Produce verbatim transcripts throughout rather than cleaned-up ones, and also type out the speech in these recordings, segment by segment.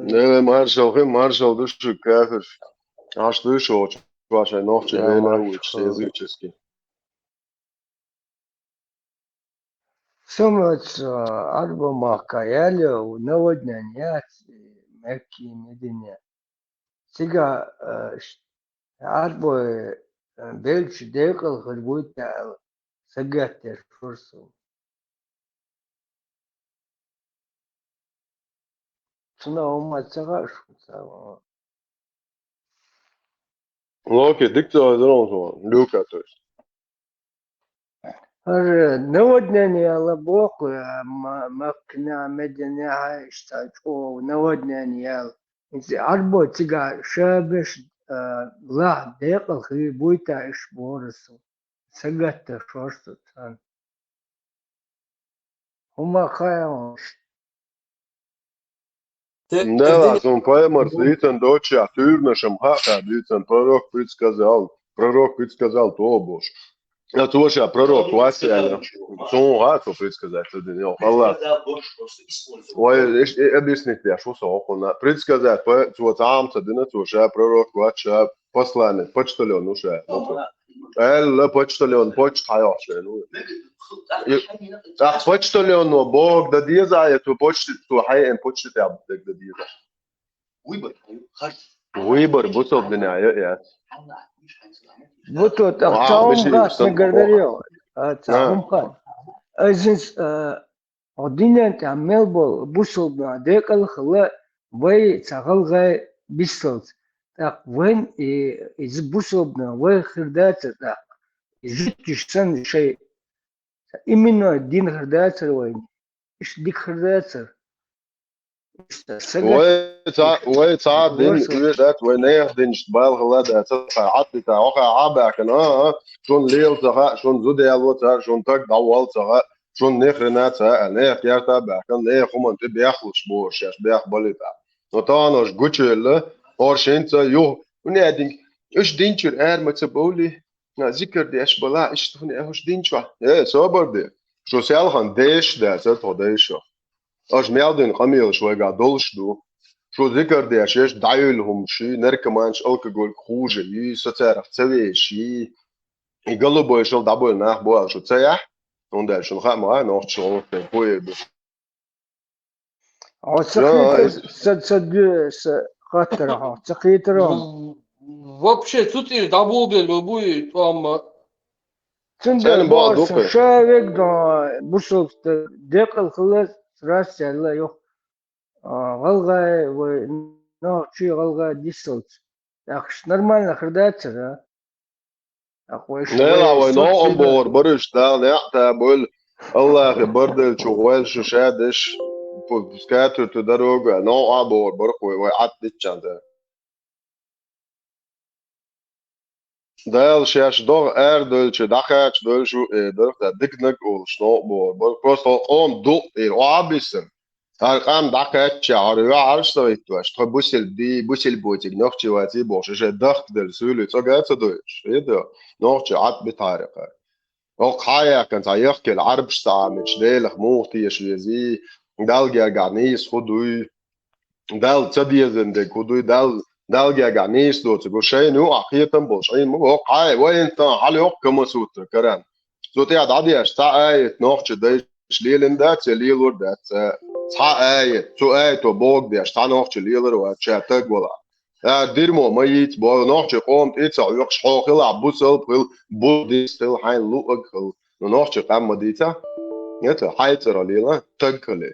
Не, маршал хи, маршал ду шуьга, кафирш. Аш ду шуьга, ваша нохчи, да, вена маршал. Учишь языческий. Сумаца Ӏарбо махка яле, наводнение яц, Мекки, Медине. Цига, э, ш-, Ӏарбой, э, белча декъала хир буй тӀаьл, сагатдеш фурсу. Цуна хӀума ца хаьа шуца. Локи, дика ца хезар хьуна, Люка, то есть. ХӀара наводнение яла боху, а, ма-, Маккина, Медине, хьа, иштта чӀогӀа наводнение яла. Иза Ӏарбо цига шабеш, а, лахь декъала хир буй тӀаьл иш бохурсу. Сагатта шорсу цан. ХӀума хаьа хьуна. Те-, Да, те-, сон пайхамар сийцан доча, туьрнашам хаа, дийцан пророк предсказал, пророк предсказал то бош. А цо ша пророк вац аьлла. Сон хаа цо предсказать ца дина, йо, Аллах. Ой, эш-, э, объяснить деш ву со хӀокхунна. Предсказать, по-, цо цхьа хӀума ца дина, цо ша пророк вац, ша посланник, почтальон ву ша. Аьлла, почтальон, почта хьайохьу шайна. И, тӀаккха почтальоно бохург дан деза, я цо почта, цо хьайна почта тӀехь дерг дан деза. Выбор бу со дина, я, я. Бу то, тӀаккха ца хӀума хаа, сан гаргарио. А, ца хӀума хаа. Азинс, а, Хьо динан тӀехь мел болу бусалба нах декъала хила вай ца гӀалгӀай биссалц. ТӀаккха вайн и, иза бусалба нах вай хир дацара тӀаккха. И жуьгташ санна шайн именно дин хир дацара вайн. Иштта дика хир дацара. Иштта сага- Вай ца, вай ца дин Вай ца- уьш дац, вай нехан динашца бала хила дац, ца Ӏад дита, оха Ӏа баьхкина, а, а, шун лела ца хаьа, шун зуда яло ца хаьа, шун таг дӀаволла ца хаьа, шун нехрина ца а, нехан керта баьхкина, нехан хӀуманна тӀе бехлуш бохуш, шаьш бех балита. Но тахана уьш гучуелла, хӀорш хӀинца юха, хӀунда аьлла, уьш динчуьра ара ма ца бовлий, а, зикар деш бала, иштта хӀунда аьлла хӀорш динчохь? Э, собар де. Шу селхана дешаш дац, а, тхо дайшо. Аша мел дина къамелаш вайгахь долуш ду. Шу зикар деш, еш дӀаюьйлу хӀума ши, наркоманаш, алкоголь хужа йи, со царах ца веший. И голубой шал дӀабойла нах бу аьлла шу ца яхь, хӀунда аьлча шуна хаа ма хаьа, нохча гӀуллакх тӀе кхуьур ду. Хьо ца Йо, кхетар, ай. Ца, ца ду-, ца хаттар хьо, ца кхетар хьо. Вообще, цу тӀера дӀаболабелла буй, тӀом. Цундела Царна боху боху дукха. Ша вег дон бусалба декъала хила, раз яьлла, юха, а, гӀалгӀай вай нохчий гӀалгӀай диссалц. ТӀаккха нормально хир дацара. ТӀаккха вай шу Нела вай вай новкъа сацийна. Бохур бараш Дала неӀ та бойла, Аллахе барделчу гӀойла шу ша деш, пу-, скатерту дорога, новкъа бохур барх вай, вай Ӏад дитчан да. Дала шаьш догӀа арадевлча, дӀакхача девлла шу, э, дарх да, диканаг а олуш, новкъа бохур барх. Просто къом дукъ ира, охьа а бисина. ХӀара къам дӀакхаьчча, хӀара йоӀарш ца хӀиттош, тхо бусилба дий, бусилба боцург нохчий ваций бохуш, шайн дахкаделла суьйлий цӀога а ца дойуш, хӀета, нохчий Ӏад битахьара кхара. Оха хьа а яьккхина, цхьа яхкийла Ӏарбаш ца Ӏамийча, Делах муха теша везий, Далла гергахь нийса хӀун дуй, Далла ца дезан дерг хӀун дуй, Далла, Далла гергахь нийса доцург хӀун, шайна юкъахь кхетам болуш, Ӏийна ма боху, хьа а, вайна тхан хьалайоккху Камасутра Коран. Цу тӀехь дӀадеш цхьа аят нохча дайша лелина дац я лелор дац цкъа. Цхьа аят, цу аято бохург деш цхьа нохча лелар вац, ша таг валахь. Ара дирмо ма йийца боху, нохча къоман тӀе а ца хьоькхуш, хьо хилахь бусалба хила, буддист хила, хьайна луъург хила. Ну, нохча къам ма дийцахь. Эца, хьайн цӀарах лела, таг хила.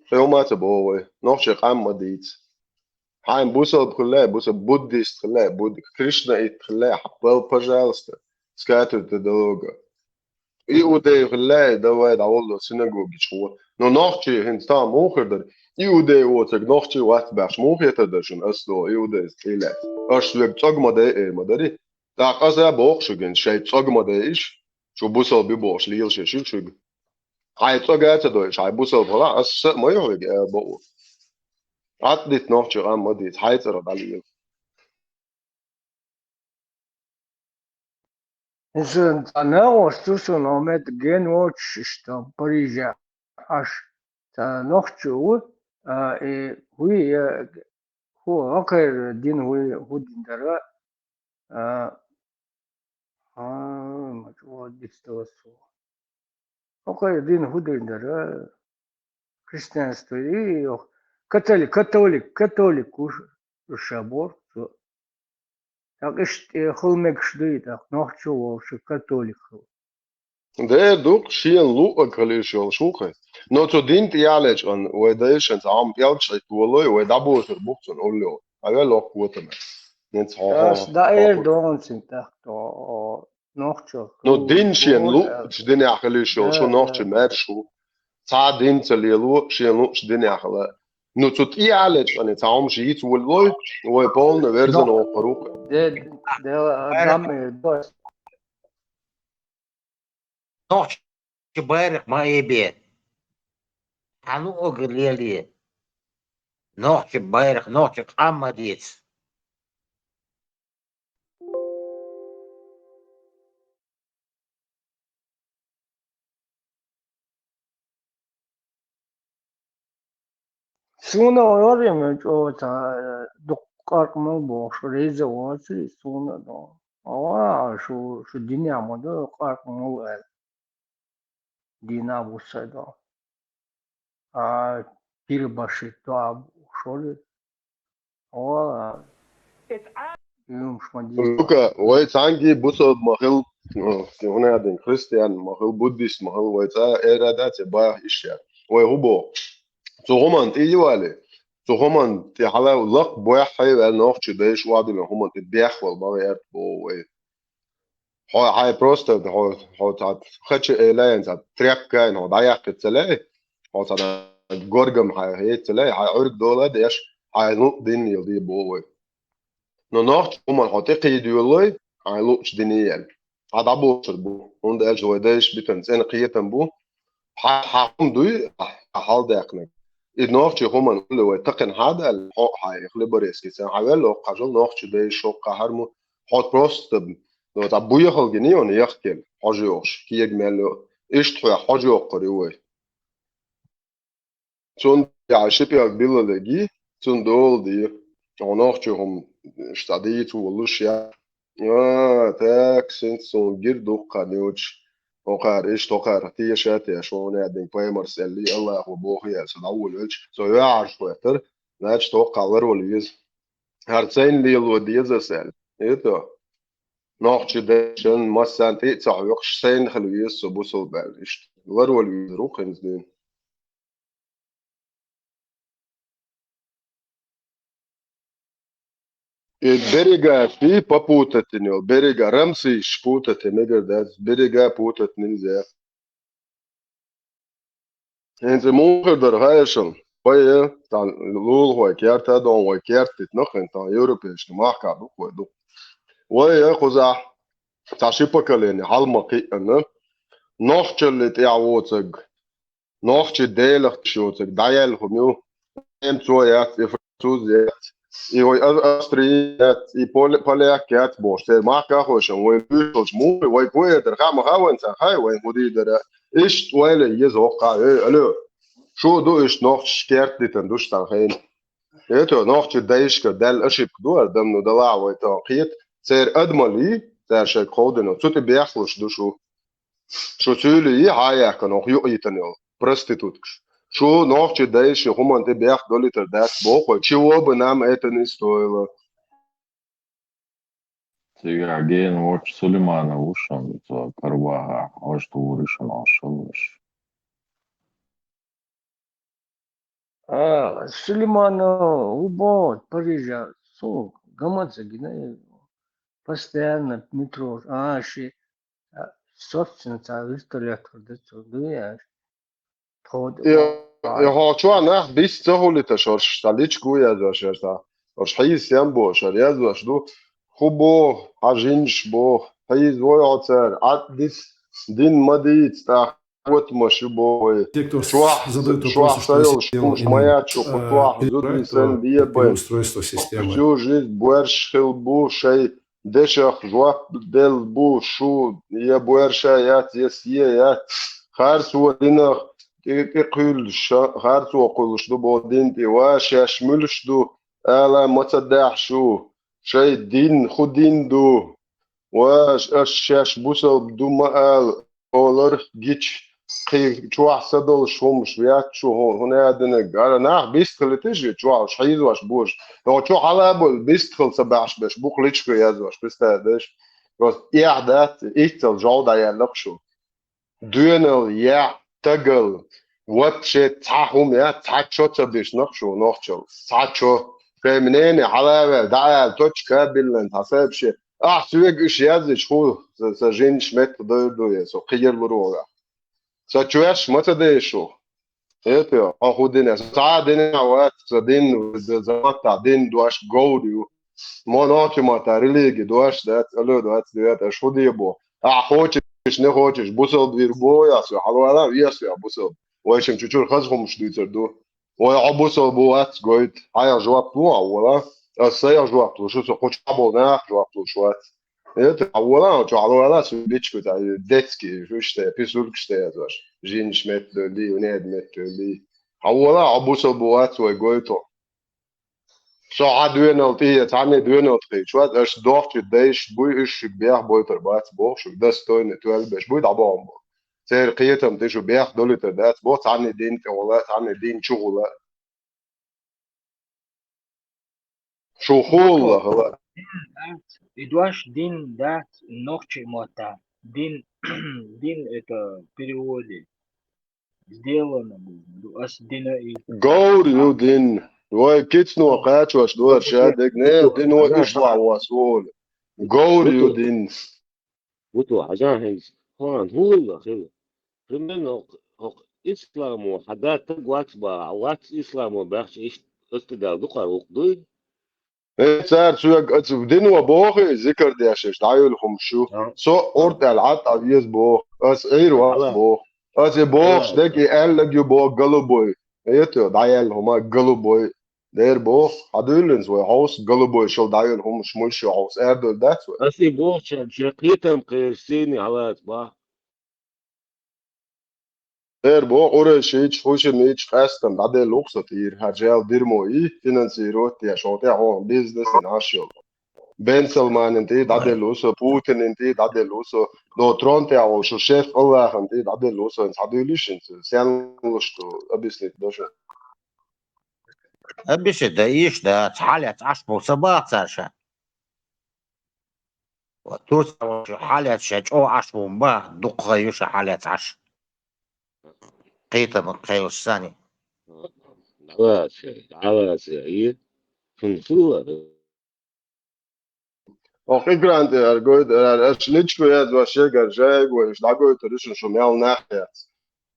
Цу хӀума ца боху вай, нохча къам ма дийца. Хьайн бусалба хила, бусалба буддист хила, буд-, кришнаит хила, хьапал, пожалуйста, скатерту дорога. Иудей хила, давай, дӀаволла синагоге чу. Ну, нохчий хӀинца тахана муха хир дара? Иудей воцург нохчий вац баьхча, муха хетар дара шуна ас догӀу иудейс кхийлаьцна? Аша соьга цӀога ма дайа, эр ма дарий? ТӀаккха аса а боху шуьга, шайн цӀога ма дайа иш, шу бусалба бу бохуш лелаш ю шуьга. Хьайн цӀога а ца дойуш, хьайн бусалба хилахь, аса а ма ю хьоьга, эр боху. Ӏад дита нохча къам ма дийца, хьайн цӀарах дӀалела. Иза цхьа нагӀош цу суна хӀума ген воцуш иштта Парижехь Ӏаш. Цхьа нохчо ву, А, и хӀуи, э, хӀу, хӀокхуьнан дин хӀуи, хӀу дин дара, а, а, ма чӀогӀа дицдалас цо. ХӀокхуьнан дин хӀу дин дара, христианство, и, йох, католи-, католик, католик уж, уж ша боху цо. ТӀаккха иштта тӀе хила мегаш дуй, тӀаккха нохчо волуш католик хила. Дера ду-кх, шена луъург хила йиш йолуш ву-кх. Но цу дин тӀе ялечкъан вай дайшан цхьа хӀума пӀелгаш Ӏитта волой, вай дӀабосур бу-кх цунна улло. Хьавел оккха котаме. ХӀинца хьо-, Ас хьо-, даӀер хьо-, догӀун цуьнан тӀаккха, о, о, нохчо. Но дин шена луъучу динехь хила йиш йолуш ву, нохчо маьрша ву. Цхьа а дин ца лело, шена луъучу динехь хила. Ну, цу тӀе ялечкъан цхьа хӀума шица воллой, вай полна верзана воккхур ву-кх. Де, де, дам эр дос. Нохчи байракх ма эбе. Хьан луъург лелае. Нохчи байракх, нохчи къам ма деца. Суна вари ма чӀогӀа ца, дукха къаркъа мала бохуш, реза вацари суна до. Ава, шу, шу динехь ма ду, къаркъа мала аьлла. Дина ву сай до. А, кирбаши то а бу, шори. Ава, юмш ма ди. Лука, вай цхьаьнгге бусалба ма хила, хӀунадин христиан ма хила, буддист ма хила, вай цӀа эра дац я баха иштта. Вай хӀу боху? Цу хӀуманна тӀе йивали, цу хӀуманна тӀе хьала лакха бохьа хьеваьлла нохчи дайша вадина хӀуманна тӀе бехвала ма гӀерта боху вай. Хьо, хьайн просто, хьо, хьо цхьа хача элаен, цхьа тряпка айн хьо дӀаяьккхица лей, хьо цхьа горгам хьайн хьеца лей, хьайн Ӏуьрг дола а деш, хьайн луъ дин йилди боху вай. Но нохчи хӀуманна хьо тӀекхийдоьллой, хьайн луъчу дине яьлла. Хьан дӀаболур бу, хӀунда аьлча вай дайша битана цӀена кхетам бу, хьан, хьан хӀума дуй, хьан хьалдаьккхинарг. И нохчи хӀуманна улле вай такхина хьан даьлла, хьо а хьайн хлеборезкица, хьан велла оккха хьажал нохчи дайша хӀоккха хьарму, хьо просто, ну, цхьа буехал гиний он яхкел, хьожа йохуш, кега мел йо. Иштта хьоьх хьожа йоккхур ю вай. Цунна яхьа ши пӀелг билла леги, цунна дола де. Хьо нохчи хӀума иш цхьа дийца волуш я. А, так, синца суна гира дуккха нуьйцуш. ХӀокхара иштта хӀокхара теша а теш, хьуна аьддина пайхамарс аьллий, Аллахо боху аьлла, со дӀаволавелча, со юьхьӀаьржа хӀоьттара, значит, хӀокхахь ларвала веза. ХӀара сайна лело деза ас аьлла. ИтӀа. Нохчи дешан массарна тӀе а ца хьоькхуш, сайна хила веза со бусалба аьлла иштта. Ларвала везар ву хӀинца дуьйна. И берега ши попутать йина йолу, берега, рамсыйш путать йина мегар дац, берега путать нельзя. ХӀинца муха хир дара хаьа шуна? Вай, тхан лулахой керта а дон, вай керта дитина хӀинца тхан европейшна махкахь ду-кх вай ду. Вай, кхузахь, цхьа ши поколение хьал ма кхиъна, нохчалли тӀехь воцург, нохчи Делах теш йоцург дӀаяьлла хӀума ю, немцо яц, и француз яц, и вай ав-, австрий яц, и поле-, поляк яц бохуш, церан махкахойшан вай луьйшалчу муха, вай кху эдар хаа ма хаьа вайн цара, хаа вайн хӀу дийр дара. Иштта вайла еза хӀоккхахь, эй, алло, шу ду иштта нохчаш керта дитина душ цхьана хенахь. ХӀета нохчи дайшка даьлла ошибка ду ара, дам ну далахь вай тӀе кхета, церан адамаллий, цара шайга кховдина, цу тӀе бехлуш ду шу. Шу цуьйлий хьа а яьккхина, оха юкъа йитина йолу проституткаш. Шу нохчи дайша хӀуманна тӀе бехк долуьйтур дац боху вай, чего бы нам это ни стоило. Цигахь гена воцчу Сулейманов ву шуна, цо Карабахахь хьожа тухур ю шуна ош хилалаш. А, Сулейманов, хӀу боху, Парижа, суна гаман ца гина, постоянно метро, а, ши, а, собственно, цхьа вертолет хӀур ду, цо дуй аьлла. Тхо И, и хьо чохь нах бисса ца хуьлуьйтуш, хӀорш цхьа личку яздеш яра цхьа. ХӀорш хьийза сем бохуш яра, яздеш ду. ХӀу боху, хьан жинаш боху, хьийза вой хьо цара, Ӏад дис, дин ма дийца тӀаккха, котамаш ю боху вай. Те, кто Чохь, задают чохь вопросы, что сан йолуш система хӀумаш ма имеет, яц шу, кху э, чохь зудий перебирает, сайна э, бебай. Переустройство системы. Всю жизнь боьрша хила бу, шайн дешах жоп делла бу, шу я боьрша яц, я сие яц. Харцо динах, тӀе кхуьйлуш, ша-, харцо кхуьлуш ду бо дин тӀе, ва шаьш муьлш ду, ала ма ца дахь шу, шай дин, ху дин ду, ва аш шаьш бусалба ду ма ала, олар гич, кхин чохь са долуш хӀумаш ветташ ву хӀу-, хӀун аьдинарг, ара нах бистхилита же чохь, уьш хьийзош божа. Йо, чу хьала а болу бистхила ца баьхьаш беш, букха личка язош, представь деш. Просто эхь дац, иццал жов дӀаяьллакх шу. Доьналла, яхь, стагалла, вообще цхьа хӀума яц, цхьа чо ца бишнакх шу нохчалла, цхьа чо. Шайн мнение хьала а ваьлла, дӀа а аьлла, точка а биллина, цхьа сообщение. Ахь соьга уьш яздича хӀу, сан, сан жинаш меттах дойр ду я, со кхигар лур вогӀахь. Сан чоьш ма ца деш шу. Эпе, хьо хӀу дина, сан цхьа а дина вац, сан дин, сан маттахь дин дош говр ю. Мо нохчийн маттахь религи дош дац, алло, дац, дац, аш хӀу де бо. Ахь хочешь, не хочешь, бусалба вир бо, я со, хьалвала, вес я бусалба. Вайшим чу-чура хаза хӀумаш дуьйцур ду. Вай хьо бусалба ву вац гойту. Хьайх жоп лу, хьан вола? Ас сайх жоп лу, шу со кху чохь болу нах жоп луш вац. Это, хьан вола, хьо чохь лу вала, шу бичку та, детский, шу ште, писулькаш те язош. Жинаш меттадевли, неда меттадевли. Хьан вола, хьо бусалба ву вац вай гойту. Со хьан доьналла тӀе, цхьанне доьналла тӀе, чу вац, аш дохчи дайш буй, уьш шуьга бех бойтар бац, боху шуьга, достойный, тоьлла беш буй, дӀабоху бо. Церан кхетам тӀе шу бех долуьйтар дац, бо цхьанне дин тӀе гӀула, цхьанне дин чу гӀула. Шу хулла хала. Дин дац, и дош дин дац, нохчийн мотта. Дин, дин это в переводе. Сделано было. Ну, ас дина и Говр ю дин. Вай кицно кхачош дора ша дегне, дино ишла вас волу. Говр ю дин. Вуто, хьажахьа хӀинца, хьуна хӀула хила. Примерно хӀокху, хӀокху исламо хьан датта вац бахьа, вац исламо баьхча иштта астигал дукхара вукху дуй? Э, цара соьга ацу дино боху, зикар дешаш, дӀайолу хӀума шу. Со орта аьлла Ӏад а веза боху, ас Ӏийр вац боху. Ас и бохуш дерг и аьллаг ю боху, голубой. Это, дӀаяьлла хӀума, голубой. Дера боху, хьан дуьйлинца вай хьовса, голубой шал дӀайолу хӀумаш муьлш ю хьовса, аьрдойла дац вай? Ас и бохучарна шен кхетам кхераш сийне хьалаца бахьа. Дера боху, къурайшийча, хӀусамийча къаьстам дӀаделла ву-кх со тӀера, хӀара жал дирмо и, финансировать деш, хьо тӀе хьо бизнес дина Ӏаш йолу. Бен Салманин тӀе дӀаделла ву со, Путинин тӀе дӀаделла ву со, до трон тӀе а волу шу шеф Аллахьан тӀе дӀаделла ву со, хьан дуьйлиш хӀинца, сенна луш ду, объяснить до шу. Объяснить да, ийш да, хьалец Ӏаш бу ца баха цара ша. Вот, туца хьалец ша чӀогӀа Ӏаш бу ма баха, дукха ю ша хьалец Ӏаш. Кхетам кхайолуш санна. ДӀалаца, дӀалаца, и, шуна хилла. Оха экран тӀе ара гойту, ара, аша личку язва шегара жайго, иш дӀагойтур ишин шу мел нах яц.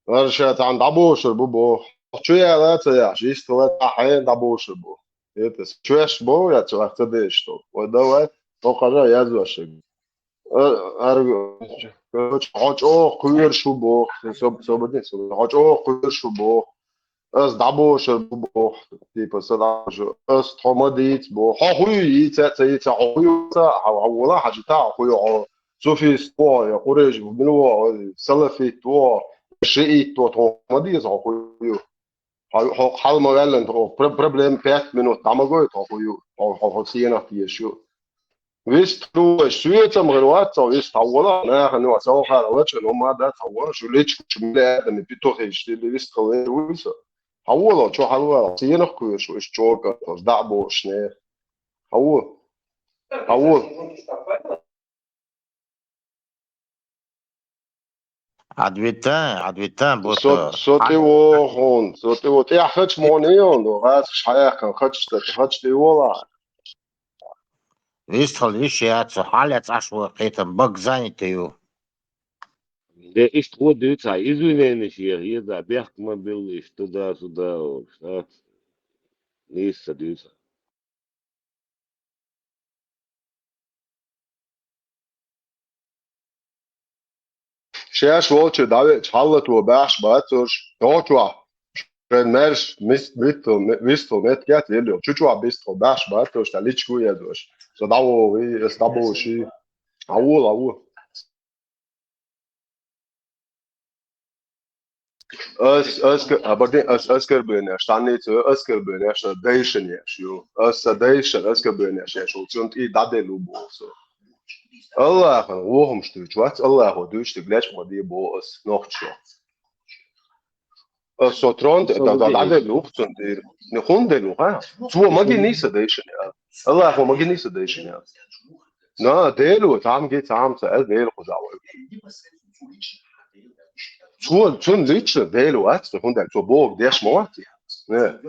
Ара ша цхьаьна дӀабошур бу боху. Чу яла ца яхьаш, йистхила ца хье дӀабошур бу. Это чоьш бо, я ца вац ца деш ту. Ой, давай, тохара язва шег. Ара, короче, хьо чӀогӀа кхоьруш ву боху. Со, со, со, хьо чӀогӀа кхоьруш ву боху. Ас дӀабошур бу боху, типа, са дӀабошу. Ас тхо ма дийца боху. Хьо хӀу ю, йийца а ца йийца, хьо хӀу ю ца, хьо, хьо вола хьажа та, хьо хӀу ю, хьо суфист ву, я къурайш ву, мила ву, салафит ву, шиит ву, тхо ма дийца, хьо хӀу ю. Хьо, хьо хьал ма ваьллина, тхо про-, проблема пять минут дӀа ма гой, тхо хӀу ю, хьо, хьо, хьо цӀенах тешаш ю. Вист хӀу вай, соьцам гӀир вац цо, вист хьан вола, нахана вац, хьо хара лачкъана хӀума дац, хьан вола, шу личкучу мила аьллани, петухиш дили, вист хала вер вуй со. Хьан вола, чу хьалвала, цӀенах кхоьруш ву, уьш чӀогӀа кӀанталш, дӀа а бохуш нехан. Хьан во? Хьан во? Ӏадвитан, Ӏадвитан, бо Со, со тӀе вохун, со тӀе во, тӀехь хача моне йон, гӀазкаш хьаяьккхина, хача тӀе, хача тӀе вола. Вистхал йиш яц, со хьалец Ӏаш ву, кхетам бага занятый ю. Де иштта гӀо дуьйцахь, извиненеш е, хьеза, бехк ма билла иштта, туда-сюда, а? Нийса ца дуьйцахь. Шаьш волчу дӀавеача хьаллато баьхьаш бац уьш, тохачохь шайн маьрша мис-, вистхал ме-, вистхал меттигет елла йолу, чу чохь бистхал баьхьаш бац уьш, тӀе личку еза уьш. Со дӀавогӀий, ас дӀабовший. Хьан вола, хьан во? Ас, ас, абардин, ас оскорбление, штанница оскорбление, ша дайшан яш, ю. Ас са дайшан оскорбление яш, ю. Цун тӀе дӀаделла ву боху со. Аллахьан вохамаш дуьйцу вац, Аллахьо дуьйцу, тӀе лечкъа ма де боху ас, нохчо. Ас со трон тӀе дӀаделла ву цун тӀе. Не хӀунда делла ву, ха? Цо магийний са дайшан ял. Аллахьо магийний са дайшан ял. На, Дело, там ги, там са, эл Дело кхуза вай. Цо, цун лично Дело вац, хӀунда аьлча цо бохург деш ма вац. Не.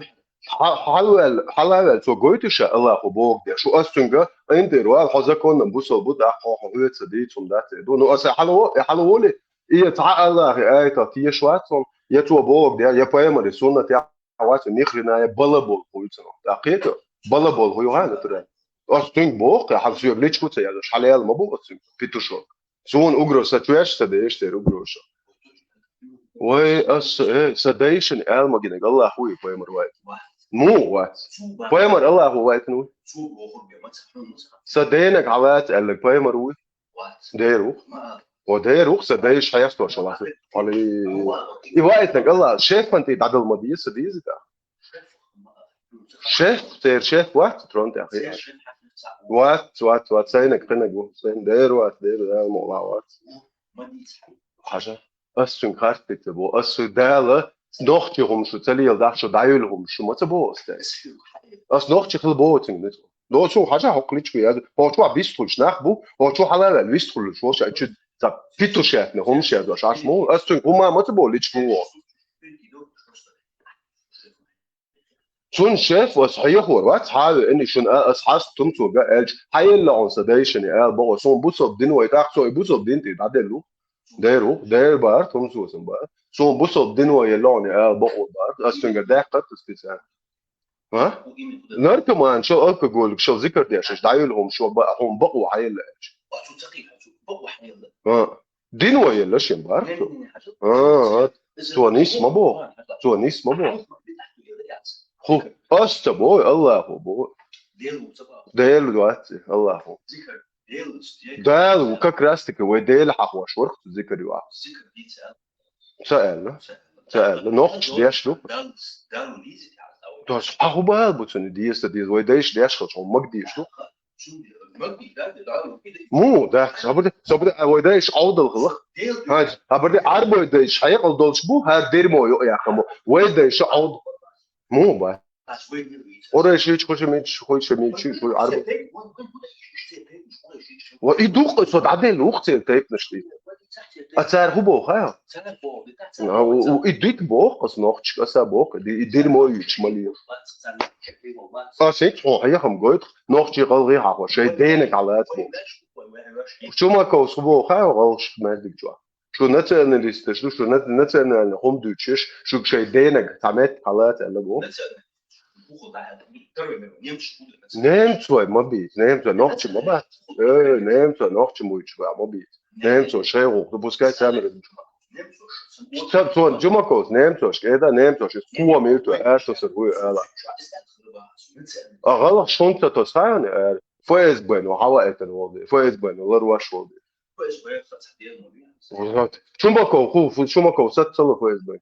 Хьа-, хьалаваьлла, хьалаваьлла цо гойту ша Аллахьо бохург деш. Шу ас цуьнга, айн тӀера вала, хьо законна бусал бу, тӀаккха хьо хьоьца дийцун дац. Ду, ну, аса хьалаво-, хьалаволи, и я цхьа Аллахьи аятах теша вац хьуна, я цо бохург де, я пайхамари суннат я вац, ни хрена я балабол хуьйцу. ТӀаккха кхету, балабол хуьйхьа, натурально. Ас цуьнга боху, я хьал соьга личку ца яздеш, хьалаяла ма бу ас цуьнга, петушок. Суна угроза, са чоьш, са деш тера угроза. Вай, ас, э, са дайшан аьлла магийнарг Аллахь вуй, пайхамар вай. Му вац. Пайхамар Аллахьо вайтина вуй. Са денаг хьалаца аьлларг пайхамар вуй. Дер ву. О, дер ву, са дайш хьестош вац. Али. И вайтинарг Аллахь, шефан тӀе дӀадала ма деза, деза да. Шеф, церан шеф вац, трон тӀехь. Вац, вац, вац, сайнаг, кхинаг ву, сайн дер вац, дер, да, мола вац. Хьажа, ас цуьнга харц ца бо, ас цуьнга Дала, нохчи хӀума шу ца леладахь, шу дӀаюьлу хӀума шу ма ца бо ас цаьрга. Ас нохчи хила боху цуьнга, ницкъ. Доцу хьажа хьокху личку яз, хьо чохь бист хуьлуш нах бу, хьо чу хьалаваьлла вист хуьлуш, хьо ша чу ца питушетна хӀумаш яз, аш аш ма ву, ас цуьнга хӀума ма ца бо личку ву. Цунна шеф ас хьехор вац, хьавеана шуна а, ас хьаста тумцо га аьлча, хьаелла хьуна сан дайшане ала боху, суна бусалба дин вай, тӀаккха цо и бусалба дин тӀе дӀаделла ву. Дер ву, дер бара, тумцо сан бара. Суна бусалба дин вай елла хьуна ала боху бара, ас цуьнга даьккхар ас специально. А? Наркоман шо, алкоголик шо, зикар деш, дӀаюьлу хӀума шо ба-, хӀума бакъо хьаелла аьлча. А. Дин вай елла шен бара цо. А, а. Цо нис ма бо. Цо нис ма бо. Ху, ас ца бой, Аллахьо бо. Дела вац, Аллахьо. Дала ву, как раз таки вай Дела хьахош варх цу зикар ю а. Ца аьлла. Ца аьлла. Нохча деш ду. Тос хьаху бала бу цуьнан деза, деза. Вай дайша деш хилча, хьо маг деш ду. Му, да, сабарди, сабарди, а вай дайша Ӏовдал хилах. Хьажа, сабарди, Ӏарбой дайша хьекъал долуш бу, хӀара дермо йо яхама. Вай дайша Ӏовд-, му, ба. Къурайш ичи, хуша мичи, хуша мичи, хуша Ӏарбой. Ва и дукха со дӀаделла ву-кх церан тайпанаш тӀе. А цара хӀун боху, ха? А, у, у, и дика боху, аса нохчашка, аса боху, и, и дермо юьйцуш ма лела. Аса хӀинца хьо хьехам гойту, нохчий гӀалгӀай хьахо, шайн денаг хьалаца боху. Чумаковс хӀун боху, ха, гӀалгӀашка маьждиг чохь? Шу националисташ ду, шу на-, национальный хӀума дуьйцуш, шуьга шайн денаг цхьа метта хьалаца аьлла боху. Немцой ма бийца, немцой нохчи ма бац. Э, немцой нохчи муьйчу ба ма бийца. Немцой шайн гӀуллакх ду, пускай царна. Ца-, цо Джумаковс немцошка, эда немцош, кхо мил ту, аьрсо сар хӀуй ала. А гӀалгӀа шунца тос хана, э, ФСБ-но хьава этан волу, ФСБ-но ларваш волу. Вот. Чумаков, ху, фу, Чумаков, саццала ФСБ.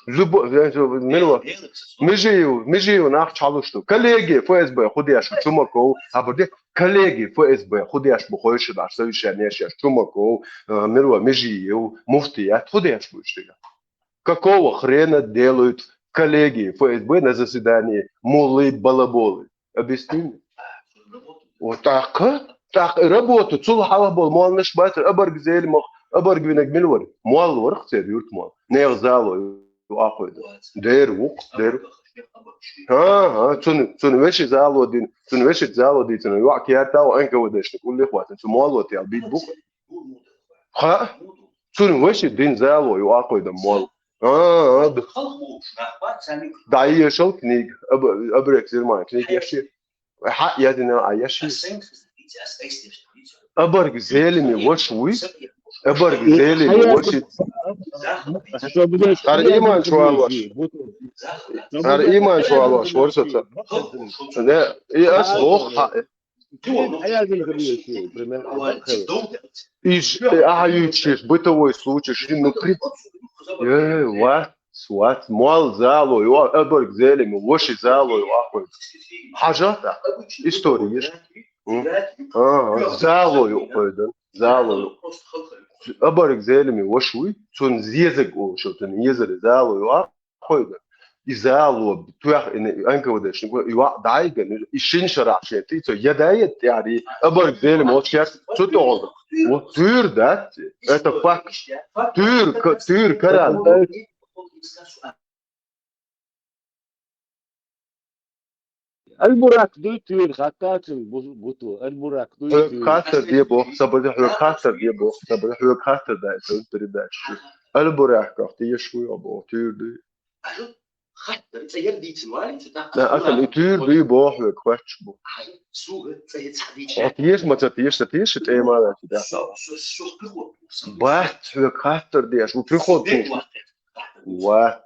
Любо-, э, э, мила. Межиев, Межиев нах чхьалуш ду. Коллеги ФСБ худеш Чумаков, а бу де, коллеги ФСБ худеш бу хойши даш, совещание шеш Чумаков, э, мила, Межиев, муфтият худеш бу иштига. Какого хрена делают коллеги ФСБ на заседании муллы балаболы? Объясни мне. Вот так, а? Так, работа, цул хьалха болу молланаш бацара, абарг зелимах, абарг винаг мила вара? Молла варх церан юрт молла. Нехан зало ю ахуйда. Дер вукх, дер. Ха, ха, цун, цун веши зало дин, цун веши зало дин, цун юа кертау, анка вадешник, уллих ватан, цу молла тел бит бух. Ха? Цун веши дин зало ю ахуйда молла. А, а, д-, да, ешал книга, аб-, абрек зирман книга яши. Хьа, я дина, а, яши. Абарг зелими вош вуй. Абарг зелими вош. Ар иман чуалош. Ар иман чуалош, ворсоца. Не, и ас лох, ха. Хьаязин хабиэси, пример. Иш, э, ахьа юйчиш, бытовой случай, ши, ну, при-, э, вац, вац, мол зало, ё, абарг Зелимов, ваши зало, ё, ахуй. Хьажата, история еш. Ага, зало, ё, хойдан, зало, ё. Абарг Зелимов, ваши, цун зезаг, о, шо, цун езар зало, ё, хойда. И зало, туях, и НКВД-шник, и ва-, дайган, и шин шарах шен, ти цо, я дает, я ри, абарг Зелимов, вот сейчас, цу то, вот, тюр, да, это факт. Тюр, к-, тюр, каран, да. Аль-Бурак дуй тюр, хаттачин бу-, буту, Аль-Бурак дуй тюр. Хаттар де бо, сабади хаттар де бо, сабади хаттар да, это передача. Аль-Бурак, как ты ешь, хуй, обо, тюр дуй. Хаттар, цӀе яр дийцин валин, цӀе тӀаккха. Да, атам и тюр дуй бо, хӀу квач бо. Ай, суга, цӀе ца дийцин. От еш, ма ца теш, ца теш, тема да, да. Со, со, со приход. Бат, хӀу хаттар деш, у приход. Бет вахтет. Ва.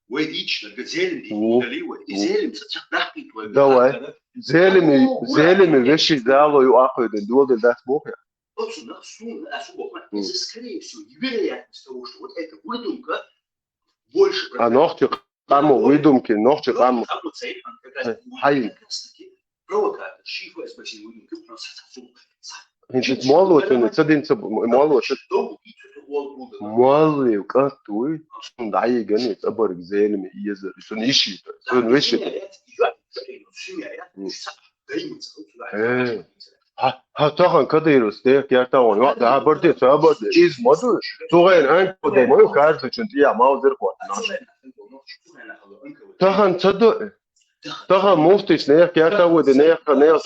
Вай дийцин, га Зелим дийцин, дали вай. И Зелим ца чак дахпит вай. Давай. Зелими, Зелими веши зало ю ахуй ден, дуал ден дас бохя. Оцу нах сун, а су бохма. Из, скорее всего, невероятность того, что вот эта выдумка больше... А ногти къаммо выдумки, ногти къаммо. Хай. Провокатор, шифа эс башин выдумки, просто су. Хинчит молу тюне, цадин ца молу тюне. Молу кантуй, сун дайгани, абарг Зелими езер, сун иши, сун веши. Э. Ха, ха, тахан Кадыров стек, я тахан, ва, да, абарди, ца абарди, из моду, сугайн ан коде мою, каждый чин тия маузер кот. Тахан цаду, тахан муфтис нех, я тахан води нех, нех,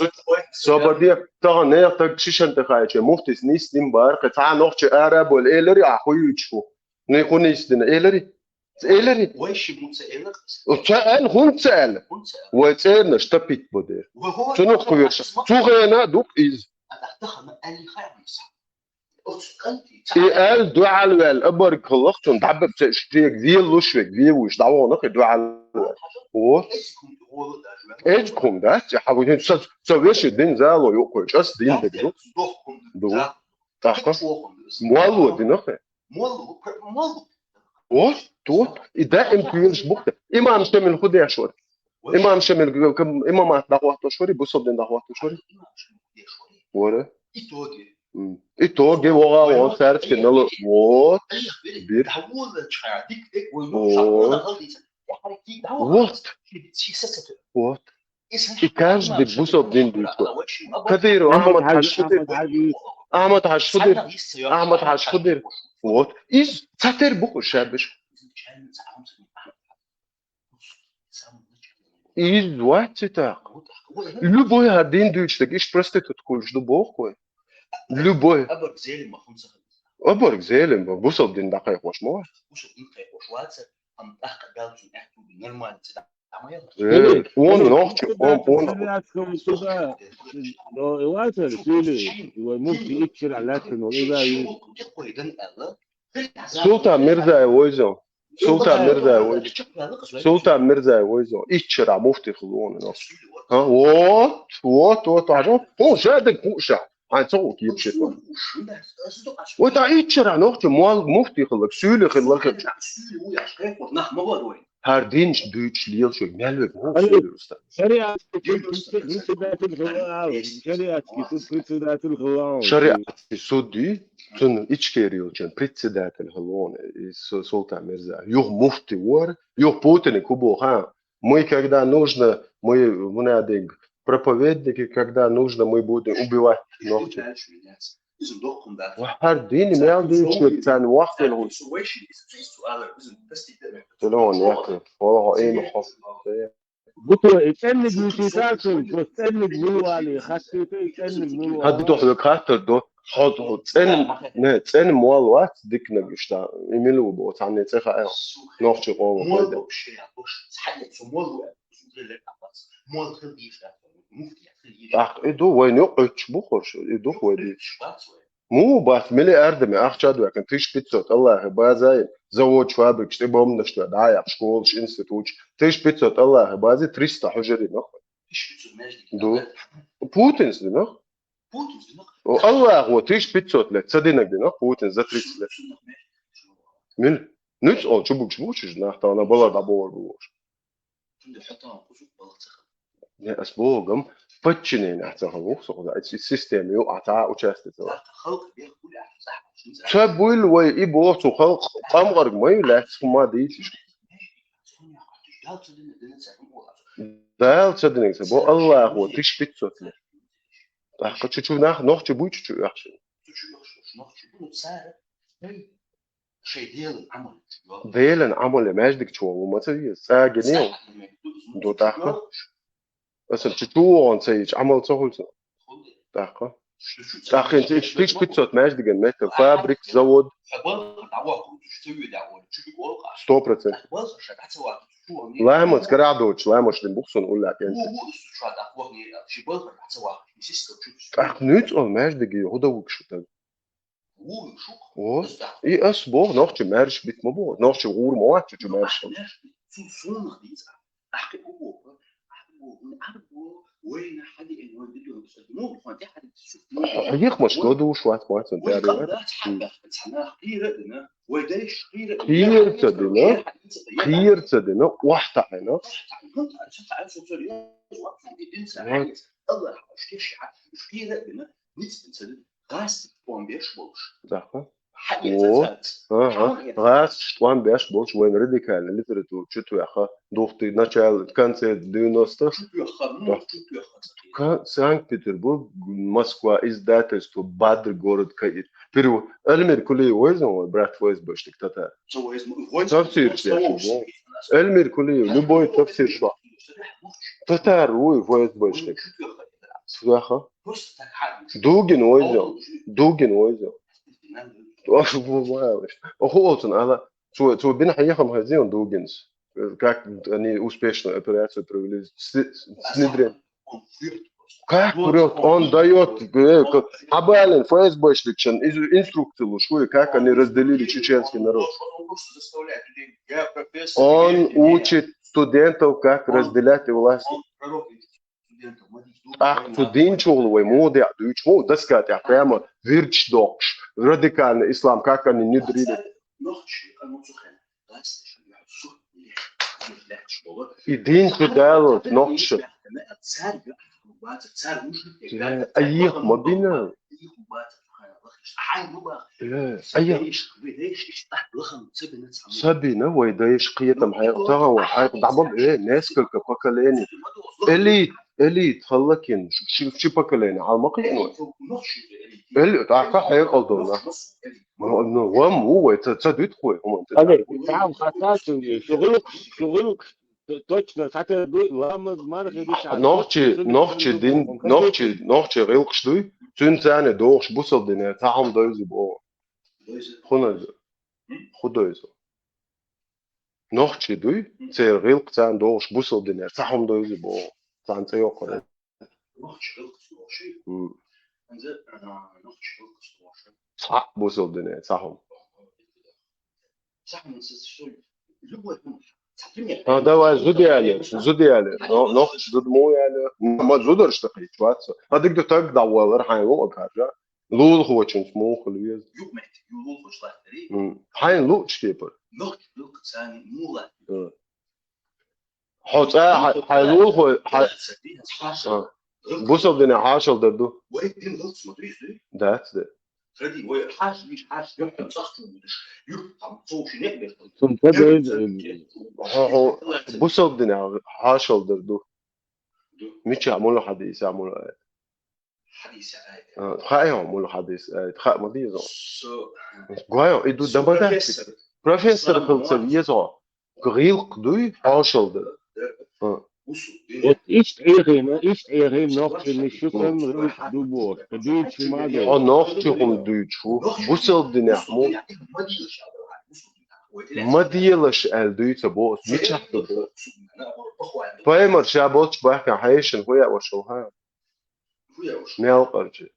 собади, тахан нех, так шишан тахайче, муфтис нис ним бар, ка та нохче арабол, элери, ахуючку. Не хунис дина, элери. Элери. Вай ши муца элер. О, ца эн хунца эл. Хунца эл. Вай церна штапит боде. Вай хо. Цунух куверша. Цугена дук из. Адахта хана али хай муца. Оцканти. И эл дуал вел, абар кулах цун дабб ца штег, вил лушвек, вил уш, давона ки дуал вел. О. Эз кум, да? Ца хаву, ца, ца веши дин зало, ё кой, час дин дек, ду. Ду. Таха. Муалу динахе. Мол, мол. Вот, тут. И да, им куюлш бухта. Имам Шамил худеш вар. Имам Шамил, кам, имамат дахватош вари, бусалдин дахватош вари. Вара. Итоги. М. Итоги, вога, вога, сарчки, нало. Вот. Бир. Вот. Вот. И каждый бусалдин дуйшко. Кадыров, Ахмад Хаж Худыр. Ахмад Хаж Худыр. Ахмад Хаж Худыр. Вот. Из цатер буху шабиш. Из двадцать так. Любой один дуйш, так иш проститут кульш, любой. Любой. Абар гзелем, бусалдин да кайхош мо. Э, он нохчи, он, он. Султан Мирзаев ойзо. Султан Мирзаев ойзо. Султан Мирзаев ойзо. Иччара муфти хлуна. А, вот, вот, вот, а, о, жадык куша. Ай, цо кип шето. Вот а иччара нохчи муал муфти хылык, сюли хылык. Хардинч дюч лил шо, мялвек, о, сюли уста. Шариат председатель хылал, шариатский суд председатель хылал. Шариатский суд ди, цун Ичкерилчен председатель хылон, и Су-, Султан Мирза. Юх муфти вор, юх Путин кубо ха. Мы, когда нужно, мы, мы надо проповедники, когда нужно, мы будем убивать ногти. Ва хардин, мял дичек цан вахтен гуш. Телефон, я, телефон, эй, ну, хоп. Буту, ценник мутитацин, бу ценник мулвали, хаттите ценник мулвали. Хадду хо хаттер до, хо, хо, цен, не, цен муал вац, дикнаг ишта, имилу бо, цан не цеха, э, нохчи кого, хойда. Так, иду, вай, ну, оч бухош, иду, вай, ди. Му бас миллиардами ахча дуакан, тысяча пятьсот, Аллахи базай, завод, фабрик, шти бомнашта, да, я, школаш, институт, тысяча пятьсот, Аллахи бази, триста хужери, нахуй. Ду. Путинс дина? О, Аллахо тысяча пятьсот лет. Ца динаг дина Путин за тридцать лет. Мил? Нуц ол чубугш бучиш нах тана бала да бор буш. Не, ас богам подчинение ца халух, со, система ю, а та участие. Ца буйл вай и бо цу халкъ къамгъарг май лац хума дийсиш. Дал ца динаг ца бо Аллахо тысяча пятьсот лет. Тахка чучу нах, нох чу буй чучу яхши. Делан амале междик чугъу ма ца дийс. Ца гени. Ду тахка. Асан чучу он ца ич амал ца хуйса. Тахка. Тахин тысяча пятьсот междиген метр. Фабрик, завод. Сто процентов. Ламац карадоч, ламач дин бухсун улла кен. Ах, нуц ол междиги худовук шута. О, и ас бо, нохчи мэрш бит ма бо, нохчи гур ма вач, чу мэрш. Ах, ма что душ вац, вац, он тяри вац. Хир ца дина, хир ца дина, вахта ина. Гъас тӀом беш болчу вайн радикальный литература чу тоьхна, духти начало, конце девяностых. Ка-, Санкт-Петербург, Москва, издательство «Бадр», город Каир. Перевод. Эльмир Кулиев вайзан вай, брат ФСБшник татар. Тафсир шо. Эльмир Кулиев, любой тафсир шо. Татар вуй ФСБшник. Саха. Дугин вайзан. Дугин вайзан. Ох, бу, бу, бу. Оху олцун, ала. Цо, цо бин хьехам хазион Дугинс. Как они успешную операцию провели. С-, с-, внедрение. Как врёт? Он даёт, э, к-, Хабалин, ФСБшник чан, из-, инструкцию луш, как они разделили чеченский народ. Он учит студентов, как разделять власть. Ах, цу дин чугъла вай муха дехь дуьйцу, хӀу, доска тӀехь прямо вирдаш доккхуш, радикальный ислам, как они внедрили. И дин чу дало нохча. Айих ма бина. Э, айих. Сабина, вай дайш кхетам хьекъ, тагъа вай хьекъ, дӀабал, э, несколько поколений. Элит, элит, халлакин, ши, ши поколение, хьал ма кхетам вай. Элит, тӀаккха хьекъал дона. Ну, ну, вам, у, вай, ца, ца дуьту хой, хӀуман, ца. Али, там хатачу, шу гӀуллакх, шу гӀуллакх, точно, хата ду, ламаз, мархи ду, ша, нохчи, точно, нохчи дин, нохчи, нохчи гӀуллакхаш дуй, цуьнан царна дохуш бусал динера, цхьа хӀума дойзи боху. ХӀунда? ХӀун дойзу? Нохчи дуй, церан гӀуллакх царна дохуш бусал динера, цхьа хӀума дойзи боху. Царна цӀе йоккхура. Нохчи гӀуллакх дохуш. М. Цхьа бусал динера, цхьа хӀума. А, давай, зуда яли, зуда яли. Но, нохчи зуда мо яли. Ма зударш тахича вац. А диг ду таг дӀавалар хьайн ву акажа. Лулахочунца муха веза? М. Хьайн луъучу кепара. М. Хьо цӀа, хьай, хьай лулахо, хьай, а. Бусал динехь хьошалла дар ду? Дац де. Хьо, хьо, бусал динехь хьошалла дар ду? Мичахь, мула хьадийса, мула аят? А, хаьий хьо, мула хьадийса аят? Хаа ма деза. Гой, и ду, дан ма дац. Профессор хила ца веза хьо. ГӀуллакх дуй, хьошалла дар. А. Вот иштта Ӏехийна, иштта Ӏехийна нохчийн шу санна гӀуллакх ду боху. Кху дуьйцуш ма ду. Хьо нохчи хӀума дуьйцуш ву. Бусал динехь мо. Ма делаш аьлла дуьйца боху. Мичахь ду боху? Паймар ша болчу бахкан хьешан хӀу яа ваша хьан? Мел къарчи.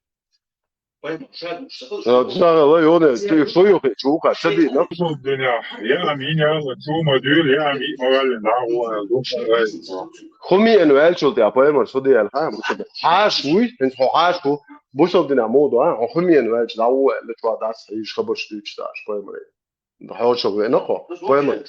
Ца гӀала йоне, цу шу юхи чука, ца дина. Дуня, я амин, я ла чума дюр, я амин, мавали, на гуа, душа, рай. Хумиен валчул тя пайгамбар суди ал хам. Хаш уй, хин хо хаш ху. Бусал дина моду, а, хумиен валч, да у, да чуа дас, иш хабар штуч даш, пайгамбар. Да хо шо ве на хо, пайгамбар.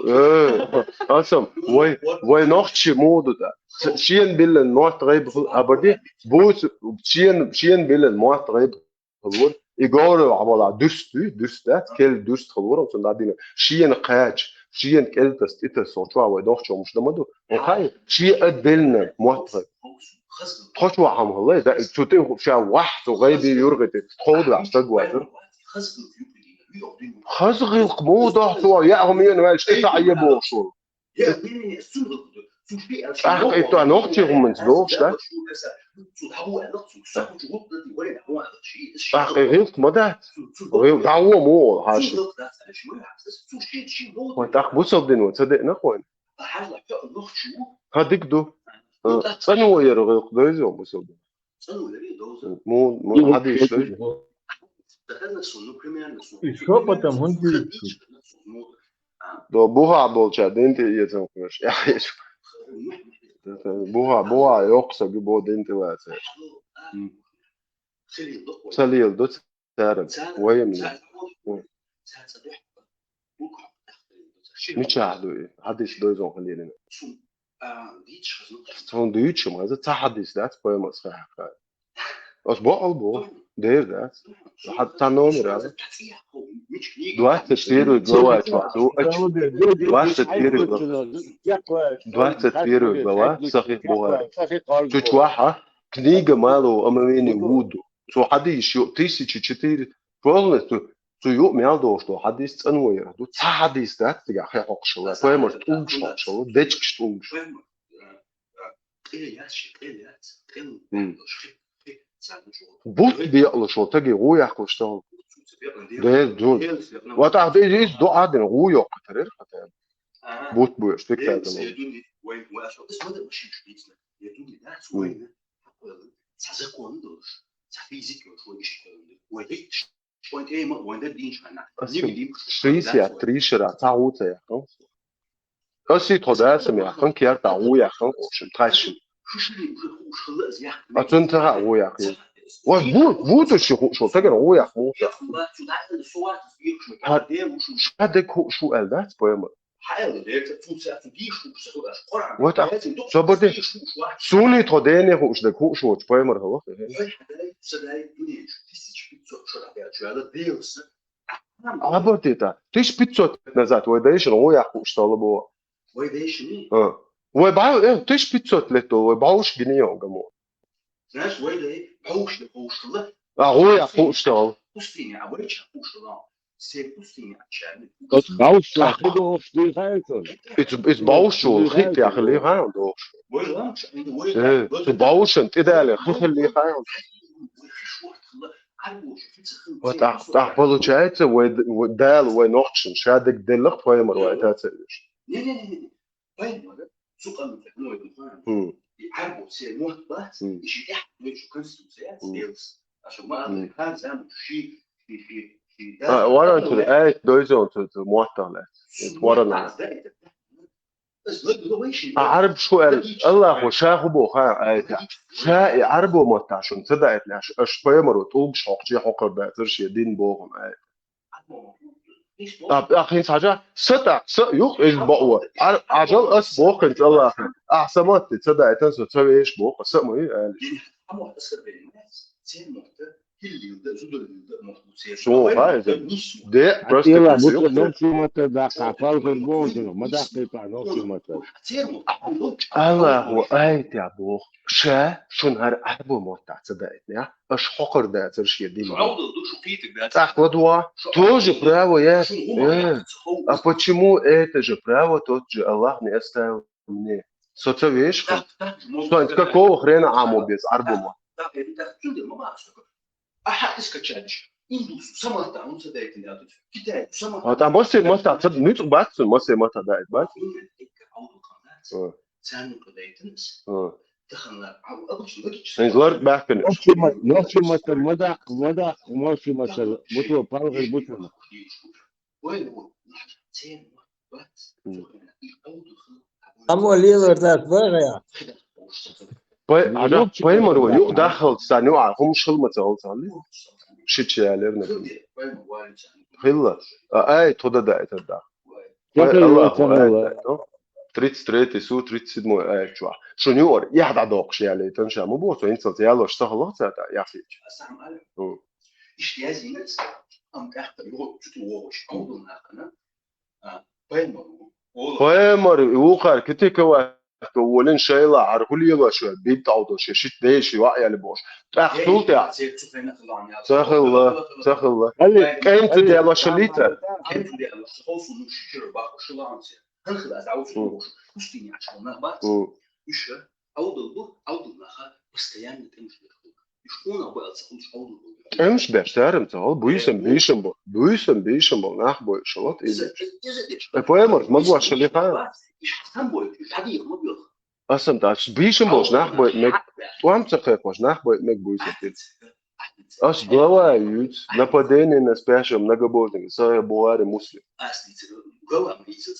Э, асам, вай, вай нохчи моду да. Шиен биллен мот гайб хул абади, бус шиен, шиен биллен мот гайб хул. И горе абала дюст, дюст да, кел дюст хул, он сон да дина. Шиен кач, шиен кел тас, итас, он чуа вай нохчи муш да маду. Он хай, ши ад биллен мот гайб. Тхо чуа хам хул, да, цу тин ху ша вах, цу гайби юргити, тхо да, аш тагвазар. Хаз гилк моду, цу, я хумиен валч, ита айя бошул. Ах, это нохчи хуманц дохш, да? Ах, гилк мода. Гилк, да, во, мо, хаш. Вот ах, бусал дин, вот, ца де, на хойн. Ха дик ду. Ца ну, я гилк, да, изо, бусал дин. Му, му, хадиш, да? Ещё потом он... До буха болча, дин ти ецен куш. Я еш. Буха, буха, йокса, би бо дин ти лаце. Салил, до царам. Ваем. Мича ду, хадиш дойзон халилин. Сон дючим, аз ца хадис да, поэма схаха. Ос бо албо, дер да. Хатта номер, а? Двадцать первая глава, чё? Двадцать первая глава. Двадцать первая глава, Сахих Бухари. Чё, чё, а? Книга Малого омовения Вуду. Цу хадис ещё тысяча четыре. Полностью цу ю мял до, что хадис цанвоер. Ду ца хадис да, тига хе хокшала. Поэма тулгш хокшала, дечкш тулгш. Бут биялышо, таги гуяхлышо. Дез дун. Вот а дез из дуа дин гуёк катарер катар. Бут буеш, тик катар. Шестьдесят три шира, ца гуца яхал. Аси тхо дасам яхан, кер та гу яхан, в общем, тхайшин. А цун тага гу яхан. Ва бу, бу то ши ху шо, тагер гу яхан. Ха, ша де ку шу эл да, поэма. Вот а, сободи. Суни тхо дене ху шу де ку шу, поэма ха. Абортита. Тысяча пятьсот лет назад вай дайшин гу яху штала бо. Вай дайшин? А. Вай ба, э, тысяча пятьсот лет до, вай бауш гини он гамо. Знаешь, вай дай бауш да бауш ла. А гу яху штала. Пустыня, а вай ча пуштала. Се пустыня, а ча. Ос бауш ла, хи до ос ди хай сон. Ис, ис бауш ла, хи тя хли ха до. Вай ламш, ай вай. Э, баушан, ти дали, хи хли ха. Вот так, так получается, вай, вай, дал, вай нохчин, шадик делах, поэмар, вай, та цевиш. Не, не, не, не. Поэмар, сука, ну, это, ну, это, ну, и арбо, все, ну, бац, и ши, я, ну, ещё конституция, сделс. А что, ма, хар, зам, ши, ши, ши, ши, да. А, варан, то, эй, дойзон, то, то, муаттале. Варан. А, арб шуэл, Аллах, ва шаху бо, ха, айта. Ша, и арбо муатта, шун, цада, айт, ляш, аш, поэмар, тулг, шохчи, хокар, да, цирши, дин, бо, ха, айт. А, а, хин сажа, сата, са, юх, эш бо, ва. Ар, ажал, ас, бо, хин, Аллах. А, самат, цада, айта, со, цавеш, бо, са, мой, айт. Шо, ха, это. Де, просто ила, вот, ну, шумата, да, капал, вот, бо, ну, мадах, ты, па, ну, шумата. Аллаху, айта, бо. Ша, шун хар арбо муатта, цада, айт, я. Аш хокар да, цирши дин. Так вот, ва, тоже право, я. Э, а почему это же право тот же Аллах не оставил мне? Соца веш? Сон, с какого хрена амо без арбо муатта? А там масе мата, цад нюц бац, масе мата да, бац. Э. Ин лард бахкан. Нохчий ма-, нохчий масал, мада, мада, нохчий масал, буту, палгъир буту. М. Амма лилар дат багъа. Пай-, Ну, ада, нохчий паймар масал, ва, юх да. Дахал са, ну, а, хум шил ма цал са, ли? Ши чалер на. Хилла. А, ай, тода да, это да. Ай, Аллаху Акбар, ну. Тридцать третий сура, тридцать седьмой аят чуа. Шуни ор, я да докш я ле, тан ша, му бо, то инсал я лош, са халах са, да, я фич. М. Иш я зинас, ам тахта, ю, чути вогош, ам дун нахана. А, паймару, ол Паймар, ухар, китикава, то волен шайла, ар хулила шу, бит алдо шу, шит де шу, ва яли бош. Тах султя. Сахилла, сахилла. Али, Кайм али, туди ала шалита. Кайм туди ала шалита. Холсун шичер бах шулансе. Ханхил аз аусун М. бош. Пустыня ашална бац. М. Уша. Аудыл бу, аудыл наха, постоянно темш беху. Ишкуна бу алса хулш аудыл бу. Эмш беш, сарым цагал, буйсам, Э, бу- бейшам бу. Буйсам, бейшам бу, нах бой, шалот, Иза, изи. иза, иза деш. Э, поэмар, могу Иш-, ошибиться. иш-, иш-, сам бой, иш-, ади их мобил. Асам да, аш бейшам бу, Аудыл нах бой, нах мег, бах. Туам цахай хош, нах бой, мег буйсам тин. Ас глава юц, нападение на спящего многобожника, Сахих Бухари, Муслим. Ас лица, глава, лица,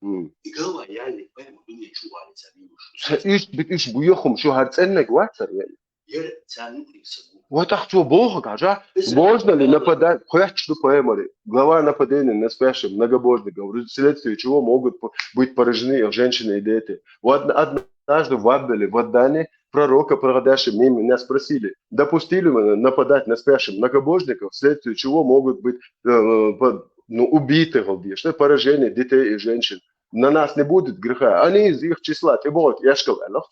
М. И глава, я ли, поэмар, дуния чували, царь Юш. Са иш, бит иш буяхум, шу хар ценнек ватсар, я ли. Ер царь Юш, лица, бу. Вот так что бог, гажа? Можно ли нападать? Хочешь, что поэмари? Глава нападения на спящих многобожников, вследствие чего могут п-, быть поражены их женщины и дети. Вот однажды в Ваббеле, в Адане, пророка, проходящего мимо, меня спросили, допустили мы нападать на спящих многобожников, вследствие чего могут быть, э, по-, ну, убиты, говоришь, да, поражение детей и женщин. На нас не будет греха. Они из их числа, ты вот, я сказал, Аллах.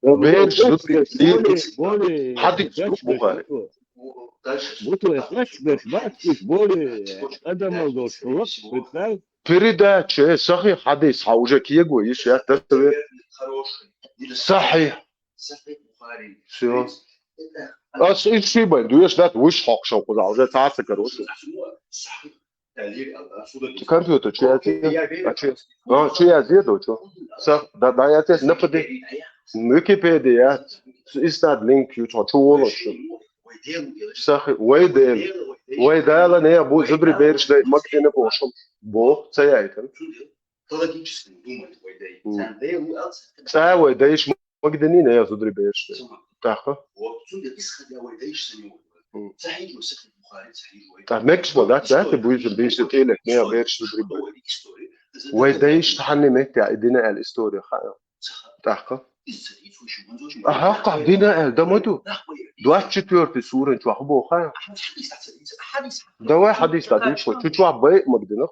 Ну, Берш, ну, зуб, более, более, Хадис, дальше, Бухари. Дальше. Вот, э, дальше, дальше, дальше, более, Адам Алдош, вот, представь. Передача, сахих хадис, ха, уже киего, ещё я тасавер. Хороший. Сахих. Сахих Бухари. Всё. Это Ас иши бай, дуеш дат, вуш хок шо куда, уже таса, короче. Сахих. Компьютер, чё я тебе? А чё? А, чё я тебе, чё? Са, да, да, я тебе напади. Википедия. Истад линк, чё, чё, чё, волос, чё? Сахи, вай дел. Вай дела, не, бу, зубри берш, да, мак ты не пошёл. Бог, ца я это. Логически думать, вай дел. М. Ца вай дел, ш-, мак ты не, не, я зубри берш, да. Таха. Вот, исходя вай дел, ш-, М. А, мекш ма, да, да, ты будешь, будешь, ты лек, не, берш, зубри берш. Вай дел, ш-, тахани мек, я, иди на, э, история, ха. Таха. Аха, ха, дина, э, да, ма ту. Двадцать четвёртый сура, чё, ха, бо, ха. Давай хадис, да, ты чё, чё, чё, бай, мак ты, ну.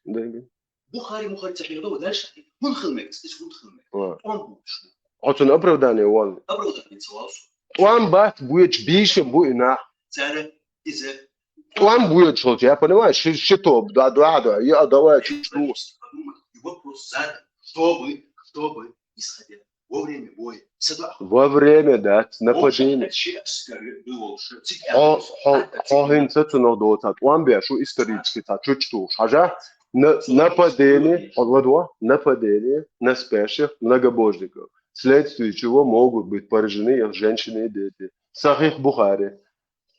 Да, да. Бухари, Бухари, Сахих, да, дальше. Мун хилмек, здесь мун хилмек. Ва. Он будет, что? Отун оправдание вон. Оправдание целался. Туан бат буйч бийшин буйна. Царь, иза. Туан буйч, я понимаю, щи-, щитоб, да, да, да, я давай, чувствую. Подумать, и вопрос задан, чтобы, чтобы, исходя, во время боя, сада. Во время, да, нападение. О, о, о, хин цецуно доца, туан бия, шу исторически та, чучту, хажа, на-, нападение, он ладва, нападение на спящих многобожников, вследствие чего могут быть поражены их женщины и дети. Сахих Бухари.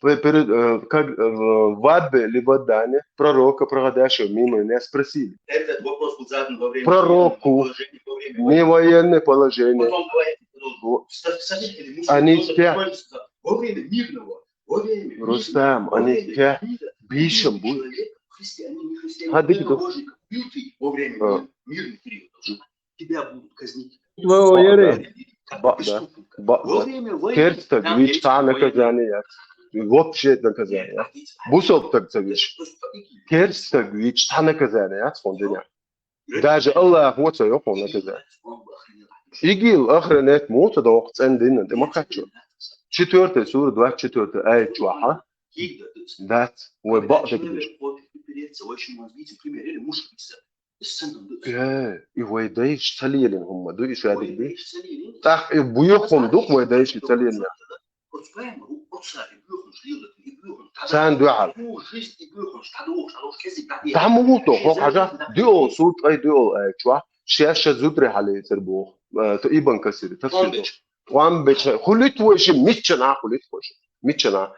Пе-, перед, э, как, э, в Ваббе или в Адане пророка, проходящего мимо, меня спросили. Этот вопрос был задан во время Пророку. Военного положения, во время Не военное положение. Потом давай продолжим. Во-, Са-, Сахих или Муслим, Они кто-то спят. Буквально сказал, во время мирного, во время мирного, Рустам, во они время спят. Мира Бийшин любой буй. Человек, христианин, не христианин, Хадик кто-то док. Божий, как бьют во время А. мир-, мирный период. Тебя будут казнить. Твоего Баъда. Еры. Как Баъда. Преступника. Баъда. Во время войны Керста там вич есть та военные наказание, я. Вообще наказание, я. Бусоп так завиш. Керста вич та наказание, я, сконденя. Даже Аллах вот своё пол наказание. Игил охранять мута да ох цендин, ты макачу. Четвёртая сура, двадцать четвёртая аят чуаха. Дат, ой, баъда кидиш. Э, и вай дайш цалиелин хумма, ду иш адик би. Тах, и буюхум дух вай дайш цалиелин. Сан дуал. Таму то, хо хажа, дуал, сут, ай дуал, ай, чуа. Шеша зудре хале цер бо. Э, то Ибн Касир, тафсир. ТӀом беча, хулит вайши, миччана хулит вайши. Миччана.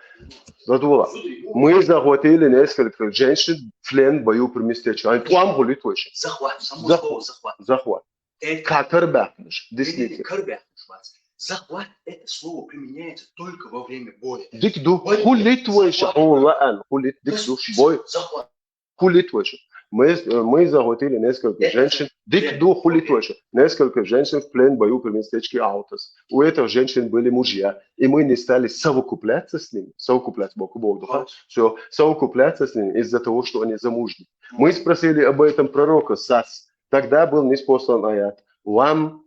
Задула. Мы захватили несколько женщин в плен в бою при местечке. Ай, тӀом хулит вайши. Захват. Само Захват. Слово захват. Захват. Это Катар бахнуш, это десница. Катар бахнуш, бац. Захват, это слово применяется только во время боя. Дик ду, хулит вайши, хулаан, хулит дик ду, бой. Захват. Хулит вайши. Мы, э, мы захватили несколько женщин. Дик ду, хулит вайши. Несколько женщин в плен в бою при местечке Аутас. У этих женщин были мужья, и мы не стали совокупляться с ними. Совокупляться, бог, бог, духа. Все, совокупляться с ними из-за того, что они замужние. Мы спросили об этом пророка Сас. Тогда был ниспослан аят. Вам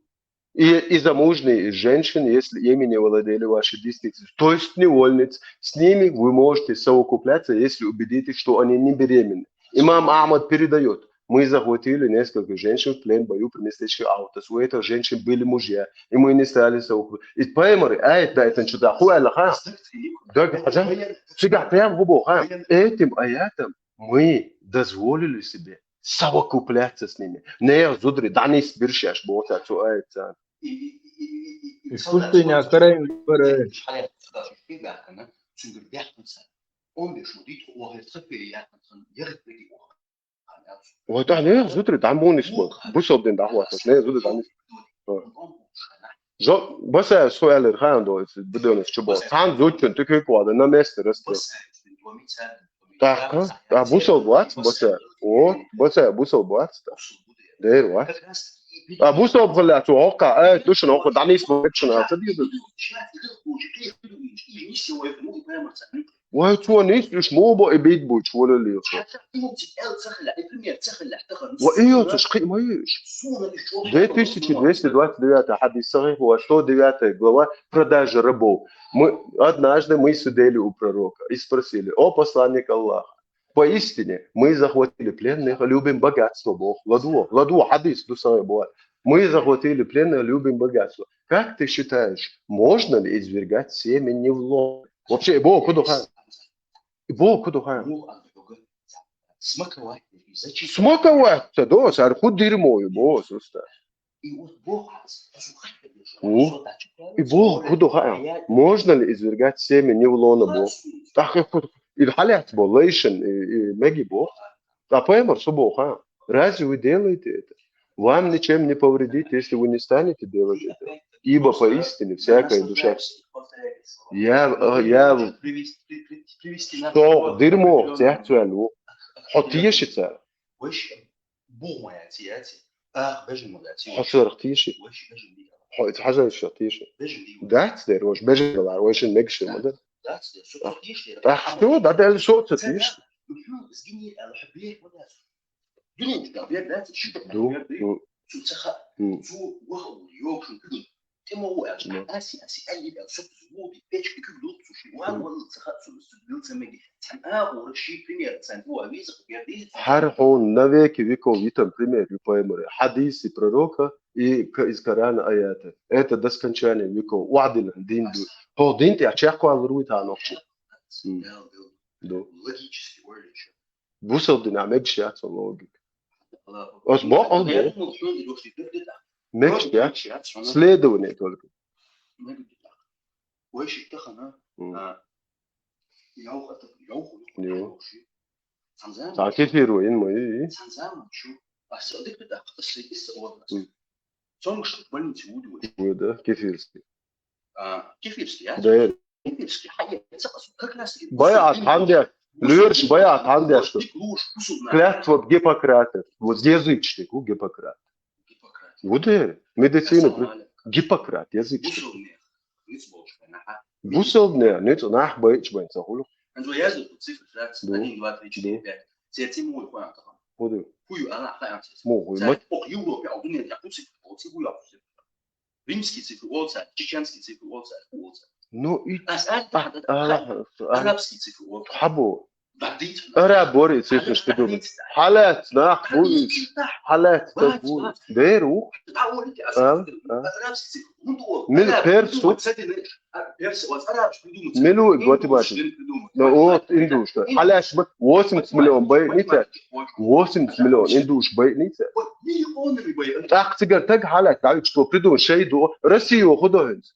и, и замужние, и женщины, если ими не владели ваши десницы, то есть невольниц, с ними вы можете совокупляться, если убедитесь, что они не беременны. Имам Ахмад передает: мы захватили несколько женщин в плен в бою при местечке Аутас. У этих женщин были мужья, и мы не стали совокупляться. И поймали, а это, это что-то хуя лаха. Да, да, да. Всегда прям в бок, а? Этим аятом мы дозволили себе совокупляться с ними. Не зудри, данис биршаш, бота, цу айца. Искусственный астарай бара. Вот, да, не зудри, да, мунис бо. Бусол дин да, вот, не зудри, данис. Жо, баса, суэлэр хаан до, бидонос чубо. Хан зучин, ты кой квада, на месте растёт. Так, а? А бусол бац, баса. О, баса, бусол бац. Дэр ва. А бусол бхала цу ока, э, тушин ока, данис бо, чина, а, цадис. Вай, цу анис, уж мобо и бит буч, вала ли. Ва, и вот, уж хи, моиш. Две тысячи двести двадцать девятый хадис, сахих, ва, сто девятая глава, продажа рабов. Мы, однажды мы сидели у пророка и спросили: «О посланник Аллаха, поистине мы захватили пленных, любим богатство, Бог». Ладу, ладу, хадис, ду самый бо. «Мы захватили пленных, любим богатство. Как ты считаешь, можно ли извергать семя не в лон?» Вообще, Бог, куда ха? Бог, куда ха? Смаковать. Смаковать, да, сар худ дерьмо, бо, суста. И вот Бог, у, и Бог, куда ха? Можно ли извергать семя не в лоно, Бог? Так, и худ, и халят, бо, лейшен, и, и меги, бо. А поймар, су, бо, ха? Разве вы делаете это? Вам ничем не повредит, если вы не станете делать это. Ибо поистине всякая душа... Я, э, я... Что, дерьмо, цяхцуял, хо тиешица. Хо сорах тиеши. Хо, это хажа ещё тиеши. Да, цдер, ваш бежала, ваш мегши, да? А что, да, да, что ты тиеши? Ду, ду. Хар хо навеки веков витам пример, любой море. Хадисы пророка и из Корана аяты. Это до скончания веков. Уадил дин ду. Хо дин ти ачак квал руит анокчи. Ду. Логически, Бусалдин а мегши яц логика. Ос бо, ос бо. Мегши яц. Следование только. Ца кефир ва ин ма и. Да, кефирский, а? Кефирский, а? Да. Баяат ханде, лёрш баяат ханде, что клятва Гиппократа. Вот язычник у Гиппократ. Вот, э, медицина. Гиппократ, язычник. Бусалдин, нет, нах байч байн сахулу. Ду. Ду. Ду. Ма. Римский цифр олца, чеченский цифр олца, олца. Ну и... Арабский цифр олца. Хабо. Араб вар и цифраш придумать. Хьалаьцна нах бу из. Хьалаьцна стаг бу из. Дера ву. А, а. Мил перс ву. Мил ву и математик. Ну вот, индуш. Хьалаьцна восемьдесят миллион байнийца. Восемьдесят миллион индуш байнийца. ТӀаккха цигара таг хьалаьцна, дӀавигаш, цо придумать шай ду. Россия хӀу до хӀинца?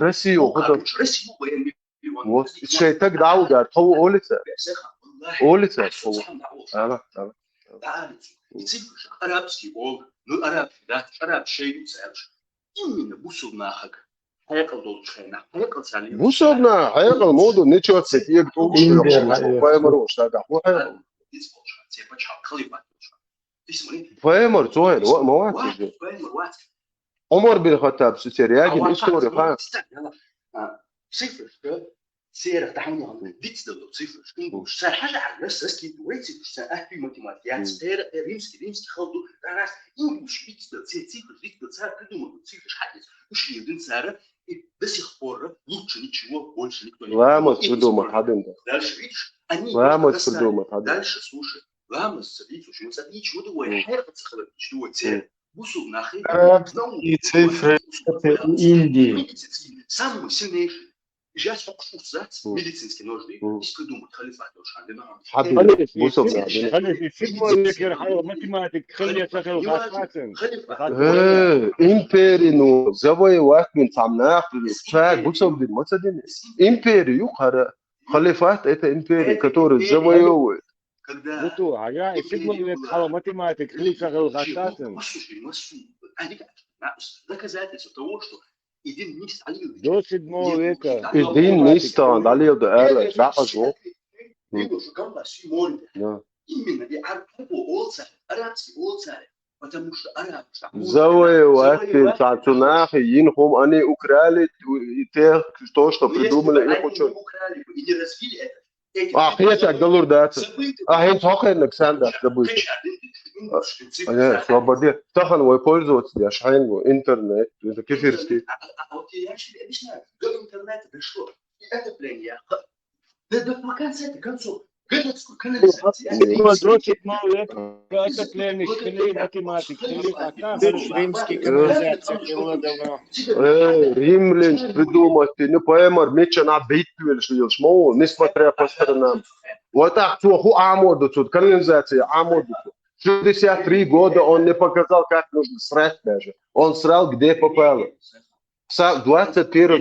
Россия хӀу до? Вот, шайтаг даугар, тхо улица. Улица, тхо. Ала, ала. Арабский ол, ну, арабский, да, араб шей ду царш. Именно бусулнахаг. Хьекъал долчу хенахь, хьекъал царна. Бусулна, хьекъал, моду, ничего себе, тӀега тӀулгаш Индия, йоккхуш, хьекъал. Пайхамар волуш, да, хӀу хьекъал. Цепа чхьа, халифат волуш. Пайхамар, цо хьен, ва-, ма вац иза. Пайхамар вац. Ӏумар бин Хаттаб, су церан ягина история, ха? Цифрашка, церах тахьанехьа вицдало цифраш, ингуш, цара хьажа хьаргаш, раскид вай цифраш, цара ахьи математика, яц, церан, э, римский, римский халду, раз, ингуш вицдал, церан цифраш вицдал, цара придумал цифраш хьаэц, уж ирдин цара, и до сих пор лучше ничего больше никто не придумал. Ламаз придумал, хадин да. Дальше, видишь, они просто достали. Ламаз придумал, хадин. Дальше, слушай, ламаз, садись, слушай, мы садись, вот, ой, хьерца хлопничь, вот, церан. Бусул нахи. Арабские цифры, это Индии. Самый сильнейший. Сейчас хьокхуш уц зац, медицинский нож ду, и придумать халифат, уж хьан дина. Халиф, бусул халиф, халиф, сигма векер хьал математик, халиф, халиф, халиф. Э, импери, ну, завоевать бин цхьа нах, цхьа бусул дин, ма ца дина. Импери ю хара. Халифат — это империя, которая завоевывает. Когда... Буту, а я и сигма век хьал математик, халиф, халиф, халиф. Доказательство того, что и дин нисдан дӀалелда. До седьмого века. И дин нисдан дӀалелда, аьлла, дӀахьажо. Да. Именно и арабский олцаре, арабский олцаре, потому что араб завоевать бин цхьа цу нахе йина хӀума, они украли, и те, то, что придумали, и они не украли бы, и не развили это. А, хетаг далур дац. А, хӀинца хьо кхаьрнарг сан дац, забыт. А, не, свободе. Тахана вай пользоваться деш хьайна ву интернет, это кефирский. А, а, а вот я тебе объясняю, до интернета дошло. И отопление. Да, да, пока с этой концов. Городскую канализацию. Отопление, школы, математика, школы, а там римский канализация, было давно. Э, римляне придумать, ну, пайхамар миччанхьа биттавелаш лелаш ма ву, несмотря по сторонам. Вот так, цо хӀу Ӏамор ду цо, канализация Ӏамор ду цо. Шестьдесят три года он не показал, как нужно срать даже. Он срал, где попало. Са двадцать первый...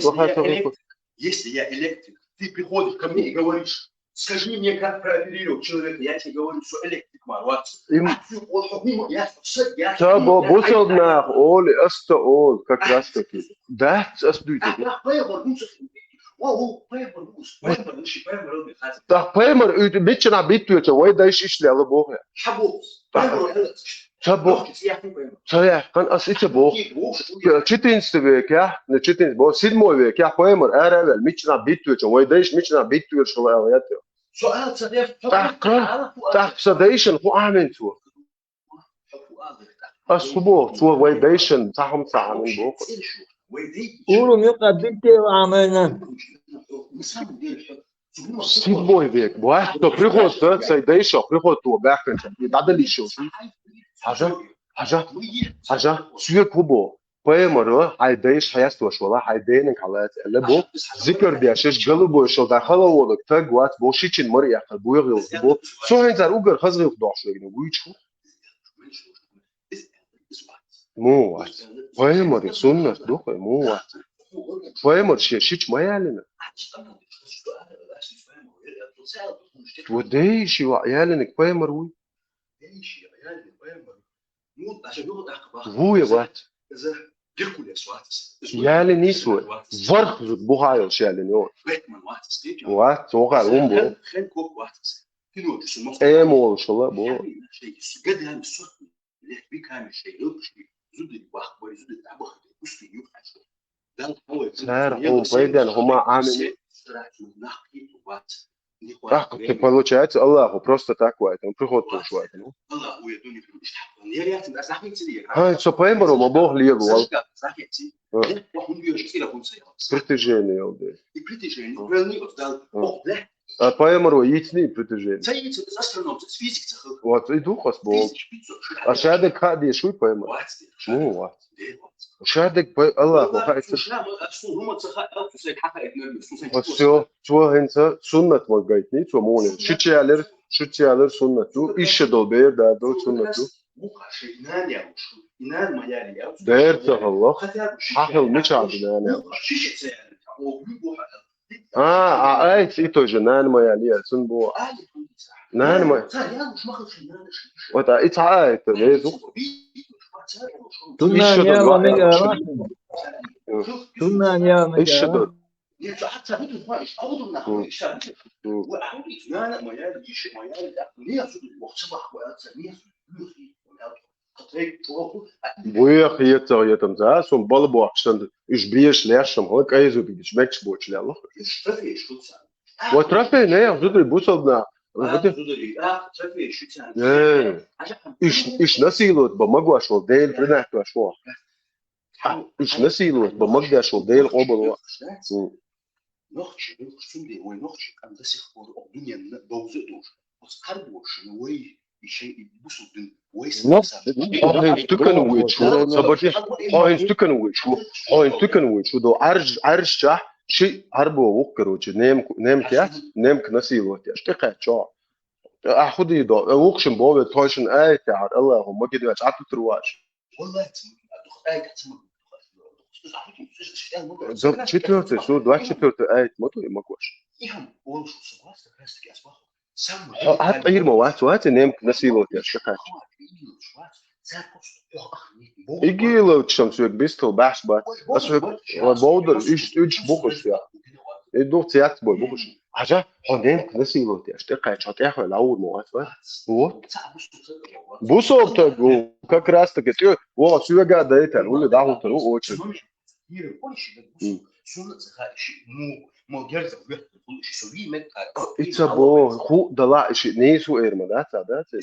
Если я электрик, ты приходишь ко мне и говоришь: «Скажи мне, как прооперировать человека». Я тебе говорю: «Всё, электрик мар вац». Им... А ты, о, о, о, я, я, я, я, бусул нах оли, аста ол, как раз таки. Да, аста дуйта. А, а, пайхамар, ну, слушай, о, о, пайхамар, ну, пайхамар, ну, ши, пайхамар, ну, хаз. Да, пайхамар, ю, миччанхьа биттавелча, вай дайша иштта лела боху. Хьабо. Ца боху. Ца яхкан, ас и ца боху. Четырнадцатый векехь, ну, четырнадцатый боху, седьмой векехь пайхамар ара а ваьлла, миччанхьа биттавелча, вай дайша миччанхьа биттавелча хила аьлла яц. ТӀаккха, тӀаккха сан дайшан хӀу Ӏамийна цо? Ас хӀу боху, цо вай дайшан цхьа хӀума ца Ӏамийна боху. Урум юкъа биттева Ӏамийна. Седьмой век. Вац, то приход, да, сай дайшо, приход то баьхкинча, и дӀадалийшо. Хьажа, хьажа, хьажа, соьга хӀу боху? Пайхамар, хьайн дайша хьесташ вала, хьайн денаг хьалаца, аьлла боху, зикар деш, иш галубойшал дӀа хала волаг таг вац, бо шичина мара яьккхар, буьйгӀилла бо. Со хӀинца угар хаза гӀилла дохуш вегна, вуьйчу. Муха вац? Пайхамаран суннат ду хӀай, муха вац? Пайхамар шен шича ма ялина. Вот дайши ва ялиниг пайхамар вуй. Вуй вац? Ялин йис вай. ВархӀ зуда бухайолуш ялин йо. Вац, цо хьа хӀун бу? Эм волуш хила бу. Цара хьуна пайденна хӀума Ӏамийна. ТӀаккха, получается, Аллахо просто так вайтина, приход тош вайтина. ХӀай, со пайхамаро ма боху лело вала. Притяжение йолу дела. А пайхамар вай йийцний притяжение? Ца йийца, аса астрономца, аса физикца хила. Вот, и ду хас бо. Физик, физик, шу А шаьдага хаа дезаш вуй пайхамар? Вац, вац. Ну, вац. Де, вац. Шаьдага пай-, Аллахо Вац, хаа шу ца. Ша, ма, аса хӀума ца хаа, аса шу сайга хьахаа, эгнер, шу сайга Вот хьахаа. Всё, цо хӀинца суннат ма гайтний, цо муне. Ши чалер, ши чалер суннат ду, ишша дол бер да, дол суннат ду. Муха ши нан я ушу, и нан ма яли я ушу. Дер ца хала. Хотя бы ши Хьахил чалер. Мича ду нан я. Муха ши ши ца яли. О, ви бу хьахил. А, а, ай, и той же нан ма яли, я, сун бу. Нан ма. Ца, я уж махал ши нан ши. Вот, а, и ца, а, это, не, зу. Ту Ишша нан я дол ма вац. Мега. Ту нан я ма Ишша мега. Дол. Нет, ца, ца, буду знаешь, а буду нахуй, М. Ишша. М. Вы, а вы, нан ма яли, иши ма яли, да. Не, я буду, вот, ца, бах, вот, ца, не, я буду, я буду. Буя хетар етам за, сум бала бохчан, уж беш лешам, хала кайзу бигиш, мекч боч лялах. Вот трофей, не, я зудри бусална. Э, уж, уж насиловать ба магаш вол, дел принять ваш вол. А, уж насиловать ба магаш вол, дел обал ваш. М. Нохчи, ну, сунде, ой, нохчи, ам до сих пор, о, дунен, довзу душ. Оскар больше, ну, ой, Иши и бусул дин вайс. Ну, саб. Хьо хӀинца тукан вуй шу, сабарти, хьо хӀинца тукан вуй шу, хьо хӀинца тукан вуй шу, до арж, арж ча, ши арбо вук, короче, нем, нем кяц, нем к насиловать, аш ты качо. А худи до, вукшин бове, тойшин ай, тя, Аллаху, магид вач, ату труваш. Валлахи, ца магид, а дух ай, ца магид. За четвёртый, су, двадцать четвёртый аят, моту и макош. Ихам, он что согласен, как раз таки асбаху. Хьо, хьо, Ӏийр ма вац, вац, нем к насиловать яш, какач. Игиловчам суьг бистал бахш бац. А суьг, ва бовдал, иш, иш бухуш я. И дух цяц бой бухуш. Хьажа, хьо нем к насиловать яш, тӀекхаьча, хьо тӀехваьлла, аур ма вац, вац. Вот. Бусалба таг, как раз таки, тӀе, во, суьга дайтар, ули дагӀутар, у, очередь. М. Ица бо, ху дала иши, не су эрма, да, ца, да, ца?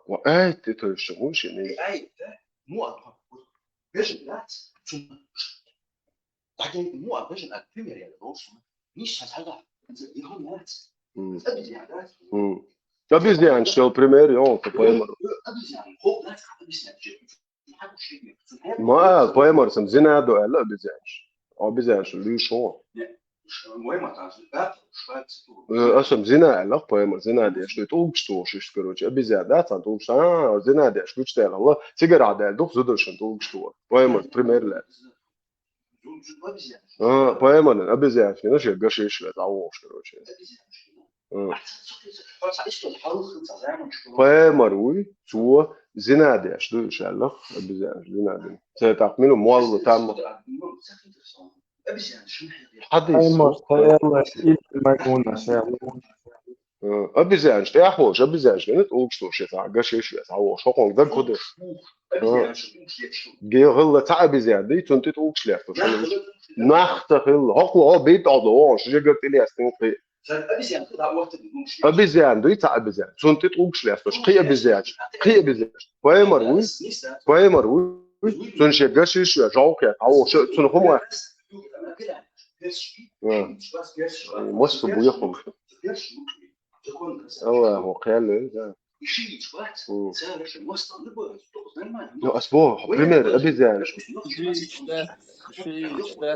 Ва, ай, ты то ещё, ху ши, не. М. М. Обезьян, что пример, он, то поймар. Ма, поймар сам зина до, ала обезьян. Обезьян, что лишь он. Э, а сам зина, ала поймар, зина де, что это угш, что шиш, короче, обезьян, да, там угш, а, зина де, что читала, ла, цигара де, дух зудашан угш, что. Поймар, пример, ла. А, поймар, обезьян, что, ну, что, гашиш, ла, а угш, короче. М. Поймар вуй, цо зина деш ду, иншаллах, обезьян, зина деш. Цо так мину молла там. Хадис. Поймар, поймар, ил магуна, шалла. Э, обезьян, что я хож, обезьян, что нет, улук, что сейчас, а, гашиш, а, о, шо кон, да, куда? Гелла та обезьян, да, и цунтит улук шлях, то, что нахта хил, хохло, о, бит, о, о, что же говорит, Ильяс, ты, Обезьян, дуй ца обезьян. Цунтит улгуш лесташ. Кхы обезьян. Кхы обезьян. Поймар вуй. Поймар вуй. Цун ше гашиш я, жаук я. Аво, ше, цун хума. Мос буя хум. Аллаху кхел, да. Ну, а с бо, пример, обезьян.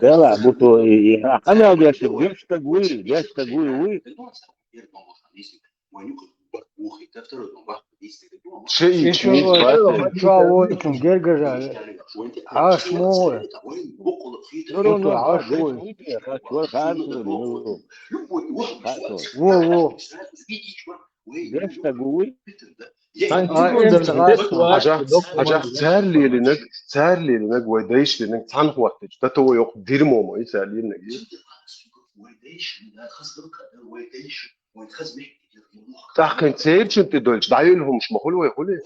Яла, буту и, и, а, канал дяши, дяшта гуй, дяшта гуй, уй. Ши и чу, чу, ой, кун гергажа, аш мо. Буту аш ой. Во, во. Хажа, хажа, цар лелинег, цар лелинег, вай дайш лелинег, цан хваттич, да то вай ох дерьмо ма, и цар лелинег. Тахкин церчин ты дольч, да юл хумш ма хули вай хули.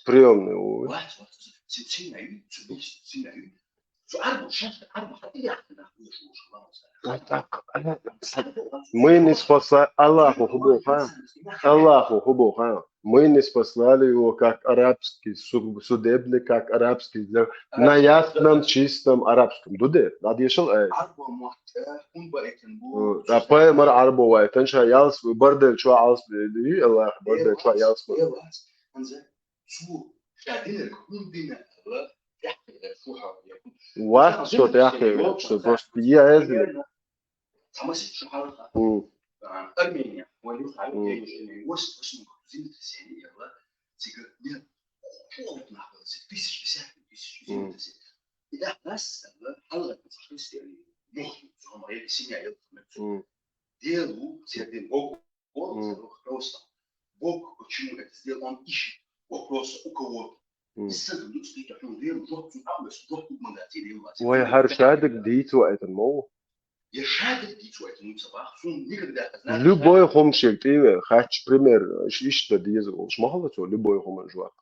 Приемный, ой. Цу Ӏарбо, шаьш Ӏарбо хьатӀаяхьа нах вуьйш вуш ламаз. Ой, так, э, мы не спасла-, Аллаху хубуха. Аллаху хубуха. Мы не спаслали его как арабский су-, судебный, как арабский, да, на ясном, чистом арабском. Дуде, надо ещё, э. Ӏарбо мотт, э, хун ба этин бу. Э, а пайхамар Ӏарбо вайтан ша ялс, бардел чу алс, э, Аллах, бардел чу ялс. Э, вас, анзе, цу, ша динер, хун динер, э, тӀехьа, э, шу хьо, э. Вас, что тӀехьа, что просто я, я, Тамасит шахьарха. Мм. А, Армения, валюха, Мм. Армения, ус, ус, землетрясение было. Цига, нет, холодно было, тысяч, десятки тысяч Мм. землетрясение. И да, нас, э, халга, христиане, мох, зома, или семья, или Мм. Делу, сердин, Бог, Мм. Просто. Бог почему это сделал, он ищет вопроса у кого-то. Мм. И с этим, ну, стоит, а он веру, жёг, ну, а, жёг, ну, мандат, и веру, а, Ой, сердин, хӀара шадерг дийца вайтан ма ву. Я шадерг дийца вайтан ма ву, цабахь, сун никогда, знаешь, Любой хӀума шег тӀе ве, хач, пример, иш-, иштта деза волуш ма хала цо, любой хӀума жоп.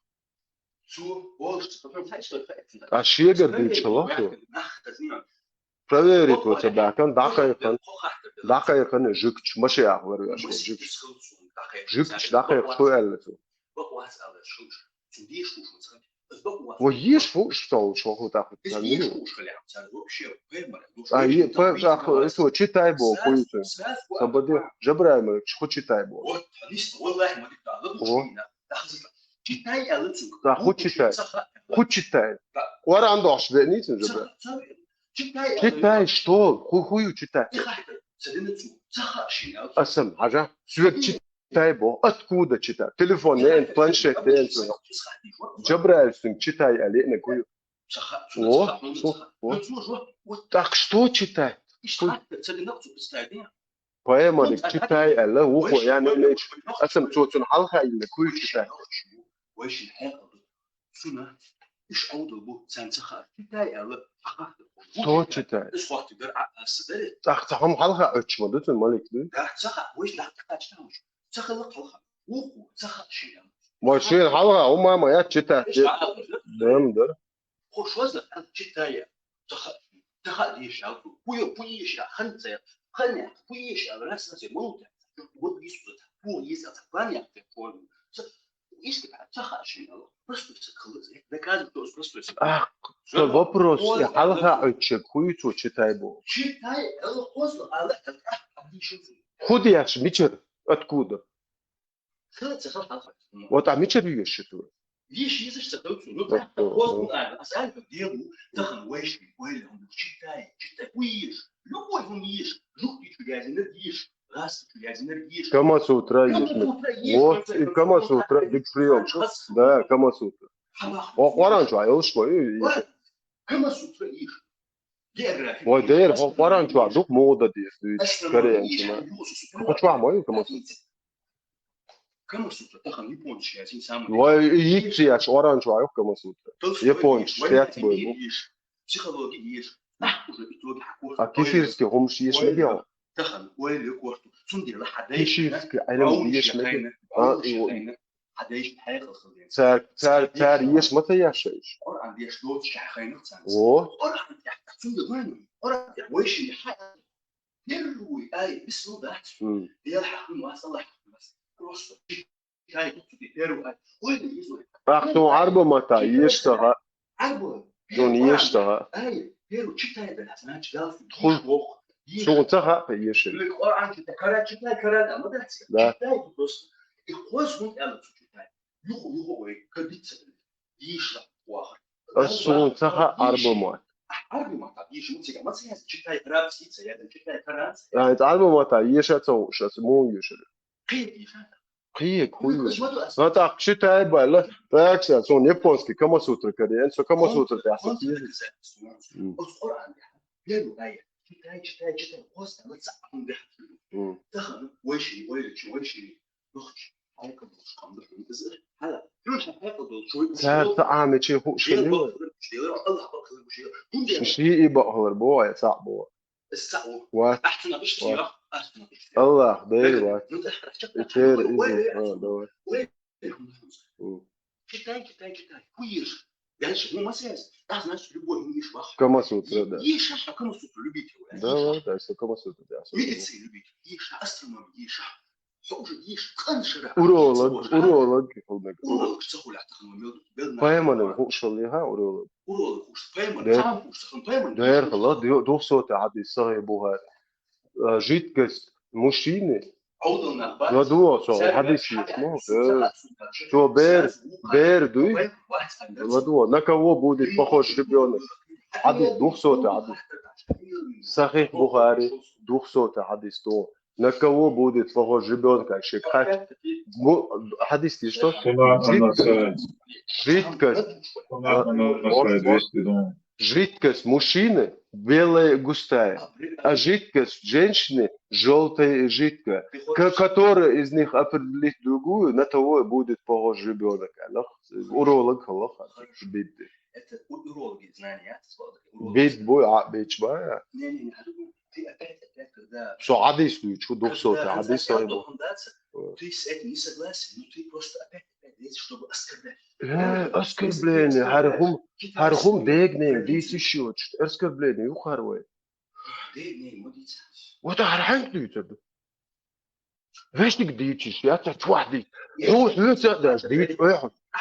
Цо, волуш, цо, потом, знаешь, что, А шегара дийца хала цо? Нах, хазина. Проверить ву ца баьккхина, дӀакхайкхина, дӀакхайкхина жуьгташ, машен ахлар веш ву жуьгташ. Жуьгташ дӀакхайкхина, шу аьлла цо. Ва еш фу уьш цо, шу хӀу тӀаккха. А, е-, п-, ах, цо читай боху, хуй цо. Сан баде, Жабраил, ма хӀу читай боху. О. Читай аьлла цуьнга. Да, хӀу читай? ХӀу читай? Къуръан дохуш деъний цуьнга, Жабраил? Читай, что? ХӀу, хӀу ю читай? Асан, хьажа, соьга читай боху. Откуда читай? Телефон неан, планшет неан цуьнга. Жабраил цуьнга читай аьлла, еънарг хӀу ю? О, о, о. Так что читай? Поэмариг читай аьлла, вукхо яьнна меча. Асан цо цунна хьалха йиллина куй читай. Вайшин хьекъал ду. Цуна иш Ӏовдал бу, царна ца хаьа. Читай аьлла, хьакхахта. Что читай? Ис хӀоттиг дара, а, аса дара. ТӀаккха ца хӀума хьалха оьттуш ма ду цунна, малик ду? Да, ца хаьа, вайша нах тӀакхача тамаш. Ца хала хьалха. Вукхо, ца хаьа шен аьлла. Вай шен хьалха, хӀума ма яц читай. Иш хьалха. Дам дара. Хо шозза аьлла читай аьлла. Ца хаьа, ца хаьа дийша аьлла цо. Ху ю, ху йийша аьлла, хан ца яьлла. Хан яьлла, ху йийша аьлла, раз хан ца яьлла, муьлха ца яьлла. Вот йийша ца яьлла. Ху йийша аьлла, ца хан яьлла, ца хо ю. Ца, иштта ца хаьа шен аьлла. Просто ца хала, доказывать, что просто ца. Ах, что вопрос, я хьалха оьттуш, хӀу ю цо читай боху. Читай аьлла, хоза аьлла, аьлла, а, а, дийша цо. ХӀу деш, мичара, откуда? Хила ца хала хьалха. Вот, а мичара йоьшу цо? Йиш йизаш ца хила цо. Ну, так, так, вот, ну, а, а сальто делу, тахан вайшли, вайли, он читай, читай, уйиш. Любой он еш. Жук ты чу язина еш. Раз ты чу язина еш. Камасутра еш. Камасутра еш. Вот, и Камасутра, биг приём. Да, Камасутра. О, Къуръан чу, а, ёлш кой. Камасутра еш. География. Вай дера, хӀо Къуръан чохь ду-кх муха дан деза дуьйцуш, кореанчуна. Хьо чохь ма ю Камасутра? Камасутра, тахана японцаш яций самый. Вай йиц еш Къуръан чохь ю-кх Камасутра. Японцаш, шец бой бу. Психология еш. Нах уже итоги хьакхо. А кефирский хӀумаш еш мегий хьо? Тахана ойла ю корта. Цундела хьан дайша. Кефирский Ӏилма еш мегий? А, и Хьан дайша хьекъал хила деза. Цар, цар, цар еш ма ца еш иш. Къуръан деш доцуш хьайнах царна. О. Къуръан тӀехь, цунна вайн, Къуръан тӀехь вайшин хьа. Первый ай, бисмилла дац. Мм. Дела хьахун вас, Аллах хьахун вас. Просто читай, первый ай. Ой, да, изой. Ах, цо Ӏарба матта еш ца хаьа. Ӏарба. Цунна еш ца хаьа. Ай, первый читай да, значит, галстук. Ху. Еш вох. Цунна ца хаьа, еш. Или Къуръан читай, Коран читай, Коран, а, ма дац. Да. Читай просто. И хоза хӀунда аьлла цо читай. Юха, юха вай кадица. Йиша вахар. Ас суна ца хаьа Ӏарба мотт. Ӏарба мотт, йиша, ну, цига, ма ца яз, читай арабский, ца яз, читай Коран, ца яз. Ай, Ӏарба матта еша ца хууш, ас муха йиша? Кхин йиша. Кхин, кхин. Ну, кхин, ма тӀаккха читай баьлла, тӀаккха сан, суна японский Камасутра карийна, со Камасутра тӀехь сан. М. Оцу Къуръан тӀехь, первый аят. Читай, читай, читай, просто, ма ца, ам, бехь. М. Тахана, вайши, вайши, вайши. Нохча хьекъал долуш кхам ду хьуна иза. Хьала, хьуна сан хьекъал долуш вай уьш. Цара ца Ӏамича хууш хилла. Дела бакъ хилар гуш яра, Аллах бакъ хилар гуш яра. ХӀунда? Ши и бакъ хилар бу, ай, цхьаъ бу. Ас цхьаъ ву. Вац. Ахьа цунах иштта йоху, ас цунах иштта. Аллах, Дела вац. Ну, да, чакх. И тера иза. А, давай. Вай, вай, хьуна хьуна. М. Читай, читай, читай. ХӀу еш? Дальше, ну, масса, да, значит, любой, ну, ишь, вах. Камасутра, да. Ишь, а Камасутру любите, вы, Да, да, да, если Камасутра, да. Медицину любите, ишь, астрономию, ишь. Уже ишь, каншера. Уролог, уролог, Уролог, цахуля, так, ну, мел, мел, Поэманы хушал, ха, уролог. Уролог, уж, поэманы, Да. Там, уж, сахын, поэманы. Дэр хала, двухсотый хадис Сахих Бухари. Э, Жидкость мужчины. Аудална, Ладуо, со хадис есть, ну, э, что бер, бер дуй. Ладуо, на кого будет похож ребенок? Хадис, двухсотый хадис. Сахих Бухари, двухсотый хадис, то. На кого будет похож ребенок, шекхат? Хадис есть, что? Сунан Жидкость, Анасай. Жидкость. Сунан Анасай двести, да. Жидкость мужчины белая, густая, а жидкость женщины желтая и жидкая. К- Которая из них определить другую, на того и будет похож ребенок. Уролог, Это у- урологи знания, а, слово. Урологи Бит знания. бу, а, бич бая. Не-не-не, я думаю, ты опять, опять, когда... Со хадис дуй, чу двухсотый Когда хадис хотел сай бу. догадаться, ты с этим не согласен, но ты просто опять, опять лезешь, чтобы оскорблять. Э, оскорбление, хархум, хархум дегнем, десять счет, оскорбление, ухарвай. Дегнем, молиться. Вот харханг дуй, ты. Вешник дичиш, я тебя чуади. Ну, ну, это даже дич, ой, хо. А.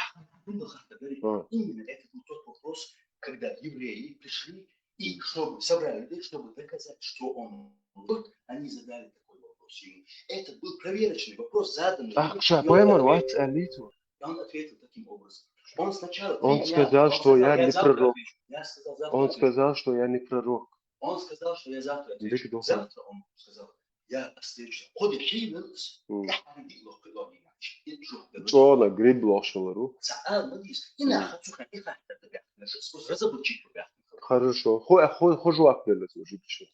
Именно это был тот вопрос, когда евреи пришли и чтобы собрали людей, чтобы доказать, что он вот, они задали такой вопрос ему. Это был проверочный вопрос, заданный. А, ему, ща, и он поэмар, ответил. вац, алиту. Он ответил таким образом. Он сначала... Он три дня, сказал, он что сказал, я не завтра пророк. отвечу. Я сказал, завтра Он отвечу. Сказал, что я не пророк. Он сказал, что я завтра отвечу. Дик дохуй. Завтра он сказал, я встречу. Ходи хинус, М. я ханги лох килогина. Чона гриб лохшалару. Саал мадис. Ина хацуха, и хатта бяхна. Разоблачить бяхна. Хорошо. Хо, хо, хо жуап делес уже пишу.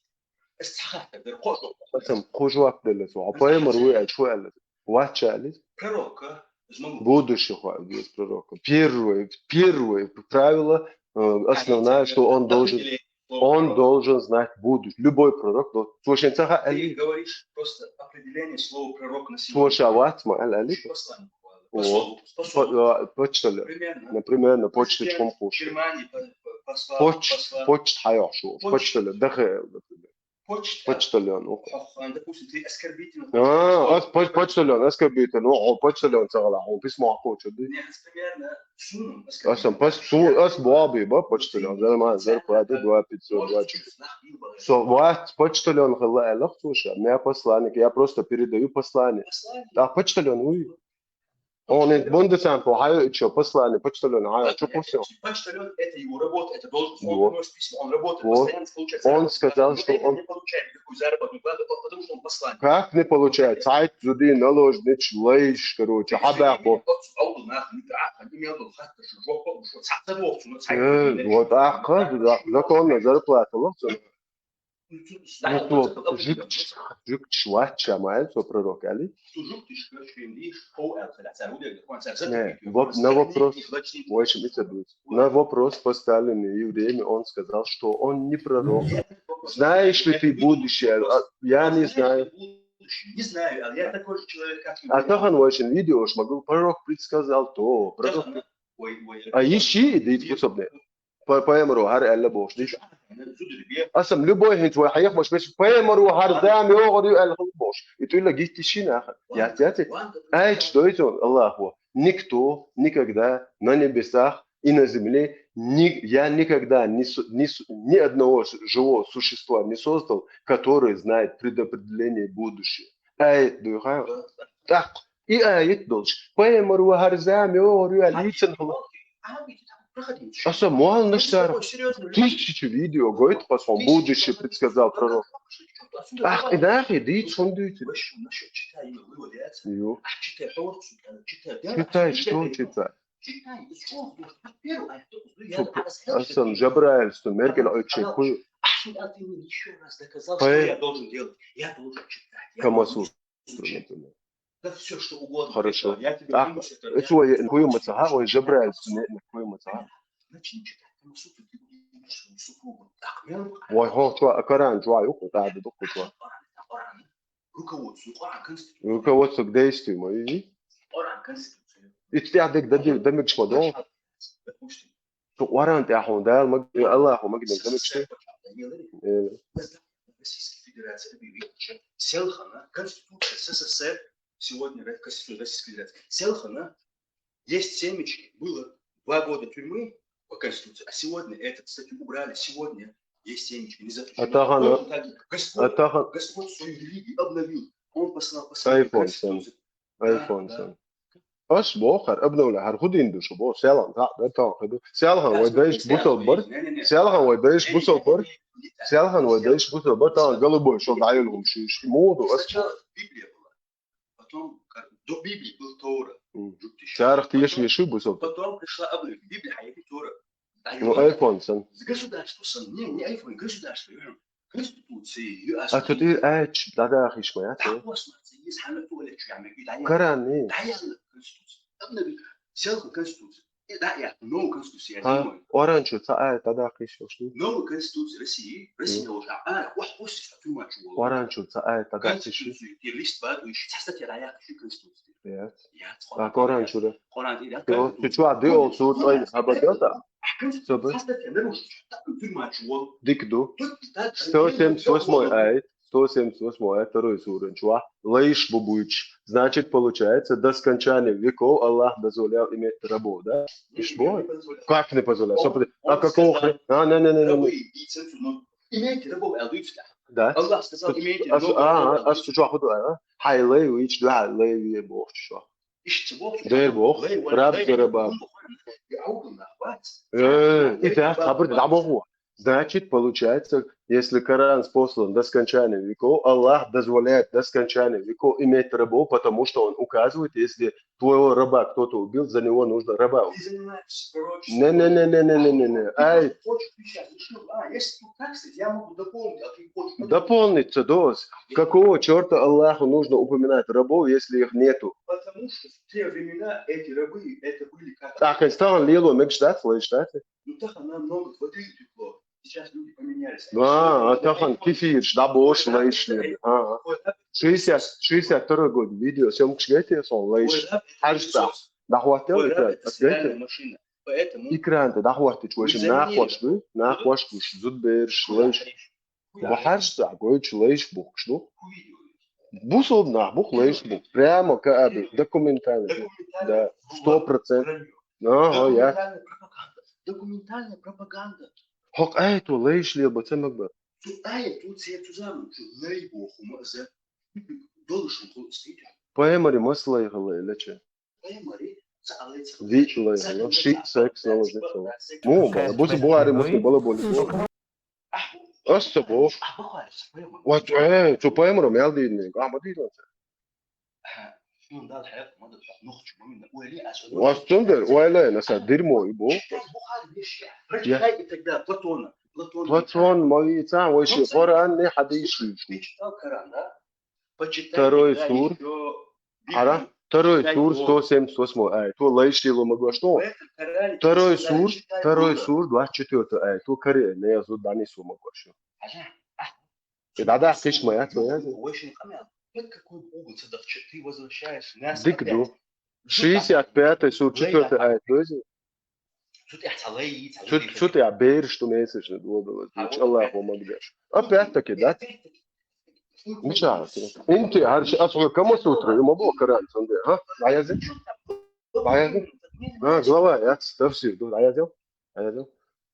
Эс хатта бер хошо. Асам, хо жуап делес. А поэмар уй, а чу алес. Вач алес. Пророка, змогу. Будущего без пророка. Первое, первое правило, э, основное, что он должен, он должен знать будущее. Любой пророк, но слушай, саха Ты али, говоришь просто определение слова пророк на сегодня. слушай, вац, ма, аль, али. Посланник. О, Посол. по- Посол. э, почтальон. Примерно. Например, на почте Президент чхом хуш. Германии по- по- посла. Поч, посла. Поч, хайох шу. Поч. Почтальон, да, хэ, Почта. Почтальон, ох. Хохуан, допустим, ты оскорбительно. А, ос-, поч-, почтальон, оскорбительно, о, почтальон, цагала, о, письмо, а, хочет, да? Не, примерно сумму Асам, пос-, су-, ос, буаби, ба, почтальон, зарма, зарплата, два пятьсот, два четыреста. Со, вот, почтальон, хала, элах, слушай, я посланник, я просто передаю послание. А, почтальон, уй. Он и бонде сам по, хай, чё, послание, почтальон, а, чё, после? Почтальон — это его работа, это должность. Он Вот. приносит письмо, он работает, Вот. постоянно получает Он зарплату. Сказал, что Это он не получает никакую заработную плату, потому что он посланник. Как не получает? Сайт, зуди, наложнич, лейш, короче, хабах, вот. Э, вот, а, как, да, законная зарплата, вот, всё. Ну, то, жик, жик, чвача, май, со пророк, али? Не, вот на вопрос, в общем, это будет. На вопрос, поставленный евреями, он сказал, что он не пророк. Знаешь ли ты будущее? А, я не знаю. Не знаю, а я такой же человек, как и А тахан, в общем, видео, что могу, пророк предсказал то, пророк. Ой, ой, А ищи, иди способны. По, поэмару, хар элла бохш, диш. Судербе. Асам, любой хин твой хаях, маш, маш, поэмару, хар зам, ёгор, ю, элла бохш. И ты ла гитти шина, ха. Я, я, ты. Ай, что это он? Аллаху. Никто никогда на небесах и на земле, ни, я никогда ни, су- ни, су- ни одного с- живого существа не создал, который знает предопределение будущего. Ай, духа. Так, и аят дольше. Поэмару, хар зам, ёгор, ю, алицын, хла. Аса муал наштар. Тысячи видео, говорит, потом будущее предсказал пророк. Ах, и да, и дит, он дит. Ё. Читай, что читай? Асан Жабраил, что Меркель, ой, чекуй. Ещё раз доказал, что я должен делать. Я должен читать. Я Камасу. Да все, что угодно. Хорошо. Я тебе А, вынесу это. это ой, куй мацаха, ой, Жабраил, что не, куй мацаха. Начни читать Камасутру, ты увидишь свою супругу. Так, мелко. Ой, хо, чё, а Коран, чё, ай, ух, да, да, да, чё. Коран, это Коран. Руководство, Коран, конституция. Руководство к действию, мой, и? Коран, конституция. И ты, а, да, да, да, да, мик, что, да? Допустим, Цу Къуръан тӀехь хьуна Дала маг-, Аллахо магаден камекште. Э, Российской Федерации объявить, что селхана Конституция СССР, сегодня Ро-, Конституция Российской Федерации, селхана есть семечки, было два года тюрьмы по Конституции, а сегодня эту статью убрали, сегодня есть семечки, не запрещено. А так она- Точно так же Господь, а так она- Господь свою религию обновил. Он послал послание iPhone Конституции. iPhone сан. Аш бохар, обновлять, хӀара хӀу дийна ду шу, бо, селхан, хӀа, да, тан, хӀа, ду. Селхан вай дайш бусалба бар. Селхан вай дайш бусалба бар. Селхан вай дайш бусалба бар, тан голубой шо дӀайолу хӀума шиш. Муду аш. Сначала Библия была, потом как до Библии был Тора. М. Царах тешми шу бусалба. Потом пришла обновление. Библия, а это Тора. Ну, iPhone сан. Государство сан, не, не iPhone, государство, я говорю, Конституция, её А тут и айч, да, да, хиш моя. Да, вот, смотри, есть хана туалет, что я могу, да, я- Коран, не. Да, я знаю, Конституция. Обновить. Селхан Конституция. И да, я, новую Конституцию, я Ха, думаю. Оранчу ца ай тада хиш шо. Новую Конституцию России, Россия уже, а, вот, вот, сейчас, ту мачу, вот. Оранчу ца ай тада хиш. Конституцию, ты лист падаешь, сейчас статья, да, я хочу Конституцию. Я. Я, А Коран чура. Коран, я, Ты вот, ты чё, а ты ол суд ай абадата? А Конституция, статья, нарушить, так, тюрьма, чего? Дик ду. Тут, так, Сто семьдесят восьмой ай. Сто семьдесят восьмой ай, второй суран чуа. Лайш бубуч. Значит, получается, до скончания веков Аллах дозволял иметь рабов, да? Ишбо? Как не позволял? Что, а какого хрена? А, не, не, не, не, не. Имейте рабов, а дайте. Да. Аллах сказал, имейте Ас, много а, рабов. а, ас чуа худу, а? Хай лай вич, да, лай ви бох чуа. Ишчи бох. Дэр бох, раб за раба. Э, и да, хабар да боху. Значит, получается, если Коран спослан до скончания веков, Аллах дозволяет до скончания веков иметь рабов, потому что он указывает, если твоего раба кто-то убил, за него нужно раба убить. Ты занимаешься пророчеством. Не-не-не-не-не-не-не. Ай, Хочешь, ты сейчас решил, а, если тут так сказать, я могу дополнить, а ты хочешь. Дополнится, дос. Какого черта Аллаху нужно упоминать рабов, если их нету? Потому что в те времена эти рабы, это были как... Так, и стал лило мечтать, слышать. Ну, так она много воды утекло. Сейчас люди поменялись. А, а тахан кефирш, да, бош, лайш, а. Шестьдесят, шестьдесят второй год видео съемки шгайте, сон лайш. Харшта. Да хватил, Ой, это, это стиральная ответил. Машина. Поэтому Экран да хватит, чуешь, Вы на заменили. хваш, да? На хваш, куш, зуд берш, лайш. Хуя. Бахарш, да, гой, лайш, бухш, ну. Увидел. Бусул на, бух, лайш, бух. Прямо как бы документально. Документально. Да, сто процентов. Ага, я. Документальная пропаганда. Документальная пропаганда. Хок, ай, то лайш, либо цемек бы. Тут, ай, тут все тузам, что наибоху, за должен был стоять. Поэмари маслай, лече. Поэмари, за алайца. Витлай, ши секс, наложник. Ну, буси буари мусли бала боли. Ас собо. Вот, э, цу поэмаро мел дийни, а ма дийни. Ас цундер, уайлай, на са дерьмо, и бо. Прочитай и тогда Платона. Платон. Платон, мои ца, вай ши, Коран, не хадис, ши, ши. Ты читал Коран, да? Почитай Второй тогда сур. ещё Ара, Библию. второй Читай сур, его. сто семьдесят восьмой ай. То лайш, либо могу, что? В этом Коране Второй сказали, сур, читай второй Тора. Сур, двадцать четвёртый ай. То Коран, не я зуд, да не сумма, что. Ага. И да, да, ты ж моя, твоя. Очень хамял. Как какой угол сюда, ты возвращаешь нас Дик опять. ду. Шестьдесят пятый сур, четвёртый ай. То есть, Тут я цалай, тут, тут я берешь, что месячно, двобилось. Аллаху Магдаш. Опять-таки, да? Мича. Инти, харш, асула, кому сутра, ему было Коран, сонде, а? А я здесь? А я здесь? А, глава, я, тафсир, да, а я здесь? А я здесь?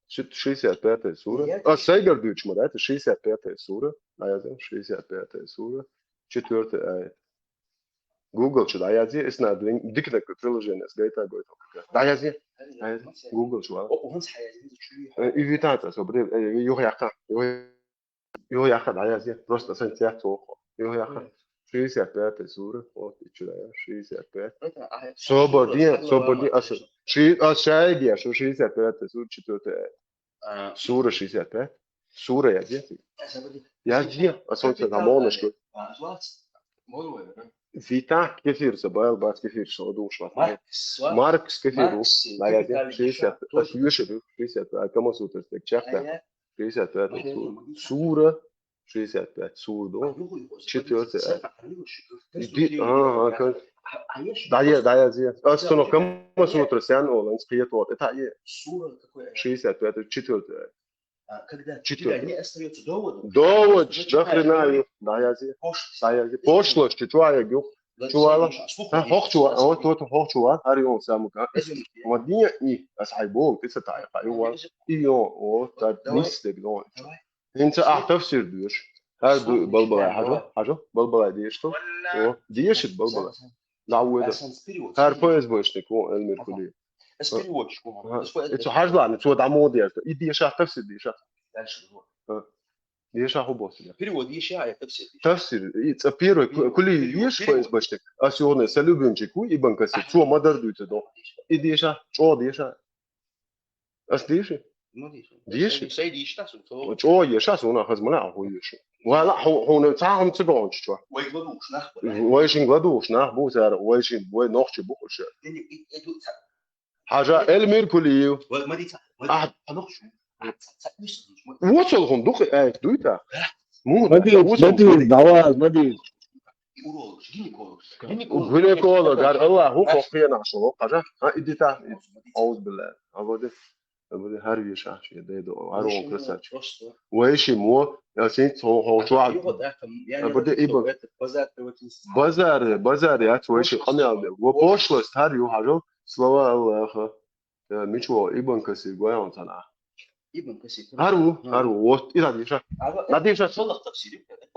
Шестьдесят пятая сура. А, Сайгар Дючма, да, это шестьдесят пятая сура. А я здесь? Шестьдесят пятая сура. Четвёртый аят. Google что, а я здесь? Если надо, дикнет приложение, с гайта, гайта. А я здесь? Google что? О, он с хаязи, чуй. Э, и витата, собри, э, юхяха, юхяха, юхяха, да, я здесь. Просто сантья тохо. Юхяха. Шестьдесят пятая сура. Вот, и что, да, я, шестьдесят пять. Это, а, Собор, сура, нет, самая собор, главная, а, конечно. ши-, а, шайги, а что шестьдесят пятая сура, четвёртая. А, Сура шестьдесят пять. Сура я здесь. а, забыли. Я здесь. А солнце там, молнышко. А, двадцать. Молодой, да? Вита, кефир, забыл, бас кефир, что душ, вот. Маркс, Маркс кефир, Маркс, да, я капитальный здесь. Шестьдесят. чувак, точно. А, Юши, шестьдесят. А кому сутра, так, чак, А так. я Шестьдесят пятая Мария, сура. Мария. Сура шестьдесят пять, сур, да? А, ну, его Четвёртый, забыли. а. А, ну, что, Иди, что, ага, я- как, Да, я, да, я здесь. А что, ну, кому сутра сян оланс киет вот. Это е. Шестьдесят пятый, четвёртый. Четвёртый. Доводишь, до хрена, да, я здесь. Да, я здесь. Пошлость, чё я гюх. Чувала. А, хох чува, а вот, вот, хох чува, ари он саму ка. Вот не, не, а с айбол, ты с атай, а его. И он, вот, так, мистер, он. Инца а тафсир душ. Ар бу балбалай, хажо, хажо, балбалай деш то. О, деш балбалай. Да, уэда. Ар поэз бошник, о, Эльмир Кули. С переводчиком. Ага. С поэз- Это хажлан, это вот амодия. И деш а тафсир деш а. Дальше. Ага. Деш а хубос. Перевод деш а, это все. Тафсир, и ца первый ку- Перевод, кули перевод, деш перевод. Поэз бошник. А сегодня салюбинчику и банкаси. Ага. Цо мадар дуйте до. И деш а, чо деш а. Ас деши? Ну, деши. Деши? Сай деши, да, су, то. Чо еши, ас уна хазмана, а хо еши. Вала, хо, хо, не, ца хам цигон чо. Вай гладуш, нах, бля. Вай шин гладуш, нах, бу сар, вай шин, вай нохчи бу хуша. Не, не, и, и, и, ца. Хажа Эльмир Кулиев. Вай, мади, ца, мади, А. А нохчи. А, ца, ца, не, ца, ца. Вот сол хум духи, ай, дуйта. Да. Му, Мади, вот сол мади, хум. Давай, мади. Уролог, гинеколог. Гинеколог. Гинеколог, ар Аллах, ху хохия нашо, хажа. А, иди та. Ауз билла. Абоди. Абоди хар виша, ши дедо, хар он красавчик. Вайши мо, я син цо хо чуа. Абоди иба. Базар, базар, я вайши, ами алде. Во пошлость, хар ю хажо, слова Аллаха. Э, мичо, Ибн Касир, гоян цана. Ибн Касир. Хар у, хар у, вот, и надо ещё. Надо ещё.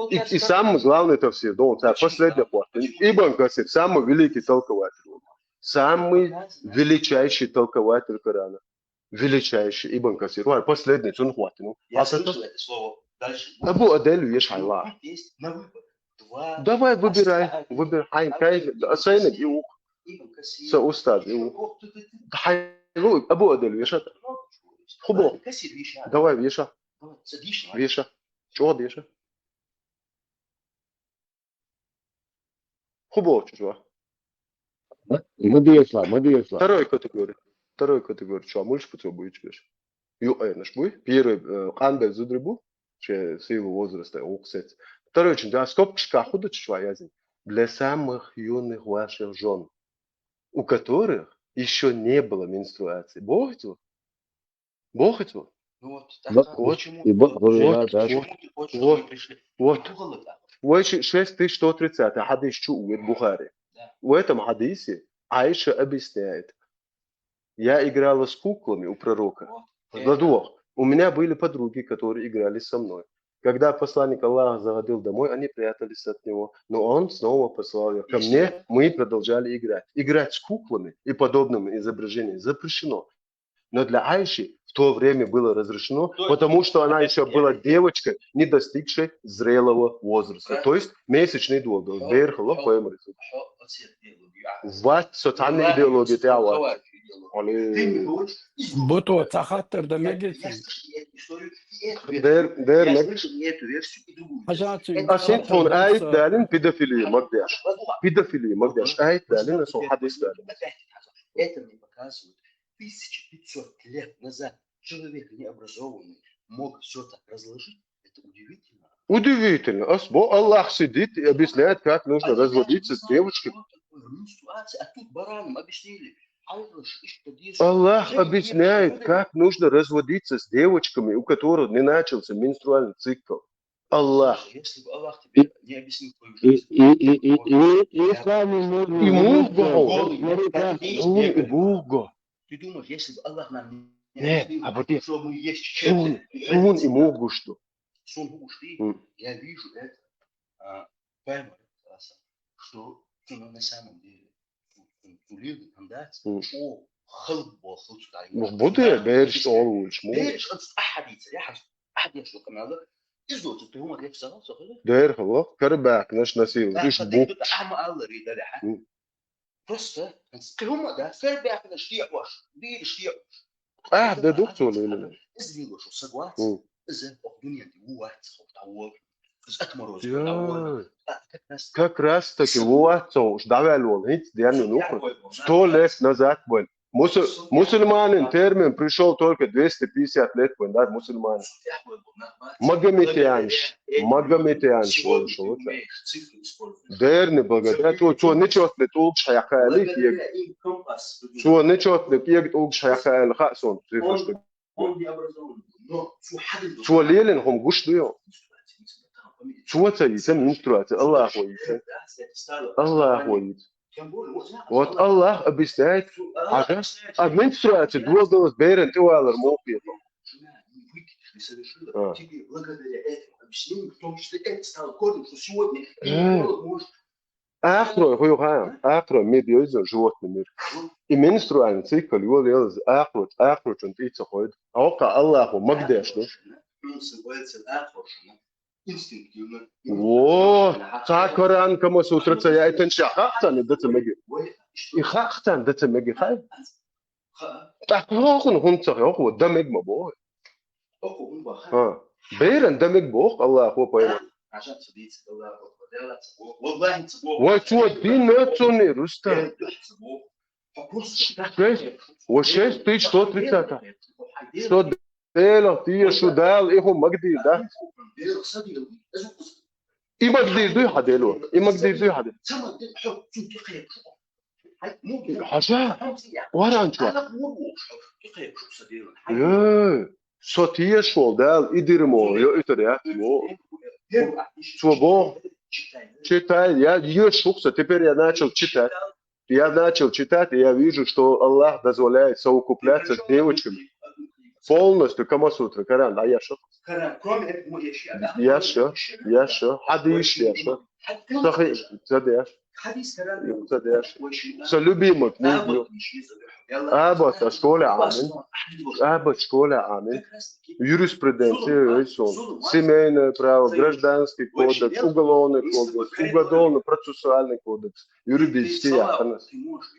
И, и самый главный тафсир, да, он, последний хват. Ибн Касир, самый великий толкователь. Самый величайший толкователь Корана. Величайший Ибн Касир. Ладно, последний, он хватит. Ну. Я слышал это слово. Дальше. Абу Адель, ешь, хайла. Есть на выбор. Давай, выбирай, выбирай. Хай, кай, сайна, и ух. Са устаз, и ух. Хай, ну, Абу Адель, вешат. Хубо. Давай, веша. Веша. Чё веша? Хубо, чё? Мадиесла, мадиесла. Второй категории. Второй категории, чё, мульш пуцо будет, чё? Ю, э, наш буй. Первый, э, къанбел зудры бу, че силу возраста, уксец. Второй, чин, да, скобкашка худо чё язни. Для самых юных ваших жён, у которых ещё не было менструации. Бог это? Бог это? Ну вот, так, вот, почему, и бо- вот, да, да. Почему ты хочешь, вот, чтобы мы пришли? Вот. Вой шесть тысяч сто тридцатый хадис чу ует Бухари. Да. В этом хадисе Аиша объясняет: «Я играла с куклами у пророка». Вот. Гладуах. У меня были подруги, которые играли со мной. Когда посланник Аллаха заходил домой, они прятались от него. Но он снова послал их ко мне, мы продолжали играть. Играть с куклами и подобными изображениями запрещено. Но для Аиши в то время было разрешено, потому что она еще была девочкой, не достигшей зрелого возраста. То есть месячный долг. Берхло, поэм. Ват социальная идеология, ты ават. Буто, цахаттар да мегети. Дер, дер мег. Асин тон айт далин педофилия магдяш. Педофилия магдяш. Айт далин, со хадис далин. Это мне показывает, тысяча пятьсот лет назад человек необразованный мог всё так разложить. Это удивительно. Удивительно. Ас-, бо Аллах сидит и объясняет, как нужно разводиться с девочкой. Ситуация, а тут баранам объяснили. Аллах объясняет, как нужно разводиться с девочками, у которых не начался менструальный цикл. Аллах. Если бы Аллах тебе не объяснил твою жизнь, и, и, и, и, и, и с вами можно... И мух го. Ты думаешь, если бы Аллах нам не объяснил, что мы есть черти, и мух го, что? Сон хубуш ты, я вижу это, а, поймал, что, что на самом деле. Тулил, андат, о, хылбо, хылчудай. Бу, бу де, берш ол улч, му. Берш, ат, ахадица, я хаш, ахадица, канала. Изо, ты, ты, ты, сахал, сахал. Дер хыло, карбак, наш насил, да, душ, да, бу. Ахма алла, рида, да, ха. Просто, ты, да, карбак, наш, я ваш, берш, я ваш. А, да, дух, то, не, не. Из вило, что согласен. Из, ох, дунья, ты, у, ат, сахал, того. Как раз таки, вот, со, уж давай, вот, видите, я не, ну, сто лет назад был. Мусу-, мусульманин термин пришёл только двести пятьдесят лет был, да, мусульманин. Магометянш. Магометанец волуш волу цо. Дерни бага, да, цо, цо нечётный тӀулгаш хьекха аьлла кега. Цо нечётный кега тӀулгаш хьекха аьлла хаьа суна цифраш. Цо лелийна хӀума гуш ду йо? Цо ца йийца менструаци, Аллахо йийца. Аллахо йийца. Вот Аллах объясняет, хьажа, а менструаци доздаллалц беран тӀе валар муха хета? А. Э. Акхарой хӀу ю хаьа, акхарой мир йойза животный мир. И менструальный цикл йолаеллаза акхаро, акхарочун тӀе ца хойду. Хьокха Аллахо магадеш ду. Во, цхьа Коран, Камасутра ца яйтанча, хаа царна дан ца меги. И хаа царна дан ца меги, хай. ТӀаккха хӀокхунна хӀунда ца хьокхо, дан мега ма боху. ХӀа. Беран дан мега боху Аллахо пайхамар. Вай цо дина цунна и руста. Шесть, ва шесть тысяч сто тридцать. Что Делах теша шу Дала и хӀума магадийр дац? И магадийр дуй хьан Дело? И магадийр дуй хьан Дело? Хьажа, варан чу. Э, со теша волу Дала и дира мо, йо, итар яц мо. Цо боху, читай, я еш хӀукху со, теперь я начал читать. Я начал читать, и я вижу, что Аллах дозволяет совокупляться с девочками. Полностью Камасутра, Коран, а я что? Я что? Я что? Хадис я что? Сахи, задеш. Задеш. Со любимый книги. Абат школе амин. Абат школе амин. Юриспруденция, семейное право, гражданский кодекс, уголовный кодекс, уголовно-процессуальный кодекс. Юридический яхана.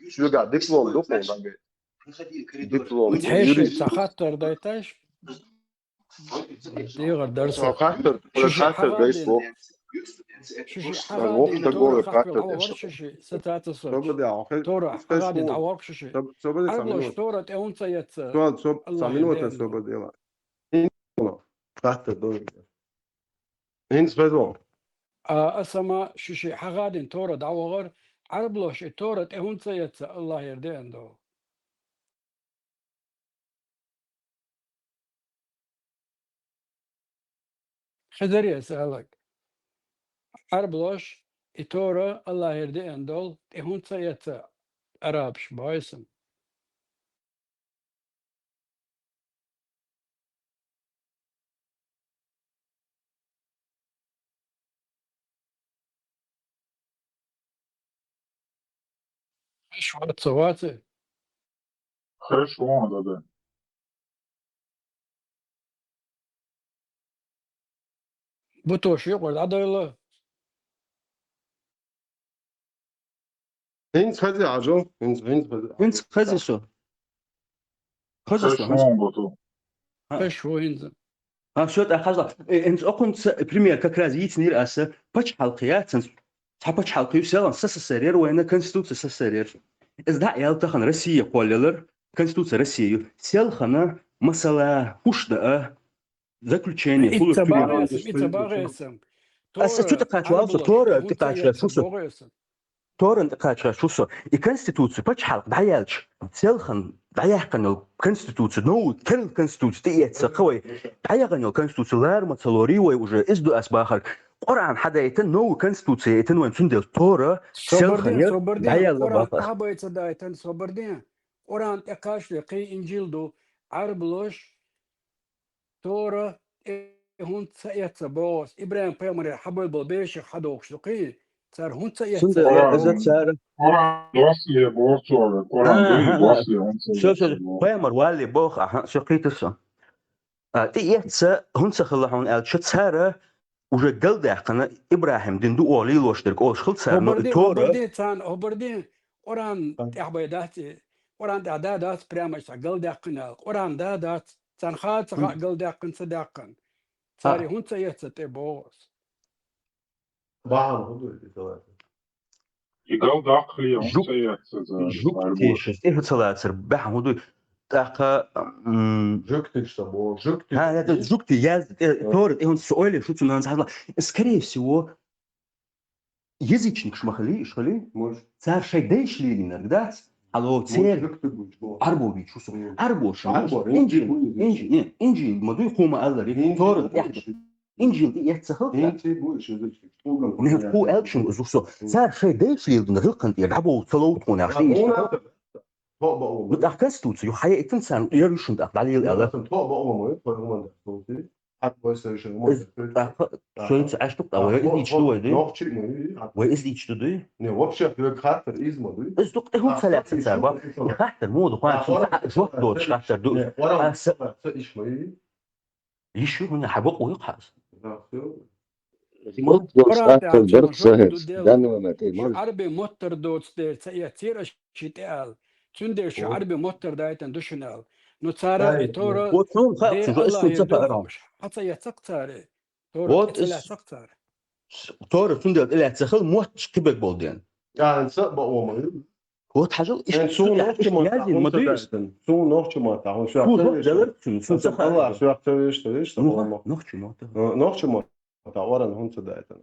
Шуьга диплом ду хьуна, ага? Диплом. Хьеший ца хаттар дайташ? Дегар дарса. Ца хаттар, ца хаттар дайс бо. Шиши хьагадин, Тора хаттар дӀавахар шиши, сатаца со. Собаде, а, хе-, Тора хьагадин дӀавахар шиши. Соб-, собаде, Арглош, Тора тӀе хӀунца яца. Соб-, соб-, Аллах саминута ден. Собаде. Хаттар дой. ХӀинца хезо. А, а сама шиши хьагадин Тора дӀавахар, Арглош, и Тора тӀе хӀунца яца, Аллах яр деан до. Хезария салаг. Арглош, и Тора Аллах яр деан дол, тӀе хӀунца яца арабаш бойсам. Хеш ваца, ваца. Хеш вон, да, да. Бутош юкъар дӀадайла. ХӀинца хезий, Хьажо? ХӀинца, хӀинца хезий. ХӀинца хезий со. Хезий со, хӀинца. Хезий со, хӀинца. Хезий со, хӀинца. А, всё, так, хеза. Э, хӀинца окхунца пример как раз йийцинера аса. Пачхьалкх яц хӀинца. Цхьа пачхьалкх ю селхан, СССР вайна, Конституция СССР. Иза дӀа а яьлла тахан Россия кхоллалар, Конституция России ю. Селхана масала хӀуш даа, заключение, хӀуллакх, пример. Аса цу тӀе кхача валса, Тора тӀе кхача шу со. Торан тӀе кхача шу со. И Конституция пачхьалкх дӀаяьлча, селхан дӀаяьккхина йолу Конституция, нову керла Конституция тӀеэцна кхин вай. ДӀаяхана йолу Конституция ларма ца лорий вай уже, иза ду ас бахар. Къуръан хьадайтина, нову Конституция яйтина вайн, цундела Тора селхан яр дӀаяьлла бахар. Къуръан тӀе кхачале кхин инжил ду, Арглош, Тора тӀе хӀунца ца эцна боху ас, ИбрахӀим-пайхамарера хьабевлла болу берашех хьадогӀуш ду кхин, цара хӀунца ца эцна? Цундела иза цара. Къуръан досле боху цара, Къуръан досле хӀунца эцна боху. Пайхамар валле боху, аха, со кхийтира со. А, тӀеэцна хӀунца хилла хьуна аьлча, цара уже галдаьккхина, ИбрахӀим дин ду олий лош дерг олуш хилла цара, но и Тора. ХӀобардин, царна хӀобардин, Къуръан тӀехь бай дац и, Къуръан тӀехь да дац, прямо цхьа галдаьккхина аьлла. Къуръан да дац, царна хаа ца хаьа галдаьккхина, ца даьккхина. Цара хӀунца эцна тӀе боху ас. Бахьана хӀун ду иза? И галдаккхале хӀунца эцна иза? Жуьгтеша тӀе ца лацар бахьана хӀун ду? тӀаккха, м, жугтий, что бо, жугтий. ХӀа, это жугтий, я, э, Тора, и он с Олей шуцу нан сахла. Скорее всего, язычникаш ма хили, иш хили? Может. Цар шай дайш лилинарг дац? Алло, может, цер жугтий будешь, бо. Арбо вич шуцу. Мгм. Арбо шо, Арбо, может, инжил, инжил, инжил, не, инжил, ма дуй, хума аллари. Инжил, Тора, может, яхта. Инжил тӀе эццахал. Инжил будешь язычник. Не, ху элчун зусо. Цар шай дайш лилинарг хилкхан тӀера, або цалоу тхуна, а, ши иш. Хона, Тоба ома. Ну, тӀаккха Конституци, ю хьая итан царна, я рушин тӀаккха, дӀалийла ала. Тоба ома, тхой хуман да, Конституци. Хьат вай совершенно Из, тӀаккха, союз аштук, а, вай из дичду вай, ду? Нохчи ма, вай из дичду, ду? Не, вообще, хьоьга хаттар из ма, ду? Из дук, э, хӀун ца лаьца цар, ба? И хаттар, мо, ду, хуан, цун жоп доч хаттар, ду? А, са, са иш ма, ю? Иш ю, хӀуна, хьа бакъо ю хьас. Да, всё. Мо, Къуръан тӀехь ду дел, Ӏарби моттар доцу дер ца эццера ши тӀе ала. Цундела шу Ӏарби моттар дайтан ду шуна ала. Ну, цара и Тора, вот, ну, ха, Дела Аллахьера ду хууш. Хьа ца эццакх цара. Тора ца лаьццакх цара. Тора цундела тӀе лаьццахал, мотт кхиберг болу ден. А, ца ба ома. Вот хьажал, иш суна нохчи ма язин ма дуьйс. Суна нохчи ма та, хьо шуьх ца веш. Суна нохчи ма та, веш та, веш та. Нохчи ма та. Нохчи ма та, оран хӀун ца дайтан.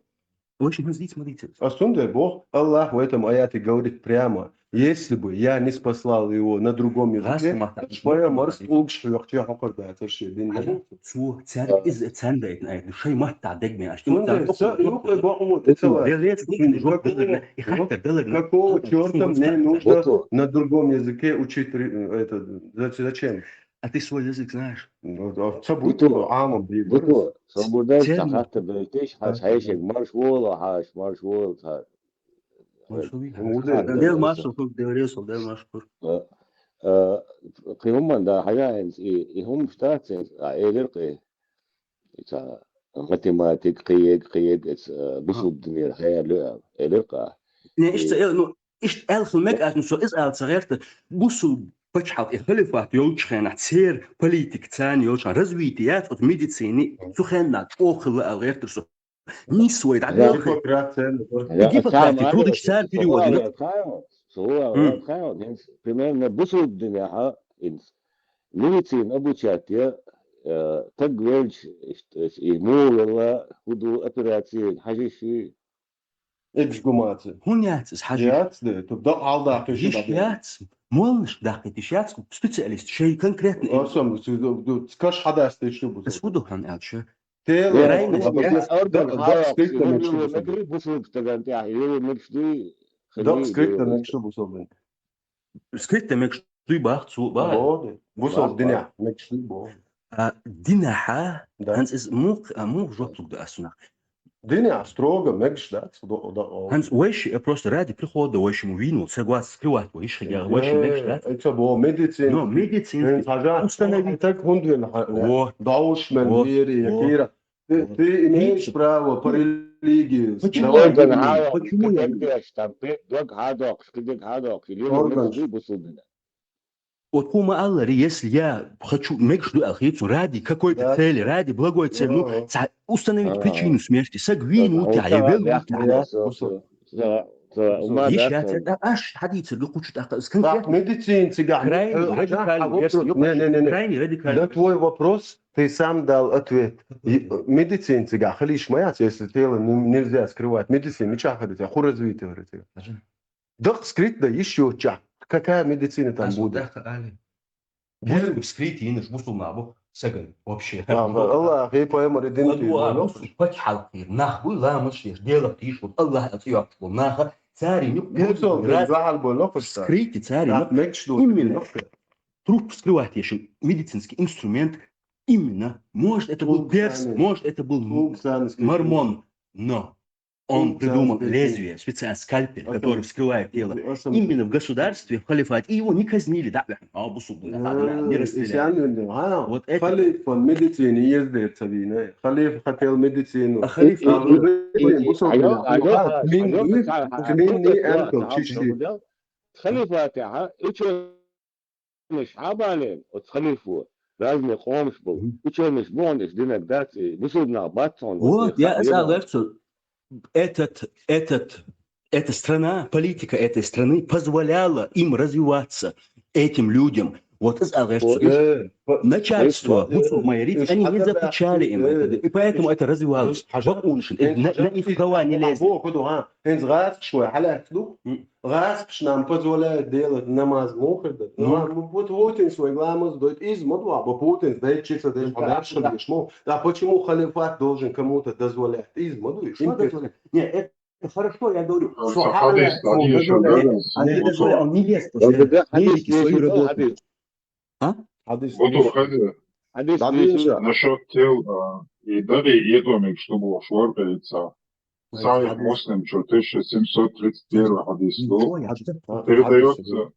Очень хӀун дийца ма дийца. А сунде бох, Аллах в этом аяте говорит прямо: «Если бы я не спаслал его на другом языке, моя морс улгш хьоьхча хьокхар дацар ше дин». Цо цаьрга из цаьрна дайтина айта, шай матта дегме аш. Сунде, ца юкъе боху ма, ца ла. Делец, и жоп делар, и хаттар делар. Какого чёрта мне нужно на другом языке учить ри-, это, зач-, зачем? А ты свой язык знаешь? Ну, да, ца буту, ама, буту. Свобода, ца хаттар дайтиш, хьаш хьайшег марш вола, хьаш марш вола, ца. Дел машур, Дел резал, Дел машур. Э, э, кхин хӀуман да, хьажа хӀинца, и, и хӀума штац хӀинца, а, элир кхин. Ица математик, кхиег, кхиег, эц, э, бусулба динера хьаяьлла ю аьлла, элир кха. Не, иштта эл, ну, иштта аьлла хила мега аьлла, ну, со иза ала ца гӀерта, бусулба пачхьалкх и халифат йолчу хенахь, церан политика, царна йолчу хенахь, развитие яц оцу медицини, цу хенахь чӀогӀа хилла аьлла гӀертар со. Нийса вай дӀа Гиппократ церан. Гиппократ, трудаш цара переводина. Примерно бусулба динехь, инс-, медицина обучать я, э, таг велча, и мула велла, хӀун ду операци, хьажиш и. Эгаш гумаца. ХӀун яц иза хьажиш? Яц, да, ту дакъа хьалдаккхиш. Йиш яц. Молнаш даккхийтиш яц, специалист, шай конкретно. Осам, цу, ду, ду, каш хьадастийча ду бу. Ас хӀун ду хьан аьлча? Тела, Райна, дакъа, я, дакъа, дакъа скрытно мегаш ду бу. Мегри бусулба стаган тӀехь, юру мегаш дуй, дакъа скрытно мегаш ду бу. Скрытно мегаш дуй бах, цу бах. Бо, бусулба динехь мегаш дуй бо. А, динехьа, хӀанз иза мух, а, мух жоп луг да ас нах. Динехь строго мегаш дац, до, до, о. ХӀанз вайши, э, просто ради прихода вайши му вину, соглас, скрывать вайши, я вайши мегаш дац. Это бо медицин. Но медицин. Хьажа, установить. Так хӀунда вина хьа-, вот. Дауш мен, вот, вери, вот. Кира. Ты, вот, ты имеешь право по религии. Почему? Орган хьадоккхуш, там, дог хьадоккхуш, кидиг хьадоккхуш, или орган бусулба дина. Вот хӀума аллари, если я хочу, мегаш ду аьлла хеташ, ради какой-то цели, ради благой цели, ну, ца-, установить причину смерти, саг вийна ву тя, я вел ву тя. Иш яц, а, аш хьадийцар га кхучу тӀаккха, из конкретно. Медицин цигахь, крайне радикальный версия, не, не, не, не. Крайне радикальный. На твой вопрос ты сам дал ответ. И, медицин цигахь хилиш ма яц, если тело не-, нельзя скрывать. Медицин мичахь хилита, ху развитие хилита. Дакъа скрыть да йиш йоцчахь, какая медицина там будет? Даха али. Бусулба скрыть йинаш бусулба нах бу саган вообще. Аллах, и пайхамар и дин. Пачхьалкхера нах буй, ламаз еш, делах тийш, вот Аллах аца йоккхуш болу наха, царин юкъ. Бусулба дин бахьал болу нах скрыть, царин юкъ. Именно. Труп скрывать еш медицинский инструмент. Именно. Может, это был перс, может, это был мормон, но Он придумал лезвие, специальный скальпель, который вскрывает тело. Именно в государстве, в халифате. И его не казнили, да, а, бусулба, да, не расстреляли. Вот это. Халифа медицина ездит, Сабина. Халифа хотел медицину. А халифа, а, халифа, а, Халифа, а, Учёнаш хьабалийна, оцу халифо, разные къомаш болу. Мгм. Учёнаш бохуш динарг дац, и бусулба нах бац хьуна. Вот, я аса лерцу, этот, этот, эта страна, политика этой страны позволяла им развиваться, этим людям. Вот из а гӀерташ. Начальство, гуцул ма ярий, они не запрещали им это. И поэтому это развивалось. Бакъонаш, на их права не лезли. ХӀинца гӀазкхаш вай хьалаьцна ду. ГӀазкхаш нам позволяют делать намаз мухарда. Ну, вот Путин свой гламаз дойт из ма ду, а Путин дайт чица деш, хьо даш хадеш мо. Да почему халифат должен кому-то дозволять? Из ма ду. Что дозволять? Не, это хорошо, я говорю, что хадис, хадис, он не ест, медики свою работу. А? Хадис. Насчет тел, а, и дагӀи йитӀа мег, чтобы шваркается. Сахих Муслим, чё, тысяча семьсот тридцать первый хадис. Передается,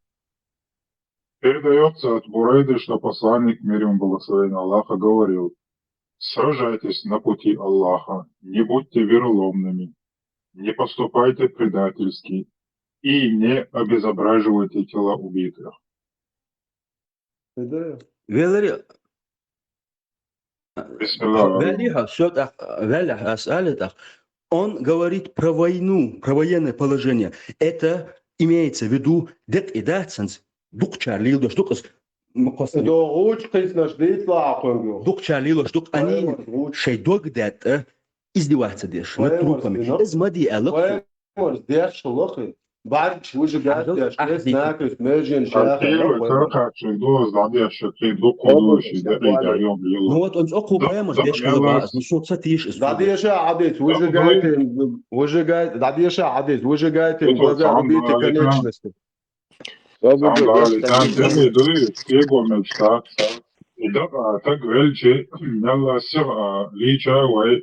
передается от Бурайды, что посланник, мир ему благословение Аллаха, говорил: «Сражайтесь на пути Аллаха, не будьте вероломными, не поступайте предательски и не обезображивайте тела убитых». Велари, вели хьо, всё так, вели хьо, ас али так. Он говорит про войну, про военное положение. Это имеется в виду, декъ и дацанц, дукхачар лелаш дукъ из, ма кхоссани. Догъуч кхиснаш дийцла акхунгу. Дукхачар лелаш дукъ, они шей дог датта издеваться деш над трупами. Из ма ди аьлла. Марс деш лохи. Барч выжигать деш, кес накрыс, межен шаха. Ну вот он цӀокху паймар деш хила бааз, ну сун ца тийш из. Дадеша хадис, выжигайте, выжигайте, дадеша хадис, выжигайте им глаза, рубите конечности. Свобода. Там дуй, кего мечтать. И да, а так велчи, мелла сир, а, лича вай,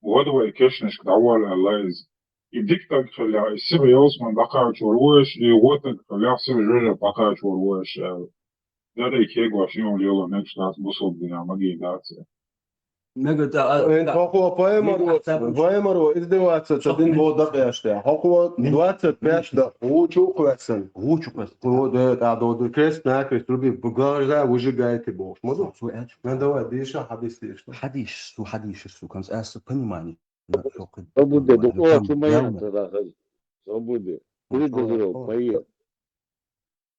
вад вай кешнашка дӀавала аьлла из. И дика таг хилла, и сир ялсман дӀакхачор вуш, и во таг хилла, сир жожа дӀакхачор вуш аьлла. Дерриг кегош юн лело мег штат бусулба дина маги дац. Мега да, а, эн да. Хохо паймар, паймар издеваться, ца дин бо дакъяште. Хохо двадцать пять да, гучу квасан. Гучу квасан. О, да, да, да, да, крест на крест, руби, глаза выжигайте бо. Смотри. Ну давай, дыша, хадис, дыша. Хадис, су хадис, су, конц, а, с-, понимание. Свобода, да, о, там, чё моя, явно. Свобода. Передозировка, поел.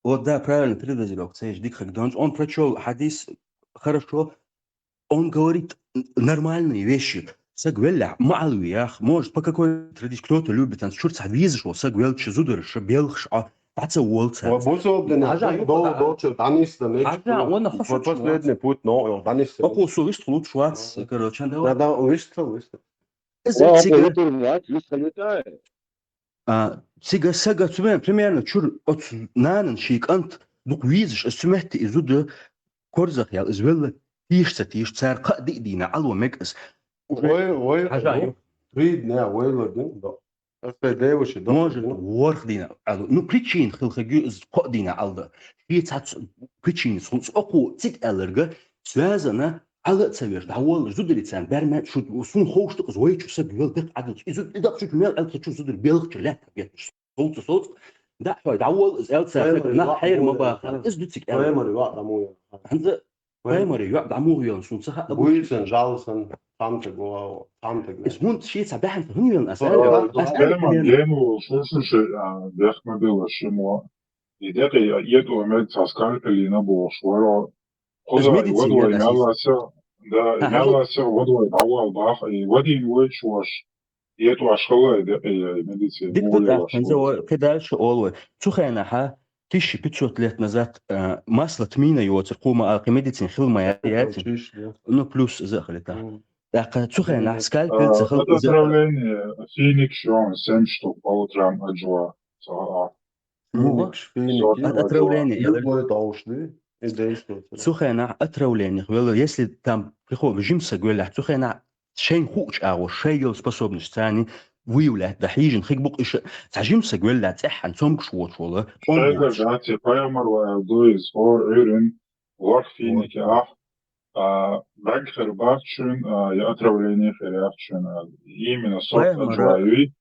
О, да, правильно, передозировка, цаеш дика хаг донц. Он прочёл хадис, хорошо, он говорит н-, нормальные вещи. Саг веллахь, маӀалви ях, может, по какой традиции кто-то любит, он чурца виза шел, саг велча зударша, белхаш, а, баца волца. Ва бусулба дин, хажа, дол, долча, даниста, меч. Хажа, он хо последний путь, но, даниста. Око су вист лучше вац, короче, да. Да, да, вист, вист. Из цига, а, цига сага цу мен, примерно, чур оцу нанан ший кӀант дукха везаш, ас цу метте и зуда корзах ял, из велла тийш ца тийш, цара кхаъ диъ дийна Ӏало мег ас. Вай, вай, хажа ю. Три дня вай ладин, да. Ас тей девуши, да. Может, ворх дийна Ӏало. Ну, причина хилхагю из кхоъ дийна Ӏалда. Ши цац причина, су-, су-, оку циг аьлларга, связана Ӏала а ца веш, дӀаволла зударий царна бер ма шу, сун ховш дакъа вай чу саг вел дакъа Ӏадалч. Изу и дакъа чу мел аьлла чу зударий белхача лаьтта беташ. Солца, солца. Да, хой, дӀаволла из аьлла царна, нах хьайр ма баха. Из ду циг аьлла. Паймар йоӀ дӀамугӀ йола. ХӀанз паймар йоӀ дӀамугӀ йола, сун ца хаьа. Буйцан, жалсан, цамтаг, цамтаг. Из хӀунда ши ца бахьан хӀун йола ас аьлла? Ас аьлла. Гену, шу, шу, шу, а, бехк ма билла шимо. И декъе, а, ето мег ца скальпелина бохуш варо. Хоза медицина вадвай да, мяллася, да, аха, мяллася вадвай дӀавал бах, и вадин вайчу ваш. Ето ашхалай декъе, и медицина. Дик да, ханза вай, кхидальша олвай. Цу хенахьа, тысяча пятьсот лет назад, а, масло тмина йоцар, кхума алкхи медицина хилма яци. Ну, плюс захалита. ТӀаккха цу хенахь скальпель ца хал. Отравление, финик шон, семь штук по утрам аджва. Финик, финик. От отравления. Любой товш ди, и действует. Цу хенахь отравлениях велла, если там приход жим саг веллахь, цу хенахь шайн хуучу агӀо, шайн йолу способность царни выявлять да хьийжина хиг букъ иша, цхьа жим саг веллахь, цӀеххьана цомгуш воцуш волу. Шайгара дац, пайхамар ваьлла дуй, хӀора Ӏуьйрин, ворхӀ финик ахь, а, бӀаьрг хир бац шуьна, а, я отравление хир яц шуьна, а, именно сорт пайхамара аджва юй.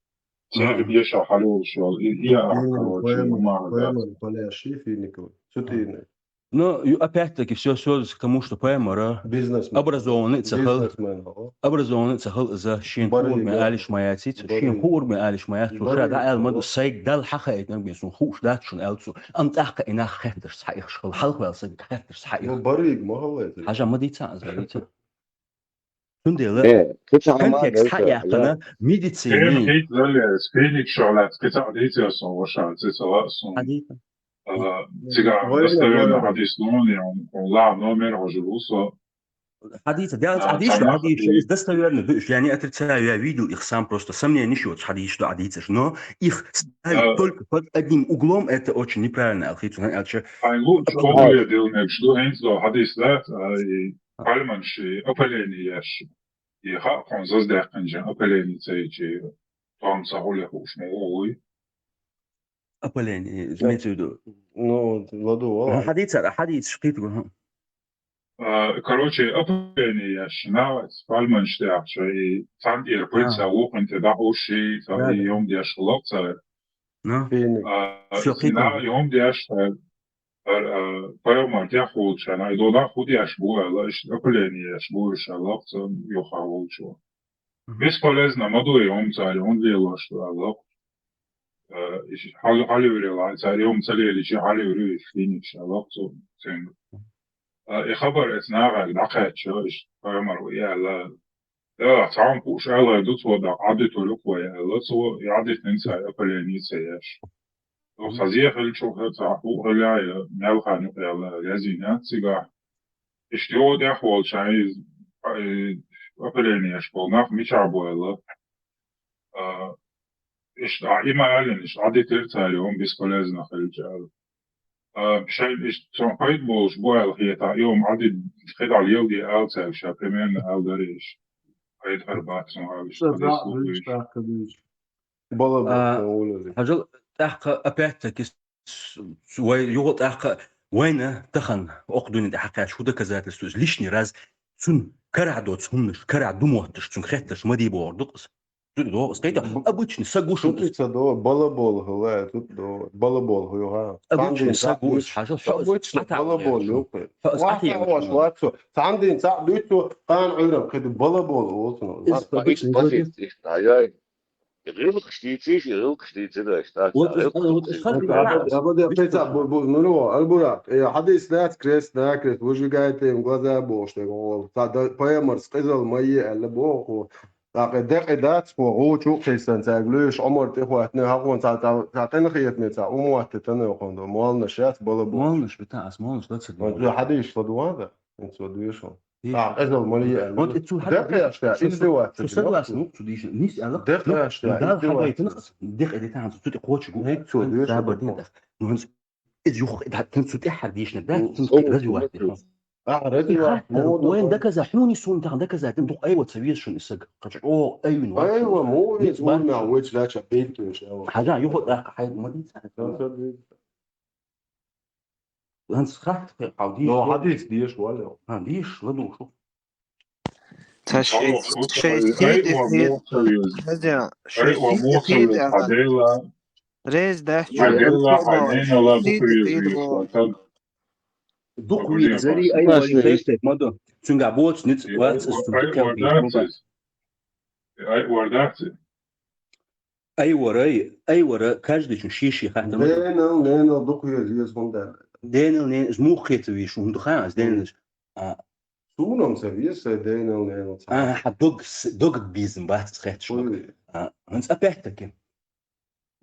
Церан деша хьалуьйш йолу, и, и ахь, короче, пайхамар, ма пайхамар, палящий фиников. Цу тӀийна. Но ю- опять-таки все сводится к тому, что Пайхамар Бизнесмен. Образованный цахал, Бизнесмен. образованный цахал из-за шин Барыга. Хурми Алиш Маяцит, Барыга. Шин Хурми Алиш Маяц, Барыга. Шада Алмаду Сайг Дал Хаха Этнам Бесун Хуш Датшун Элцу, Ам Тахка Инах Хеттер Схаих Шхал Халхвел Саг Хеттер Ну, Схаих. барыг махаллайт. Хажа Мадица, аз Мадица. Шундела, Э, кыца ама контекст нейка, Хаякана, Тем медицина. хит зале, спирник шалат, кыца дитя сон, ваша, цица сон. Хадита. А, Цига, Война, достоверно война. Хадис Лони, он ла номер хожи русо. Хадица, делать А, хадица, сама хадица, хадис. из достоверно, то есть я не отрицаю, я видел их сам, просто сомнения ничего, хадица, что хадица, но их ставить Да. только под одним углом, это очень неправильно, Алхицу, знаешь, Ай лучше Да. кого я дил не что, хенц до хадис да, а, и пальманши, опалени яш. И ха, он заздеханжа, опалени цейчи, там сахуле хуш мой. Опалени, имеется в виду. Ну, ладу, вала. Хадица, хадица, шкит, ага. А, Короче, опалени яш, навать, пальманши яш, и там ир пыльца, А. Ухин те да хуши, Да, там и да. Йом Дяш Локца. Ну, Финик. А, Всё, Сина кидал. Йом Дяш, а, а, Пайомар Дяхулча, на, и Дона Худяш була, иш опалени яш, була, ша Локца, Йоха Волчо. Мгм. Бесполезно, мадуй, он цари, он дело, что Лок. Э, иш хал-, халиврила, цари, он цалели, чи халиври, финик, ша Локца, цен. А, и хабар эц нага, да хачо, иш, Пайомар, я ла. Да, сам пуш, ала, дут, вода, ади толюк, вая, ла, цо, и ади тен цари, опалени цари яш. Ну, хазия хэл чо хэл ца ху хэл я, мял ханю хэл я, язина цига. Ишти о дя хол чай, э, опалени яш пол, нах мича була. А, ишта, има ален, ишта, ади тер цари, он бесполезно хэл чал. А, шай, ишта, сон хайт болш була, хета, и он ади, хедал елди ал цари, ша, примерно ал дариш. Хайт харбат, сон ал, ишта, Что ади да, слухаешь. Ричка, конечно. Бала А, на улице. Хажал, тахка, опять-таки, с- с- вай, юго тахка, вайна, тахан, ох дуни да хакаш, ху доказательство, лишний раз, цун, кара доц, хумнаш, кара думоташ, цун хетташ, мади бордукс. Цун до, скайта, Б- обычный, Тут сагушин, и цадо, балабол, хла, тут до, балабол, ха. обычный, сагуш, хажал, Обычно ата балабол, яхшо. ёпы. Фас Ваха ата яхшо. Ваш лацо. Сандин ца дуйцу, кан уйрам, кеду балабол, олсуно. Из- Ма икс пасиц ихта, ай. Гилхш дийциш, гилхш дийциш, да, Вот, гилхш вот, дийциш. вот, Абада, абада, пеца, бу, бу, ну, ну, Альбурак, э, хадис лац крест, на крест, выжигайте им глаза, бо, что, о, та, да, Пайомар, сказал, мои, аля, бо, о, та, э, дек, э, дац, о, о, чу, христиан, ца, глюш, Омар, ты, хват, не, хакон, ца, ца, ца, кенхиет, не, ца, умуат, ты, не, хон, до, молна, щас, балабол. Молнаш, бита, ас молнаш, да, цирк. Вот, да, хадис, что, дуада, это, что, две, что. Диш. А, это, мои, Вот это цу дек, я, что, Цу- издеваться, цу согласен, ну, цу диш. Нис, ала. Дек, я, что, Дал издеваться. хагайтын, дек эди тан, цу ти хочи гу. Нет, цу, две, Да, что, бадин, да. Ну, из юх, да, тан цу ти хар диш, да, Ну, тан ну, цу развивать. ну, А, развивать, ну, мода, он да. Доказа, хуни сун тан доказа, тан дух айва цавис шун исаг. Кача, о, айвин. Айва, муви, Нет, муви, бачу. Уйч, дача, бейт, уйч, айва. Хажа, юхо, да, хай, мадица. Да, да, да. Ланс хат, хай, хай, диш. Но хадис, диш, валя. А, диш, ладу, шо. Та Алло, шесть, слушай, шесть ай, хит, ва, хит, муцуюз. Хозя, Ай, ва, шесть хит, хит, муцуюз, а, хадела, Рез да, хадела, чё, хадена, ла, хит, бутуюз, хит, юж, во. хатан. Дух Уже ви зари, опасно. ай, Опасно вали, есть. мадо. Цунга боц, ниц, И вац, ай, цун ай, текел, вардацис. Ай, вардацис. Ай, варай, ай, вара, каждый чун шиши, хатам. Денал, ненал, дух, я, я, звонда. Денал, не, змух хет виш, он духа, а, денал. А, Сунам се вис, се денал, ненал, ца. а, ха, дог, с- дог бизн, бац, хет, шо. Ой, А, он опять-таки.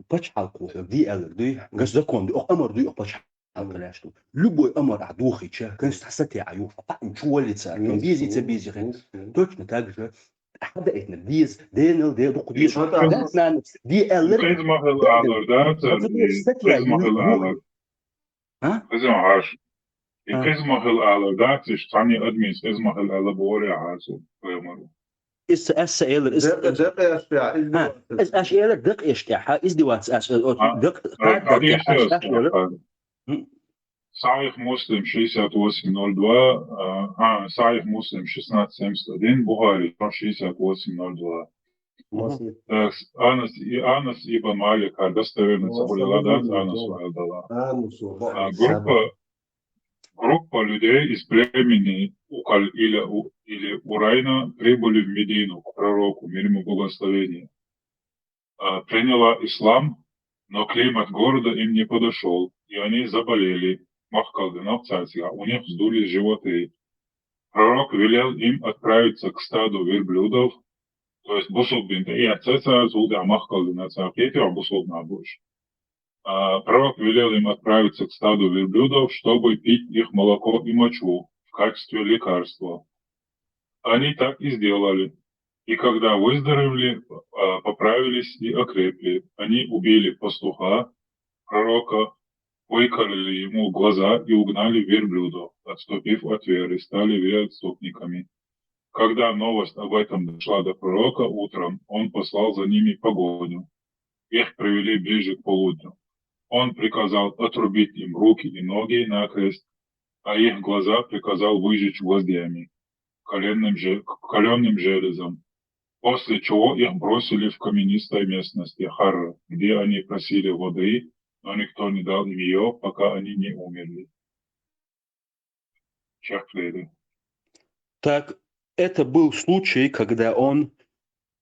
Пачхалку, ди элер, ди, газ закон, ди, ох, амар, ди, ох, пачхалку, ляшту. Любой амар, а, духи, че, кэн сасати, а, ю, а, чуалица, ну, кэн бизи, це ну, бизи, хэ. ну, ну. Точно так же. Хада этна, биз, денал, де, дух, биз. Ну, да. Да, на, ди элер. Кыз махал алар, да, Хада цар, сатия, кыз махал алар. А? Кыз махаш. И А. кыз махал алар, да, циш, тани админс кыз махал алар боре хасу, поэмару. Ис, ас элер, ис, Дек, дек, я, я, а, ис, аш элер, дек, эш, я, ха, издеваться, аш, э, от, А, дек, а, ха, дек, аш, конечно, аш элер. а, М. Сахих Муслим шестьдесят восемь ноль два, а, а, Сахих Муслим шестнадцать семьдесят один, Бухари шестьдесят восемь ноль два. Масле. Э, с- Анас, и Анас ибн Малик, а, достоверно, Ну, цабуляла, да, особенно, Анас да. Валдала. А, ну, всё, А, вот. группа, Группа людей из племени Укаль или, У- или Урайна прибыли в Медину к пророку, мир ему благословение. А, приняла ислам, но климат города им не подошёл, и они заболели. Махкалдинов цацга, у них вздулись животы. Пророк велел им отправиться к стаду верблюдов, то есть бусулбин, и отца цацга, махкалдинов цацга, бусулбин абуш. А, пророк велел им отправиться к стаду верблюдов, чтобы пить их молоко и мочу в качестве лекарства. Они так и сделали. И когда выздоровели, а, поправились и окрепли, они убили пастуха, пророка, выкололи ему глаза и угнали верблюдов, отступив от веры, стали вероотступниками. Когда новость об этом дошла до пророка утром, он послал за ними погоню. Их привели ближе к полудню. Он приказал отрубить им руки и ноги накрест, а их глаза приказал выжечь гвоздями, каленым же- каленым железом, после чего их бросили в каменистой местности Харра, где они просили воды, но никто не дал им ее, пока они не умерли. Чехледы. Так, это был случай, когда он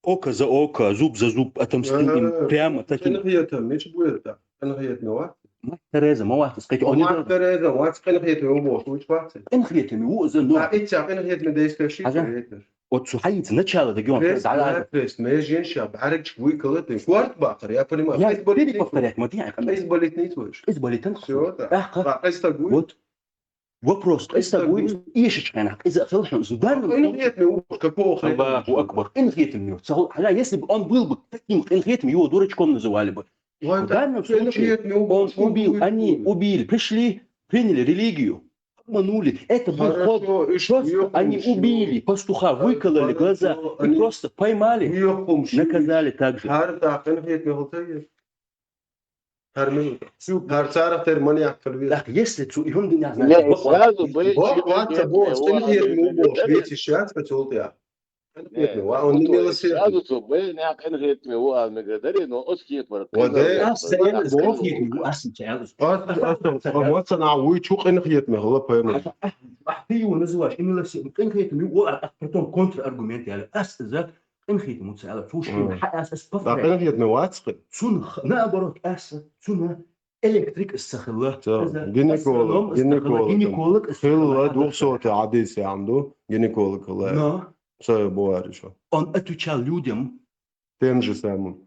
око за око, зуб за зуб отомстил им Ага. прямо таким. Къинхетам, мича буьрта? Къинхетам вац? Мать Тереза, ма вац, сказать, он не Мать Тереза, вац къинхетам ву бохуш вац? Къинхетам ву за, но А итца къинхетам действующий Ага. хеташ. Вот сухаиц начало да геон. Крест, крест, межин ша, барык чик выколотый. Корт бахар, я понимаю. Я Крест болит буду повторять, ма дия. Крест болит не слышишь. Из болит он. Всё, да. Ах, А крест агуй. Вот вопрос. Из агуй. Ишечкана, из ахыл хун, зудар. Къинхетам ву, какого хрена? Аллаху Акбар. Къинхетам ву. Сахал, а если бы он был бы таким къинхетам, его дурачком называли бы. В данном случае он убил, они убили, пришли, приняли религию, обманули. Это был ход. Просто они убили пастуха, выкололи глаза и просто поймали, наказали так же. Хар да къинхетам ву тайе. Хар мин. Хар царах тер маньяк калви. Так, если цу и он дня Не, сразу бы Вот, вот, вот, къинхетам ву бохуш, видите, сейчас хотел я. Къинхетам ву, а он не милосердный. Сразу цу бе, не къинхетам ву, а мегадари, но оскипар. Вот, да. Ас, ас, ас, Ас, ас, ас, ас, ма цана вуй чу къинхетам ву, поймал. А ты его называешь, и милосердный, къинхетам ву, а потом контраргумент, я, ас, за, къинхетам ву, цала, слушай, Мгм. ха, ас, ас, Да, къинхетам ву вац къи. Цун, наоборот, ас, цуна электрик сахала. Гинеколог, гинеколог. Хилла двухсотый хадис, я амду, гинеколог хилла. Но Со бувар ещё. Он отвечал людям Тем же самым.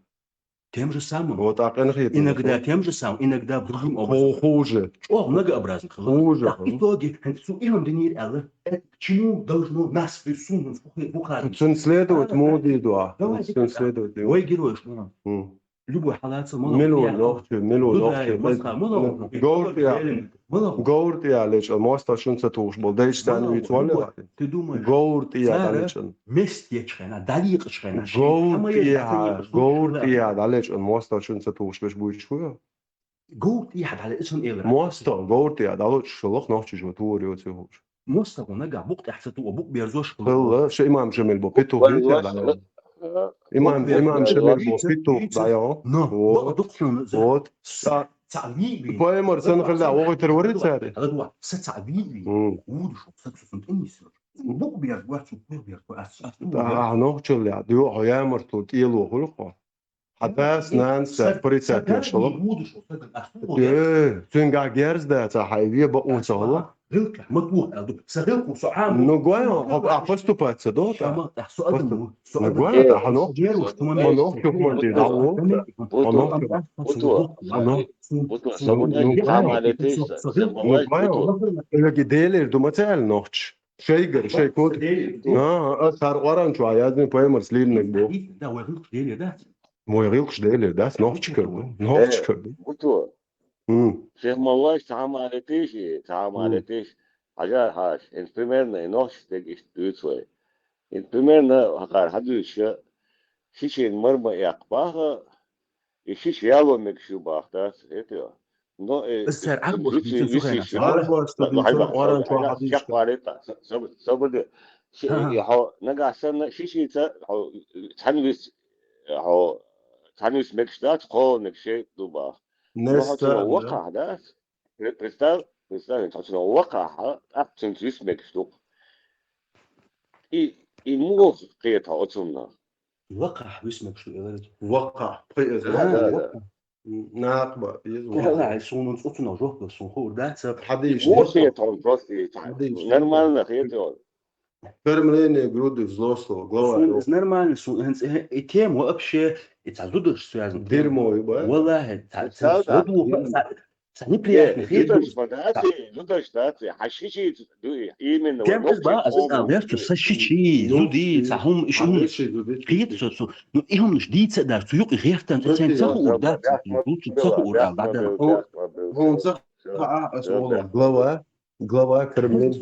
Тем же самым. Вот, а къинхетам ву. Иногда тем же самым, иногда другим Ху- образом. Хуже. О, многообразно. Хуже. Так, в итоге, цу и он динир, Алла, это к чему должно нас присунуть в бухаре? Цун следовать муди дуа. Давайте Цун так. следовать. Ой, герой, что М. любой халат, Милур нохчи, милур нохчи. Говртӏия, говртӏия лечӏан, моастагӏчун ца тухуш бол. Дайчтан вицвалла. Ты думаешь, Говртӏия лечӏан. Местечхена, даликъчхена. Говртӏия, говртӏия лечӏан, моастагӏчун ца тухуш беш буйчхуя. Говртӏия далечӏан элра. Моастагӏ говртӏия далечӏ шолох нохчи жо тур йоци хуш. Моастагӏ нага букъ тӏехь ца ту, букъ берзош. Хилла, ше имам Шамил бо петух. Имам, имам Шамил бо петух, да, я. Но, Вот. бакъ дукхун. Вот. Ца, ца ви, ви. Поэмар сан хилла, огъай тер вари цари. Ала дуа, са ца ви, ви. М. Удуш, са цу сун тӏинис. Букъ берз, гуа цу букъ берз, гуа ас, ас. Да, нохчил я, дуа, ямар ту, кӏело хулхо. Хьа дас, нанас, прицат яшала. Э, цуьнга герз дац, хьай ве бакъонца хала. Гилка, ма тух, аду. Са гилку, со ам. Ну, гой, хоб, а поступать ца до, та? Шама, та, со адам, со Ну, адам. гой, та, ханох. Э, Манох чух манди, да, о. Манох. Бутуа. Манох. Бутуа, Ну, ну, самая гой. малетиса, Ну, гой. Эги делер, думац, эл нохч. Шейгер, шейкот. А, а, сар оран чу, а, язни поэмар слилнек бо. Да, ой, гилка, делер, да. Мой гилкш делер, да, нохч кер. Нохч кер. Бутуа. М. Шейх Маллаш, цхьа ма летиш, цхьа ма Мм. летиш. Хьажар хьаш, ин примерно, и нохчаш дег иштта дуьйцу вай. Ин примерно, хьакхар хьадуьйцуша, шичин марма эккха баха, и шиш яло мегаш ю баха дац, хетио. Но, э, Ас цар э, Ӏарбош виси- дийцин виси- цу хенахь. ши- Ӏарбош ла- дийцин хьайба- оран хьайба- чохь дийцин. чакхваритӀа, са- са- сабаде. Ши- Ага. и хьо нагахь санна шишица, хьо цхьаьна вис, хьо цхьаьна вис мегаш дац, кхола мегаш шей ду баха. Ну, хьо цуьнан вакхахь дац. Пре- Представь, Представь, цхьа цунах вакхахь, тӀаккха цуьнца висмегаш ду. И, и муха кхета оцунна? Вакхахь висмегаш ду, элира. Вакхахь, пхи эзар. Да, да, да. Вакхахь. Накъа ба, из вакхахь. Суна оцунах жоп дала, суна хуур дац. Хьадийш. Муха кхета хьуна просто и цхьа? Нормально хета. Кормление грудных взрослого, глава. Суна из нормально, суна хӀинца и тема вообще, и цхьа зударш связан. Дерьмо, ба? Валлахи, цхьа, цхьа неприятный хет. Зударш ма дац, зударш дац, хьа шичи ду, именно. Тема из ба, аз а верчу, са шичи, зуди, цхьа хӀума, иш хӀума. Хет со, со. Ну, и хӀуманаш дийца а дац, цу юкъе гӀертан, цу цен ца хуур дац, цу ца хуур а, бадар. Хьуна ца хаа, ас олу, глава. Глава кормления.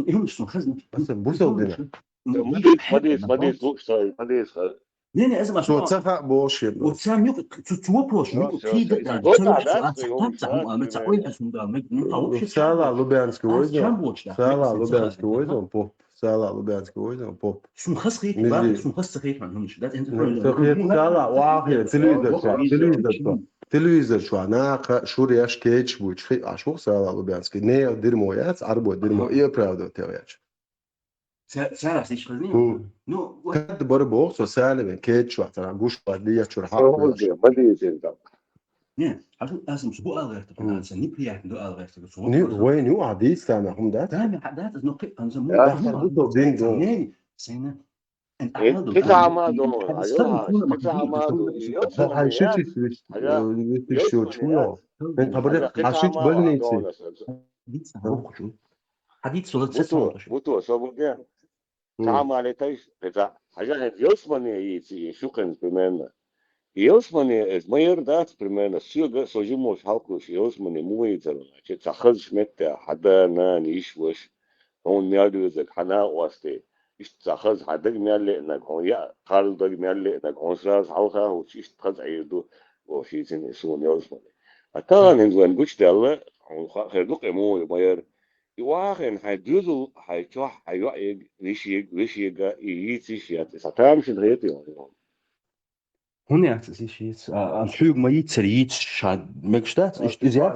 Бусалба дина. Ма дийца, ма дийца, ма дийца, луш ца, ма дийца. Не, не, аз ма... Цо ца хаа бохуш. Вот сам юк, цу, цу вопрос, юк, кхида, да, цу вопрос, а, цхьа, цхьа, а, ма ца ойла сунда, ма, ну, а вообще Сала Лубянский войза. Сала Лубянский войза, поп. Сала Лубянский войза, поп. Сун хас хит, ба, сун хас ца хит, ман, хумш, да, эн ца хит, Сала, вахе, телевизор чу, телевизор чу. Телевизор чу, наха, шур яш, кеч, буч, хи, аш вух Сала Лубянский. Не, дерьмо яц, арбо дерьмо, и оправдывать яч. Ца-, царас иш хазни? Ху. Ну, вот. Кад бара боху, со Саливен кечва, цара гуш ва, дия чур хьакъ. Ма дийзин да. Не, а тут асам су бу алгартар, аса неприятно ду алгартар, су. Не, вай, ну, а дийс тана, хум да? Да, ме хадат, но кы, анза му. Я, да, хум да, дин ду. Не, сена. Эн ахал ду. Кы тама ду, а ё, кы тама ду. Хай шичи свиш, свиш чуно. Эн табаре, а шич больницы. Дийс, а, хучу. Хадит сулат сет. Буту, буту, со бу де. Цхьа а ма летайш, хӀинца, хьажа, хӀинца ялсмане йийци, и шукхин примерно. Ялсмане, эс майор дац, примерно, соьга, со жимош хьалкхуш, ялсмане му вайцар, значит, цхьа хазаш метте, хьада, нана, йиш, ваш, хьуна мел доьзаг, хьана а осте, иштта цхьа хаза, хьа даг мел леънаг, хьуна яа, кхарл даг мел леънаг, хьуна сразу хьалха хӀуч, иштта хаза Ӏийр ду, вовшийцин и суна ялсмане. А тахана хӀинца вайн гучадаьлла, хьуна хаа хир ду-кх и му вай майор, И вахийна хьайн доьзал, хьайн чохь, хьайн йоӀега, вешега, вешега и йийца йиш яц. Иза тамашийна хета йо. ХӀунда яц иза йиш йийца? А, а, хьоьга ма йийцара йийца ша мегаш дац, иштта иза яц?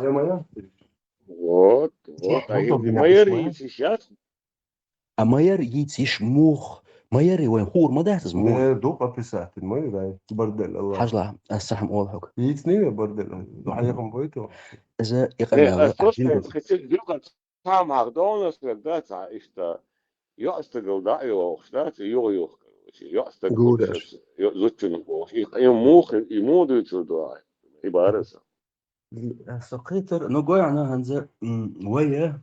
Вот, вот, а и майор йийца йиш яц? А майор йийца йиш муха? Майор и вайн хуур ма дац иза муха? Майор ду-кх описатель, майор, ай, бордель, Аллах. Хьажал, ас цхьа хӀума олу хьоьга. Йийцний вай бордель? Хьехам бойту? Иза и къамел. Цхьа мах донас вер дац, а, иштта. ЙоӀстагал дӀа а йохуш дац, и юха юха, короче. ЙоӀстаг гураш. Йо-, зудчунах бохуш. И, и муха, и муха дуьйцур ду, а, и бараса. Со кхетар, ну, гой хьуна хӀинца, м, вай,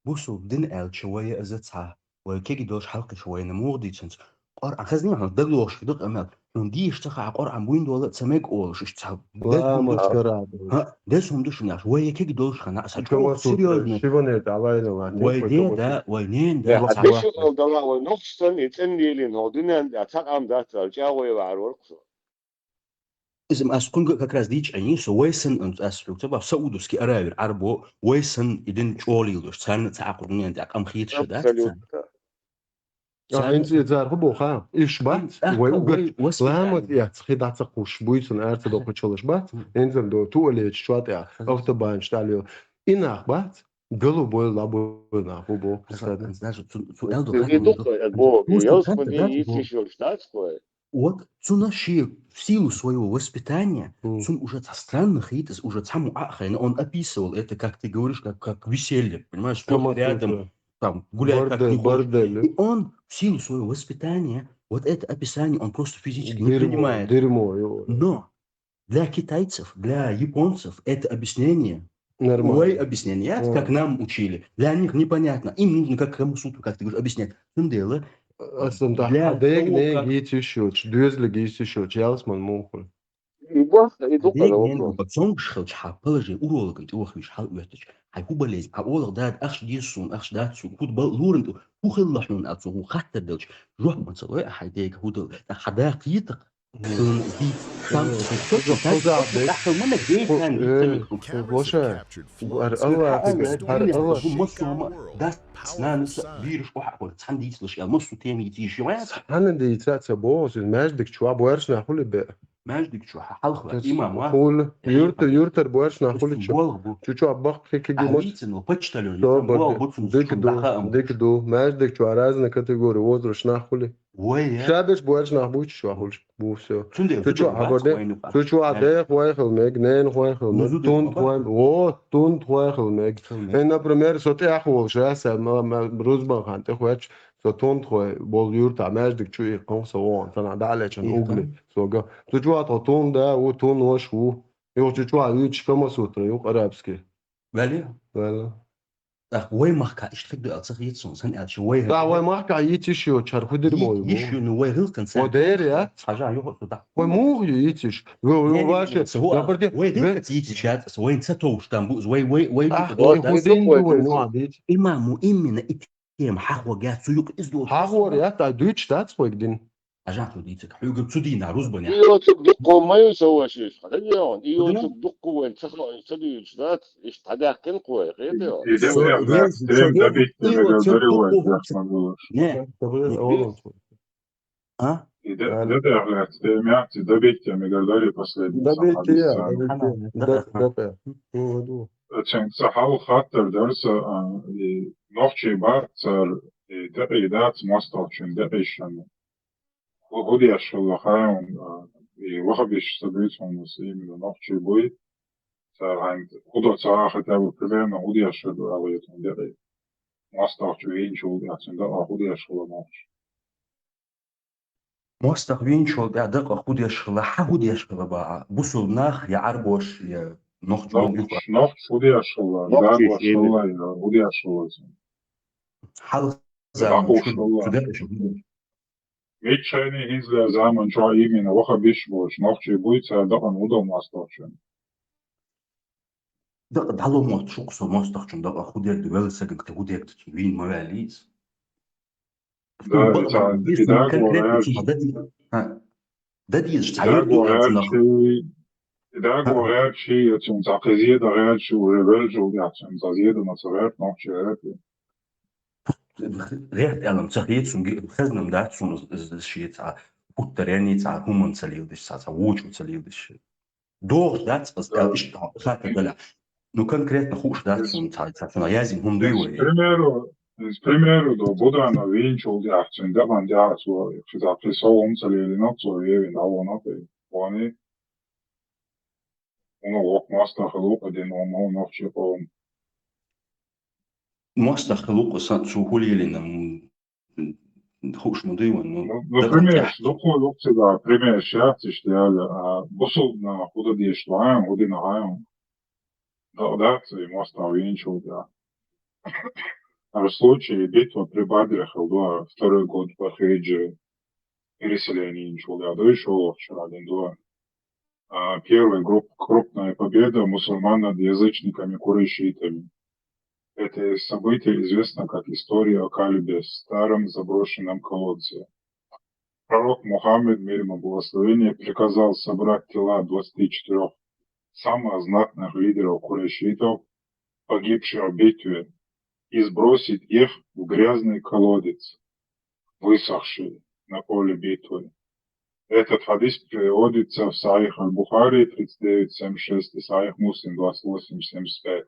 бусалба дин аьлча, вай аза цхьа. Вай кегий долуш хьалкхиш вайна муха дийцинца. Къоръан хазний хьуна дагалохуш хир ду къамел. Хьуна дийша ца хаьа, Къоръан буйна дола а ца мега олуш, иштта цхьа. Ламаз караб. ХӀа, деза хӀума ду шуна аьлча, вай кегий долуш хана, аса чӀогӀа серьёзно. Шиванер дӀалайна ван, вай де, да, вай нен, да, цхьа. Деши ол дала, вай нохчсан и цӀен лелийна хӀо дуьнен тӀехь цхьа къам дац аьлла, чӀагӀо вай вахьар вара-кх со. Иза ас кхуьнга как раз дийча Ӏийна, со вай санна, ас хьуьга ца боху, Саудовский Аравера Ӏарбо, вай санна и дин чӀогӀа лелош, царна цхьа а кху дуьнен тӀехь къам хеташ а дац. Абсолютно. Ахьа хӀинца и цара хӀун боху, ха? Иш бац, вай угар ламаз эцна хи дӀа ца кхуссуш буьйцун ара ца доккхучу хӀаллаш бац, хӀинца до туалеташ чохь тӀехь, автобанаш тӀехь лела. И нах бац, гало бойла, дӀабойла нах, хӀун боху, представь. Даже цу, цу аьлла ду, и дукха, бо, ялсмане йийца йиш йолуш дац кхой. Вот цунна шен в силу своего воспитания, цунна уже цхьа странно хета иза, уже цхьаммо а хайна, он описывал это, как ты говоришь, как, как веселье, понимаешь, всё рядом. Там, гуляет как не хочет. Бордель. И он в силу своего воспитания, вот это описание, он просто физически не принимает. Дерьмо, дерьмо, его. Но для китайцев, для японцев это объяснение. Нормально. Ой, объяснение, как нам учили. Для них непонятно. Им нужно как Камасутру, как ты говоришь, объяснять. Цундела, для того, как... Хьан дега не йийца йиш йоцуш, доьзале йийца йиш йоцуш, ялсмане муха хуьлу? И бах, и дукха вопрос. Цомгуш хилча, хьан положение, урологе тӀе вахвеш, хьал оьттача, хьайн хӀун болезнь, хьан олах, дада, ахча деза суна, ахча дац суна, хӀун бал луран тӀе, хӀун хилла хьуна, аьлла, цо хӀун хаттар делча, жоп ма ца лой, а хьайн дега хӀун дала, тӀаккха хьан да кхетакх, хьуна дийца, там, тӀаккха ма нах дийца, там, дийца, там, Гоша, хӀара Аллах, хӀара Аллах. Хьуна массо а ма, дас, нанас, вирус охьа а хӀора, цхьаьна дийцалаш, аьлла, массо тема йийца йиш яц. Цхьаьна дийца ца боху, иза маьждиг чохь боьрша нах хуьлу беа. Маьждиг чу хьалха Тас имам ва? хули. Юртар, юртар бош нах хули чу. Болх бу. Чу чу а баккхи киги А мос. вицин почтальон. Со Болх бо бу цун дик ду, даха ам. Дик ду. Маьждиг чу разные категории возраст нах хули. Вай, я. Шабеш бош нах буч чу хули. Бу всё. Цунде Цу чу а бо де-, цу чу а де хвай хил мег, нен хвай хил мег, тун хвай, о, тун хвай хил мег. Эй, например, со тях вол ша, са ма, ма, рузбан хан, тях вач, со тун хвай, бол юрта, маьждиг чу и кон, со вон, тана далечен угли, со га. Цу чу а то тун да, у тун вош у. И вот цу чу а вич Кама Сутра, юк арабский. Вали? Вали. Так, вай махка, ишт хик дуэл цах йит сон, сан эл чи вай. Да, вай махка йит иши, чар худир бой. Йиш, ну вай гил кан сан. О, дер, я? Хажа, ё, да. Вай мух ю йит иш. Вай, вай, ваше, Сагу, например, вай ве- дыр кат йит иш, вай ца тоуш там буз, вай, вай, вай, А, вай, вай, худин ду вай, ну, а, дит. Имаму именно ит тем хахва га цу юк из ду. Хахвар, я, та дуч, да, цхойг дин. Хажа, ту дит, хюгюр цу дина, рузбан, я. Ио цук дукку маю савашиш, хада яон. Ио Кудина? Цук дукку вен цаха, цадуч, да, иш тадахкин кой, хеде. И Со- дем вез- дем со- добить и тебе вот всё говорю, дукку вай, вот я смогу. Не. Добре, о. А? И де- де- де- те мягче добить тебе говорю последний. Добить, самый я, самый. добить, Ага, я. да, Да, ага. да, да. Ну, иду. Очень сахал хаттер дерса, а, и нохчи бацар, и декъи дац мостовчун декъи шану. Худеш хила хайон, а, и вахабиш событион именно нохчи буй. Цар худо цара хотя бы примерно худеш хила алгетун декъи. Мостовчу винчул, я цун да худеш хила нохчи. Мостах винчул, я дакъа худеш хила, ха худеш хила ба. Бусул нах, я арбош, я нохчи Нох, юха. нох худеш хила, Нох да, чиш бош именно. хила, я худеш хила. Хал Дакъа заман шула. чу дакъа шу. Мечайни хинзлер заман чу именно вахабиш бош, нохчи буй цар дакъан удо мостовчун. Дакъа дало мот шук со мостовчун дакъа худеш ди вел сагак та худеш та вин мавалис. Да, и цар, и да, говорят, Да диш и да, говорят, и да, говорят, и цун цар хизия, да, говорят, уже вельжул, я цун цар зеда на царят, нохчи это. Рехт алам цахит сун хазнам да сун шиет а. Уттарени цар хуман цалил диш цар, цар вучу цалил диш. Дох да цар, ишта хата гала. Ну, конкретно хуш да сун цар, цар сун язим хум дуй. Примеру, из примеру до Будана винчул, я цун да ман да цу, я цун да присолом цалил, но цу, я вин да вона ты. Вони. Оно лок мостах лук один, он, он, он, он. Мостах лук сан цу хулилинам хуш му дуй ван, ну. Ну, например, лук лук цеда, пример, сейчас, что я, а, бусул на худа деш лаем, худа на лаем. Да, да, цей мостах винчул, да. А в случае битва при Бадре Халдуа, второй год по хиджре, переселение инчул, да, да, ещё вчера, один, два. А, первая груп-, крупная победа мусульман над язычниками курайшитами. Это событие известно как история о Калибе, старом заброшенном колодце. Пророк Мухаммед, мир ему благословение, приказал собрать тела двадцати четырёх самых знатных лидеров курайшитов, погибших в битве, и сбросить их в грязный колодец, высохший на поле битвы. Этот хадис приводится в Сахих аль-Бухари тридцать девять семьдесят шесть и Сахих Муслим двадцать восемь семьдесят пять.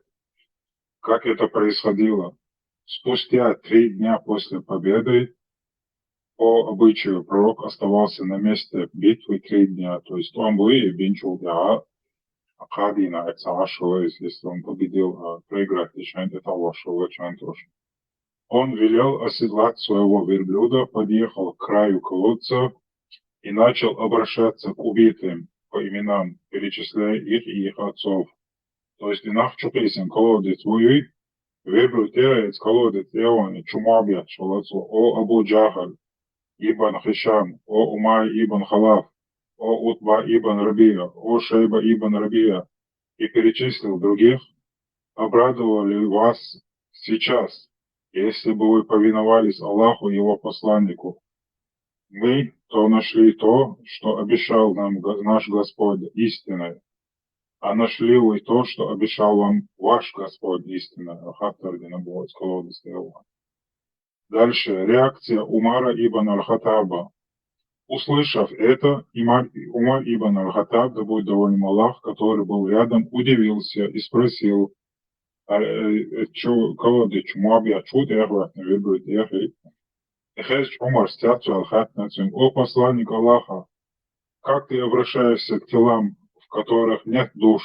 Как это происходило? Спустя три дня после победы, по обычаю, пророк оставался на месте битвы три дня. То есть он был и бинчул, да, а Кадина, это Ашула, если он победил, а проиграть, то есть это Ашула, то есть он велел оседлать своего верблюда, подъехал к краю колодца и начал обращаться к убитым по именам, перечисляя их и их отцов. То есть и нах чукисен колодец воюй, верблюд теряет колодец, и он чумабьят шалацу, о Абу Джахаль ибн Хишам, о Умай ибн Халаф, о Утба ибн Рабия, о Шейба ибн Рабия, и перечислил других, обрадовали вас сейчас, если бы вы повиновались Аллаху и Его посланнику. Мы то нашли то, что обещал нам Го-, наш Господь, истинное, а нашли вы то, что обещал вам ваш Господь, истинное. Хаттар дина бу колодец. Дальше. Реакция Умара ибн аль-Хаттаба. Услышав это, Умар, Умар ибн аль-Хаттаб, да будет доволен им Аллах, который был рядом, удивился и спросил: «А, э, э, чё, кого ты, чё, Муавия, чё ты, эх, вахна, выбрать, эх, э?» И хезч Умар стяцу аль-Хаттаб, «О посланник Аллаха, как ты обращаешься к телам, в которых нет душ?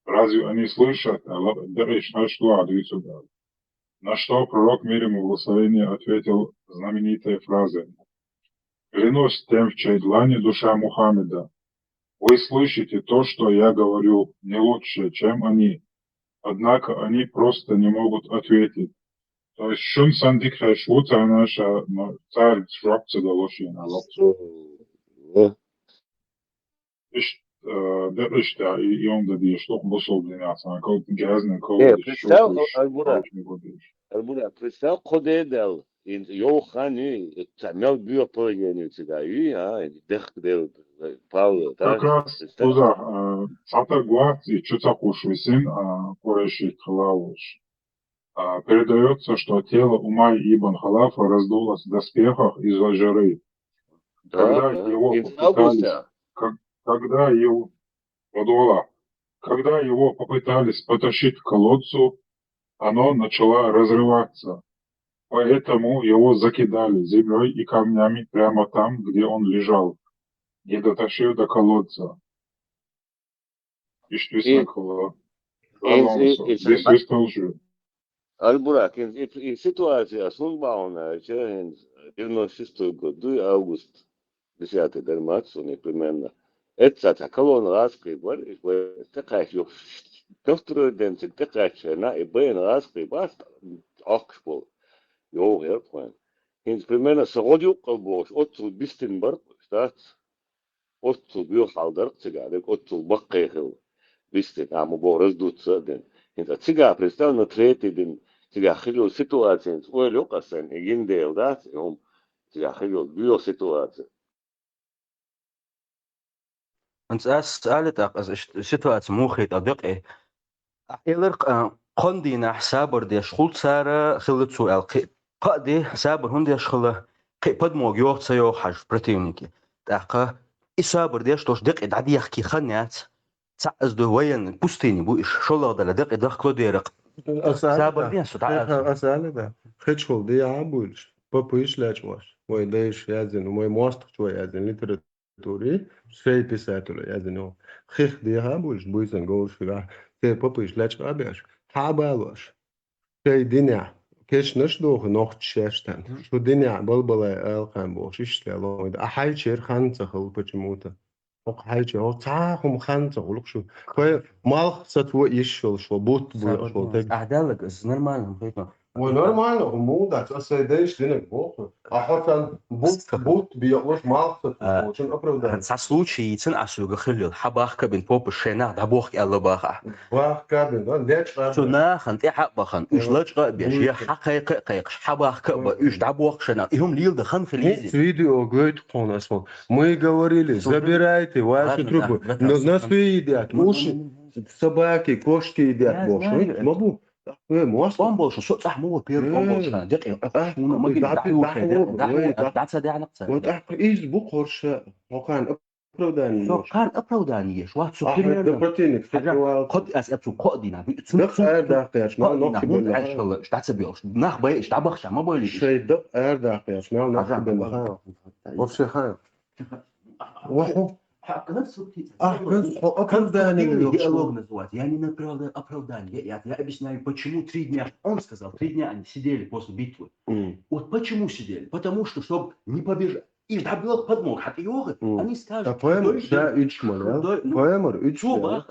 Разве они слышат?» Аллах, да, и что, что ответил, да. На что пророк, мир ему благословение, ответил знаменитой фразой: «Клянусь тем, в чьей длани душа Мухаммеда, вы слышите то, что я говорю, не лучше, чем они. Однако они просто не могут ответить». То есть шун сан дикхеш вуца наша, но царь швабца далоши на лапцу. Иш, э, да, иш, да, и, и он да деш, тох бусул динаса, кол грязный, кол Не, деш, представь, чё, Аль-Бурак. Аль-Бурак, представь, кодедал, ин, йохани, мел био положение цигаю, а, дехк дел, пал, да? Как раз Представь. Туда, э, сата гуаци, чё ца куш висин, а, Курайши хлауш. А, передаётся, что тело Умай ибн Халафа раздулось в доспехах из-за жары. Да, Когда да. его Из попытались, августа. как-, когда его, Радуаллах, когда его попытались потащить к колодцу, оно начало разрываться. Поэтому его закидали землёй и камнями прямо там, где он лежал, не дотащив до колодца. Ишт висна кала. Ин, ин, ин, Здесь весь тоже. Аль-Бурак, ин, ин, ин ситуация сун бауна, че, ин, девяносто шестой год, дуй август, десятый дармат, сун, примерно. Это та колонна раскрывали, такая ещё, ко второй день, такая чена, и бен раскрывать, ох, школ. Йо, я понял. Ин, примерно, сагод юкъал бош, отцу бистин бар, штат. Отцул буйр хьалдарх цига, дег отцул баккхай хил. Вистин, ама бо раздуться дин. ХӀинца цига, представь, на третий дин, цига хилил ситуация, ойла юкъасан, и гиндел дац, и хӀум, цига хилил буйр ситуация. Анц ас али так, аз иш ситуация мухит а декъе. Ахьелар кхо-, кхондийнахь сабар деш хул цара хилла цо аьлла кхин. Кхаъ ди сабар хӀунда деш хилла, кхин подмога йоху ца йоху хьажа противнике. ТӀаккха и сабар деш долуш декъе дӀадехке хан яц. Цхьаъ аз ду военный пустыни бу иш, шолгӀа дала декъе дахкало деракх. Сабар деш со дӀа аса. Аса али да. Хечхул ди а буйш, папуиш лечваш. Вай дайш яздина, вай мостагӀчо яздина литература. Тури, шай писатель язино. Хих дехьа буйш, буйсан говш хила. Те папуйш лечкъа беш. Хьа балош. Шай динехь. Кешнаш доху нохчаш шаьш тан. Шу динехь балбалай алкъан бохуш, иштта ломид. А хьайчер хан ца хал почему-то. Хьайчер, хьо ца хум хан ца хулук шу. Кой малх сатво иш шол, шо бут буйш шол. Тег. А далаг, нормально, хайтма. Ой, нормально, хӀума дац, аса дайш динарг боху. А хьо сан бут, бут биялуш малх сатуш, оправдание. Цхьа случай йийцина ас юга хиллал, хьабахка бин попа шайнах дӀабохка аьлла баха. Бахка бин, да, лечкъа. Цу нахан тӀе хьа бахан, уьш лачкъа а беш, я хьакхайкха а кхайкхаш, хьабахка а ба, уьш дӀабохка шайнах. И хӀума лийла да хан хила йизи. Видео гойту кхона ас хьо. Мы говорили, забирайте ваши трупы. Нас едят. Уши, собаки, кошки едят, боху. Ма бу. Э, мост. Ком болуш, со цӀахь ма ву первый ком болуш хан. Декъе, шуна магин дӀа, дӀа, дӀа ца даьхьна ца. Вот ахь из бу хорша, хокан оправдание. Со кан оправдание еш, вац со примерно. Противник хажа, кхот ас эцу кхо дина. Цу, цу, ар дахкаш, мал нохчи бен. ДӀа ца беш, нах бай, дӀа бахша, ма бойли. Шей дак ар дахкаш, мал нохчи бен. Вообще хан. Ваху. Ахь кан субтитр. Ахь кан субтитр. Оправдание. Конструктивный диалог называется. Я не направляю оправдание. Я, я, я объясняю, почему три дня. Он сказал, три дня они сидели после битвы. Вот почему сидели? Потому что, чтобы не побежать. И дабл подмог, хат йога. Они скажут, поэмар ша ичман, поэмар ичман.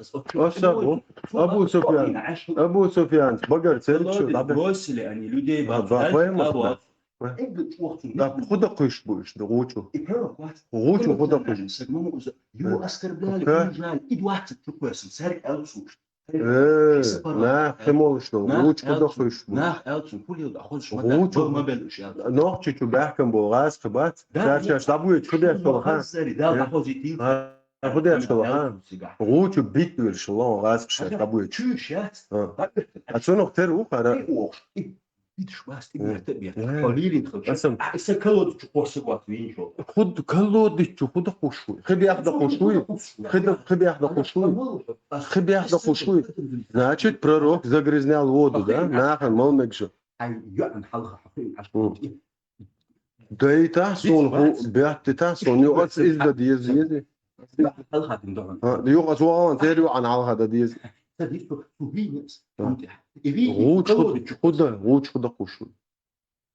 Абу Суфьян. Абу Суфьян, багар церчу. Бросили они людей. Поэмар. Эгга чӀохцун. Да, худа кхуьйсуш бу уьш, да, гӀучу. И пророк вац. ГӀучу худа кхуьйсуш. Саг мама уза. Его оскорбляли, унижали. И двадцать чуквесом, царь аьлла цунна. Э, нах кхин молуш ду. ГӀучу худа кхуьйсуш бу. Нах аьлла цунна, хулил да, хозуш ма бел уьш аьлла. Нохчи чу баьхкам бу, гӀаз кхин бац. Царчаш дӀабуьйчу худа шола хан. Худа шола хан. ГӀучу бит вирш ло, гӀаз кхин шаш дӀабуьйчу. Чуьш яц. А цунах тера ухара. Видишь, бас, ты бертэ бертэ. Полирин хэл. Асан. А иса колодец чу корсы гуат винчо. Худ колодец чу худа хушуй. Хибях да хушуй. Хида хибях да хушуй. Хибях да хушуй. Значит, пророк загрязнял воду, да? Нахан мал мегжо. Ай, я ан халха хахин аш. Дайта сон ху бяттита сон ю ац из да диез диез. Халха дин доган. Ю ац ваган тер ю ан халха да диез. Садис ту винес. Иви. Гуч худа гуч худа хушуй.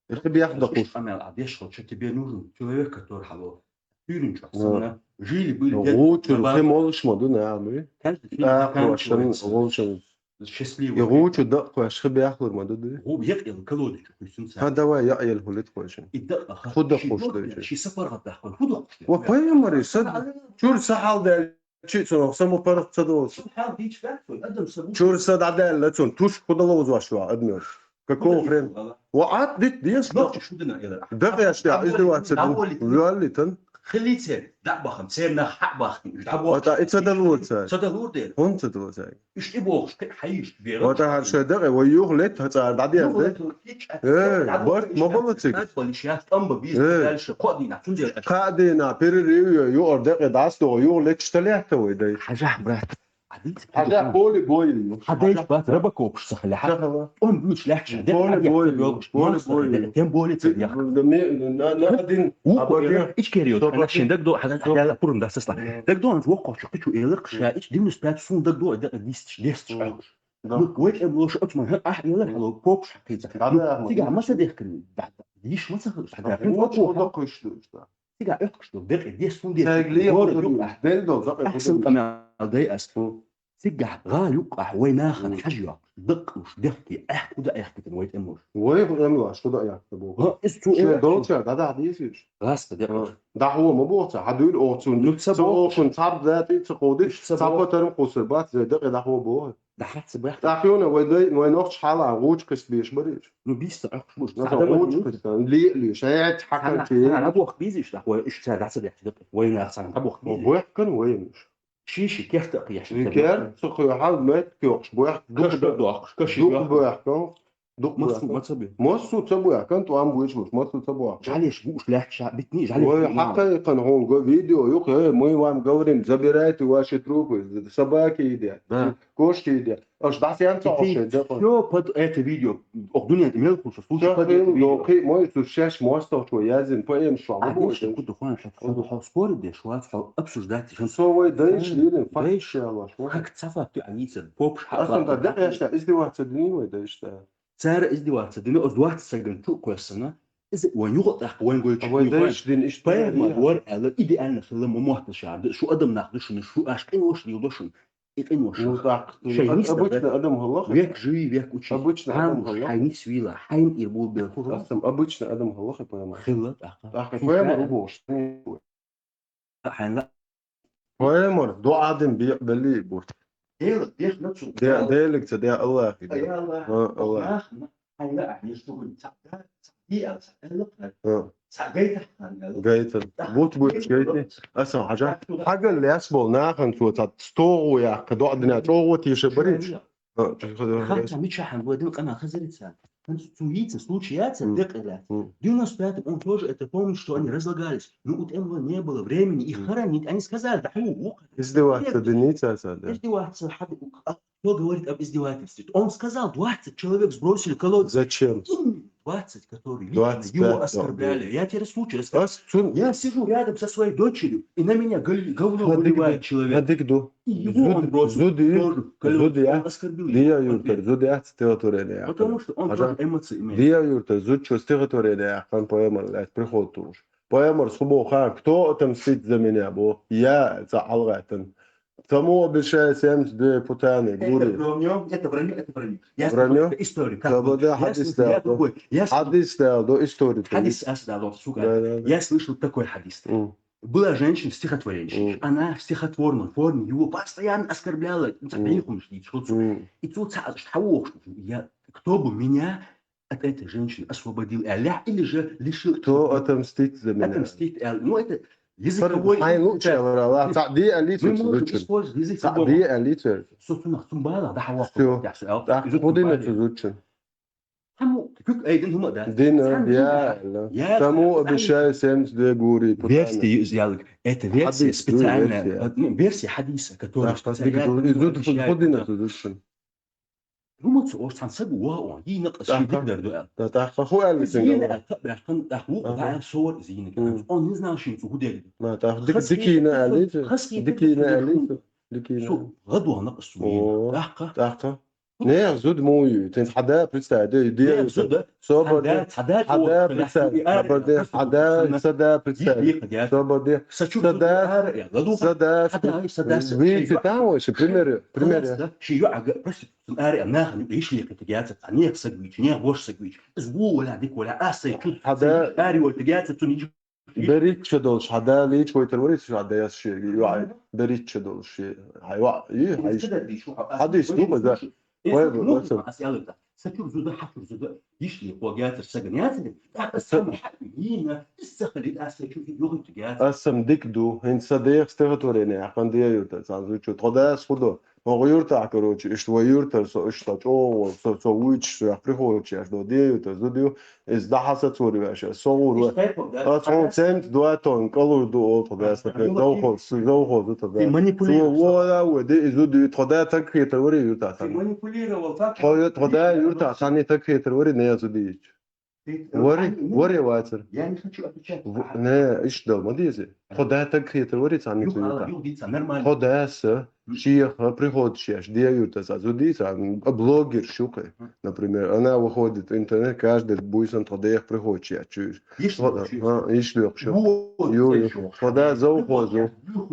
Хибях да хуш. Амел адеш хо, что тебе нужен человек, который хало. Тюрин чу. Жили были. Гучур хем олушмаду на амы. А квашын олушмаду. Счастливый. Гучу да кваш хибях лурмаду. Гу як ел колодец чу хуйсун. Ха, давай, я ел хулит квашын. И да аха. Худа хуш да. Ши сапар гата хой. Худа хуш. Ва пайгамбар сад чур сахал да чи цо само парах цадос. Чур сад адал ла цон туш худа лоз вашва адмир. Какого хрена? Ва ат дит диес. Да я что, издеваться. Вали тан. Хилице, да бахам, цена хабах. Ата ица да лурца. Цада лурдер. Хун цада лурца. Ишти бохш, хайш бера. Ата хар шой да, ва юх лет хацар да диес. Э, барт моболоцик. Хат полиш я, там ба бис дальше. Кодина, цунзер. Кадина, перерыв, ю ордек дас до, юх лет шталехта вой дай. Хажах, брат. Хажа поле боем. Хадеш бат рыбакоп сахля. Сахала. Он буч лахча. Поле боем. Поле боем. Тем более ты я. На один абаген. Ич кериот. Она шин даг до хаган хаган пурун да сасла. Даг до он вокочу кичу элер кша ич девяносто пять сум даг до даг десять десять. Ну, вот эм лош от ман ах элер хало поп шакица. Тига маса дехкин. Диш маса. Хажа. Вот что такое что? Цигахь оьхкуш ду, декъе дес фун дес. Тегли гора юкъа. Дел до, закъе ахсен къамел дай ас. Цигахь гӀа юкъа вай нахан хьажа йоккуш, даккуш, дехки, ахь куда ахь китен вай тӀемуш. Вай ху эмлаш, куда ахь китен бу. Га, ис цу ше эмлаш. Долча, да, да, дисиш. Раста декъуш. Да, ху ма бу ца, хадур о цун. Ну, ца бу. О цун цаб дати, ца кодиш, ца бу тарым кусар бат, декъе да ху бу. Да хатса бахта. Тахюна вай дай, вай нохч хала, гучкас биш бариш. Ну, биста ахш буш. Ну, гучкас, ли, ли, шаят хакан чи. Ана бох бизиш, да, хой, иш ца да ца бахта. Вай на сан, да бох бизиш. Бох кан вай миш. Шиши керта яш. Кер, суху хал мет кёкш, бох. Каш да дохш, каш да. Бох кан. Дук масу, маца бе. Масу ца бу, кан ту ам буш буш, масу ца бу. Жалеш буш лахша, битни жалеш. Вай хакай кан хонго видео, юк, э, мы вам говорим, забирайте ваши трупы, собаки едят. Да. Кошки едят. Аж дас ян ца оше, да. Всё под это видео. Ох, дуня, имел кучу, слушай, под это видео. Мой сушаш мостов, что я зин, поем, что. А больше куда хон, что спорить, да, что обсуждать. Сосовой, да, и шлирин, факт, что я ваш. Как цафа, ты, а не цен, поп, ха, ладно, да, я что, издеваться, да, не, да, что. Цара издеваться, да, не, оз двадцать секунд, чу, косана. Из вон югъа тӀаккха вон гой чу. Вай дайш дин иш пайхамар вар аьлла, идеально хилла ма мотта шар. Шу адам нах душун, шу аш къинош дил душун. И къинош. Ну, так, шай нис обычный адам хилла. Век живи, век учи. Обычный адам хилла. Хай нис вила, хайн ир бул бел. Астам обычный адам хилла, хай пайхамар. Хилла, тӀаккха. ТӀаккха пайхамар убош. Хьайна. Пайхамар, дуӀа дин бе-, бели бу. Дел, дехна цу. Де-, делик ца, де Аллах. Ай, Аллах. А, Аллах. Нах, нах, хьайна, а, не что говорит, ца, да, ца, и, а, ца, элла, а. А. Ца, гайта, а, элла. Гайта. Да. Вот будет, гайта. Асан, хажа. Хагал лес бол, нахан цу, ца, стогу я, ка дуӀа дина, стогу тише барич. Ха, ца мичахьан, вадин къана хазарица. Хан цу яйца, случай яйца, декъ яйца. Девяносто пятом он тоже это помнит, что они разлагались. Но у Темла не было времени их хоронить. Они сказали, да, ху, у, издеваться, да, не ца, ца, да. Издеваться, хад-, а, кто говорит об издевательстве? Он сказал, двадцать человек сбросили в колодец. Зачем? Именно двадцать, которые лично его оскорбляли. Двадцать пять, да. Я тебе случай расскажу. Я сижу рядом со своей дочерью, и на меня гол-, говно выливает человек. Хадик ду. И его он бросил тоже в колодец. Зуди, а? Он оскорбил его. Диа юртар, зуди, а, стихотворение. Потому что он тоже эмоции имеет. Диа юртар, зуд чё стихотворение, хан поэма, блядь, приход туш. Поэма с хубо хан, кто отомстит за меня, бо? Я, за алгатан. Кому обещаю семьдесят две путаны, это гури. Враньё, это враньё, это враньё. Я скажу историю. Как вот, я слышал, я другой. Я слышал. Хадис да, до истории. Хадис ас да, до, сука. Да, да, да. Я слышал такой хадис. Была женщина-стихотворенщица. Она в стихотворной форме его постоянно оскорбляла. Ну, ца, конечно, что, и тут ца, ца, я, кто бы меня от этой женщины освободил, аьлла, или же лишил. Кто отомстит за меня? Отомстит, аьлла. Ну, это языковой. Хай лучше, ца, ди, аьлла, мы можем использовать язык. Ца, ди, аьлла. Собственно, цун бала, да, хава. Всё. Так, куда на зучин? Кому? Куьг айдин хӀума да. Дина, Цхьана я, дина. я. Я, Тому цхьана обещаю семьдесят две гури. Версия из ялг. Это версия Хадис, ну, специальная. версия. Вот, ну, версия хадиса, которая Да, специально дик, обещает, худина да. Тузуцин. ХӀума ца ош цхьана сага ваха он, йийнакъ Аха. шийдик дар ду аьлла. Да, тахка ху аьлла Зина сенга. аьлла, бяххан, тӀаккха ву, Аха. дай сор зина. Мм. Он не знал, что им цу худег. Ма тахка дик, Хас дикина хетар аьлла. цу, хас хетар Дикина цу, аьлла. цу. Дикина. Су, гадуанакъ су. О. Тахка. Тахка. Не, зуд муу ю. Тин хада представь, де, де. Де, зуда. Сободи. Хада, хада, Хада хада, представь. хада, Сободи. хада, Хада, хада, сада хада, представь. хада. Сободи. Сачу Сада. зуда ара, я, гаду. Сада. Хада, сада, сада. Видите, там вообще примеры, примеры. Хада, ши ю ага, просто, ара, я, нахни, ишли хитигяца, а не сагвич, не вош сагвич. Зву валя, дик валя, а сай чу. Хада. Ари валя, тигяца, цу ничего. Берит чедолш, хада лич вайтер варит, хада яс ши, ю, ай, берит чедолш, ай, ва, ю, ай. Хадис, ну, да. Вай, вай, вай. Сачур зуда, хачур зуда, ишли хогятер саганяцер, так сам хакина, иссахали асачур йогитгяц. Асам дик ду, хин садех стихотворение, ахман дия юрта, цан звучу. Тхода схудо. Хо юрта, короче, ишт ва юрта, со ишта чо, со, со уч, со приходчи, аш до дия юрта, зудю, из дахаса цури ваша, со ур ва. А цон семьдесят два тонн, калур ду ол тхода, со, зовхо, со, зовхо, зу тхода. Ты манипулировал. Со, во, да, во, де, из зуду, тхода так хитер вари юрта, Ты тан. манипулировал, так? Тхода, тхода юрта, тани так хитер вари, не зудич. Вари, вари вацер. Я не хочу отвечать. В-, не, иш дал, ма дизи. Тхода так хитер вари, тани Юг цури ала, юрта. юг дица, нормально. Тхода са, шиеха, приходчи, аш дия юрта, са, зудица, а блогер шука. Например, она выходит в интернет, каждый буйсан тхода их приходчи, а чуешь. Ишли, Тхода, а, ишли охшу. Вот, Ю, ю. всё. Тхода зовхозу.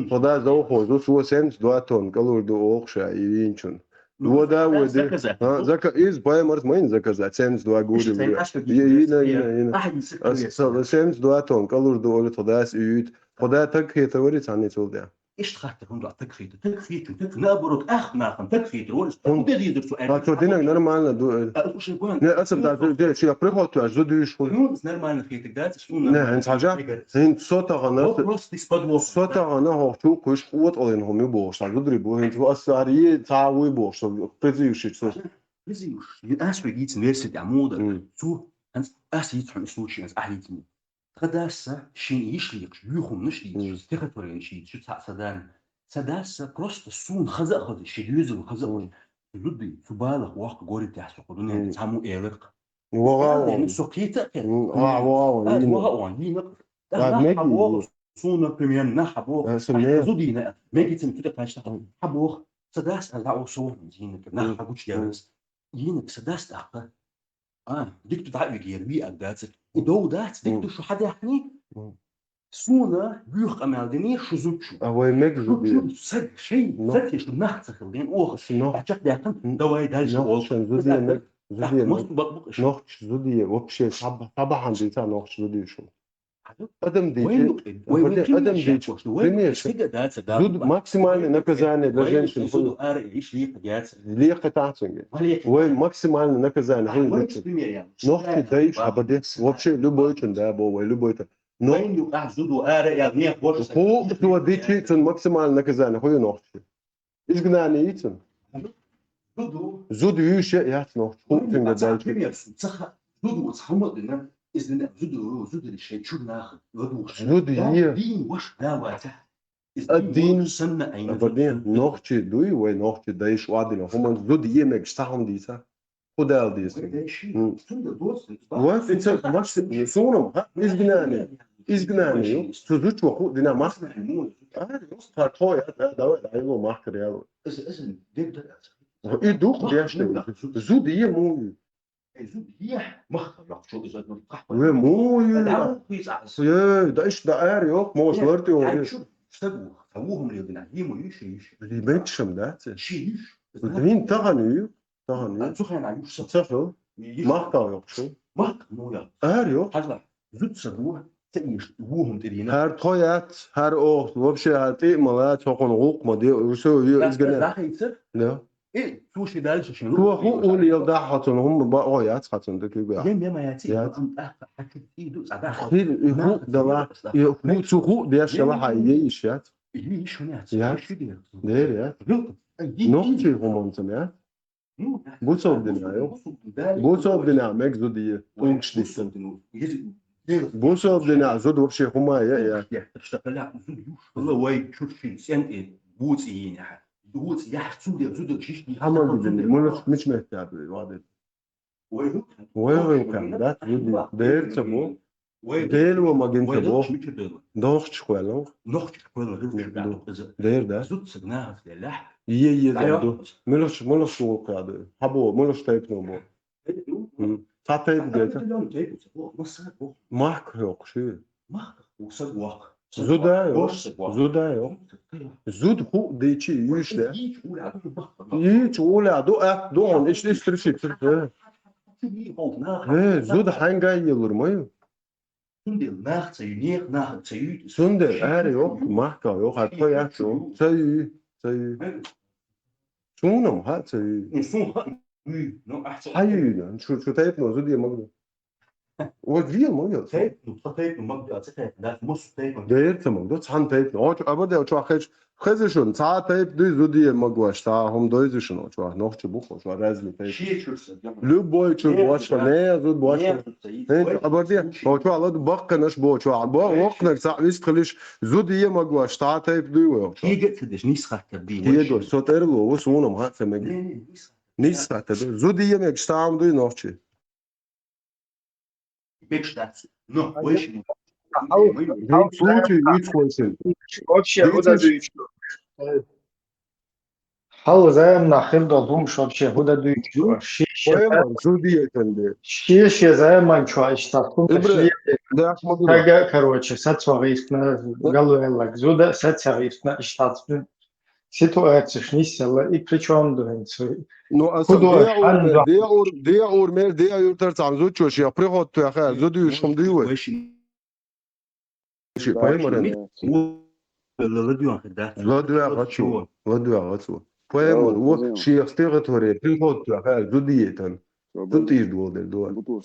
Тхода зовхозу, со семьдесят два тонн, калур ду олхша, и винчун. Вода, вода. Заказать. А, зака-, из паймарс майн заказать, семьдесят два гури. Ишта, Е, ашка, ина, ина, ина. Ахи, А, с-, семьдесят два тонн, калур ду оли тходас и юит. Тхода так хитер вари, тани цул дя. Ишт хатта хунда так хитер, так хитер, так наоборот, ах, нахам, так хитер, вот, Он- куда дидер су, А то динак нормально ду. А, слушай, Гуан, Не, асам да, де, чи я приход, аж зудиш ху. Ну, нормально хитер, да, цу Не, ин сажа. Ин со тагана. Вопрос из подвох. Со тагана хо чу куш хот олен хо ми бо, са зудри бо, ин цу асари, цавуй бо, со призывши, со. Призывш, не ас вегит версия, а мода. М. Цу, ас йит хан случай, ас ахитин. Хадаса, шин ишлик, юхум наш М. йит, стихотворение ши, шу ца садан. Садаса, просто сун хаза хаза, ши дюзел хаза. М. Зуды, субалах, вах, горит, я, суху, М. не, саму элер. Вогавон. Сухита, М, а, вогавон, А, ина. вогавон, ина. А, А, меги, а, вогавон, сун, например, на хабо. А, сумне. Зудина, меги цим туда кашта. М. Хабо. Садас, а, да, осо, зина, на М. хабуч, я. Ина, садас, а, А, дик ду дӀавигер, ви аг дац. И дов дац, дик ду шу хьадяхни. Суна, буьх къамаьл дини, шу зудчу. А вай мег Шу зуди. чу саг, шей, Ну. саг еш нах цахил ден, ох, Нох. Ачак дяхан, Н-, давай дальше, нох ох. чен зуди, мег зуди, Так, мег. мус бак бак. Нох зуди, вообще, саба, саба ханди та нох зуди шу. Хадо? Адам ди. Вай ну, вай, вай, Адам пример ди. щас, что вай, Пример. Всегда дац, да. Зуд-, максимальное наказание для женщин. Зуду ара, ишли хадяц. Леха тацинге. Вале. Вай максимальное наказание. А, Хуй вай, зуди. пример, я. Нох ти даиш, хабаде. Вообще, любой чен, да, бо, вай, любой та. Но Вай ну, а, зуду ара, я, не, больше. ху, ху дичи, цун максимальное наказание, хуй нох ти. Изгнание ицин. Зуду. Зуд юше, я, нох. Ху тинге дальше. Пример, цаха, зуду, цхама дина, из дина, зуду, зуду, шей, чур нах, зуду. Зуд е. Дин ваш, да, вата. Из А дин дин ваш, санна, айна, Абадин, нох чи дуй, вай нох чи даиш вадина. Хуман зуд е мег стахум диса. Худал диса. Вай, дальше. М. Сунда дос, Вот, это максимум, сунум, ха? Изгнание. Изгнание. Сузуч ваху дина мах. Максимум. А, просто хой, да, давай, дай его махкар, я. Из, из, дегда. И дух дяште. Зуд е муй. Эй, зуд е, мах, я, что из одного капа. Ве муй. Да, хуй за. Е, да иш да ар, ёк, мос лорти Я ори. чу, что бу, а вухом ли дина, ему ещё, ещё. Ли бенчим, да, це. Ши ещё. Вин таган ю, таган А ю. цухай на юша. Цахо, мах та ёк шу. Мах, ну я. Ар ёк. Хажла, зуд са бу, це иш, вухом ты дина. Хар тоят, хар ох, вообще хар ти мала, цохон гук ма де, все ю изгнание. Да, хейцер. Да. Эй, слушай дальше, что. Ху ху ул ел да хатун, хум ба о яц хатун да кюга. Я, я, моя ти, Я. Ам, а, хочу, иду, а, да, Хил и ху дала, и ху цу ху деш яла хай е иш яц. Иди ещё не Я. Ещё не. Дер я. Вилка. Нох чи хуман цам я. Бусалба динехь, йо? Бусалба динехь мега зуда е, тӀулгаш диссина. Бусалба динехь зуда вообще хӀума е, я? Хьаман дина, муьлш мича метта ду, вадир. Вай вилкхьан, да, зуда. Дера ца бо. Дела ван магин ца бо. Дохчух ваьлла. Дохчух ваьлла. Дера, да. Зуда ца нахаца делахь. Е, е, да. Муьлш, муьлш вулкха ду. Хьабо, муьлш тайпано бо. Цхьа тайпа дета. Махка хьокхуш ю. Зуда йо. Зуда йо. Зуда ху дийчи юьш да. Йича уля ду, ат ду он, иш, иш, триши, триши. Э, зуда хьанга елур ма ю? Цундела нах ца ю, нех нах ца ю. Цундела ари йо, махка йо, хьа тхо яц ю. Ца ю, ца ю. Сунам хьа ца ю. Хьа ю, да. Шу, шу тайпано зуда е магу. Вот вел ма вел. Тайпано, тхо тайпано магу, а ца тайпано, да, мусу тайпано. Дера ца магу, цхьана тайпано. Очу абарде, очу хеш, хеза шун, цхьа тайпа дуй зуда е магош, цхьа хӀума дойза шун, очу нохчи бух, очу разный тайпа. Любой чур бошла, не, зуда бошла. ХӀинца абарде, очу ала баккханаш бо, очу бо, вокхнаг цхьа вист хилиш, зуда е магош, цхьа тайпа дуй вай, очу. Кега ца деш, нисхаттар ди. Кега, со тӀерло, ву сунам хьа ца мега. Нисхаттар ду. Зуда е мега, цхьа хӀума дуй нохчи. Бекш дац. Но, вайшин. Случай, вич вайшин. Вообще, худа дуйчу. Хьал займна хир дол хӀумаш вообще худа дуйчу. Ши, ши, Поэма зуда е тенде. Ши, ши займан чу иштта хӀумаш. Ибра, ши. Да, смотри. Тага, короче, сацвагъистна, галуэллаг, зуда сацвагъистна, иштта. Ситуацеш нисъелла, и при чём ду хӀинца? Ну, а худой, сам де ур, де ур, де ур мер, де юртар цхьана зудчо шех приход тоьхна, зуда юьш хӀума дуй вай? Ши паймаран. ЛадуьгӀа гӀачо, ладуьгӀа гӀачо. Паймар, во, шех стихотворение приход тоьхна, зуда етан. Зуда тӀийр доладелла ду.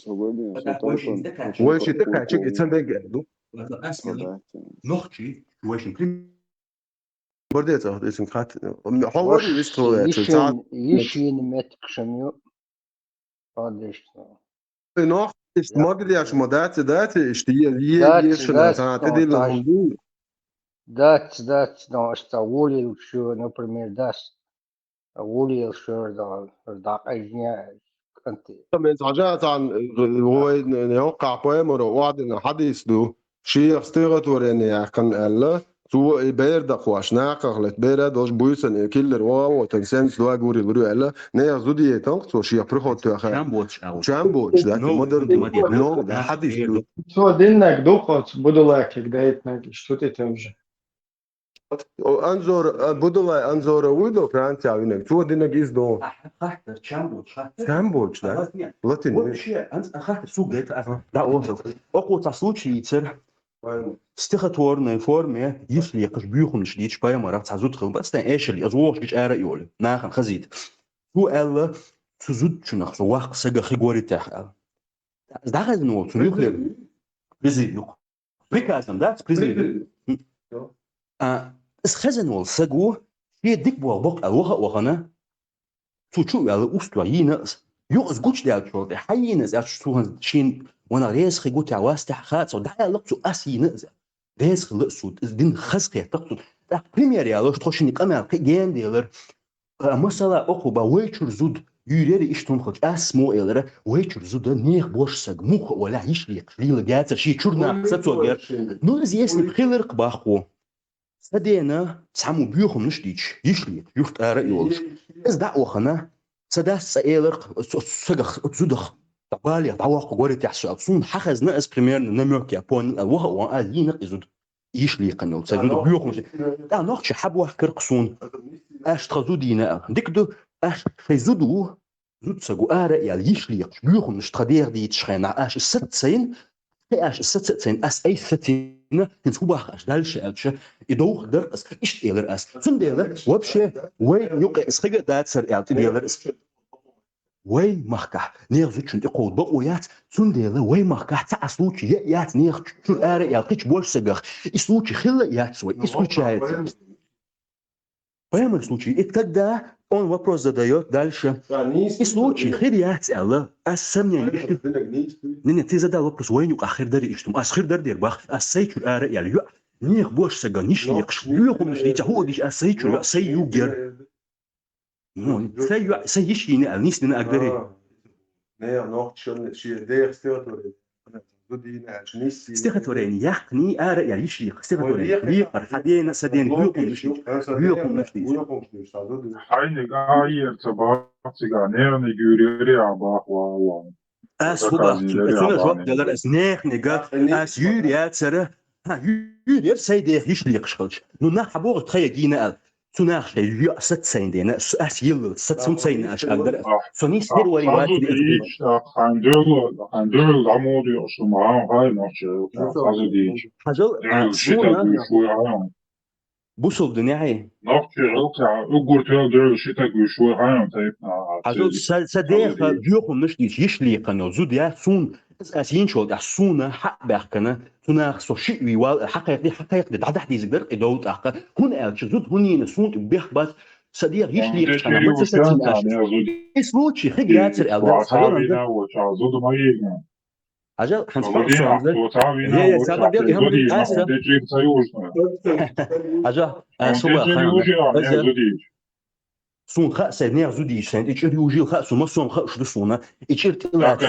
Вай ши тӀакхаьчча, и цхьа дегӀ ду. Нохчи, вай шин Бардеца, эсин кхат. Хьо вари вистхула яцу, цхьа. Йишин, йишин меткашан ю. Адешна. Нох, иш магадеш ма дац, дац, иш тие, е, ешна, ца, тидил хум ду. Дац, дац, но аш ца волил шу, например, дац. Гулиел шер дал, дакъайжня канти. Мен хажа цан, вой, не, не, капоэмура, вадина хадис ду. Шех стихотворение яхкан аьлла, цо и бер дакхош, накъах лет, бера долш буйсан, и киллер, ва, вот, сенс, два гури, лурю аьлла, не, зудие танк, цо шех приход тяха. Чам боч, а вот. Чам боч, да, ну, мадар ду. Ну, да, хадис ду. Цо диннаг духоц, будулакик, да, итнаг, что ты там же. О, Анзор, а, Будулай Анзора вуй до Франция винег. Цо динег из до. Хаттар, чам боч, хаттар. Чам боч, да? Латин. Латин. Вообще, анз, а, хаттар, су гайта, а, да, о, о, о, случай цер. Стихотворной форме, если я каш бюхун шлич, поэма рах, цхьа зуд хил, бацтай эшли, аз вох гич ара йоли, нахан хазит. Цу аьлла, цу зуд чунах, цу вах сага хи горитех аьлла. Да, хазин вол, цу юхлер. Призыв юк. Приказом, да, с призывом. А, с хазин вол сагу, ши дик бол бок а лоха охана. Цу чу вяла уст ва йина. Юк с гуч дял чол, хай йина, а цу хан шин, вона рез хи гутя васта ха, цо да лак цу ас йина. Рез хила су, дин хаз хетак су. Так, пример я, лош тхошини камял, ки ген делер. А, масала, окху ба вайчур зуд, юрери иштун хак, ас мо элера, вайчур зуда, нех бош саг, муха оля, ишли, лила, гяца, ши чурна, сацогер. Ну, из если хилер кбаху. Садена, саму бюхум нуш дич, ишли, юрт ара йолш. Из да охана, садас ца элер, сагах, зудах, табали, тавах, горит яхсу, сун хахазна, из примерно намёк я, пон, а, ваха, а, лина, изуд. Ишли канал, ца зуд бюхум. Да, нохчи хаб вах кыр ксун. Аш тха зуд йина. Дик ду, аш шай зуд ву. Зуд сагу ара ял ишли, бюхум, ш тха дер дит шхена. Аш сацин, хе аш сацин, ас ай сацин, хин субах аш дальше алча. И дох дар ас, иш элер ас. Цун делер, вообще, вай, юк, схига дацар, ял, ти делер ас. Вай махкахь, нех зудчун тӀе кховда бакъо яц, цундела вай махкахь ца а случай я-, яц, нех чур ара ял кхич бош сагах. И случай хилла яц вай, исключается. Прямой случай. И тогда Он вопрос задает дальше. И случай хир яц аьлла, аз сомнение ишта. Не, не, ты задал вопрос, вайна юкъахь хир дарий иштта? Аз хир дар дер бах, аз сай чура ара яьлла йоӀ. Нехан бош сага ниш лекхаш, боьхамаш дийца, хӀу диш аз сай чура йоӀ, сай югер. Ну, сай йоӀ, сай йиш йийна аьлла, нийсдина агарий. Не, нохчо шен дех стихотворение. Стихотворение яьккхина, ара яьлла йиш йийха. Стихотворение. Лекхар, хьа дена, са дена, боьхамаш дийца. Боьхамаш дийца. Хьайниг а ер ца бах цига, нерниг юрери а бах валла. Аз хӀу бах цунна жоп далар, аз нехниг а, аз юр яцара. Ха, юр яр сай дех йиш лекхаш хилча. Ну, нах хьабогӀу тхая гийна аьлла. Цу нах шай йоӀ саца сайна дена, с-, аз йиллал, саца цун сайна аш агдар. Со нийса хир вари вац. Хьан дерла, хьан дерла дӀамоду йоӀ шу ма хьан хай нохча, хаза дийч. Хьажал, а, шуна. Бусулба дин яхьи? Нохчий гӀулакхехь уггар тоьлла дерриг ши таг вуьйш вай хьайна тайпана. Хьажал, са, са деха боьхамаш дийца йиш лекхана йола зуда я суна, ас йинчул тӀехь суна хьа а баьхкана, цу наха со шиъ вий вал, хьакхайкхаде, хьакхайкхаде, дӀадахьа дезаг дар къи довла тӀаккха. ХӀунда аьлча зуда хӀунда йийна суна тӀе бехк бац, са деха йиш лекхаш хьана ма ца цинна аш. И случай хиг яцар аьлла дар, хьажал, зуда ма йийна. Хьажал, хьан цхьа а сонза. Я, я, цхьа а дел, я, хьан аса. Хьажал, а, суба, хьан, иза. Сун хаьа сай нех зудийш сайн, и чӀир южил хаьа, су ма сом хаьа, шу ду суна. И чӀир тӀилац.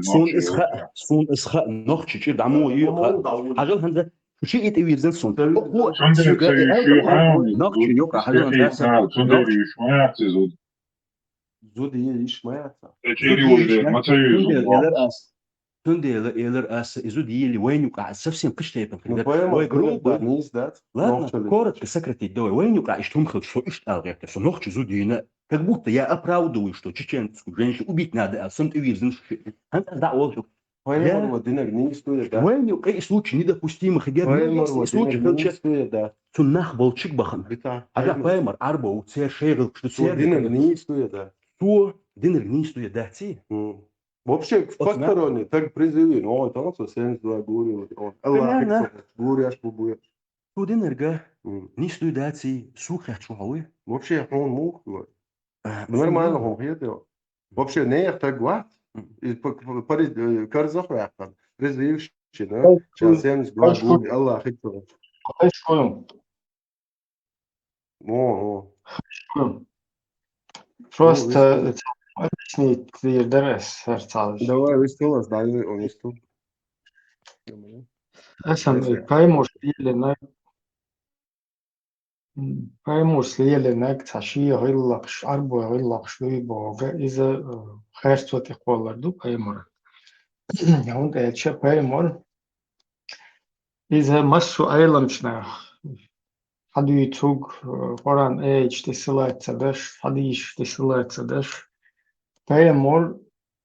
Сун из хаьа, сун из хаьа, нохчи чӀир дӀамо ю хаьа. Хьажал, хьанза, шу ши и тӀе вирзан сун. Нохчи юкъа, хьажал, хьанза. Зуда йиш ма яц. Цундела элар ас, цундела элар ас, и зуда йили вайна юкъахь совсем кхыча тайпана хир дара. Вай грубо. Ладно, коротко сократить давай. Вайна юкъахь иштта хӀума хилча, со иштта ала гӀертар. Со нохча зуда йийна. Как будто я оправдываю, что чеченскую женщину убить надо, а сам тӀе вирзина шу. ХӀанз аз дӀа а волчу. Пайхамар ва динарг нийса ду я дац? Вайна юкъа и случай недопустимо хигер, и случай хилча, цу нах болчиг бахан. Хьажа пайхамар Ӏарбо ву, цер шайгӀалкаш ду, цер динарг нийса ду я дац? Цо динарг нийса ду я дац? Вообще, посторонний, так призывы, но он там со семьдесят два гури, вот он. Аллах, гуряш бу буя. Цо динарга нийса ду я дац, су хехчу хьо вуй? Вообще, хьуна мух вуй? Нормально хьуна хетайо. Вообще, нех таг вац. И п-, п-, пари-, э, карзах ваьккхар. Призывщина. Сейчас семьдесят два гури, Аллах, хитро. О, о. Просто, э, объяснить дийр дара ас хӀара цхьа. Давай, вистулас, дай, он вистул. Асан, э, пойму, что или на М, пайхамарс лелийнарг цхьа шен гӀиллакхаш, Ӏарбойн гӀиллакхаш дуй бохург, иза, э, харцо тӀе кхоллар ду пайхамара. ХӀунда аьлча пайхамар, иза массо а Ӏеламчу наха хьадуьйцург, э, Къуръан аяташ тӀе ссылаться деш, хьадисаш тӀе ссылаться деш, пайхамар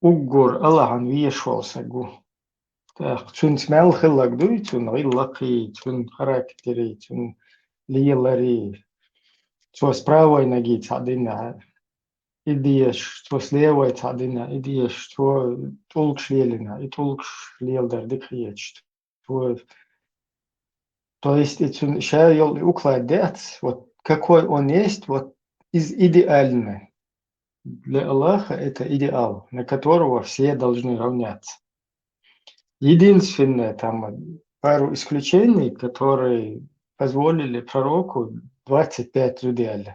уггар Аллахьан везаш волу саг ву. ТӀаккха цуьнца мел хилларг дуй, цуьнан гӀиллакхий, цуьнан характерий, цуьнан леларий. Цо справойнагий цхьаъ дина, и дезаш, цо слевой цхьаъ дина, и дезаш, цо тӀулгаш лелийна, и тӀулгаш леладар дика хеташ. Цо, то есть и цуьнан ша йолу и уклад дац, вот какой он есть, вот из идеальный для Аллаха это идеал, на которого все должны равняться. Единственное, там, пару исключений, которые позволили пророку двадцать пять зуда яьлла.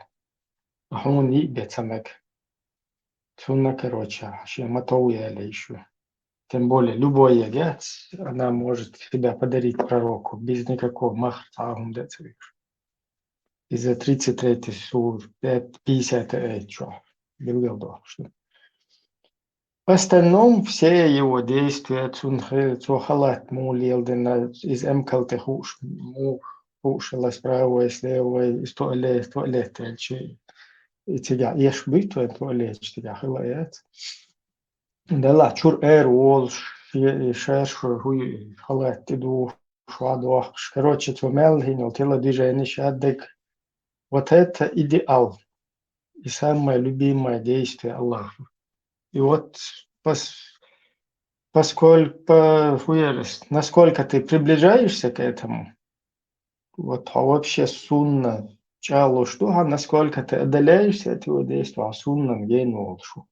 Хьуна йиъ бен ца мега. Цунна, короче, шен ма тов яьлла йиш ву. Тем более, любой ягац, она может себя подарить пророку без никакого махра, цхьа а хӀума де ца веш. Иза тридцать третий сура, пятьдесят аят чохь билгалдохуш ду. В остальном все его действия, цунна хи-, цо халат муха леладина, иза эмкал тӀе хууш, муха хууш хилла, справа вай, слева вай, из туалет, туалет аьлча, и цигахь эшаш буьйцу вайн туалеташ, цигахь хилла яц. Делахь чуьра эр волуш, шен, и шаьш хӀуй халат тӀе духуш, ван дохкуш. Короче, цо мел хӀинал телодвиженеш а дерг. Вот это идеал. И самое любимое действие Аллаха. И вот пос-, поскольку, по-, хӀу яра ас, насколько ты приближаешься к этому, вот хьо вообще сунна чӀоагӀлуш ду хьо, насколько ты отдаляешься от его действия, хьо суннан гена волуш ву.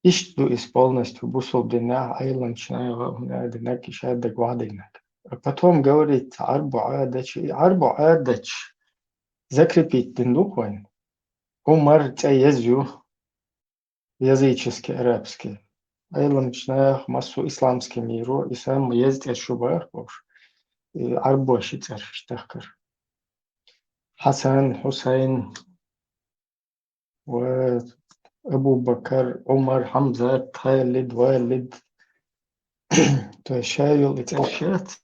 Иштта ду иза полностью бусулба динехь Ӏеламчу наха хӀунда аьлла динарг, и шадерг вахьадинарг. А потом говорит, Ӏарбо Ӏадаташ, и Ӏарбо Ӏадаташ закрепить дина ду-кх вайн. Ӏумар цӀе еза ю, языческий, арабский. Ӏеламчу наха, массо исламский миро, и самый еза цӀераш ю бохуш, и Ӏарбоша цӀераш тахкар. Хьасан, Хьусайн, ва Абу-Бакар, Ӏумар, Хьамзат, Халид, Валид. То есть ша йолу и цӀераш яц,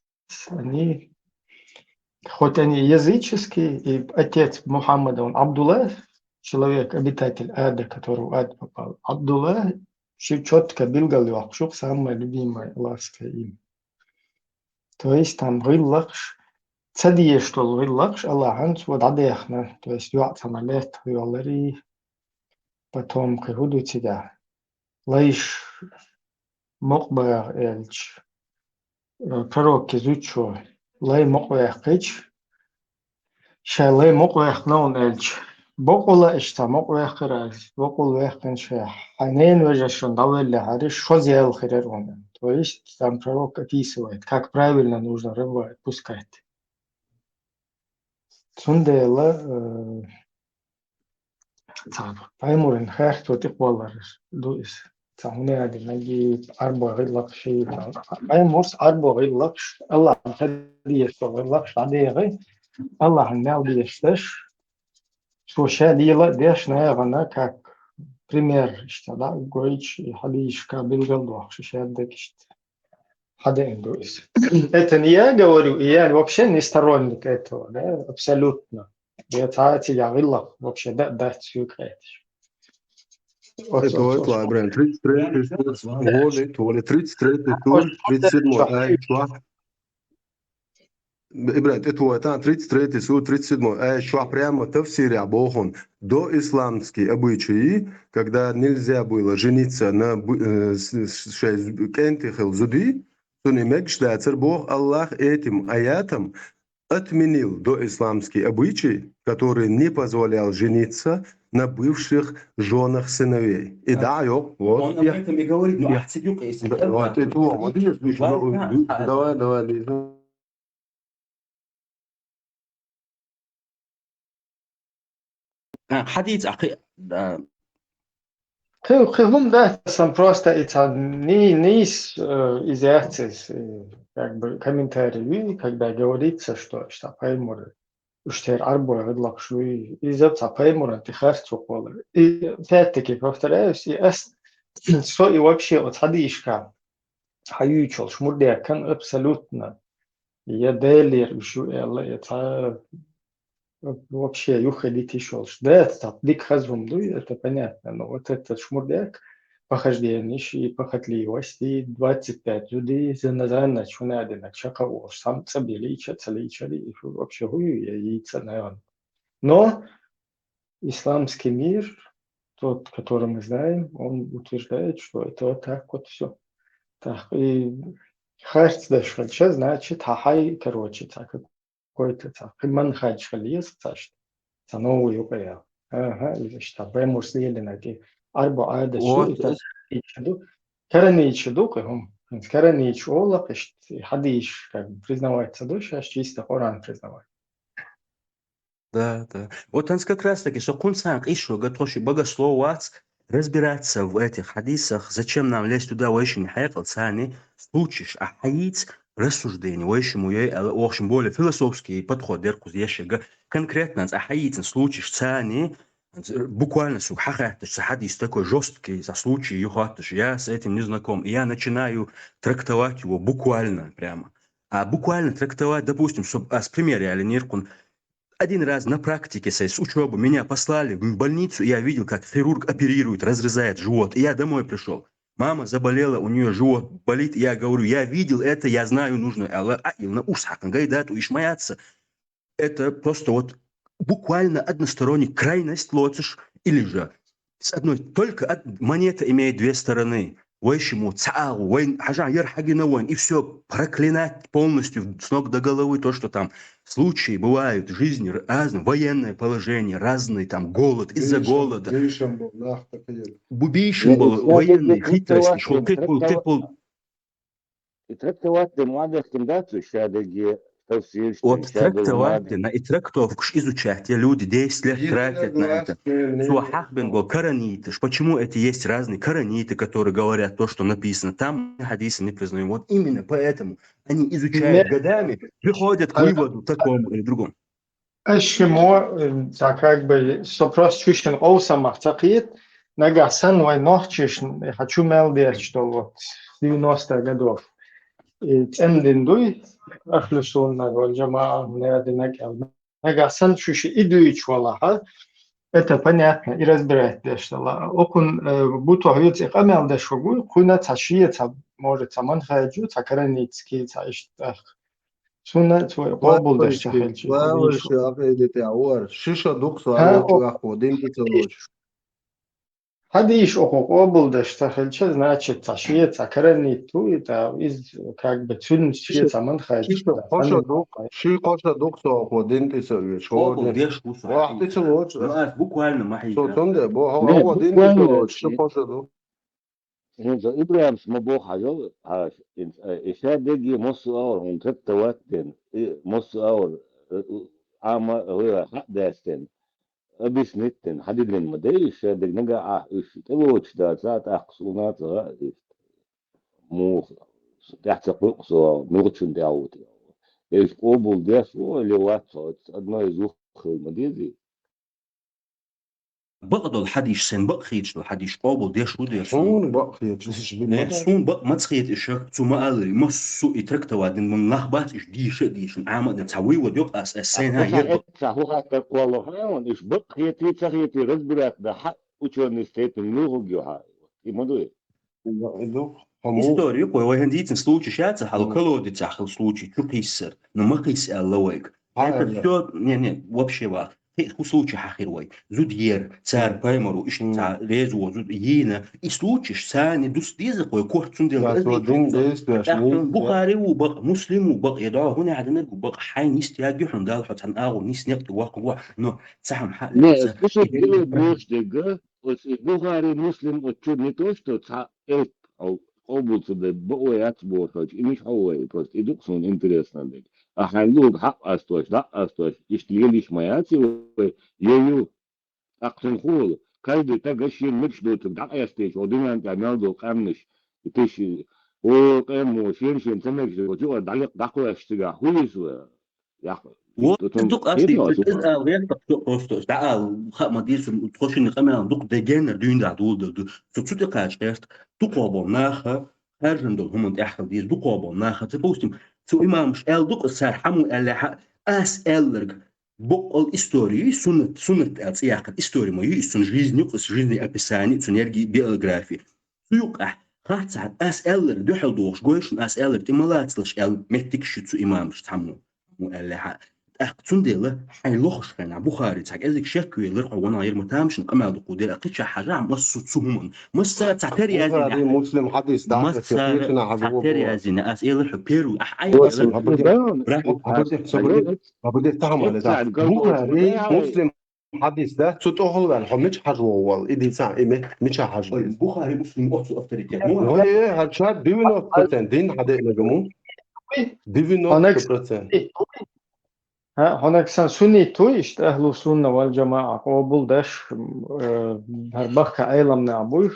они, хоть они языческие, и отец Мухаммада, он Абдулла, человек, обитатель ада, который в ад попал. Абдулла, ши чётко билгал йоккхуш ю-кх, самое любимое Аллахское имя. То есть там гӀиллакхаш, ца дезаш долу гӀиллакхаш Аллахьан цо дӀадехна, то есть йоӀ цхьана лаьттах йолларий, потом кхин хӀун ду цигахь? Лайш мукъабаха аьлча, э, пророкан зудчо лай мукъаваьккхича, ша лай мукъаваьккхина хьуна аьлча, бакъволла аша цхьа мукъаваьккхира, бакъволла ваьккхина ша, хьайн ненан вежаршна дӀавеллехьара, шозза яьлла хир яра хьуна. То есть там пророк описывает, как правильно нужно рыбу отпускать. Цундела, э, цхьа пайхамаран харцо тӀекхоллар ду иза. Цхьа хӀунда аьлла, маги Ӏарбой гӀиллакхаш, пайхамарс Ӏарбой гӀиллакхаш, Аллахьан ца дезаш долу гӀиллакхаш дӀадехи, Аллахьан мел дезаш деш, цо ша лела а деш, нахана как пример иштта дӀа а гойтуш, и хьадисашка билгал а дохуш, и шадерг иштта хьадеана ду иза. Это не я говорю, и я вообще не сторонник этого, да, абсолютно. Я цхьа а цигахь гӀиллакх вообще да, дац соьга хеташ. Оцу, это оцу, вот, оцу. Ибрахим, тридцать третий сура, вот, вот, тридцать третий сура, тридцать седьмой аят, чохь. Ибрахим, это вот, а, тридцать третий сура, тридцать седьмой аят, чохь прямо тафсирехь боху: доисламские обычаи, когда нельзя было жениться на б-, э, с-, с-, шайн кӀентий хилла зудий, цунна мегаш дацара, боху Аллах этим аятом, отменил доисламский обычай, который не позволял жениться на бывших жёнах сыновей. И да, да, ёк, вот. Он об этом и говорит, ну, я, ахьа ца юкъа, если да, это, вот, это, вот, видишь, видишь, да, ну, да, да, давай, давай, Лиза. А, хьадийца, а, кхи-, да. Кхин, кхин хӀума дац, сан просто и цхьа ни-, нийса, э, иза яц иза, э, как бы комментарий, когда говорится, что, что пайхамар, уьш тера Ӏарбой гӀиллакхаш вуй, иза цхьа пайхамаран тӀе харц ву кхоллар. И опять-таки повторяюсь, и ас, со и вообще оцу хьадисашка хьан юьйцуш йолуш мурдехкан абсолютно я Делера уьш ю аьлла, я цхьа вообще юххе дитиш йолуш. Да, цхьа дика хаза хӀума дуй, это понятно, но вот этот шмурдяк, похождениш и похотливость, и двадцать пять зуди, зана-зана, чу надина, чакха волуш, сам цӀа белича, ца лича, и вообще хӀу ю, я йийца, наверное. Но исламский мир, тот, который мы знаем, он утверждает, что это вот так вот всё. Так, и харц деш хилча, значит, хьан хьай, короче, цхьа какой-то цхьа, кхин манхадж хила еза цхьа иштта, цхьа новый юкъа ял. Ага, и иштта, баймурс лелина, ки Ӏарбо Ӏадат шу, вот, и так, и чу ду. Каранийча ду, кхин хӀума. ХӀинца каранийча олакх, иштта, и хьадийш, как бы, признавать ца ду, шаьш чисто Къуръан признавать. Да, да. Вот хӀинца как раз таки со кхунцарна къийсо гатхо ши богослов вац, разбираться в этих хьадисах, зачем нам лезть туда, вайшинна хьекъал царни случаеш а хьайийца, рассуждение вайшиммо йой аьлла, в общем, более философский подход дерг кхуза ешега, конкретно цӀа хьайийцина случаеш царни, буквально суг хьахатташ цхьа хьадис такой жёсткий, цхьа случай ю хотташ, я с этим не знаком, и я начинаю трактовать его буквально прямо. А буквально трактовать, допустим, со, ас пример ялинера кхунна, один раз на практике, с учёбы, меня послали в больницу, и я видел, как хирург оперирует, разрезает живот. И я домой пришёл. Мама заболела, у неё живот болит, и я говорю: «Я видел это, я знаю, нужно». Ала а илна урс хьакхан гайдат, уьш ма яц. Это просто вот буквально односторонний крайность лоцуш, или же с одной, только од-, монета имеет две стороны. Вай шиммо цхьа агӀо, вай хьажа, яр хьагина вайн, и всё, проклинать полностью с ног до головы то, что там случаи бывают в жизни, р-, разные, военное положение, разный там голод, из-за голода. Бийшам бу нах такие. Бу бийшам бу военный хитрость, шо кепул, кепул. И трактовать ден мадах кем дацу, шадаги, тафсир, вот трактовать ден, и трактовку изучать, и люди десять лет тратят на это. Цо хьахбен бу караниташ. Почему это есть разные караниты, которые говорят то, что написано там, хадисы не признаем. Вот именно поэтому они изучают годами, приходят к выводу такому или другому. Аш шиммо, э, цхьа как бы, со просто чуьшин къовсамах ца кхет, нагахь санна вай нохчишна, хьа чу мел дерч долу, вот, девяностых годов. И цӀендин дуй, ахлу сунна вал джамаа, неадина кӀел. Нагахь санна шу ши и дуьйч валахьа, это понятно, и разбирать деш дала. Окун, э, бу тохьюц и къамел деш вагу, кхуьна ца шие, ца, может, ца манхайджу, ца караницки, ца иштах. Суна цо къобулдеш ца хилча. Лаваши ахедите авар. Шиша дукс валачу ахо дин пицалоч. Хадиш охо къобулдеш ца хилча, значит, ца шие, ца каранит ту, и та из как бы цун шие, ца манхайджу. Шиша хоша дукс, ши хоша дукс охо дин пицалоч. Къобулдеш вуса. Вахти цалоч. Ну, ас буквально махи. Со тунде, бо хо дин пицалоч, ши хоша дукс. ХӀинца Ибрахимс ма боху хьажал, хьаша, и, и шадеги массо а аур, хӀун трактовать ден, и массо а аур, э, у, Ӏама, э, хьа дастен, объяснить ден, хьадидин ма дай, и шадег нагахь а уьш тӀелоцуш дац, а тӀаккха суна ца гӀа а иштта. Муха, тӀаьхьа ца кхуьукъу со, муьлхачун тӀаьхьа ву те. Эш къобул деш ву, или вац хьо, одно из вух хила ма дезий? Бакъдолу хьадиш, сайн бакъ хеташ долу хьадиш къобул деш ву деш? Суна бакъ хеташ, иш бина. Э, суна бакъ маца хеташ, цу ма аллари, массо а и трактовать дина, ман нах бац, иш дийша а дийшина, Ӏама а дина, цхьа вуй вад йокъа ас, ас сайн хьан ца хӀетта, цхьа хӀу хаттар кхолла хьан, иш бакъ хети, ца хети, разбирать да, хьа учёный степень муьлхуг ю хьа, и ма дуй. История кхой, вай хӀан дийцина случай шаца, хьало колодецахь хила случай, чу кхиссар, но ма кхисса аьлла вайга. Это всё, не, не, вообще ваха. Хи-, хӀу случай хьахир вай. Зуда ера, цара паймаро, иштта цхьа резо зуда йийна. И случайш царна дус деза кхой, корта цундела. Бухари ву бакъ, Муслим ву бакъ, я догӀа хӀун хьадинарг ву бакъ, хьайн нисте ягги хьуна Дала хьо цхьана агӀо нис некъ тӀе ваккха гохь, но цхьа хӀама хьа. Не, кусок билет беш дегга, оцу и Бухари, Муслим, оцу чуьра не то, что цхьа элп, къобул ца дай, бакъо яц бохуш, и мича хьо вай, просто и дукха суна интересно дерг. А хьайн луг хьакъ астош, дӀа астош, иштта лелиш ма яц и вай, я ю. ТӀаккха цунна хӀула, каждый тага шен мегаш доцург дӀакъаьстича, хьо дуьнен тӀехь мел долу къаьмнаш, и тиша, о, къеммо, шен-шен ца мегаш доцу, юкъара дӀалекха дӀакхоьссича цигахь, хӀу йису вай? Яхь, вот, дукха ас дийцира, иза ала гӀертахь, просто дӀаала, хаа ма дийцу, тхо шинна къамелан дукха дегеннара дуьйна дӀа дула дара ду. Со цу тӀе кхача гӀерта, дукхо болу наха, хаьржина долу хӀуманна тӀехь хила деза, дукхо болу наха, допустим, цу имамаш аьлла дукха, цара хьамо аьллехьа, ас аьлларг, боккъал истори, суннат, суннат аьлла цӀе яккхар, истори ма ю, иза цунна жизнь ю, жизнь описание, цунна ерги биография. Цу юкъахь, хатта ас аьлларг дуьхьал дохуш, гой шуна ас аьлларг тӀе ма лацалаш аьлла, меттигаш ю цу имамаш цхьаммо. Мо аьллехьа. ТӀаккха цундела хьайн лохуш хенахь Бухари цхьа кӀезиг шек велар, хьо ванахь, ира ма тамашийна къамел дукха дера, кхичахь хьажахь, массо цу хӀуманна. Массара цхьа тера язйина. Бухари, Муслим хьадис, да, массара цхьа тера язйина. Ас элира хьо первый, ахь айхьа Бухари, Муслим хьадис, да, цу тӀехула ваьлла, хьо мича хьажа вогӀу вала, и дийца, и ме-, мича хьажа вогӀу? Бухари, Муслим, оцу авторитет. Ой, э, хьан чар девяносто процент дин хьадеънарг ма ву. Девяносто процент. ХӀа, хьанаг сан суннит ву иштта ахлу сунна вал джамаа къобулдеш, э, хӀара бахка Ӏеламнах буй,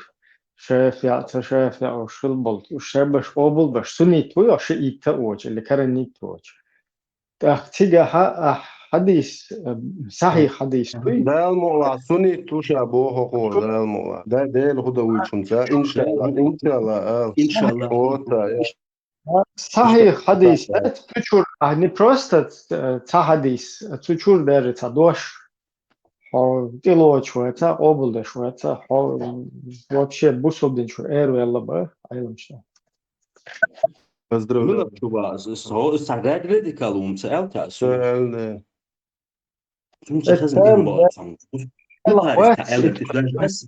шафиӀ, ца шафиӀ уьш хила болу, уьш шайбаш къобулбеш суннит ву, я шиитта а воцу, или каранитта а воцу. ТӀаккха цигахьа ахь хьадис, э, сахьих хьадис дуй? Дала мукълахь, суннит ву ша боху хӀокхо, Дала мукълахь. Да, Дела хӀу дан вуьйцу хӀунца, иншалла, иншалла, ал. Иншалла. Ота, я. Сахьих хьадис, э, цу чуьра, а, не просто, э, цхьа хьадис, а цу чуьра даже цхьа дош. Хьо тӀелоцуш ваца, къобулдеш ваца, хьо вообще бусулба дин чуьра эр велла ба, Ӏеламча. Поздравляю. Мила чу ва, с-, с-, хьо, сан радикал хӀума ца аьлла, ца, су. Ца аьлла, да. Цунца хезна дин боху цхьамма. Бухари ца аьлла, даже ас.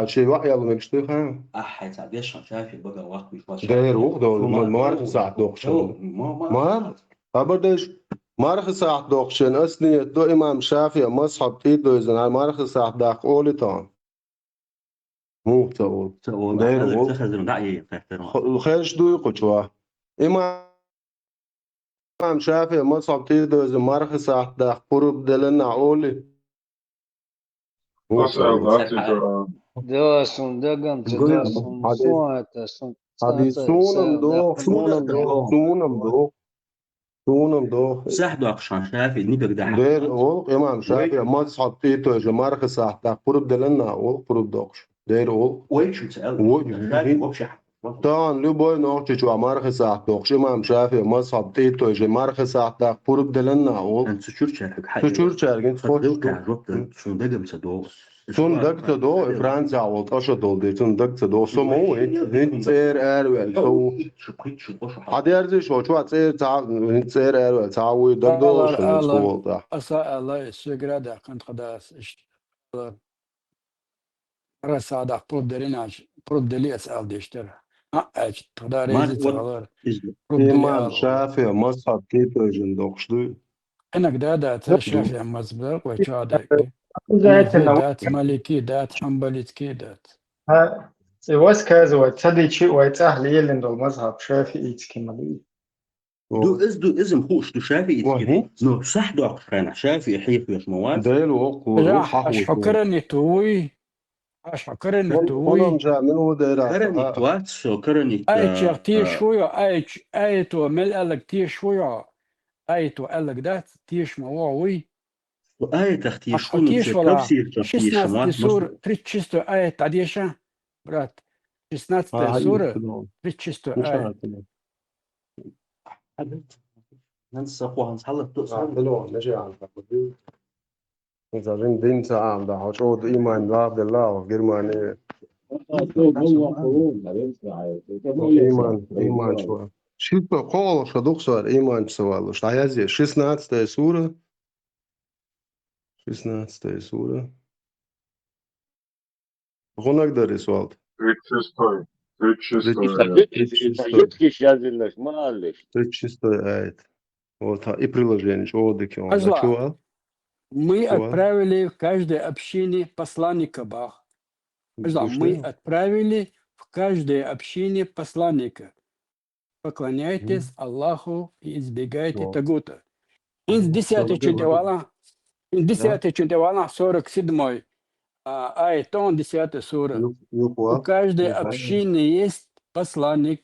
Ӏаьдал шен йоӀ яла мегаш ду хьан? Ахьа, хьайца дешан шафи бага вахт виш вац. Дера вух долу, ма-, мархи сахьт дохуш. Ма-, ма-, мар? Хабар деш, мархи сахьт дохуш, ас ниет до имам Шафия мазхьаб тӀе а дойзина, мархи сахьт даккха олий тхуна? Муха ца олу? Ца олу. Дера олу. Ца хазар, да, е, хаттар. Хо-, хезаш дуй кху чохь? Имам Шафия мазхьаб тӀе а дойзина, мархи сахьт даккха пурба делла нах олий? Муха ца олу? Да, сун дагам ца да, сун, сун это, сун, хьадис, сун это, сунам сун доху, это, сунам сун доху, это. Сунам доху. Сунам доху. Сахь доккхуш хьан шафи нигаг дахьа. Дера олу, имам Шафия мазхьаб тӀе а тойжа мархи сахьт даккха пурба делла нах олу, пурба доккхуш. Дера олу. Вай чу ца аьлла. Вай. Шафи вообще. Тан любой нохчичу мархи сахьт доккхуш, имам Шафия мазхьаб тӀе а тойжа мархи сахьт даккха пурба делла нах олу. Ан цу чуьрчаьрга хьа-, цу чуьрчаьрга, цу чуьрчаьрга. Цун дагам ца догӀу. Цун даг ца до, и Франция волу тӀаша долу де, цун даг ца до. Со ма ву, хӀинца, хӀинца цӀера араваьлла, со ву. Хьадерзиш, хьо чохь цӀера ца, хӀинца цӀера араваьлла, ца вуй, даг долуш, хӀинца хӀун волу тӀаккха. Аса ала, и соьгара даьккхина тхан дас, иштта. Ара садах пурба делинача, пурба дели аса ала деш дара. А, аьлча, тхан да реза ца хилар. Пурба дели ала. Имам Шафия мазхьаб кхетойжина доккхуш дуй? Къинаг да дац, Шафия мазхаб дар, вай чу а дайкки. Обязательно. Дац, Малики дац, Хьанбалицки дац. Хьа, цӀе васказвай, ца дичи вай цӀахь лелин долу мазхаб шафиитский ма дуй. Ду, из ду, иза-м хууш ду шафиитский. Но сахь доккхуш хенахь шафии хьехавеш ма вац. Дела воккху, Жа, хьа аш хьо каранит вуй? Аш хьо каранит вуй? Каранит вац, со каранит, Айчех а, теш вуй, айч, айто мел аллаг теш вуй? Айто аллаг дац, теш ма вогӀу вуй? Аятах тешаш ву, ну, тешаш вала, тафсир чохь тешаш ву, шестнадцатый сура, тридцать шестой аят дӀадеша, брат. Шестнадцатая сура, тридцать шестой аят. Нан са хӀанз хьалат ду, сан. Иза жин дин ца ам да, хьо чӀогӀа иман лагӀделла, хьо Германи. Иман, иман чу. Шитто кхоалгӀа ша дукха сар иман чу ца валлуш. ДӀаязъе, шестнадцатая сура. Шестнадцатая сура. ГӀунаг дарис валт. Тридцать шестой. Тридцать шестой. Тридцать шестой. Язлаш, малыш. Тридцать шестой аят. Вот, и приложение, чӀогӀа дика. Ажла. Чува? Мы отправили в каждой общине посланника, бах. Ажла, мы отправили в каждой общине посланника. поклоняйтесь Аллаху и избегайте тагута. Из десятый чунтевала, из десятый чунтевала, сорок седьмой, а, аят, он десятый сура. У каждой общины есть посланник.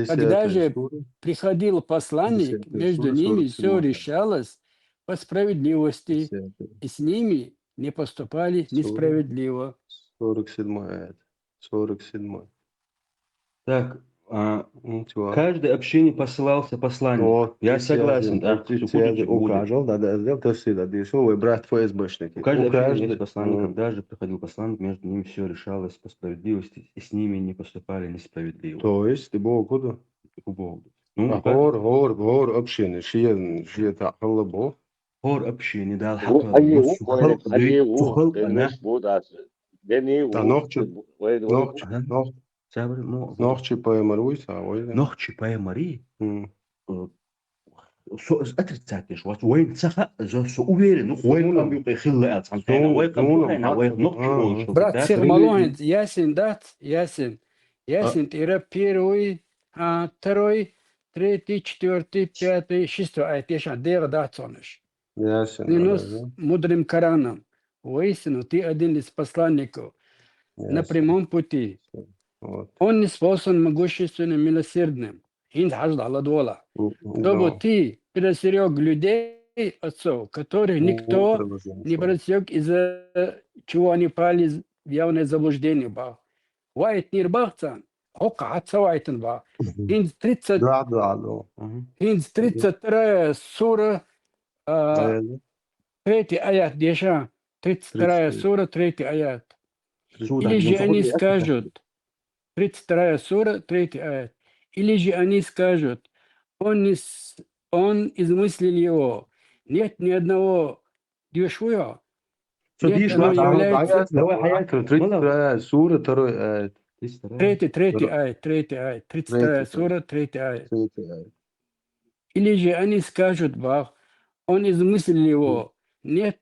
Когда же приходил посланник, между ними все решалось по справедливости, и с ними не поступали несправедливо. Сорок седьмой аят. Сорок седьмой. Так, а, в каждой общине посылался посланник. Я согласен, да. Укажал, да, да, сделал, то есть, да, дешевый брат ФСБшник. У каждой общины есть посланник, когда же приходил посланник, между ними все решалось по справедливости, и с ними не поступали несправедливо. То есть, Бог куда? Бог. Ну, гор, гор, гор общины, шиен, шиен так было. Гор общины, да, Гу-, алхакъ. алле Ну, гу, сухал, алле дыр, гу, сухал, дыр ана. Неш будас. Дени гу, Нохчи, вай, вай, Нохчи, Ага. Нохчи, Сабыр, ну, Нохчи паймар уйса, ой. Нохчи паймари. М. Со отрицательш, вот, вайн цаха, со, со уверен, ну, вайн Сунам. Къам юкъе хилла ац, хан Сунам, вайн Къам сунам, юкъе, на, вайн сунам. Нохчи Ага. болчу. Брат, Да, сих ты малоин, ясин дат, ясин. Ясин тира первый, а, второй, третий, четвертый, пятый, шестой аят, яшан дера дат сонаш. Ясен. Клянусь Да, да. мудрым Кораном. Воистину, ты один из посланников на Ясно. Прямом пути. Вот. Он ниспослан могущественным, милосердным. Хинт хажда ладвола. М, Чтобы да. ты предостерег людей, отцов, которых Ну, никто приложение не что? предостерег, из-за чего они пали в явное заблуждение, ба. Вайтнир бахцан, хока хатса вайтн, ба. Хинт тридцать, Да, да, да. Мгм. хинт тридцать вторая сура, а, Э, третий аят деша. Тридцать вторая Тридцать. Сура, третий аят. Суда, Или же ну, они какой аят? Скажут, тридцать вторая сура, третий аят. Или же они скажут, он, не с- он измыслил его. Нет ни одного дешуя. Что, Нет, видишь, оно вот, а, является а, давай, а, Тридцать вторая сура, второй аят. Тридцать вторая. Третий, третий Второй. аят, третий аят, тридцать вторая Третий, сура, третий аят. Третий аят. Или же они скажут, Бах, он измыслил его. Нет,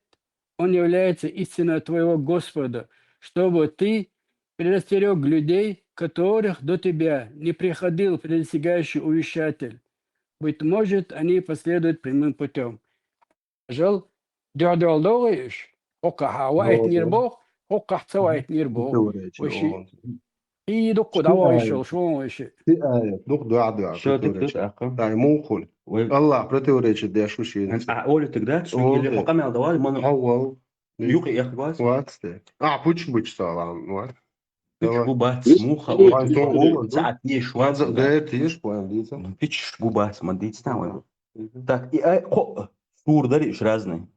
он является истиной твоего Господа, чтобы ты предостерег людей, которых до тебя не приходил предостерегающий увещатель. Быть может, они последуют прямым путем. Жал дёдёл догыш, хока ха вайтнир бох, хока ца вайтнир бох. Противоречие, Вообще, вот. и докуда Что вышел, это? что он вообще? Ты аят, дух дуа дуа. Что ты Противоречие. тут, аха? Дай мухуль. Ой. Аллах противоречит, да, шуши. А, Оля, тогда, что Оля. Или хокам ал давай, мана Хавал. юк, я хвас. Вацте. А, пуч буч салам, вот. Пуч Давай. бу бац, муха, Вань ой, то ой, Оля, саат еш, Ванза, вац, да, да. Это ешь, ван, видите? Пич бу бац, мадиц, там, ой. Так, и ай, хо, сур дари иш разный.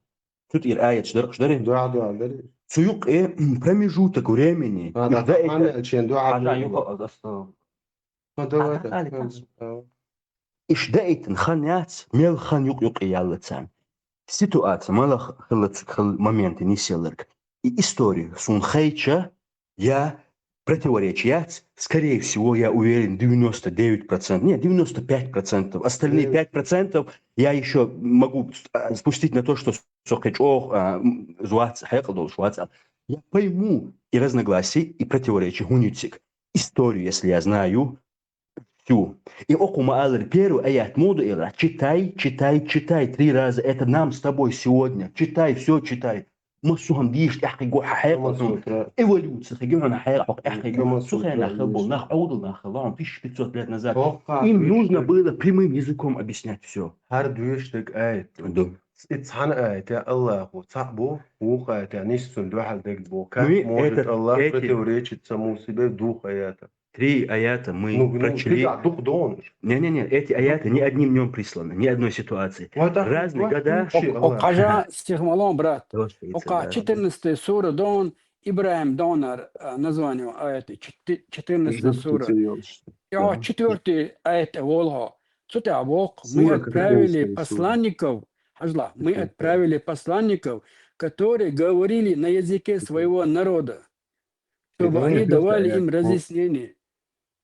Тут ир аят, шдар, шдар. Да, да, дари. Суюк, э, промежуток времени. А, да, Иш да, хана это, чен дуа а, да, дуа. юха, а, да, что? Ну, давай, А, да. да, Да. Иш да, это, хан яц, мел хан юк, юк, и ялла цан. Ситуация, мала хылыц, хыл моменты не селырк. И история, сун хайча, я противоречь яц, скорее всего, я уверен, девяносто девять процентов, нет, девяносто пять процентов. Остальные Девять. Пять процентов я еще могу, а, спустить на то, что сокечох, а, м, зуац, хайкал дол швац, а. Я пойму и разногласия, и противоречия, гуницик. Историю, если я знаю, всю. И окума алыр первый аят муду ира. Читай, читай, читай три раза. Это нам с тобой сегодня. Читай, все читай. Масухан диш, яхи го, хайкал. Эволюция, хигюна хайкал, яхи го. Сухена хыл был, нах, аудл нах, лам, тысяча пятьсот лет назад. Им нужно было прямым языком объяснять все. Хар дуеш дег аят. Да. Ицхан аят, я Аллаху, цахбу, ух аят, я нисцун дуахал дег бу. Ну и Как может этот, Аллах эти- противоречить самому себе в двух аятах? Три аята мы Ну, ну, прочли. ты да, дух донуш. Не-не-не, эти аяты ни одним днем присланы, ни одной ситуации. Вот так Разные вот года. вообще, О- Аллах. Окажа стихмалон, брат. Давай, что это, Ока да. четырнадцатая сура дон, Ибрахим донар, а, название аята, четы- четырнадцатая сура. Я четвертый аят волго. Цуте абок, мы Сура отправили четырнадцатая сура. Посланников, хажла, мы Четвёртая. Отправили посланников, которые говорили на языке своего народа, чтобы они давали им разъяснение.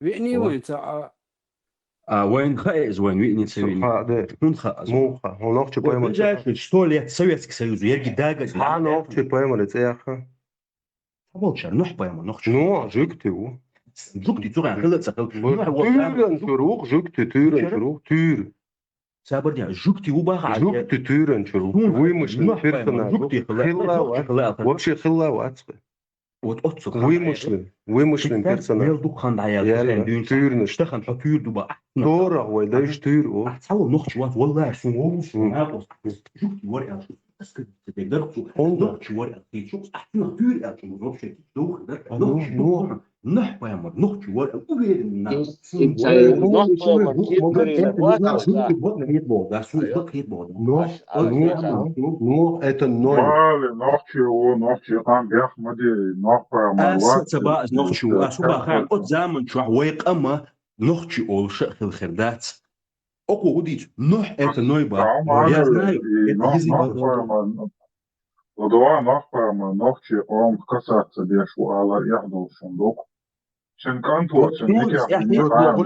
Вини вон ца, а А вайн ха из вайн вини ца вини. Сурха, да. Хун ха аз. Муха, он нохчи Вот поймал. ближайшие сто лет Советский Союз, ерги дага. Ха нохчи поймал, это яха. Волчар, нох поймал, нохчи. Ну, жик ты у. Жугтий цугӀан хила а ца хила. Нохь волча Тюран чурук, жугтий тюран чурук, тюр. Сабар дян, жугтий ву баха. Жугтий тюран чурук. Вымышленный персонаж. Жугтий хила, хила, вообще хила вац. Вот отцу Вымышленный, вымышленный персонаж. Мел дукхан даял. Тюрнаш. Тахан хо тюр дуба. Дорах вай, да иш тюр о. Ах, цавал нохчи вац, валлахи, сун вовус, накъос. Жугтий вар эл шу. Аскар цедек дар ху. Нохчи вар эл хи шу. Ах, на тюр эл шу, вообще. Дух, да. Нохчи, ну. Нохь пайгамбар, нохчи вар эл, уверен на. Нохь пайгамбар, кит грина, вот, да, сун бакет бо, да. Нохь, это ноль. Вали, нохчи о, нохчи къам бяхмади, нохь пайгамбар. Аса ца ба нохчи о, аса ба хан, от заман чу вай къама нохчи олуш а хила хир дац. Око удич, Нохь это Ной ба. Я знаю, это език. Ладуа нохпама, нохчи къом касаться деш ву алар яхдолшун дук. Сен канту, сен никак не хаам.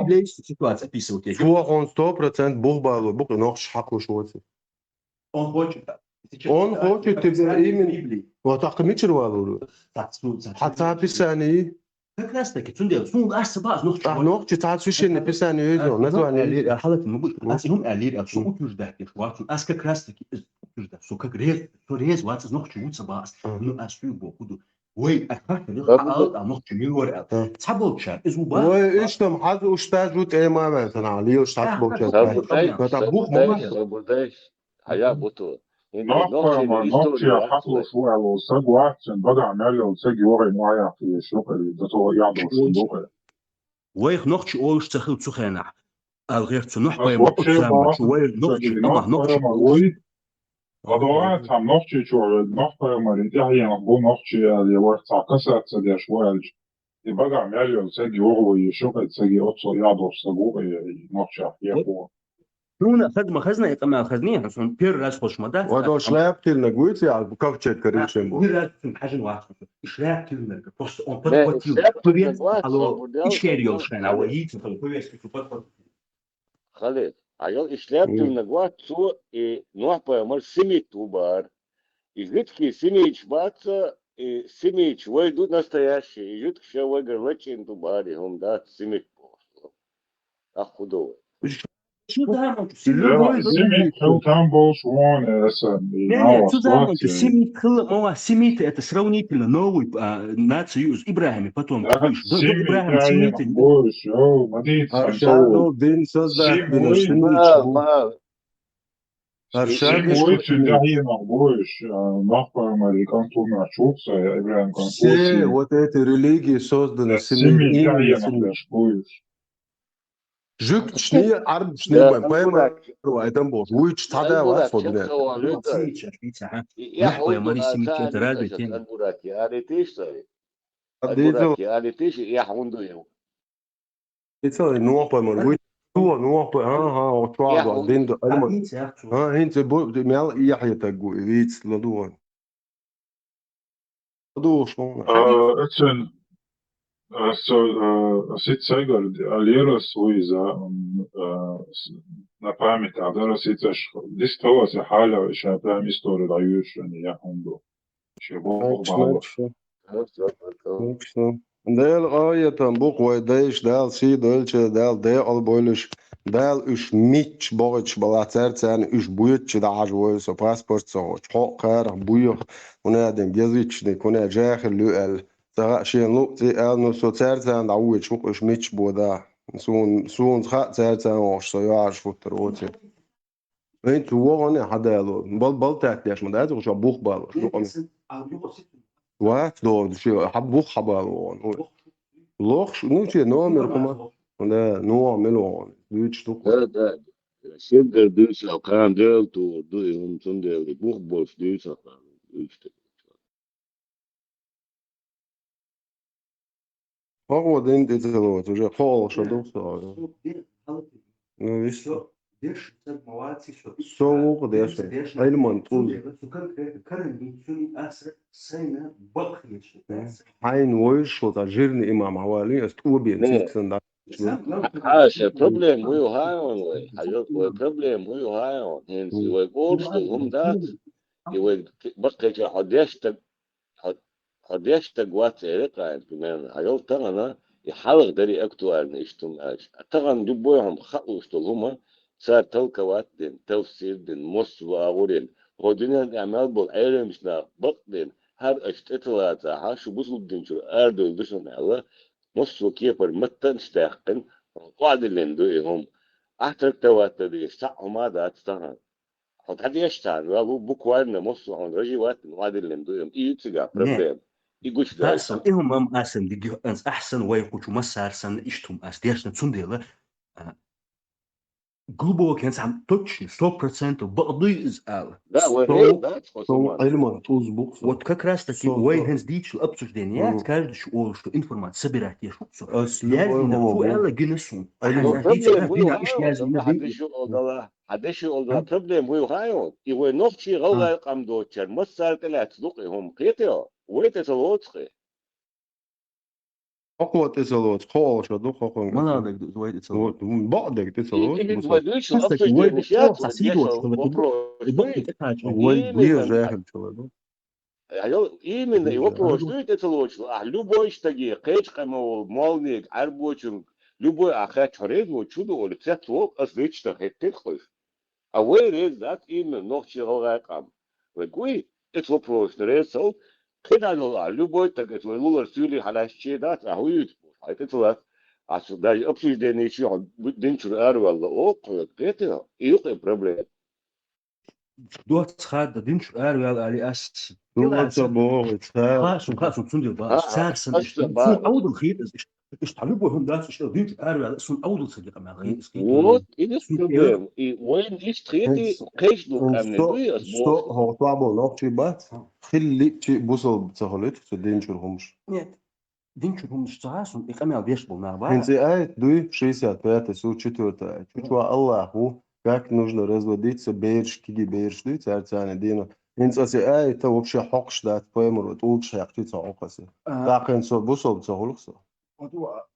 Библейская ситуация описывает. Цо хьона сто процент бух балур бу, нохчи хьакхуш воци. Он хочет. Он хочет тебе именно. Вот так мичир валур. Хьа ца писани. Как раз таки, цундела, сун аса баз нохчи. А, нохчи цац священное писание везде, название лир. Халат могу. Ас им алир, а су утверждать деш вацун. Ас как раз таки утверждать. Су как рез, су рез вац нохчи вуца баз. Ну, ас су бо куду. Вай, а как не, а ал, а нохчи мир вар. Ца болча, из у баз. Вай, иш там хаз уж та жу тема вен сана, лил штат болча. Ката бух мама. Хая буту. Нохчи, нохчи хьакъ луш ву аьлла, саг вац, цун бага мел йолу саг йогӀий ма яхъе, шукъа, дато ядош дукъе. Вайх нохчи олуш ца хила цу хенахь. Ал гӀерт цу нохь пайма вообще оццамбар, шу вай нохчи, нохчи, нохчи. ЛадогӀа, цхьа нохчи чу, нохь пайма, и тӀаьхьенах бу нохчи аьлла, я вайх цхьа касаться деш ву аьлча. И бага мел йолу саг йогӀу вай, шукъа, саг оццо ядош саг ву, и нохчах еху. Суна хазма хазна и къамел хазни, хьо сон первый раз хош ма дац. Вот он шляп тилнаг вуйци, а ковчег коричневый был. Первый раз сон хьажин вац. И шляп тилнаг, просто он подхватил. Повес, алло, ишкер йолшхен, а вот яйца, повес, подхватил. Халид, а йол и шляп тилнаг вац, цо и нохь пайма семит ву бара. И жуьгтий семиташ бац, и семиташ вай ду настоящий, и жуьгтий ша вайгара лачкъийна ду бара, и хӀума дац семит бохуш. Ах худо. Шу заман чу семит. Любой семит хил там болуш вон эса. Не, не, цу заман чу семит хила, ма ва семит это сравнительно новый, а, нация юз Ибрахиме потом. Да, Ибрахим семит. Больше, о, мадиц. А, ша, ну, дин создать, семит. Ма, ма. Аршак ишкола. Цуьнан дехьенах бу уьш, а, нохпа мара кӀант хӀуманаш чухсай, Ибрахим кӀант. Все вот эти религии созданы семьей. Жуьгташний, Ӏарбашний, вайн пайхамар вай там боху. Вуьйчу цхьа да вац хӀо дуьнен. Нохпа мара семья, это разве тема? Ан дийцал. Ан дийцал, я хӀунда ю. Ицале нохпа мара вуй. Цо нохпа, ха, ха, о, чуагӀа дин ду, альма. Ха, хӀинца бу, мел яхьетаг гу, вийца ладугӀан. ЛадугӀуш хьуна. А, эцен, а, со, а, сит сайгар, а, лерас вуй иза, м, а, с-, на память, а, дара сит аш, дис таласе хьаля, иша прям история да юршани, я хунду. Ши боху бахуш. Точно. Дела къоетам бу-кх вай дайша, Дала сий дойлучу, Дала декъал бойлуш, Дала уьш мичча богӀучу балахь цаьрца царна уьш боьдучу дахьаш войла со паспорт ца гӀочу. Хьо кхарах буьйха, хӀуна дин гезгитчний, хӀуна жаьхил ю аьлла. Ца хаьа шена луъ цӀе аьлла, ну со цаьрца царна дӀавоьдуш ву-кх уьш мичча бода. Суна, суна хаьа цаьрца царна вохуш со йоӀаш хӀуттар оци. Вайн цу вогӀане хьадало. Бал-, балтат деш ма дац, уьш бух балош. Дукъан. Вац догӀу, шу хьа бух хьабало вогӀан. Лохуш, ну, че номер хӀума. Да, ну, мел вогӀан. Дуьйцуш ду-кх. Да, да. Сендер дуьйцу, кхана дел тур ду, и хӀума цундела, и бух болуш дуьйцу, кхана дуьйцу. ХӀокхо дин тӀе ца лоцу, уже кхоалгӀа шо ду со. Ну, вис. Со вукху деш. Ӏилман тӀуз. Хьайна вуйш, шо цхьа жирни имам хьавалий, ас тӀо бен цигсан да. Хьаша, проблема вуй хьайон вай. Хьайо, вай проблема вуй хьайон. ХӀинца вай гӀорш ду, хӀума дац. И вай баккхийча хьо деш стаг, хьо, хьо деш стаг вац, эр къаьна, примерно. Хьайол тахана, и хьалха дари актуальна иштта хӀума аьлча. Тахана любой хӀума хаалуш долу хӀума, цара толковать дина, тафсир дина, массо а агӀор йина, хӀо дуьнен тӀехь мел болу Ӏеламчу наха бакъдина, хӀара аша тӀе ца лацахь, шу бусулба дин чуьра арадевлла ду шуна аьлла, массо а кепара маттанаш даьккхина, охьадиллина ду и хӀума. Ахь трактовать дан дезаш цхьаъ хӀума а дац тахана. Хьо дӀадеш царна ваьлла ву, буквально массо а хьуна рожи ваттина охьадиллина ду и хӀума. И ю цигахь проблема. И гучудаьлла. Аса, и хӀума аса дигих анс ахьсан вай кхучу массара санна иштта хӀума ас дешна, цундела, а, глубоко хӀинца хьан точно, сто процентов бакъ дуй иза ала. Да, вай Сто- рейд дац, хо сто суман. Ӏилман тӀуз бу со. Вот как раз таки Сто- вай сто. ХӀинца дийцачу обсуждение яц, Мгм. каждый шу олуш, что информация собирать еш хӀума со. Ас любой Яздина хӀума фу бу. Ала гина сун. Ай, Хьан ну, дийцачу проблема хӀума вуй бина хьан иш яздина хӀума, хьан дийцачу. Деши олдала, хьан деши олдала Хьан? Проблема вуй хьан йон? И вай нохчий гӀалгӀай къам доцучар массара тӀелаьцна ду-кх и хӀума, кхетий хьо? Вай тӀе ца лоцу-кх и. Хьо кхо тӀе ца лоцу, кхо олуш ду, хьо кхо. Мала дерг ду, вай тӀе ца лоцу. Вот, бакъ дерг тӀе ца И, лоцу, и, мисал. Вай дуьйцу Хьастаг вай обсуждение чохь сейчас, са вот сидош, дешал вот и бакъ, вопрос. И бакъ тӀе кхача. Вай Вай дуьйцу именно, жахьил чула ду. Ай, именно и Вай вопрос жахьил. Дуьйцу тӀе ца лоцу, ахь любой стаге, кхечу къамо волу молниг, Ӏаьрбочунг, любой ахь хаьттича хьо реза воцу чу ду олу, цец воккху, ас дечтан хеттира хойш. А вай реза дац именно нохчий гӀалгӀай къам. Вай гуй, эцу вопросна реза ца ву, кхидӀа долу ахь любой таг эцу вай лулар суьйлий хьалаьцчий дац, ахь вуьйцу, хьай тӀе ца лац. Ас даже обсуждение чу хьо динчуьра араваьлла, оккху, кхетий хьо, и ю-кх и проблема. Доцца хадда динчуьра араваьлла али ас. Доцца боху, ца. Хасун, хасун, цундел бац. Царсан аш. Цун Ӏовдал хетаз аш. Иштта любой хӀума дац, иштта динчу араваьлла, сун Ӏовдал ца декъа мел хи, иза хи. Вот, и дис проблема. И вайн иштта хети, кхечу ду къаьмнийн дуй ас боху. ХӀокху тӀехь болу нохчий бац? Хилли чи бусалба ца хуьлуьйту, цу динчуьра хӀумаш. Нет. Динчуьра хӀумаш ца хьа сун, и къамел деш болу нах бац. ХӀинца и аят дуй, шестьдесят пятый сур, четвёртый аят. Чу чу Аллах ву, как нужно разводиться, бераш, киги бераш дуй, цара царна дийна. ХӀинца аса и аят вообще хьокхуш дац, пайхамаро тӀулгаш хьаькхчи ца хьокху аса. ТӀаккха хӀинца со бусалба ца хуьлуьйту со. Вот, а,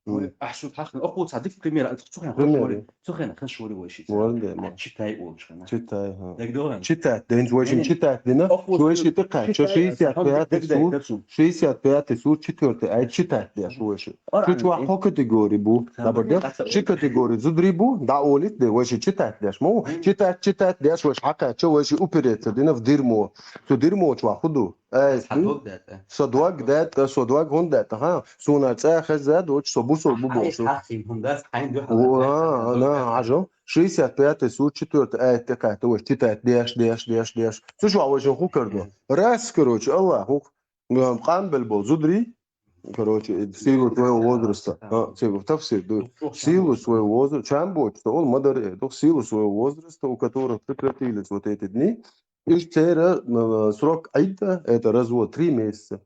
М. Ахь шу тхьахна, окху цхьа дика пример, а цу хенахь Пример. Шури, цу хенахь хан шури вай ши. Варде, А, ма. Читай олуш хана. Читай, ха. ДагадогӀан? Читать, ден вайшин Не. Читать дина, Окху вайши тӀекхача, читай, шестьдесят пятый хан сур, дагадогӀан, шестьдесят пятый сур, четвёртый аят читать деш вайши. Къуръан, Чу чуахь э. Хо категори бу, Ха, лабар де, бакъ ши категори зудри бу, да олит де, вайши читать деш, мо, Мгм. Читать, читать деш, вайши хьакхача, вайши упереться дина в дерьмо. Цу дерьмо чуахь ху ду. Ай, Садваг дата. Садваг дата, садваг гун дата, ха. Суна цӀа хеза доч, со бусул бу Ай, боху. Хахим хун дас, хайн ду О, хала. На, ажо. Шестьдесят пятый сур, четвёртый аят тӀекхача, ваш читать деш, деш, деш, деш. Цу шу ваш ху карду. Раз, короче, Аллах, ху. Къамбел бол, зудри. Короче, в силу твоего возраста. А, силу, тафсир, ду. В силу своего возраста. Чам боч, то он мадар, э, в силу своего возраста, у которых прекратились вот эти дни, Иш церан, э, срок Ӏидда, это развод, три месяца.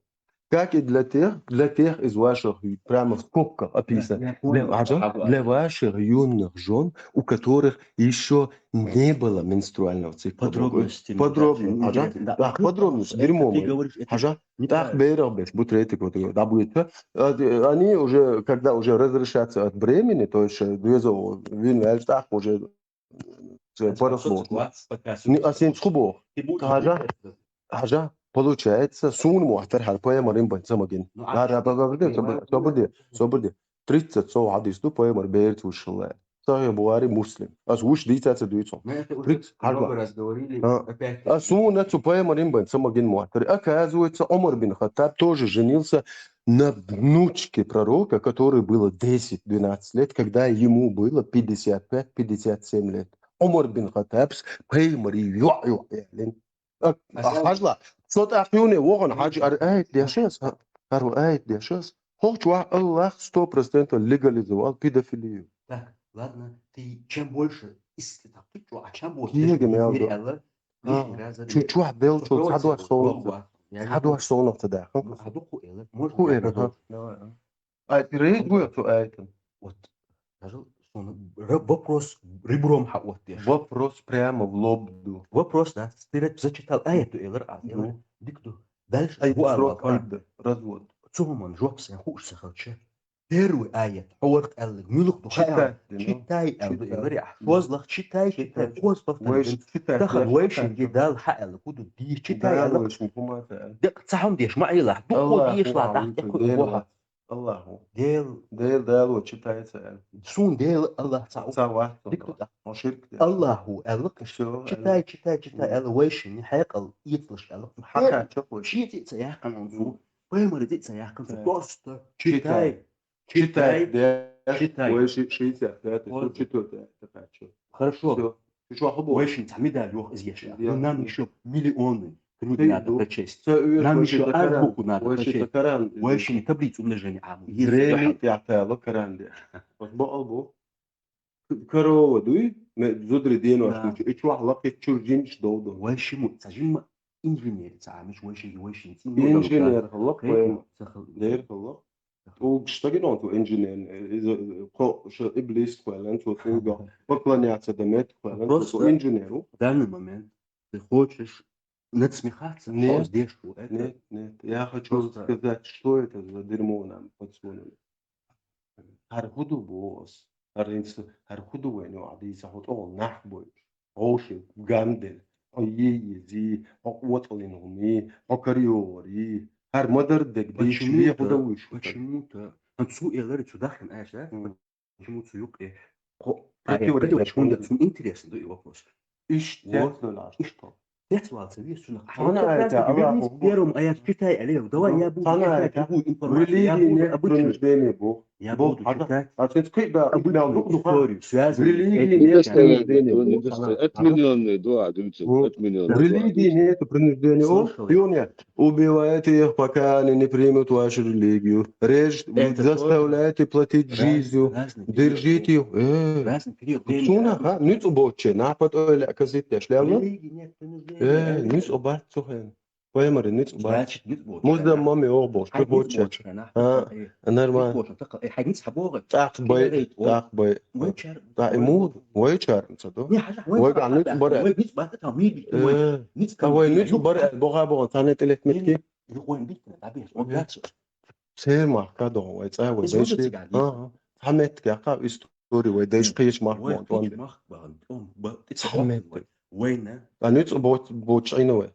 Как и для тех, для тех из ваших, прямо в скобках описано, Да, я понял. Для, ага, Ага. Для ваших юных жён, у которых ещё не было менструального цикла. Подробности. Подробно, интересно, ага. Да. Да, подробно, Просто дерьмо. Ты говоришь, это Ага. Так, неправильно. Берех беш, бу третий год, да, будет, да. А, э, они уже, когда уже разрешатся от бремени, то есть, э, две зо-, вин, э, так уже Цо парас боху. Ас ин цхьа боху. Хьажа, хьажа, получается, суна мотт тӀера хьара пайхамаран бен ца магина. Ну, а Ара, собар де, собар де, собар де. Тридцать сов хьадис ду пайхамар берца вуш хилла. Сахих Бухари, Муслим. Ас вуш дийца ца дуьйцу. Мы это уже Тридцать, хьажа. Много раз говорили, А. Опять-таки. А суна цу пайхамаран бен ца магина мотт тӀера. Оказывается, Умар бин Хаттаб тоже женился на внучке пророка, которой было десять-двенадцать лет, когда ему было пятьдесят пять-пятьдесят семь лет. Умар бин Хаттабс пайхамаре йоӀ-йоӀ ялин. А, а, хьажла, со тӀаккха юне вогӀан хьажа, ара аят дешас, а, ара аят дешас. Хохчу вахь Аллах сто процентов легализовал педофилию. Так, ладно, ты чем больше, если так, ты чё, а чем больше Кига мел ду. Лишний раз. Чу чохь бел чу цхьа дош совнах. Цхьа дош совнах ца даха. Ну, а ду ху эла? Можно я продолжу? Ху эла, ха? Давай, а. А, ты рейд гуя цу айтан? Вот, даже сон р-, вопрос ребром хьа вот деш. Вопрос прямо в лоб ду. Вопрос, да. Ты ведь зачитал аяту элар а. Ну. Дик ду. Дальше. Ай, бу срок алла, айда, развод. Цу хуман жоп сен хуш сахалча. Первый аят, хьо варх аьллаг, муьлха ду хаьа? Читай, ну. Читай аьлла ду, Читай. Эллари ахь. ШозлагӀа читай, читай, Читай. Хоза повторить. Вайша читай, Тахан читай, вайшинга читай. Дала хьаьллаг хӀу ду, дий, читай Дала аьлла. Вайшинга хӀума ца аьлла. Декъ ца хьун деш, ма Ӏийла, дукха Аллаху деш ла, Аллаху даккха Дела кхуьа вац. Аллаху. Дел. Дел, Дала вац читай ца аьлла. Сун Дела Аллах ца Ца вац. Дика ду тӀаккха. Хьо ширк де. Аллаху аьлла кхы. Всё, Читай, аьлла. Читай, читай, читай Мгм. аьлла, вайшинга хьекъал эцалаш аьлла. Хьакхача кхуьа. Ши цӀи ца яьккхина цу. Мгм. Пайхамара цӀи ца яьккхина цу. Читай. Просто. Читай. Читай. Читай. Читай. Вай ши-, ши цӀи яьккхина, Вот. Читай, читай. Хорошо. Всё. Ты чё, охуел? Вайшинга цхьа медаль йоах из еш. Я. Но нам ещё миллионы книги Ты надо иду. Прочесть. Всё, уж Нам вайши ещё за Коран. Азбуку надо Вайши прочесть. За Коран. Вайшинга таблицу умножения Ӏаму. Дрели яхьта. Тяхтала Коран де. Вот бо албу. Корова дуй, ме зудри ден Да. Ваш, и чё, охуел, и чё, жинч долду. Вайшиму, ца жимма инженер, ца амиш вайши, вайши, ца Инженер хилла, Хей, вай. Ца хил. Дер хилла. Уг штагин он цу инженер, из, ко, ш-, иблис кхоьллан цу, цу уга, поклоняться да мет кхоьллан цу, Просто цу инженеру. В данный момент ты хочешь надсмехаться, Нет. Что здесь, что это? Нет, нет. Я хочу Просто сказать, что это за дерьмо нам подсунули. ХӀара хӀу ду боху ас? ХӀара хӀинца, хӀара хӀу ду вайна юкъахь дийца, хьо тӀехула нах бойуш? Хьо ши гам делла, хьо йий-йизий, хьо къотӀаллин хӀумий, хьо карайогӀарий, хӀара ма-дарра дерг дийцича, Почему-то, веху дан вуьйш ву сан. Почему-то. ХӀан цу элари цу дахьина аьлла, Мгм. Почему цу юкъе? Хьо, Противоречие. Противоречие, хӀунда цунна интересно ду и вопрос. Иш Вот. Тец долаш, иш то. Тец валца вес цунах. Хьана Хьо айта, как Аллаху вернись Акбар. Первым аят читай, Алло, давай Ну, я буду хьана читать айта. Любую информацию, я Религия буду нет обычную. Принуждения бу. Я Бу буду хьана. Читать А цец кхиъ да, Обычную икмел букву историю, связывать Религия с этим нет читать. Принуждения бу. Хьана. Пять миллионный, да, дивится, Бу. Пять миллионный, да, Религия дивится. Нет принуждения. О, Слушай. Юня, убивайте их, пока они не примут вашу религию. Режь, Это заставляйте тоже платить раз-, жизнью. Разный период Держите времени. Их. Э. Разный период времени. Суна, а? Нуьцкъа боцче, нахпат ойла, оказывает, я шляпа. Религии нет принуждения, Э, да? Нуьцкъа бац цу хен. Пайхамаре нуьцкъа бац. Значит, нуьцкъа боцче. Музда маме ох бош, Хьай чу нуьцкъа боцче. Боцче, нах. А, Э, нормально. Нуьцкъа боцче, так, э, хьай нуьцкъа хьабогӀа. Так бай. Килерейт, о. Так бай. Вай чар. Так, и мур, вай чар, ца до. Не, хьажа, вай Вай чар, га нуьцкъа хьабогӀа. Бара. Вай нуьцкъа бац, там, ми бит, Вай. Нуьцкъа Та вай бит, нуьцкъа бара, богӀа, богӀа, царна тӀелетметки. Юкъон бит, да, бес, он Э. бац. Сер мах кадо, вай цӀа, вай Иза дайшти. Муза цига А, а. Хьаметтиг яха истори, вай дайш М. кхеча мах Вай бон, кхеча тонде. Мах бон, тон, ба-, Хьаметтиг. Вайна. А нуьцкъа боц-, боцчина вай.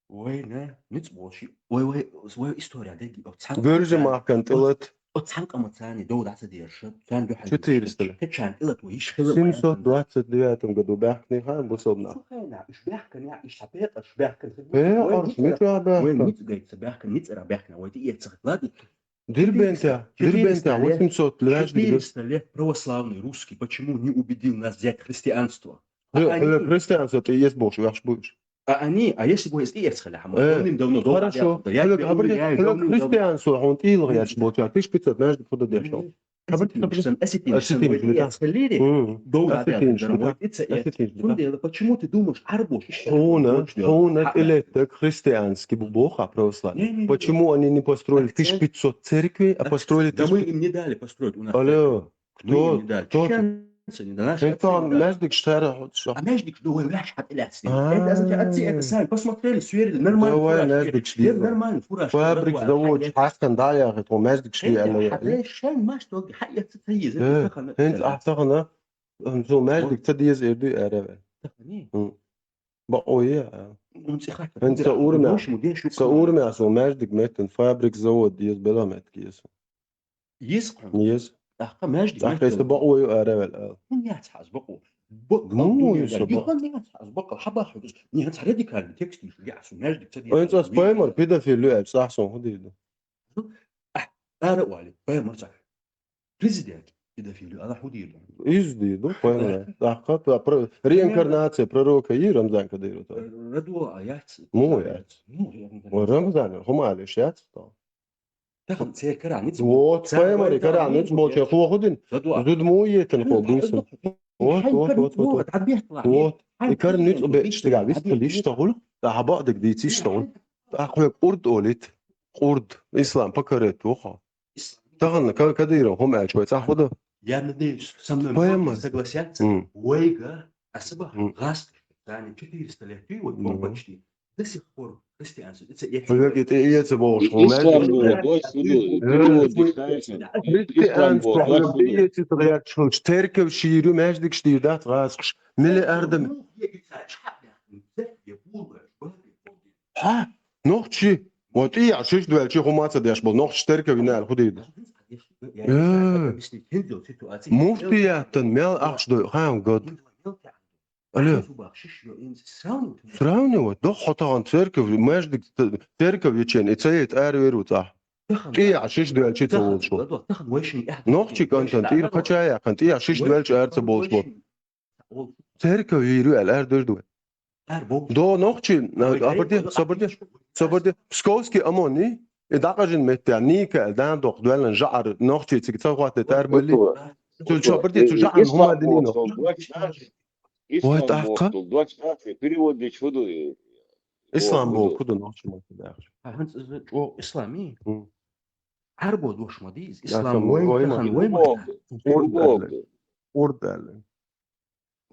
Вайна, нуьцкъа боцчи. Вай, вай, вай история деги, о, цхьан Гуржи цхьан махкан тӀилат. О, цхьан къаман царни дов даца дерша, царна дуьхьал Четыреста. Кхечан тӀилат вай, иш хила вай, Семьсот двадцать девятом году баьхкина хан бусалба нах. Цу хенахь, уьш баьхкина, уьш цхьа пекъарш баьхкина. Пекъарш, Вай мичахь баьхкина? Вай ницкъа гайта баьхкина, ницкъара баьхкина, вай тӀе эца хила лади. Дербентехь, четыреста Дербентехь, лет, восемьсот лет, четыреста лет православный русский почему не убедил нас взять христианство? А Хе-, они хе-, христианство тӀе эца бохуш ваьхьаш бу уьш. А они, а если бы эца тӀе эца хила, хьама, Э, давным-давно, до хорошо. Хьалаг хьабар де, я хьалаг давным-давно. Христианство хьуна тӀийла гӀерташ болчара, тысяча пятьсот, знаешь, куда деш хьо? Осетинцаш, осетинцаш, вай тӀе эца хилири, Мгм. Дов Осетинцаш, вай тӀе эца. Осетинцаш, Цундела, почему ты думаешь, арабош, иш Хьуна, точно, хьуна хьа-, тӀелеттаг христианский бу боху а православный. Не, не, не. Почему они не построили Так, тысяча пятьсот церквей, а так, построили да мы тысяча им не дали построить у нас Алло, церковь. Мы им кто, не дали. Кто ты? Чеченцы не дали. Наши Хин отцы не дали. Маьждиг шара хьо-, шо. А маьждиг, да, вай ваьш хьатӀелаьцна. А. Это означает, отцы это сами посмотрели, сверили, нормально Давай, фуражки. Маьждиг шли. Нормально, фуражки. Фабрик, Давай, завод, хьаэц. Хьаскан да яхи, тхо маьждиг шли Хьаэц, аьлла. Хьаэц, шайн маш дог, хьаэц, ца еза, Э, ца хана. Хин ахтахана, цу маьждиг ца деза эр ду араваьлла. Тахани. Хм. Бакъо я, а. Ну, цӀи хатта. Хин ца урмя, Бошму деш ца урмя со маьждиг меттан фабрик, завод деза, бела меттиг еза. Еза хьуна? Еза. ТӀаккха маьждиг ТӀаккха меттан. Бакъо ю араваьлла, а. Ну, яц хьа аз бакъо. Бо-, Ну, бакъо ю ю са са бакъо. Яц хьа аз бакъо. Хьабахьа. Не, хьан ца радикальный текст ю, я, со маьждиг ца деза. Хин ца пайхамар педофил ю, а, цӀахь сон хӀу дийр ду? Ахь, ара вали, пайхамар ца. Президент педофил ю, ала хӀу дийр ду? Из дийр ду, пайхамар. ТӀаккха, тӀа про-, реинкарнация пророка и Рамзан Кадыров, то. Радула, а, яц. Му яц. Ну, я не Ва Рамзан, хӀума алиш яц, то. Тахан церкара ниц. Вот, Цар пайхамар кара ниц болча хӀу хӀу дин. Радула. Зуд му етан хӀу буйсан. Вот, вот, вот, вот, вот. Хьай кара ниц бе, иштага вист лиш тагул. Та хьаба дик дийциш тагул. Та хьоьг урд олит. Урд. Ислам покорит вуха. Тахан ка-, Кадыров хӀума аьлча вай цӀа хӀу ду? Я надеюсь, со мной Поэма. Многие согласятся. М. Вайга, особо М. газ, они четыреста лет, и вот он Мгм. почти. до сих пор христианство. It's a- Хьоьга тӀе эца бохуш, хӀун Ислам маьждиг бо, тӀе? дочь судой, Э, перевод дихаеш. Ислам Христианство бо, дочь хьоьга тӀе судой. эца гӀерташ хилча, церковь шийрю, маьждигаш дийр дац гӀазкхаш. Миллиардами. Хьа, нохчи. Ва тӀехьа шиш доьлчи хӀума ца деш болу нохчи церковь нал хӀу дийр ду? Э. Муфтияттан мел ахча дой, хаам гад. Алло. Сравнивать, дох хьо тахана церковь, маьждиг, церковь ечен, и ца яйта ара веру цӀа. ТӀехьа шиш доьлчи ца волуш ву. Нохчи кӀантан тӀера кхача яьккхина, тӀехьа шиш доьлчи ара ца болуш ву. Церковь йийр ю аьлла, ара дойр ду. До нохчи, а, абарди, сабарди, сабарди, Псковский ОМОН, и дӀакъажина метте, ника аьлла, дан доккха доьллан жаӀар, нохчи цига ца хӀоттайта ара балли. Цу сабарди, цу жаӀарна хӀума дини нохчи. Ой, тӀаккха? Дочь нахуй, перевод дичь фу ду? Ислам боху, ду нохчи ма дахаш. ХӀанз иза чӀогӀа ислам и? Мм. Ӏарбо дош ма дий иза? Я Ислам сам вай вай тахан ма- вай ма Бог, Урд Бог. аьлла. Урд аьлла.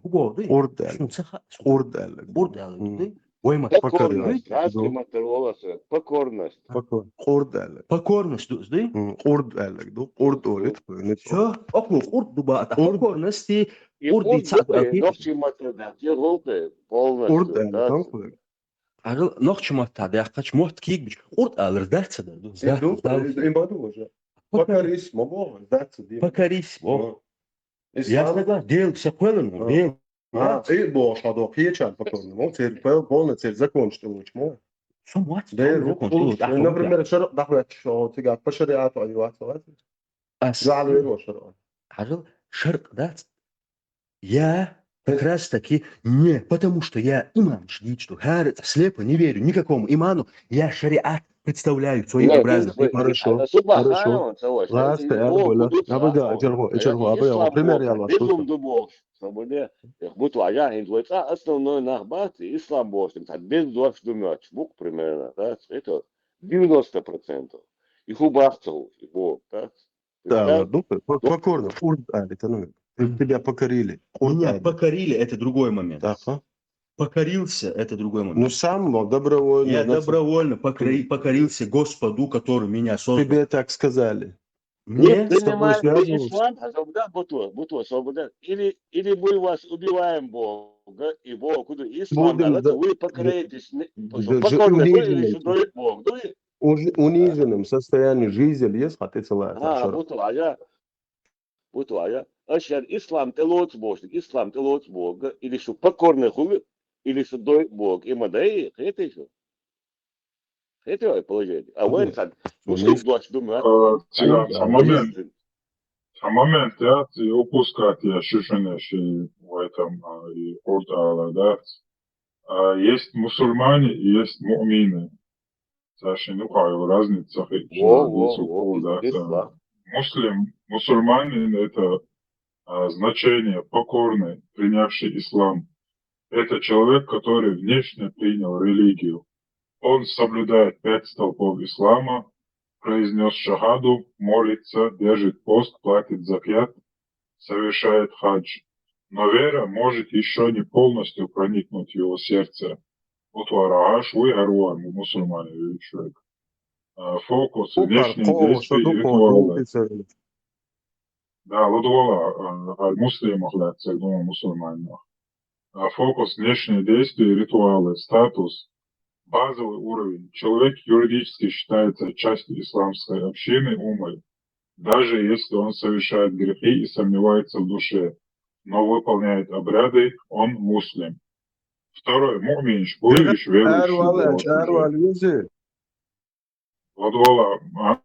ХӀу боху ду? Урд аьлла. Шун ца ха- Урд аьлла. Урд аьлла Мм. ду? Вай ма Покорно. Покорность. Гьастий маттара валаса. Покорность. Покор-, Урд аьлла. Покорность ду иза ду? Мм, Урд аьлла. Ду, урд олит, хойнит. Всё, около урд ду ба, а Урд. Покорность и И урд урд и цаӀ ду, ду. нохчи маттара дац, я гӀулакхе, полностью, Урд аьлла, да. хан хойг. Ажал нохчи матта дяхкач мотт кийгбич. Урд алар дац ца дар ду. Э, ду, э, э, ма ду уже. Покорись, ма боху, сдаться, Дима. Покорись, бо. Ну. Я Ислам, согласен, дел, всё понял, А. дел. А, э, бо, шадо, кхечан покорно. Мо, церковь, полно церковь, закончить лучше, мо. Сам вот, Да, сам ну, закон, лучше. что вот, Например, шарах дахвет, что тига по шариату аюват, салат. ас. Жаль, его шарах. Ажал шарт дац. Я как раз таки не, потому что я имам шдичту, хар слепо не верю никакому иману, я шариат представляю своим Да, образом. ну, Хорошо, а субхана хорошо. он, товарищ, Ласта, это я Бог, болю. куду Я бы, да, слава? Эчерго, Это Эчерго, а бы я, ислам пример Бог, я лашу. безум ду Бог, свободе. Эх, буту, а я хин двойка, основной нах бац, ислам Бог, там, так, без дождь думать, бук примерно, да, это девяносто процентов. И хубах цел, и Бог, да. Да, Да. ладно, ну, по- покорно, урд, а, это, ну, тебя покорили. Урд, Меня а, покорили, это другой момент. Так, а? Покорился, это другой момент. Ну, сам, ну, добровольно. Я Значит, добровольно покори- покорился Господу, который меня создал. Тебе так сказали. Мне Нет, ты с тобой понимаешь, связываются. ислам, а когда буту, буту, свобода. Или, или мы вас убиваем Бога, и Бог, куда ислам, Будем да, за- вы покоритесь, не- за- покорно униженным. были, что дает Бог, да? Уни- униженном состоянии жизни есть, хотя целая, А, шарах. буту, а я, буту, а я. Ашхар ислам тӀелоцу бохуш, ислам тӀелоцу боху, или шу покорный хуьлу, или шу дойу боху. И ма дай, хетий шу? Хетий вай положение? А вай Мгм. хан, Ну, муслим есть. дош думаю, Э, Цыган, Да. а момент, а момент я ты упускать я шишенеши в этом, а, и Куртала, да. А, есть мусульмане и есть муъмины. Саши, ну, хай, разница хит, Во, что во, здесь во, укол, да, пиздец, там. да. Муслим, мусульманин — это, а, значение покорный, принявший ислам. Это человек, который внешне принял религию. Он соблюдает пять столпов ислама, произнес шахаду, молится, держит пост, платит закят, совершает хадж. Но вера может еще не полностью проникнуть в его сердце. Утвараш, вы, мусульмане, человек. А, фокус Укар внешних кого, действий что и духовно, ритуалов. ты целый. Да, лудвола, а, а, муслимах, да, цигун мусульманах. А, фокус внешние действия и ритуалы, статус. Базовый уровень. Человек юридически считается частью исламской общины, уммы, даже если он совершает грехи и сомневается в душе, но выполняет обряды, он муслим. Второй, муъмин, иш, буйиш, верующий, Арвала, вот, уже. арвала, юзи. Лудвола, а,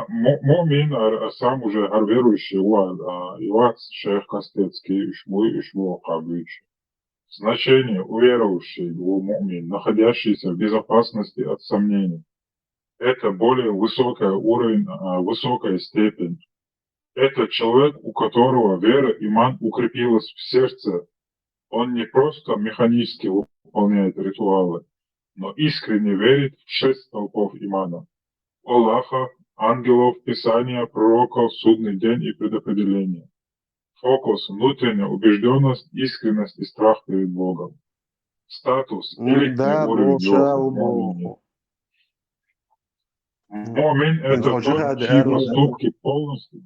му-, муъмин, а, а сам уже, а, верующий, ва, а, и вац шайх кастецкий, иш, буй, иш, бу, кабыч. Значение: у верующий, у муъмин, находящийся в безопасности от сомнений. Это более высокий уровень, а, высокая степень. Это человек, у которого вера, иман, укрепилась в сердце. Он не просто механически выполняет ритуалы, но искренне верит в шесть столпов имана: Аллаха, ангелов, Писания, пророков, судный день и предопределение. Фокус: внутренняя убежденность, искренность и страх перед Богом. статус, элитный уровень его, муъмин. Муъмин — это тот, чьи поступки полностью...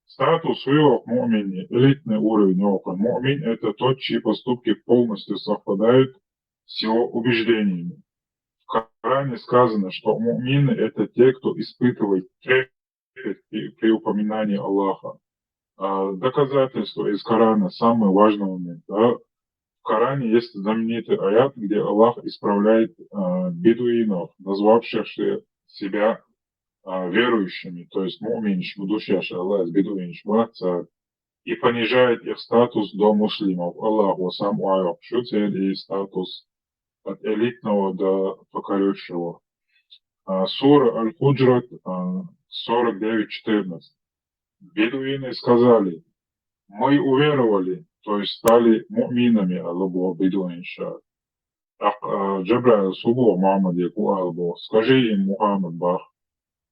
Статус уйох муъмин, элитный уровень уйох. Муъмин — это тот, чьи поступки полностью совпадают с его убеждениями. В Коране сказано, что муъмины — это те, кто испытывает трепет при, при упоминании Аллаха. А, доказательство из Корана, самый важный момент. Да? В Коране есть знаменитый аят, где Аллах исправляет, а, бедуинов, назвавших себя, а, верующими, то есть муъминш, будущее Аллах, бедуинш, братца, и понижает их статус до муслимов. Аллах сам уйох шуцель и статус от элитного до покорёвшего. А, сура Аль-Худжрат, а, сорок девять четырнадцать. Бедуины сказали: «Мы уверовали», то есть стали муъминами, алабо бедуинша. Ах, а, Джабраил субо Мухаммад яку алабо: «Скажи им, Мухаммад, бах,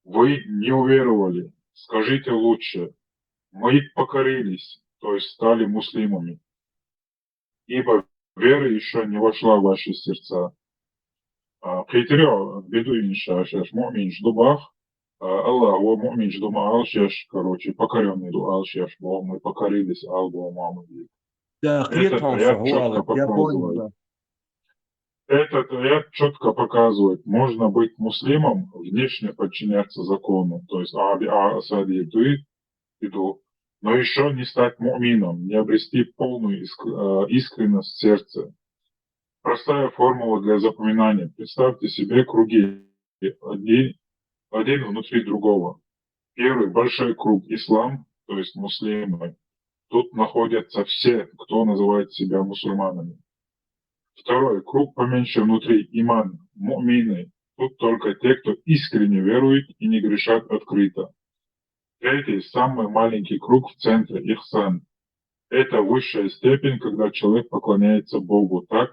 вы не уверовали, скажите лучше: мы покорились, то есть стали муслимами, ибо вера ещё не вошла в ваши сердца». А, кхетире, бедуинша шаьш муъминш ду бах, а, Аллах ва муъминш ду ма алшаш, короче, покорённый ду алшаш, бо, мы покорились, алабо Мухаммад яку. Да, это аят чётко показывает. Этот аят чётко показывает, можно быть муслимом, внешне подчиняться закону, то есть а, а, асади иду, иду, но ещё не стать муъмином, не обрести полную иск-, э, искренность в сердце. Простая формула для запоминания. Представьте себе круги, один, один внутри другого. Первый большой круг — ислам, то есть муслимы. Тут находятся все, кто называет себя мусульманами. Второй круг поменьше внутри — иман, муъмины. Тут только те, кто искренне верует и не грешат открыто. Третий, самый маленький круг в центре — ихсан. Это высшая степень, когда человек поклоняется Богу так,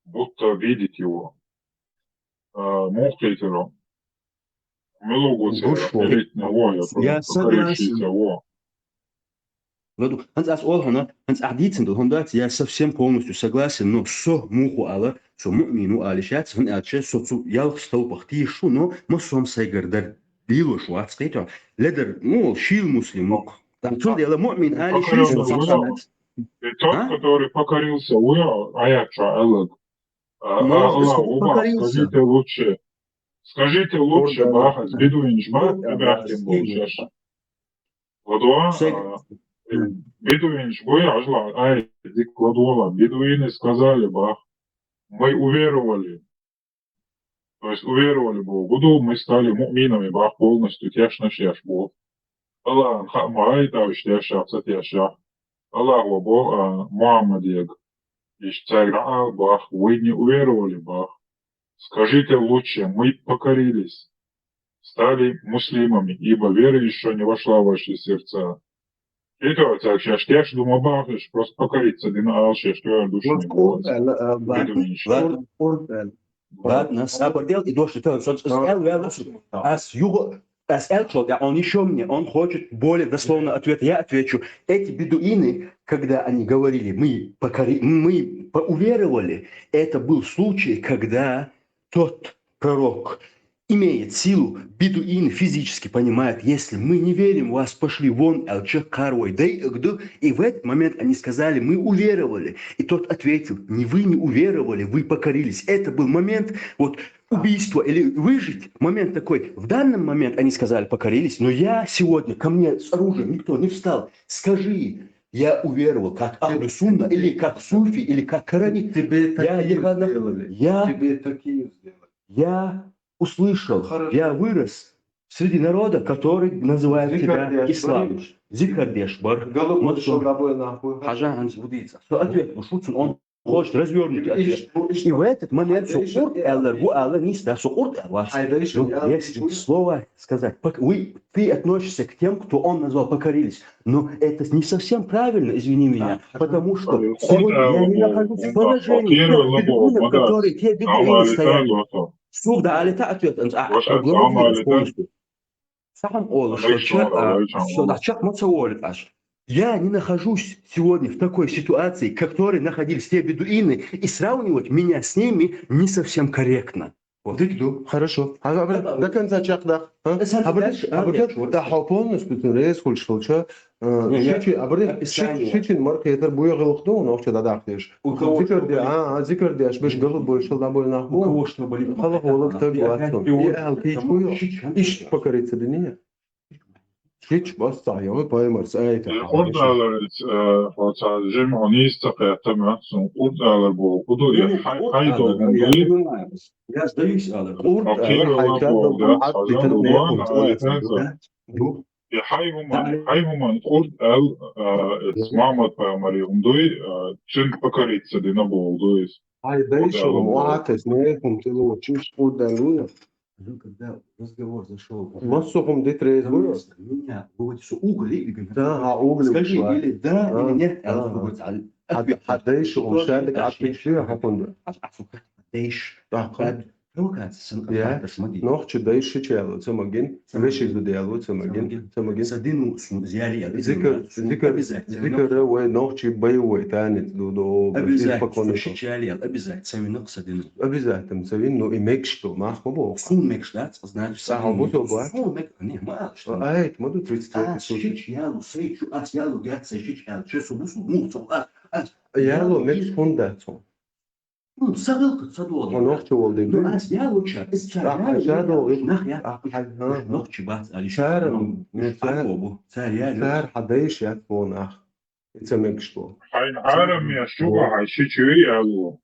будто видит его. А, мух кхетиро. Муьлугуца, я согласен. Ладно, хӀанз аз оал хьона, хӀанз ахь дийцина долу хӀума дац, я совсем полностью согласен, но со муха ала, со муъмин ву ала йиш яц, хӀунда аьлча со цу ялх стовпах тешаш ву, но массо а хӀума сайгара дар лелош вац, кхетий хьо. Ледар, ну, шийла муслим ву-кх. Цундела муъмин ала йиш йолуш со сохьа дац. И тот, который покорился, ву аят чохь аьлларг. А, Аллах, покорился. Скажите лучше. Скажите лучше, бах, бедуинаш ма, бедуинаш буй, ажла, ай, дика ладогӀа, бедуины сказали, бах: «Мы уверовали». То есть уверовали боху, гуду, мы стали муъминами, бах, полностью тешнаш еш боху. Аллахьан хаа ма гайташ тешах, ца тешах. Аллах ва боху, а, Мухаммадега. Иштта цаьрга ала бах: «Вы не уверовали, бах. Скажите лучше: мы покорились, стали муслимами, ибо вера ещё не вошла в ваши сердца». Кхетий хьо, цаьрга шаьш теш ду ма бахаш, просто покориться дина ала шаьш, твердо душни боху. Ладно, сабар дел, и дошли тан, со ас аьл ваьлла су. Ас юха, ас аьлчул тӀаьхьа, он ещё мне, он хочет более дословно ответа, я отвечу. Эти бедуины, когда они говорили: «Мы покори-, мы поуверовали», это был случай, когда тот пророк имеет силу, бедуины физически понимают: «Если мы не верим, вас пошли вон», аьлча, кхар вай дайъаг ду, и в этот момент они сказали: «Мы уверовали». И тот ответил: «Не вы не уверовали, вы покорились». Это был момент, вот, убийства или выжить, момент такой. В данный момент они сказали: «Покорились», но я сегодня, ко мне с оружием никто не встал. Скажи: «Я уверовал», как Ахлю Сунна, или как суфи, или как карамит. Тебе такие сделали. Я услышал, хорошо, я вырос среди народа, который называет себя ислам. Зикар деш бар. Хьажа хӀанз ву дийца. Со ответ, ну, шуцун, он хочет развёрнутый ответ. И в этот момент со къурт аьлларг ву ала нийса, да, со къурт аьлла вац. Ну, если слово сказать, пок-, вы, ты относишься к тем, кто он назвал покорились. Но это не совсем правильно, извини меня, потому что сегодня я не нахожусь в положении тех бедуинов, которые те бедуины стоят. Сух да алита ответ, а, а, оглободилась полностью. Сахьам олуш, со ча-, а, со да чекх ма ца волу аш. Я не нахожусь сегодня в такой ситуации, в которой находились те бедуины, и сравнивать меня с ними не совсем корректно. Вот. Дик ду, хорошо. А, а, до конца чакхдах. А? Э, сам Абры, дальше, а, абры, дальше, вот. Да, хопон, что ты резко что, что, Не, я шичи, абры, описание. Шичин марк, это буя галахтеш. У кого что Зикр де, болит? А, а, зикр де, аш беш галу больше, да, больно. У кого что болит? Халах волок так Я глазом. опять И алки, потому чую, что сейчас иш покориться, да не? Шич, бас, а, я, вы поймар, а, это. Урдалар, э, вот, а, жим, они истакъятама, сун урдалар бол, уду, я, Ну, хай, вот хай надо, долгун я дуи. понимаю. Я сдаюсь, Алла. Урд, Окей, а, Алла хайта бол, долгун, да, а, сазан питер дуан, не а, хун. это, Ну, Я хай гуман, хай гуман урд ал, а, Мамад пайгъамбар юндуй, а, чин покориться дина болдуй. Ай, дай Урд шо, ал бол. Муатес, не, хум, ты лучше, урд ал, ну. Ну, когда разговор зашел Массо хум дит рез, до места, меня вот все угли и говорят, Да, а, угли скажи, ушла. или да, А, или нет, а, а, а. говорит, а, А, ответ. а дай шо, Тоже шадик, а, а, ты что, а, хапунда. А, а, слушай, дай ш-, А, а, провокация, сын, Я? а, смотри. Нохчи дай шичало, цамагин, веши зудяло, цамагин, цамагин. Садину сун зяли, а, Зикр, сун зикр, обязательно. зикр, ой, нохчи боевой танец, ду, ду, Обязательно, покончи. Шичали, обязательно, савинок садину. Обязательно, цавин, ну, и мекшто, махма бо. Сун мекшдац, значит, Да, а вот оба. Сун мек, не, мало что. А, это, мы тут тридцать А, третий случай. шич, ялу, сей, чу, ас, ялу, гят, сей, шич, ял, че, су, бусу, му, су, а, а. Ялу, мекш фундацо. Ну, сагыл кыт, садуал. Нохчи волдуй. Ну, ас, ялу, ча, ис, ча, А, ялу, а, ча, ялу, долгый. Нах, я. А, а, а. Нохчи бац, али, Чарам, ну, не, а, бобу, царь, ялу. Цар хадайш ят вон ах. Ица мекшто. Хайн харам я шуга хай шичуй алу.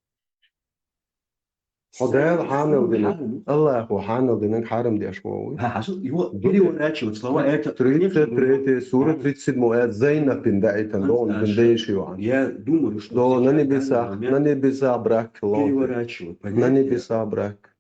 Худел ханал динак. Аллаху ханал динак харам деш вовы. А, а что, его переворачивать слова, это, Тридцать третья сура, тридцать седьмой аят. Зайнапин да айтан, да он бин деш его. Я думаю, что Да, на сейчас небесах, данный момент на небесах брак, лон. переворачивать На понятие. Небесах брак.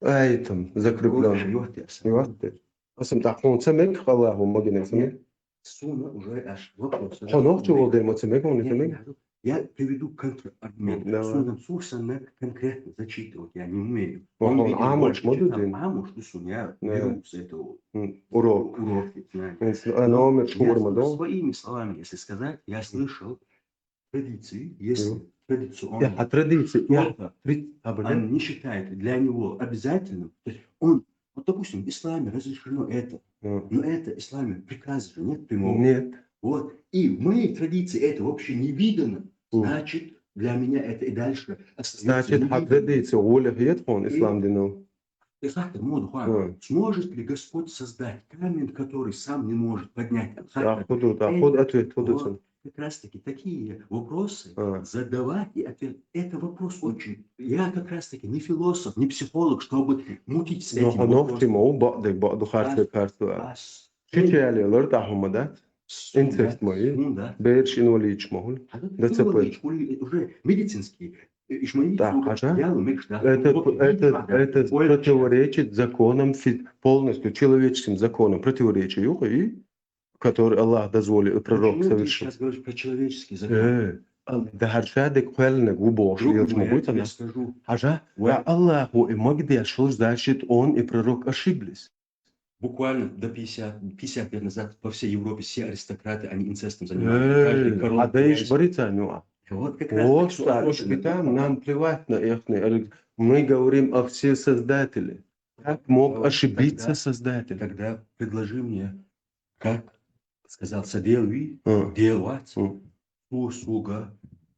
Айтам, закреплен. Ёртес. Ёртес. Асым так, он цемек, Аллаху магинек цемек. Суна уже аж вопрос. Хонох чего демо цемек, он цемек. Я приведу контраргумент. Давай. Сунам сурсана конкретно зачитывать я не умею. Ох, Он он видел амуш, больше, модуль читал. дин. Амуш, ну, Суня, Да. беру с этого Урок. уроки, знаешь. А номер Я шкурма, да? Своими словами, если сказать, я слышал традиции, если Ну. традиционно Я, а традиции, я, кто-то трид-, а, блин. он не считает для него обязательным, то есть он, вот, допустим, в исламе разрешено это, Ну, но это в исламе приказа же нет прямого. Нет. Вот. И в моей традиции это вообще не видано. Мгм. Значит, для меня это и дальше остаётся Значит, а невиданным. Традиция, воля, нет, он, ислам динов. И как-то, ну, Хуан, Мгм. Сможет ли Господь создать камень, который сам не может поднять? А худу, а худ ответ, худу Вот. цен. Как раз-таки такие вопросы А. Задавать и ответ. Это вопрос очень. Я как раз-таки не философ, не психолог, чтобы мутить с Но этим хонох вопросом. Тима, у бадык, баду харты А, карты. а с- Чичали, лор тахума, да? Сунда, Интерес мои. сунда. Берш инвалидич могул. А тут Да ты цепой. говоришь, уже медицинский. Э, ишмаил Да, слуга, хажа. я лумекш, да. Это, Вот, это, видишь, да. это Ой, противоречит законам, фи- полностью человеческим законам противоречит, юхи, который Аллах дозволил, и пророк Почему ты совершил. Сейчас говоришь про человеческий закон? Э, ал-, да харшадык хуэлнек, у бошли, Друг елч мой, я могут тебе она. Скажу. Хажа, Вот. да Аллаху и Магдеш, что значит он и пророк ошиблись. Буквально до пятьдесят, пятьдесят лет назад по всей Европе все аристократы, они инцестом занимались. Э, Каждый король, а да ишь князь. Баританюа. Вот как раз Вот так, что так, особенно. Шпитам, нам плевать на их, мы говорим о все создателе. Как мог Вот ошибиться тогда, создатель? Тогда предложи мне, как сказал Саделви, М. делать, М. услуга,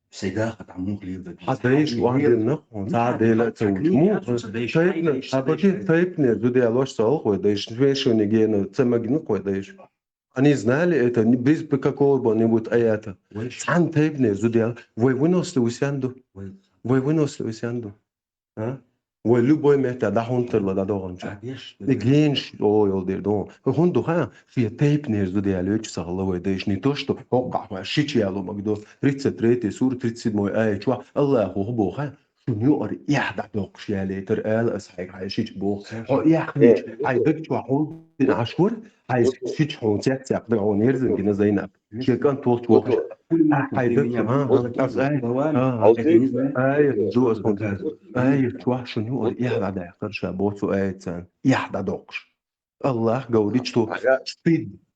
всегда потому хлеб добиться. Хадайш И ван делать. динах, он Ну, та так, дела так, цауч ну, му. так, что Саделви, Тайпнер, Саделви, а потом Саделви. тайпнер, зудя лош сал хойдайш, вешуни гена, цемагни хойдайш. Они знали это не без какого-нибудь аята. Ой, Сан тайпнер, зудя, вы выносили усянду. ой. Вы выносили усянду. А? Вы любой мета да хунтер ла да доганча. А, беш, Не генш, о, йол дер дон. Хунду ха, ши тайпнер, зудя лёч сал хойдайш. Не то, что, о, как, шич ялу Магдо. Тридцать третий сур, тридцать седьмой аят, чуа, Аллаху хубо ха. Шуню ор, я да док, ши я летер, эл, ас хай, хай, шич бо. О, я хвич, хай, дык, чуа, хун, ашур, хай, шич, хун, цяк, цяк, да, он, ерзин, гина, Зайнаб. Шекан, тол, чуа. Хай, дык, а, а, а, а, Ай, ай, жуас, хун, ай, чуа, шуню ор, я да да, карша, бо, цу, ай, цан. Я да док. Аллах говорит, что стыд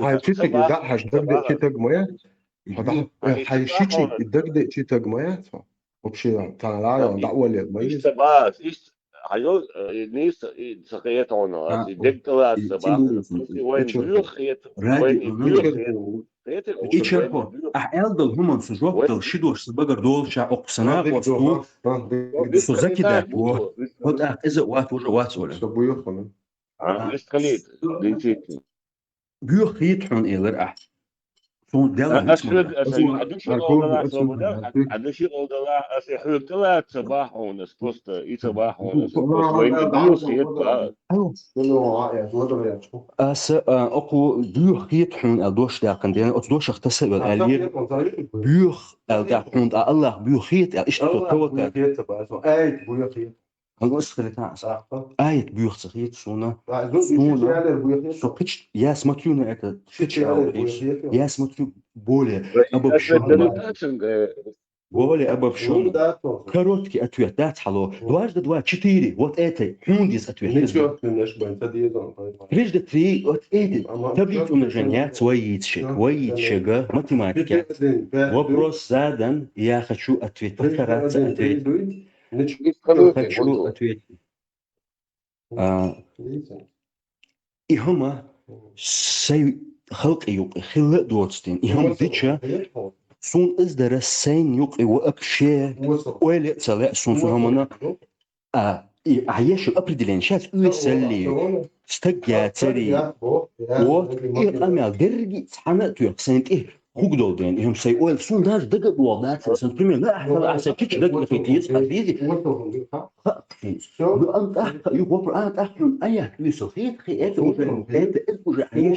Хьай читаг и дӀа хьажа дагде читаг ма яц. Хьай шичи дагде читаг ма яц. Вообще, тана лара дӀа оле ма яц. Хьайо, нийса, и ца хетона, и дег тӀалаца бахна. Вайн буьх хет, вайн буьх хет. Ичерхо, ахь аьлдал хӀуман со жоп дал ши дош са багар долча оккха санагӀо сту, со закидать во. ХӀо тӀаккха иза вац, уже вац, Оля. Со буьх хьуна. А, вист халит, динчит. Буьх хет хьуна, элар ахь. Сон дела хӀисма. Аса хьоьга тӀалаца бахьуна, просто и ца бахьуна, просто вайн буьх хет ба. Аса, а, окху буьх хет хьуна, аьл дош даьккхина дена, оцу дошах таса вел, аьл ера. Буьх, аьл тӀаккха хьуна, а Аллах буьх хет, аьл иштта со таваккал. Ай, буьх хет. Хьан ас хилита ас. Аят буьх ца хет суна. Суна. Со кхич, я смотрю на это, кхич аьл, я смотрю более обобщённо. Более обобщённо. Короткий ответ дац хьало. Дважды два — четыре. Вот это. Хьуна деза ответ. Трижды три — вот это. Таблицу умножения. Вай йийца шега. Вай йийца шега. Математика. Вопрос задан. Я хочу ответ. Постараться ответить. Хочу ответить. А, и хӀума сай халкъа юкъе хилла а доцу ден. И хӀума дича, сун из дара сайна юкъе вообще ойла а ца лаьа сун цу хӀумана. А, и, а ешан определение сейчас уьйсалли, стаг яцари, вот, и къамел дерриге цхьана а тоьхна сайна тӀе хӀуг долу ден, и хӀума сай ойла, суна даже дага а догӀу дац, сан, пример, на, ахьа, ахьа, сан кича дага а хи теза, хьан дези, ха, хи. Ну, ам тӀаккха, ю, вопр, а, тӀаккха, а, я, уьйсал, хи, хи, это уже, это, это уже, а я,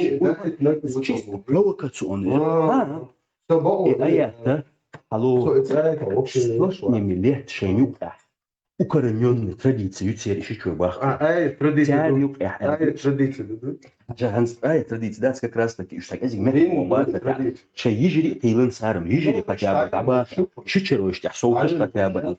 чисто провокационный. А, и, а, я, да, алло, слушай, не лет, шайнюк, а. Укоренённый традиция ю церан шичой бахка. А, ай, традиция. Церан ду. Юкъехь, ай, традиция ду, ду. Жа хӀанз ай традиция дац как раз таки, уьш так эзиг мехкан бац, традиция. Шайн йижари а кхийлан царам, йижари хотя бы дӀабаха, шичарой тӀехь совхаш хотя бы.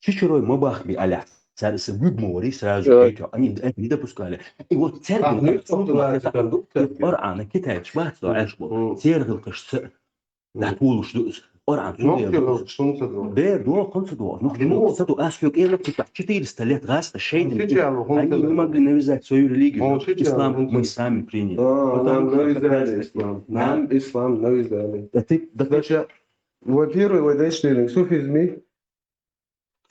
Шичарой ма бахби аьлла. Цара са гуьг ма вари сразу, они это не допускали. И вот церан Къуръана китайчу бац до Ӏеш бо. Церан гӀиллакхаш ца ДӀатулуш ду иза. Къуръан цу Нохчий дела. Лоцуш хӀунда ца догӀу? Бер догӀу, хӀунда ца догӀу? Нохчий Ну. Лоцуш ца догӀу. Ас хьоьга элира, цу тӀехь четыреста лет гӀазкхаша шайна Хьо шича яла хӀунда ца догӀу? Они не могли навязать свою религию. Хьо шича яла Ислам хӀунда ца мы догӀу? Сами приняли. А, Потому нам что навязали как раз ислам. Нам ислам навязали. Да ты, да ты Значит, во-первых, вы дальше суфизми.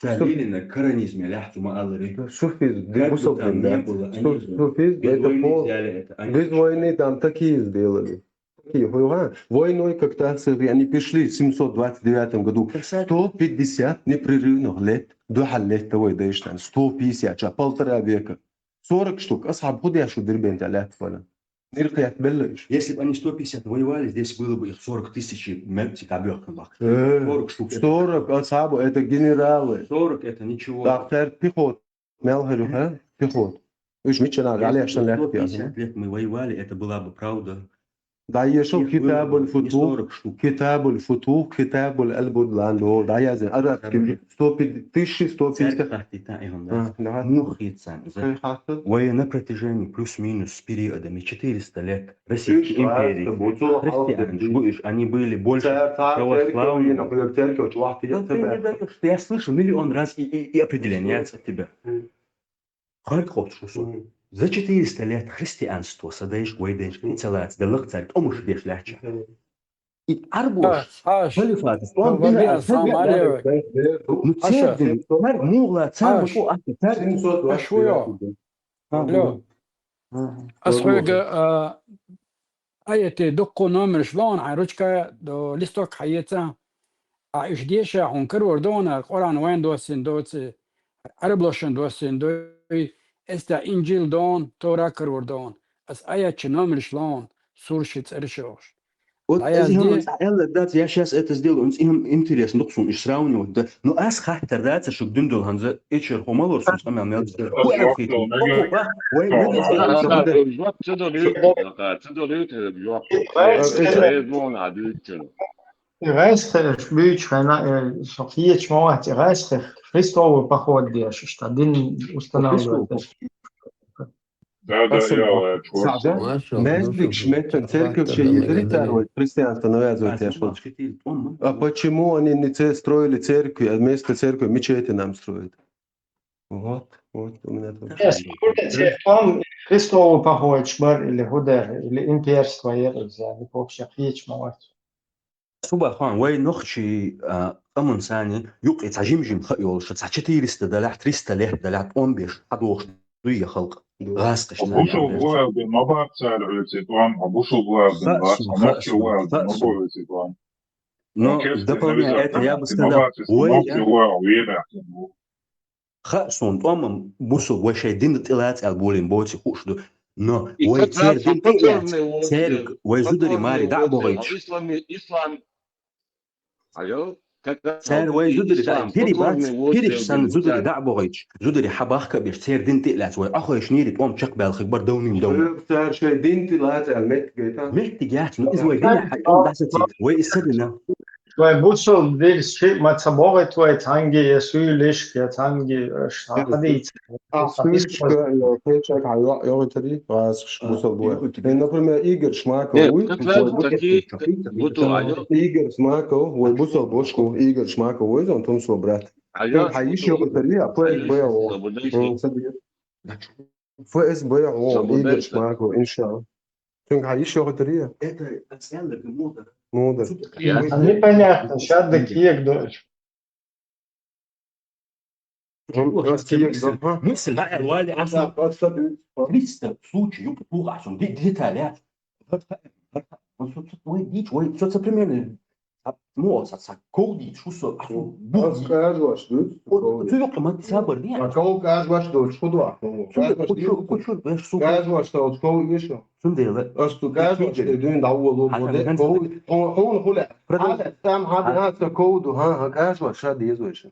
Ца Суф- лилина коранизме лаьхьа цу ма алларе. Суфизм, Как бы там ни было, они Суфизм, без это войны пол- взяли это. Они Без войны там такие сделали. Такие, понимаешь? Войной, как так, они пришли в семьсот двадцать девятом году. Сто пятьдесят непрерывных лет, дуьхьал летта вай дайшта, сто пятьдесят, ша полтора века. Сорок штук, асхьаб хӀу деш шу Дербент лаьтта вана. Ниркъ ятта белла иш. Если бы они сто пятьдесят воевали, здесь было бы их сорок тысяч, мертвых, как бы, Э, сорок штук. Сорок, асхьабу, это генералы. Сорок это ничего. Так, цар пехот. Мел хир ю, ха? Пехот. Уьш миччанахь гӀалеш санна лаьтта. Сто пятьдесят лет мы воевали, это была бы правда. ДӀаешал Китабуль Футух, Китабуль Футух, Китабуль Аль-Будлан, дӀаязе арабский, сто пятьдесят, тысяча сто пятьдесят. Церковь хаттита, и он, да. А, да. Мух хитсан, да. Хай хатта. Вай на протяжении плюс-минус с периодами четыреста лет Российской империи христиане, ишь, они были больше православными. Ну, ты не даёшь. Я слышал миллион раз и, и, и определение от тебя. Харк хот шусу. За четыреста лет христианство садайш вайдайш кицалац далах царь томуш деш ляча. И арбош халифат. Ну, цердин, царь мугла, царь бу ата, царь. Алло. Асхойга, а, аяте дукку номерш лон, а ручка до листок хаяца. А иш деша хун карор дона, Къуран вайн досин доци, араб лошан досин дой, эста Инжил дон, Тора карор дон. Ас аят чи номерш лон, сурши цершош. Вот это сделал, он, им интересно, ну, ксун, иш сравнивать, да. Ну, ас хаттар да, цершук дундул ханза, эчер хомалор сус, амел мел. Вай, Гайсхерш бүүч хана, э, со хиеч мавать, гайсхер Христову походдеш, что дин устанавливать. Да, да, я, э, чувак. Маздик шметан церковь, чей изритар, вот, христианство навязывает, я шутка. А почему они не це-, строили церкви, а вместо церкви мечети нам строят? Вот, вот у меня там. Э, спорта церковь, Христову походдеш бар или худер, или имперство, я так знаю, вообще хиеч мавать. Субахан, вай нохчи, а, къаман сани, юкъи ца жим-жим ха йолуш, ца четыреста далахь, триста лет далахь, тӀом беш, хьадохуш дуй я халкъ. Гъаскъаш. Бусул бугӀалдин ма бац цара оьцу тӀом, бусул бугӀалдин бац, нохчи бугӀалдин ма бу оьцу тӀом. Но дополняя это, я бы сказал, вай, нохчи бугӀал вебаьхтин бу. Хаъ суна, тӀоман бусул вай шайн дин тӀелаца аьлла болийна боций хууш ду. Но вай церан дин тӀе а лаьцна, церан вай зударий маре дӀа а бохуьйтуш. Ислам, ислам. Алло? Церан вай зударий дӀа, пири бац, пириш санна зударий дӀа а бохуьйтуш, зударий хьабахка а беш, церан дин тӀе а лаьцна, вай Ӏохайшнийри тӀом чекхбаьлла хиг бар давнин давно. Цара шайн дин тӀелаца аьлла меттиг гайтан? Меттиг яц, ну иза вай динехь хьайна дӀасацийта, вай иза ца дина. Вай бусул дирс шиъ ма ца богӀит вай цхьанги, я суьйлишка, я цхьанги, э, ша хьадийца. А суьйлишка, я кхечаг хьан йо-, йогӀуьйтари, гӀазкхаш бусул бу. Э, например, Игорь Шмаков вуй, вай бусул бу. Игорь Шмаков, вай бусул бошку, Игорь Шмаков вуй, он тумсо брат. Хьан йиш йогӀуьйтари, а ФСБ гӀо. ФСБ гӀо, Игорь Шмаков, иншалла. Цуьнга хьан йиш йогӀуьйтари? Это ас аьлларг мудар. Мудар. Непонятно, щас да кег до. Мысль, да, вали, аса. Представь случай, юкъа туху аса, де-, деталя. Вот, вот, вот, вот, вай дийцу, вай, со ца примерно. А, ну, вот, ца, ца, ков дийцу, шу со, а, шу, бух дийцу. Ас каждый ваш, да? Вот, цу юкъа ма сабар дий. А кого каждый ваш дочь, куда? Цундела, кучу, кучу, веш, сука. Каждый ваш, что вот кого ещё? Цундела. Ас цу каждый ваш, что дюн да улу, а, вот, кого, он, он хуля. Продолжай. Ала, там, ха, ха, ца кого, ха, ха, каждый ваш, ша, дезу ещё.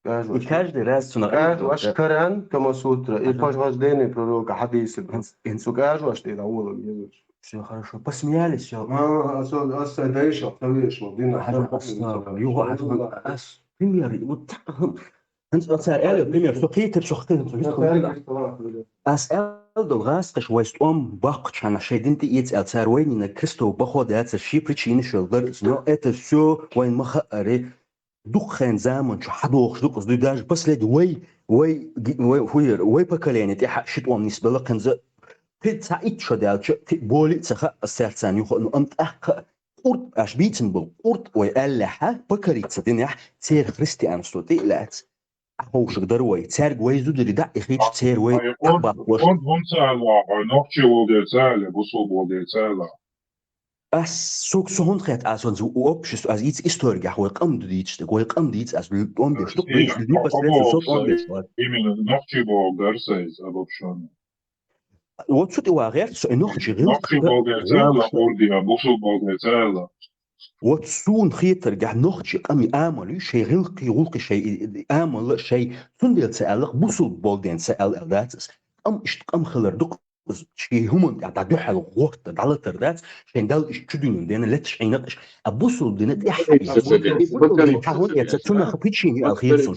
Каждый ваш. И каждый раз цуна. Каждый ваш, да. Коран, Камасутра, и похождение пророка, хадисы. Ин-, ин-, цу каждый ваш, да, улу, дезу ещё. Всё хорошо. Посмеялись, всё. А, а, со-, а, со-, да ещё, да ещё, дина, ага, да, ас, да, ас, да, ас, ас, ас, пример, вот так, хм. ХӀинца цара аьлла, пример, со кхетар, со кхетар, со вист хӀума. Ас аьлла долу гӀазкхаша вай тӀом баккхачхьана шайн дин тӀеэца аьлла, цара вайнина крестовый поход яцара ши причина шел дара, но это всё вайн ма хаъара. Дукха хенан заман чу хьадохуш ду-кх иза, даже последний вай, вай, вай, хӀу яра, вай поколение тӀехь ши тӀом нисбелла кхинза. Кхин цхьа итт шо даьлча, кхин болий а ца хаьа ас цаьрца юха, ну, амма тӀаккха а къурд, аша бийцина болу къурд вай аьллехьа, покориться динехь, церан христианство тӀе а лаьцна, Ӏа ховшаг дара вай. Цаьрга вай зударий дӀа а ихийча, церан вай Ай, къурд, къахбаккхош. Къурд хӀунца аьлла, хьо нохчи волу дерца аьлла, бусул болу дерца аьлла? Ас, со, со хӀунда хетта, ас ванза общество, ас ица историгехь вай къам ду дийцаш дерг, вай къам дийца ас тӀом беш ду, непосредственно со тӀом беш вац. Именно нохчи боху гар сайца, обобщённо. Вот цу тӀе ван гӀерта со и нохчи гӀиллакх. Нохчи болу дерца аьлла, къурд я, бусул болу дерца аьлла. Вот суна хетаргахь нохчи къаман амал ю, шайн гӀиллакхий, гӀуллакхий шайн и, и, амал а шайн, цундела ца аьлларх, бусул болу ден ца аьлла, аьлла дац ас. Къам иштта къам хилар ду-кх. ший хӀуман тӀехь дӀадухьал гӀорта дӀалатар дац, шайн Далла иш чу дуьнен дена леташ Ӏийнакъаш. А бусул дина тӀехь хьаийца. Бусул дина хьагӀун эца цунах пичини ал хир сун.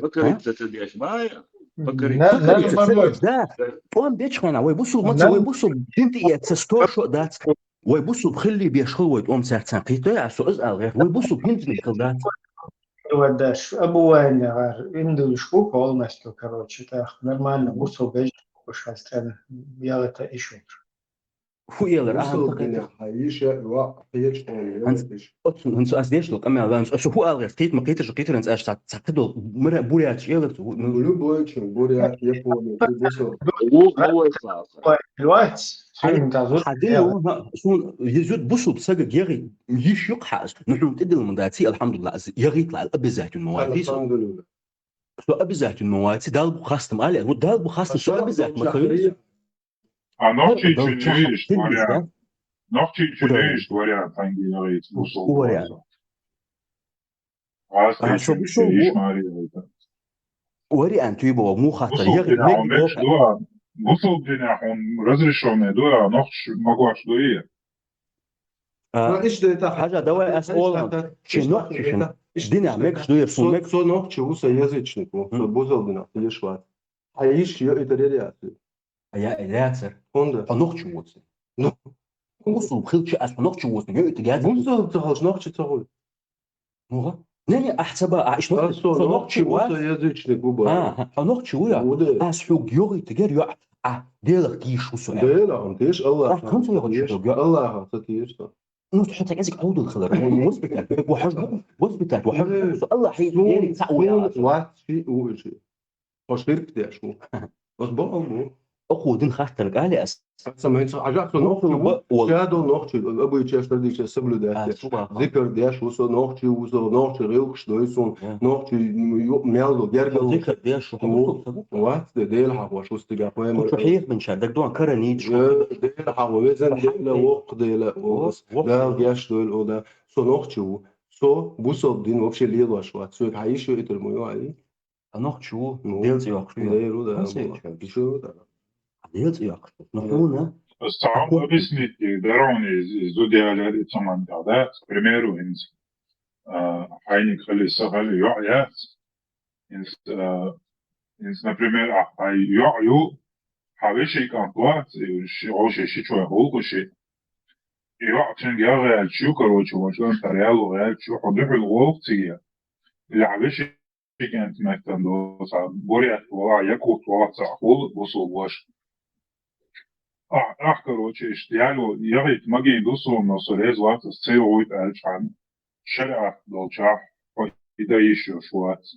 Покориться ты деш, Майя? Покориться. Да, тӀом бечхана, вай бусул маца, вай бусул дин тӀеэца сто шо дац. Вай бусул хилли беш хил вай тӀом царцан кхийтой, а со из ал гӀер. Вай бусул хинтни хил дац. Даш, абу вайна гӀар, индуш бу полностью, короче, так, нормально, бусул беш кушал стен, я это ишут. Ху елар, а, Бусул ханта дина кхетар. Хьаиша, ва, хьечкъон, Ханс, елар иш. Оцу, ханс ас деш ло, къамел, ханс, ас ху ал гӀер, кхит ма кхитар, кхитар, ханс аш ца, ца кхидол, мара бурят елар, ну. Любой чун, бурят, япони, ты бусул. Луг ма вай саса. Луац, сун тазут. Хадин, ха, сун, езут бусул сага гери, йиш юк хас, ну хун тидил ман даци, алхамдулилла, аз ягит ла обязательно ма вай. Алхамдулилла. Со обязательно ма вай, ци дал бу хастам, али, вот дал бу хастам, со обязательно ма вай. А нохчийчун ю ишт вариант. Нохчийчун ю ишт вариант, ханги ягӀийт бусул вариант. Аз а, со тейчун бусул иш ву- мари ягӀийта. Вариант ю бо, му хатар, бусул ягӀийт дина мег хун мекш дуа, бусул дина хун разрешённый дуа, нохч магош дуи. А, ну, иш да это хажа, давай ас олан. Чи нохчи шин. Дина мекш дуи, сун мекш. Со нохчи ву, со язычник ву, со бусул дина, ты иш ват. А иш ё это реляцию. А я эляцар. Онда. Хьо нохчи вуц. Ну. Бусул хилча аз хьо нохчи вуц, ё итига. Бусул ца халш нохчи ца хуй. Ну-га. Не, не, ахь ца ба, а иш нохчи. Со нохчи вуц, язычник губа. А, хьо нохчи ву я? Аз хьуг йогӀи тигер ё, а, делах тийш ву со. Делах, он тийш, Аллах. А, ханца йогӀи тигер ё? Аллах, ца тийш со. Ну, хьо ца язык хьулдул хилар. Воспитать. Вахаж, воспитать, вахаж. Аллах, хей, дери ца уя. Вац, фи, у, иши. Хо ширк деш ву. Ос бо албу. Оку дин хаттар гали ас. Аса мен со ажа со нохчи ву. Чадо нохчи, абу чеш традиция соблюдать. Зикр деш ву, со нохчи ву, со нохчи гилкш дой сун, нохчи мялдо гергал. Зикр деш ву. Вац де дел хаваш устига поэма. Кучу хир бин чар, даг дуан карани. Дел хава везен дела вок дела. Дал геш дой ода. Со нохчи ву. Со бусул дин вообще лилаш вац. Со хай иши итер мой ай. А нохчи ву, ну, делцӀи йохуш ву. Деру да, деру да. А делцӀи йохуш. Ну, хьуна. Ас цхьа объяснить дарони зудялер и цаман да, к примеру, инс, а, хьайник хали, са хали, йо, яц. Инс, а, инс, например, а, хьай йо, ю, хьавеши кан плац, ши, о, ши, ши чой гулку ши. Йо, чен гагъа чу, короче, вачан тарялу гъя чу, худухул гулку циге. Ила хьавеши Шигент меттан доца, бурят вала, якут вала ца хул, бусул ваш. А, ах, короче, ишт ялу, ягит магин дусул, но сурез вац, ас цей уйт алчан. Шариат долча, хо ида ишо швац.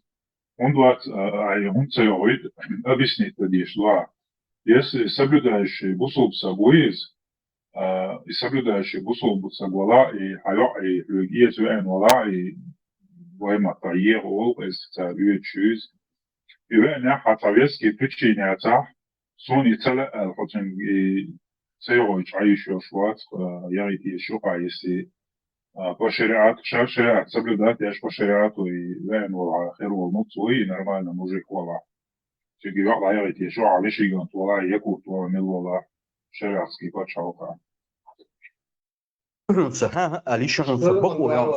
Он вац, а, ай, он цей уйт, объяснить да диш ва. Если соблюдающий бусул са гуиз, а, и соблюдающий бусул са гвала, и хайо, и хлюгиес вен вала, и ваймата егъул, и ца вичуз. И вен я хатавески причине ца, сун и цала ал хотин и цейгой чайшо швац, а, ярит ешо кайси. А, по шариату, ша-, шариат соблюдать, яш по шариату, и вен вала хер вал муцу, и нормально мужик вала. Чиги вала ярит ешо, а вешиган вала, якут вала, мил вала. Шариатский пачалка. Ца, ха, ха, али шаган са бакъу я.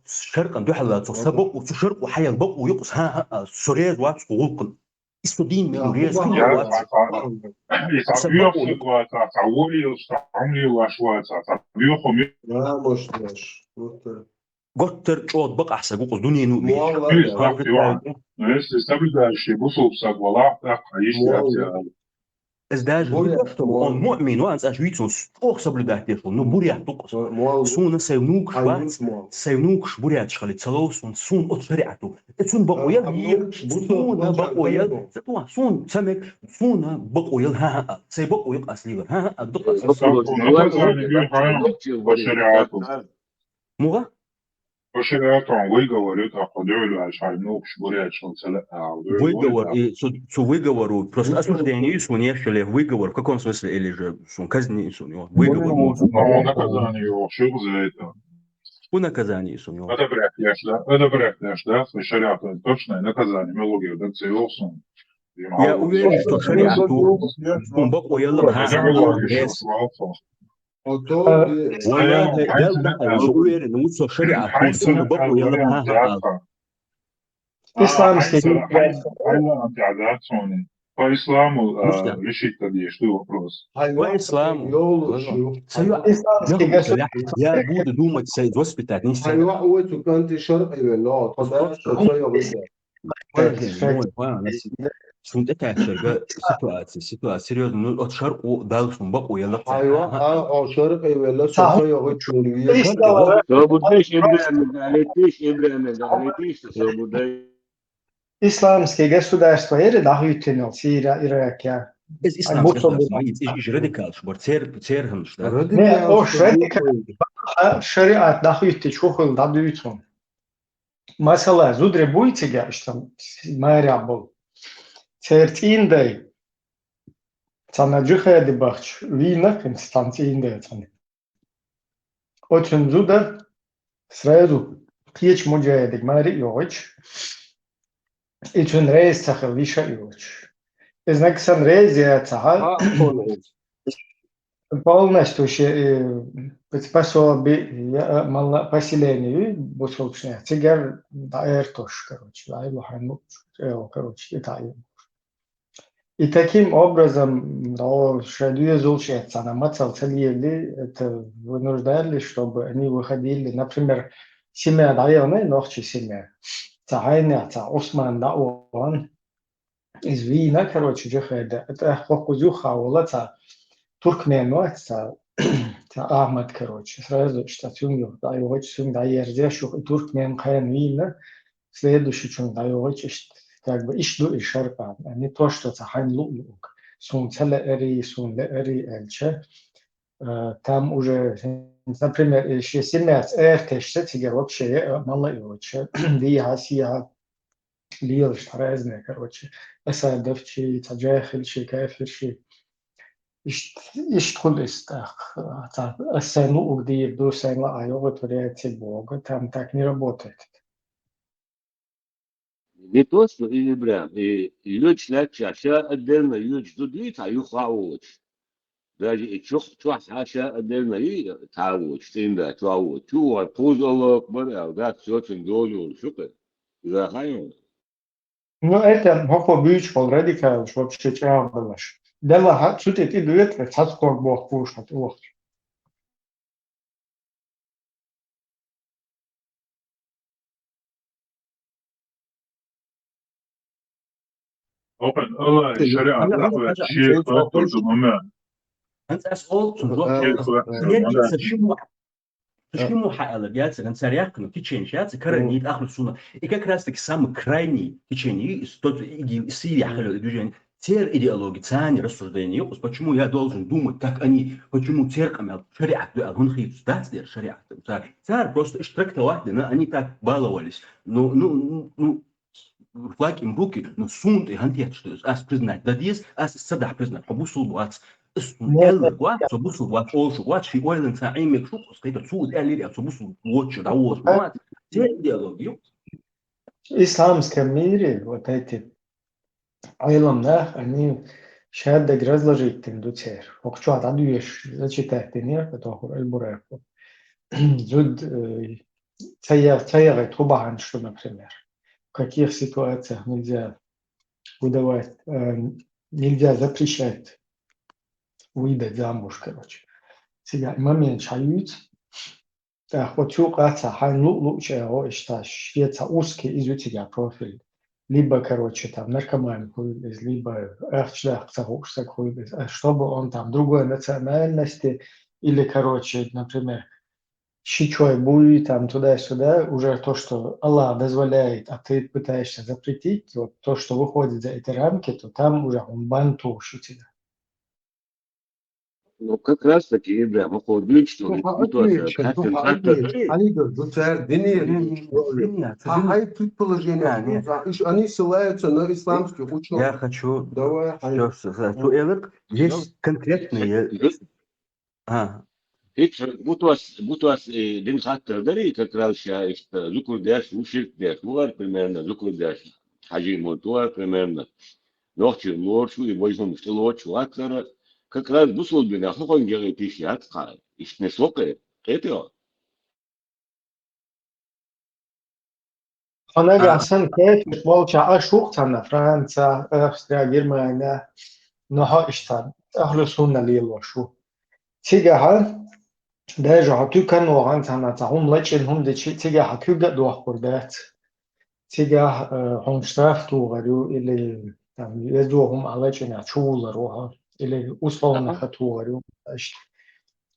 Шаркъан духьала цо са бакъу, цу шаркъу хьаял бакъу юкъус, ха, ха, а, сурез вац гулкъун. Ису дин сурез вац. Са бакъу юкъус. Ца воли, ца умли ваш вац, ца бюху ми. Да, может, ваш. Вот так. Готтар чӀод бакъахь са гукъус дуьнену. Валлахи. Ну, если соблюдающий бусул са гвала, так, а если... Валлахи. Из даже не то, что он муъмин, ван цӀаш вицун, чӀох соблюдать деш ву, ну, бурят дукъус. Валлахи. Суна сай внукаш вац, сай внукаш буряташ хали, цалов сун, сун от шариату. Э, сун бакъоял, сун бакъоял, сун самек, сун бакъоял, ха-ха, сай бакъоял аслилар, ха-ха, дукъус. Наказание по шариату. Муга? По шариату выговор, это ходили, а шальнук, шбурячил, целе, а, выговор, и цу, цу выговору, просто осуждение, если не что ли, выговор, в каком смысле, или же, сун казни, сун, его, выговор, ну, наказание его, что за это? По наказанию, сун, его. Одобрять, я ж, да, одобрять, я ж, да, по шариату, точное наказание, мелогия, да, целёв, сун. Я уверен, что шариату сун бакъо ялла хӀа хӀа лоруш. Валлахи, Далла, я уверен, вот со шариату сун бакъо ялла хӀа хӀа. Исламский. По исламу, а, решить тогда, что вопрос? По исламу. Исламский государство. Я буду думать, себя воспитать, не себя. Сунтӏе качарга ситуация, ситуация серьезно. Ну, от шаркъу дал сун бакъу яла. Айва, а, о шаркъу яла, сун йогъу чули. Собудеш Ибрагим, галетиш Ибрагим, галетиш, собудеш. Исламское государство ери дахуйтенал Сирия, Ирак, я. Из исламское государство, из, из радикал, шбар, цер, цер ханш, да? Не, о, радикал. Шариат дахуйте чухул дадуйтун. Масала, зудре буй цига, иштта, маря бол. Цер цӀиндай. Цана джихади бахч, вийнакъ, цан цӀиндай цана. Оцун зуда сразу кечи муджахидег мари йогъич. Ицун рейс цахил виша йогъич. Изнак сан рейс я цаха. Полностью ше-, э, пособи-, я, э, мала поселение, бусулчне. Цигар да эртош, короче, да, его ханму, э, короче, это. И таким образом, да, шадуе зулчец, она мацал цельели, это вынуждали, чтобы они выходили. Например, семья, да, я, ну, нохчи семья. Ца Айна, ца Осман, да, он. Из вийна, короче, джихада. Это хоху зюха, вала ца туркмен, ну, ца, ца Ахмад, короче. Сразу, что сюнг, да, его сюнг, да, ерзе, шух, и туркмен, каен вийна. Следующий чун, да, его честь. Как бы, иш ду, и шарпа. Не то, что ца хайн лу, лу. Сун цале эри, сун ле эри, эльче. Э, там уже, например, ещё семья с эр тешсе, цигар вообще, э, мало его, че. Виха, сиха. Лиялаш разные, короче, асадовчи, таджахилчи, кафирчи. Ишт, ишт хул истах, та, асану угди, ду сайла айога туряти Бога, там так не работает. Не то, что и прям, и лёч ляча, ша отдельно лёч дудит, а юхаулыч. Даже и чух, чух, ша отдельно и тавуч, тинда, тавуч. Чух, пуз Аллах Акбар, а да, всё, чин долю, шукы. Захайон. Ну, это хохо бич пол радикалш вообще чабалаш. Дела ха цути ти дует, цацкор бог пушат ох. Опен, ала, шариат, ала, шиир, тоже момент. Анц ас ол, цун жок. Шиир, Ца шиму хьаалар яцар, ца ряхкана, течение яцар, карани, ахлу суна. И как раз таки самый крайний течение, и тот, и, и Сирия, хало, и движение. Цер идеология, цани рассуждение, юкъус, почему я должен думать, как они, почему цер къамял, шариат, да, он хит, да, цер шариат. Цар, цар просто иш трактовать, да, они так баловались. Ну, ну, ну, флаг им в руки, но сунт и хантият, что ас признать, да, дис, ас садах признать, по бусул буац. Ис сун эллер гуац, со бусул гуац, олшу гуац, ши ойлан ца имек шук, скайта цу эллер, а со бусул гуац, да, олшу гуац. Те идеологию. В исламском мире вот эти Айлам, да, они шаьддаг разложить тем дуцер. Окчуа да дуеш, зачитать тем, я, потом хур эльбурайку. Зуд, э, цая, цая гайт хубахан, что, например, в каких ситуациях нельзя выдавать, э, нельзя запрещать выдать замуж, короче. Сега момент шаюц, Так, вот цу къаца хьайн лу-, лучше его ишта, шеца узкий изучить профиль. Либо, короче, там наркоман хуй из, либо ахчлах ца хушсак хуй из. А чтобы он там другой национальности, или, короче, например, щичой буй там туда-сюда, уже то, что Аллах дозволяет, а ты пытаешься запретить, вот то, что выходит за эти рамки, то там уже он банту тебя. Ну, как раз таки, Ибрагим, выходит, что... Ну, а вот отвечай, ну, а отвечай. Они говорят, ну, царь, да не, не, не, не, а, а предположение, да, ну, нет. Да, ещё они ссылаются на исламских учёных. Я хочу... Давай, всё, всё, всё. Ну, есть конкретные... А. Ит, бутуас, бутуас, э, дин хаттар дари, как раз ща, ишта, зукур дяш, ну, ширк дяш, ну, ар примерно, зукур дяш, хаджи мутуар примерно. нохчий лоруш ву, и вайшимаш тӀе лоцуш вацара, как раз бусулба динехь хӀокхуьнга яхийта йиш яц кхара. Иштта неш вокхе, кхетий хьо? Хьо нагахь санна кхеташ болчохь, аш ву-кх цхьана Франция, Австрия, Германия, но хьо иштта ахьлу сунна лелош ву. Цигахьа, даже хьо туькан вахана цхьана цхьа хӀума лачкъийна хӀума дичи, цигахь хьо куьг а дохкур дац. Цигахь, э, хьуна штраф тухур ю, или там, везо хӀума а лачкъийна чувуллар ву хьо, или условно ха тухур ю. Иштта.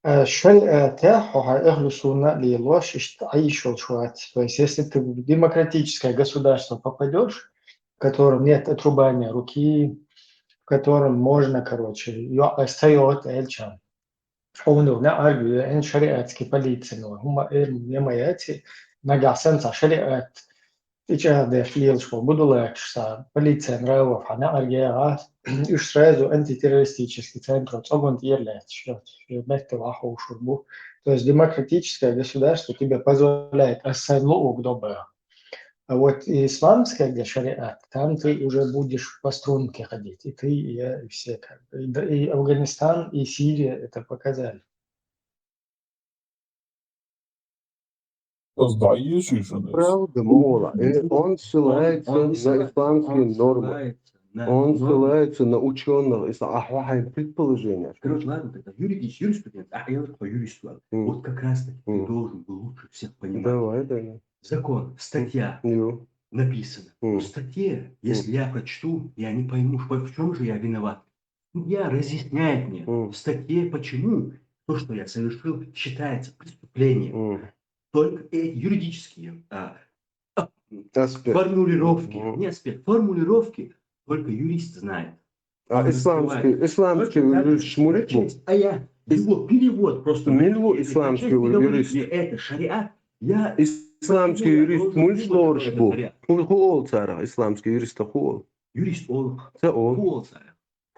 Э, шариӀатехь хьо хьайн ахьлу сунна а лелош, иштта Ӏийш йолуш вац. То есть, если ты в демократическое государство попадёшь, в котором нет отрубания руки, в котором можно, короче, йо-, э, ца йогӀу аьлча, хьуна неӀарга веана шариатский полиция, но хӀума эр я ма яц, нагахь санна цхьа шариат тӀечӀагӀдеш лелаш болу будулачаш цхьа полиция нравов хьан неӀарга яхьа, уьш сразу антитеррористический центр цӀоган тӀера лаьтташ, метта вахьушур бу. То есть демократическое государство тебе позволяет ас сайн луъуг добба. А вот исламская, где шариат, там ты уже будешь по струнке ходить, и ты, и я, и все как бы. И, да, и Афганистан, и Сирия это показали. Оцу дӀаеза шуьша. Правда, Мола. Э, он ссылается на исламские нормы. Он ссылается на учёных. Если, а, хьайн предположение. Короче, ладно, тогда юридический, юриспруденция, а я вот по юристу. М. Вот как раз таки ты должен был лучше всех понимать. Давай, давай. Закон, статья написана. М. В статье, если я прочту, я не пойму, что, в чём же я виноват. Судья разъясняет мне в статье, почему то, что я совершил, считается преступлением. Только эти юридические, а, а, аспект, формулировки, не аспект, формулировки только юрист знает. А исламский, исламский юрист шмуль бу? А я его перевод просто. Мила ву исламский юрист? Мне это шариат. Я исламский юрист шмуль лоруш бу? Ху, ху олу цара, исламский юрист ху олу? Юрист олу. Ца олу. Ху олу цара?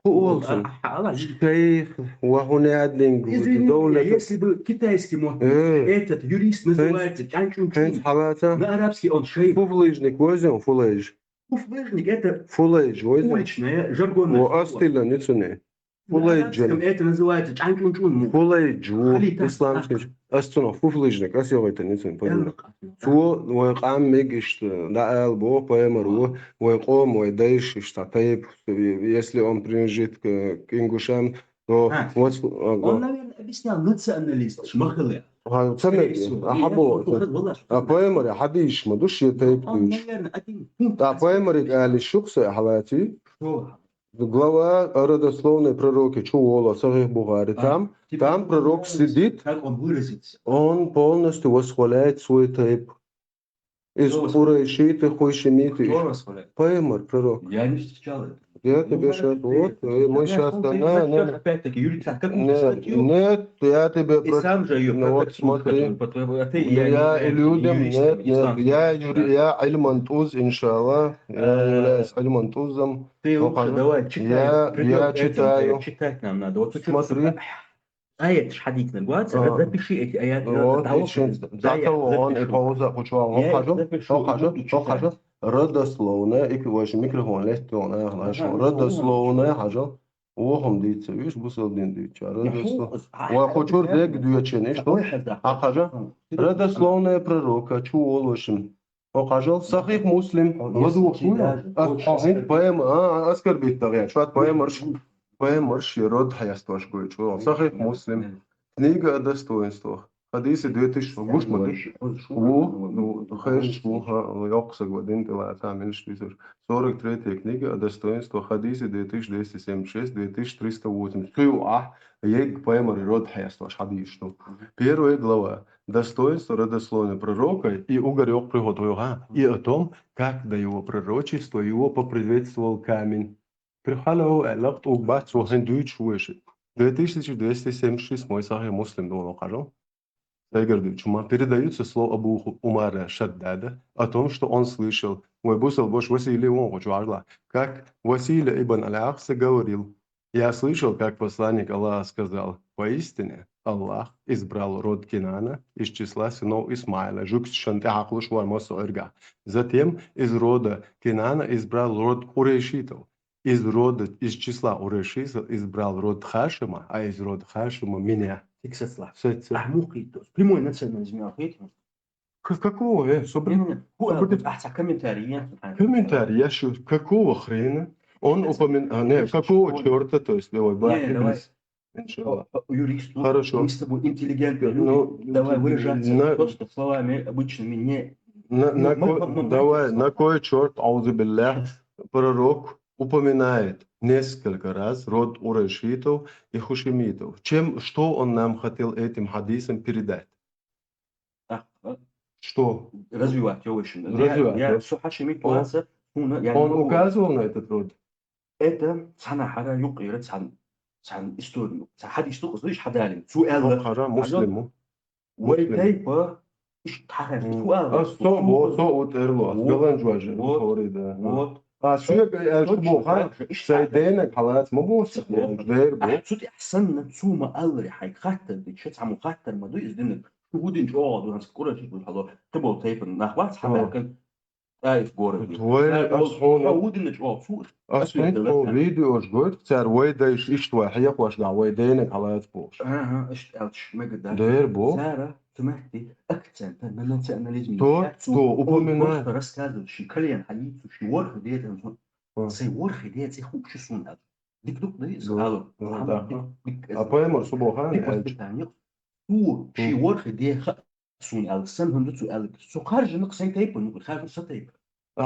Ху олу цара? Шайх, ва хӀун яьддинг, извините меня, если бы китайский мог быть, этот юрист называется чанчунчун. ХӀинца хьалаца? На арабский он шейх. Фуфлыжник везем, фулайж. Фуфлыжник это фулайж везем. Уличное, жаргонное слово. Астилла ницуне. На арабском это называется чанчунчун. Фулайж ву исламский. Ас цунах фуфлыжник, ас йогӀуьйтан ницуне, понимаю. Цо вай къам мегаш, да, ала боху, пайхамар ву, вай къом, вай дайш, иштта тайп, если он принадлежит к, к ингушам, то вот, он, наверное, объяснял националист, ма хала. Ха, ца мега, а хьан боху? А пайхамар хьадийш ма ду шен тайп дуьйцуш. А пайхамариг али шух се хьалаций? Глава о родословной пророке чу волу Сахих Бухари. Там, там пророк сидит, он полностью восхваляет свой тайп. Из курайшиты, хушимиты. Кто восхваляет? Пайхамар, пророк. Я не встречал это. Я тебе сейчас, вот, э, мы сейчас, да, да, да. Опять-таки, Юрий, как ты статью? Нет, я тебе... И сам же её, ну вот, смотри. Я и людям, нет, нет, я, я Ильман Туз, иншаллах, я являюсь Ильман Тузом. Ты лучше давай читай. Я, я читаю. Читать нам надо. Вот смотри. Аяташ хьадийцинарг вац, запиши эти аяты. Вот, и шин, да, я запишу. Хьажал, хьажал, хьажал. Родословная, и, в общем, микрофон лестона, родословная, хьажал. Вохум дийца, видишь, бусалба дин дийца. Родословная. Ва кучур дег дуьйчен, и что? А хьажал? Родословная пророка, чу волу, в общем. Хьо хьажал, Сахих Муслим, ладугӀуш ву хьо? Ас хьо хӀинца поэма, а, а, оскорбить дагӀе, шуьца поэмарш, поэмарш я род хьесташ гой чӀо. Сахих Муслим. Книга о достоинствах. Хадисы две тысячи, гуш ма ду? Ву, ну, хезаш ву, ха, йоккха саг ва дин тӀе лаца, минаш бисаш. Сорок третья книга о достоинствах. Хадисы две тысячи двести семьдесят шесть, две тысячи триста восемь. Цу юкъахь ерриг поэмарий род хьесташ хьадийш ду. Первая глава. Достоинство родословной пророка и угорёк прихода, и о том, как до его пророчества его поприветствовал камень. Прихалов, э, лакъ тӀуг бац, цо хӀин дуьйцуш ву иша. Две тысячи двести семьдесят шесть мой Сахих Муслим долу хьажал. Сайгара дуьйцуш ма передаются слова Абу Ху-, Умара Шаддада о том, что он слышал, вай бусалба ваша Василий вон хучу хьажла, как Василий ибн Аль-Ахса говорил: Я слышал, как посланник Аллаха сказал: «Поистине Аллах избрал род Кинана из числа сынов Исмаила, жуьгташна тӀехьакхалуш вара массо а иргахь. Затем из рода Кинана избрал род курайшитов, из рода, из числа Урайшиса избрал род Хашима, а из рода Хашима меня. Фиксацла. Сеть. Ахмухи, то есть прямой национализм, я ответил. К- Какого? Э, собри- Не-не-не, ку- а, вот, а, ца комментарий, я, а, Комментарий, я щас- какого хрена? Он Сейчас. упоминает, не, Подожди, какого вот. черта, то есть, давай, Не, не, давай. Иншаллах. О, о, юрист, вот Хорошо. Мы с тобой интеллигентные люди. Ну, Давай выражаться на- просто словами обычными, не... На, Ну, на мы- ко- мы- мы- давай, мы- на кой черт, аузу билля, пророк упоминает несколько раз род урайшитов и хашимитов. Чем, что он нам хотел этим хадисом передать? А, а, Что? Развивать, я очень. Развивать, Я, да. Все хашимит Он- ваца, ну, я не Он могу. Указывал на этот род? Это цана хара юкъира цан, цан историю. Цан хадис тукъ, знаешь, хадалин. Цу элла. Хара, Муслиму. Вай Муслим. тайпа, иш тахар, М. цу элла. А, со, бо, со, вот эрло, Вот. Галанджуажи, Вот. Хори, да. Вот. А, сюек, э, Точно шубо, ха? так же, иш Сай тахар. Денек, халац, ма бо, Цу бо. дер бо. А, цу ти ахсанна, цу ма алри, хай хаттар, ди, ча, цаму хаттар ма ду, из динек. Шу гудин чо, ду, ханс кура, ча, ду, хало. Ты бол тайпа, нахват, Ага. хабакан. Ай, в городе. Вай, Ай, бол, асхона. ша, гудин чо, цу. Асхона, видео, ож гойт, цар вай да иш, иш твай, хаяк ваш да, вай Денек, халац бо. Ага, иш, элч, мега, да. Дер бо. Цара, тумахти, акцент, на национализм. То, Я цу, то, он упоминает. Просто рассказывал, ши кальян, хали, цу, ши ворха, дед, он, А. сай ворха, дед, ци хук ши сун, эл. Дик дук, да, из, Ну, алу. ну, Ам, да. дик, дик, А поэмор субо хан, Дик элч. воспитание. Цу, ши Мгм. ворха, дед, ха, сун, эл, сан, ханду, цу, эл, цу, харжи, ну, сай тайпа, ну, харжи, са тайпа.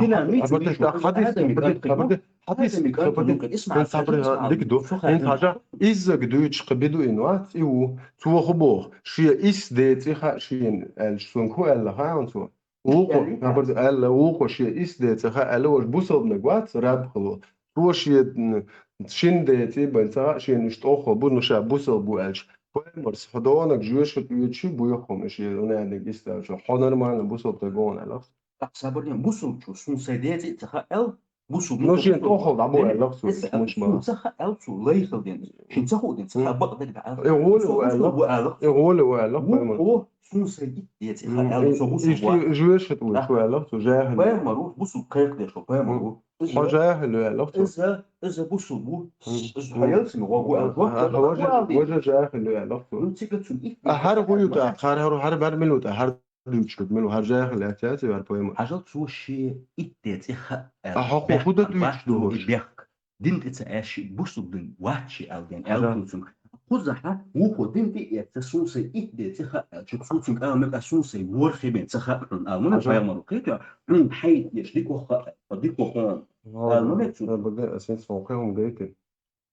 Кина, ну, А цу, вот виш, это вот, хадис, Адам, хадис, Адам, хадис, Адам, хадис, Адам, Исмаил, хадис, Исмаил, дик ду. Исмаил, Ин хажа, из заг дуйч, хабиду ин вац, иу, цу хубо, ши ис деци ха, ши ин, элч, сун ку, эл, ха, он цу. Уку, Яли, хабар, эл, уку, ши ис деци ха, эл, ваш бусалб наг вац, раб хало. Цу ши, м, шин деци, бан ца, ши ин штохо, бу, ну, ша, бусалб бу, элч. Поэмор, с ходонок, жуеш, хат, ючи, бу, яхом, ши, он, эн, дик, иста, шо, хо нормально, бусалб тагон, элч. Так, сабар не, бусул чу, сун сай деци, ца ха, эл, бусул, Ну, шин тохол, да, бу, элч, цу, Эс, муш ма. Сун ца ха, эл, цу, лайхал ден. Шин ца ху ден, ца ха, бак, ден, эл. Э, воле, Сун элч. ца ху, бу, эл. Э, воле, элч, поэмор. Бу, о, сун сай ит, деци, ха, эл, цу, бусул, Ишти, жуеш, хат, шу, элч, цу, жахил. Поэмор, бусул, кайк, дешо, поэмор. Хо жахил, элч, цу. Из, из бусул, бу, из, хаял, син, гу, эл, А, хо жа-, хо жа жахил, элч, цу. Ну, цика цун ит. А хар гуюта, хар, хар, хар бар минута, хар дучкут, мину, хар жахил, элч, цу, бар поэмор. Ажал цу ши ит, деци, ха, эл. А, хо, хо, худа дучкут. Бехк. Дин тица эши бусул дин вачи алген, эл, тусун. Хузаха, ухо дин ти эца сунсай ит, деци, ха, эл, чу сунсун, эл, мека сунсай ворхи бен, ца ха, эл, муна, ага, поэмор, китя, м, хай, еш, дик оха, дик оха. Эл, муна, цу. Бада, асин сон, кем дейти.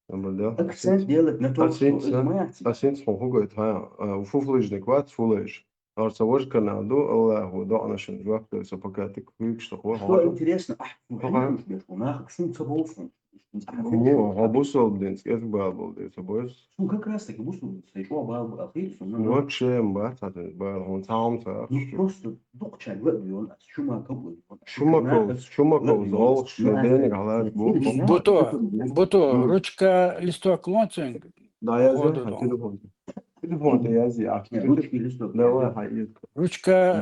Бада. Акцент делать на том, что... Асин сон, хугайт, ха, а, фуфлыжник вац, фулыж. Арца вож канал ду, Аллаху, доанашин, жуак, то есть, пока ты квик, что хо, хо. Что интересно, а, ну, конечно, беш, у нас сун ца болсун. Ну, а бусул дин, скет бал бол, дин, ца болс. Ну, как раз таки бусул дин, сай шо бал, бал, ахир, сун, ну. Вообще, м, ба, ца, ца, бал, он сам ца. Ну, просто дух чай, вот, он, чума, как бы, вот. Чума, кол, чума, кол, зол, что денег, халат, бу. Буто, буто, ручка, листок, лонцинг. Да, я знаю, телефон. Телефон-то я зи, а. Давай, ха, ир. Ручка,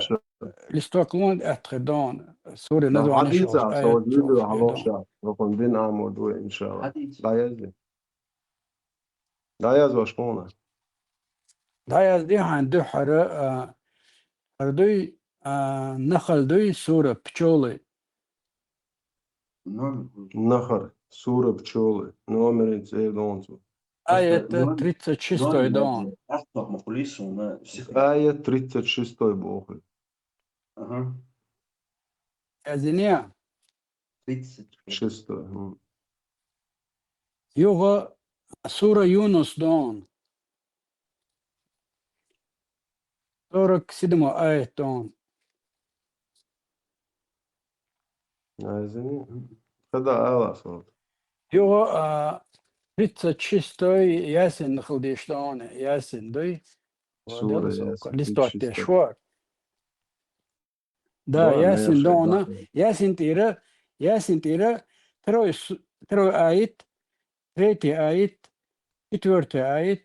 листок, лон, аттхидон. Сури, название. Хадиса, шо, видео, халоша. Рокон дин амор дуэ, иншаллах. Да, я зи. Да, я зи, ваш мона. Да, я зи, хан, ду, хара, а, хара дуй, а, нахал дуй, сура, пчёлы. Нахар, сура, пчёлы. Номер, цей, донцу. Аят тридцать шестой, да. Аят тридцать шестой боху. Ага. Азиния? Тридцать шестой. Юга сура Юнус, дон. Сорок седьмой аят, дон. Азини. Когда Аллах, вот. Юга, а, тридцать шестой Ясин хылдеш, дон. Ясин, дой. Сура Ясин, листок, тридцать шестой. Да, Ясин, дон. Ясин тира, Ясин тира, второй, второй аят, третий аят, четвёртый аят,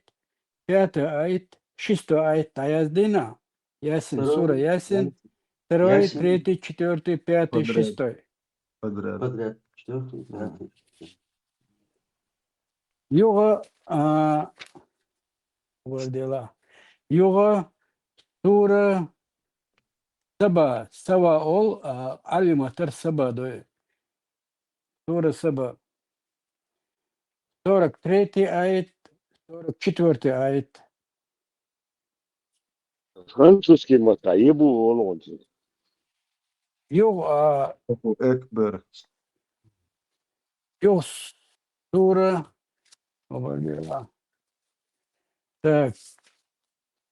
пятый аят, шестой аят, да, яздина. Ясин, сура Ясин, второй, третий, четвёртый, пятый, шестой. Подряд. Подряд. Четвёртый, пятый, шестой. Юха, а, вардела. Юха сура Саба, Сава ол, а, Ӏарбий маттара Саба дой. Сура Саба. Сорок третий аят, сорок четвёртый аят. Французский матта, ебу олонцу. Юха, а, Аллаху Акбар. Юха сура, обалдела. Так.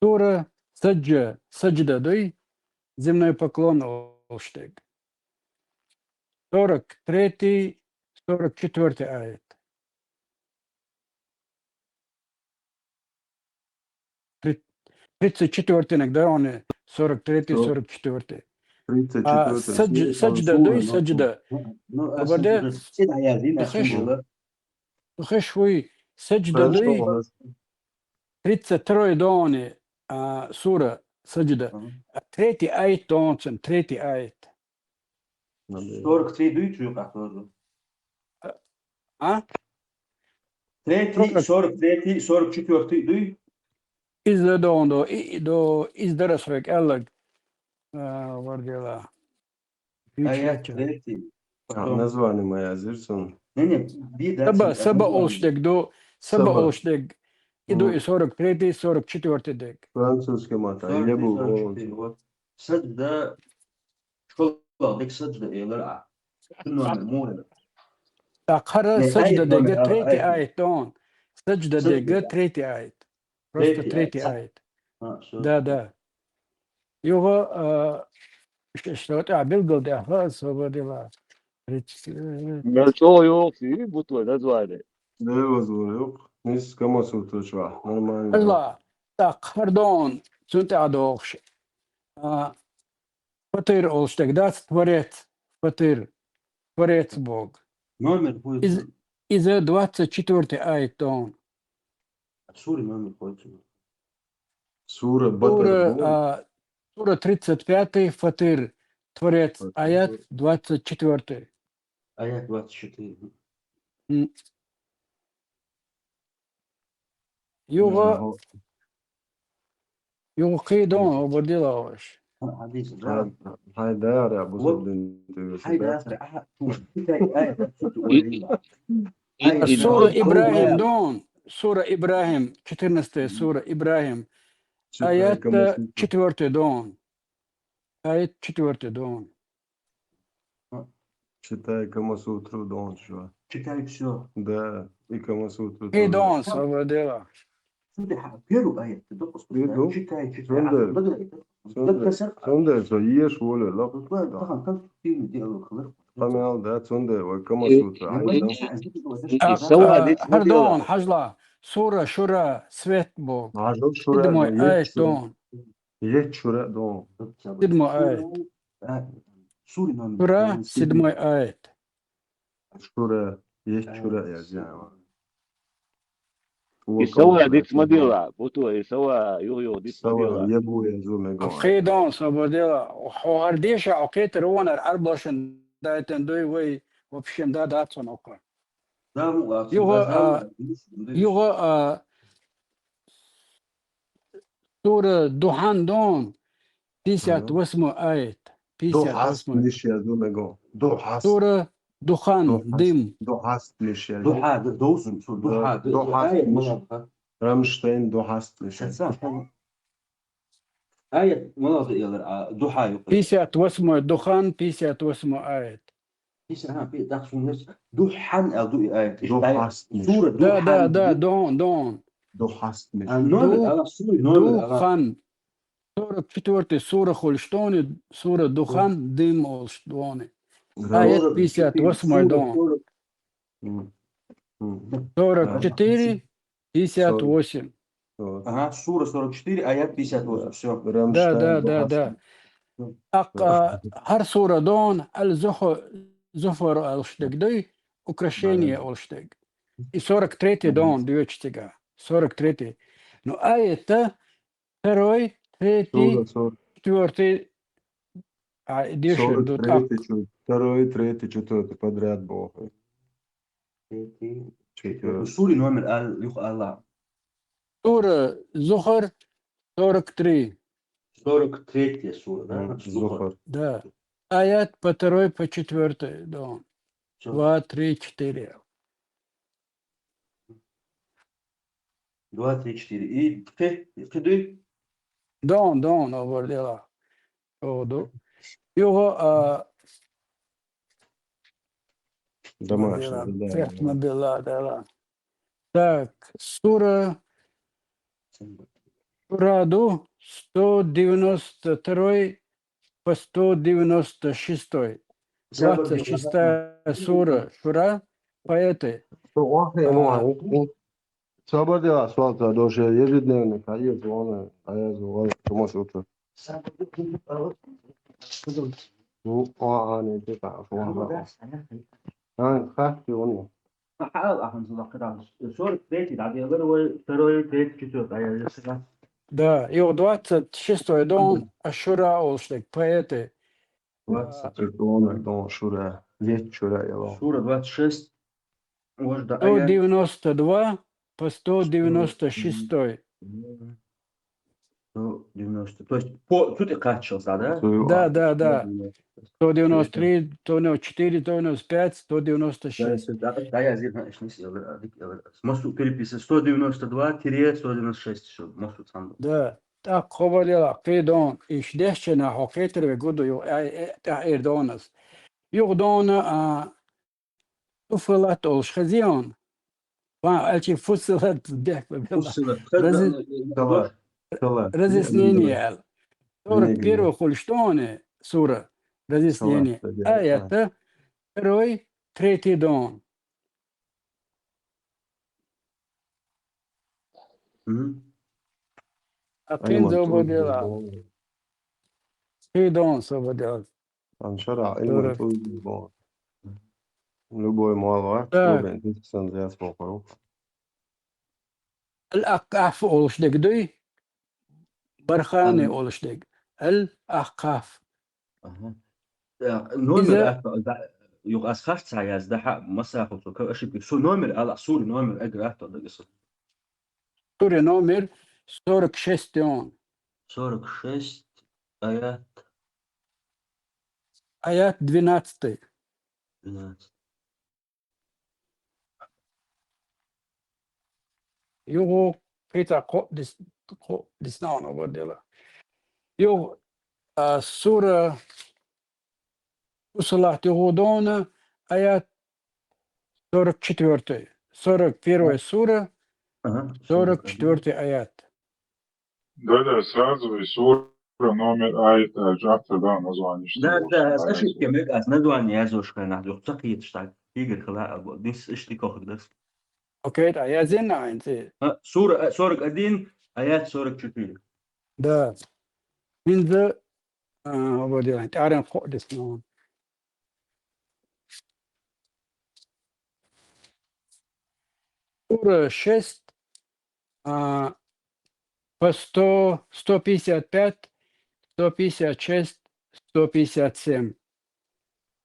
Сура Саджа, Саджда дой, земной поклон олуш дерг. Сорок третий, сорок четвёртый аят. Три-, тридцать четвёртый наг да, он сорок третий, Сорок. сорок четвёртый. Тридцать четвёртый. А, садж-, садж-, саджда дуй, саджда. Ну, а обалде саджда. Сен аязин, а хеш, сен была. Хеш хуй, саджда дуй. Тридцать второй дони, а, сура саджда. Мгм. А третий аят дон цун, третий аят. Сорок три дуй, чуй, как тоже. А? Третий, сорок третий, сорок четвёртый дуй. Из да дон до, и, и до, из да расвек, эллаг, а, вардела. Аят третий. А, потом название моя, зирсун. Не, не, би да, саба, саба название. Олуш дерг до, саба. Саба олуш дерг. И до, и сорок третий, сорок четвёртый дерг. Французский мата, сорок три, ебу, сорок четыре, вот. Саджда, школа, дек саджда, элер, а. Номер, муэр. Так, хара. Не, саджда аят дега номер, а, третий аят. Аят дон. Саджда дега третий аят. Просто третий аят. А, всё. Да, да. Юха, а, ш-, ш-, а, билгал да, ха, освободила. Тридцать, э, Мел чо ёхи, бутва, название. Да, возможно, ёх. Нис Камасутра чва, нормально. Азла, так, пардон, цунта адохш. А, Фатыр олуш дерг дац, Творец, Фатыр, Творец Бог. Номер хуй. Из, из двадцать четвёртый аят дон. А сура номер хуй. Сура Батар, сура, а, сура тридцать пятый, Фатыр, Творец, Фатыр. Аят двадцать четвёртый. Аят двадцать четыре. М. Юха, юха кхы дон, обалдела ош. Хадис, да. Хай, хай, да, ра, вот. Бусурдин ты. Хай, да, ра, а, ту, хай, ай, ай, ай, ай, ай, сура Ибрахим дон, сура Ибрахим, четырнадцатая сура Ибрахим. Аят, э, четвёртый дон. Аят четвёртый дон. Читай Камасутру, дон, чё. Читай всё. Да, и Камасутру. И тоже. Дон, свободела. Сунда, ха, первый аят, да, просто, да, читай, читай. Сунда, а, да, да, да, сунда, да, да, сунда, что ешь, воля, лап. Вот, да, да, конструктивный диалог, хлыр. Памял, да, сунда, вот, Камасутра, и, аят, и, да. И, и, а, сава, а, дит, пардон, хажла, сура, шура, свет Бог. Хажла, шура, седьмой аят, дон. Ет шура дон. Седьмой аят. Шура, седьмой аят. Шура, ет шура, я знаю. И сава дит мадила, буту, и сава, ю, ю, дит мадила. Сава, я бу, я зу, мего. Кхы дон, сава дила. Хо ардеша, окей, тер вон ар, ар бошен, да, это, да, вы, в общем, да, да, цон окей. Юха, а, юха, а, сура Духан дон, пятьдесят восьмой аят. Пятьдесят восьмой. Духан, миша, думаю, го. Духан. Сура Духан, дым. Духан, миша. Духа, д-, доузум, су, духа, д-, Духан, аят, миша. Мала, духа. Рамштайн, Духан, миша. Шатсан, шатсан. Аят, мала, д-, ялар, а, духа, юха. Пятьдесят восьмой, Духан, пятьдесят восьмой аят. Пис-, ага, пи-, так, сунес. Духан, а, ду-, а, Духан. Сура, да, да, Духан, да, ду-, дон, дон. Духан. А, номер, ду-, ага, сура, номер, ага. Духан. Сорок четвёртый сура хулиштони, сура Духан, дым олштони. Да. Аят пятьдесят восьмой, сура, дон. Сорок. М. М. Сорок четыре, пятьдесят восемь. Вот. Ага, сура сорок четыре, аят пятьдесят восемь. Да. Всё. Да, да, да, да. Рамштайн, Духан. Ак, а, хар сура дон, аль-зуху-, зуфар олштег дой, украшение олштег. И сорок третий дон, дюйчтига. Сорок третий. Ну, а это второй, третий, сура сорок. Четвёртый, а, дальше сорок третий, идут, а. Чё-, второй, третий, четвёртый подряд был. Третий. Четвёртый. Сури номер ал, юха ала. Сура Зухар, сорок три. Сорок третья сура, да? Мгм. Зухар. Зухар. Да. Аят по второй, по четвёртой, да. Всё. Два, три, четыре. Два, три, четыре. И кхы, и кхы дуй? Дон, дон, обордела. О, ду. Юго, а, Домашний, обордела. Да, да, Фехма да. Бела, да, да. Так, сура, сура ду, сто девяносто второй по сто девяносто шестой. Двадцать шестая сура, Шура, поэты. Что, он, А, он, он, Сабадя, асфальта, даже ежедневник, а есть он, а я звал, ты можешь утро. Ну, а, а, не, ты так, а, а, а, хахти он. Хал, а, он, сорок третий, да, я говорю, второй, третий, четвёртый, а я же сказал. Да, и двадцать шестой дом, Ашура олуш дег, поэты. Двадцать шестой дом, Шура, ведь Шура, я. Шура, двадцать шесть. Может, да, а я сто девяносто два по сто девяносто шестой. Сто девяносто. То есть по, тут и качался, да? Да, да, да. Сто девяносто три, сто девяносто четыре, сто девяносто пять, сто девяносто шесть. Да, да, да, я здесь, знаешь, не съел, а, дик, э, смысл переписи сто девяносто два тире сто девяносто шесть, что, может, сам. Да. Так, хобалела, кхы дон, иш дешчена, хо кхетер ве гуду ю, а, э, та эр донас. Юг дона, а, Фусилат олуш хезий он. Ва, ачи Фусилат дехба бела. Фусилат. Рази-, Хала, хала. Разъяснение ал. Сорок первый хулш доне сура. Разъяснение. Хала, да, да. Аята второй, третий дон. Мгм. А Ай, кин ман, зободела. Кхы дон сободела. Аншара, Дура. Илман тулгу бо. Любой мал ва, Так. Любой тулгу сан зяс бо кару. Ал-Ахкаф олуш дег дуй, Бархани Ага. олуш дег. Ал-Ахкаф. Ага. Так, номер Иза- ат, да, юг аз хаш ца яз, да, ха, масаху, со, ка, ошибки. Со номер, ала, сури номер, эграт, да, гасо. Сури номер сорок шесть он. Сорок шесть, аят. Аят двенадцатый. Двенадцать. Югу кхы та кхо дис-, кхо дисна он ободела. Юг, а, сура Фусилат югу дона, аят сорок четвёртый. Сорок первая сура, Ага, сорок четвёртый аят. Да, да, сразу и сура, номер, аят, а, джактор, да, название, что Да, да, с ошибками, а с название я зошка на, ца кхеташ так, игр хала, а, вот, дис ишти кохак дас. Окей, да, я зин на, инзи. А, сура, а, сорок один, аят сорок четыре. Да. Инзи, а, вот, я, тярен хо дисна он. Сура шесть, а, по сто, сто пятьдесят пять, сто пятьдесят шесть, сто пятьдесят семь.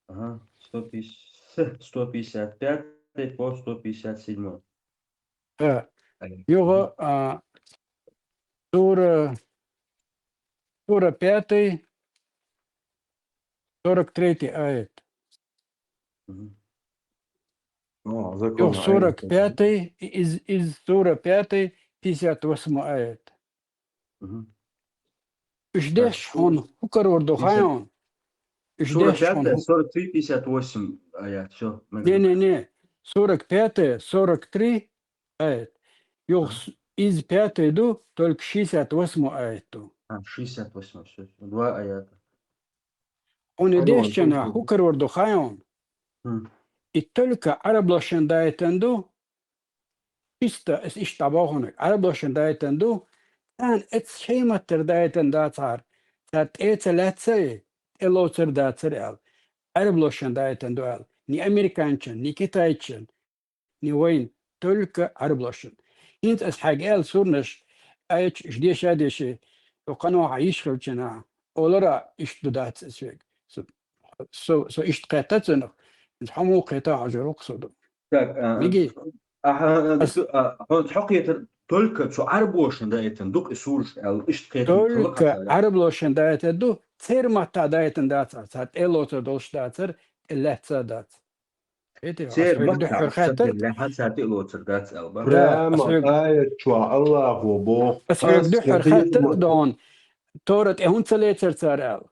Ага, сто пятьдесят, с сто пятьдесят пятый по сто пятьдесят седьмой. Э, Ага. Юга, а, сура, сура пятый, сорок третий аят. Мгм. О, закон Юг, аят. Сорок пятый, из, из сура пятый, пятьдесят восьмой аят. Мгм. Ишдеш Так, хон, хукар варду пятьдесят. Хайон. Сура Ишдеш хон. Пятая, сорок три, пятьдесят восемь аят. Всё. Не, не, не. Сорок пятый, сорок три аят. Юг, Ага. С-, из пятый ду, только шестьдесят восьмой аят ду. А, шестьдесят восьмой, всё. Два аята. Он и Хайон, дешчана, слушай. Хукар варду хайон. М. И только араб лошен даятан ду, чисто эс иш табахунак, араб лошен даятан ду, тан эц шейматтар даятан дацар, та тӀе ца лацай, тӀе лоцар дацар ал. Араб лошен даятан ду ал. Ни американчан, ни китайчан, ни вайн, только араб лошен. Инт эс хьаг ал сурнаш, айч ждеша деши, то кано ха иш хилчана, олара иш ду дац эс вег. Со, со, со иш кхета цунах, инт хаму кхета хажару ксуду. Так, а, Миги. Аха, ас- а, хьо-, хьо кхетар только цу Ӏарбошна даийтина ду-кх и сураш аьлла, иштта кхетар только хала хьа. Ӏарбошна даийтина ду, церан матта даийтина дац, цхьа тӀелоцар долуш дацар, тӀелаьцна дац. Кхетий, ас церан хьоьга матта дуьххьара ца хаьттар. ТӀелаьцна, цхьа тӀелоцар дац аьлла бара. Да, ас прямо хьоьга аят чохь Аллахо боху. Ас хьоьга дуьххьара хаьттар, дон, Тора тӀе хӀунда ца лецар цара аьлла.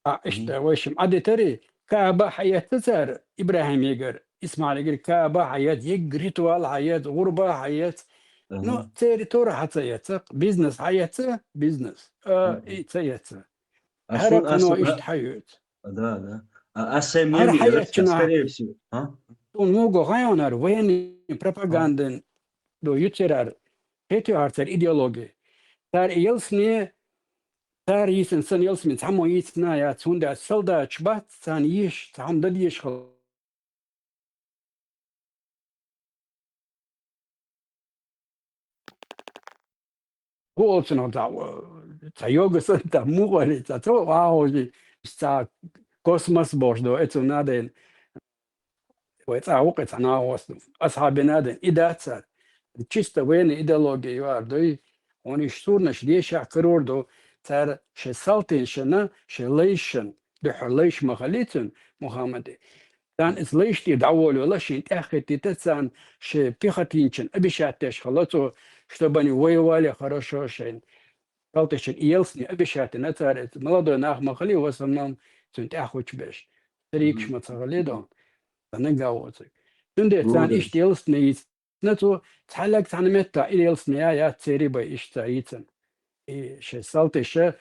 А, иштта, вай шимма Ӏадитарий, Каба хьаэцна цара, ИбрахӀимегара, ИсмаӀилегара Каба хьаэцна, егга ритуал хьаэцна, гӀурба хьаэцна. Ну, церан Тора хьа ца эцна, бизнес хьаэцна, бизнес. А, и ца эцна. ХӀара кхано иштта хьаоьцу. Да, да. А, а сайн хӀара мнение, хьаэцна, скорее всего. А? Тун муго гӀайонар, военный пропагандин, ду юцерар, хетио хӀара церан идеология. Цара ялсане Цара йийцина санна ялсамани цхьаммо йийцина яц, хӀунда аьлча солдаташ бац, царна еш, цхьа хӀума дан дезаш хила. Ху олцунах цхьа, цхьа йога санна, цхьа муха вале, цхьа ца вахожи, цхьа космос бохуш ду, эцу наден. Вай цӀа ву-кх цхьа нахост, асхьабин адам, и дац цара. Чисто военная идеология ю ара дуй, хьуна уьш сурнаш дешахь карор ду, цара шайн салтийна шана, шайн лайшана, дуьххьара лайш ма хали цуьнан, Мухаммаде. Царна иза лайш тӀера дӀаволавелла, шен тӀаьххӀиттийта царна шен пехотинчун обещать деш хилла цо, чтобы они воевали хорошо шайн. Салтийчун и ялсане обещать дина цара, иза молодой нах ма хали, в основном цуьнан тӀаьхьа хӀуттуш берш. Церан йикаш ма ца хали дон. Сан нагахь воцург. Цундела царна иштта ялсамани йийцина цо, цхьаллаг цхьана метта и ялсамани я яц церан бай иштта ца йийцина. И шайн салтиша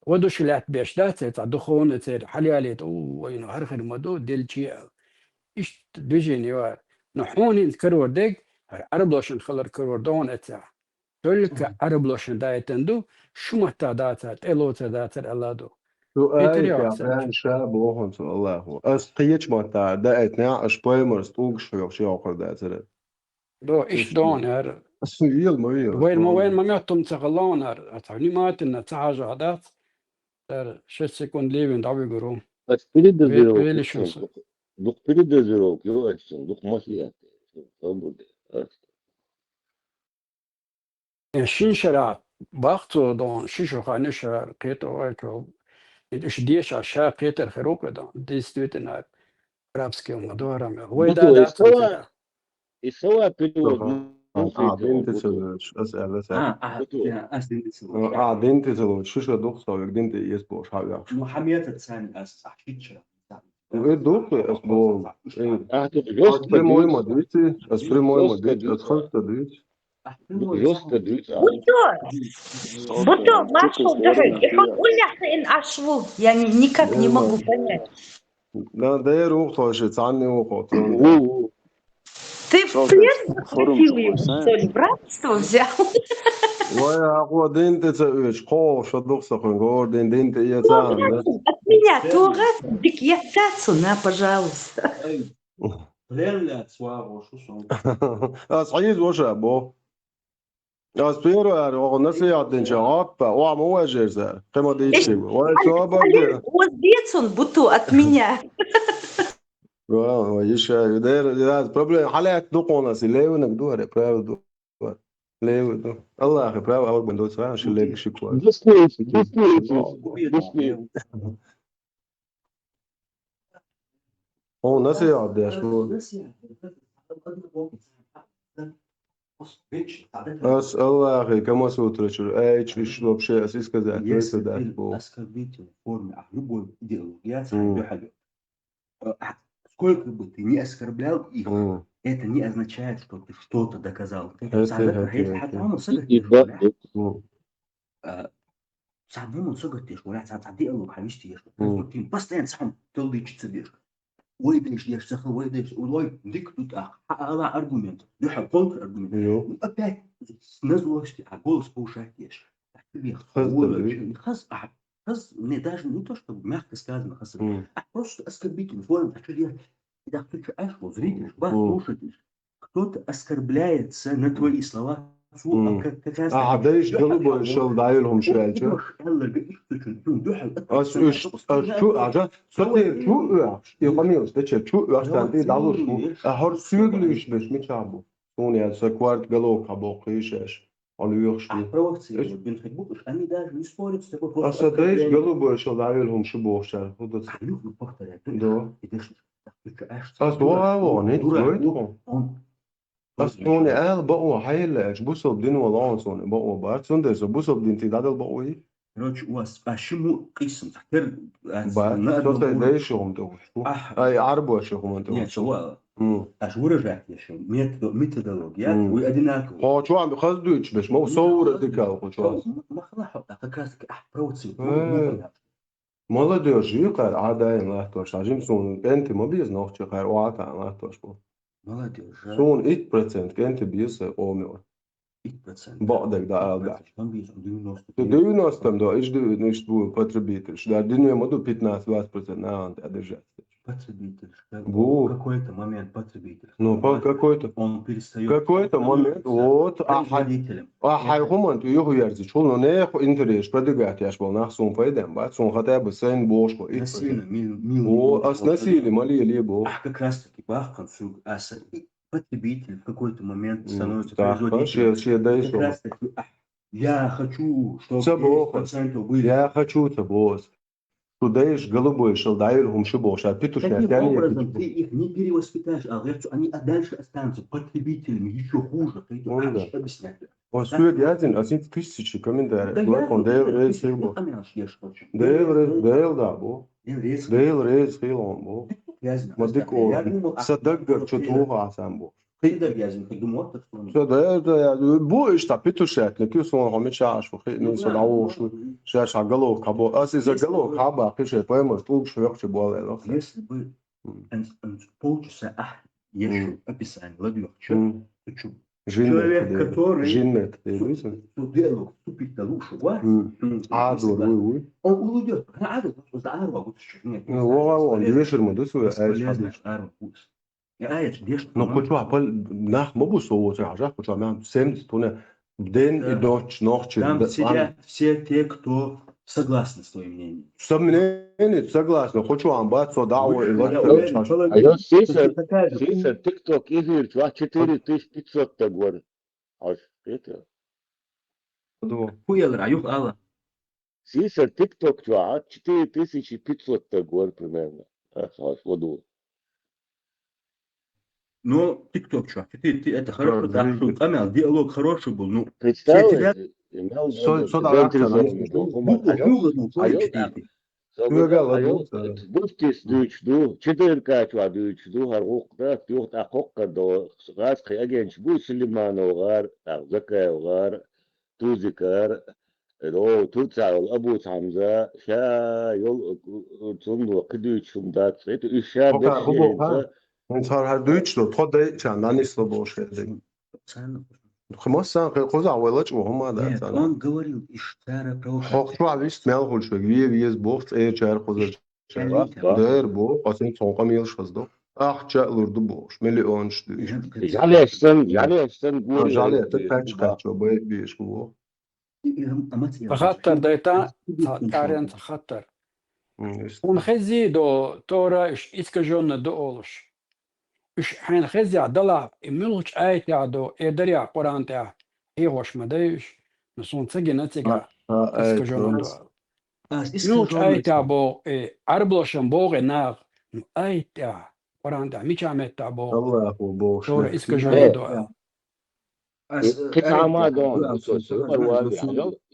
воодушевлять беш дац, цхьа духовно церан хьалаялийта, у, вайна хӀара хир ма ду, делчи аьлла. Иштта движение вара. Но хьуна хӀинца карор дерг, хӀара Ӏараблошна хилар карор ду хьуна эццахь. Только Ӏараблошна даийтина ду, шу матта дацар, тӀелоцар дацар аьлла ду. Цу аятехь бен ша боху цу Аллахо. Ас кхечу матта даийтинехь, аша пайхамарца тӀулгаш хьоьхуш йоккхур дацара. До, иштта дон, яра. Ас ел ма вийра. Вайн ма, вайн ма меттум ца халлон, яра. Аса внимательно ца хьажа дац. Яра, шесть секунд левин дӀавигуру. Ас передозировка. Ве-, велиш ю аса. Дух, дух передозировка, ю аса, дух маслият. Свобода. Ас. Э, шин шарахь бах цо дон, ши шо ханна шарахь кхетар вай чо. И уьш деша ша кхетар хир ву кху дон. Действительно, арабский ма дора ме. Вай да, да, и сова, и сова перевод. А, дин ты целуешь, ас, ас, ас. А, а, я, ас дин ты целуешь. А, дин ты целуешь. Ши шо дух совик, дин ты ес бош, ха, я. Мухаммед ацани ас, а, ши шо. Э, духу, ас боху. Э, а, ты ас прямой ма дуьйцу, ас прямой ма дуьйцу, ас хаза дуьйцу. Жёстко дуьйцу, а. Бутто, бутто, машал дахьа, и хьо уллехь ин аш ву, я ни-, никак не могу понять. Да, да, я рух тоже, цанный ухо. Ты в плен захватил его, что ли? В рабство взял? Вай, а кхо дин тӀе ца оьцу, кхо шо дух со хьуна гор дин, дин тӀе эца. Сто грамм от меня, сто грамм, дик еццацу, на, пожалуйста. Плен лаьцна вагӀо шу сон. Ас хьийза ваша бо. Ас первый ара, оха насихьат динча, гӀаппа, ва ма вежер зар. Кхема дийши. Вай, собар де. Оз децун буту от меня. Ва, ва, иша, дер, дер, проблема, хьалаьтта ду кхунас, и левинаг ду, аре, правил ду. Левин ду. Аллахи прав, авар бан доца, ши лег ши квар. Действует, действует, действует. О, насихьат деш ду. Ас Аллахи, Камасутра чур, ай, чу, иш вообще, ас и сказать, если это ты даст, бо. Оскорбительной форме, а в любой идеологии, я сам дёхалю. Э, а сколько бы ты ни оскорблял их, это не означает, что ты что-то доказал. Ты сам это, это, это, это. А, цхьа буман со гатдеш, валя, цхьа, цхьа диалог хьан вистеш. Мгм. Конструктивно, постоянно цхьа хӀума талдича ца деш. Вай деш, деш, ца хила, вай деш, вай, дика ду тӀаккха. Хьан ала аргумент. Дуьхьал контраргумент. Йо. Ну, опять на злости, а голос повышать деш. Так ты бех. Хаза да, вай, хаз, а, хаз, мне даже не то, чтобы мягко сказано, хаз. Мгм. А просто оскорбительно, форма, а что делать? И так ты что, аж, вот, зритель, вас слушатель. Кто-то оскорбляется на твои слова. Цо, а, как, как раз а, таки, дальше голубой шел, да, Юльхум Швельча. Ас уж, ас чу, а, да, сотер чу, а, и хамил, да, че, чу, а, там, и да, лучше. А, хор сюглиш, беш, меча бу. Суна яц, са корта гало хьабоккхийша аша. Хьо лоьхуш ду. Ахь провокацировать бина хир бу, уж они даже не спорят с тобой, просто... Аса дайша оскорбление. Голубой шал дӀавелла хӀума шу бохучара, хӀу дац? Ахь юха повторять, ну, да. И дальше, так, ты чё, аж... Ас вогӀа вогӀа, не дурак, гойту. Он... Ас суна ала бакъо хьаелла аьлча, бусалба дино лоӀон суна бакъо бац. Цундела со бусалба дин тӀе дӀадала бакъо йий? Короче, у вас, а, ши му къийсам, хӀара, а, бац, на со одном уровне. Дай ши хӀума тӀе вуш. Ахь. Ай, Ӏарбоша хӀума тӀе вуш. Нет, чего? М. Аж выражать ещё. Методо-, методология, м, вы одинаковые. Хьо чу ам хаза дуьйцуш беш, ма... Ну, совра да, дикал хьо чу. Ма, ма хала хьо, а как раз таки, а, провоцировать. Э. Молодёжь, юкъара Ӏадаин латтош, хьажим суна, кӀентий ма беза нохчий, хӀара оха кхаьа латтош бу. Молодёжь, а? Суна итт процент кӀентий беза сай къоме. Итт процент. Бакъдерг дӀаала дац. Там беза девяносто. Ты девяносто там, да, иш ду, иш ду потребитель. Да, дуьне ма ду пятнадцать-двадцать процент нахана тӀе держать. Потребитель, как... Бу. В какой-то момент потребитель. Ну, по какой-то, он перестаёт... Какой-то момент, вот, а хьай... Производителем. А хьай хӀуманна тӀе юхаверзича, хьуна нехан интерес продвигать еш бола нах суна пайден бац, суна хотя бы сайна бохуш бо итт процент. Насильно, мил-, мил-, о, ас насилие ма лелае бо. Ахь как раз таки бахкан суг аса. Потребитель в какой-то момент становится производителем. М, да, шен, шен дай шо. Как раз таки, а, я хочу, чтобы десять процентов были. Я хочу, ца боху. Шу дайша голубой шал дӀавелла хӀума шу бохуш, а петушья... Таким образом, ты их не перевоспитаешь, а, они, а дальше останутся потребителями ещё хуже. Ты это объяснять. О, соьга яздина, ас хӀинца тысячи комментарий. Да, Дела реза хила бо. Дела реза, Дела да бо. Дела реза хила бо. Ма дика олу. Са даггара чу туху асан бо. Кхидерг яздина, кхидерг мотт, что ли? Со да, да, я, бу иштта петушатник, ю суна хьо мичахь аш ву хи, ну, со дӀавохуш ву. Шаьш хьан головка хьабо. Ас иза головка хьаба, кхи шайн паймар тӀулгаш хьоькхучу болу аьлла. Если бы полчаса ахь еш описание ладоьгӀча, ты чё? Человек, который... Жин метод, цу диалог вступить на лучше, ва? М. М, Ӏадор, согласен. Вуй, вуй. Он уйдёт, а, Ӏадор, просто Ӏадор, вот, нет, ну, не знаю, вогӀа, вогӀа, бесполезно. Дешир ма ду суй, бесполезно, Ӏадор, пусть. Я, я, деш... Ну, кху чохь пал-, нах ма бу со воцург хьажахь, кху чохь мел семьдесят хӀуна ден и доцчу нохчий. Там сидят все те, кто согласны с твоим мнением. Со мнением согласны, кху чохь ам бац, со дӀа а вой, и лач... А я сисар, сисар TikTok эфир чохь четыре тысячи пятьсот тагор. Аш, это. Ху элира, юха ала. Сисар TikTok чохь четыре тысячи пятьсот тагор примерно. Ах, аш, ладу. Ну, TikTok чохь четыре ты-, это хорошо, да, так что, камел, диалог хороший был, ну, представь, все тебя... Со, со, да, заинтересованный был, ну, хӀума, ну, ну, ну, четыре ты. Согласен, айо, дуьхтис дуьйцуш ду, четыре К чохь дуьйцуш ду, хӀара гӀуллакх дац, юха тӀаккха хӀокхуьнан до, гӀазкхийн агенташ бу, Сулейманов гӀар, тӀаккха Закаев гӀар, Тузикар, о, Турцахь йолу Абу Хьамза, ша йолу, цунна кхидуьйцуш хӀума дац, хӀета уьш ша берш хӀинца. ХӀинца хӀара дуьйцуш ду, тхо дайчарна нанисло бохуш хӀета. Массарна кхузахь вай лачкъо хӀума а дац. Нет, он говорил, и цара провокация. Хьо чохь вист мел хуьлуш вега, ве веза боху цӀерачара кхузарчара. Дера боху, оцуьнга цхьа къамелаш хаза ду. Ахча а лур ду бохуш, миллионаш ду иштта. Жалеш сан, жалеш сан, жалеш сан, кхача кхачо бай беш бу. Ткъа хаттар дайта, цхьа къарен цхьа хаттар. Хьуна хезий до, Тора уьш искажённо ду олуш? Уьш хьайна хезехь далахь, и муьлхачу аятехь ду, э, дарехь Къуръан тӀехь хьехош ма дай уьш, но суна ца гина цигахь искажённо ду. Муьлхачу аятехь боху, э, Ӏарбошна боху, э, наха, ну, аят тӀехь, Къуръан тӀехь, мичахь меттехь боху? Аллахо бохуш. Тора искажённо ду. Ас, э, кхин цхьа ма дон,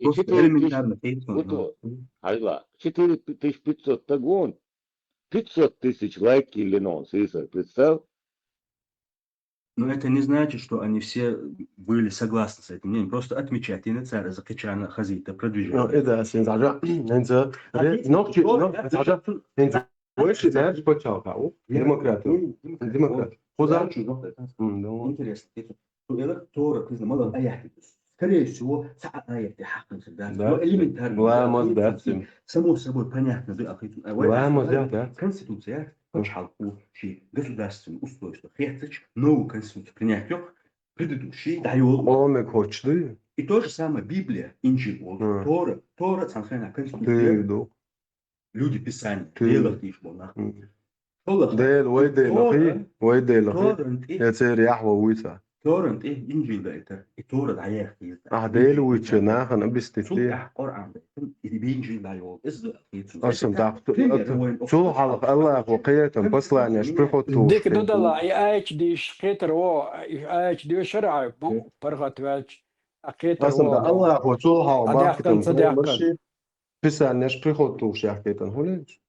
просто элементарно. Хьажал, четыре тысячи пятьсот тагон. Пятьсот тысяч лайк йиллина, сисар, представь. Но это не значит, что они все были согласны с этим мнением. Просто отмечать, и на цара за кхечарна хазийта продвижение. Ну, это, син зажа, хӀинца, нохчи, нохчи, хӀинца, вай ши, знаешь, пачхьалкх, демократ. Демократ. Хуза? Интересно. Цу элар Тора кхузна ма-аллара аят. Скорее всего, цхьа а аят хьакхина хир дац. Да. Но элементарно. Ламаз дац. Само собой понятно, да, ахи. Ламаз дац, да. Конституция, пачхьалкх, ши государственное устройство хецча, новую конституцию принять йоккху, предыдущий дӀайолу. Къомиг кхоччуш ду? И то же самое Библия, Инжил волчу. Тора, Тора цхьана хенахь конституция. Люди Писания, Делах тийша болу нах. ШолгӀа. Дела, вай Делахь, вай Делахь. Я церан яхь ван вуьйцу. Торан тӀе Инжил дайтар, и Тора дӀаяхийта. А Дела вуйча нахана объяснить Цул де. тӀехь Къуръан дайтар, и Инжил дӀайолу. Иза а хийцу. Арсам дахьа цул хьалха Аллахо кхетам посланеш приход ту. Дика ду дала, и аьч диш кхетар во, и аьч диш шарахь, паргӀат ваьлча, а кхетар Арсам да Аллахо цул хьалха бахкитан. Писанеш приход ту шахкетан хулинч.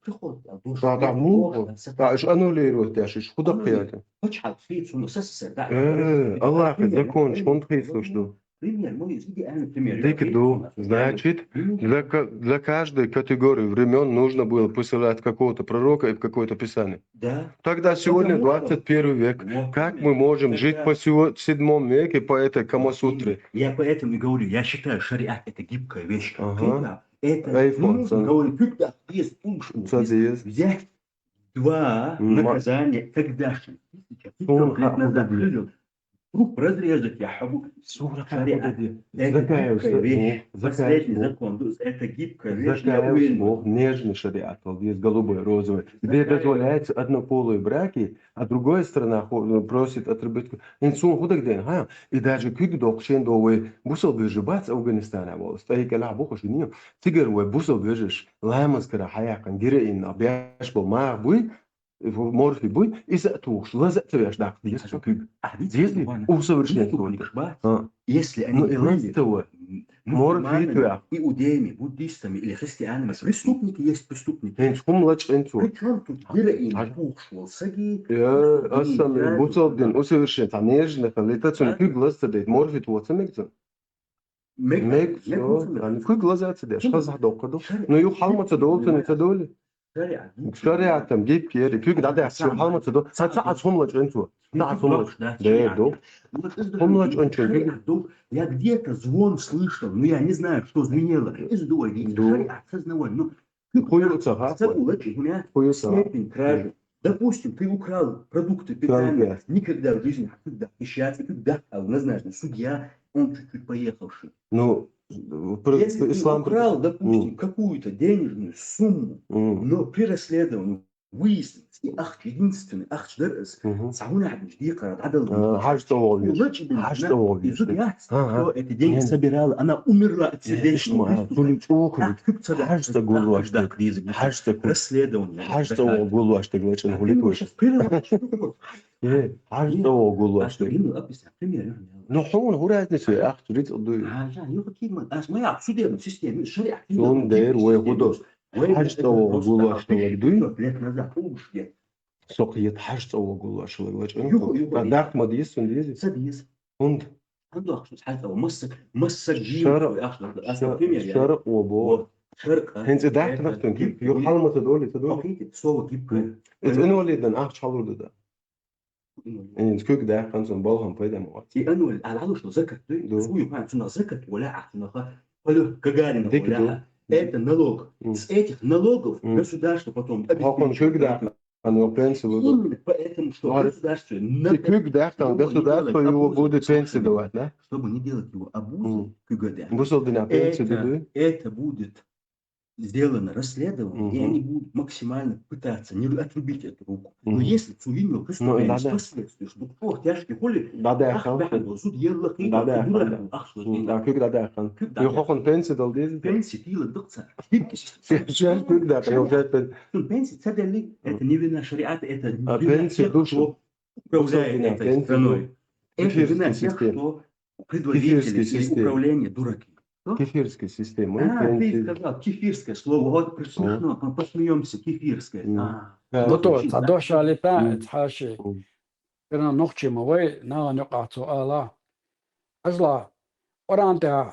Приход. Да, да, ну, да, иш аннулировать деш, иш худа кхетам. Пачхьалкх хийцу, ну, СССР, да. Э, Аллахо законаш хунда хийцуш ду. Пример, ну, из идеальный пример. Дика ду. Значит, для, ка- для каждой категории времен нужно было посылать какого-то пророка и в какое-то писание. Да. Тогда сегодня двадцать первый век. Как мы можем жить по сего- седьмом веке по этой Камасутре? Я поэтому и говорю, я считаю, шариат — это гибкая вещь. Ага. Когда это Айфон, нужно, сон. Говорю, когда есть пункт, Цадиз. Взять два М, наказания, когда же тысяча Сун пятьсот лет назад хахуди. Жил, труп разрезать, я хабу. Сура Шариат. хахуди. Это Закаев гибкая вещь. садни, закаев Последний садни. Закон, то есть это гибкая вещь, я Закаев уверен. Бог, нежный шариат, вот здесь голубой, розовый, где Закаев. Дозволяются однополые браки, а другая сторона хо- просит отработку. Инсун худагден, ха? И даже куьг докшен довой, бусал бежи бац Афганистана волос. Тайка ла бухаш не. Тигр вой бусал бежиш, ламас кара хаяхан, героин, а бяш бол ма буй, морфи буй, иза тухш, лаза цвеш дак дис куьг. Здесь усовершенствование. А. Если они Ну, были и лаза цвеш. мусульманами, иудеями, буддистами или христианами, преступники есть преступники. Хенч хум лач энцу. Причём тут героин тухш вол саги? Я, асами, бусалдин, усовершенствование, нежно, летацию куьг лаза цвеш, морфи туоца мегца. Мег, всё, ани куьг лаза цвеш, хаза доккаду. Ну, ю халма ца долцу, не ца доли. Шариатам гибкери, куьг дадас, ю халма ца до. Ца ца ас хум лач энцу. Ца ас хум лач. Да, до. Хум лач он чё, куьг. Я где-то звон слышал, но я не знаю, что звенело. Из дуой, Ду. Шариат сознавали, ну, Хуюца, ха? Хуюца. Хуюца. Степень кражи. Допустим, ты украл продукты питания, Кража. Никогда в жизни, когда пищать, и когда однозначно судья, он чуть-чуть поехавший. Ну, просто Если ты ислам. Украл, допустим, М. Какую-то денежную сумму, М. Но при расследовании выяснилось, и ахч единственный, ахч дерс, Мгм. сауна дикара, адал. А, хаж того вещь. Лучше бы Хаж она того из вещь. Удмуртии, Ага. кто эти деньги собирала, она умерла от сердечного Ишма, приступа. тулим чухли. Так, как всегда, Хаж как того всегда, вещь. как всегда, Хаж того. Расследование. Хаж того гулваш так лачин А ты хулит мне ваш. сейчас прервал, что ты можешь? Э, хаж Нет. того А гулваш что, так. Дина, описать, пример, я не знаю. Ну, хун, хуразница, ах, турит ду. А, да, ну, какие мы, а, мы, а, судебной системе, шариат, Сон дер, ой, худо. Хаж того гулваш так ду. Пятьсот лет назад, уж где. Сокъет хаж того гулваш так лачин. Юху, юху. Дах мадис, сон дези. Садис. Хунт. Андох, что хаж того, масса, масса Шар-, жил, ах, что, ах, что, пример, я. Шарак обо. Шарка. Хенце дах нахтун. Ю халма ца доли, ца доли. Окей, слово гибкое. Эц инвалиддан ах чалурда да. Ин куьг дах ханцун балхан пайда ма. И инвалид, а лалуш закат, Ду. Суй хан цуна закат, вала ах цуна ха, полёт Гагарина, Дик вала. ду. Это налог. М. С этих налогов М. Государство потом Хакун обеспечивает. куьг дах, ан ё пенсию. Именно поэтому, что Ар- государство И на куьг дах, там Чтобы не государство делать его абуза будет пенсию собственными. Давать, да? Чтобы не делать его абуза, М. куьгада. Бусалдина пенсию Это, дадут. Это будет сделано расследование, и Мгм. Они будут максимально пытаться не отрубить эту руку. Но Мгм. Если цуинил Ну, преступление да, с да. последствиями, что кто тяжких хули, Да, да, ах, хан. бахал, суд еллах, Да, да, дура, хан. ах, что М, ты. Да, куьг да, да, хан. Куьг да, Ю да. хакун пенсию дал дези. Пенсия тила дыхца. Сейчас куьг да, хан, сейчас пен- Ну, пенсия цадали, это не вина шариата, это А вина пенсия тех, душу. кто управляет Бусалдина этой пенсия страной. Это Кефирская вина тех, система. Кто предводители Кефирская или система. Управление дураки. Что? Кефирская система. А, ты Пенсия. Сказал кефирское слово. Вот смешно, посмеемся, кефирское. М. А. Да. Буту Очень ца да. Дош алита, М. цхьаши. М. Киран нохчи ма вай, наган юкъа цу ала. Ажла, Къуръан тӀехь,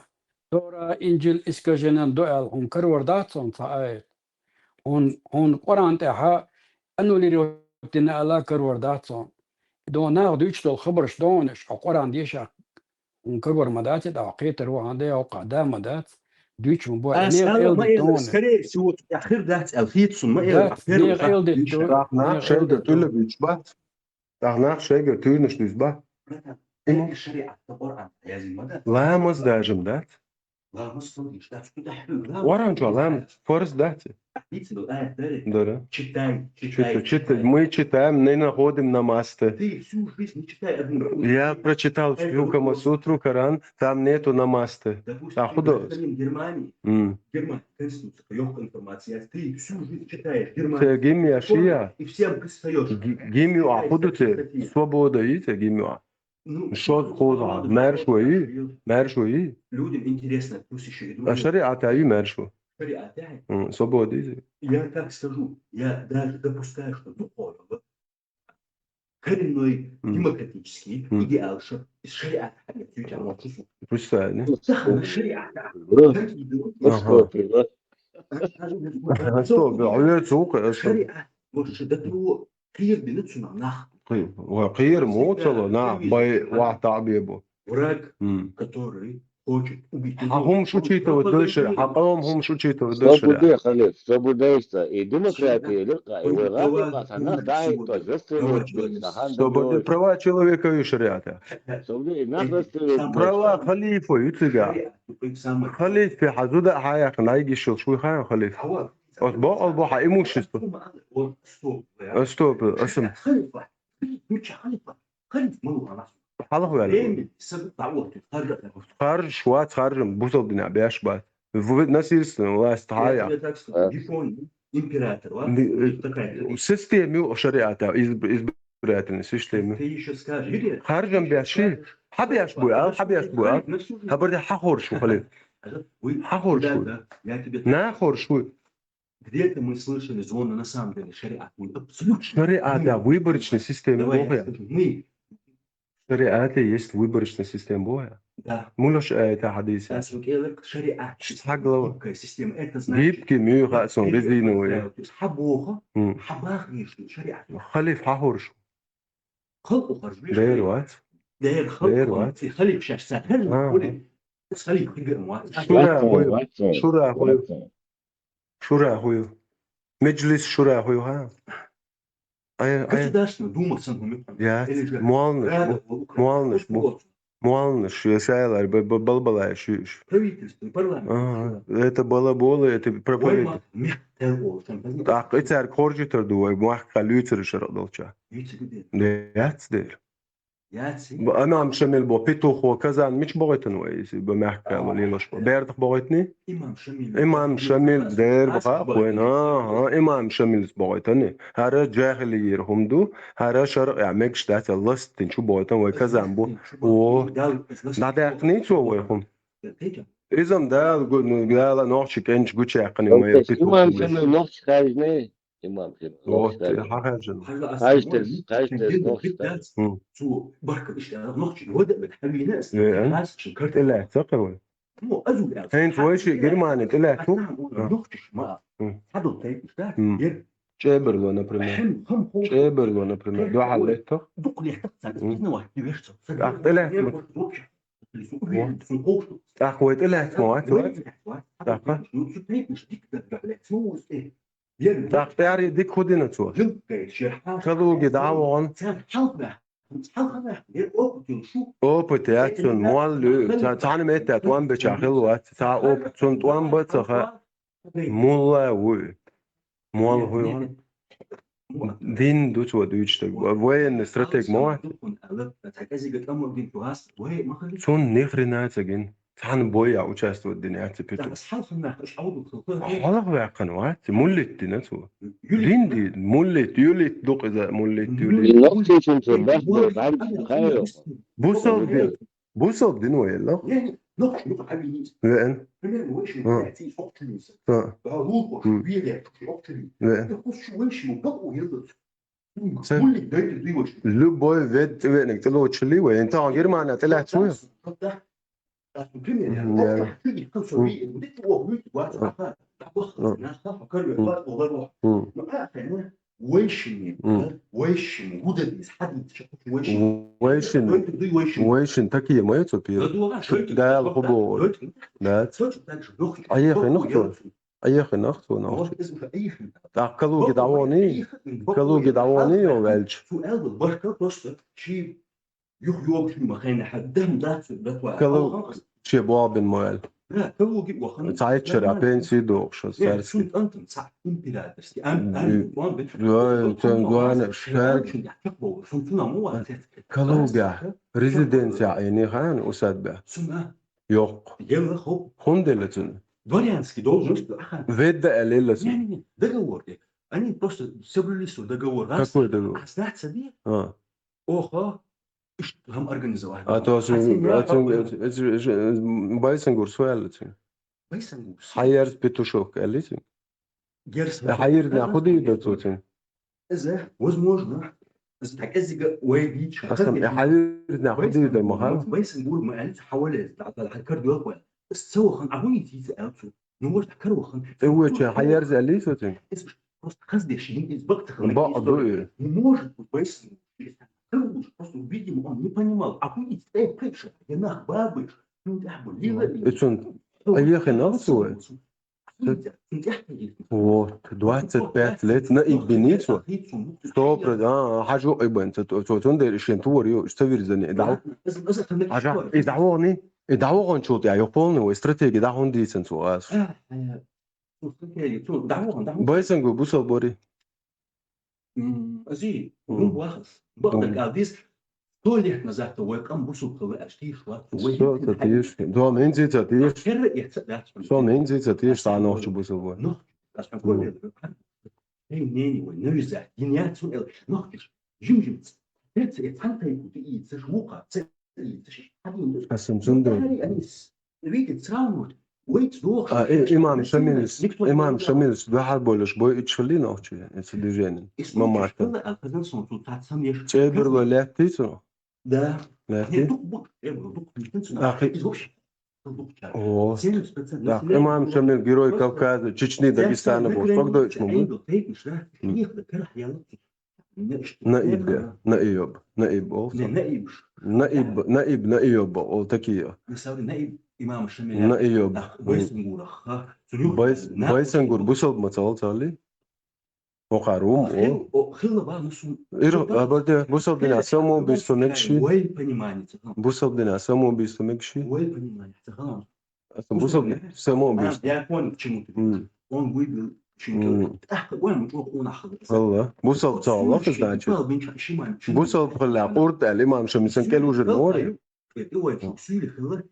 Тора, Инжил искаженен ду аьлла, хьуна карор дац цунна цхьа аят. Хьуна, хьуна Къуръан тӀехь аннулировать дина аьлла карор дац цунна. До нах дуьйцу долу хабарш догӀанаш, хьо Къуръан деша, хьуна карор ма дац, и тӀехь кхетар ву хьан де, хьо кхаъ да ма дац, дуьйцу хьуна бо, А нел сала эл ма ди эла, догӀанаш. Скорее всего, ахир дац аьлла хета суна, ма эла, Дац, нел эл ди ду. Тахнах шайгара туьллуш ба. Тахнах шайгара туьйранаш дуьйцу ба. Имам. Шариатта Къуръан язим ма дац. Ламаз дажим дац. Ламаз кхалдеш дац, куда хьу, ламаз Оранжа кхалдеш лам, дац. Фарз дац. Дицл аят даре. Дара. Читай, читай, Читай, читай. Мы читаем, не находим намазты. Ты всю жизнь не читай одну книгу. Я прочитал всю Камасутру, Коран, там нету намазты. Допустим, А ты худо- гражданин Германии. М. Германия, Конституция, ёх информация. Ты всю жизнь читаешь Германию. Те гимн я шия. И всем пристаёшь. Ги- гимн я Читаешь худо те. Статья. Свобода и те гимн я. Ну, Шо свобода, худо, свобода, мэр свобода, швои, свобода. Мэр швои. Людям интересно, пусть ещё и А другие. Шариат ай мэр шво. Шариат ай. М, свобода и те. Я так скажу, я даже допускаю, что духовно, вот, коренной М. демократический М. идеал, что из шариата отсюда можно кусок. Пусть, да. Ну, да, она шариат, да. Бро. Какие берут? Ну, Ага. что ты, вот. Что, бля, сука, это Шариат. Вот же до того, кхер бина цунах. Кхер, ва, кхер мо цала, на, бай, ва, табе бу. Враг, М. который хочет убить Ха, другого, хумш учитывать он дойши, пропагандирует. Ха, хумш учитывать дойши. Свобода, халиф, свобода есть, и демократия, Всегда. Лёха, и Он враг, права, и пацана, да, и человека, то, за права человека. Свобода, права человека и шариата. Свобода, и нахласть, Права халифа, ю цига. Шариат, ну, самый Халиф, пи хазуда, хая, хнайги шил, шуй хая, халиф. Ава. Ос бо, ол бо, ха, имущество. Ва, стоп, ва. Э, стоп, э, асым. Халифа. Халиф, ну чё, халифа? Халиф, ну, ана. Халиф, ва. Время, саб, да, вот, харжа. Харж, шват, харжим, бусал дина, бяш, бат. В-, насильственная власть, Я хая. тебе так скажу, А. Япония, император, ва? Ни-, э, Такая. Система шариата, из-, избирательной система. Ты ещё скажешь, или Харжам ты ещё бяши. скажешь, Хабяш буй, а, хабяш буй, а. Хабар да хахор шу, халиф. Вы, Хахор ребята, шу. Я тебе так На скажу. Хор шу. Где-то мы слышали звон, но на самом деле шариат, он абсолютно Шариат, да, выборочная система Давай я Бога. скажу, мы Шариат есть выборочная система Бога. Да. Мулаш, э, это хадис. Да, сукелек шариат. Ха глава. Гибкая система. Это значит, Гибкий мюха сон резиновый. То есть хабоха, М. хабах вишни шариат. Халиф хахор шу. Халку харж вишни. Дэр вац. Дэр халку Дэр вац. И халиф шаш сатер А. хули. Халиф хигер вац. Шура Вац, хуй. вац, Шура хуй. вац. Шура хуй. Меджлис шура хуй, ха. Ай, ай. Государственная дума сан хуми. Я, Или же муалныш, Рада му-, Украины. муалныш, му-, Вот. муалныш, я сайлар, б-, б-, балбалай, шу, ш-. Правительство, парламент. Ага, это балаболы, это Ой, проповедь. ма-, мех тел ол, сан пазна. Так, и царь хоржи тер ду, ой, мах калюцер шарак долча. Юцер де. Яц дер. Яци. Бу Имам Шамил бу Петухо Казан мич богайтан вай, си бу мягка А. вали лош бу. Бердах богайтни? Имам Шамил. Имам Шамил дер Ас бу богайтни. Ага, Имам Шамил богайтни. Хара джахили ир хумду, хара шар, я, мегш дата ластин чу богайтан вай Казан бу. Ластин чу О. богайтан. Дал, ластин Надахни чу. цо вай хум. Тейка. Изам дал гу-, ну, дала нохчи кенч гучакни май Имам Петухо. Шамил нохчи хажни. Имам Шамил. Вот, Нохчи. Хажан. Хажда Хажда, асмон, хажда, тенген нохчи. Битас, М. цу барка ишта, нохчи, вода бит, хавина, Э, э. хас, шин карт. Тиле, сакавы. Ну, азу, я. Хен твой ши Германия, тиле, ту. Ата, А. нохчи, шма. М. Хадл тейп, ишта, М. ер. Чеберло, например. Хем, хам, хо. Чеберло, например. Хем, Дуа хо. леттах. Дук леттах, цан, М. бизна вахт, дивешца. Ах, тиле. Ер, М. вот, вообще. Уверен, Вот. сон, хо, что. Ах, вой, тиле, смо, а, твой. Уверен, вот. Ах, а. Ну, цу тейп, ишта, дик, да, да, блядь, ну, э. Так, тяри дик худина цо. Калуги давон. Опыт я цун муаллу, ца-, цани метта туан беча хилуа, ца опыт цун туан бацаха. Мулла ву. Муал хуйон. Дин дуц ва дуч так. Военный стратег мо. Цун ни хрена цагин. Цан боя участвовать дин яци пету. Халах вакан ва, ци муллит дин ацу. Дин ди, муллит, юлит, дук иза муллит, юлит. Нохчи чун чун бах бу, бах бу, хайо. Бусал дин. Бусал дин ва елла. Вен. Ха. Ха. Любой вед цивенник тило чили ва. Инта Германия тиле цу. Мгм, я. Мгм. Мгм. Мгм. Вейшин. Вейшин такие мои цупи. Да, хубо. Да. А я хрен кто. А я хрен кто на. Так, Калуги давони. Калуги давони, о, вельч. Юх, юх, шин махайна хаддам дацу, датва. Калу-, Аллах. Че бобин моел. Да, калуги вахана. Цаьчара пенсии дохуш, царский. Сун тантам ца императорский. Ам ам он бит. Да, тем главное, шаг. Калуга. Резиденция айни хан усадба. Сун а. Йокъ. Ела хоп. Хунделла цун. Дворянский должность ахан. Ведда алелла цун. Не, не, не. Договор. Они просто соблюли свой договор. Какой договор? Остаться, да? А. Оха, ишт хам организовать. А то сын, а сын, Байсангур сояллацин. Байсангур. Хьаярс петушок алицин. Герс. Хьаярна худи да цуцин. Эза, возможно. Эза так эзига уайдич. Хасан, хьаярна худи да маха. Байсангур ма алиц хавале, да да хакар дуа. Эс цо хан агуни тица алцу. Ну, может, кар вахан. Эвеча хьаярз алицин. Эс просто хаздеш, из бакта хан. Ба ду. Не может быть, Байсангур. Как будто просто, видимо, он не понимал. А худи, э, пыша, я нах бабыш. Ну, да, блин. Эцун, а я хинал суэ. Вот, двадцать пять лет на иббиницу. Сто процентов. А, хажу иббен, цо, цо, цо, цо, цо, дер ишен тур ю, что вирзани, да? Хажа, и давони, и давогон чулт я, ё полный, ой, стратегия, да, он дисен цо, а. Байсангу, бусал бори. Ази, ну, вахас. Бахтак алдис, сто лет назад то вай кам бусал калы ашти шла. Что ты пьешь? Да, мензи ты пьешь. Херра я ца да. Что мензи ты пьешь, та нохчу бусал бори. Ну, а что такое? Эй, не, не, ой, ну, из-за, гениальцу эл, нохчу, жим-жим. Это, это, цантай кути и цешвука, цешвука. Асым цунду. Видит, сравнивать. Вейт сдох. А, э, имам Шамилис, имам Шамилис, да, хар болеш, бой ичфали нохчи, это движение. Мамарта. Чеберло лятти цу? Да. Лятти? Нет, дук, дук, э, дук, не тынцу. А, из вообще. О. Семьдесят процентов. Так, имам Шамил, герой Кавказа, Чечни, Дагестана был. Сколько дойч могу? Наиб, наиб, наиб ол. Не, наиб. Наиб, наиб, наиб ол такие. Мисал, наиб имам Шамиля. Наиб. Так, Байсангур, ха. Байс-, Байсангур, бусал мацал цали? О, харум, о. Хил-, о, хилла ба мусул. Ир, абаде, бусал дина самоубийство мекши. Ой, понимание, цахам. Бусал дина самоубийство мекши. Ой, понимание, цахам. Бусал самоубийство. А, я понял, к чему ты говоришь. Он выбил чингел. Ах, ой, мы чё, он ахал. Алла. Бусал цаалах, значит. Бусал пхала къурт али имам Шамил сан кел уже мори. Ты ой, чё, сюли хала.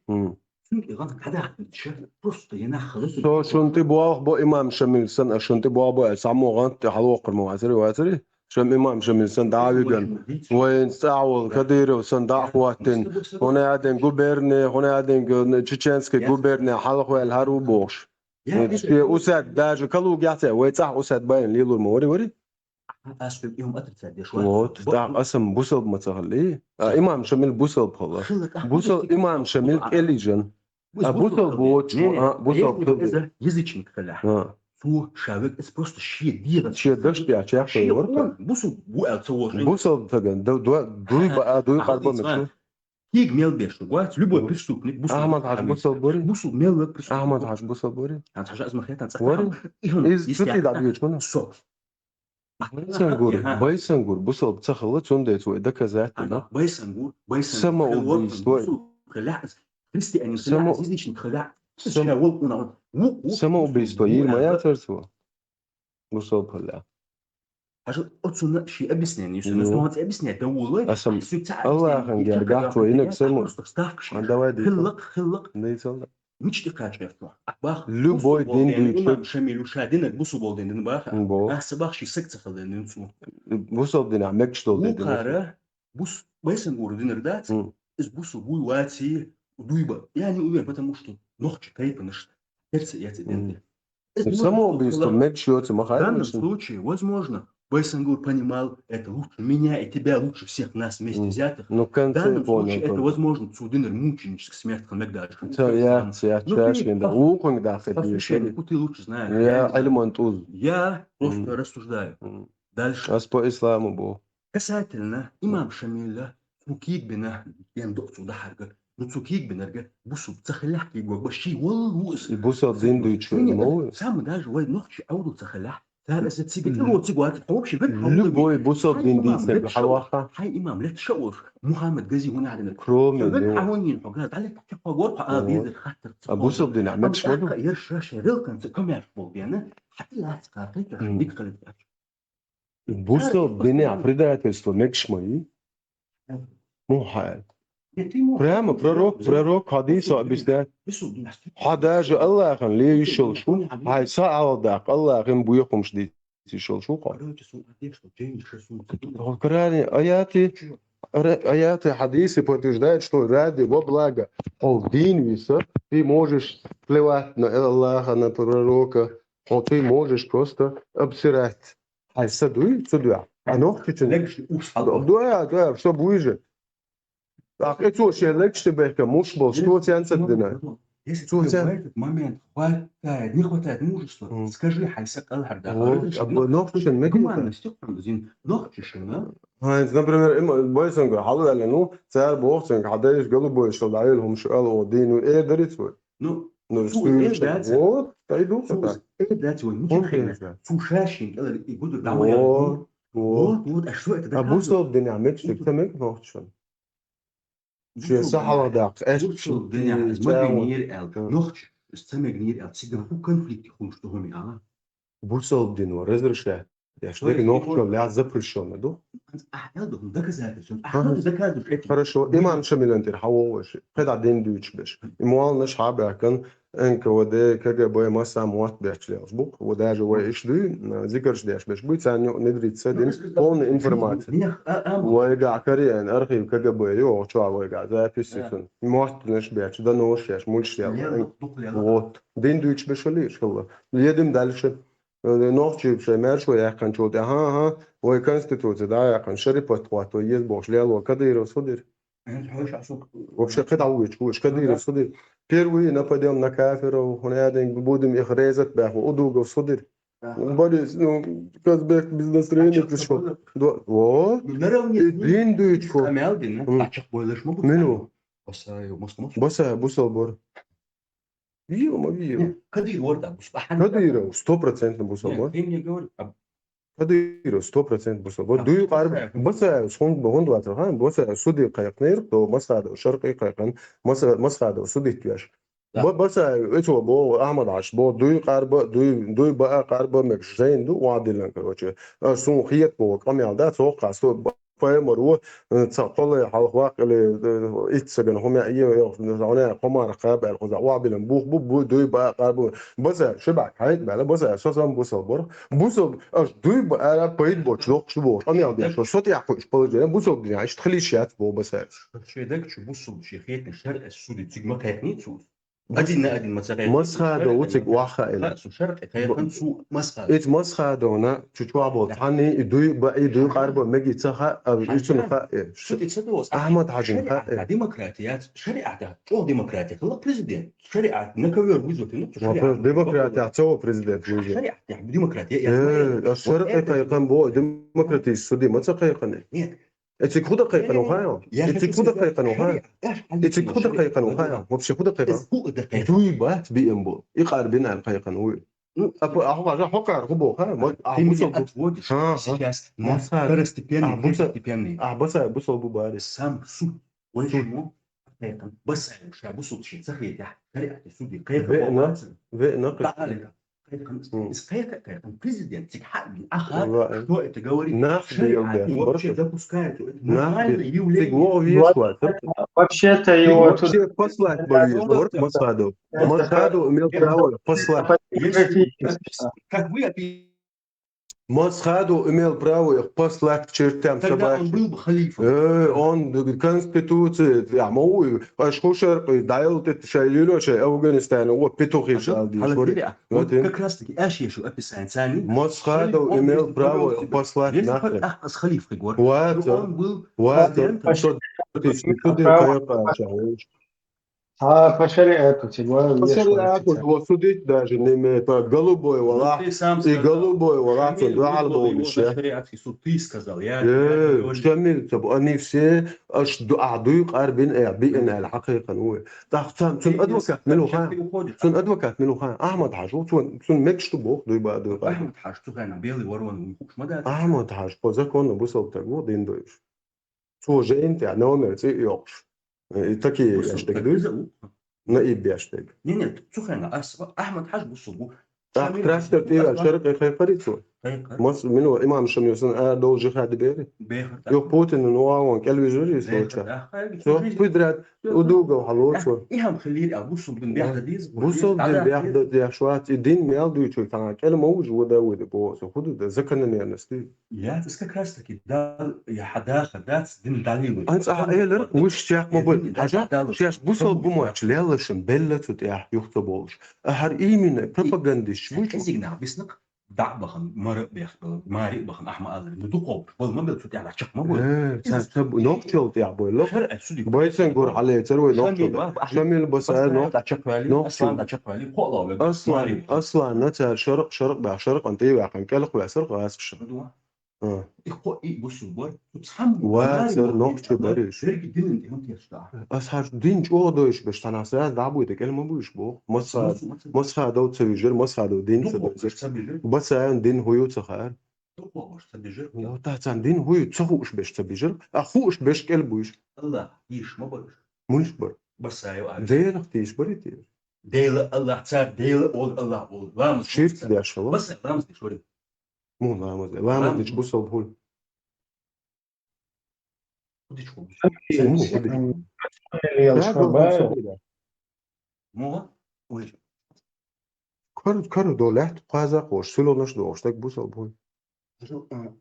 Сюли ган кадах, чё, просто я нахал. Со шунти буах бо имам Шамил сан, а шунти буах бо самоган, ты халух кырма васри, васри. Шам имам Шамил сан давиган. Воин саул Кадыров сан дахватин. Хона аден губерния, хона аден гу-, чеченский губерния халхвел хару бош. Усад даже калуг яце, вай цах усад байн лилур ма вари, вари. Вот, да, асам бусал ма цахали. А, имам Шамил бусал пхала. Бусал имам Шамил келижан. А бусал бу, а, бусал бу. Язычник халя. Су шавек, это просто ши дира. Ши дашт я, чах ши вор. Бусал бу, а, цо. Бусал таган, да, дуй ба, а, дуй карба мешо. Киг мел беш, гуац, любой преступник, бусал. Ахмад хаш бусал бори. Бусал мел преступник. Ахмад хаш бусал бори. Ан хаш аз махетан цахам. Из цути да биючкона. Со. Байсангур, Байсангур, бусал цахала, цунде цу доказательно. Ана Байсангур, Байсангур. Самоубийство. Христианин само-, язычник хала. Само-, самоубийство. Ирма я царство. Бусал пхала. Хажу отсюда ши объяснение, если ну, ну, объяснять, да, улы. Асам Аллахын гергах твой, инак само. Просто вставка ши. А давай, хыллык, хыллык. Да и салда. Мичти качество. Бах, любой дин дин, имам Шамилю шадинак бусу бол дин дин баха. Бо. А сабах ши секция хал дин дин су. Бусал дин, а мекчтол дин дин. Бухара, бус, Байсангур дин рдат, из бусу буй вати, дуйба. Я не уверен, потому что нохчи тайпа наш. Перца я тебе. Самоубийство мекчиоца махай. В данном случае, возможно, Байсангур понимал это лучше меня и тебя, лучше всех нас вместе взятых. Ну, в конце понял. В данном случае это, возможно, цудинер мученический смерть, хамек даже. Ца-, я, я, ну, чашкин, да. Ухун, да, по священнику ты лучше знаешь. Я, я не знаю. Альман туз. Я просто рассуждаю. Дальше. Ас по исламу бу. Касательно имам Шамиля, цукик бина, ян док цуда харга. Ну, цукик бинарга, бусу цахалях ки гог, баши вол вус. И бусал дин дуй чу, ну. Самый даже вай нохчи ауду цахалях. Цара аса цига тӀе воци гуати хьо вообще вен хьо Любой бусалба дин дийцар хьалваха. Хьай имам лет шаулш, Мухаммад Гази хӀуна хьадана. Кроме Ца вен него. Хьо хӀунин хӀо газ, дӀале тӀе хьо гор хьо а Вот. Везар хаттар ца А хьо. Бусалба дин Ам Ахмед Шмаду? тӀаккха ер ша шерил кан ца комяш бол бена, хьати лац ка кай ка Мгм. ник халит ка. Бусалба дин предательство мегаш ма йий? Мгм. Мухьал. Прямо пророк, пророк хьадисо объясняет. Хьа даже Аллахьан ле йиш йолаш ву, хьай са Ӏалдаккха Аллахьан буйхамаш дийца йиш йолаш ву хьо. Короче, сун ответ, что Джейн Ши сун Коране аяти, ра- аяти, хьадиси подтверждает, что ради во благо хьо дин виса, ты можешь плевать на Аллаха, на пророка, хьо ты можешь просто обсирать. Хьай са дуй, цу дуя. А нохчичун. Легаш ус хьал. Да, да, что буй же. Так, и цо шен легче бехка муш бол, что цен ца дина? Если Цо тебе в цен. этот момент хватает, не хватает мужества, Мгм. скажи, хьай са калхар да. Вот, Короче, а ну, бо- нохчичун мегин. Гуманность, ёхтан зин, нохчичун, а? Хай, например, им бойсанга, хьалу яла, ну, цар бохцанга, хьадайш голубой, что даил хум шал о дину, э, дарит свой. Ну, Ну, цу что э, это? Да, ца- Вот, пойду цу пока. Э, да, цу, ну, Хум чё хрена? хрена? Цу шашин, э, и буду домой. Вот, вот. Вот, вот, а что это А доказывает? Бусалба дин а меч, Ну, ты мег нохчичун. Ши са хьалгӀа даккха, эс Бусалба дин а, чу- магнир эл, Мгм. нохч, самагнир эл, цига ху конфликт хулш тухуми ала. Бусалба дин ва разрешает. Я То что есть нохчо его ля запрещено, ду? А эл ду, доказательство. А Ага. как доказываешь это? Хорошо, Ну, имам Шамилан тир хьавогӀуш, кхеда дин дуьйцуш беш. И муалнаш хьабаьхкан, Н К В Д, К Г Б, масса мотт бехч лелаш бух. Вот даже вай иш дуй, а, зикарш деш беш буй, царна юкъ нидрит ца дин, полная информация. Нех, а, а, Вайга кариен архив К Г Б ю, чуа вайга записи Да. сун. Мотт наш беч, да ношеш, мульш лела. Лела, дух лела. Вот. Дин дуйч бешали, школа. Едим дальше. Э, нохчи пше мершо яхкан чулти. Ага, ага. Вай конституция, да, яхкан шари подхват, вай ез бохш лела, Кадыров судир. Эн хойш асук. Вообще, кхеда уйч, уйч, Кадыров судир. Первый нападем на кафиров, хунядин будем их резать, бяху, удугов судир. Ага. Борис, ну, Казбек без настроения Ача, пришёл. Свобода. Да, вот. Ну, наравне И с ним дин дуйчко. Амялдин, М. Ача бойлаш могут. Мину. Басаю, мос, мос. Басаю, бусал бор. Вио, ма вио. Нет, Кадыров, да, бус-, а, Кадыров, стопроцентно бусал Нет, бор. Ты мне говоришь, а Кадыров, сто процентов бусал бор. А, Дуй къар, Басаю. Басаю, сон, сон двадцать, ха, Басаю, суди къайкънер, то Масхадов, шаркъи къайкъан, Маса-, Масхадов, суди тюаш. Да. Ба-, Басаев, эцо бо, Ахмад Аш бо, дуй къарба, дуй, дуй ба къарба мег жен ду, вадилан, короче. А, сун хиет бо, къамял да, цо къасо, ба-, файмар во, э, ца къоле, халх вакъ или, э, ит саган хуме, е, е, зауне, хумар къаб, эл хуза, вадилан, бух, бу, бу, дуй ба къарба. Басаев, шиба, хайт бала, Басаев, сосам бусал бор. Бусал, аш дуй ба, ара, пайт бо, чдох, чдох, къамял да, шо, сот яхуш, положение, бусал, бля, аш тхлишат бо, Басаев. Шедак чу бусал, ши хетни, шар, эс суди, цигма хетни, цус. Один на один ма ца кхайкан. Масхадов цу цик ваха ила. Ха, су шаркъ кхайкан, су Масхадов. Ит Масхадовна чучуа бол. Тани и дуй ба, и дуй къарба меги ца ха, а, ицун ха, э, Шо ти ца дос? Ахмад Хажин ха, э. Шариат, демократия, шариат, чо демократия, хла президент. Шариат, на ковёр вызвать, ну, Вопрос шариат. Демократия, цо президент вызвать. Шариат, демократия. Э, а шаркъ кхайкан бо, демократия, суди ма ца кхайкан. Нет. Эцик худа кхайкан ухайо? Эцик худа кхайкан ухайо? Эцик худа кхайкан ухайо? Вообще худа кхайкан? Дуй бат би эмбо. И къарбин ан кхайкан уй. Ну, а по-, а хо-, а хо кар хубо, ха? Мо-, а Ты меня бусал бу-, отводишь ха, ха. Сейчас на Масхадов. Второстепенный, А, бусал, третьестепенный. А, бусал, бусал бу барис. Сам суд. Ой, Суд. Шмо? Кхайкан. Басаев, ша бусал ши, ца хетя. Шариат, суди, кхайкан. Ве на, ве на, Да, кхайкан. Алика. Кхайкан, Мгм. из кхайка-, кхайкан президент, цик хьа-, аха, Ва-, что это говорит? Нах Шариат бил бил, вообще барка. Допускает это Нах нормальное бил. Явление. Цик во веш Вот, ва, цик. Вообще-то Цик его вообще тут послать бы веш, вот Масхадов. Это Масхадов имел это право послать. Если, как вы опи- Масхадов имел право их послать к чертям Тогда он собачьим. Был бы халифом. Э, он конституция, я могу, аш хушер, дайл ты шай юло, шай Афганистан, вот петухи А шал тут ди, халадири, смотри. А вот Вот и как раз таки аш ещё описание, цани. Масхадов Халиф, он имел если право повёл себя, послать если нахрен. Ах, ас халиф, Егор. Вот, Ну, он был Вот, президентом. что ты, что ты, Право. Кая Паша, А по шариату тебе По шариату его судить даже не имеет права. Голубой валах. И голубой валах, он дуа албаулиш, я. Шариатский суд, ты сказал, я. Э, Шамил, таб-, они все аш ду-, а дуй къарбин, э, биэн, э, хакъикъан, уй. Так, цун, цун адвокат милуха. Цун адвокат милуха. Ахмад Хаж, цун, цун мекш ту бох, дуй ба, дуй ба. Ахмад Хаж, цу хана белый ворон, хуш мада. Ахмад Хаж, по закону бусал так, вот, дин дуйш. Цу жен те, номер ци йокш. Э, и такие, я так дуй. На и бештег. Не, не, цу хана, ас, Ахмад Хаж бусал бу. Так, трактор ти, а шарик, э, хайпарицу. Мас, мину, имам Шамил сан, а, дол жихад бери. Бехар. Йо Путин, ну, а он, кел вижу, если что. Всё, подряд, удугал, халуцу. Ихам хилир, а бусал бин бехар диз. Бусал бин бехар, я шват, и дин мел дуй, чё, там, кел мауж, вода, вода, по, худу, да, закономерности. Я, это как раз таки, да, я хадаха, да, дин далил. Анца, а, элер, уж чак мобил. Хажа, сейчас бусал бумач, лелашин, белла тут, я, юхта болш. А хар именно, пропагандист, Изигна, биснык, да, бахан, мара бех, мари бахан, ахма алар, ну, духов, бол, мобил, тут, я, чак мобил. Э, цар, цар, нохчол, я, бойло. Шар, э, суди. Байсен гор, хале, цар, ой, нохчол. Шамил, ба, Шамил, баса, нох. Ачаквали, Нохчол. Аслан, Ачаквали, холове. Аслан, Аслан, на цар, шарык, шарык, ба, шарык, анта, я, кан, кел, хуя, сар, гас, шар. А. И хо, и бусул бор, тут сам. Ва, сар, нохчо, бариш. Берги динин, и он тешта. Ас хар дин чё дойш, беш, тана, сар, да, буй, да, кел, ма буйш, бо. Масха, масха, да, цавижер, масха, да, дин, цавижер. Баса, дин, хую, цахар. О, та цан дин хую цахуш беш ца бижир, а хуш беш кел буш. Аллах, иш ма барыш. Мунш бар. Басаю а. Дейрах тиш бари тиш. Дейла Аллах цар, дейла ол Аллах ол. Ламыз. Ширк дяшала. Баса ламыз диш вори. Мун ламыз. Ламыз диш бусал хул. Кудич хул. Мун худи. Муга? Ой. Кар, кар долят, каза кош, сулонош дош, так бусал хул.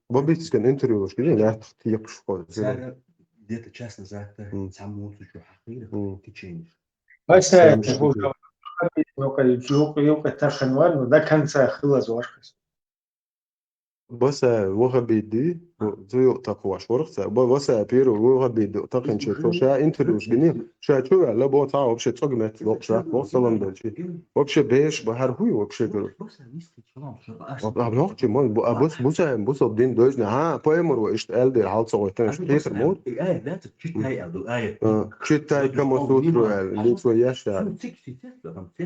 Бабицкен интервьюлош гидин, я тиеп школ. Сара где-то час назад, саму сучу хахира, М. Течениш. Вася, Саму юка, юка, юка, тахан вар, но до конца хыла зорхас. Баса вахабиди, зуё такваш ворхса, ба васа пиру вахабиди, такын че, то ша интервьюш гини, ша чува, ла бо та вообще цогмет, локша, бо салам дочи. Вообще беш, ба хар хуй вообще гыр. А, а, нохчи, мон, бу, а, бус, бусаем, бусал дин дойзна. Ха, поэмур ва ишт элдер, хал цогой тен, ишт кетер мод. Ай, да, читай алду, ай. А, читай Кама Сутру, эл, лицо яша.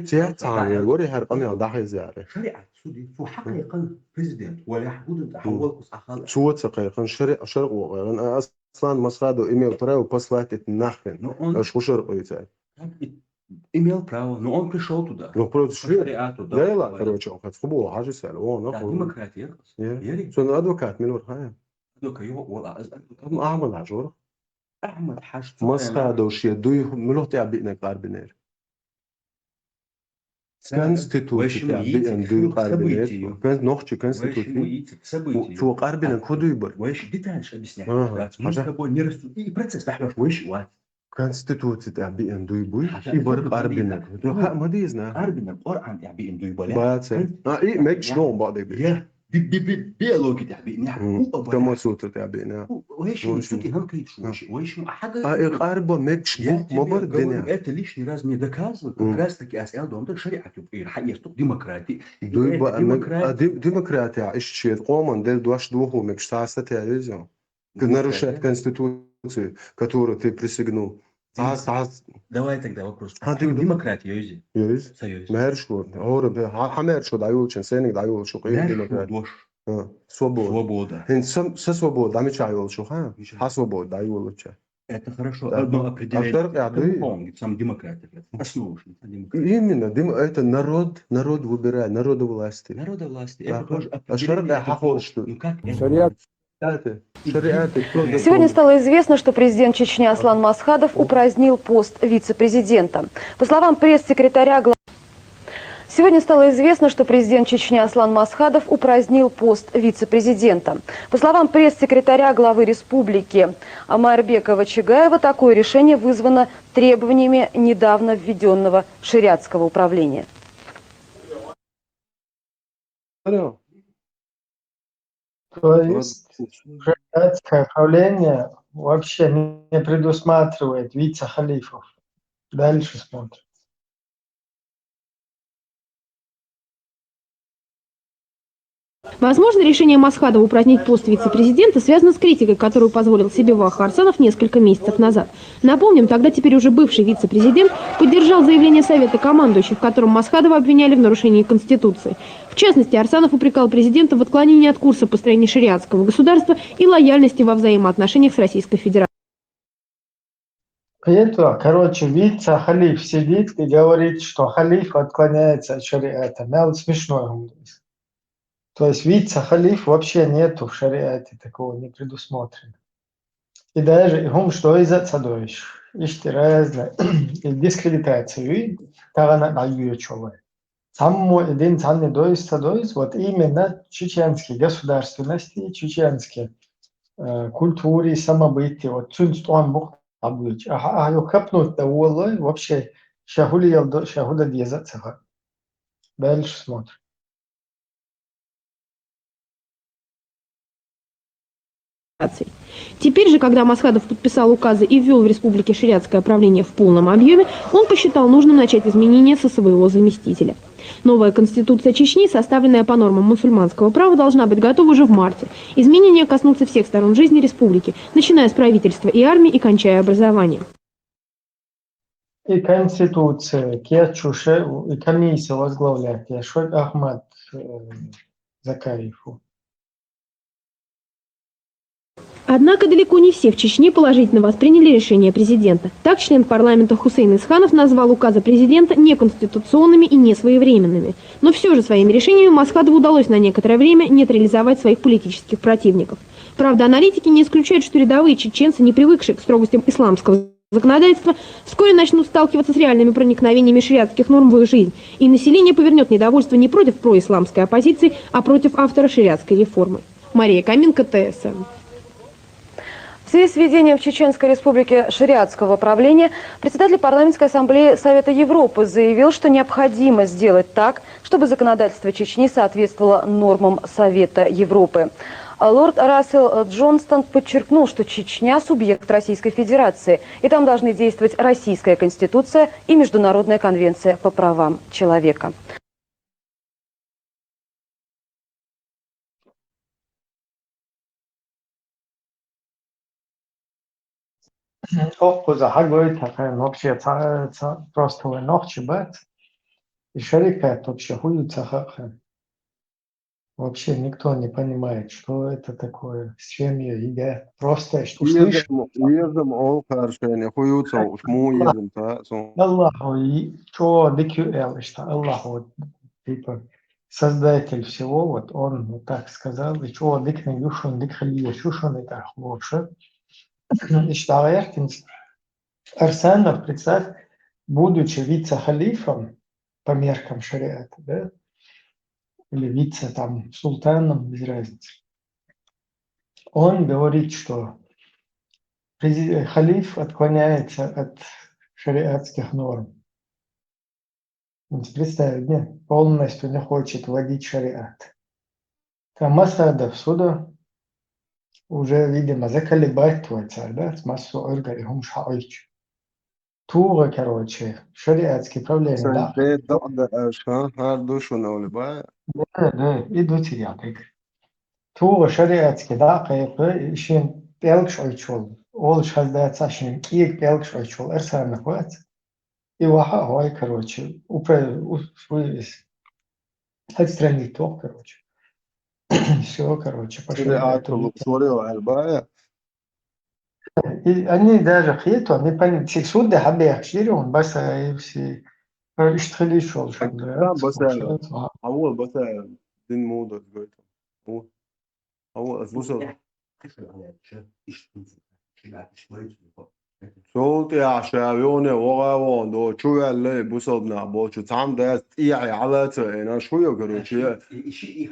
Тия цан, вори хар къамел дахи зяре. Шариат суди, фу хакъикъан президент, валя худун ахвал кус ахал. Суоца къайхан, шари, шаргу къайхан, а, Аслан Масхадов имел право послать это нахрен. Но он Аш хушар къойца. имел право, но он пришел туда. Ну, просто По шари. шариату, да, Да, ладно, вот. короче, он хоть футбол, хажи сяли, он, Да, нахуй. Демократия. Я. Ери. Сон адвокат, милур, ха. Только его, вала, аз- Ахмад Хажур. Ахмад Хаж. Масхадов шия, дуй, милур тя битне къарбинер. Конституция тя битне дуй къарбинер. Кон-, нохчи конституция. Цу къарбинер кудуй бар. Вайши детальше объясняю. Ага, Да, мы с ага. тобой не растут. И процесс, да, вайши, вот. Конституция тя битне дуй буй. И бар къарбинер. Ха, мадизна. Арбина, Коран тя битне дуй баля. Баца. А, и мекш дом бадык. Я, би, би, би, биология тя битне. Кама Сутра тя битне. Вайши, сути, хан крит, вайши, вайши, а хага. А, и къарба мекш Я бух тебе ма бар говорю, деня. Это лишний раз не доказывает. Как Мгм. Раз таки аз эл дом, так шариат юк, и ха, есть тут демократия. Дуй ба, а, Демократия. дем-, демократия, иш чет, къоман, дел дуаш духу мекш саста тя юзю. Нарушает конституцию, которую ты присягнул. Тас, тас. Давай тогда вопрос. А, Ты ты- демократия, Юзи? Юз. Союз. Мэр шкур. Ора бе, ха, ха мэр шкур, да юлчен, сенек да юлчен, къыйын демократия. Дош. А, свобода. Свобода. Хин сам, са свобода, ами ча юлчу, ха? Ха свобода, да юлчу. Это хорошо. Да. Одно А определение. второе, а ты- Самопомнить, самодемократия. Основа, что это демократия. Именно, дем-, это народ, народ выбирает, народу власти. Народа власти. Да. Это тоже А шариат определение. хакъ что? Ну как это? Шариат. Шариат, шариат, кто Сегодня стало известно, что президент Чечни Аслан Масхадов упразднил пост вице-президента. По словам пресс-секретаря главы Сегодня стало известно, что президент Чечни Аслан Масхадов упразднил пост вице-президента. По словам пресс-секретаря главы республики Майрбека Вачагаева, такое решение вызвано требованиями недавно введенного шариатского управления. Алло. То есть шариатское управление вообще не предусматривает вице-халифов. Дальше смотрим. Возможно, решение Масхадова упразднить пост вице-президента связано с критикой, которую позволил себе Ваха Арсанов несколько месяцев назад. Напомним, тогда теперь уже бывший вице-президент поддержал заявление Совета командующих, в котором Масхадова обвиняли в нарушении Конституции. В частности, Арсанов упрекал президента в отклонении от курса построения шариатского государства и лояльности во взаимоотношениях с Российской Федерацией. Это, короче, вице-халиф сидит и говорит, что халиф отклоняется от шариата. Мел смешной. То есть вице-халиф вообще нету в шариате, такого не предусмотрено. И даже и хум что из отца дойш, ишти разно, и дискредитацию, и тагана даю чолой. Саммо и дин цанни дойс, ца дойс, вот именно чеченские государственности, чеченские э, культуре, самобытие, вот цунц туан бух абуч. А, а, а капнуть да уолой, вообще шахули ялдо, шахуда деза цеха. Дальше смотрим. Теперь же, когда Масхадов подписал указы и ввел в республике шариатское правление в полном объеме, он посчитал нужным начать изменения со своего заместителя. Новая конституция Чечни, составленная по нормам мусульманского права, должна быть готова уже в марте. Изменения коснутся всех сторон жизни республики, начиная с правительства и армии и кончая образованием. И конституция, кечуше, и комиссия возглавляет Яшвак Ахмад э, Закаеву. Однако далеко не все в Чечне положительно восприняли решение президента. Так, член парламента Хусейн Исханов назвал указы президента неконституционными и несвоевременными. Но все же своими решениями Масхадову удалось на некоторое время нейтрализовать своих политических противников. Правда, аналитики не исключают, что рядовые чеченцы, не привыкшие к строгостям исламского законодательства, вскоре начнут сталкиваться с реальными проникновениями шариатских норм в их жизнь, и население повернет недовольство не против происламской оппозиции, а против автора шариатской реформы. Мария Каменко, Т С Н. В связи с введением в Чеченской Республике шариатского правления председатель Парламентской Ассамблеи Совета Европы заявил, что необходимо сделать так, чтобы законодательство Чечни соответствовало нормам Совета Европы. Лорд Рассел Джонстон подчеркнул, что Чечня – субъект Российской Федерации, и там должны действовать Российская Конституция и Международная конвенция по правам человека. Оккуза хагойта хен вообще ца ца просто вен нохчи бат. И шарикат вообще хуюца хахен. Вообще никто не понимает, что это такое, с чем её едят. Просто что слышишь. Уезом ол харшене хуюца уж му уезом та сон. Аллаху и чё дикю эл ишта Аллаху типа создатель всего, вот он вот так сказал, и чё дикна юшун дикхали юшун и так лучше. Ишта яхтин Арсанов, представь, будучи вице-халифом по меркам шариата, да, или вице там султаном, без разницы, он говорит, что халиф отклоняется от шариатских норм. Представь, не, полностью не хочет вводить шариат. Там Масхадов суда уже, видимо, заколебать твой царь, да, с массу оргари хумш хаойч. Туга, короче, шариатский проблемы, да. Бе да да ша хар душун оли ба. Да, да, и дутирятык. Туга шариатский да кайпы, шин пелкш ойчул. Ол шаздаца шин киек пелкш ойчул. Арсанов вац. И ваха хой, короче, упра отстранить тох, короче. Все, короче, пошли. Шариату луксори албая. И они даже хиту, они поняли, сексуд да хабе хшири, он баса и все. Иштхили шол шол. Да, баса. Авол баса дин мудо гойто. Авол бусо. Солти ашавионе вогавон до чувелле бусобна бочу там да и алаца эна шуё, короче.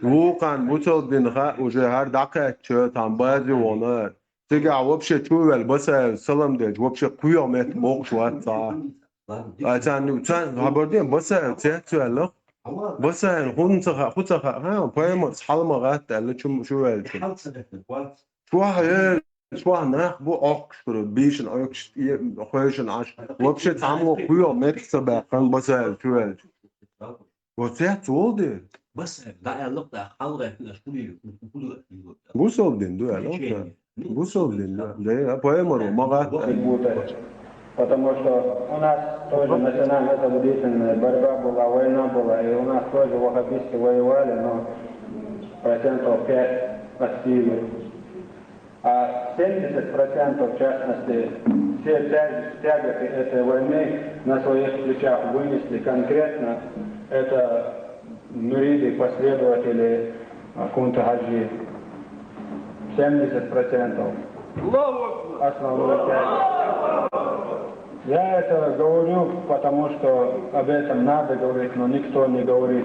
Вукан бусобдин ха уже хар дакача там бази вона. Тига вообще чувел баса салам деч вообще куё мет бокш ватца. А цан цан хабардин баса цецвелло. Баса хун цаха ху цаха ха поэма халма гат алла чум чувел. Чуа Чохь нах бу Ӏохкуш дара, бийшина Ӏохкуш, хойшина Ӏаш. Вообще цхьаммо кхоьгӀа меттиг ца баьккхина, Басаев чу ваьлча. Оцец волу ден? Басаев, да, аьлла, да, хьалгӀай хилаш хуьлийла, хуьлийла. Бусалба дин ду аьлла. Бусалба дин ду. Да, а поэмаро ма гӀатта. Потому что у нас тоже национально-освободительная борьба была, война была, и у нас тоже ваххабисты воевали, но процентов пять от силы. А семьдесят процентов, в частности, все тяг- тяготы этой войны на своих плечах вынесли конкретно это мюриды, последователи а, Кунта Хаджи. Семьдесят процентов. Основной тяг. Я это говорю, потому что об этом надо говорить, но никто не говорит.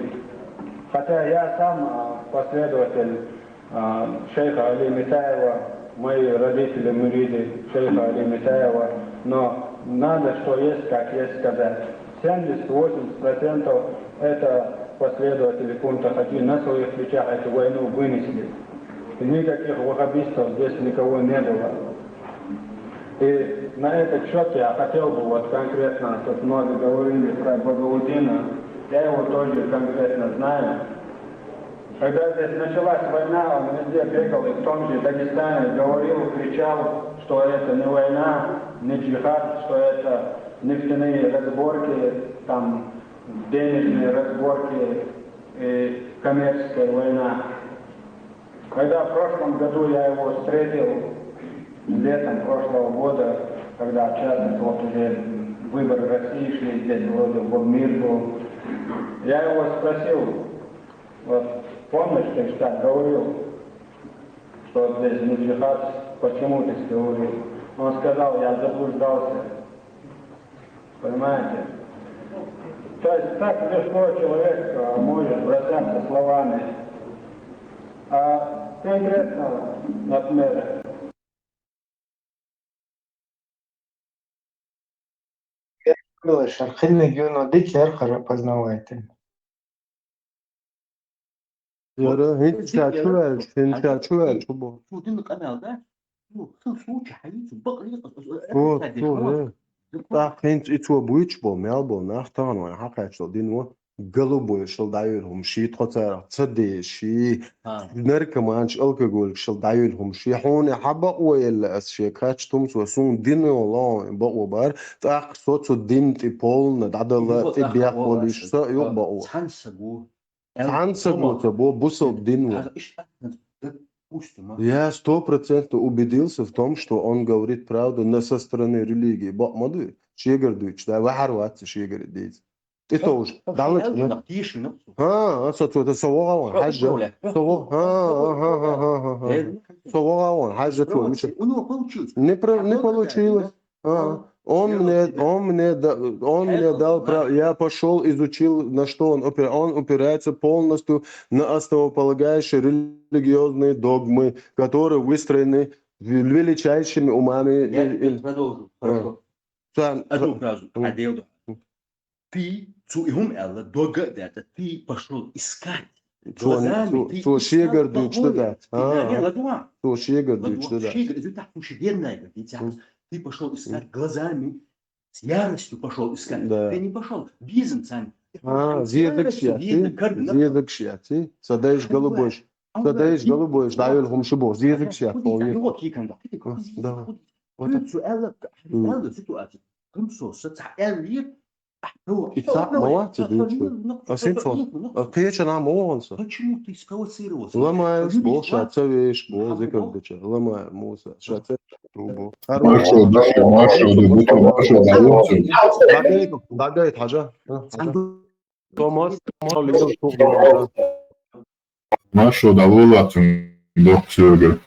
Хотя я сам а, последователь а, шейха Али Митаева, мои родители мюриды шейха Али Митаева, но надо, что есть, как есть сказать. Семьдесят-восемьдесят процентов это последователи Кунта Хаджи на своих плечах эту войну вынесли. И никаких ваххабистов здесь никого не было. И на этот счет я хотел бы вот конкретно, тут много говорили про Багаудина, я его тоже конкретно знаю. Когда здесь началась война, он везде бегал, и в том же Дагестане говорил, кричал, что это не война, не джихад, что это нефтяные разборки, там денежные разборки, э, коммерческая война. Когда в прошлом году я его встретил, летом прошлого года, когда, в частности, вот уже выборы России шли, здесь вроде бы мир был, я его спросил, вот, помнишь, ты ж так говорил, что здесь не джихад, почему ты говорил? Он сказал, я заблуждался. Понимаете? То есть так легко человек а, может бросаться словами. А конкретно, например, Шархилла гуна дикер хара познавайтин. Яра, хӀинца чу ваьлча, хӀинца чу ваьлча бу. Цу дина къамел да? Цу, цу случай хьаийцу бакъ лийкъа. Цу, цу, э. ТӀаккха хӀинца и цо буьйцуш бо, мел бо, нах тахана вайн хьакхаьччал дин ву. Голубой шал дӀайоьлу хӀума ший тхо царах ца деши. Наркоманча алкоголикашал дӀайоьлу хӀума ший. Хьуна хьан бакъо елла ас шен кхаьчча тумсо, суна дино ло бакъо бар. ТӀаккха со цу дин тӀе полна дӀадала тӀе бехволуш со юкъа бакъо. Цхьана саго. Цхьана саго ца бо, бусалба дин ву. Я сто процентов убедился в том, что он говорит правду на со стороны религии. Бакъ ма ду, шегара дуьйцуш, да, вахьар вац шегара дийца. ТӀетовжа, далла. ХӀа, со цо, со вогӀа ван, хьажа. Со вогӀа, хӀа, хӀа, хӀа, хӀа, хӀа. Со вогӀа ван, хьажа цо, мича. Не про-, не получилось. А, он мне, он мне, да- он мне дал право, я пошел, изучил, на что он опирается. Он опирается полностью на основополагающие религиозные догмы, которые выстроены величайшими умами. Я продолжу. Хорошо. Одну фразу. Ты, цу и хӀума аьлла, дога а даьтта, ты пошел искать. Цо шегара дуьйцуш ду дац. Цо шегара дуьйцуш ду дац. Шегара, изу тахт хӀума ши дернай гар дийцахь. Ты пошел искать глазами, с яростью пошел искать. Ты не пошел. Безам царна. А, зезагаш яц, зезагаш яц. Са дайш голубойш. Са дайш голубойш, дӀайоьлу хӀума ши бо. Зезагаш яц. Да. Цу аьлла, аьлла ситуация. Хьамсо, со цхьа аьллера, ахь, ну, и цхьаъ ма вац и дуьйцуш. Ас хӀинца ван. Ас кхечанхьа ма ван со. Почему ты спровоцировался? Ламаев бо, ша ца веш бо, зикар деча. Ламаев Муса, ша ца веш бо. Хорошо, да, хорошо, да, хорошо, да, хорошо. Багайт, багайт, хьажа. Томас, Томас, Лидер, Томас. Машо, да, лолатым, док, сёгер.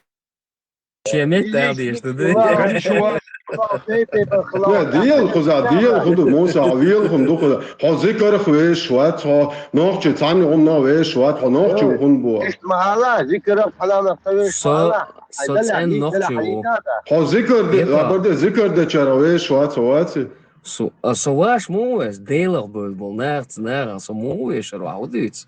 Шен метта дийш ду, ду? Ва, ишуа. Ва, диел хуза, диел худу, Муса, виел хун ду хуза. Хьо зикарх веш вац, хьо нохчи цхьанна гӀумна веш вац, хьо нохчи хун бу. Ишт махала, зикарх хьаланах та веш махала. Со цӀен нохчи ву. Хьо зикар де, Епа. Абарде зикар де чара веш вац, ваци. Со, а со ваш му веш, делах бул бул, нах, нах, со му веш, ва худиц.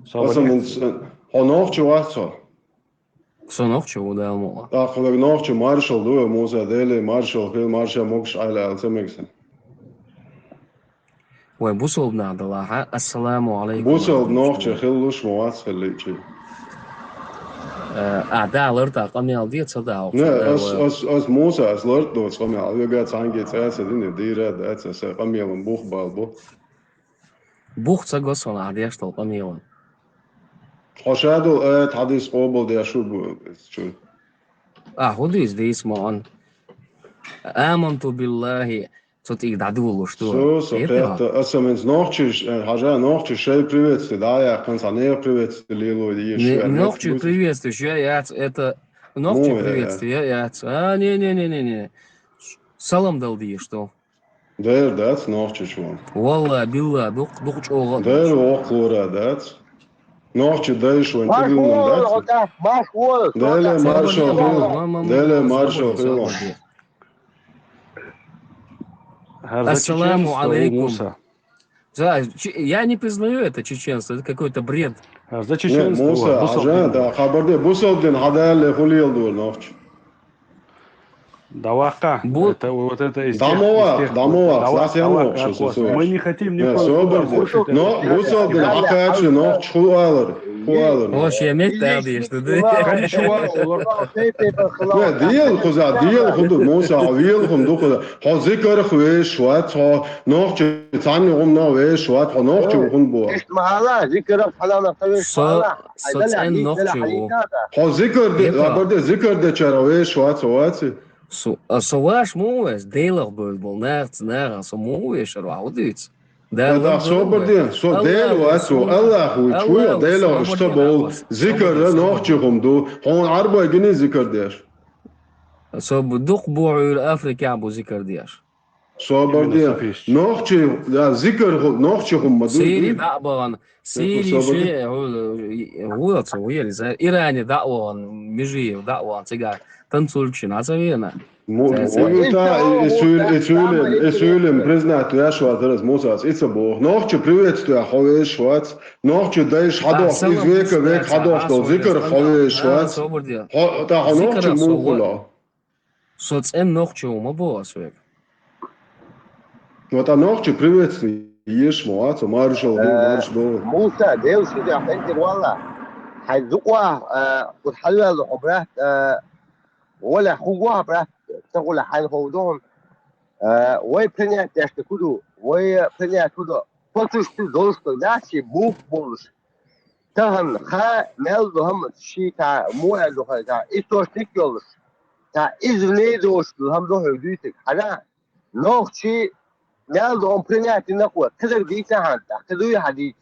Аса мин ц-, хьо нохчи вац хьо? Со нохчи ву, Дала мукъ лахь. ТӀаккха вай нохчи маршал ду, Муса, Деле маршал хила, марша могуш Ӏайла аьлла ца мегаш. Вай бусалба нах далахьа, ассаламу алейкум. Бусалба нохчи хилалуш ма вац хилийчи. Э, а, да, лартӀа къамел де, ца да, Не, ца да, ас, вай. Ас, ас Муса, ас лартӀа доцу къамел, вега цхьаьнгге цӀа ца дина, дийра дац, аса къамелан бух бал бу. Бух ца го сона ахь деш долу къамелан. Хьо ша долу аят хьадис къобал деш ву бу, чу. А, хӀун дуьйцу дийца ма ан? Аманту биллахи, цу тӀе дӀадулуш ду. Со, со кхетта, аса мин ц-, нохчиш, э, хьажа, нохчиш шай приветствие, да, я, кхин цхьа нехан приветствие лело, е Не, ши нохчи армейский приветствие, ша яц, это, нохчи Муха, приветствие, я яц. А, не, не, не, не, не. Салам дал дийш ду. Дера дац нохчичо. Валла, билла, дукх-, дукха чӀогӀа а Дера воккхалора дац. Нохчи дайш вайн Марш чуьллун вол, дац. Ота, марш вол, Деле Ота. Маршо Салам хилла. Алейкум. Ма, ма, ма, Деле ма, Маршо салам хилла. Алейкум. Ассаламу алейкум. За, чи-, я не признаю это чеченство, это какой-то бред. Не, Муса, Муса, Муса, Муса. Хабар де, бусалба дин хьадалле хӀун леладора нохча? Даваккха. Бу- Это, вот это из тех, из тех, Дамова, Дамова, давак-, сас я давак-, нохча, давак-, сас я. Мы не хотим никого. Не, собар де. Но, бусалба дин хьакхача нохча хӀун алар? ХӀун алар? Вообще, мет да деш, да, да. Кончува, олар. Не, дел хуза, дел хунду, Муса, вел хунду хуза. Хьо зикарх веш вац, хьо нохча цхьанна гӀумна веш вац, хьо нохча хун бу. Иштта ма хьала, зикарх хьаланах ца веш ма хьала. Со цӀен нохча ву. Хьо зикар де, хабар де, зикар дечара веш вац, вац. Со, а со ваш мо веш, Делах бевр бол, нахаца, наха, со мо вешар вац, хӀун дуьйцу? Да, собар де, со Дела вац, со Аллах ву, чу я, Дела вац, ца бовла. Зикар нохча хун ду, хьуна Ӏарбой гини зикар деш. Со бу-, дукха бу Ӏуьйра Африкехь бу зикар деш. Собар де. Нохчий, я, зикар ху-, нохчий хӀума ду. Сири дӀа а бахана. Сири собар де. Ши, ху-, ху-, ху-, Иране дӀа а вахана, Межиев дӀа а вахана, цига танцульчина, а ца вена. Му-, Ца-, ца-, уюта, и, и сюл-, и сюлем, и сюлем признать веш вац, раз Мусас, и ца бох. Нохчий приветствие хьо веш вац. Нохчий дайш хьадох, из века век хьадох, дол зикар хьо веш вац. Хьо, та хьо нохчий мухула. Со цӀен нохчо ма бо ас век. Ну, та нохчий приветствие еш ма вац, маршал до, марш до. Муса, Дел шуьга хӀекхир валла. Хьай зукъа, э, кху хьалвелла хьо брат, э, Оля, хӀу гуа, брат, ца гула хьайн хов дон. Э, вай принять дешта куду, вай принять куду. Почувствуй, должен, да, си бух болуш. Тахан ха мел ду хӀама ши та, му аьлла ду хай та, источник йолуш. Та иза не дош ду хӀама ду хьуьга дуьйцург. Хьада, нохчий мел ду хӀама принять дина кхо, кхидерг дийца хьан та, кхидуй хьадийца.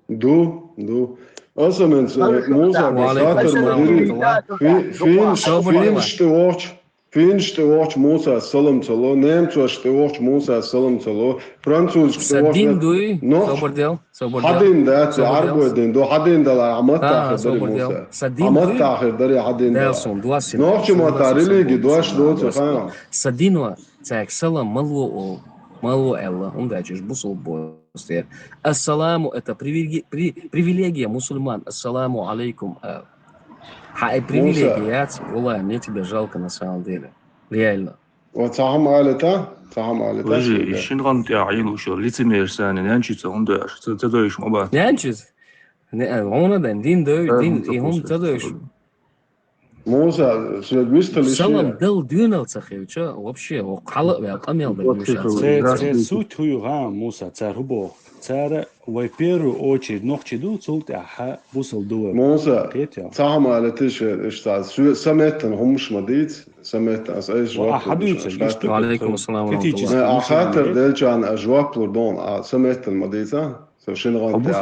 Ду, ду. Аса менца, Муса, хаттар ма дирий. Фи-, финш, финш тӀе вохчу, финш тӀе вохчу Мусас салам ца ло, немцош тӀе вохчу Мусас салам ца ло, французаш тӀе вохчу. Са дин дуй, нохчий. Собар дел, собар дел. Хьан дин дац, Ӏарбой дин ду, хьан дин дала, Ахьмад тахир дари Муса. Ахьмад тахир дари хьан дин дала. Нохчий ма та религи дош доцу хан. Са дин ва, цаьрга салам ма ло о, ма ло аьлла, хӀунда аьлча уьш бусалба бо. Ассаламу, это привилеги-, при-, привилегия мусульман. Ассаламу алейкум. А, хьан и привилегия яц, валлахи, мне тебя жалко на самом деле. Реально. Ва цхьа хӀума алита, цхьа хӀума алита. Вежи, и шин гӀан тӀехь Ӏийла уьш йолу лицемер санна, нянчица хӀунда аьлча, ца, ца дойуш ма бац. Нянчица? Не, а, хьуна дан, дин дой, дин, и хӀума ца дойуш. Муса, шуьга вистхила иштта. Салам дала доьналла ца хилча, вообще, хӀокху хьала а ваьлла, къамел дан гуш яц. Церан, церан суть хӀу ю гӀа, Муса, цара хӀу боху? Цара вай первую очередь нохчий ду, цул тӀаьхьа бусалба ду вай. Муса, кхетий? Цхьа хӀума алита ша, иштта, сан меттана хӀумаш ма дийца, сан меттана ас айса жоп лур ду. Ва алейкум ассалам ва рахматуллах. Ахьа хаттар делчарна ас жоп лур ду, а сан меттана ма дийца. Со шина гӀан тӀехь.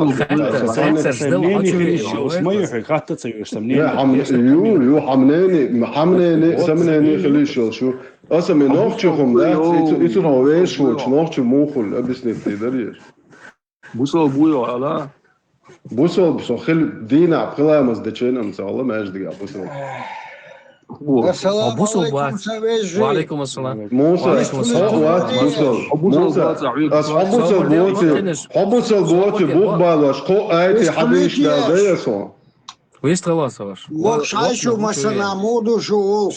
Ма ю хьуьга хатта ца йоьш, сан мнение. Ю, ю, хьан мнение, хьан мнение, сан мнение хила йиш йолуш ю. Аса ме нохчий хӀума дац, ицу хьо веш воцу нохчий мухула объяснить дан дара еш. Бусалба ву йо ала? Бусалба со хила дийнахь пхи ламаз дечен ам ца хила маьждигахь бусалба. Ассаламу алейкум, сан вежарий. Ва алейкум ассалам. Муса, хьо вац бусалба. Муса, ас хьо бусалба воций, хьо бусалба воций, бух балош, кхо айти хьадийш дал дайа со. Вистхила со ваш. Вокш хьайшу масала муду шу ву.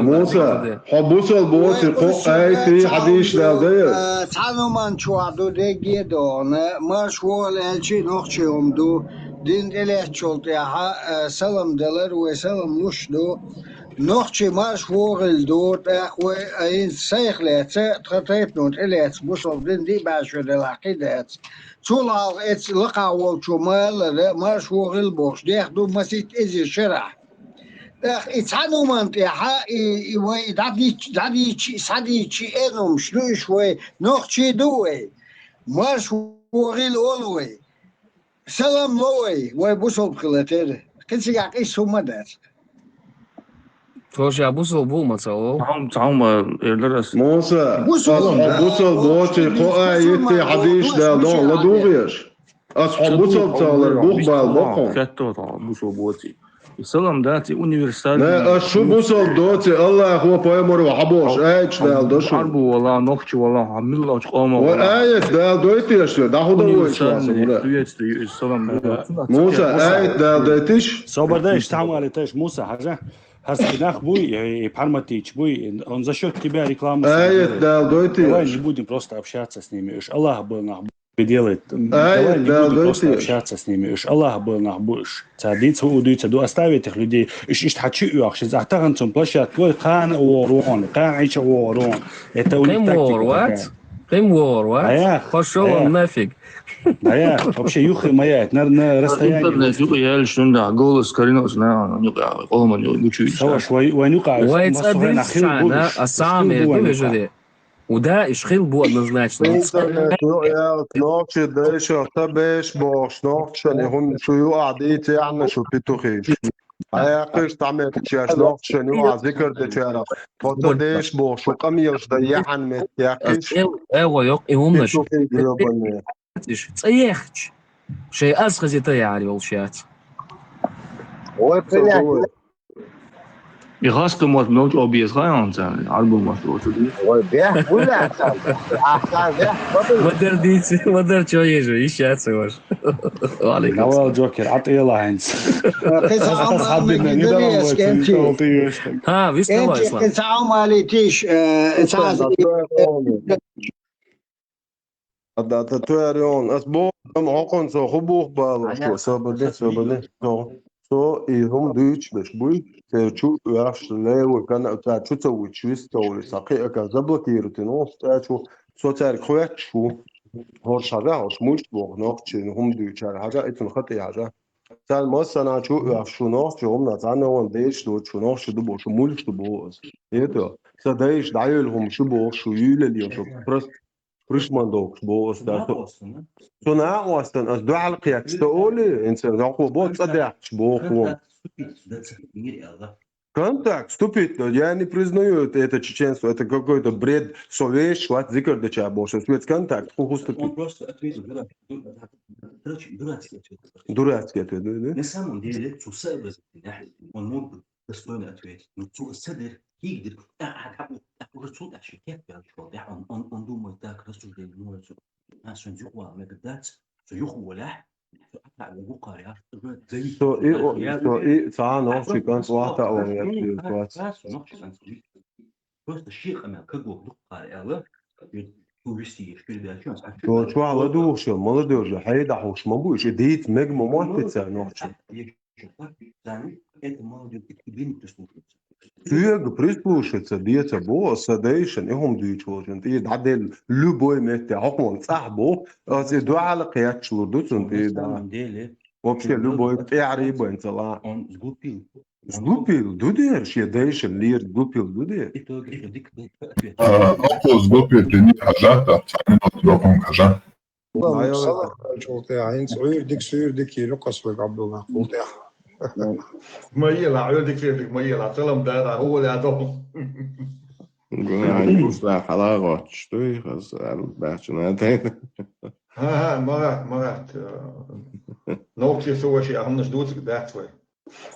Муса, хьо бусалба воций, кхо айти хьадийш дал дайа. Цхьана ман чохь ду дегге дона, марш вогӀал аьлчи нохчий хӀума ду. Дин тӀелаьцначул тӀаьхьа, э, салам далар, вай салам луш ду. Нохчий марш вогӀийла ду, тӀаккха вай, а, хӀинца сайх лаьцна, тхан тайпано тӀелаьцна, бусалба дин диъ бӀе шо делахь кхин дац. Цул хьалха эцу лакхахь волчо ма-аллара, марш вогӀийла бохуш, дехна ду масийтта эзар шарахь. ТӀаккха и цхьана хӀуманна тӀехьа, и, и вай дӀадийчи, дӀадийчи, схьадийчи, эн хӀумаш ду уьш вай, нохчий ду вай. Марш вогӀийла олу вай. Салам ло вай, вай бусалба хила тера. Кхин цигахь къийса хӀума дац. Тхо ша бусалба бу ма ца олу. Цхьа хӀума, цхьа хӀума эр дара ас. Муса, ас хьо бусалба боций, кхо а йитти хьадийш дал дон ладугӀеш? Ас хьо бусалба ца олар бух бала бо хьуна. Кхетто тхьо бусалба боций. И салам дац, и универсальный. Не, ас шу бусалба доций, Аллахо пайхамаро хьабохуш, аьлча дал до шу. Арбу вала, нохчи вала, хьан миллачу къомо вала. Вай аят дал дойтеш, да худа вой шу аса мура. Приветствую, и салам дац. Муса, аят дал дойтиш? Собар дай, иштта хьан вали таш, Муса, хьажа. Хьарски нах буй, и, и пхьарматийча буй, он за счёт тебя рекламу. Аят дал дойтеш? Давай не будем просто общаться с ними. Уж Аллах был нах. Делает. Давай не будем просто общаться с ними. Уж Аллах был нах буш. Ца диц хӀу дуьйца ду, оставь этих людей. Уж иштта хьан чу оьхуш, иза ахьа тахана цунна площадка, ой, кхана а вогӀур вон, кхана Ӏийча а вогӀур вон. Это у них тактика такая. Кхин вогӀур вац? Кхин вогӀур вац? Пошёл он нафиг. Ая, вообще юххе ма яйта, на, на расстоянии. Интернет юкъа яьллаш дуьнда, голос каринош на, юкъа, къоман юкъа, гучуй. Саваш, вай, вай юкъа, вай цӀа дирзичхьана, а самое ду вежаре. Уда иш хила бу однозначно. Интернет юкъа яьлла, нохчий дайшо ца беш бохуш, нохчашна хӀума шу юкъахь дийца яхьна шу петухи. Хьаяккхийша цхьа меттиг шаьш нохчашна юкъахь зикар дечарах. Тхо ца деш боху, шу къамелаш дан яхьан меттиг яккхийша. Эл, эл, йокъ, и хӀуманаш. Шу хин грёбаный. ЦӀа ехча, шайн аз хазита яхьар йолуш яц. Ой, принять. И хастам мотт мел чӀогӀа беза хаьий хьуна царна? Ӏарбо мотт оцу дийца? Ой, бехк ву лаьцна. Ахьа бехк ма ду. Ма дара дийца, ма дара чо ежа, йиш яц ваш. Валейкум. Давай, Джокер, Ӏа тӀела хьайнца. Кхин цхьа хьалха хьаббина, не давай, КМЧ. Ха, вист давай, Ислам. Кхин цхьа хьалха ма летийша, э, цхьа Ада, та туьйран, ас боху, ам хьокхунца хӀун боху балош, собаде, собаде, со, со и хӀума дуьйцуш берш буй, церан чу а оьхуш, левый кана, цара чу ца вуьтуш, вист ца вуьтуш, цхьа кхин а кана заблокировать йина, оцу тӀе чу, со цаьрга хоьттуш ву, хӀорш хьажа, хӀорш муьлш боху, нохчийн хӀума дуьйцучара хьажа, и цунна хатӀе хьажа. Царна массанхьа чу а оьхуш шу нохчийн хӀуманах цхьанна а ван дераш доцу шу нохчий ду боху, шу муьлш ду боху аса. Это, сан дайша дӀайолу хӀума шу боху, шу юьйлале шу, просто Пришмандовкаш боху аса, да, со, со накъостан, ас дуьхьал кхетташ ца олий, хӀинца дӀахо боху, цӀа даьккхаш боху хӀума. Контакт вступить, но я не признаю это, это чеченство, это какой-то бред, со вешаш вац зикар деча бохуш, ас вец контакт, хӀун вступить? Он просто ответил дурацкий, дурацкий ответ. Дурацкий ответ, да, да? На самом деле, цу сообразительный, он мог бы достойно ответить. Ну, цо аса дер, кийк дер, а, а, а, а, уже цо дальше кек пял шел, да, он, он, он думает так, рассуждение, ну, это, а, сон зюхвал, мне говорит, дац, цо юхволя, цо ата, а, гукаря, уже зависит. Со и, о, я, со и, цхьа а нохчи кан, цхьа а ван, я, я, просто ши къамел, как бы, гукаря, ала, цо вести, что, ребят, что, а что? Цо чохь ладугӀуш, молодёжь, хьайда хьуш ма бу, и дийца мега ма мотти цара нохчи. Царна это молодёжь, это тебе не прислушивается. Соьга прислушаться деца бо, аса дайшан, и хӀума дуьйцу волчун, тӀе дӀаделла, любой метте, хӀокхунна цӀахь бо, аса и дуьхьал кхетташ лур ду цунна тӀе, да. На самом деле, вообще, любой тӀаьхьарий бен ца ла. Он сглупил. Сглупил ду дера, шен дайшан лер сглупил ду дера. Итоге, что дика ответ. А, око сглупил, ты не хьажа, да, царна око хьажа. Салам, салам, Ӏуьйрдиг, суьйрдиг, йилу кхо суьйрдиг, Ӏабдулла, кхул тӀехь. Ма ела, Ӏуьйрдиг, суьйрдиг, ма ела, салам дара, хӀун вала а доху. Гуна, хьан курсла хьала гӀоттуш дуй, хаза аьлла баьхчина тайна. Ха, ха, Марат, Марат, э, нохчий со ваши, а хӀуманаш дуцург дац вай.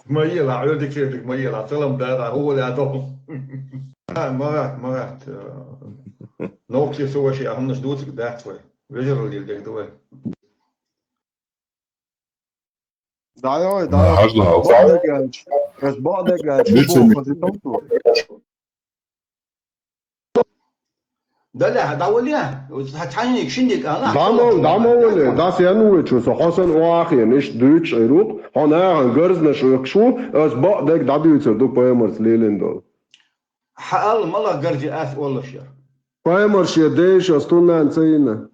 Ма ела, Ӏуьйрдиг, суьйрдиг, ма ела, салам дара, хӀун вала а доху. Ха, Марат, Марат, э, нохчий со ваши, а хӀуманаш дуцург дац вай. Вежарал дийла дерг ду вай. ДӀайой, дӀайой. Хьажа, хьажа. Бакъдерг аьлча, ас бакъдерг аьлча, бицу боху, хаза товту. Дале, дӀавале, цхьаннега шиннега ала. ДӀа ма, дӀа ма вале, дӀа сен ву вечу, со хьо санна охьахиъна, иштта дуьйцуш Ӏийр ву-кх, хьо нахана гарзнаш оьхуш ву, ас бакъдерг дӀадуьйцур ду, Пайхамарца лелийна долу. Хьан ала, малагӀа гарз я ас олуш яра? Пайхамар шен дайша ас туннан ца йина.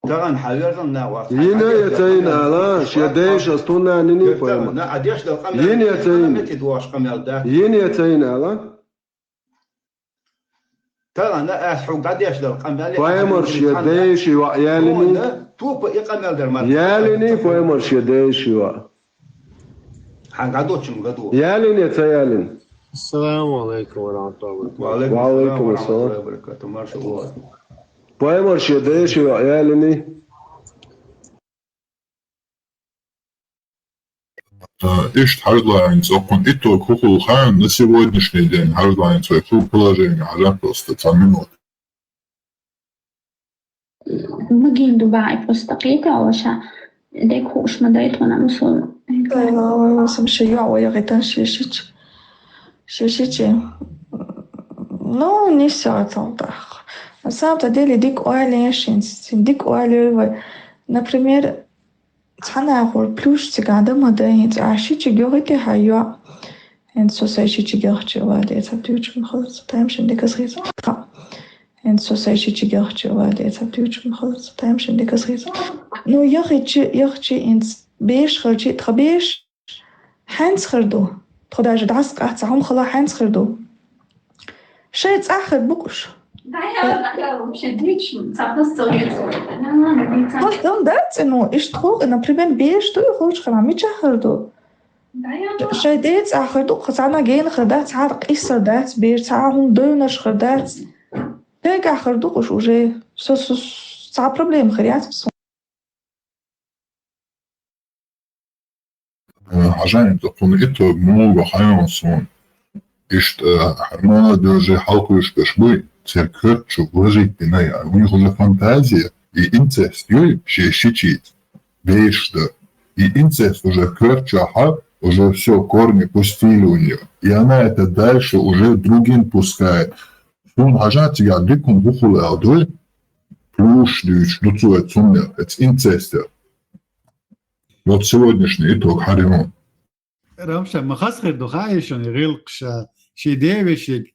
Тахана хьан верзан нах вац. Йина я ца йина ала, шен дайша ас туннан йина, Пайхамар. На, а деш дала къамел. Йина я ца йина. Мети дуаш къамел да. Йина я ца йина ала. Тахана ас хьуга дӀадеш дала къамел. Пайхамар шен дайша йоӀ ялиний. Тупа и къамел дар мара. Ялиний Пайхамар шен дайша йоӀ. Хьан гадочун гадо. Ялиний, ца ялиний? Ассаламу алейкум ва рахматуллахи ва баракатух. Ва алейкум ассалам. Маршаллах. Пайхамар шен дайша йоӀ ялиний? Э, иштта хьажлаьйна цӀоккхун итог хӀун хуьлу хаьий на сегодняшний день, хьажлаьйна цӀоккхун положение хьажа просто цхьа минут. Магийна ду бахьа, просто кхеталаша, дерг хууш ма дай тхуна мусул. Ай, ла, ла, ла, сам ши йоӀ вайгӀитан ши шича. Ши шича. Ну, не всё это так. На самом-то деле, дика ойла еш, дика ойла еш вай. Например, цхьа нахур плюс цигахь дан ма дай, хӀинца ахь шичиг йохуьйтий хьан йоӀ? ХӀинца со сайн шичиг йохчий ваде, ца туьйчу ма хаза, ца тайм шин дика хаза. ХӀинца со сайн шичиг йохчий ваде, ца туьйчу ма хаза, ца тайм шин дика хаза. Ну, яхичи, яхчи хӀинца беш хилчи, тха беш хьаьнца хир ду. Тхо даже дӀасакъаьхьа ца хӀума хила хьаьнца хир ду. Шайн цӀахь хир бу-кх уьш. Хьалха дац, ну, иштта хӀу, например, бераш ду и хӀулчхьана, мичахь хир ду? Шайн децӀахь хир ду, цхьанна гена хир дац, цхьа къийсар дац, бераш цхьа хӀума девнаш хир дац. Дегахь хир ду уж уже. Со, со, цхьа проблема хир яц со. Э, хьажа, тхуна итог муха хьайон сона. Иштта, э, хьар молодёжи хьалкхуьйсуш берш буй, церан коьрта чу вложить дина я. У них уже фантазия и инцест юй, шен шичица бераш дар. И инцест уже коьрта чохь, уже всё, корни пустили у неё. И она это дальше уже другим пускает. Суна хьажа, цигахь дика хӀума хӀун хуьлу аьлла дуй? Плюш дуьйцуш ду цо оцу хӀуманах, оцу инцестах. Вот сегодняшний итог хьарий хьуна. Рамша, ма хаза хир ду хаьий шуна гӀиллакхаш, шен девешига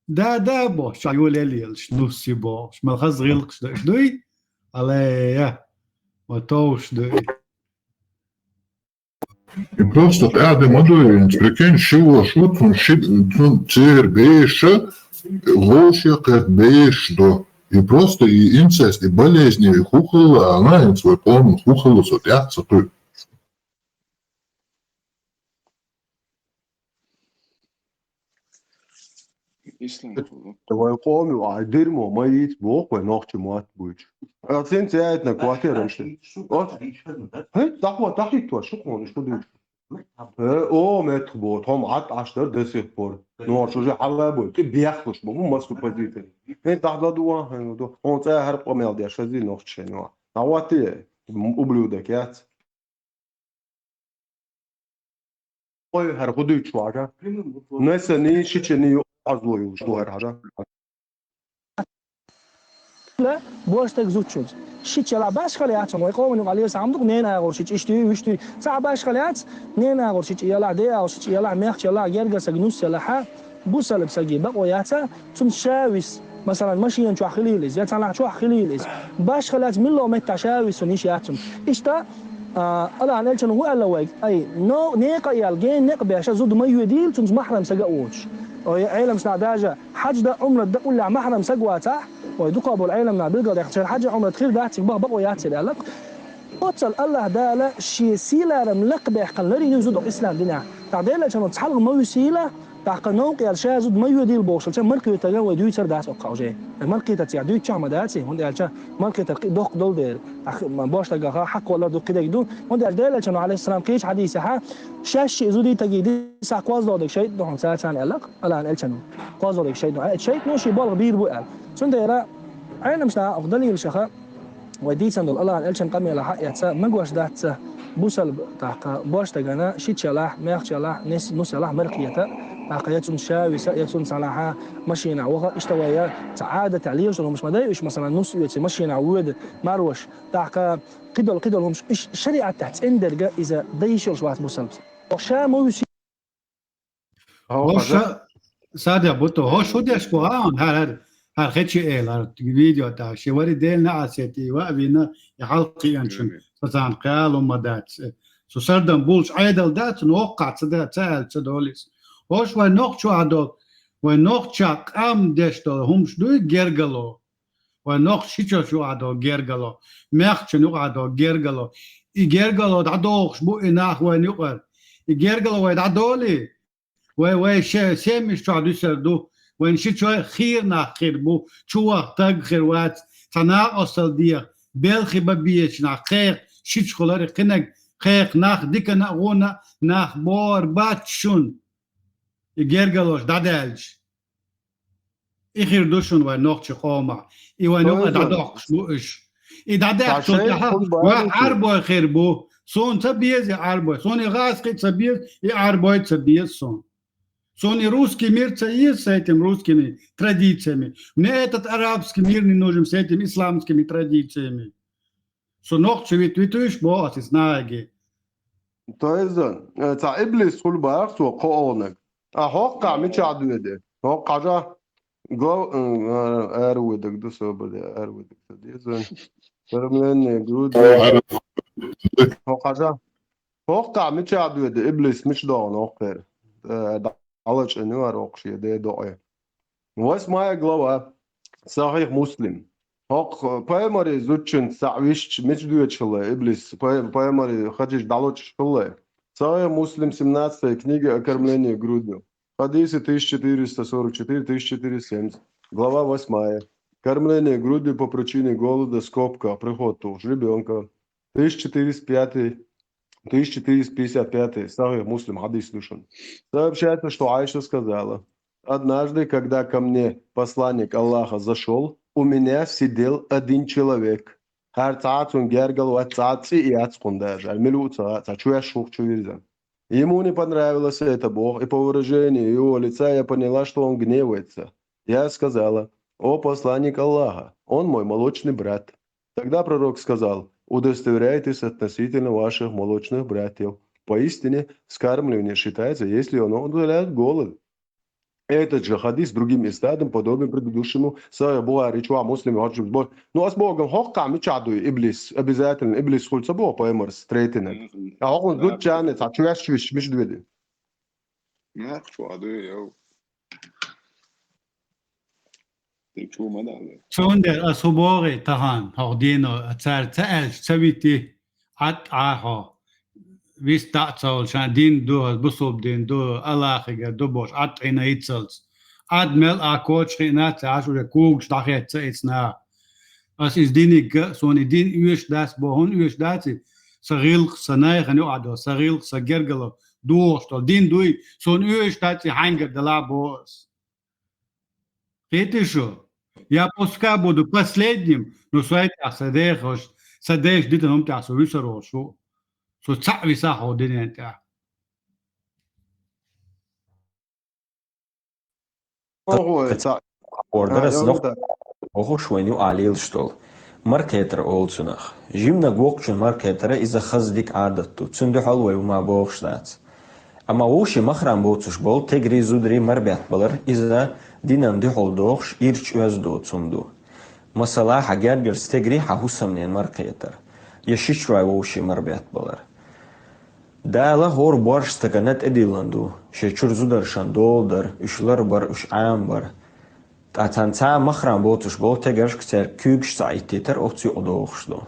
да, да бохуш, чохь йолаелла лелаш, нус ю бохуш. Ма хаза гӀиллакхаш ду, дуй? Аллея. Ма товш дуй. И просто къаьхьа ма дуй, хӀинца, прикинь, ши ваша ву, цунна ши, цунна церан бераш, вовшех кхетта бераш ду. И просто и инцест, и болезни, и хӀун хилла, ана, хӀинца вай къоман хӀун хилла, со тӀаьхьа ца кхуьу. Ислам хуьлу. Вай къоман ю, ай, дирмо ма йийца боху вай нохчийн мотт буьйцуш. Ацин цаьйтна квартира шу. Оц. ХӀинца дӀахо, дӀахӀиттош шу кхуьнан, шу дуьйцу. Э, о, меттах боху, тхьо-м Ӏад Ӏаш дара до сих пор. Ну, уж уже хьалабой, тӀе бехлуш бу, бу массо позиция. ХӀинца дӀахо ладугӀа, хӀинца ладугӀа. Хьуна цӀа хӀара къамел деш, хазий нохчашна. ДӀахӀотта, м, ублюдок яц. Ой, хӀара хӀун дуьйцуш ву хьажа? Несани, шичани ю, Ӏазло юлуш ду хӀара хьажа. Бо стаг зудчуьнца. Шича ялахь башхалла яц хьуна, вай къоман юкъахь леса хӀума ду-кх, ненан агӀор шича иштта ю, вуьшта ю. Цхьа а башхалла яц, ненан агӀор шича ялахь, ден агӀор шича ялахь, мехкан ялахь, гергара сага нус ялахь, бусалба сага бакъо яц, цунна ша виса. Масалан, машена чохь хилийла иза, я цхьанхьа чохь хилийла иза. Башхалла яц, милла меттахь ша висина йиш яц цунна. Иштта, а, Аллахьан элчано хӀун аьлла вайга? Ай, но, некъа а яьлла, гена некъ а беш, зуда ма йоьдийла, цуьнца махьрам сага а воцуш. Ой, Ӏеламнаха даже хьаьж дан, Ӏумрат дан уллехь махьрам сага вацахь, ой, дукха болу Ӏеламнаха билгалдаьккхина, шайн хьаьж а, Ӏумрат хир дац цига бах-, бакъо яц церан аьлла. Оццул Аллахь Дала шен сийлахь-м лакхабаьккхина ларйина ю зуда ислам динехь. ТӀаккха Делан элчано цхьалгӀа ма висийла, тӀаккха новкъа яьлла ша зуда ма йоьдийла бохуш хилча, маркхетарг вай дуьйцур дац оцу хьожий. Маркхетарца дуьйцуш чохь ма дац, хӀунда аьлча маркхетар кхин доккха долу дела. ТӀаккха ма бохуш дагахь хьакхоллар ду, кхидерг ду. ХӀунда аьлча Делан элчано, Ӏалайхиссалам, кхечу хьадисехь, шаьш шиъ зудийтаге дисахь кхозлагӀа дерг шайтӀа ду хьуна цацарна аьлла-кх Аллахьан элчано. КхозлагӀа дерг шайтӀа ду. Э, шайтӀано шен болх бийр бу аьлла. Цундела Ӏеламнаха оха далилашха вай дийцина долу Аллахьан элчан къамелах хьаэца, магош дац бусалба тӀаккха бождагана шича ялахь, мехкан ялахь, нес-, нус ялахь маркхета, тӀаккха я цунна ша виса, я цунна цхьанхьа машенахь ваха, иштта вай я цхьа Ӏадатехь лелаш долу хӀумаш ма дай уьш, масалан, нус оьций машенахь воьду, марваш, тӀаккха кхидолу, кхидолу хӀумаш, уьш шариӀатехь цӀена дерг иза дан йиш йолуш вац бусалба. Оха ша ма вуьсий. ХӀокху хӀокху хьажа. Са-, Садя Буто, хӀокху хӀун деш бу хьан, хьан, хьан, хьан хечи эла, хьан видео тӀехь, ши вари Делан неӀалт сети, ва а вина, и хьалкхиъначун, Амин. Со царна кхел хӀума дац. Со сардам булчу Ӏедал дац, но хӀокхахь ца да-, ца аьлла, ца долийса. ХӀокху вай нохчо а долу, вай нохча къам деш долу хӀумаш дуй гергало. Вай нохча шичаш юкъахь долу гергало, мехкачун юкъахь долу гергало. И гергало дӀадохуш бу и нах вайна юкъара. И гергало вай дӀадолий, вай, вай ше-, семьяш чохь дуьсур ду, вайн шичой хийра нах хир бу, чуваха таг хир вац, цхьа накъосталла деха, белхи бан безачу нах кхеха, шичахула а кхинарг кхеха нах, дикана а, гӀуна а нах бохур бац шуна. И гергалош дӀадаьлча. И хир ду шуна вайн нохчийн къомах. И вайн юкъа дӀадоккхуш бу уьш. И дӀадаьхчул тӀаьхьа ва Ӏарбой хир бу. Суна ца беза и Ӏарбой. Суна и гӀазкхи ца беза, и Ӏарбой ца беза суна. Суна и русский мир ца еза с этим русскими традициями. Мне этот арабский мир не нужен с этими исламскими традициями. Со нохча вит-, витуьйш боху ас иза нахаге. То есть, э, цхьа иблис хуьлу бахара цо кхоалгӀаниг. А хӀоккхахь мичахь доьду? ХӀоккхахь жа го, э, ара ведаг ду со, бля, ара ведаг ца деза. Кормленные груди. ХӀоккхахь жа. ХӀоккхахь мичахь доьду? Иблис мича догӀу хӀокхера? Э, дӀалачкъина вара хӀокху шен ден докъе. Восьмая глава. Сахьихь Муслим. ХӀокху пайхамаре зудчуьнца цхьаъ висча мича доьдуш хилла иблис, пай-, пайхамаре хазачу дӀалучуш хилла. Сахьихь Муслим, семнадцатая книга, «Окормление грудью». Хадисы тысяча четыреста сорок четыре, тысяча четыреста семьдесят. Глава восьмая. Кормление грудью по причине голода, скобка, приход туш ребёнка. Тысяча четыреста пятый, тысяча четыреста пятьдесят пятый, Сахьихь Муслим, хадис ду шуна. Сообщается, что Айша сказала: «Однажды, когда ко мне посланник Аллаха зашёл, у меня сидел один человек». ХӀара цхьа а цунна гергара вац, цхьа а цӀе а яц кхунна даже. ХӀара мила ву ца хаьа, цхьа чоьш ву-кх чу вирзина. Ему не понравилось это, Бог, и по выражению его лица я поняла, что он гневается. Я сказала: «О посланник Аллаха, он мой молочный брат». Тогда пророк сказал: «Удостоверяйтесь относительно ваших молочных братьев. Поистине, вскармливание считается, если оно утоляет голод». Этот же хадис с другим иснадан подобен предыдущему, Сахьихь Бухари чохь, Муслим хьожуш бо. Ну, ас боху, хӀокхахь мичахь дуй иблис? Обязательно иблис хуьлу ца боху пайхамарс третина. Мгм. А хӀокхунна зудчарна цхьа чоьш виш мича дуьйди? Нах чохь дуй, йо. Тхо чу ма даха. Цундела ас хӀун боху тахана, хӀокху дийно цара ца аьлча, ца вити, Ӏад Ӏа хьо. Вист дӀа а ца волу, ша дин ду, ас бусулба дин ду, Аллахигара ду бохуш, Ӏад Ӏина йицалц. Ӏад мел а коча хиъна ца Ӏаш, уже кугаш дӀахецна ца эцна. Ас иза диниг а, суна и дин оьшуш дац боху, хӀунда оьшуш дац и? Сан гӀиллакх, сан найхан юкъа долу, сан гӀиллакх, сан гергало дохуш долу дин дуй, суна оьшуш дац и хьаьнгара далахь боху ас. Кхетий шу? Я пускай буду последним, но со тӀехь сан дехаш, сан дешан дитина хӀума тӀехь со вуьсур волуш ву. Со цхьаъ висахь хьо динан тӀехь. Охьо, цхьаъ. Ор дара, а, ас нох бохуш вайн ю Ӏалийлаш долу. Маркхетар олу цунах. Жимнаг воккхачун маркхетара иза хаза дика Ӏадат ду. Цуьнан дуьхьал вай хӀума бохуш дац. Амма вовшийн махрам боцуш болу тегри, зударий марбет балар, иза динан дуьхьал дохуш, ирча оьзда доцу хӀума ду. Масала, хьан гергарчу стегри хьан хӀусамнен маркхетар, я ши чуьра вовшийн марбет балар. Дала хӀора борш стагана тӀедиллина ду, шен чуьра зударшан дола дар, уьш ларбар, уьш Ӏамабар. Ткъа царна цхьа а махрам боцуш болу тегаршка цаьрга куьйгаш ца Ӏиттийтар оццу юкъа дохуш ду.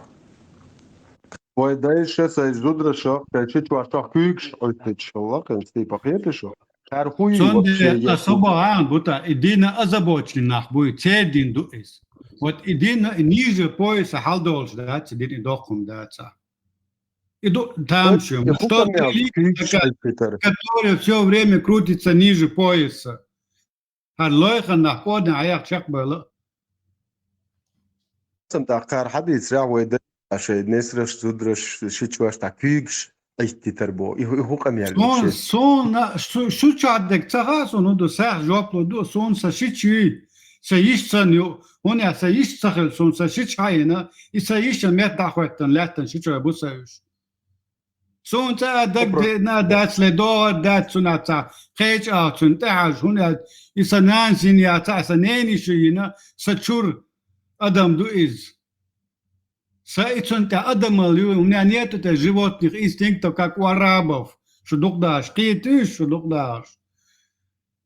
Вай дайша сайн зударшах, сайн ши чоьшах куьйгаш Ӏиттича хилла, кхин цхьа тайпа кхеташ ю. Цара хӀун йий вообще? Цундела аса боху бу тӀа, и дина озабоченный нах буй, церан дин ду иза. Вот и дина, и ниже пояса хьалдолуш дац, и дина и доккхум дац. И ду тамашийна, что ты лично, которая всё время крутится ниже пояса. ХӀара лойхан нах кӀодан хьаяккха чекхбевлла. Сам тӀаккха хӀара хьадийцарехь вай дан шайн несарш, зударш, ши чоьш тӀе куьйгаш Ӏиттитар боху. И хӀу-, и хӀун къамел ю шен? Суна, шу, шу чаддаг ца хаьа суна, хӀун ду, сах жоп лу ду, суна сан ши чуьй, сан йиш санна ю, хӀунда аьлча сан йиш ца хилла, суна сан ши чу хьаийна, и сан йишан метта дӀахӀоьттина лаьттина ши чой бу сан уьш. Суна цӀа а дагадеана а дац, ле догӀар дац цунах цхьа, кхечу а цунна тӀехьажа, хӀунда аьлча и сан нана син яц, а сан ненан йиш йина, сан чуьра адам ду иза. Сан и цунна тӀехь адамалла ю, у меня нету тӀе животных инстинктов, как у арабов, шу дукха дахаш, кхетий шу дукха дахаш.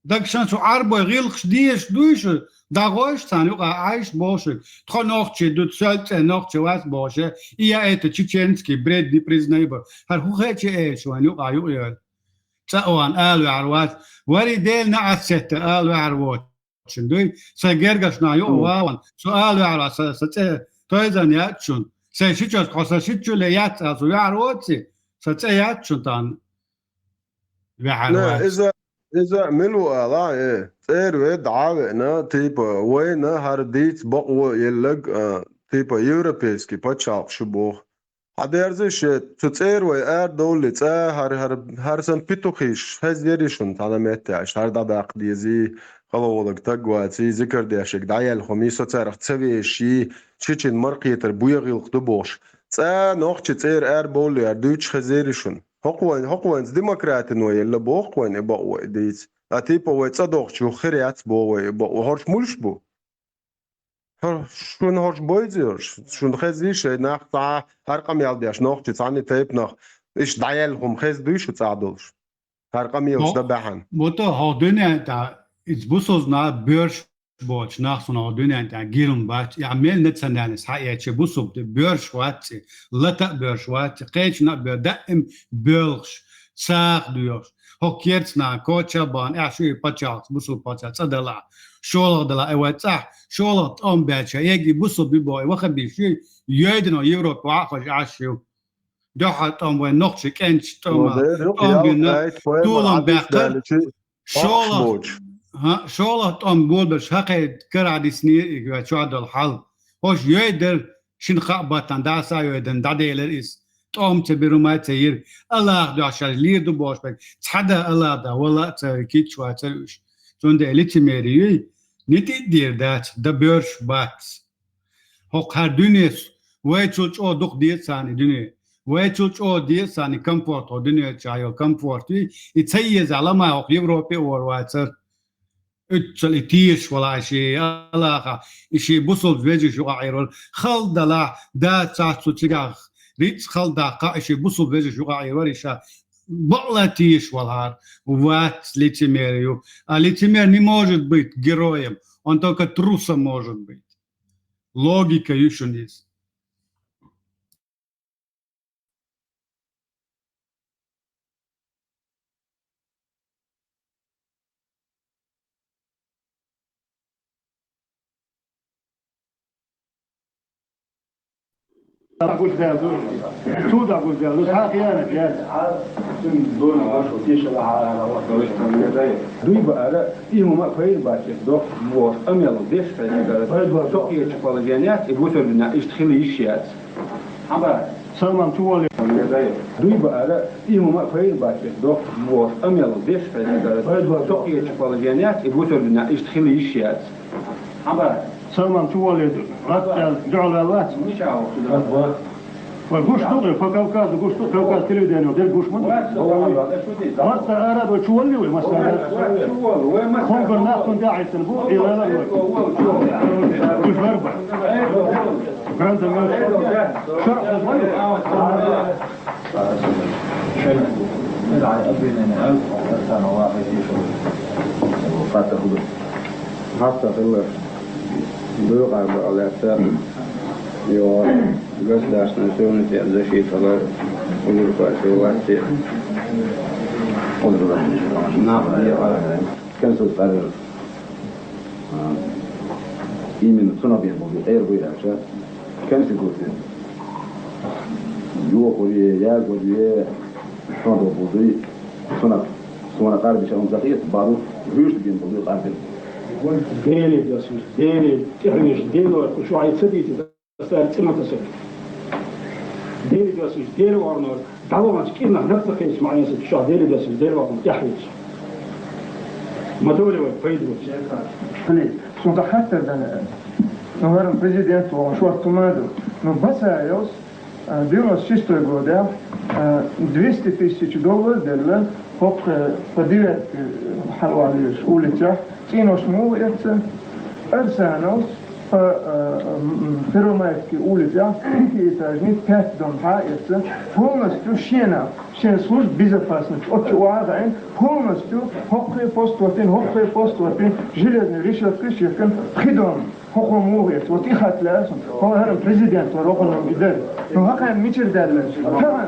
Дагшан шу Ӏарбой гӀиллакхаш дезаш дуй шу, дӀагӀой шу царна юкъа Ӏайша бохуш, тхо нохчий ду, соьл цӀе нохчий вац бохуш, и я это чеченский бред не признаю бо. ХӀара хӀун хечи эша вайн юкъа юкъа йойла? ЦӀа а ван ала ваьхьар вац, вари Дела наӀас сетта ала ваьхьар воцу. Шун дуй, сан гергарш нах юкъа ван, со ала ваьхьар вац, сан, сан цӀе тойзан яц шун. Сайн ши чоьш тхо сан ши чу ле яц а, со ваьхьар воци, сан цӀе яц шун тан ваьхьар вац. Иза, иза мила ву ала, э, цӀера вай дӀа а веана, типа, вайна хӀара дийца бакъо еллаг, а, типа, европейский пачхьалкх шу боху. Хьадерза ше, цу цӀера вай арадовлли цӀа, хӀара, хӀара, хӀара сан петухиш, хеза яри шуна цхьана меттехь, хӀара дӀадаккха дезий, къалгӀолаг таг ваций, зикар дешиг дӀаяьлла хӀума, со царах ца веший, шичина маркхетар буьгӀилкх ду бохуш. ЦӀа нохчи цӀера арабовлли, хӀара дуьйцуш хеза яри шуна. ХӀокху вайн, хӀокху вайнца демократино елла боху вайн и бакъо и дийца. А типа вай цӀа дохучу хир яц боху вай и бакъо. ХӀорш муьлш бу? ХӀор-, шуна хӀорш бойзий хӀорш? Шуна хезий шайн нах цхьа хӀара къамел деш нохчи цхьаьна тайпанах? Иштта дӀаяьлла хӀума хеза дуй шу цӀа долуш? ХӀара къамелаш дан баьхьана. Вот хьо дуьнен тӀа иза бусулба нах боьрша боцу нах цунах дуьнен тӀехь гирма бац, я мел национальность хьаэцча бусулба де боьрша вац и, лата а боьрша вац и, кхечана а боьр-, даим боьлхуш, сагӀа доьхуш. ХӀокху керста нахана коча а бахана, аьш ю и пачхьалкх, бусулба пачхьалкх цӀа далахь, шолгӀа далахь, и вай цӀахь, шолгӀа тӀом баьча, эгий бусулба бу боху, и ваха бийш ю, йойдано Европа вахьа а хьожуш Ӏаш ю. Дуьххьара тӀом вайн нохчий кӀентий тӀом, тӀом бина, тулам баьккхира. ШолгӀа, хӀа, шолгӀа тӀом болабелча хьакхайкхина карахь диснера и вай чохь долу хьал. ХӀорш йойдара, шина-кхаа баттахь дӀаса а йойдана, дӀаделира иза. ТӀом ца бира, хӀума ца йира. Аллаха дуьхьа шаьш лийр ду бохуш берг. Цхьа а Аллах да, вала а ца кийча вацара уьш. Цундела лицемери юй, нитӀа а дийр дац, дан боьрша бац. ХӀокху хӀара дуьне, вайчул чӀогӀа дукха деза царна и дуьне. Вайчул чӀогӀа деза царна и комфорт, хӀокху дуьнен чохь йолу комфорт ю. И ца езахь, ламай хӀокху Европе а вор вацара. Уьццул и тешаш валахь, и шен алахахь, и шен бусулба вежарий юкъахь Ӏийр вара. Хала далахь, да цхьацца цигахь рицкъ хала даккхахь, и шен бусулба вежарий юкъахь Ӏийр вара, и ша бакъ а тешаш валахьара. Вац, лицемер ю. А лицемер не может быть героем, он только трусом может быть. Логика ю шуна иза. Цу дагуш даьлла ду. Цу дагуш даьлла ду. Цхьа а хиянат яц. Дуй баара, и хӀума а пайда бац, дохуш бохуш, къамел деш хьекхара. Со кхечу положеният и бусурдина иштта хила йиш яц. Салмам, чу волле. Дуй баара, и хӀума а пайда бац, дохуш бохуш, къамел деш хьекхара. Со кхечу положеният и бусурдина иштта хила йиш яц. Салмам, чу волле, рад аьлла, дуьхьал вац. Вай гуш ду, по Кавказу гуш ду, Кавказ телевидение дерг гуш ма ду. Марта ара вай чу волли вай, масала. Хонгар нах тун тӀе Ӏийсина бу, и лала вай. Уж варба. Гранда мёч. Шарх уж варба. Шарх. Хатта хӀума. Хатта хилла. ДойгӀар бакъ лаьцна, йо, государственный суверенитет защита хилар, узурпация власти. Нах декъар, консул цӀарар. А, именно цунах бен болу, эр бу аьлча, конституция. Йохуре, ягоре, шун долу буй, цунах, суна къарбича он захият, баду, вуьшта бен болу къарбин. Деле досуш, Деле тӀехьвеш, Дело, шу хьай ца дийца, цара цӀе ма тасара. Деле досуш, Деле орнор, дӀаваханчу кӀирнах наб ца хилча ма Ӏеса, шу Деле досуш, Деле орнор тӀехьвеш. Ма довле вай пайда луш. Хьуна, суна тхан хаттар дана. Ну, варан президент вон, шорт тумаду. Ну, Басаевс, а, девяносто шестой годехь, а, двести тысяч доллар делла, хӀокху, а, по девятке, а, хьалаваллеш улицехь, цӀенош муха эца, Арсановс по, а, м, м, Первомайский улицехь, пятиэтажный, пять дом хьа эца, полностью шена, шен служба безопасности, отчу вагӀайн, полностью хӀокхе пост ватин, хӀокхе пост ватин, железный решёткаш яхкан, пхи дом. ХӀокхо муха эца? Вот и хатла ас, хӀара президент вара, хӀокхо и дара. Ну, хӀокхо мичара даьлла? Тахан.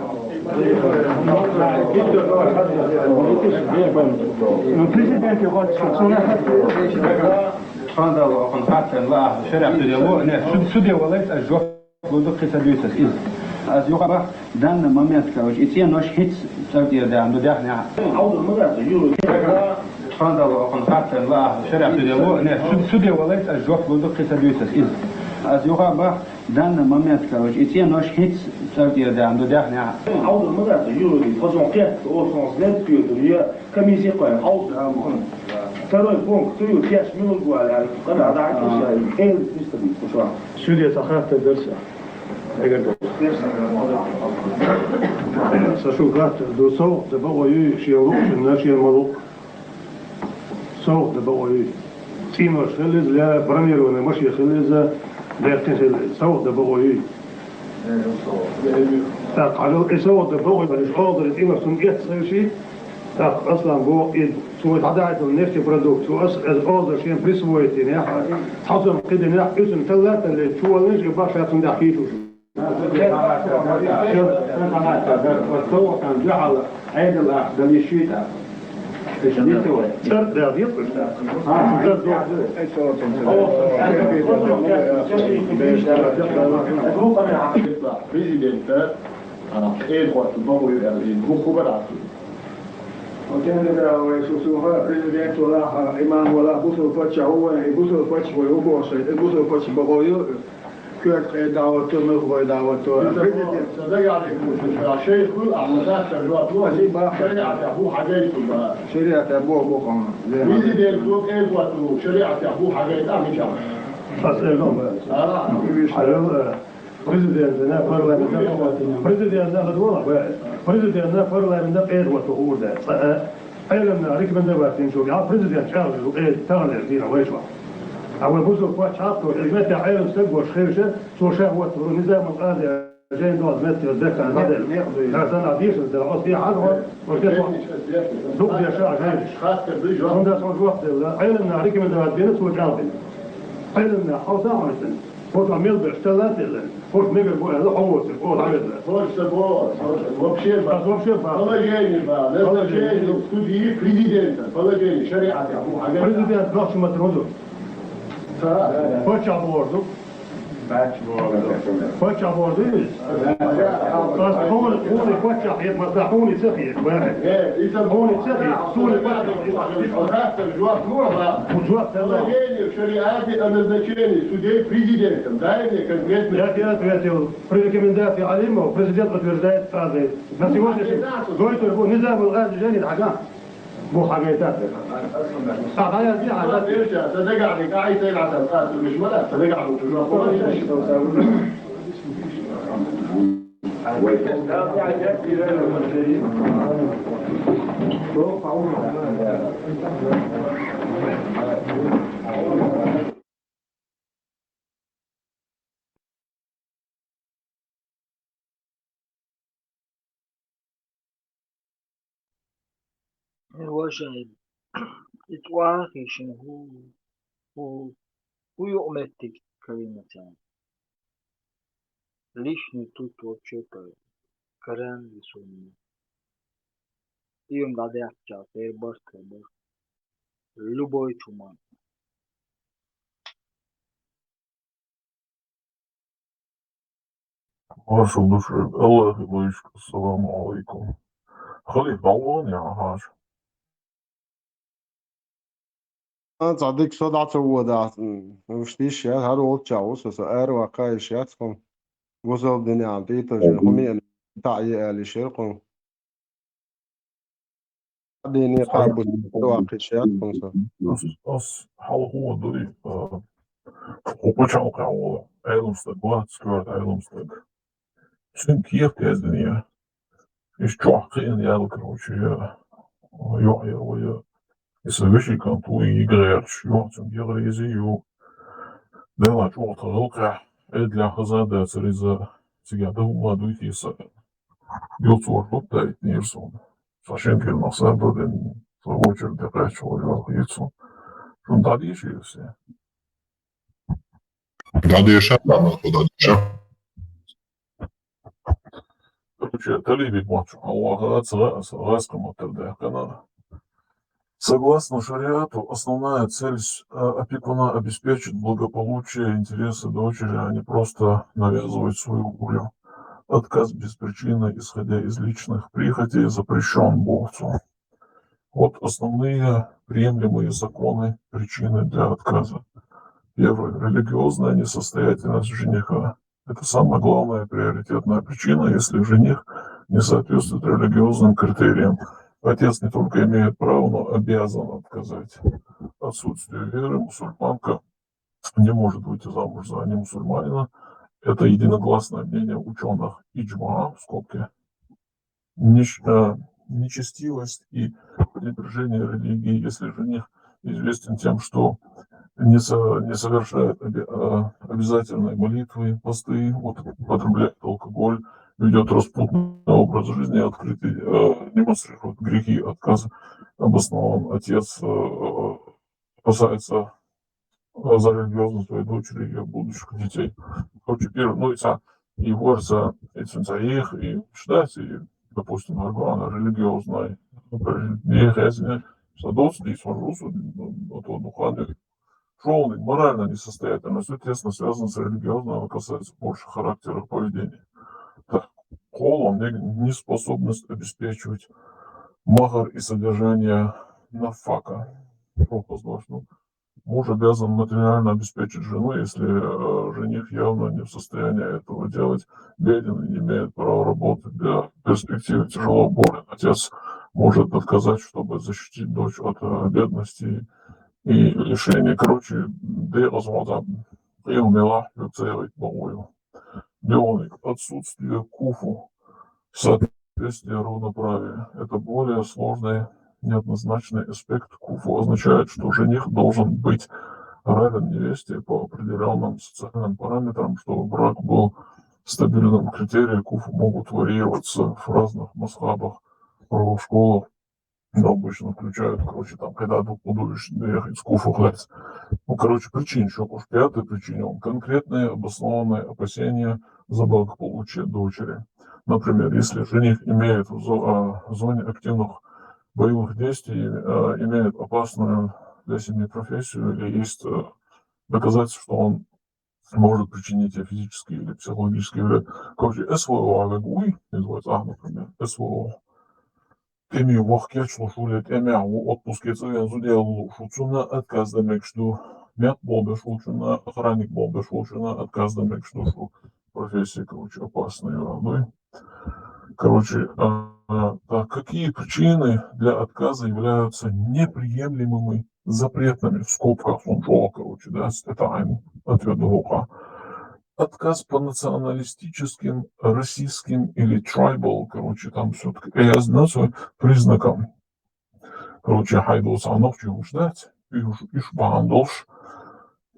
Ну, президент я хӀокхо, суна хатла. Тхандала хӀокхун хаттарна ла ахьа шарахь суде ло, не, суд-, суде валайт, ас жоп луду кхин ца дуьйцуш иза. Ас юха бах, данный момент, короче, и цӀенош хӀинца цӀа тӀера даьхна ду даьхна. Хьалдур ма дац, юру. Тхандала хӀокхун хаттарна ла ахьа шарахь суде ло, не, суд-, суде валайт, ас жоп луду кхин ца дуьйцуш иза. Ас юха бах, данный момент, короче, и цӀенош хӀинца цӀа тӀера даьхна ду даьхна. Хьалдур ма дац, юру, хозон кхетта, осонс лер кхетта, я комиссия кхойн, хьалдур. Второй пункт, цу ю кеш милуг валя, къара дӀа кеш, эл нистаби, куша. Суде ца хаттар дарса. Эгер ду. Са шу гатта ду, совгӀат дан бакъо юй, шен луъ, шен на, шен ма луъ. СовгӀат дан бакъо юй. ЦӀенош хила иза, я бронированный машен хила иза, бехке хила иза. СовгӀат дан бакъо юй. ТӀаккха хьажал, и совгӀат дан бакъо юй, хьалдара цӀенош цунна эцна хила ши. Так, Аслан, бо и цо дӀадаьхьа нефтепродукт, цо ас, ас оза шен присвоить динехь, цхьа сом кхидинехь, уьсун талла а талле, чу валлинчу и башха цунна тӀехь хийтуш. ЦӀарт да, декъаш да. Президента, а, Ӏедал хӀотта бакъо ю аьлла, и буху бара. Оцу тӀехь вай шу суха президент валахь, имам валахь, бусул паччахь ву вайн, и бусул паччахь вай ву бохуш, и бусул паччахь бакъо ю, коьрта къе дӀахӀотто, муьлхха вай дӀахӀотто. Президент. Сан дагахь дерг ду шу, шайх хуьлу ахь, сан дас сан жоп ло, шариӀатехь бу хьагайта шу бара. ШариӀатехь бу, бу хьуна. Президент ву, Ӏедал хӀотта ву, шариӀатехь бу хьагайта, мичахь? Ас эр ду бара. Ара. Хьайолла. Президентна, парламентна, президентна хӀун ду вала, бе? Президентна, парламентна Ӏедал хӀотто хуур дац. Цкъа а Ӏеламна рекомендовать динчул тӀаьхьа президент чӀагӀлур ду, Ӏедал таханлерчу дийнахь вайшла. А вай бусул паччахь хьакхо, иза меттехь Ӏелам стаг волуш хилча, цо ша хӀоттор ву, Низамул Къади жайна долчу метте дехкан хьаделла. Да, сан а дешар дара, оцу тӀехь хьажа, оцу тӀехь дукха дешар а жайнаш. ХӀунда сан жоп делла, Ӏеламна рекомендовать дина, цо чӀагӀдина. Ӏеламна хьовса хьуна иза. ХӀокху мел берш талла а теллина, хӀокху мегар бу аьлла, хьо воцург, оха дӀавелла. Хьо ца бо, вообще ба. Ас вообще ба. Положение ба, назначение судьи президента, положение, шариӀатехь бу хьагайта. Президент нохчийн маттахь хӀун ду? Ца. Паччахь бохург ду. Паччахь бохург ду. Паччахь бохург ду иза? Ас хьуна, хьуна паччахь хета, масала, хьуна ца хета, бахьа. Э, иза хьуна ца хета, суна паччахь хета. Хьо жоп ло, ба. Хьо жоп ло. Положение в шариате о назначении судей президентом. Дай мне конкретный. Я тебе ответил. При рекомендации Алимова президент утверждает Къади. На сегодняшний день гойтур бу Низамул Къади жайнина хьажа. Бу хьагайта. А, дӀаязде хьажа. Сан дагахь дерг, а, и сайгахь сан къастамаш ма дац, сан дагахь долчу жоп. Уважаемый, и тӀоьхьа шуна хӀу, хӀу, хӀу юкъаметтиг карийна царна. Лишний тут вообще карийна. Каран висунна. И юн дӀадаьккхича, тера барт хир бара. Любой чу ма. Маршал ду шуьга, Аллахьан лайшка, ассаламу Ӏалайкум. Халиф, дӀавахана яхьа хьаша? А, цхьа дика со дӀа ца водахь, м, уьш диш яц, хӀара волччахь ву со, со ара ваккха йиш яц хьуна. Бусалба динехь тӀе а тажийна, хӀума а таӀе аьлла йиш яра хьуна. Дийне кхаба ваккхийча яц хьуна со. Ас, ас хьалха а дуй, а, кху пачхьалкхехь волу Ӏелам стаг вац, коьрта Ӏелам стаг. Цуьнан кехат яздина я. Иштта чохь кхиъна ял, короче, я, йоӀ яра вай, я. И сан вешин кӀант ву, и йига гӀерташ, йоӀ цуьнга ягӀар иза ю. Делахь чӀогӀа тхан гӀиллакхехь, Ӏедалехь хаза а дацара иза, цигахь дан хӀумма дуй те сан. Юха цо гуттар а итинера суна. Сан шен кхиънах сардо дина, сан вочара тӀекхаьчча хьо йоьлху йира суна. Шуна дӀадешийла сан? ДӀадеша, дӀадеша. Короче, талибиг мотт шу хьан ваха, ца гӀа-, ца гӀаскхи маттара даьккхина. Согласно шариату, основная цель с-, а, опекуна обеспечить благополучие и интересы дочери, а не просто навязывать свою волю. Отказ без причины, исходя из личных прихотей, запрещён Богом. Вот основные приемлемые законы, причины для отказа. Первое. Религиозная несостоятельность жениха. Это самая главная приоритетная причина, если жених не соответствует религиозным критериям. Отец не только имеет право, но обязан отказать. Отсутствие веры, мусульманка не может выйти замуж за немусульманина. Это единогласное мнение учёных, иджма, в скобке. Нечестивость и пренебрежение религии, если жених известен тем, что не со-, не совершает обе-, а, обязательной молитвы, посты, вот, употребляет алкоголь, ведет распутный образ жизни, открытый, э, демонстрирует грехи, отказы, обоснован отец, э, опасается, э, за религиозность своей дочери и её будущих детей. Короче, первый, ну, и са, и ворса, и цинца их, и считается, и, допустим, аргуана религиозной, их, если что, и сорусу, вот, вот, духовный, школьный, морально несостоятельность, тесно связано с религиозным, она касается больше характера поведения. Так, холон, не-, неспособность обеспечивать махар и содержание нафака. Муж обязан материально обеспечить жену, если, э, жених явно не в состоянии этого делать, беден и не имеет права работать, для перспективы тяжело болен. Отец может отказать, чтобы защитить дочь от, э, бедности и лишения. Короче, да я возможно, и умела, и целый богою. Дело отсутствие куфу, соответствие, равноправие. Это более сложный, неоднозначный аспект. Куфу означает, что жених должен быть равен невесте по определённым социальным параметрам, чтобы брак был стабильным. Критерии куфу могут варьироваться в разных масхабах, правовых школах, но обычно включают, короче, там, когда друг будущий доехать с куфу хлеб. Ну, короче, причин ещё, уж пятая причина, он конкретные обоснованные опасения за благополучие дочери. Например, если жених имеет в зо-, а, в зоне активных боевых действий, а, имеет опасную для семьи профессию или есть, э, доказательства, что он может причинить ей физический или психологический вред. Короче, СВО, а как вы, называется, а, например, СВО. Теми вахкеч лушу ле, теми а, отпуске цевен зуде лушу, цуна отказ да мекшду. Мят болбеш лучуна, охранник болбеш лучуна, отказ да мекшду, шу профессия, короче, опасная, да? Короче, а, а, так, какие причины для отказа являются неприемлемыми, запретными, в скобках, он шёл, короче, да, с-, это айн, ответ Гука. Отказ по националистическим, российским или tribal, короче, там всё-таки, э, я знаю, своим признакам. Короче, хайдус анохчи уж дать, и уж, иш бандош,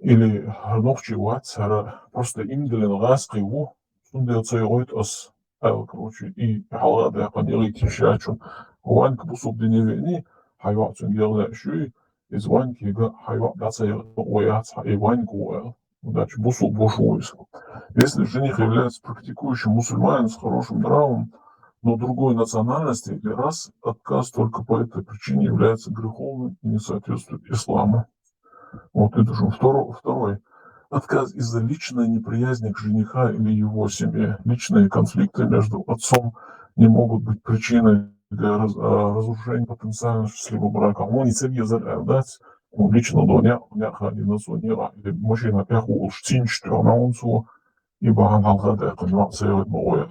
или анохчи ват, сара просто им делен газ киву, сунде цой гойт ас, эл, короче, и халга да канили тишачу. Ваньк бусук диневени, хайват сун гелна шуй, из ваньк ига хайват да цай ояц, и ваньк уэл. Удачи, бусук бош уйс. Если жених является практикующим мусульманином с хорошим нравом, но другой национальности или рас, отказ только по этой причине является греховным и не соответствует исламу. Вот это же второй, второй. Отказ из-за личной неприязни к жениха или его семье. Личные конфликты между отцом не могут быть причиной для раз-, а, разрушения потенциально счастливого брака. Он не цепь язык, а, да, он лично до дня, дня ходил на суд, не ра-, или мужчина пяху уж цинь, что она он су, и баган халга да, понимал, целый боя.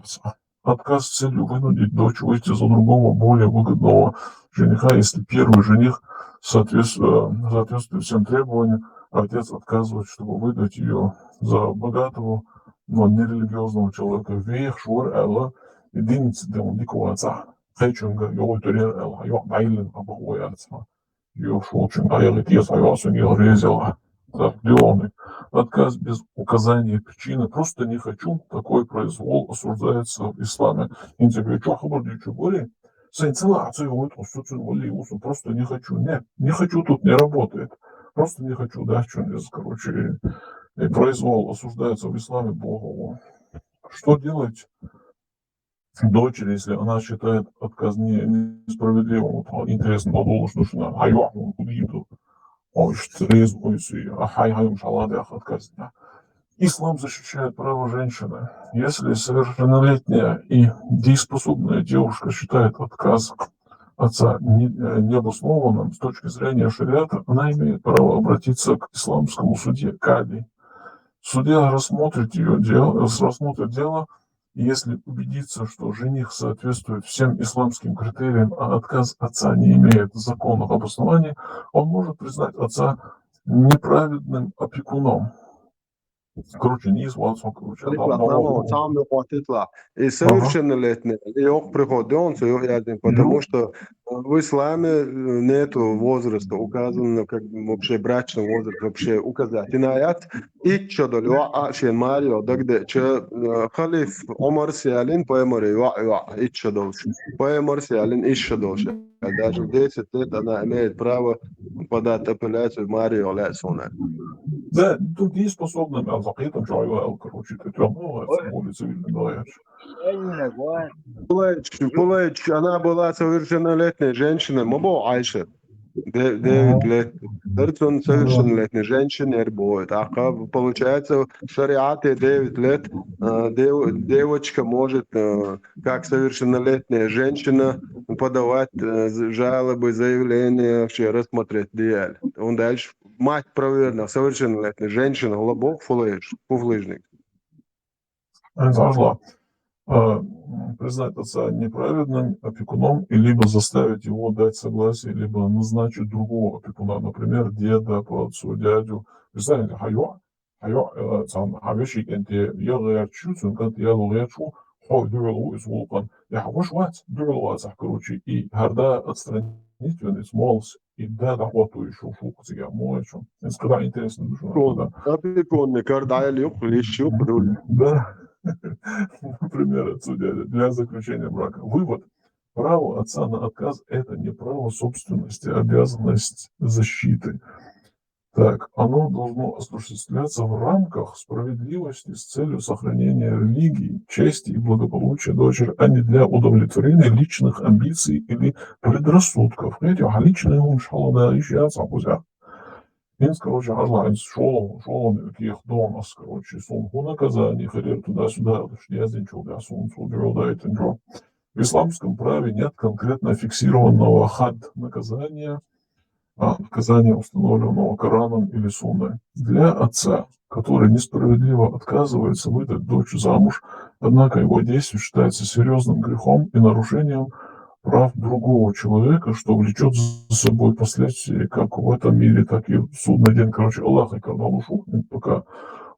Отказ с целью вынудить дочь выйти за другого, более выгодного жениха, если первый жених соответс-, э, соответствует всем требованиям, а отец отказывает, чтобы выдать её за богатого, но нерелигиозного человека. Вех шур эла, единицы дем дикуаца. Хайчунга, ёлтурер эла, ё, байлен, абахуяца. Ё, шолчун, аялы тез, аясын, ё, резела. Так, дёны. Отказ без указания причины. Просто не хочу. Такой произвол осуждается в исламе. Интегричу хабар дючу бори. Сен цела, а цей вот, он что, цен вали, он просто не хочу. Нет, не хочу тут не работает. Просто не хочу, да, что здесь, короче, и произвол осуждается в исламе Богу. Что делать дочери, если она считает отказ не-, несправедливым? Вот, а, интересно, подумал, что она, а я, он куда иду? Ой, что резко, ой, су, а хай, хай, уж ала, да, отказ, да. Ислам защищает право женщины. Если совершеннолетняя и дееспособная девушка считает отказ отца не-, э, необоснованным с точки зрения шариата, она имеет право обратиться к исламскому судье, кади. Судья рассмотрит её дело, рассмотрит дело, и если убедится, что жених соответствует всем исламским критериям, а отказ отца не имеет законных обоснований, он может признать отца неправедным опекуном. Короче, не из вас, короче, Прикладно, цаам юкъе тетла. И совершеннолетний, и ох приходит, он всё, я один, потому что в исламе нету возраста указано, как бы вообще брачный возраст вообще указать. И на аят, итт шо дола йоӀ а шен маре йола дагадеъча, э, халиф Ӏумар сиялин пайхамаре йоӀ, йоӀ, итт шо долаш. Пайхамар сиялин итт шо долаш. Даже в десять лет она имеет право подать апелляцию маре йола лаьсона. Да, тут дееспособный, а закъетам чу йола, короче, ты там, ну, более цивильный, давай. Пулайч, Пулайч, она была совершеннолетняя женщина, ма бо Айша. Де- девять лет. Дерцун совершеннолетняя женщина, яр бо. Так, а, получается, в шариате девять лет, э, дев- девочка может, э, как совершеннолетняя женщина, подавать, э, з- жалобы, заявления, вообще рассмотреть диаль. Он дальше мать проверена, совершеннолетняя женщина, хӀана бо фулайш, фуфлыжник. Ан зажла. А, м, признать отца неправедным опекуном и либо заставить его дать согласие, либо назначить другого опекуна, например, деда по отцу, дядю. Представляете, хьа йоӀ, хьа йоӀ, э, цхьан хьа веший кӀанте я гӀерташ ю, цун кӀант я лу гӀерташ ву, хьо дуьхьал ву из гӀулакхана. Я хьа ваша вац, дуьхьал вацахь, короче, и хӀара да отстранить вена из моллас, и да дӀахӀотто йиш ю шух цига, мо вай чу. Из кхы дӀа интересно ду шуна, да. Опекунный кар дӀаяла юкъ, лиш юкъ, дули. Да. Например, отсюда для заключения брака. Вывод. Право отца на отказ — это не право собственности, а обязанность защиты. Так, оно должно осуществляться в рамках справедливости с целью сохранения религии, чести и благополучия дочери, а не для удовлетворения личных амбиций или предрассудков. Знаете, а личные умы шалада ещё я сам кузя. Инс, короче, хьажал, инс шолом, шолом кех донас, короче, сун ху наказание, херер туда-сюда, то что я зин чул, я сун, сун, да, это ничего. В исламском праве нет конкретно фиксированного хад наказания, а, наказания, установленного Кораном или Сунной. Для отца, который несправедливо отказывается выдать дочь замуж, однако его действие считается серьезным грехом и нарушением прав другого человека, что влечет за собой последствия как в этом мире, так и в судный день. Короче, Аллах и Корану шух, пока.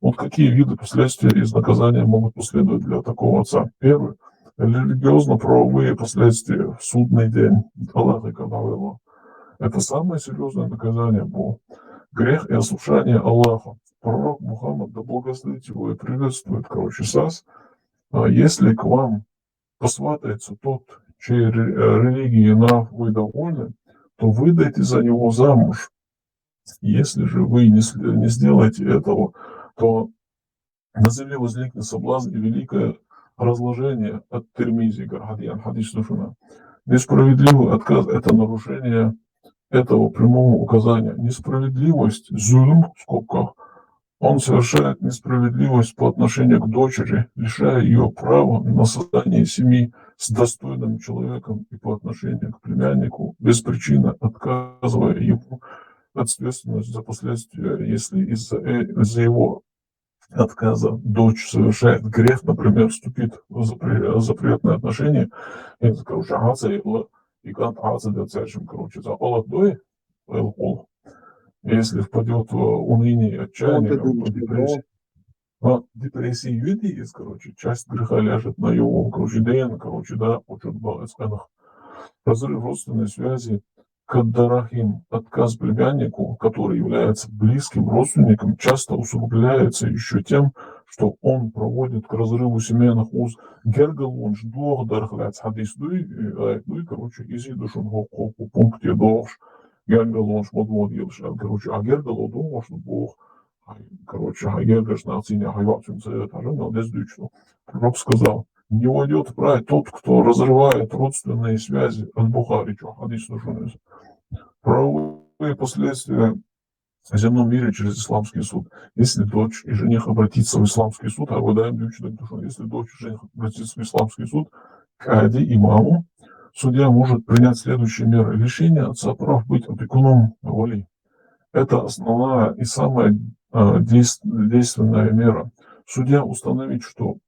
Вот какие виды последствий из наказания могут последовать для такого отца? Первое. Религиозно-правовые последствия в судный день. Аллах и Корану. Это самое серьезное наказание было. Грех и ослушание Аллаха. Пророк Мухаммад, да благословит его и приветствует, короче, сас, а, если к вам посватается тот, чей ре- э, религии и нрав вы довольны, то выдайте за него замуж. Если же вы не, с- не сделаете этого, то на земле возникнет соблазн и великое разложение. Ат-Тирмизи, гар хадиян хадис душуна. Несправедливый отказ — это нарушение этого прямого указания. Несправедливость, зулм, в скобках, он совершает несправедливость по отношению к дочери, лишая ее права на создание семьи с достойным человеком, и по отношению к племяннику, без причины отказывая ему ответственность за последствия, если из-за э- из-за его отказа дочь совершает грех, например, вступит в запре- запретные отношения, и, короче, аса и ла- и кӀант аса да царшим, короче, за Аллах дой, эл кул. Если впадет в уныние, отчаяние, Он-то либо думает, депрессию, а, депрессии юди из, короче, часть греха ляжет на его, короче, дэн, короче, да, учет баланс. Разрыв родственной связи, каддарахим, отказ племяннику, который является близким родственником, часто усугубляется еще тем, что он проводит к разрыву семейных уз. Гергал он ж дох дархлац хадис дуй, э, дуй, короче, изи душун хо- хо- хо- пункте дохш. Гергал он ж мод мод елш, а, короче, а гергал он дохш бох. Ай, короче, а гергаш на цине, а йоцим совет, а жен, без дучно. Пророк сказал: «Не войдет в рай тот, кто разрывает родственные связи». Аль-Бухари, чё, хадис душун из. Правовые последствия в земном мире через исламский суд. Если дочь и жених обратится в исламский суд, а выдаем дучно, если дочь и жених обратится в исламский суд, к кади, имаму, судья может принять следующие меры: лишение отца прав быть опекуном, вали. Это основная и самая, э, дейс- действенная мера. Судья установит, что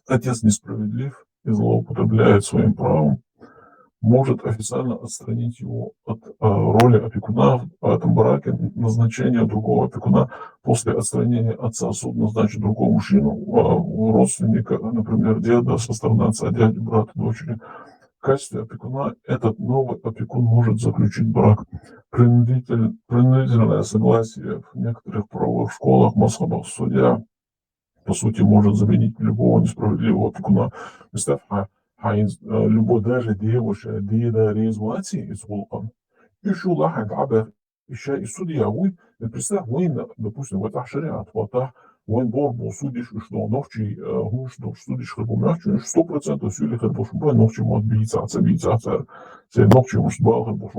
отец несправедлив и злоупотребляет своим правом. может официально отстранить его от э, роли опекуна в этом браке, назначение другого опекуна после отстранения отца, суд назначит другого мужчину, э, родственника, например, деда со стороны отца, дяди, брата, дочери. В качестве опекуна этот новый опекун может заключить брак. Принудитель, принудительное согласие в некоторых правовых школах, мазхабах судья, по сути, может заменить любого несправедливого опекуна. Представь, а, а, любой, даже девушка, деда, резвати из волком. И шулахан, а, ишай и судья, вы, представь, вы, допустим, вот шариат, вот, а, вы борбу судишь, что ночи, э, что судишь, как бы, сто процентов сюли, как бы, ночи, может, бийца, бийца, царь, царь ночи, может, бал, как бы,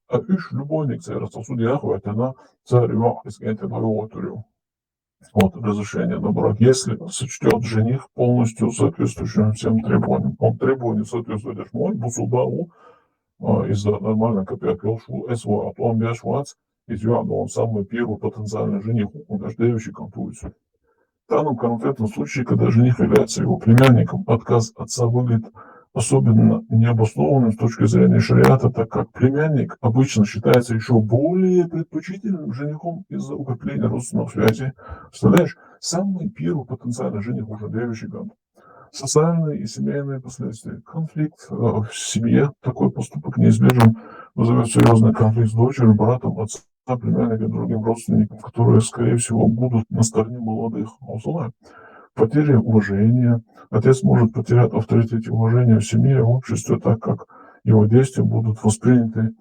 а уж любовник, царь, судья, хватит, она, царь, из кента, вот, разрешение на брак, если сочтет жених полностью соответствующим всем требованиям. Он требованию соответствует, мой бусулбау, а, из-за нормально копия пёшу, эсва, а он бяшвац, из он самый первый потенциальный жених, он даже дающий контуицию. В данном конкретном случае, когда жених является его племянником, отказ отца выглядит особенно необоснованным с точки зрения шариата, так как племянник обычно считается еще более предпочтительным женихом из-за укрепления родственных связей. Представляешь, самый первый потенциальный жених уже девичий год. Социальные и семейные последствия. Конфликт э, в семье, такой поступок неизбежен, вызовет серьезный конфликт с дочерью, братом, отцом, племянником, другим родственником, которые, скорее всего, будут на стороне молодых. Условно, потеря уважения. Отец может потерять авторитет и уважение в семье и в обществе, так как его действия будут восприняты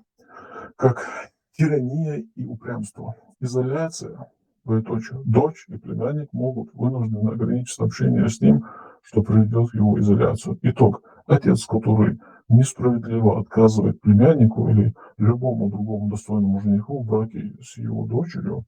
как тирания и упрямство. Изоляция, двоеточие. Дочь и племянник могут вынуждены ограничить общение с ним, что приведет к его изоляцию. Итог. Отец, который несправедливо отказывает племяннику или любому другому достойному жениху в браке с его дочерью,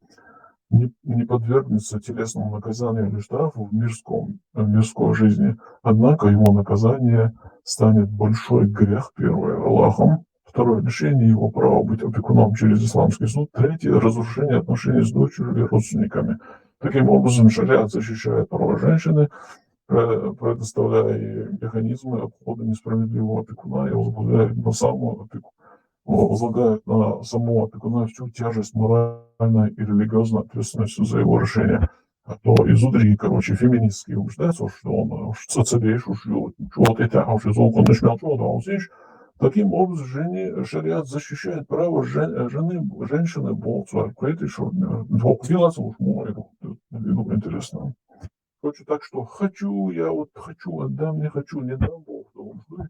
не, не подвергнется телесному наказанию или штрафу в мирском, в мирской жизни. Однако его наказание станет большой грех, первое, Аллахом, второе, лишение его права быть опекуном через исламский суд, третье, разрушение отношений с дочерью и родственниками. Таким образом, шариат защищает права женщины, предоставляя механизмы обхода несправедливого опекуна и возлагает на самого опекуна возлагают на самого опекуна всю тяжесть моральной и религиозной ответственности за его решение. А то изудрии, короче, феминистские убеждаются, что он уж цацебеш, уж чего-то это, а уж из окон начинал, что он здесь. Таким образом, жени, шариат защищает право жен, жены, женщины, бог свой, к этой шорне. Интересно. Короче, так что хочу, я вот хочу, отдам, не хочу, не дам, Бог, да, он,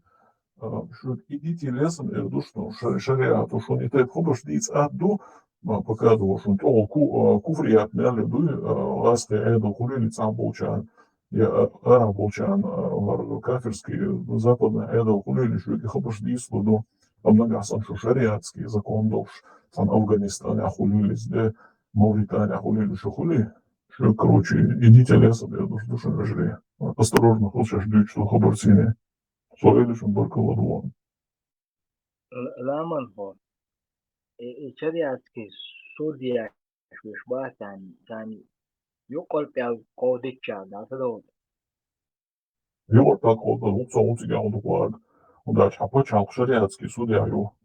а, идите лесом, я жду, что шариат, что не так хобаш диц адду, а, пока думал, что он ку, а, куфрият, не люблю, а, ласка, я иду, хули лица болчан, я, а, ара болчан, а, кафирский, западный, я иду, хули лишь люди хобаш диц, буду, а много сам, что шариатский закон, дальше, там Афганистан, я хули лишь, да, Мавритания, хули лишь, хули, Короче, идите лесом, я душ, душу нажри. Осторожно, хочешь дуть, что хабарсине. Солили шум баркала дуан. Ламан хо. Э, э, чариатский судья швешба тан, тан юкъал пял кодича, да, садо. Юкъал пял кодича, лукса, лукса, гяху дукварг. Удача, пачал шариатский судья ю.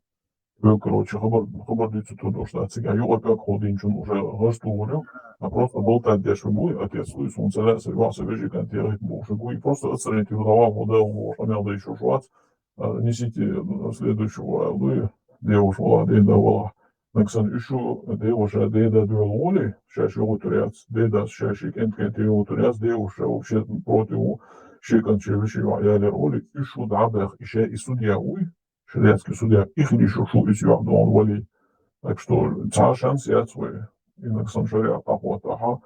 Короче, хабар, хабар дицу тудош, да, цига юкъал пял кодичун уже гъашту волю, а просто болтать деши буй, отец Луис, он царя, сарьваса вежи контейрит бу, уже буй, просто отстрелить его дава, вода, он шамял да ещё швац, а, несите, э, следующего, Луи, девушка вала, деда вала. Наксан ещё девушка, деда дуэл воли, шаш его туряц, деда шаш кент кент его туряц, девушка вообще против, шикан чевиши, я лер воли, ещё дабах, ещё и судья уй, шариатский судья, их лишь ушу из юахдон вали. Так что цар шанс я свой. Инак сам шариат ахват аха.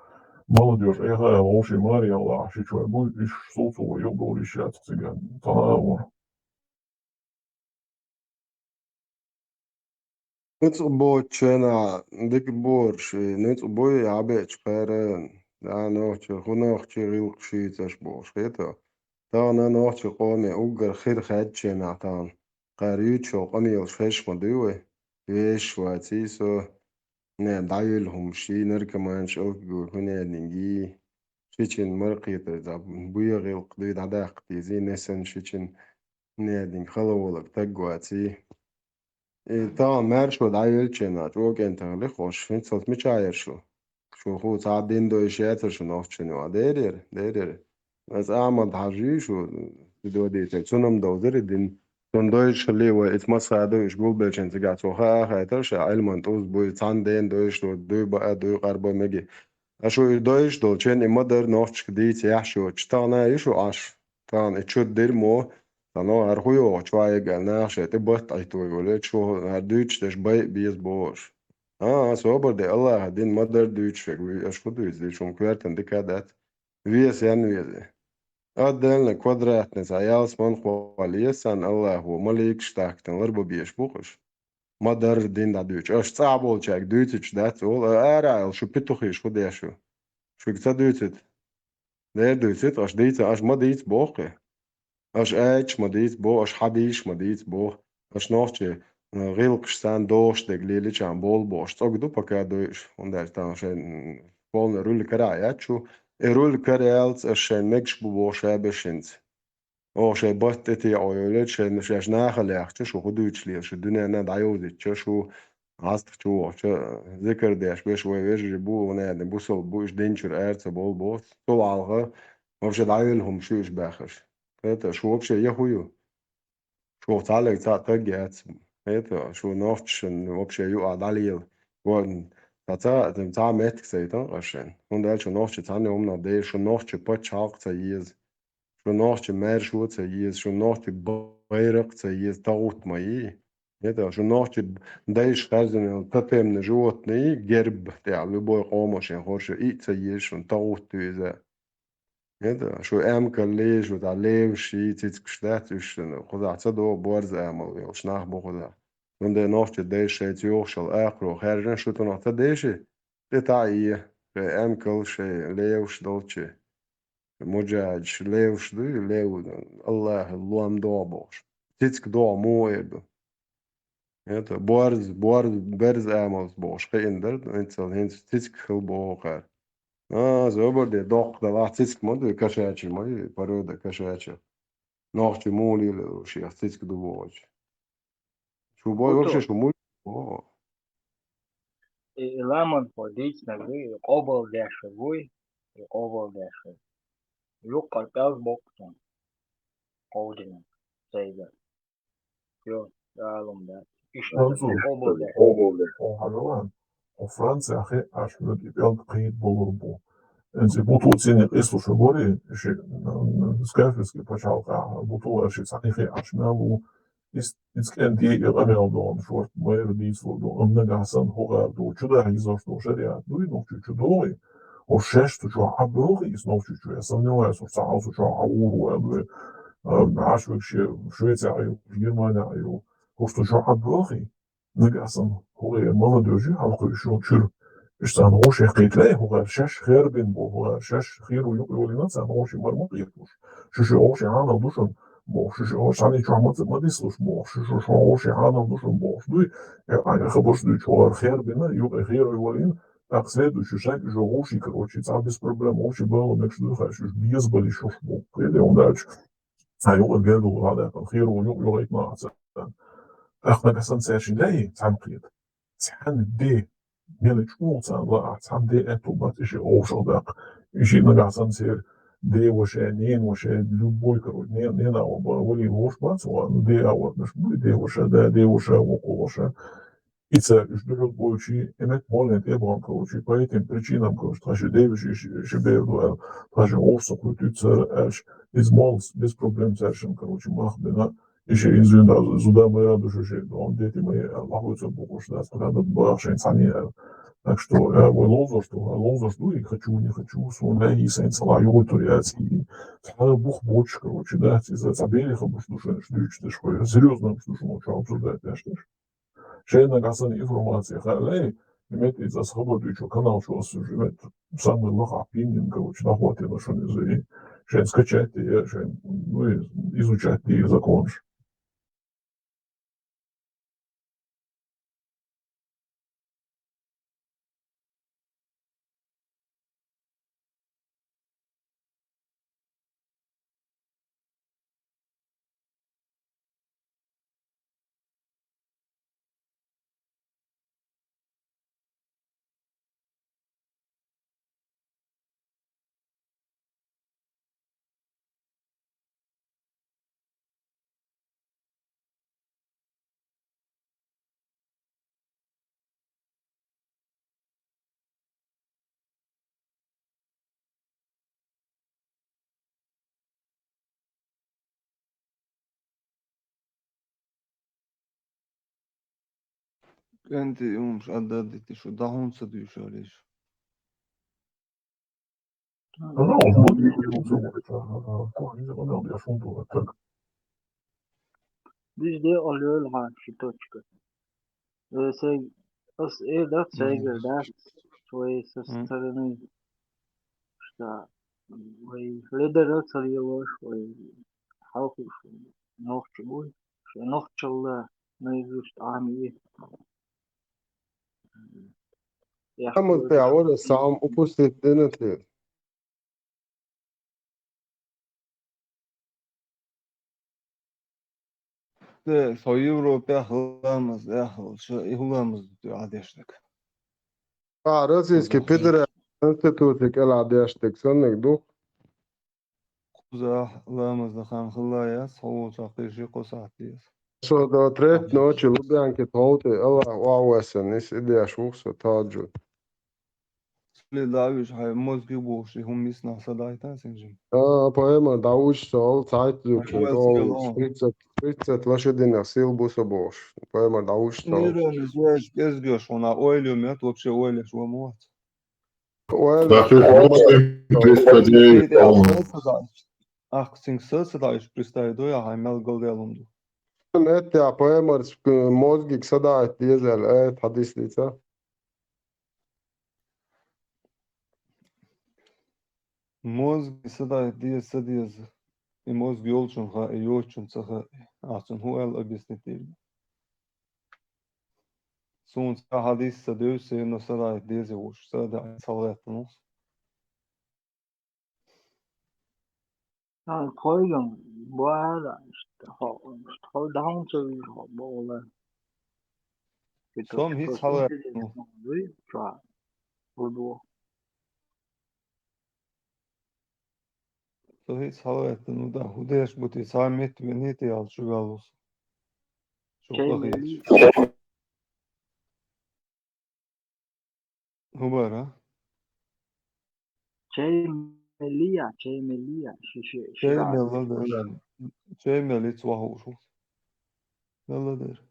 Молодежь, эха, лоши, Мария, Аллах, ши чуэ, бу, иш солцу, ёб, лишь я цыган. Тана вор. Нуц бочена, дик борши, нуц бой абеч пара, да, нохчи, ху нохчи, гилк ши, цаш бош, хето. Тана нохчи, коме, угар, хир, хачена, тан. Къарючо къамийл шешма дуй, веш ва цисо, не, даюл хум ши, наркоман ши, алкоголь, хунядинги, шичин маркетер, да, буя гилк дуй, дадахти, зи несен шичин, Нединг хала волаг таг ваций. И тахана маьршо дӀайолчу хенахь, чӀогӀа кӀентан хилла хьо, хӀинццалц мичахь яра шу? Шу хӀу цхьа а дин дойуш яцара шу нохчашна юкъахь? Дера яра, дера яра. Аса Ахьмад-Хьаьжа ю шу, додийта, цунна-м довзара и дин. Цунна дойуш хилла вай, иза масха ду, уьш гулбеллачу хенахь цигахь цо хаа а хаийтара ша, Ӏилман тӀуз буй, цхьана дена дойуш ду, дуй баа, дуй къарба меги. Ткъа шу и дойуш долчу хенахь и ма-дарра нохчашка дийца яхьаш йоцуш, тахана а ю шу Ӏаш? Тахана и чу дира мо, цхьана хӀара хӀу йогӀу чу ваьгга аьлла, наха шайн тӀе батт Ӏитто йолуьйтуш, хӀара дуьйцуш дерш байа беза бохуш. А, а, собар де, Аллаха дин ма-дарра дуьйцуш верг вуй, аша хӀу дуьйцу, дийцу хӀума коьртана дика а дац. Веса ян веза. Отдельно квадратный цхьа ялсамани хьоле еза царна Аллахо, маликаш дахкатан ларба безаш бу-кх уьш. Ма-дарра дин дӀадуьйцу. Аша цӀахь болчаьрга дуьйцуьйтуш дац олу, а ара а аьлла, шу петухаш хӀу деш ю? Шуьга ца дуьйцуьйту? Дера дуьйцуьйту, аша дийца, аша ма дийца боху-кх. Аша аьлча ма дийца боху, аша хьадийша ма дийца боху. Аша нохчий, э, гӀиллакхаш санна догӀуш дерг лелийча болу бохуш, цӀога ду пока дойуш, хӀунда аьлча тахана шайн, м, полный руль карахь яц шу. И руль караяллалц аша шайн мегаш бу боху ша бешинца. Оха шайн батт тӀе теӀо йолуьйту, шайн, шаьш нахала яхча, шу хӀу дуьйцуш лела, шу дуьненна дӀайовзийтча, шу хьастах чу вохча, зикар деш беш вай вежарий бу, ванадин бусалба бу, уьш динчуьра ара ца болу боху, цул хьалха, вообще дӀайолу хӀума шу уьш баьхкаш. ХӀета, шу вообще я хӀу ю? Шу цхьаллиг цхьаъ таг яц. ХӀета, шу нохчашна вообще юкъахь дӀалела. Вон, цхьа, цхьа, цхьа меттиг ца йитан къа шайн. ХӀунда аьлча нохчий цхьанна хӀуманах дела, шу нохчий пачхьалкх ца еза. Шу нохчий маьршо ца еза, шу нохчий байракх ца еза, тагӀут ма йий. ХӀета, шу нохчий дайша хаьржина тотемный животный, герб тӀехь, любой къомо шен хорша, и а ца еза шуна, тагӀут ю иза. ХӀета, шу эмкаллий, шу цхьа левший, цицкаш дац уьш шуна, кхузахь ца догӀу борз амал йолуш нах бу кхузахь. Цундела нохчий дайша шайца йохуш йолу акхаро хаьржина шу цунах ца деши, тӀе таӀа е, шайн эмкал, шайн левш долчи. Муджахьидаш левш дуй, лев, Аллахьа лом догӀу бохуш. Цицка догӀу муха эр ду? ХӀета, борз, борз, берз амалц бохуш кхиъна дара, хӀинца, хӀинца цицка хила боху кхара. А, зобар де, доккха далахь цицка ма дуй, кошачий ма ю, порода кошачья. Нохчий муха лелайо шех цицка ду бохучу? Шу бой вообще шу муй? О. И, и ламан хо дийцинарг вуй, и къобал деш вуй, и къобал деш вуй. Юккъара пӀелг боккху цунна. Къовдина. Сайга. Йо, алум дац. Иштта Француз. Къобал деш. Къобал деш. О, хьажала. О, Франция хе аш вуд и пӀелг кхийт болур бу. Энци буту цини къислу шагори, ши, м, скафирский пачалка, буту аши цани хе аш мялу, Ис-, ис кӀентий и къамел дохуна шорта майра дийцалур ду, амма нагахь санна хӀокхара ду, чу дахьа йизош долу шариат дуй, нохчо чу догӀий, ош шаьш цу чохь Ӏаббоьлхий, ис нохчо чу, я сомневаюсь, ош цхьа хьал цу чохь Ӏа ур ву аьлла вай, а, Ӏаш вегаш Швецехь а ю, Германехь а ю, ош цу чохь Ӏаббоьлхий, нагахь санна хӀокхуьнан молодёжи хьалакхуьйсуш йолу чуьра. Уьш царна гӀо шех кхетале, хӀокхара шаьш хербина боху, хӀокхара шаьш хир ву юкъа йолийна, царна гӀо ши мара ма кхеталуш. Шу ши гӀо ши Ӏанал ду шуна боху, шу ши гӀо ши цхьаьний чохь ма ца, ма дислуш боху, шу шу ши гӀо ши Ӏанал ду шуна бохуш дуй, э, а, э, хабарш дуьйцу хӀокхара хербина, юкъа хир ву йолийна, тӀаккха следующий шаг уьш гӀо ши, короче, цхьа без проблем гӀо ши бала мегаш дуй, хаш уьш беза бали шуш боху. Кхетий, хӀунда аьлча, цхьа юкъа гергал ву хьан даьккхина, хир ву юкъа йолуйтина а ца. ТӀаккха нагахь санна цаьршинна дай, цхьаьна кхета. Цхьаьна де, нена чӀогӀа царна лаахь, цхьаьна де аьтту бац, и ши овшал даккха. И ши нагахь санна церан де ваша, нена ваша, любой, короче, нена, нена а ва-, валийна вовш бац, ва, ну, де а ватнаш, ну, де ваша, да, де ваша, вокхо ваша. И цара уьш дуьхьал бойчи, и мет моллен тӀе бахана, короче, по этим причинам, короче, тхан ши девиш, и ши, ши бер ду аьлла, тхан ши овш ца кхуьйтуьйту цара аьлча, иза моллас, без проблем цаьршинна, короче, мах бина, И ши иза зуда майра ду шу ши, он дети мои, Аллаху ца букуш дац, когда бахшин цани. Так что, я, вай ловзош ду, ловзош ду, и хочу, не хочу, суна и сайн цала югу тур яц, и цхьа бух боч, короче, да, иза ца бери хабуш ду шу, шу дучу деш, серьёзно шу, шу обсуждать деш. Шайна гасан информация, халей, имеет из ас хабар дучу канал, шу ас уже, имеет самый лаха пинин, короче, нахватил шу, и шайна скачать, и шайна, ну, и изучать, и закончить. КӀентий умаш а даддите шу, дӀахьун ца дуьйшар иша. Диж де олёл хьа ши точка. Э, сай, ас э дац, сайгар дац, вай со стороны. Что, вай ледара царьёваш, вай халкуш, нохчи буй, что нохчалла наизусть ами. Амма тӀе вара сам упустить динатли. ТӀе со Европе хламаз, эхлал, ша и хламаз тӀе Ӏадешдаг. А, Российский Федерация Конституция кӀел Ӏадешдаг саннаг ду. Кхузахь ламазна хан хилла яц, хьо волчохь кхин ши-кхо сахьт деза. Со до треть ночи Лубянки тховтӀе, Аллах охьавоьссина, иза и деш ву со таджу. Цуьле дӀавуьжу хьайн мозги бохуш, и хӀума миснахь садайтан синжин. А, поэма дӀавуьжу со, цхьайтта зуьгчун, о, тридцать, тридцать лошадиных сил бу со бохуш. Поэма дӀавуьжу со. Нирон из ваьжа кӀезгош хьуна, ойла ю мет, вообще ойла еш ван вац. Ахксинг са ца даьш, представь, ду я хьайн мел галдел хӀума ду. Меттехь паймарс мозгиг садаӀийта деза аьлла, аят хьадис дийца. Мозги садаӀийта деза, ца деза. И мозг йолчун хаьа, и йоцчун ца хаьа. Ахьа цунна хӀун аьлла объяснить дийр ду? Суна цхьа хьадис ца девза, сено садаӀийта деза вуш, садаӀийта ца гӀеттанус. Хан койган бара, что хо, что хо даун ца вижу, хо бола. Сом хӀинца хьалаьтту. Дуй, ча, удво. Со хӀинца хьалаьтту, ну да, хӀун деш бу те, цхьа метта вений те аьлла, чу ваьллус. Чу чай кахийча. Мели. ХӀун бара? Чай мелия, чай мелия, ши, ши, ши чай раз мелла дер. Чай мелиц вахуш ву. Мелла дер.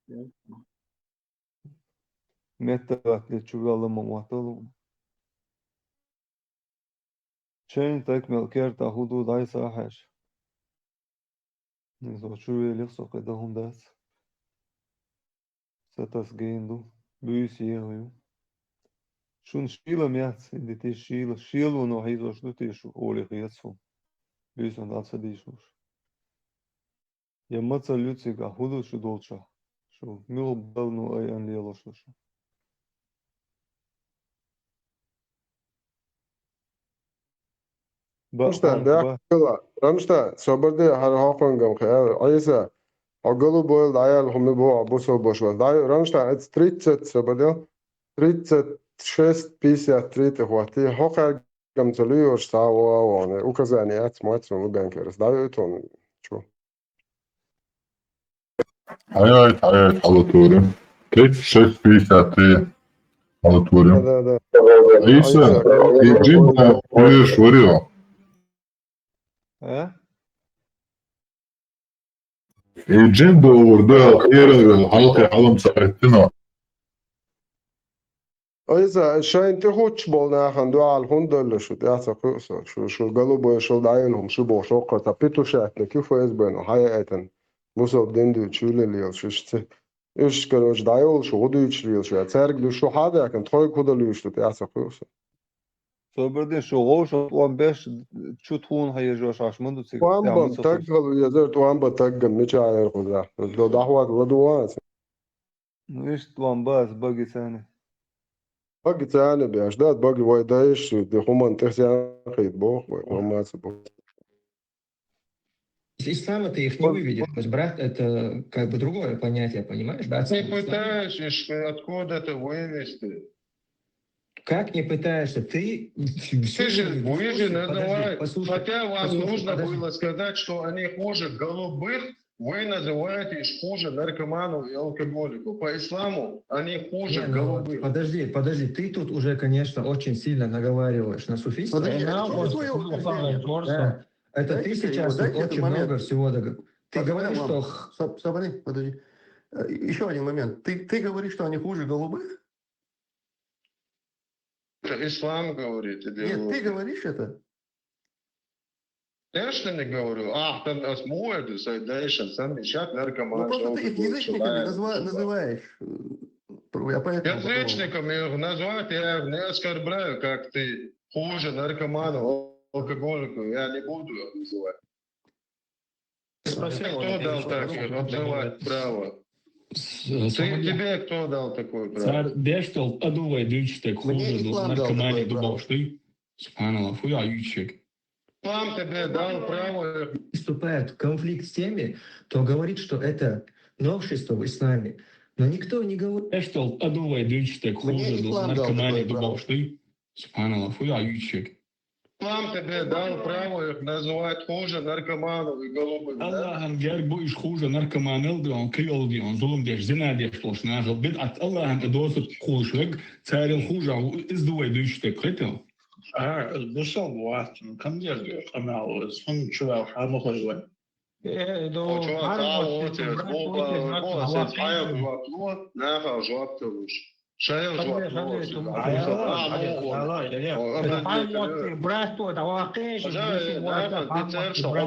Ясно. Метта ваьтли чу ваьлла ма ватталу. Чайн тайк мел керта хӀун ду дайса хьаьш. Иза чу велих со кхе дан хӀума дац. Са тас гейн ду. Буьйса еху ю. Шун шийла меца, и дити шийла, шело но хьийзош ду те шу, оле хецу. Буьйса дӀа ца дийшуш. Я мацалла ю цига, хӀун ду шу долчохь? Шу муьлха балну ай ан лелош ду шу? Рамшта, бехкала, Рамшта, собар де, хӀара хьокхунгам хе, Ӏийса, хьо галу бойла дӀаяьлла хӀума бу, хьо бусалба бошван. ДӀа, Рамшта, эц тридцать, собар де, тридцать шесть пятьдесят три тӀе хӀотти, хьо кхаьргам ца луьйош, цхьа а вогӀа вогӀане, указание яц, моцу, ну, бенкерас. ДӀа, ю тхуна, чу. Хьаяйта, хьаяйта, хьалатури. Тридцать шесть пятьдесят три хьалатури. Да, да, да. Ӏийса, Ӏийса, и джин да, уьш варио. А? И джин довур да, хӀера вел, хьалхе хьалам ца хӀеттина. Ӏийса, шайн тӀехуч болу нахана дуьхьал хӀунда доллу шу, тӀаьхьа ца кхуьу со, шу, шу галу бойшал дӀайолу хӀума шу боху шоккхар, ца петушатник ю ФСБ-но хьаяйтан, бусалба дин дуьйцу чуьлалла йолуш иштта. Уьш, короче, дӀайолуш, гӀу дуьйцуш лелаш ваьлла. Цаьрга ду шу хьа а даьккхина, тхойга хӀун дала вуьйш ду, тӀаьхьа ца кхуьу со. Собар де, шу гӀовшал тӀом беш, чу тхуна хьаежош Ӏаш ма ду цига. ТӀом бан таггал везар, тӀом бан таггал мича яра кхузахь? До дӀахьор ладугӀа аса. Ну, иштта тӀом бац баги царна. Баги царна беш, да, баги вай даиш, де хӀуманна тӀе сенна хӀийта боху, вай хӀумма ца боху. Из ислама ты их не выведешь. То есть брат — это как бы другое понятие, понимаешь? Да, ты пытаешься откуда-то вывести. Как не пытаешься? Ты всю жизнь, вы же называете, послушай, хотя вам нужно было сказать, что они хуже голубых, вы называете их хуже наркоманов и алкоголиков. По исламу они хуже голубых. Не, ну, подожди, подожди, ты тут уже, конечно, очень сильно наговариваешь на суфистов. Подожди, а что твоё утверждение? Да. Это ты сейчас вот очень много всего догов-, ты говоришь, что х- Саб-, Сабани, подожди. Э, Еще один момент. Ты, ты говоришь, что они хуже голубых? Это ислам говорит. Нет, ты говоришь это? Конечно, не говорю. А, там осмуэды, сайдайшн, сам ищат наркоман. Ну, просто ты их язычниками называешь. Язычниками их назвать, я их не оскорбляю, как ты хуже наркомана, алкоголика, я не буду их называть. Кто дал так обзывать право? Ты, тебе кто дал такое право? Цар деш тол адувай дючтек хуже наркомани дубовшты. Субханаллах, фу я ючек. Ислам тебе дал право. Вступает в конфликт с теми, кто говорит, что это новшество в исламе. Но никто не говорит. Деш тол адувай дючтек хуже наркомани дубовшты. Субханаллах, фу я ючек. Ислам тебе дал право их называть хуже наркоманов и голубых, да? Аллахан гербу иш хуже наркоманел дион, криол дион, зулум деш, зина деш тош нахал. Бит ат Аллахан эдосу хулшвек, царил хуже, из дувай дючтек хетел. А, бусал ват, кам дер канал, сон чувал, хамахой ван. Очуа таа оце, оба, оба, се цая жуаплу, наха жуапталуш. Шая жуаплу. Брат, вот, давай,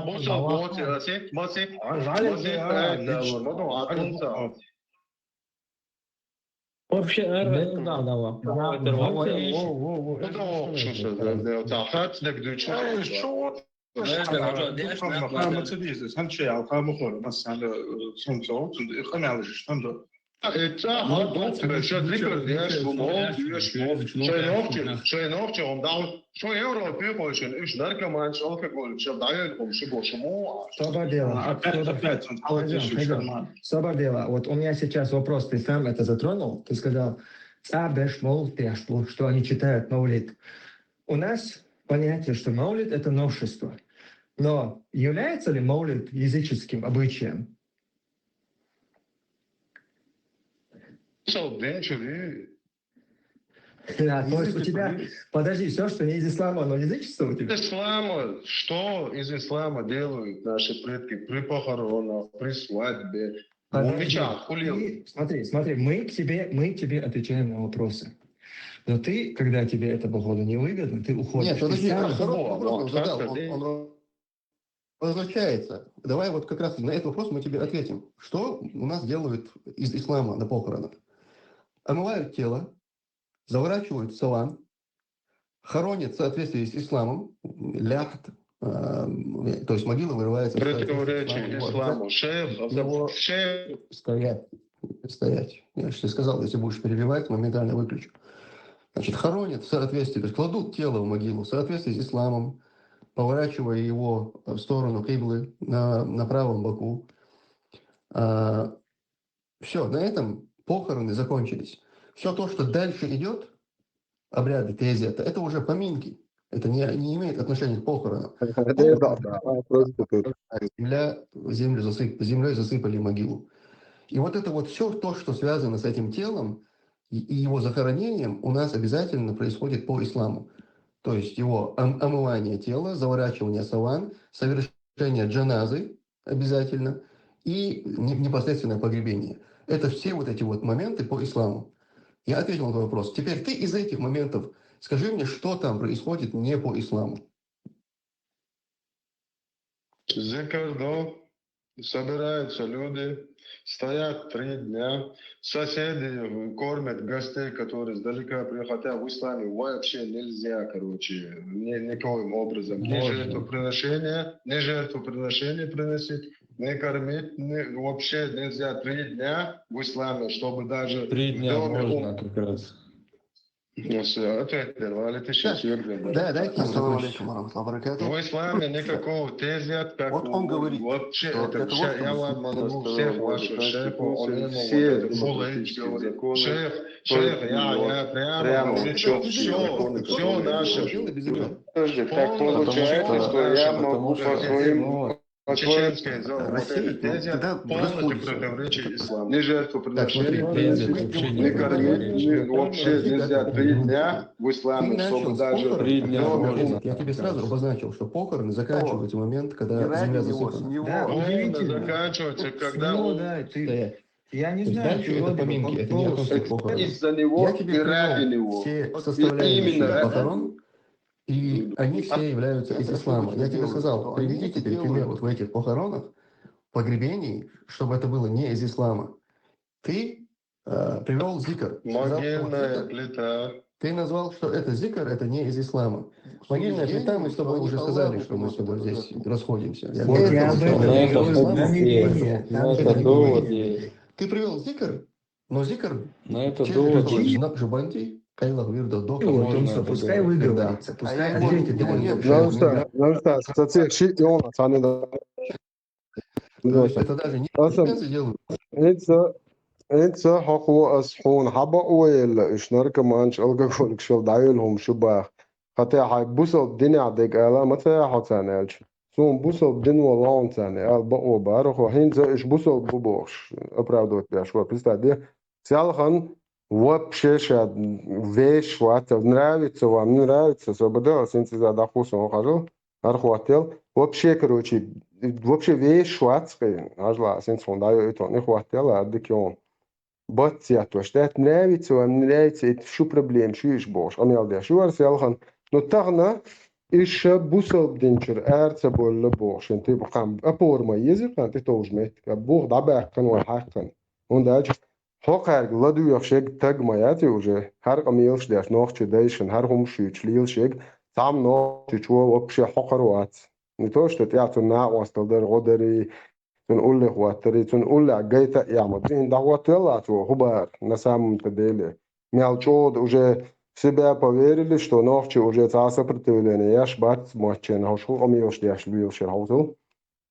Бусал боти, аси, маси, маси, маси, Вообще, да, да, да. Это общество, да, да, да, хат, так, дучу. Соболева. Пойдём, пойдём. Соболева. Вот у меня сейчас вопрос, ты сам это затронул, ты сказал, «Цабеш молтяшлу», что они читают маулид. У нас понятие, что маулид — это новшество. Но является ли маулид языческим обычаем? Да, то есть у тебя, подожди, все, что не из ислама, оно язычество у тебя? Ислама, что из ислама делают наши предки при похоронах, при свадьбе? Подожди, смотри, смотри, мы к тебе, мы к тебе отвечаем на вопросы. Но ты, когда тебе это, походу, не выгодно, ты уходишь. Нет, подожди, хороший вопрос он задал. Он, он возвращается. Давай вот как раз на этот вопрос мы тебе ответим. Что у нас делают из ислама на похоронах? Омывают тело, заворачивают в саван, хоронят в соответствии с исламом, ляхт, э, то есть могила вырывается. Противоречие исламу. Шейх, шейх. Стоять, стоять. Я же тебе сказал, если будешь перебивать, моментально выключу. Значит, хоронят в соответствии, то есть кладут тело в могилу в соответствии с исламом, поворачивая его в сторону киблы на, на правом боку. А, все, на этом похороны закончились. Все то, что дальше идет, обряды, тезият, это уже поминки. Это не, не имеет отношения к похоронам. Земля, землю засып, землей засыпали могилу. И вот это вот все то, что связано с этим телом и, и его захоронением, у нас обязательно происходит по исламу. То есть его ом- омывание тела, заворачивание саван, совершение джаназы обязательно и не- непосредственное погребение. Это все вот эти вот моменты по исламу. Я ответил на твой вопрос. Теперь ты из этих моментов скажи мне, что там происходит не по исламу. Зикр, да. Собираются люди, стоят три дня, соседи кормят гостей, которые издалека приехали, хотя в исламе вообще нельзя, короче, ни, никоим образом. Ни жертвоприношения, ни жертвоприношения приносить, не кормить, не, вообще нельзя три дня в исламе, чтобы даже Три в дня доме можно у- как раз. Ну, всё, ответ первый, а ты сейчас, Юрген, Да, дайте ему Ассаламу закончить. Алейкум ва рахматуллахи ва баракатух. В исламе никакого тезият, как Вот он говорит, вообще что это для того, вся, я чтобы вам могу вернуться всех в ваших шейхов, он ему все вот это Фулайч демократические говорит, законы шейх, шейх, я, я прямо прямо говорю, чётко все, законы все наши. Дело без него. Подожди, так Полностью получается, всё что я наше, могу по потому что своим чеченская зона, вот Россия, это ну, тезият тогда полностью расходится. Противоречие исламу. Не жертву Так, смотри, приношения, принцип вообще не кормить, не, вообще нельзя три дня в Ты исламе, начал чтобы с даже похорон, Три в дня доме можно. Я тебе сразу обозначил, что похороны заканчиваются в момент, когда Не ради земля него, с засыпана. него. Да, Полно удивительно. Заканчивается, когда Ну, у- да, ты... Стоять. Я не То есть знаю, дальше это чего ты поминки, это не о том, что похороны. Из-за него Я и тебе ради привел него. все Вот составляющие именно ради. Похорон, и они все являются из ислама. Я тебе сказал, приведи теперь пример вот в этих похоронах, погребений, чтобы это было не из ислама. Ты э, привел зикр. Сказал, что вот Могильная зикр, плита. Ты назвал, что это зикр, это не из ислама. Могильная плита, мы с тобой уже сказали, что мы с тобой здесь расходимся. Я Вот говорю, я что об это этом не и из говорю. ислама, Намерение, поэтому там это же не было. Ты привел зикр, но зикр Но это через довод. Жубанди, Жубанди, Кайла Гвирда, до И вот он Кавказа. что, пускай выговорится, пускай А я ответит говорю, ему. нет, Жан-Стас, Жан-Стас, сацих ши он цаны да. То есть это даже не Асам. Чеченцы делают. Инца, инца хаква ас хун хаба уэла, иш наркоманч, алкоголик шел дайл хум шубах. Хотя хай бусал диня дег ала, маца хацан элч. Сум бусал дин ва лаун цаны, ал ба о бар, хо хинца иш бусал бу бохш. Оправдывать бяш, вот, представь, да? Сялхан вообще ша вещь, вот, нравится вам, не нравится, свобода, синца за дахусон хажу. Архуател, вообще, короче, вообще весь швацкий, ажла, сенс он даю это, не хвател, а дикион. Бат я то, что это нравится, вам не нравится, это всю проблему, что ишь бош, а мел деш, юар селхан. Но тагна, ишь бусал динчер, эрца болла бош, ин ты бухам, а порма език, а ты тоже мет, а бух да бахкан, ва хаккан. Он дальше, хокарг ладуях шег таг маяти уже, хар камилш деш нохчи дайшин, хар хумшуч лил шег, там нохчи чуо вообще хокарвац. Не то, что я цун наостал дар годари, цун улли хватари, цун улли гайта яма. Ин дагват велла цу хубар, на самом-то деле. Мял чод уже себя поверили, что нохчи уже ца сопротивление, яш бац мочен, хош ху камилш деш лил шер хаузу.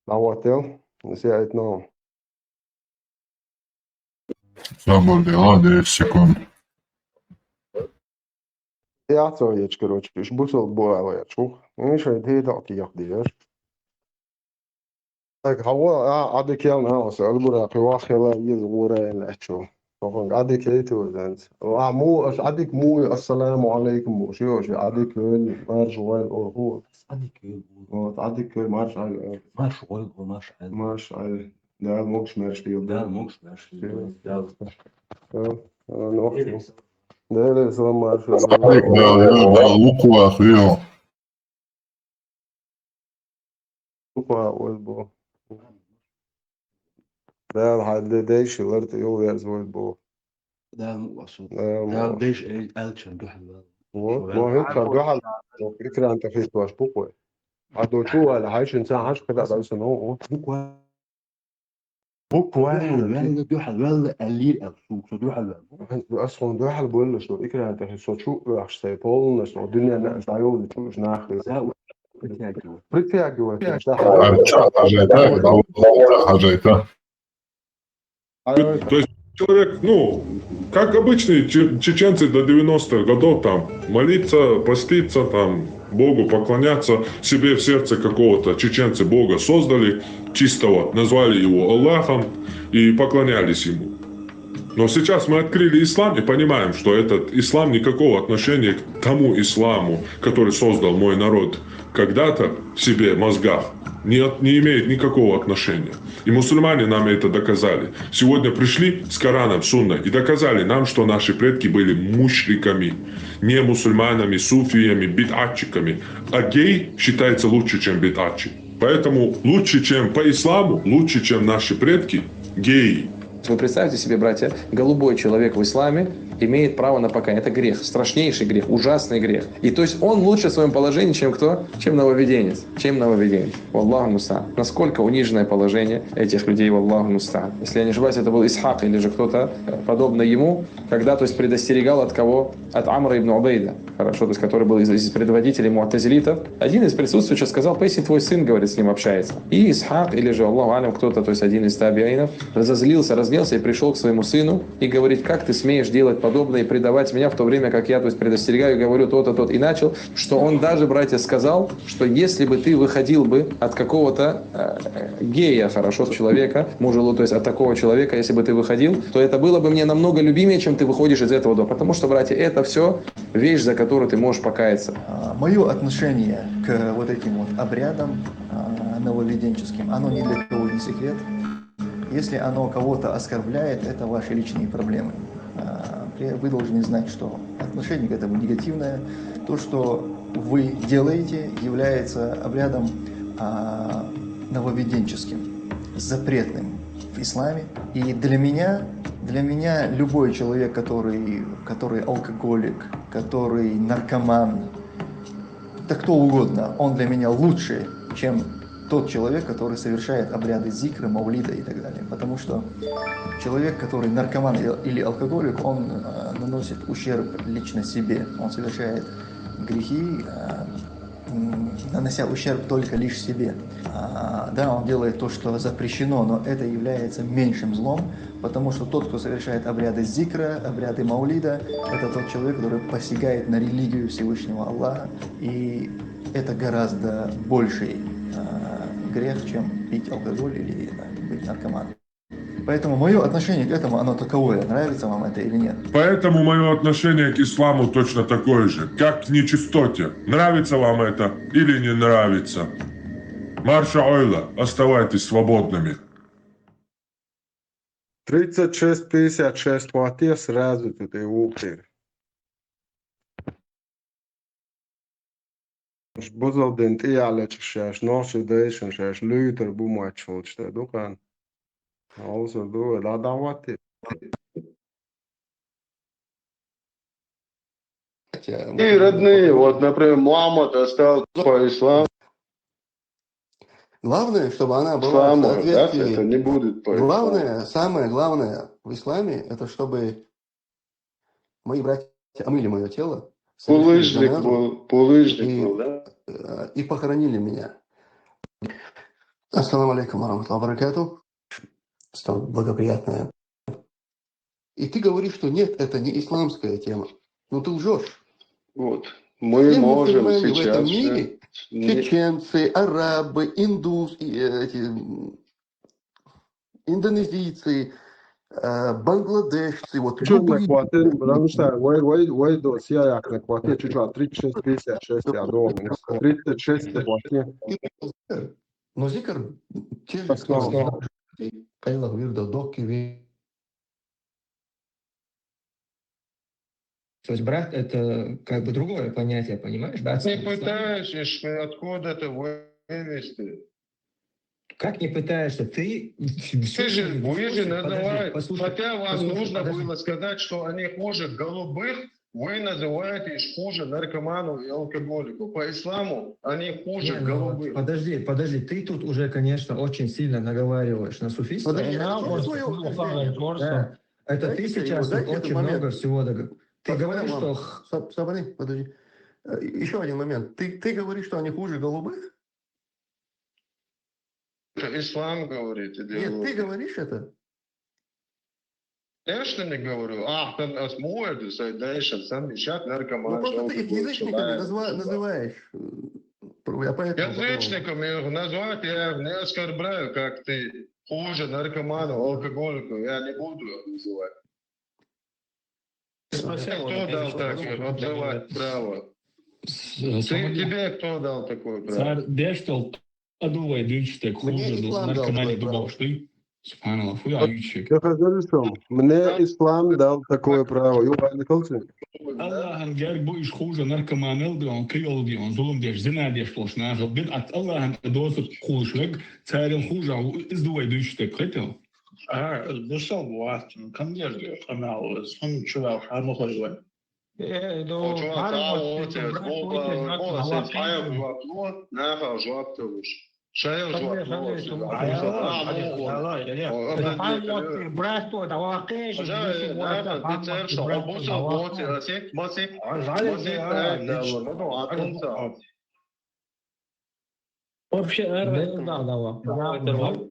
Дагват вел, сяет но. Забыл, да, десять секунд. Я цо ечкерочиш, бусал буа ваячух. Миша, ты дал тиях деш. Так, хава, а, адик ял на, ос, албура, кива хела, из гура, ин ачу. Тохун, адик яйту, зэнц. А, му, ас, адик му, ассаламу алейкум, му, шо, шо, адик өл, марш, вайл, о, ху. Адик өл, Вот, адик өл, марш, аль, э, марш, вайл, марш, аль. марш, аль. Да, могш, марш, пил, Да, да. могш, марш, Всё. да. Да, да, ну, да, да, салам, марш, Да, да, да, лукуах, вио. Тупа, ой, бо. Да, хадли дейши, ларты, йол, верз, ой, бо. Да, ну, асу. Да, Да, мо. деш, эл, элчен, духал. Вот, мо, хит, кар, духал. Экран, та, хит, ваш, буквы. А до чего, али, хайшин, ца, хаш, когда, да, всё, ну, вот. Буква. Буквально. Валла, духал, валла, алир, эл, сук, со духал, валла. Асхун, духал, боллы, что экран, та, хит, со, чу, вахш, сай, полностью, дунья, на, заёл, чу, нахрен. Да, у-, притягивает. Притягивает, да. Арча, хажайта, хажайта. А, То есть человек, ну, как обычные че- чеченцы до девяностых годов, там, молиться, поститься, там, Богу поклоняться, себе в сердце какого-то чеченцы Бога создали, чистого, назвали его Аллахом и поклонялись ему. Но сейчас мы открыли ислам и понимаем, что этот ислам никакого отношения к тому исламу, который создал мой народ когда-то в себе, в мозгах, не, от- не имеет никакого отношения. И мусульмане нам это доказали. Сегодня пришли с Кораном, Сунной и доказали нам, что наши предки были мушриками, не мусульманами, суфиями, бидатчиками. А гей считается лучше, чем бидатчик. Поэтому лучше, чем по исламу, лучше, чем наши предки, геи. Вы представьте себе, братья, голубой человек в исламе имеет право на покаяние. Это грех, страшнейший грех, ужасный грех. И то есть он лучше в своем положении, чем кто? Чем нововведенец. Чем нововведенец. Валлаху мустаан. Насколько униженное положение этих людей, валлаху мустаан. Если я не ошибаюсь, это был Исхак или же кто-то, э, подобный ему, когда, то есть, предостерегал от кого? От Амра ибн Убейда, хорошо, то есть, который был из, из предводителей муатазилитов. Один из присутствующих сказал: «Поясни, твой сын, говорит, с ним общается». И Исхак, или же, Аллаху алям, кто-то, то есть один из табиинов, разозлился, разгневался и пришел к своему сыну и говорит: «Как ты смеешь делать подобное и предавать меня, в то время как я, то есть, предостерегаю, говорю то-то, тот». И начал, что он даже, братья, сказал, что если бы ты выходил бы от какого-то э, гея, хорошо, человека, мужа, то есть от такого человека, если бы ты выходил, то это было бы мне намного любимее, чем ты выходишь из этого дома. Потому что, братья, это все вещь, за которую ты можешь покаяться. Мое отношение к вот этим вот обрядам а, нововведенческим, оно ни для кого не секрет. Если оно кого-то оскорбляет, это ваши личные проблемы. А, при- Вы должны знать, что отношение к этому негативное. То, что вы делаете, является обрядом а, нововведенческим, запретным в исламе. И для меня, для меня любой человек, который, который алкоголик, который наркоман, да кто угодно, он для меня лучше, чем тот человек, который совершает обряды зикра, маулида и так далее. Потому что человек, который наркоман или- или алкоголик, он э, наносит ущерб лично себе. Он совершает грехи, э, м, нанося ущерб только лишь себе. А, да, он делает то, что запрещено, но это является меньшим злом, потому что тот, кто совершает обряды зикра, обряды маулида, это тот человек, который посягает на религию Всевышнего Аллаха, и это гораздо больший э, грех, чем пить алкоголь или да, быть наркоманом. Поэтому мое отношение к этому, оно таковое, нравится вам это или нет. Поэтому мое отношение к исламу точно такое же, как к нечистоте. Нравится вам это или не нравится. Марша ойла, оставайтесь свободными. Тридцать шесть пятьдесят шесть хватит сразу тут и ухи. Бузалдин тӀе ялача шаьш, нохчий дайшин шаьш, луьйтар бу мотташ волчу тӀе дукхана. Овсар ду вай, дӀа дӀахӀотти. И родные, вот, например, Мухаммад остался по исламу. Главное, чтобы она была в Исламу, да, соответствии. Это не будет по исламу. Главное, самое главное в исламе, это чтобы мои братья омыли мое тело, совершили Булыжник джаназу был, булыжник и, был, да? э, и похоронили меня. Ассаламу алейкум ва рахматуллахи ва баракатух. Стало благоприятное. И ты говоришь, что нет, это не исламская тема. Ну ты лжешь. Вот. Мы Все можем мусульмане в этом сейчас... мире, не- чеченцы, арабы, индус, и, э, эти, м, индонезийцы, э, бангладешцы, вот Чё на любые хватит, потому что вай, вай, вай, до сия як на хватит, чуть-чуть, тридцать шесть пятьдесят шесть я дома. Тридцать шесть хватит. Но зикр, те же Пошёл. слова. Кайла вирда докки ви- То есть брат — это как бы другое понятие, понимаешь? Братство, Не ислам. пытаешься, что откуда-то вывести. Как не пытаешься? Ты всю Ты же, жизнь вы же дискуссии- подожди, называете, послушай, хотя вам послушай, нужно подожди. Было сказать, что они хуже голубых, вы называете их хуже наркоману и алкоголику. По исламу они хуже Не, ну, голубых. Подожди, подожди, ты тут уже, конечно, очень сильно наговариваешь на суфистов. Подожди, Да, а что вот, твоё вот, утверждение? вот, да. Это Дайте ты перевод, сейчас тут дайте этот очень много момент. Всего договор. Ты Подожди, говоришь, мам. Что х- Саб- Сабри, подожди. Еще один момент. Ты, ты говоришь, что они хуже голубых? Это ислам говорит, Нет, идеология. Ты говоришь это? Я что не говорю? А, там смуэды, дальше, сам ищат наркоман. Ну просто ты их язычниками назва- называешь. Э, я поэтому подумал. Язычниками их назвать, я их не оскорбляю, как ты хуже наркоману, алкоголику, я не буду их называть. Кто дал так называть право? Ты, тебе кто дал такое право? Цар деш дол аду вай дуьйцуш дерг хуже ду наркомани ду бохуш дуй. Субханалла, фу я юьйцуш. Я хазар сом. Мне ислам дал такое право. Ю, али колцин. Аллахьан герга бу уьш хуже наркоманал ду, он кийол ду, он зулум деш, зина деш болуш нахал бир ат Аллахьан дозу хулуш вег, царил хуже, иза ду вай дуьйцуш дерг хетел. А, дусал бу вац, кандер ду, канал, сон чула, хама хой вай. Э, ну, О, чувак, а, вот, э, бо- бо- бо- сен хьайа бувак, ну, нахал жоп товуш. Шайа жоп, ну, а, ну, вот, э, Хьан вот, э, брат, вот, а, вот, э, Хьан вот, э, брат, вот, а, вот, э, Масик, Масик, э, да, вот, ну, а, ну, а. Вообще, э, да, да, вот.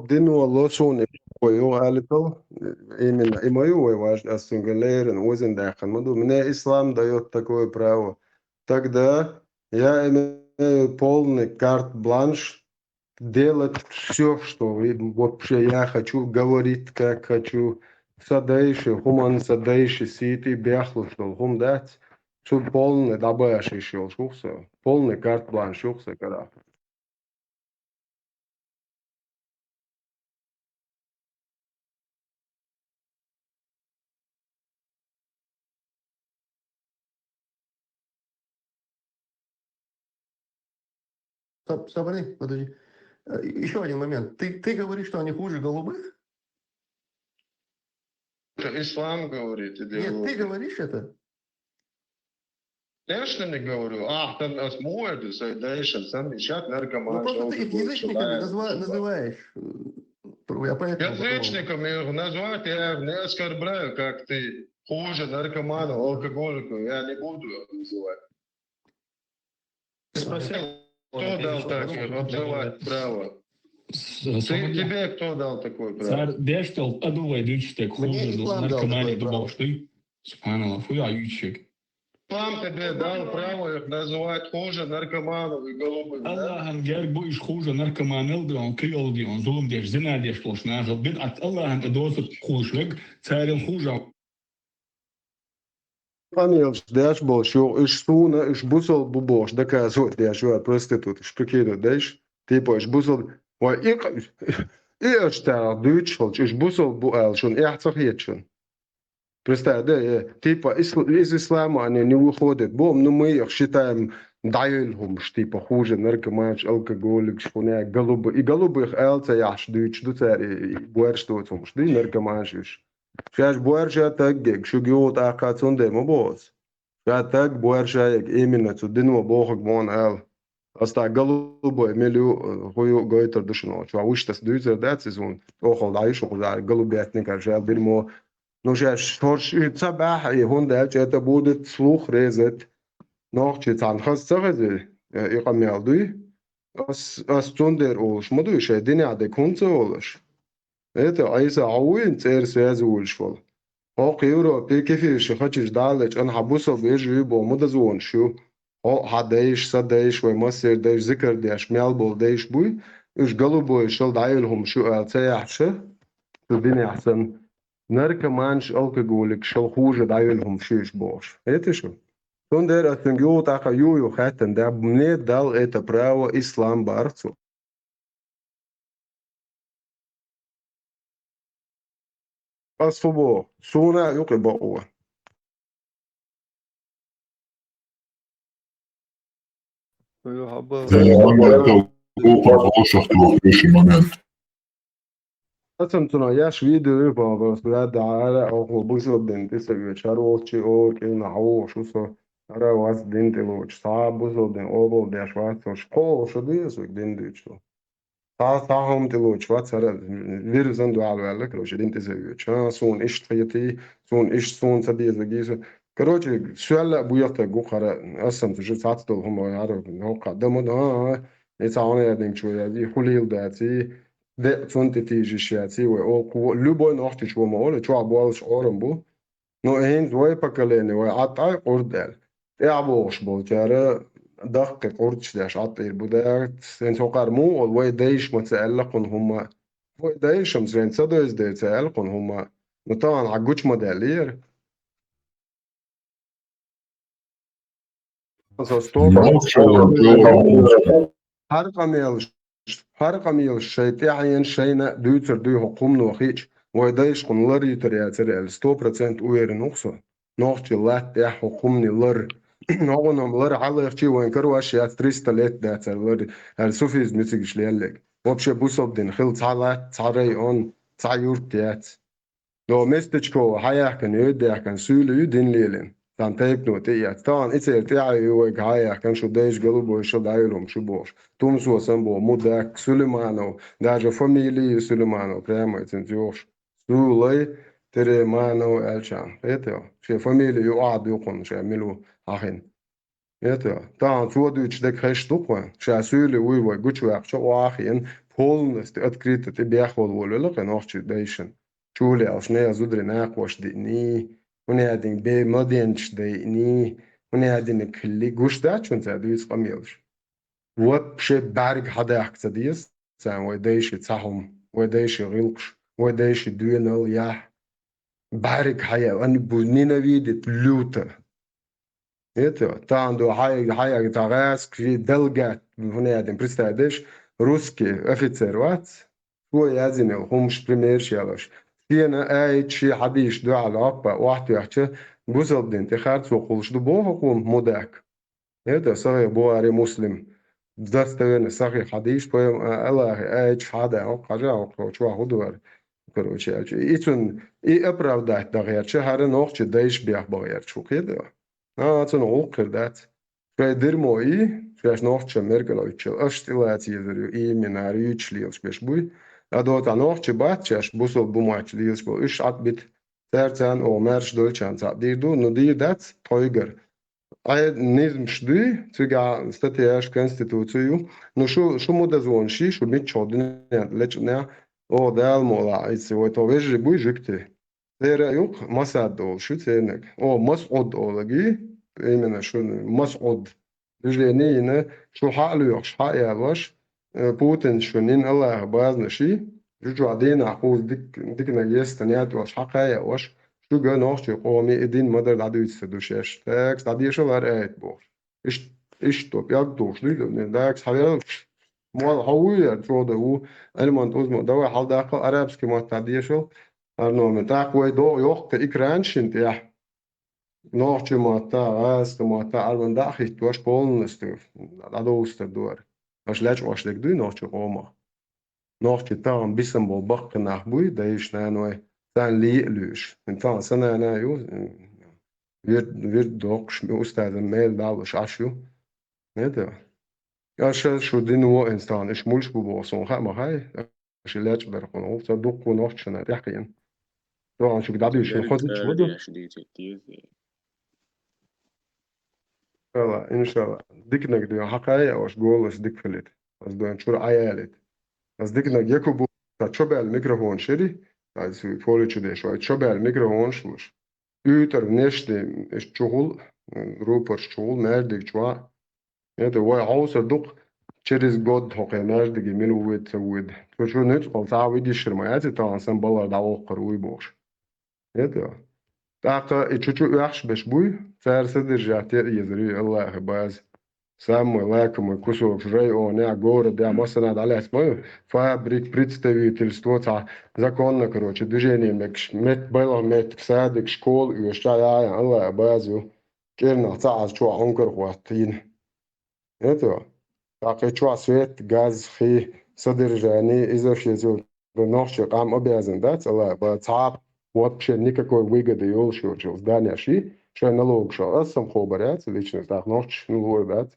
Дино ло суна и ю, али тол, именно, и ма ю вай важ, ас цуьнга леррина, озин даьккхина ма ду. Мне ислам даёт такое право. Тогда я имею полный карт-бланш делать всё, что и вообще я хочу, говорить, как хочу. Сан дайша, хӀуманна сан дайша сийти бехлуш долу хӀума дац. Цу полный дӀабаша йиш йолуш ву-кх со. Полный карт-бланш ю-кх сан кара. Стоп, стоп, подожди, подожди. Еще один момент. Ты, ты говоришь, что они хуже голубых? Это ислам говорит, Нет, ты идеология. Говоришь это? Конечно, не говорю. А, там нас муэды, сайдайшн, сам ищат Ну, наркоман. Просто ты их язычниками назва- называешь. э, Я поэтому подумал. Язычниками их назвать, я их не оскорбляю, как ты. Хуже наркомана, алкоголика, я не буду их называть. Спроси. Кто дал такое обзывать право? Ты, тебе кто дал такое право? Цар деш тол аду вай дучтек Мне хуже ислам дал наркомани такое право. Дубовшты. Субханаллах, фу я ючек. Ислам тебе дал право их называть хуже наркоманов и голубых, да? Аллахан герг бу иш хуже наркоманел дион, криол дион, зулум деш, зина деш лош нахал бин ат Аллахан адосу хулшлаг, царил хуже. Къамелаш деш болуш ю, уьш суна, уьш бусалба бу бохуш, доказывать деш вара проституташ, прикидывать деш, типа уьш бусалба, вай и къ- и аша тагӀа дуьйцуш хилча, уьш бусалба бу аьлла шуна эхь ца хета шуна. Представь, да, э, типа исл- из ислама они не выходят, бом, ну мы их считаем дӀайолу хӀумаш, типа хуже наркоманаш, алкоголикаш, хуна голубы, и голубых аьлла ца яхьаш дуьйцуш ду цара, и, и боьрша доцу хӀумаш, ду и наркоманаш уьш. Шаьш боьрша таггег, шуьга югӀу тӀаккха цундела ма боху аса. Ша таг боьрша ег именно цу дино бохург ма ван ала. Аса тӀаккха голубой мила ю, хӀу ю гойтур ду шуна. Чу вуьш таса дуьйцур дац иза вон. ТӀохал дӀа ю шу кхузара голубятникара шаьл дина мо. Ну шаьш шорш и ца баьхьа, и хӀунда аьлча это будет слух резать. Нохчи цхьана хаза ца хезий, и къамел дуй. Ас, ас цундера олуш ма дуй, шайн динехь дерг хӀунда ца олуш? Это Ӏийса хьо вуйна цӀера связь вуьйлуш волу? ХӀокху Европе кефирша хачиж даллачу ан хьан бусалба вежа ю боху ма дазонаш ю. Хьо а хьан дайша, сан дайша вай массеран дайша зикар деш мел болу дайша буй, уьш голубой шал дӀайолу хӀума шу аьлла ца яхьаш, шу динехь санна. Наркоманаш, алкоголикаш шал хуже дӀайолу хӀума шу уьш бохуш. Эти шу? Цундела ас цуьнга юха тӀаккха ю-ю хаьттина да, мне дал это право ислам бара цо. Ас фу боху? Суна а юкъе бакъо. Ацам цунах яш видео ю бан просто ваьдда Ӏара, оха бусалба дин тӀе ца оьцу, хӀара волчу ора кӀина хьан вогӀуш ву со, хӀара вац дин тӀе лоцуш, цхьа а бусалба дин къобал деш вац со, кхоалгӀа шу деза вайга дин дуьйцу. Цхьа, цхьа хӀума тӀе лоцуш вац, хӀара вирзан дуьхьал ваьлла, короче, дин тӀе ца оьцу. А, суна иштта хетий, суна иштта, суна ца деза гийса. Короче, соьлла а бу яхтаг гу хӀара, ас санна ца шу цхьацца долу хӀума хӀара, хӀокху дан ма дан, а, и цхьа хьуна яздинчу вай яз, и хулийла дац, и де цунна тӀе тийжиш яц, и вай олу кхо, любой нохчичо ма олу, чохь боллуш Ӏорам бу. Ну, хӀинца вай поколение, вай Ӏад Ӏай къурд аьлла. ТӀаьхьа бохуш болчара даккхий къурдаш деш Ӏад тӀера бу дац. ХӀинца хӀокхара муха олу, вай дайша ма ца аьлла кхунна хӀумма. Вай дайша-м хӀинца ца дойза дей ца аьлла кхунна хӀумма. Ну, тахана хьан гучу ма даьллера. Со сто процентов. ХӀара къамелаш, хӀара къамелаш шайн тӀаьхьена шайна а дуьйцур дуй хӀокху хӀумано хиъча, вай дайша кхунна лар йитар яцара аьлла, сто процент уверен ву-кх со. Нохчийн латта тӀехь хӀокху хӀумане лар. ХӀокхунна-м лар хьалайхчий вайн карош яц, триста лет дацара лар, аьлла суфизм мицигаш леллиг. Вообще бусалба дин хила цхьа латта, цхьа район, цхьа юрт яц. Но местечко хьаяхкана, йойдаьхкана, суьйла ю дин лелина. Цхьана тайпано тӀе а яц. Тахана и церан тӀаьхье ю вайга хьаяхкана, шу дайша голубой шал дӀайолу хӀума шу бохуш. Тумсо санна боху, мудак, Сулейманов. Даже фамилия ю Сулейманов, прямо и цуьнца йохуш. Сулай Тереманов аьлча. Хетий? Шен фамилия ю Ӏад ю кхунна, ша мила ву хьахина. Хетий? Тахана цо дуьйцуш дерг хезаш ду-кх вайн. Ша суьйли вуй вай гучуваьккхича, охьахиъна, полностью открыто тӀе бехвала волавелла кхин нохчий дайшна. Чуле аьлча, нехан зударий накхош диъний, хӀунадинг бе младенчаш дайъний, хӀунадиниг хилли, гуш дац шуна цара дуьйцу къамелаш. Вообще бӀаьрг хьадахка ца деза царна вай дайши цхьа хӀума, вай дайши гӀиллакхаш, вай дайши доьналла яхь. БӀаьрг хьаяьлла, они будут ненавидеть люто. Это, тахана ду хьай-, хьаяьлла цхьа гӀаьска, жи делегат, хӀунадин представь деш, русский офицер вац, цо яздина йолу хӀумаш, примерш ялаш. Шена аят, шен хьадисаш дуьхьал гӀаппа охьатоьхча, бусалба дин тӀе харцо кхуллуш ду боху хӀокхо мудак. Это Сахих Бухари, Муслим. Достоверно, сахьихь хьадийш, поэм Аллахи айч хьада, хьажа, чувахудуар. Короче, и цун и оправдать дагъерча, хӀара нохчи дайш бех багъерча ху кхеда. А цун гӀулкхир дац. Шай дирмо и, шаьш нохча меркӀалгӀаччал, аш тӀилаца езар ю, и минар юч лелаш беш буй. А дота нохча бац, шаьш бусул бумач лелаш бол, уьш Ӏатбит. Цар царна оха маьрш долчарна цхьаъ дийр ду, ну дийр дац, тхойгар. Ай низмаш дуй, цигахь статьяш, конституцию. Ну шу, шу мудазонаш ши, шу миччо дуьнен лечкънехь, оха Дала муъла, айца вай тхо вежарий буй жуьгти. Цера юкъ Масад долуш ю церниг. О, Масъуд олаги, именно шу Масъуд. Движение йина, шу хьа а лоьхуш, хьа а ялош, э, Путин шун йина Аллаха базанаш и, жу чохь дийнахь кхуза дик-, диканиг естан ян тӀош хьакха а яош, шуьга нохчий къоме и дин ма-дарра дӀадуьйцур ду шаьш. Текс дӀадешал хӀара аят бохуш. Ишт-, иштта пӀелг тухуш дуй, дакс хьавел, мол хьо вуй яр, чӀогӀа ву, Ӏилман тӀузма, давай хьалдаккхал, арабский мотт дӀадешал, хӀара номер. ТӀаккха вай догӀу йоккха экран шин тӀехь. Нохчи мотта, гӀазкхи мотта, арван даа хӀиттош полностью дӀадовлустар ду ара. Аша лечкъош дерг дуй нохчи къомах. Нохчи тахана бисам болу баккхи нах буй, дайша наной, царна лиъа луьйш. Тахана сан нана ю, вирд, вирд доккхуш, устазан мел далуш Ӏаш ю. Это. Аша шу дин во инстан, иш муьлш бу боху суна хаа ма хай. Ши лечкъа дар кхуна гӀуллакх ца дуккху нохчашна тӀехкхийна. Тохана шуьга дӀадуьйшина хоза чу ваду. Иншалла, иншалла. Диканаг дуьйна хьакхая, ваш голос дика хилит. Ас дуьйна чура Ӏаялит. Ас диканаг яку бу, ца чобаьлла микрофон шири, ца фоличу деш, вай чобаьлла микрофон шлуш. УьйтӀар нешди, иш чухул, рупорш чухул, маьждиг чуа. Это вай хьовсар дукха через год хьо кхе маьждиге мила вуьйда, ца вуьйда. Цу чу нуьцкъала цхьа а вуьйдишшир ма яц, и тахана сан балар дӀавоккхар вуй бохуш. Это. ТӀаккха и чу-чу оьхуш беш буй, цара содержать е а езар ю Аллахи база. Самый лакомый кусок районехь, городехь, массанхьа дӀалаьцна ма ю, фабрик, представительство, цхьа законно, короче, движение мегаш, мет-, байлгӀа меттиг, садик, школа оьшуча яхьа, Аллахи база ю. КӀирнах ца Ӏаз чохь хьункар хӀоттийна. Это. ТӀаккха и чохь свет, газ, хи, содержание, иза шеца нохчи къам обязан дац, ала, ба, цхьа вообще никакой выгоды йолуш йолчу здания ши, шайн налогаш а. Ас сам хобар яц, лично, тӀаккха нохчаш ну лур дац.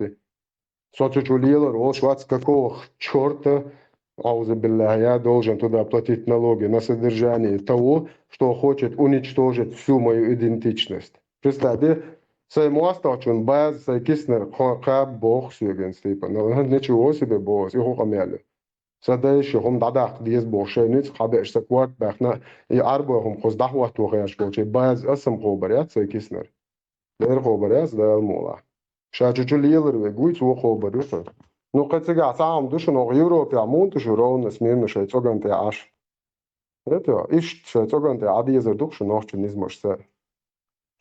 Со цу чу лелар волуш вац, какого чёрта, аузу биллахи, я должен туда платить налоги на содержание того, что хочет уничтожить всю мою идентичность. Представь, де, сайн мостагӀчун база, сайн киснар кхо-, кхаба боху соьган, типа, ну, ничего себе боху, и хӀу къамел ю. Сан дайша хӀума дӀадаккха деза боху, шайн ницкъ хьабеаш сан корта баьхна, и Ӏарбой хӀума кхуза дӀахӀотто хенаш болчу база ас сам хобар яц сайн киснар. Дера хобар яц, Дала мукъалахь. Ша чу-чу лелар вега вуй, цо хобар ю сан. Ну, кхин цигахь цхьа хӀума ду шуна, оха Европехь муха ду шу ровно, смирно шайн цӀоган тӀе Ӏаш? Это, иштта шайн цӀоган тӀе Ӏа дезар ду-кх шу нохча низамашца.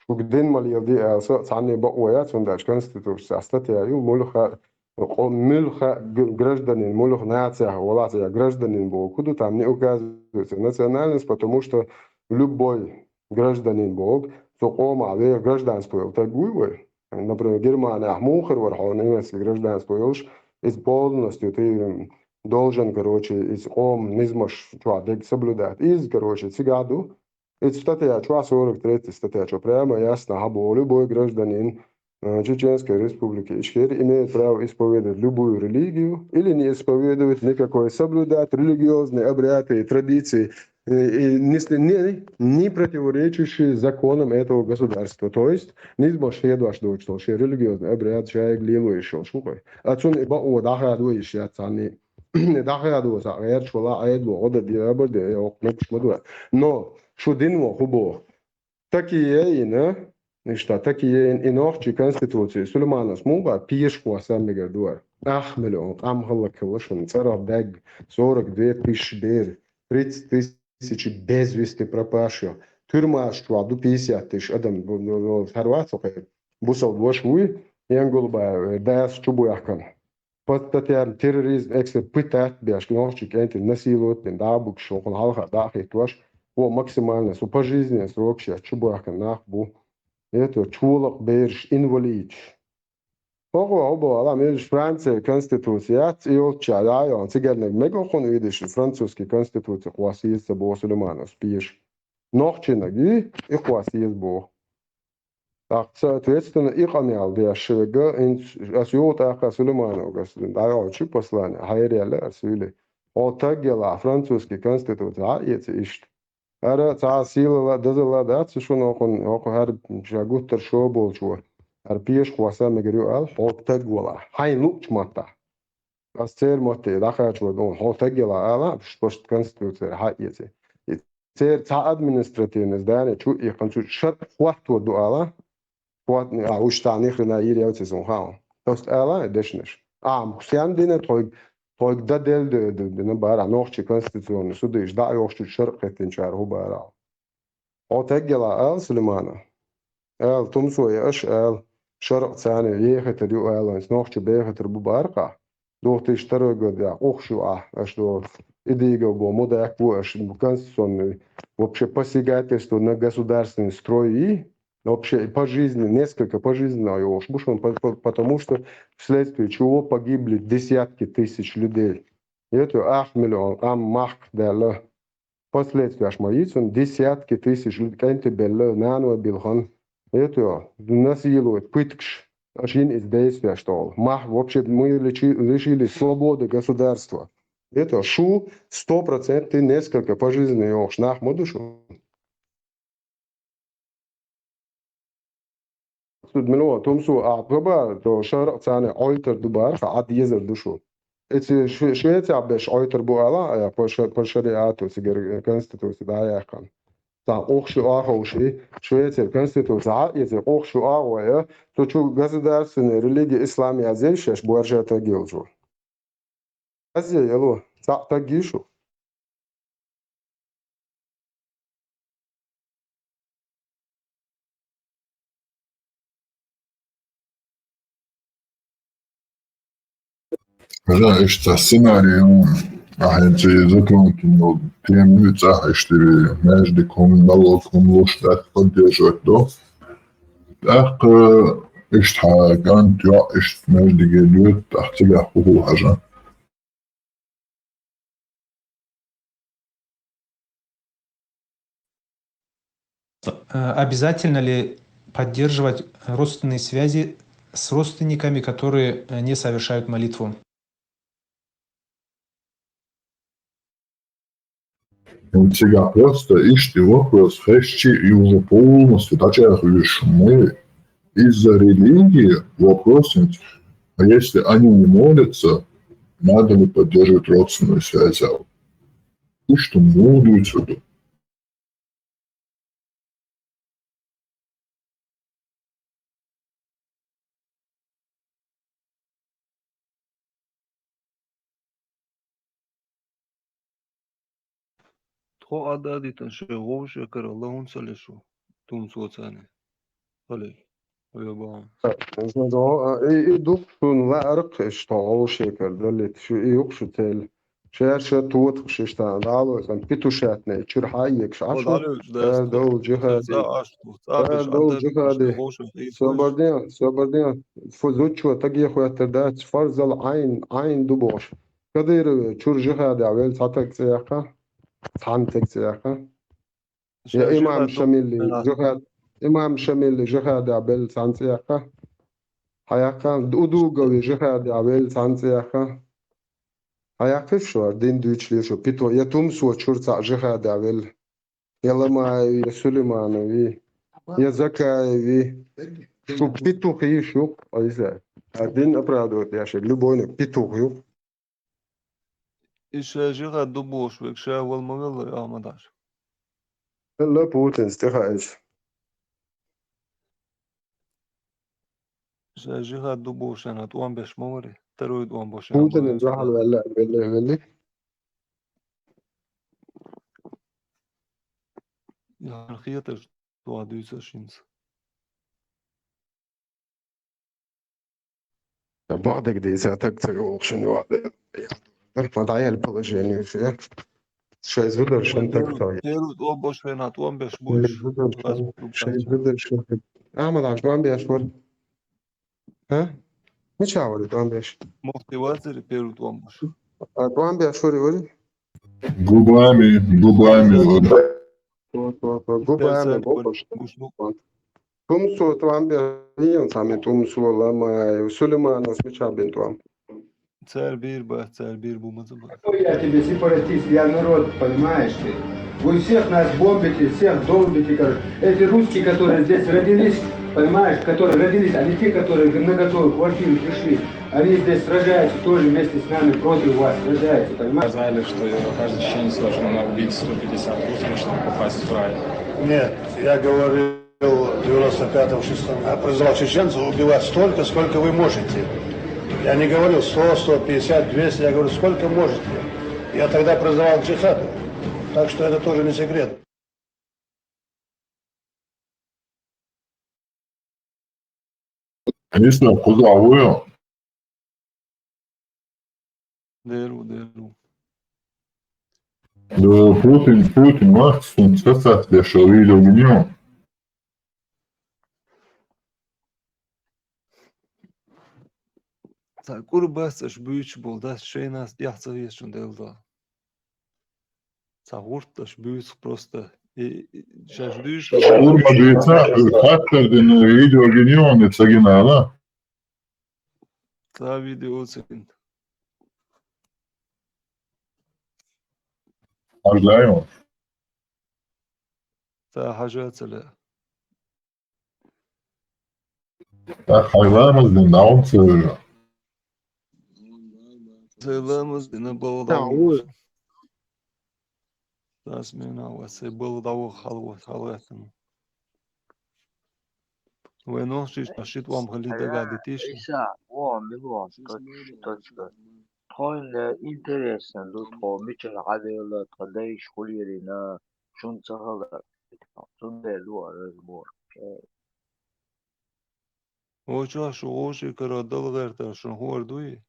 Шуьга дин ма леладе аьлла, со а цхьанне бакъо яц, хӀунда аьлча Конституцияхь статья ю, муьлхха а, къо-, муьлхха а г-, гражданин, муьлхха нацехь валахь а гражданин боху ду, там не указывается национальность, потому что любой гражданин боху, цу къомахь веха гражданство йолу стаг вуй вай. Например, Германехь муха хир вара хьо немецкий гражданство йолуш, иза полностью ты должен, короче, иза къоман низамаш чохь дерг соблюдать. Иза, короче, цигахь ду. Иза статья чохь, сорок третья статья чохь прямо ясно хьаболу: любой гражданин, э, Чеченской Республики Ичкерия имеет право исповедовать любую религию или не исповедовать никакой, соблюдать религиозные обряды и традиции, э, и не с-, не, не противоречащие законам этого государства. То есть, низамаш хедош доцуш долу шен религиозный обряд шайга лело йиш йолуш ву хой. А цунна и бакъо дӀахадо йиш яц цхьанне. ДӀахадо ца гӀерташ вала Ӏедало гӀо дан дерабар де, э, хӀокху мегаш ма ду. Но шу дин вон хӀу боху? Такие йина, иштта, такие йина, и нохчий конституции Сулейманас муха бара, пешахо сан мегар ду ара. Ах, миллион, къам хӀаллакьхилла шуна, цӀарах даьгга, сорок две тысячи бер, тридцать тысячи без вести пропавших. Тюрьмаш чохь ду пятьдесят тысяч адам, бу-, бу-, бу-, хӀара вац хӀокхеран. Бусалба ваша вуй, Янгулбаев, дас чу бу яхкана. По статьям терроризм, экстре-, пытать беш, нохчий кӀентий насиловать бина, дӀа а буьгуш, хӀокхунна хьалха дӀа а хӀиттош, вон максимально, со пожизненный срок шеца чу бахкана нах бу. Это, чолакх бераш, инвалидаш. ХӀокхо хьо боху, ала, милаш Францин конституци яц, и йолчча, я, йо, цигарниг мега хьуна уьдуш, французский конституци кхосса еза ца боху Сулейманов пеша. Нохчийнаг и, и кхосса еза боху. ТӀаккха, соответственно, и къамел деш шега, инц-, ас юха тӀаккха Сулеймановга ас дӀайолчу послание, хьайраяьлла ас вили. Хьо таг ялахь, французский конституци хьаэца иштта. ХӀара цхьа сийлалла а, дозалла а дац шуна хӀокхун, хӀокху хӀара ша гуттар шо болчо. ХӀара пеша кхосса мегар ю аьлла, хьо таг валахь, хьайна луучу маттахь. Ас церан матте дӀакхачор ду, хьо таг ялахь ала, уьш просто конституцера хьаэци. И церан цхьа административный здание чу а иккхина, цу шаръ хӀоттор ду ала, хӀоттане, а, уьш цхьа ни хрена йийр яц иза хьуна хаьа. Просто ала и дешнаш. А, сен дина тхойга, тхойга дан делла д-, д-, дина бара, нохчийн конституционный суд иштта дӀа а йохуш, чу шаръ кхеттинчара хӀун бара. Хьо таг ялахь ала, Сулеймана. Ала, Тумсо, я аша ала, шаръ царна ехатар ю ала, вайна нохчо бехатар бу бара-кх. Дохтийша второй год я, къухаш ю ахь, аша до идига бо, мудак бу аша, конституционный, вообще посягательство на государственный строй и вообще и пожизненно, несколько пожизненно йохуш бу шуна, по-, по-, потому что вследствие чего погибли десятки тысяч людей. Это ах миллион къам махках даьлла. Последствияш ма йицун, десятки тысяч кӀентий белла, наной билхан. Это насилует, пыткаш. Аша йина иза действияш тӀехула. Мах, вообще, мы лиши-, лишили свободы государства. Это шу сто процентов несколько пожизненно йохуш нах ма ду шу. Цуд мила Тумсо, ахь габа, то шаръ царна Ӏойтар ду бара, хьан Ӏад езар ду шу. Эци Шве-, Швецехь беш Ӏойтар бу ала, а, по ша-, по шариату цигара конституци дӀаяьккхина. Цхьа къухаш ю аховши, Швецера конституци хьан эци къухаш ю агӀо я, цу чу государственная религия ислам язъе шаьш борша таг йолчо. Аз я яло, цхьаъ таг йишу. Хьажа, иштта сценарий ю, ахьа хӀинца затронутый тема ю цӀахь, иштта маьждиг хӀума, налог хӀума луш, тӀаккха поддерживать до. ТӀаккха иштта хьан кӀант, йоӀ иштта маьждиге доьду, тӀаккха цигахь хӀун хул хьажа. Э, обязательно ли поддерживать родственные связи с родственниками, которые, э, не совершают молитву? Ну, цигахь просто иштта вопрос хезчи, и уже полностью дӀачӀагӀъеш ма ю. Из-за религии вопрос, а если они не молятся, надо ли поддерживать родственную связь? Иштта муха дуьйцур ду? Тхо а дадийтина шайн вовшахкара ла хӀунда ца ле шу, Тумсо, царна? Хале, хьоьга бахьана. И, и дукха шуна лаьара-кх иштта тхо вовшахкара далийта, шу и ю-кх шу цел. Шаьрша тотахаш иштта, дӀалоцан петушатне чуьра хьаегаш Ӏа шу. Ара довла жихади. Ара довла жихади. Собарден, собарден. Фу зудчо таге хӀоьттар дац, фарзал Ӏайн, Ӏайн ду бохуш. Кадырове чуьра жихадехь велла цхьа таг цӀе яккха? Цхьана таг цӀе яккха? Я имам Шамилли жихад-, имам Шамилли жихадехь белла цхьана цӀе яккха? Хьаяккха? Удугови жихадехь велла цхьана цӀе яккха? Хьаяккхи шу, дин дуьйцуш ле шу, Пито, я Тумсо чуьра цхьаъ жихадехь велла? Я Ламаеви, я Сулейманови, я Закаеви. Шу петухи шу, Ӏийса. А дин оправдывать деш, любойниг петух ю. И ша жихад ду бохуш верг ша вала ма велла, Ахьмад-Хьаьжа? Велла, Путинца тӀехаийча. Ша жихад ду бохуш шена тӀом беш ма вари, второй тӀом бо шена. Путинца дуьхьал ваьлла, велла, велли. Яхар хеташ дуьйцуш хӀинца. Бакъдерг дийца таг ца йогӀуш шуна юкъа. Ма дӀаяьлла положение ю шен. Шайн зударшна таг ца йо. Первый тӀом бо шена, тӀом беш бу уьш. Шайн зударшна. Ахьмад-Хьаьжа, тӀом беш вара? ХӀа? Мича вари тӀом беш? Мухти вацари первый тӀом беш. А, тӀом беш вари, вари? Губами, губами. Губами, губами. Тумсо тӀом беш, сами Тумсо, Ламай, Сулейманов, мича бен тӀом. Цар бир ба, цар бир бу, ма ца ба. Какой я тебе сепаратист, я народ, понимаешь ты? Вы всех нас бомбите, всех долбите, короче. Эти русские, которые здесь родились, понимаешь, которые родились, а не те, которые на готовую квартиру пришли. Они здесь сражаются тоже вместе с нами против вас, сражаются, понимаешь? Сказали, что каждый чеченец должен убить сто пятьдесят русских, чтобы попасть в рай. Нет, я говорил в девяносто пятом шестом, я призывал чеченцев убивать столько, сколько вы можете. Я не говорил сто, сто пятьдесят, двести, я говорю, сколько можете. Я тогда призывал к джихаду. Так что это тоже не секрет. Ислам, куда вы? Деру, деру. Да, Путин, Путин, Макс, он сейчас дешевый, да, у него. Ца курбас аш буч бол, да, шейнас дяхца вешун дел да. Ца гурт аш буч просто. И, и, шаш душ. Урма дуйца, хаттер дин видео генион, это генала. Ца видео цин. Ожидаем. Ца хажа цале. Ца хайламыз дин, наум цале. Сайламыз дин, балда. Тас мена ва се балда ва халва, халватын. Вай нох шиш, шит вам хали дага дитиш. Иса, во, милуан, точка, точка. Тхойн интересно, ду тхо, мича хадела, тхо дайш хулирина, шун цахала. Шун де ду разбор. Оча шу очи кара далгарта, шун хуар дуи.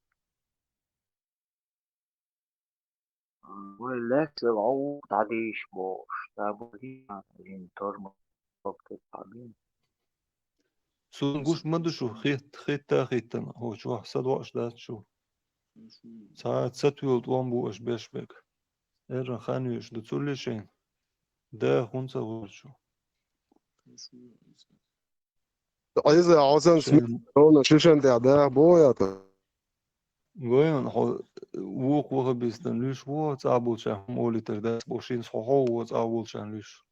Вай лехсел ау тадиш бош, табу хин тормоз. Сун гуш ма ду шу, хит, хитта, хиттан, хоч вах сад ваш дат шу. Ца, ца туйл тӀом бу аш беш бек. Эрра хан юш ду цулли шин. Да, хун ца вур шу. Айза, Озан, ровно шишен тӀа, да, боята. Гоян, хо, вух ваха бистан, луш во, цӀа булча, хм, олитер, да, бошин, хо, хо, во, цӀа булча, луш.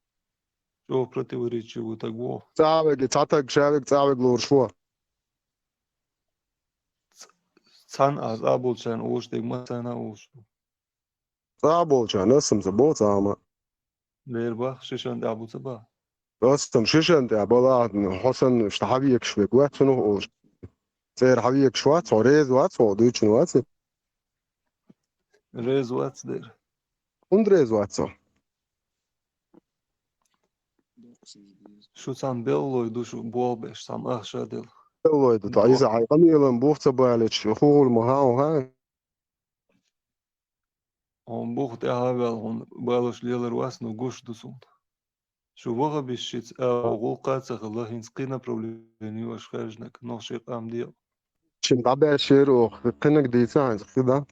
Чё противоречие вот так во? ЦӀавеги, цатаг, шавег, цӀавег лурш во. Ц-, цан аз абулчан уш, дег ма цана уш. ЦӀа болча, насам ца бо цӀама. Дер бах, шишан дӀа буца ба. Астан шишан дӀа бала, хосан шта хавиекш век вац, ну, уш. ЦӀер хавиекш вац, хо рез вац, хо дуйчун вац. Рез вац дер. Хун рез вац, хо. Шу цам беллой ду, шу болбеш, цам ахша дел. Беллой ду, та иза хай къамиялан бух ца балич, ху гӀулма хау хай. Он бух тӀа хавел, он балуш лелар вас, ну гуш ду сун. Шу ваха биш шиц, а гӀулкъа ца хала, хинц кхи направление ваш хержнак, нох ши къам дио. Шин дӀабеш шер ох, кхинак дица ханц, кхида?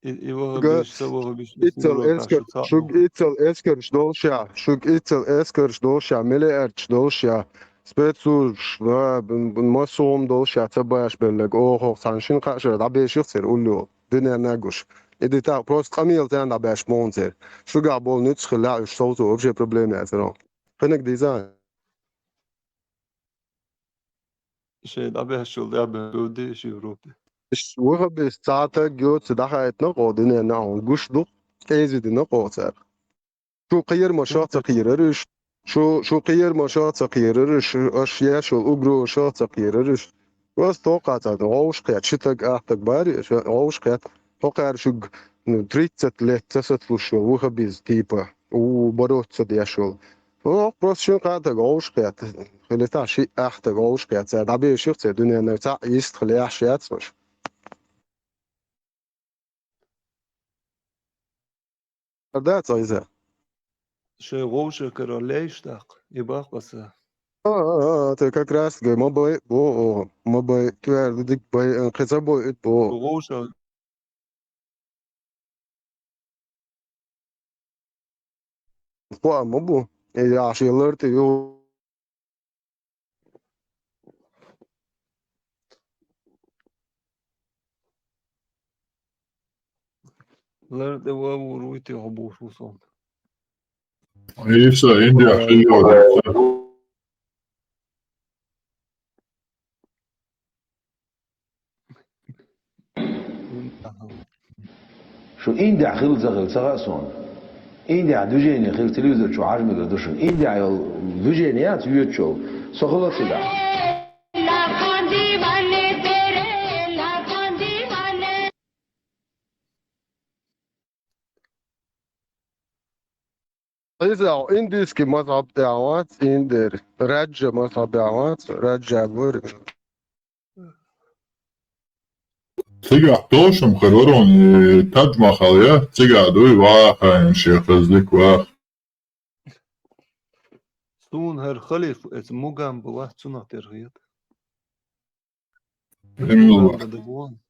И, и ваха биш, ца ваха биш, иццал эскар, шуг иццал эскарш долша, шуг иццал эскарш долша, миллиардш долша, спецслужбш, да, б-, б-, масугъум долша, ца баш беллаг, охо, сан шин къашар, дӀабеших цер уллу, дуьнен нагуш. Иди так, просто къамел тян дӀабеш мон цер. Шуга бол нуц хила, уж соусу вообще проблема яцаро. Кхинак дизайн. Шей дӀабешул дӀабешуди иш Европе. Иш ваха бис цатаг йоцу дахайтна къо дуьнен нахьун гуш ду, кӀезидина къо цар. Шу кхер ма шах ца кхерариш, шу, шу кхер ма шах ца кхерариш, аш яшул угро шах ца кхерариш. Просто тока ца гӀовш кхет, шитаг ахтаг бари, гӀовш кхет. Токар шуг, ну, тридцать лет ца сатлуш ваха биз, типа, у бороться дешул. Ну, просто шин къатаг гӀовш кхет. Хили та ши ахтаг гӀовш кхет. Ца дӀабеших ца дуьненна ца ист хили ахш яц ваш. Да, ца иза. Шей гӀовша кара лейш дакъ, и бакъаса. А, а, а, ты как раз таки ма бай, бо, о, ма бай, твер, дик бай, э, кхе ца бо, э, бо. Гуша. По, ма бо. Э, я ши лар ты, ё. Лар ты ва вуруй ты, о, бо, шо сон. Иса, Индия, хилёр. Шу Индия хил, за хил, ца гӀа сон. Индия движение хил, телевизор чу хьажмига душун. Индия йол движение яц, ю чу. Со хила сида. Иза индийский мазхаб тӀехь вац, индер, раджа мазхаб тӀехь вац, раджа вар. Цигахь тошам хир варон и Тадж-Махал я, цигахь дуй ваха, ин шех аздик вах. Суна хӀара халиф эца Мугамба вац, цунах тера хета. Именно. Мугамба да вон.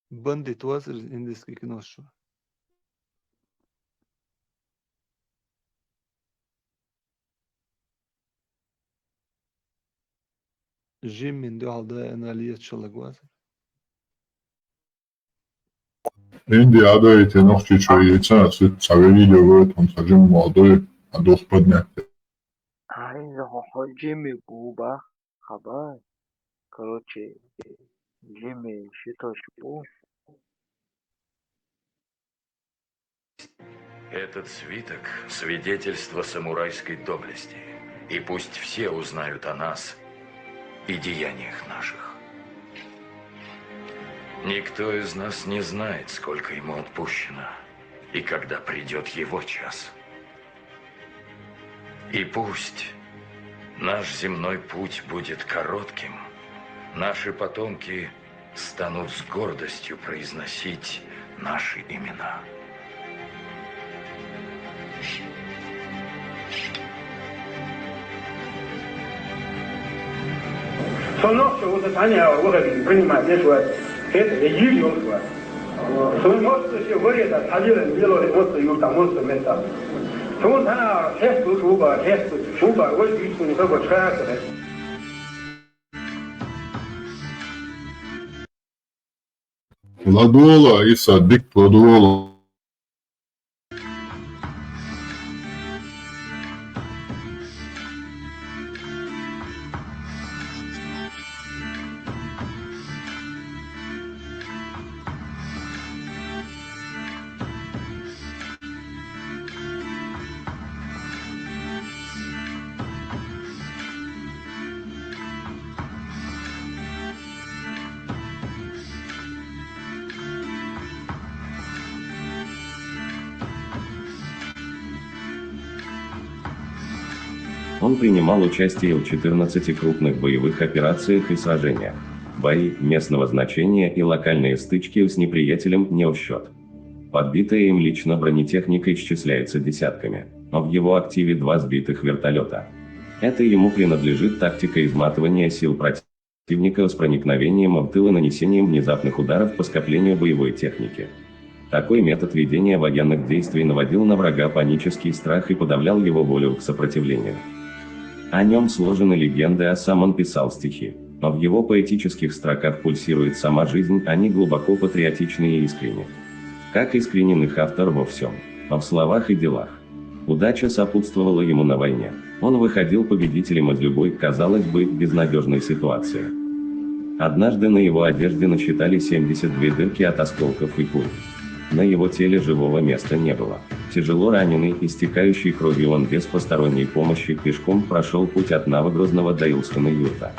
Бандит вац из индийский кино шу. Жиммин дуьхьал дай анализ шалаг вац. Инди Ӏадайти Нохчийчоь йийцина, цу цхьа видео гойтун, цхьа жимма дуй, а духпаднехь. Ай, иза хьо, хьо жимми буба, хабар. Короче, жимми ши точка бу. Этот свиток — свидетельство самурайской доблести, и пусть все узнают о нас и деяниях наших. Никто из нас не знает, сколько ему отпущено и когда придёт его час. И пусть наш земной путь будет коротким, наши потомки станут с гордостью произносить наши имена. Со нохчо ву сан цхьаьна яхар ву хьо принимать еш вац. ХӀета, я йиш йолуш вац. Суна мостагӀа шен варе дан хьалира, лелоре мостагӀа юрта, мостагӀа метта. Суна цхьаьна хестуш ву бара, хестуш ву бара, вай дуьйцу суна хабар ша а ца хеза. ЛадогӀа, Иса, дика ладогӀа. Он принимал участие в четырнадцати крупных боевых операциях и сражениях. Бои местного значения и локальные стычки с неприятелем не в счёт. Подбитая им лично бронетехника исчисляется десятками, но в его активе два сбитых вертолёта. Это ему принадлежит тактика изматывания сил противника с проникновением в тыл и нанесением внезапных ударов по скоплению боевой техники. Такой метод ведения военных действий наводил на врага панический страх и подавлял его волю к сопротивлению. О нём сложены легенды, а сам он писал стихи. Но в его поэтических строках пульсирует сама жизнь, они глубоко патриотичны и искренни. Как искренен их автор во всём, но в словах и делах. Удача сопутствовала ему на войне. Он выходил победителем из любой, казалось бы, безнадёжной ситуации. Однажды на его одежде насчитали семьдесят две дырки от осколков и пуль. На его теле живого места не было. Тяжело раненый, истекающий кровью, он без посторонней помощи пешком прошёл путь от Новогрозного до Илскана-Юрта.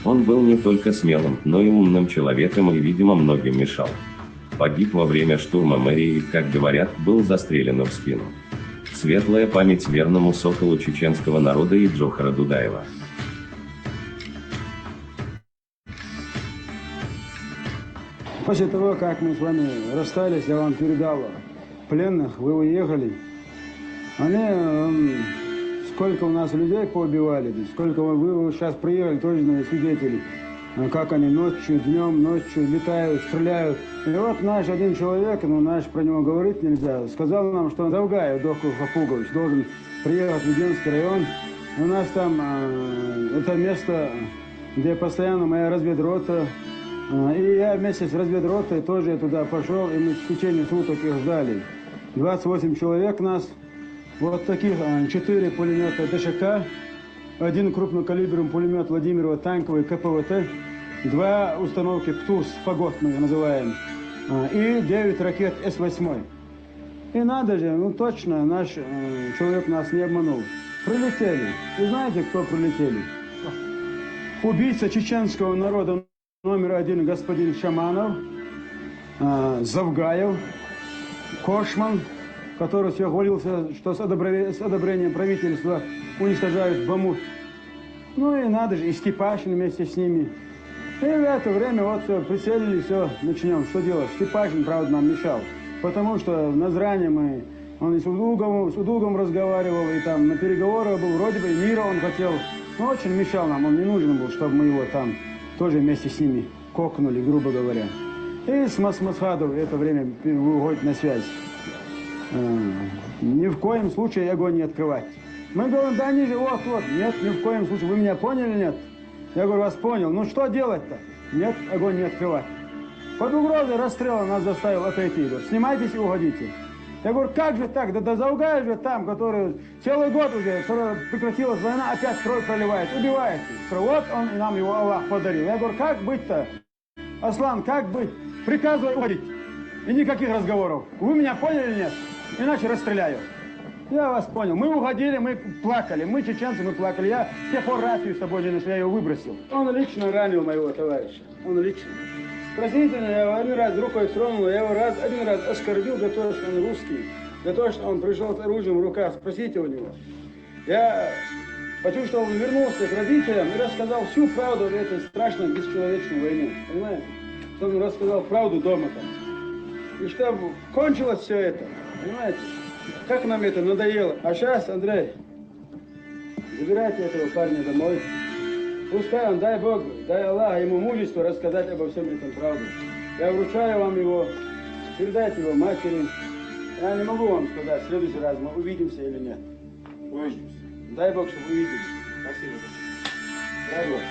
Он был не только смелым, но и умным человеком и, видимо, многим мешал. Погиб во время штурма мэрии, как говорят, был застрелен в спину. Светлая память верному соколу чеченского народа и Джохара Дудаева. После того, как мы с вами расстались, я вам передал пленных, вы уехали. Они, м, Сколько у нас людей поубивали здесь, сколько вы, вы сейчас приехали, тоже, наверное, свидетели, э, как они ночью, днем, ночью летают, стреляют. И вот наш один человек, ну, наш, про него говорить нельзя, сказал нам, что Завгаев Докур Хапугович должен приехать в Меденский район. У нас там э, это место, где постоянно моя разведрота. Э, и я вместе с разведротой тоже туда пошел, и мы в течение суток их ждали. Двадцать восемь человек нас. Вот таких э, четыре пулемета Д Ш К, один крупнокалиберный пулемет Владимирова танковый К П В Т, два установки ПТУС, Фагот мы их называем, э, и девять ракет С восемь. И надо же, ну точно, наш э, человек нас не обманул. Прилетели. И знаете, кто прилетели? Убийца чеченского народа номер один, господин Шаманов, э, Завгаев, Кошман, который все хвалился, что с, одобре- с одобрением правительства уничтожают Бамут. Ну и надо же, и Степашин вместе с ними. И в это время вот все, прицелились, все, начнем. Что делать? Степашин, правда, нам мешал. Потому что в Назране мы, он и с Удуговым, с Удуговым разговаривал, и там на переговорах был, вроде бы и мира он хотел. Но очень мешал нам, он не нужен был, чтобы мы его там тоже вместе с ними кокнули, грубо говоря. И с Мас- Масхадов это время выходит на связь. Э, Ни в коем случае огонь не открывать. Мы говорим, да они же вот-вот. Нет, ни в коем случае. Вы меня поняли, нет? Я говорю, вас понял. Ну что делать-то? Нет, огонь не открывать. Под угрозой расстрела нас заставил отойти. Говорит, снимайтесь и уходите. Я говорю, как же так? Да, да Завгаев же там, который целый год уже, скоро прекратилась война, опять кровь проливает, убивает. Говорю, вот он, и нам его Аллах подарил. Я говорю, как быть-то? Аслан, как быть? Приказывай уходить. И никаких разговоров. Вы меня поняли, нет? Иначе расстреляю. Я вас понял. Мы уходили, мы плакали. Мы, чеченцы, мы плакали. Я с тех пор рацию с собой не ношу, я ее выбросил. Он лично ранил моего товарища. Он лично. Спросите меня, я его один раз рукой тронул, я его раз, один раз оскорбил за то, что он русский, за то, что он пришел с оружием в руках. Спросите у него. Я хочу, чтобы он вернулся к родителям и рассказал всю правду об этой страшной, бесчеловечной войне. Понимаете? Чтобы он рассказал правду дома там. И чтобы кончилось все это. Понимаете? Как нам это надоело. А сейчас, Андрей, забирайте этого парня домой. Пускай он, дай Бог, дай Аллах ему мужество рассказать обо всем этом правду. Я вручаю вам его. Передайте его матери. Я не могу вам сказать, в следующий раз мы увидимся или нет. Увидимся. Дай Бог, чтобы увидимся. Спасибо. Дай Бог.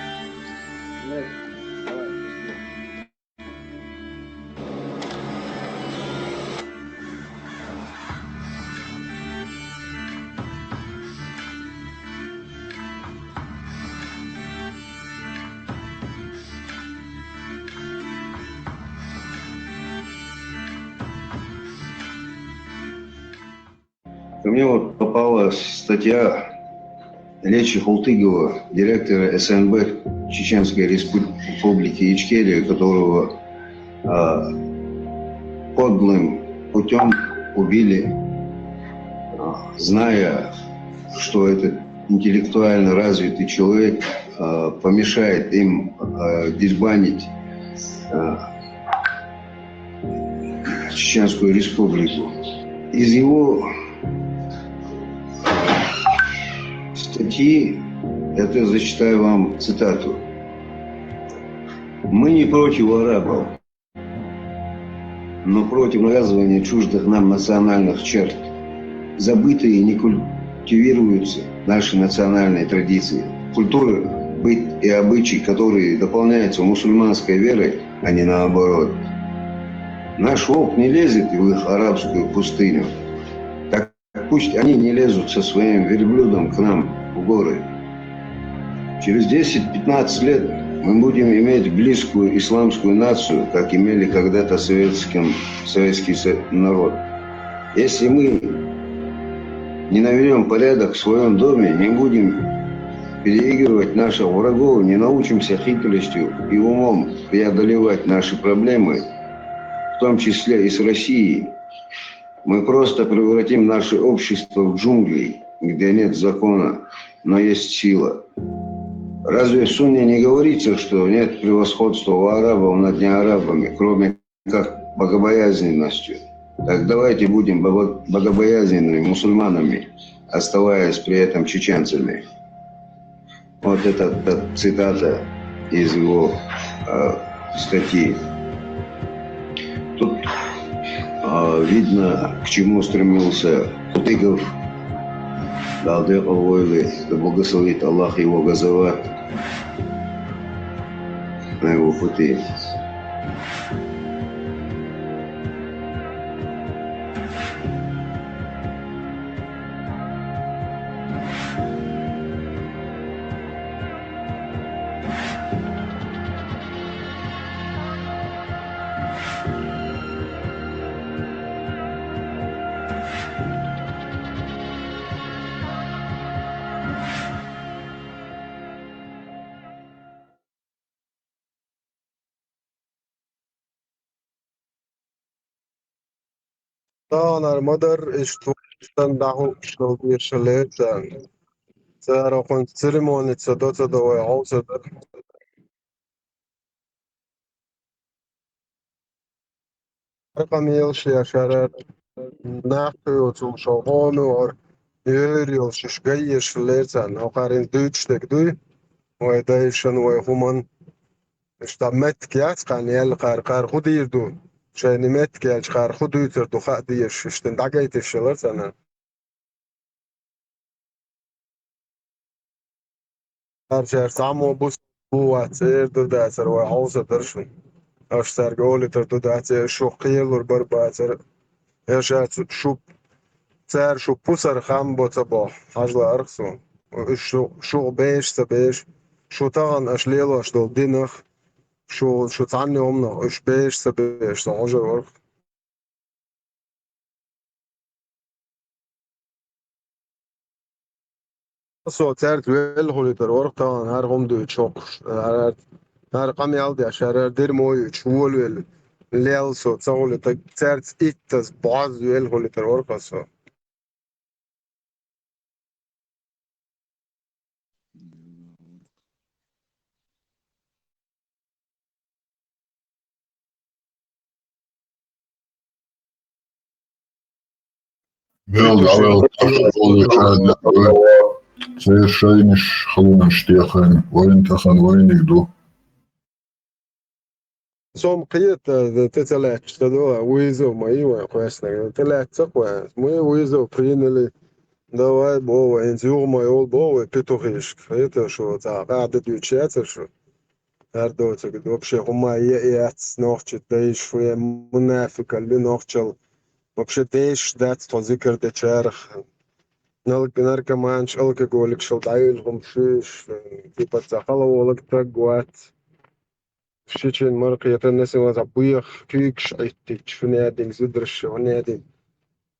Дай. Давай. Ко мне вот попала статья Лечи Хултыгова, директора С Н Б Чеченской Республики Ичкерия, которого а, подлым путем убили, а, зная, что этот интеллектуально развитый человек а, помешает им а, дербанить а, Чеченскую Республику. Из его статьи, это зачитаю вам цитату. Мы не против арабов, но против навязывания чуждых нам национальных черт. Забытые и не культивируются наши национальные традиции, культуры, быт и обычаи, которые дополняются мусульманской верой, а не наоборот. Наш волк не лезет в их арабскую пустыню. Так пусть они не лезут со своим верблюдом к нам в горы. Через десять-пятнадцать лет мы будем иметь близкую исламскую нацию, как имели когда-то советским, советский со- народ. Если мы не наведем порядок в своем доме, не будем переигрывать наших врагов, не научимся хитростью и умом преодолевать наши проблемы, в том числе и с Россией, мы просто превратим наше общество в джунгли, где нет закона, но есть сила. Разве в Сунне не говорится, что нет превосходства у арабов над неарабами, кроме как богобоязненностью? Так давайте будем бого- богобоязненными мусульманами. оставаясь при этом чеченцами. Вот это, это цитата из его э, статьи. Тут э, видно, к чему стремился Кутыгов. Да благословит Аллах его газават на его пути. Таханара ма-дарра, иштта вайшан дӀахьокхуш долу дешале царна. Цара хӀокхунца церемоница доцадо вай хьовсар дара. Къамелаш еш хӀара нах йоцу шо хьоме вара, йойр йолуш иш гай еш лерцарна, хӀокхарин дуьйцуш дерг дуй, вай дайшан, вай хӀуман. Иштта меттиг яц кхарна яьлла кхара, кхара хӀун дийр ду, шайна меттиг яьлча кхара хӀун дуьйцур ду хаа дезаш, иштта дӀагайташ ялар царна. Цара цхьаммо бус бу вац, цӀера ду дацара вай хьовса дара шуна. Аша цаьрга олуьйтур ду дац, э, шу кхелур бара бацара. Я ша цу-, шу, цара шу пусар хам бо ца боху, хьажа лаарх суна. Уьш шу, шух беш ца беш, шу тахана аша лелош долу динах, шу, шу цхьанна хӀуманах уьш беш ца беш, со хьожур варх. Со цаьрца велла хуьлуьйтур вара тахана, хӀара хӀума дуьйцуш хӀокхуш, хӀара, хӀара къамел деш, хӀара дермо а юьйцуш, волавелла лелла со ца хуьлуьйту, цаьрца иттаза, бӀозза велла хуьлуьйтур вара со. Мел дӀавелла, церан шайнаш халонаш тӀехайна, вайна тахана вайниг ду. Сом кхета, тӀе ца лаьтташ ца до, вызов ма йий вайн кхоьссинарг, тӀе лаьцна кхо, мы вызов приняли, давай, боху вай, хӀинца юха ма йолу, боху вай, петухишка, хета шу, цхьа къаьхьа де дуьйцуш яцара шу. ХӀара доцург вообще хӀума е а яц, нохчи дайша вен мунафикалли нохчал. Вообще дешаш дац тхо зикар дечарах. Налг-, наркоманаш, алкоголикашал дӀайолу хӀума шуьйш, типа ца хала волаг таг вац. Ши чин мара кхетар несеван цхьа боьха куьйгаш Ӏиттича, хӀун яа динг зудараш, хӀун яа динг.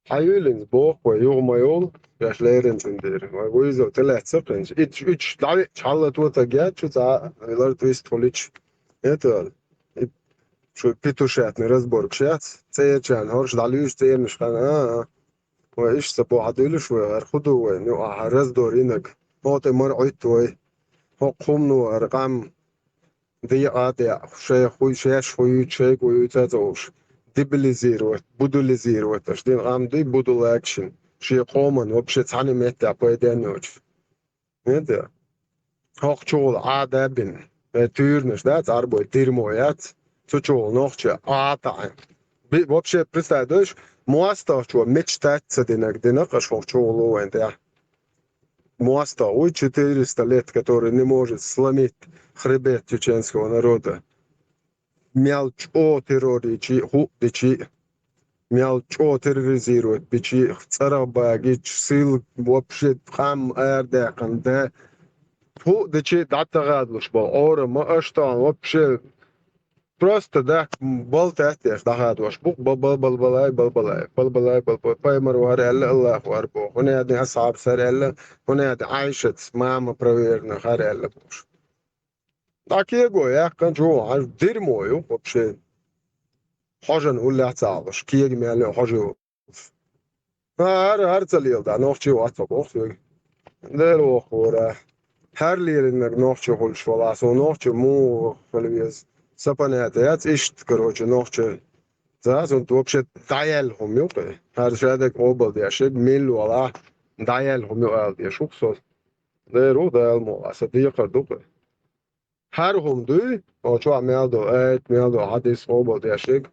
Хьан юьйлинца боху вай, юха ма йолу, шаьш леррина цуьнан дийр. Вай вуйзал тӀе лаьцна кхинчу. Итт, уьтуш дӀавеача хьалла тотаг яц шу цхьа а, лар твист хуьлуьйтуш. Это, и, шу петушатный разборкаш яц, цӀерачарна хӀорш дӀалуьйш цӀернаш хан, а, а. Вай иштта ца бохьа дуьйлуш вай, гӀар хӀун ду вай, ну, ахьа раздор йинаг. ХӀокху тӀе мара Ӏуьтту вай. ХӀокху хӀумано ара къам. Декъа а декъа, шайх хуй, шаьш хуй юьйцу, шайга хуй юьйцу а ца уьш. Дебилизировать, будулизировать, аша дина къам дуй, будулаг шин. Шен кхоман вообще цхьана меттехь пайденна йоцуш. ХӀинца? ХӀокху чухула Ӏада а бина. Э, туьйранаш дац, Ӏарбой дирмо яц. Цу чухула нохча Ӏа а таӀина. Би-, вообще, представь, дойш, мостагӀчо мечтать ца динарг дина, аша хӀокху чухула вайн тӀехь. МостагӀа вуй четыреста лет, который не может сломить хребет чеченского народа. Мел чӀогӀа террор йичи а, хӀуъ дичи а, мел чӀогӀа терроризировать бичи а, цӀарах багича, сил вообще къам арадаьккхина да, хӀуъ дичи а дӀатагӀадалуш болу Ӏорам а, аша тахана вообще просто даккха балтат деш дӀахадош бу, ба-, ба-, балбалай, балбалай, балбалай, балбалай, пайхамар вара аьлла, Аллах вара боху, хӀунда аьлла асхьаб сара аьлла, хӀунда аьлла Ӏайшаца мама проверена хара аьлла бохуш. Даккхего яьккхина чу ву, хьажа дирмо ю, вообще. Хьожан уллехь ца Ӏалуш, кега мел ю хьожа ю. ХӀара, хӀара ца лела да, нохчий вац боху соьга. Дера вохура. ХӀара лелинарг нохчий хуьлуш вала, со нохчий муха хила веза. Са понятие яц, иштта, короче, нохчий. За, сон вообще дӀаяьлла хӀума ю кхе. ХӀара шадерг къобал деш, милла вала. дӀаяьлла хӀума ю ала дезаш ву-кх со. Дера ву, Дала мукъ лахь, сан декхар ду-кх. ХӀара хӀума дуй, оцу чохь мел долу аят, мел долу хьадис, къобал деш ерг,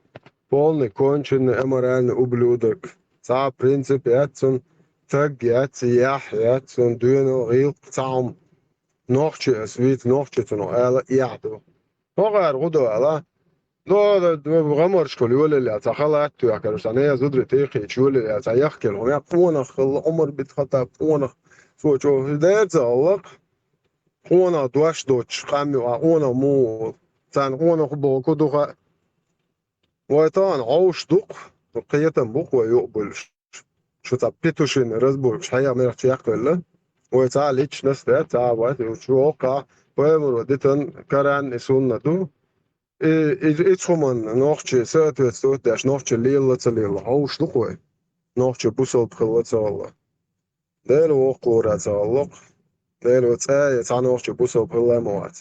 полный конченый, аморальный ублюдок. Цхьа а принцип яц цуьнан, таг яц, яхь яц цуьнан, доьналла, гӀиллакх, цхьа хӀума. Нохчи ас вийца, нохчи цунах ала а эхь ду. ХӀокхара гӀу до ала. До, до, до, гӀамаршкахула йолаелла, цхьа халат а тоьхкина, цхьа нехан зударий тӀе а кхийдаш йолаелла, цхьа яхкина хӀума, я къонах хилла, Ӏумар бин Хаттаб къонах. Цо чӀогӀа дера ца гӀаллакх. Къонах дош доцуш къам ю, а къонах муха волу? Царна къонах боху ду хаьа. Вай тахана хьовш ду-кх, кхетам бу-кх вай юкъабуьллуш. Шу цхьа петушиный разборкаш хьеха мехча яьккхавелла. Вай цхьа а личность дац, цхьа а вац, шу воккхахь пайхамаро дитан Коран и сунна ду. И, и, и цхьа хӀуманна нохчий соответствовать деш, нохчий лелла а ца лелла, хьовш ду-кх вай. Нохчий бусалба хилла а ца хилла. Дела воккхалора ца гӀаллакх. Дела ван цӀа я цхьа нохчий бусалба хилла а ма вац.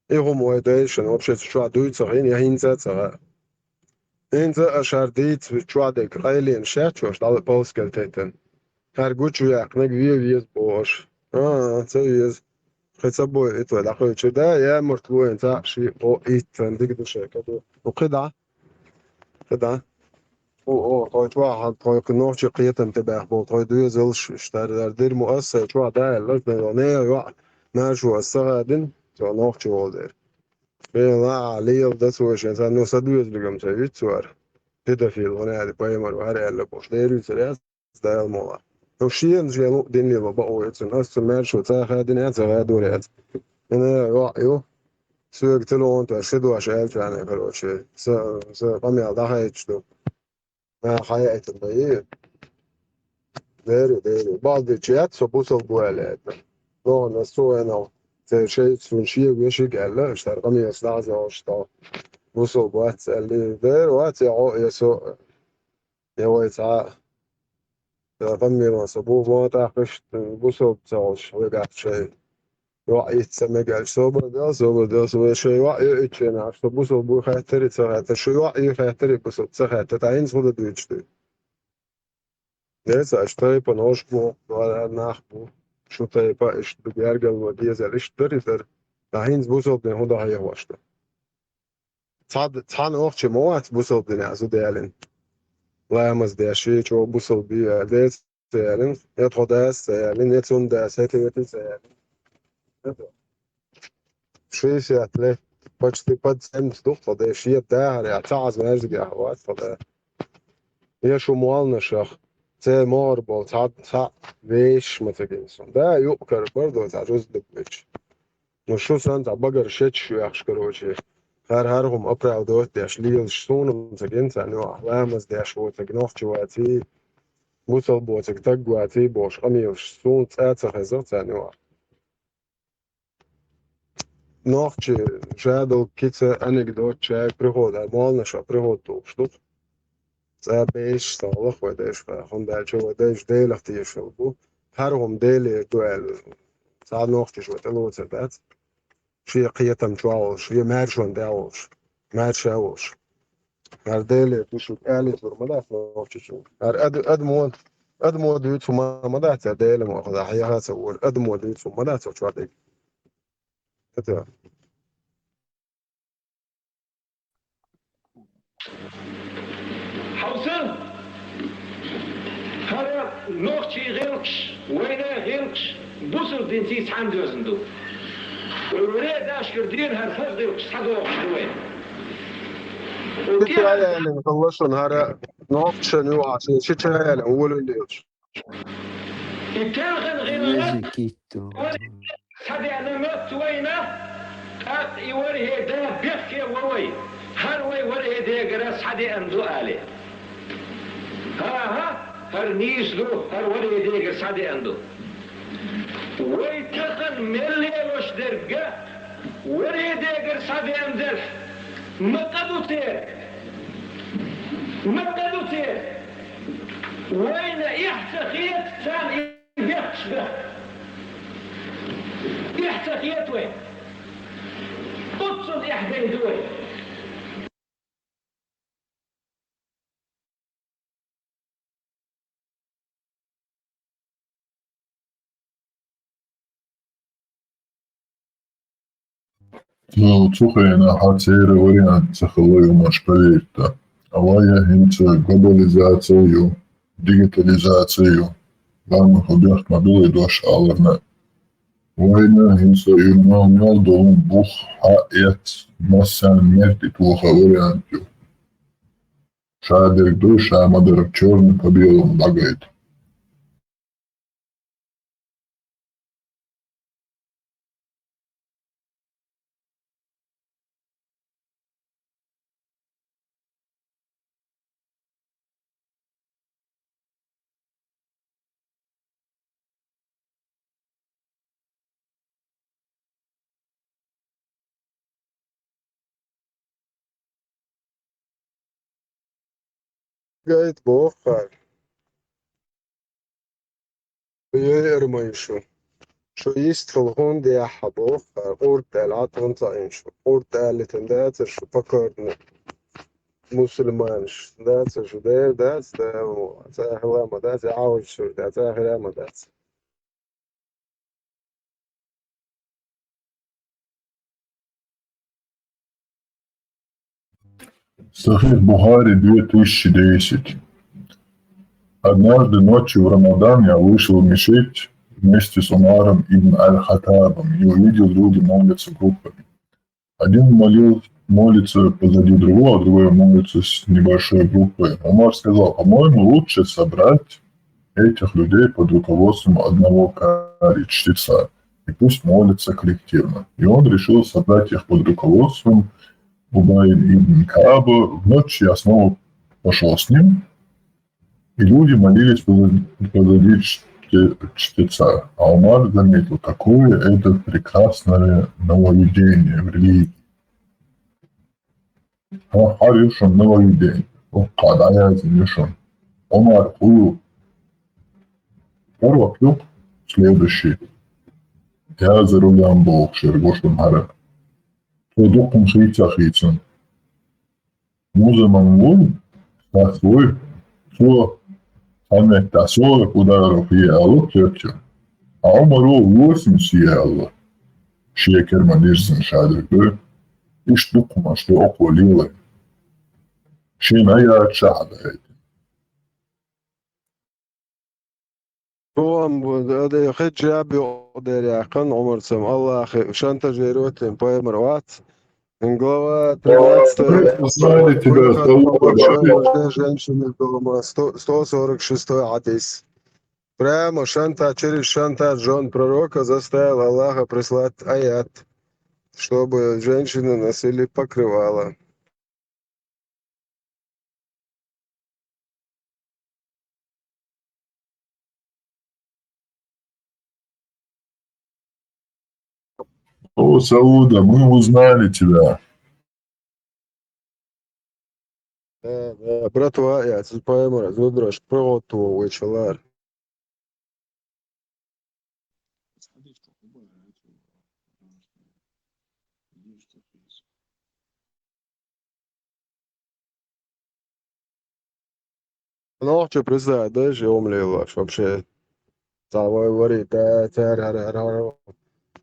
И хӀума вай дайшина вообще цу чохь дуй ца хиъна, я хӀинца а ца хаьа. ХӀинца а шар дийца чохь дерг къайленаш шаьш чохь дӀа полскал тайтан. ХӀара гучу яьккхинарг вен веза бохуш. А, ца веза. Кхин ца бойуьйту вай дӀакхуьйчу. Да, ямартло вайн цхьаъ шиъ кхоъ иттан дика ду шайн кадо. Ну, кхин дӀа? Кхин дӀа? О, о, тхой чохь, тхой кхин нохчий кхетам тӀе баьхна болу, тхой доьзалш, иштта дар, дар дира мо ас сайн чохь да аьлла, ас дан йолу нехан йоӀ, маьршо ас ца хадина, цо нохчи волу дера. Бен лаахь, лела дац вай шен, сан, ну, сан доьзалигам ца виц вара. Педофил, ван аьлла, пайхамар вара аьлла, бош, дерриг ца яц, Дала мукъ лахь. Ну, шена, шен луъу динлело бакъо яц цуьнан, ас цу маьршо ца хадина, ца хадор яц. Ина йоӀ ю, соьга телефон тӀе ши дош аьлла царна, короче, сан, сан къамел дӀахаьтташ ду. Наха хьаяийтина ма йий. Дерриг, дерриг. Бакъдерг яц, со бусалба ву аьлла аьлла. Нохана ас цу вайнах, церан шайца цунна шега вешиг аьлла, аша тара къамелаш дӀахьажа йолуш тхо. Бусалба вац аьлла, дера вац, я хьо, я со, я вай цхьа а. Я къамелан со бу, ма тӀаккха иштта бусалба ца волуш, вегахь шай. ЙоӀ йиц ца мега аьлча, собар дел, собар дел, со вай шайн йоӀ ю ичченахь, со бусалба вуй хаьттарий, ца хаьттарий, шу йоӀ юй хаьттарий, бусалба ца хаьттарий, тӀаккха хӀинца хӀун дан дуьйцуш дуй? Дера ца, аша тайпана хӀорш бу, нах бу, шу тайпа иштта ду, гергарло дезал иштта дарий дара, тӀаккха хӀинца бусалба дин хӀун дан хьехош ду? Цхьа, цхьана вахча ма вац бусалба динехь зуда ялина. Ламаз деш, чӀогӀа бусалба ю аьлла, дера ца ялина, я тхо дас ца ялина, я цунна дас, хӀета, хӀета ца ялина. Шестьдесят лет, почти под семьдесят ду тхо деш, я дахарехь, цхьа Ӏаза маьждигехь вац тхо да. Я шу молланашах, церан могӀара болу цхьа, цхьа вешаш ма ца гина суна. Да, юкъ-кара бар ду цхьа рузба дагавича. Ну, шу санна цхьа багара шеташ ю аьлла, короче, хӀара-хӀара хӀума оправдывать деш лелаш суна ца гина царна юкъахь, ламаз деш воцург нохчи ваций, бусалба воцург таг ваций бохуш къамелаш суна цкъа а ца хезара царна юкъахь. Нохчи шадолу кица анекдот чай приход, а молланаша приход тухуш ду. Цкъа бешаш ца гӀалахь вай дайша, хӀунда аьлча вай дайша Делах тешалла бу. ХӀара хӀума Делера ду аьлла, цхьа нохчаш вай тӀелоцур дац. Шен кхетам чохь волуш, шен маьршонна тӀехь волуш, маьрша а волуш. ХӀара Делера ду шуьга аьлла лур ма дац нохчичунга. ХӀара ад-, адамо, адамо дуьйцу хӀума ма дац, хӀара Дела ма хаза, хьеха а ца вора, адамо дуьйцу хӀума ма дац оцу чохь дерг. ХӀета. Хьовса, хӀара нохчий гӀиллакхаш, вайна гӀиллакхаш бусалба динца цхьаьна доьзна ду. Вай варе дашкара дийна хӀара хаза гӀиллакхаш схьадогӀуш ду вайна. Ши чай аьллина хилла шуна хӀара нохчашна юкъахь, ши чай аьллина волавелла йолуш. И телхина гӀиллакх Еза китто. Схьадеана моьтту вайна, тӀаккха и ворхӀе да бехке во вай, хӀара вай ворхӀе дегара схьадеана ду алий. ХӀан-хӀа, хӀара нийса ду, хӀара ворхӀе дегара схьадеана ду. Вай тахана мел лелош дерг а ворхӀе дегара схьадеана делахь, ма къа ду церан. Ма къа ду церан. Вайна эхь ца хета царна и бехкаш даха. Эхь ца хета вайна. Оццул эхь дайна ду вай. Цу, цу хенахь церан вариант ца хилла ю, можешь поверить, да. А вайн хӀинца глобализаци ю, дигитализаци ю, ламахь бехк ма билла дош аларна. Вайна хӀинца ю мел, мел долу бух хьаэц, массарна меттиг тоха вариант ю. Ша дерг ду, ша ма-дарра чёрный по белому дӀагайта. Гайта боху хьара. Йойар ма ю шу. Шу йистхила хӀунда яхьа боху хьара, къурд аьлла, Ӏатта хӀунда ца Ӏийна шу? Къурд аьллитина дацара шу, покорный мусульманаш дацара шу, дера дац, да, цӀа хила ма дац, я Ӏавашшур да, цӀа хила ма дац. Сахих Бухари две тысячи десять. Однажды ночью в Рамадан я вышел в мечеть вместе с Умаром ибн Аль-Хаттабом и увидел, люди молятся группами. Один молил, молится позади другого, а другой молится с небольшой группой. Умар сказал: «По-моему, лучше собрать этих людей под руководством одного кари, чтеца, и пусть молятся коллективно». И он решил собрать их под руководством Убай ибн Кааба. В ночь я снова пошел с ним, и люди молились поза-, позади чте-, чтеца. А Умар заметил: «Какое это прекрасное нововведение в религии!» Хьо хьар ю шуна нововведение. Уккха дӀаяздина ю шуна. Умар хӀу ю? Пророк ю следующий. Яза рулям бохуш ерг ву шуна хӀара. Цо дуккха хийца хийцина. Муза-м вуй, сас вуй, цо цхьа метта сорок ударов е аьлла цуьрчу, а Умаро восемьдесят е аьлла. Шен керма дирзина ша дерг ду. Иштта дуккха хӀуманаш ду окхо лелайна. Шена яц ша хьадаийтина. Чу-м бу-, ада хиджаб юкъа дер яьккхина Умарца-м, Аллахе шантажировать йина пайхамар вац. Глава тринадцатая, Смотрите, да, стол. Женщины дома, сто, сто сорок шестой хьадис. Прямо шанта-, через шантаж жён пророка заставил Аллаха прислать аят, чтобы женщины носили покрывало. О, Сауда, мы узнали тебя. Да, да, братва, я, цу пайхамар, зудараш, приготовил вай чалар. Нохчо представить деш, я умлелаш вообще. Цхьа вай вари, та, цара, хӀара, хӀара, хӀара.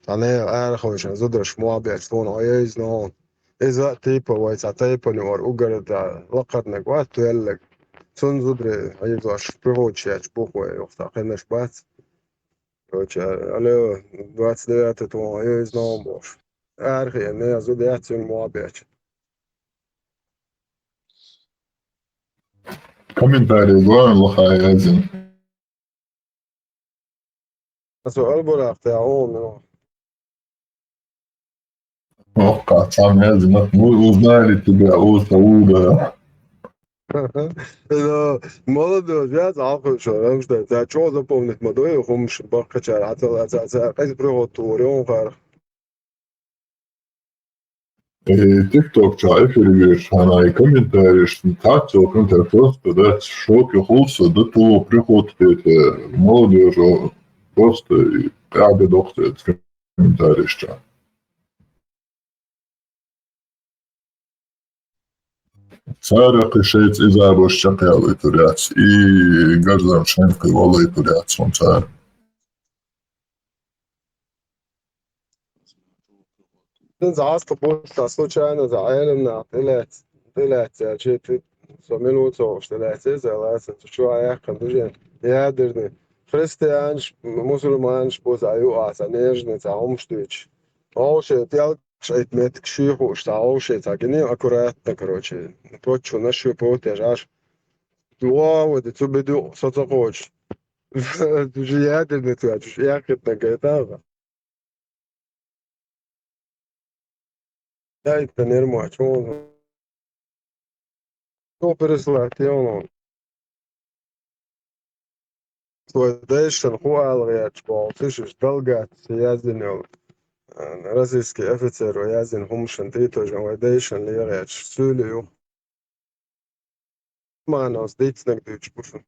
Цхьа нехан арахойшан зударш мохь беш, тхуна Ӏойойза нохана. Иза а тайпа вай, цхьа тайпане вара угар да, лакхарнаг вац, тоьллаг. Цунна зударе, Ӏийзош, приготовить еш бух вай, юха цхьа кхинаш бац. Короче, алло, двадцать девятый тхуна Ӏойойза нохана бохуш. Арахеана, я зуда яц цуьнга мохь беча. Комментарий, главное, лаха язйина. Аса албурахта, о, ну. Ох, как там язйина. Мы узнали тебя, о, Сауда. Да, молодёжь, я залхуй шо, потому что цхьа чӀогӀа запомнить ма дой, хӀумаш баккхачара, а ца, а ца, а ца, кхеза приготовлю, он хар. Э, TikTok чу эфир веш, хьана и комментарий, что так, цо комментарий просто, да, в шоке хулса, да, то приход, это, молодёжь, просто, и, а, да, дохуьйту комментарий чу. Цара кхин шайца изабаш чекхъялийтур яц, и гарзам шайна кхин валийтур яц хьуна цара. ЗӀаста бутта случайно за Ӏелам нах тӀелаьц-, тӀелаьццачи, ти со мила ву ца хууш тӀелаьцци, за лацан цу чу а яьккхина дужен ядерный. Христианаш, мусульманаш бу за ю а, за нежный, за хӀумаш дуьйцуш. Овше пӀелг шайт меттиг шуй хууш, за овше ца гини, аккуратно, короче. Поччу на шу потежаш. Дуа води, цу беду, со ца кхочу. Дужи ядерный цу, чу яьккхитна гайтага. Яйта нермач, он. Кто прислать, он. Вай дайшан хӀу ала гӀерташ болу, тишаш далгатца яздина йолу, а, российский офицер вай яздина хӀумашан тӀе тожан вай дайшан легӀерташ суьйле ю. Маnos дийцинарг дуьйцуш бу шуна.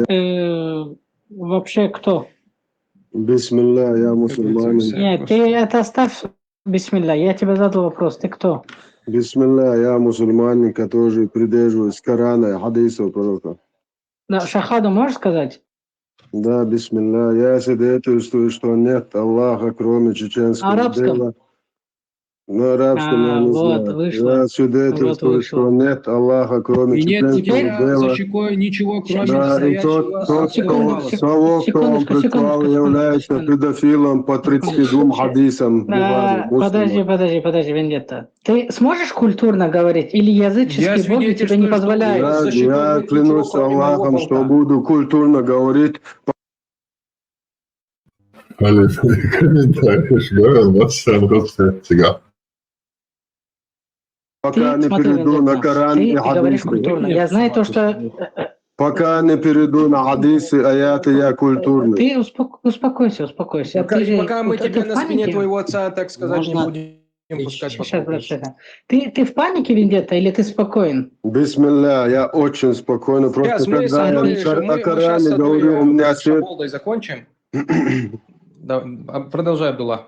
Э, вообще кто? Бисмилла, я мусульманин. Нет, ты это оставь. Бисмилла, я тебе задал вопрос. Ты кто? Бисмилла, я мусульманин, который придерживаюсь Корана и хадисов пророка. Да, шахаду можешь сказать? Да, бисмилла. Я свидетельствую, что нет Аллаха, кроме чеченского Арабском? Бела. На арабском я А, не вот, знаю. Вышло. Я свидетельствую, Вот вышло. Что нет Аллаха, кроме И нет у чеченского тебя Бела. За щекой ничего, кроме Да, и настоящего тот, тот, Секунду, кого, сек-, того, кого он секундочку, прислал, секундочку, секундочку, является секундочку. Педофилом по тридцать двум хадисам Да, Бухари, Муслима. Подожди, подожди, подожди, Вендетта. Ты сможешь культурно говорить, или языческие боги тебе не позволяют? Я свидетельствую, что нет за щекой Я, я клянусь Аллахом, что буду культурно говорить. Блин, комментариев, да, у нас всем родственники. Пока не перейду на Коран и хадисы. Ты говоришь культурно. Я знаю то, что, э, э, Пока не перейду на хадисы, аяты, я культурный. Ты успок-, успокойся, успокойся. Пока, ты же, пока мы тебя на спине твоего отца, так сказать, не будем пускать. Щас, щас, щас. Ты, ты в панике, Вендетта, или ты спокоен? Бисмилля, я очень спокойно. Просто когда я о Коране говорю, у меня сердце... Закончим. Да, а, продолжай, Абдулла.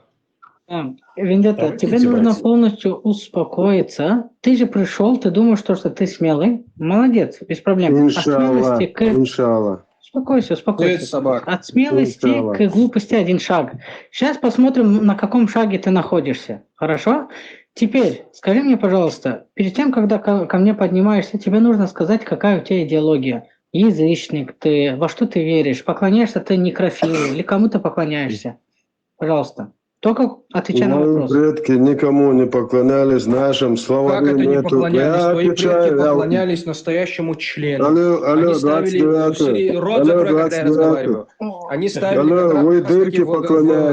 А, Вендетта, тебе нужно полностью успокоиться. Ты же пришёл, ты думаешь, то, что ты смелый. Молодец, без проблем. Иншаллах, иншаллах. Успокойся, успокойся. От смелости к глупости один шаг. Сейчас посмотрим, на каком шаге ты находишься. Хорошо? Теперь скажи мне, пожалуйста, перед тем, когда ко, ко мне поднимаешься, тебе нужно сказать, какая у тебя идеология. Язычник ты, во что ты веришь, поклоняешься ты некрофилу или кому ты поклоняешься? Пожалуйста. Только отвечай на вопрос. Мои предки никому не поклонялись, в нашем словаре нету. Как это не поклонялись? Твои предки поклонялись настоящему члену. Алло, алло, двадцать девятый. Алло, двадцать девятый. Они ставили рот закрой, когда я разговариваю. Они ставили как раз таки в,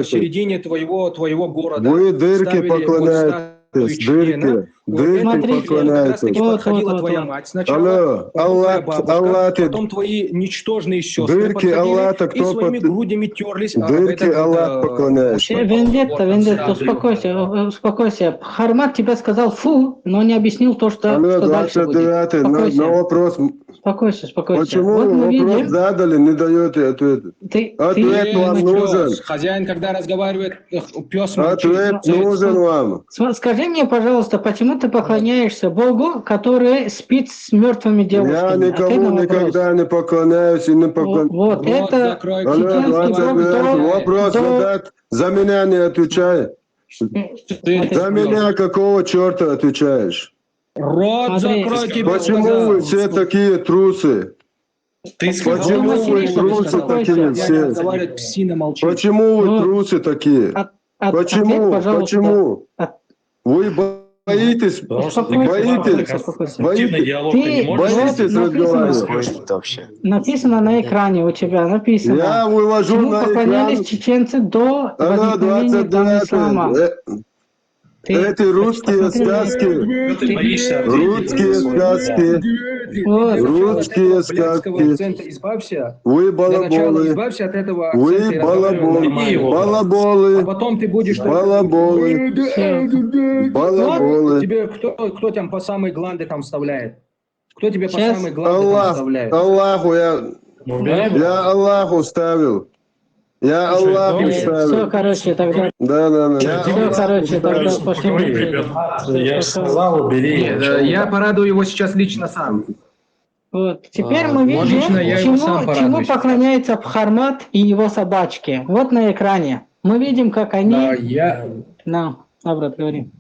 в середине твоего, твоего города. Вы дырки поклоняетесь, дырки. Дырки поклоняетесь. Как раз таки подходила твоя мать сначала, потом твоя бабушка, потом твои ничтожные сестры подходили и своими грудями терлись об этот вот, э, Вендетта, Вендетта, успокойся, э, успокойся. Хармат тебе сказал фу, но не объяснил то, что, что дальше будет. Алло, двадцать девятый, на, на вопрос. Успокойся, успокойся. Почему вопрос задали, не даёте ответ? Ответ вам нужен. Хозяин, когда разговаривает, пёс молчит. Ответ нужен вам. Скажи мне, пожалуйста, почему ты поклоняешься Богу, который спит с мёртвыми девушками? Я никому никогда не поклоняюсь и не поклоняюсь. Вот это чеченский Бог. Вопрос задать. За меня не отвечай. За меня какого чёрта отвечаешь? Рот закрой, тебе сказал. Почему вы все такие трусы? Почему вы трусы такие все? Почему вы трусы такие? Почему? Почему? Вы боитесь, боитесь, боитесь, боитесь разговаривать. Написано на экране у тебя, написано. Я вывожу на экран. Чему поклонялись чеченцы до возникновения ислама? Эти русские сказки, русские сказки, русские сказки. Вы балаболы. Вы балаболы. Балаболы. А потом ты будешь... Балаболы. Балаболы. Тебе кто, кто там по самой гланды там вставляет? Кто тебе по самой гланды там вставляет? Аллаху, я, я Аллаху вставил. Я Аллаху вставил. Все, короче, тогда... Да, да, да. Все, короче, тогда пошли. Я сказал, убери. Я порадую его сейчас лично сам. Вот. Теперь мы видим, чему поклоняется Пхармат и его собачки. Вот на экране. Мы видим, как они... А, я, На, Абрат, говори.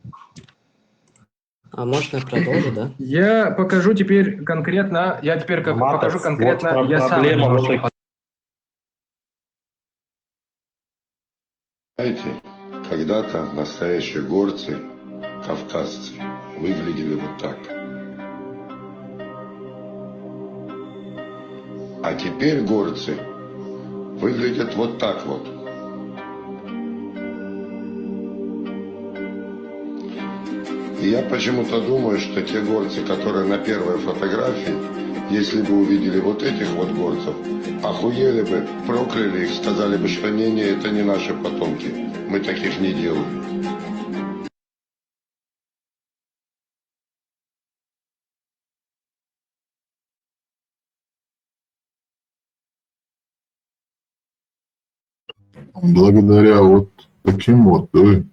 А можно я продолжу, да? я покажу теперь конкретно, я теперь как, Матов, покажу вот конкретно, про- я сам проблема вот немножко этой Знаете, когда-то настоящие горцы, кавказцы, выглядели вот так. А теперь горцы выглядят вот так вот. И я почему-то думаю, что те горцы, которые на первой фотографии, если бы увидели вот этих вот горцев, охуели бы, прокляли их, сказали бы, что не-не, это не наши потомки, мы таких не делаем. Благодаря вот таким вот, да,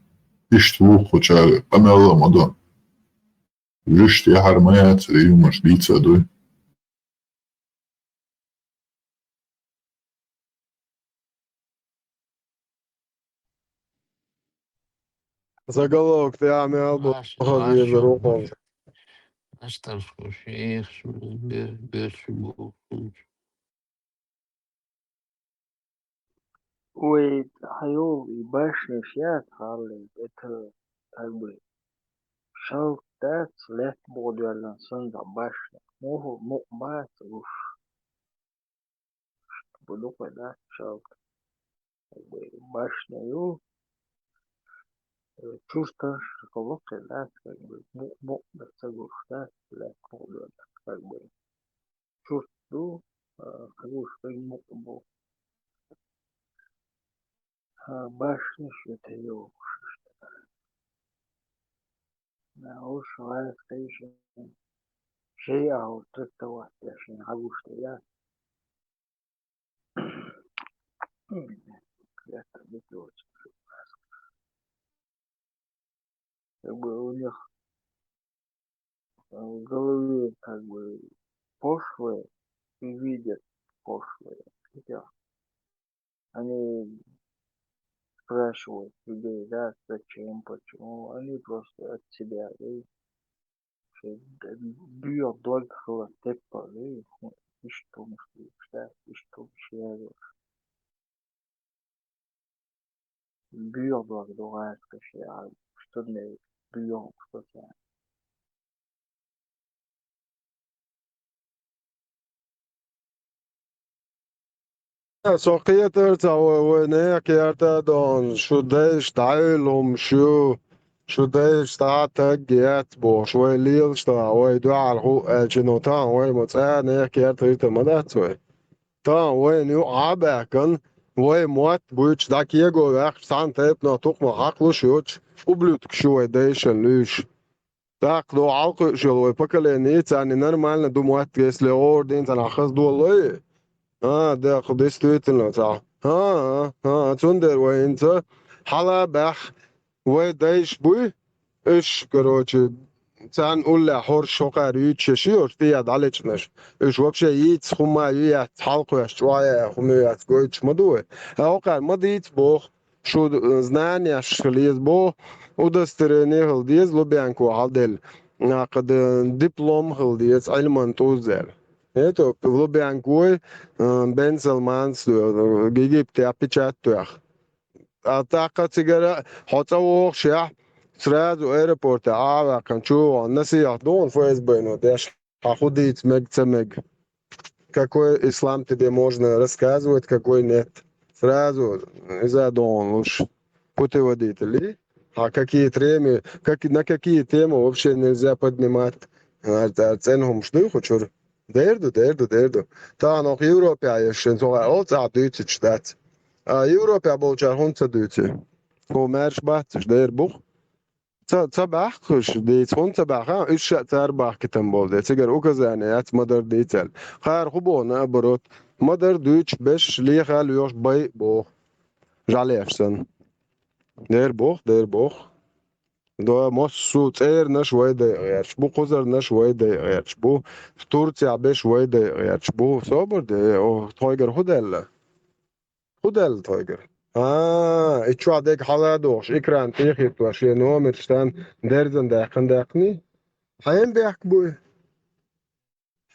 иштта вухучара къамел а ма до. Уьш тӀехьара ма яцара, юмаш дийца а дуй. Заголовок тӀехь мел бу Аш- хаза аш- везар ву аш- хоза. Аш тархуш, эх, бер-, берш бу. Ой, хьайо, и башня сейчас, Харли, это как бы шалт дац, лаьтта бухадоьллина санна башня. Муху, мукъа бац уж. Буду кхой дац шалт. Как бы башня ю. Э, чурташ, кхо лакхе дац, как бы мукъа, мукъа дац, ца гуш дац, лаьтта бухадоьллина, как бы. Чурт ду, а, хьагуш берг мукъа бу. А, башнаш ю те йогуш. На, уж вайх кхайшин. Шей а уж трактовать я, шин хьагуш те я. Это не точно. Как бы у них, э, в голове как бы пошлые и видят пошлые. Хотя они спрашивают людей, да, зачем, почему. Они просто от себя, да, и всё, да, дуьйгӀа дог хила теппа, да, и ху-, иштта хӀумаш дийцаш, да, иштта хӀумаш яьлла. ДуьйгӀа дог ду гӀазкхаша, а, что мне дуьйгӀа, что цхьа. Со кхетар ца вай, вай нехан керта дон, шу дайш дӀаьлла хӀума шу, шу дайш дӀа таг яц бохуш, вай лелаш дагӀа, вай дуьхьал хӀу аьлча, но тахан вай ма цӀа нехан керта хӀита ма дац вай. Тахан вайна юкъа Ӏа а баьхкан, вай мотт буьйцуш дӀа кего ваьккхаш, цхьана тайпанах тукхамах хьакхалуш йоцуш, ублюдкаш ю вай дайшан луьйш. ТӀаккха ду хьалкхуьуш йолу вай поколение, царна нормально ду мотт, если гӀора дийна царна хаза долалой? А, да, кху действительно цхьа. А, а, а, цундела вай хӀинца хьала а баьхна, вай дайш буй, уьш, короче, царна уллехь хӀорш хӀокхара юьйцуш ши йош, тӀе дӀалечкъинарш. Уьш вообще йийца хӀума ю яц, хьалкхоьш чӀогӀа яа хӀума ю яц гойтуш ма ду вай. Ткъа хӀокхара ма дийца боху, шу, э, знанеш хила еза боху, удостоверение хила деза, Лубенко хьалделла. Накха д-, диплом хила деза, Ӏилман тӀуззел. Это Лубенкой, э, Бен Салманс, э, Египте печать тоьхна. А тӀаккха цигара хьо цӀа вогӀушехь, сразу аэропортехь Ӏа а ваьккхина, чу а вахана, насихьат ду хьуна ФСБ-но деш, хьан хӀун дийца мега, ца мега. Какой ислам тебе можно рассказывать, какой нет. Сразу иза а ду хьуна луш. Путеводители. А какие темы, как, на какие темы вообще нельзя поднимать? А, а, цӀена хӀумаш дуй кху чуьра? Дер ду, дер ду, дер ду. Тахана оха Европехь еш шен цо гӀа олу цӀахь дуьйцуьйтуш дац. А Европехь болчара хӀунда ца дуьйци? Кху маьрша бац уьш, дер бу-кх. Ца, ца баьхкаш дийца, хӀунда ца баьхна? Уьш ша цара бахкийтина болу де. Цигара указание яц ма-дарра дийца аьлла. Кхара хӀун боху, наоборот? Ма-дарра дуьйцуш, беш леха лоьхуш бай а боху. ЖӀаьлеш санна. Дер боху, дер боху. До массо а цӀеранаш вай дайа гӀерташ бу, кхузарнаш вай дайа гӀерташ бу, Турцехь беш вай дайа гӀерташ бу. Собар де, о, тхойгара хӀун даьлла? ХӀун даьлла тхойгара? А, И чохь дега хьала а дохуш, экран тӀе а хӀиттош, шен номер стан дерзан даьккхина даьккхиний? Хьенан бехк буй?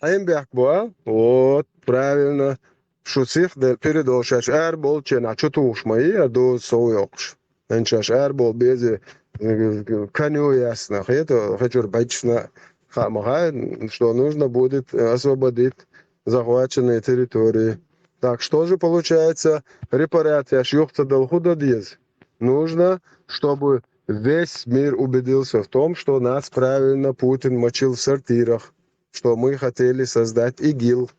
Хьенан бехк бу, а? Вот, правильно. Шу сих де передо шаьш араболчу ченахь чу тухуш ма йий, а доза сов йоккхуш. ХӀинца шаьш араболу безе, э, каню ясно, хета, хечур бачна хаа ма хаьа, что нужно будет освободить захваченные территории. Так что же получается, репарацияш юха ца дала хӀун дан деза? Нужно, чтобы весь мир убедился в том, что нас правильно Путин мочил в сортирах, что мы хотели создать ИГИЛ.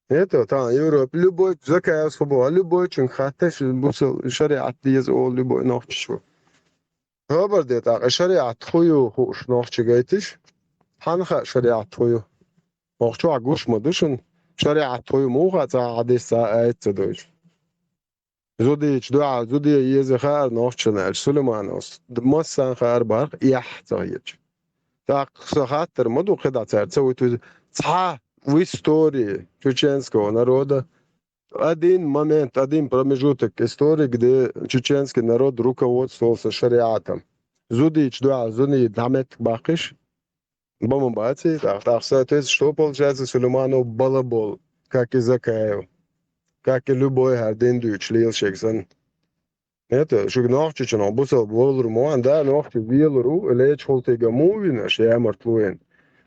Это, там, Европа, любой, Закаевс фу боху, любой чуьнга хатташ, бусал, шариат деза олу любой нохчичо. Хабар де тӀаккха, шариат хӀун ю хууш нохчи гайтиш? Хьан хаьа шариат хӀун ю? Нохчохь гуш ма ду шуна, шариат хӀун ю муха цхьа хьадис, цхьа аят ца дойчу. Зудийчу дуьхьа зуде еза хаьара нохчана аьлча, Сулеймановс д-, массарна хаьара бахьа, эхь ца хеташ. ТӀаккха сан хаттар ма ду, кхидӀа цара ца вуьту иза. Цхьа в истории чеченского народа один момент, один промежуток истории, где чеченский народ руководствовался шариатом. Зудийчу дуьхьа зуний дӀаметтиг баккхиш, Бан ма баций, тӀаккха, тӀаккха, соответственно, что получается, Сулейманов балабол, как и Закаев, как и любой хӀара дин дуьйцуш лела шега санна. Это, шуьга нохчичунах бусалба волур ма ван, да, нохчи велур ву, лечу хӀултига муха вина аша ямартло яйна?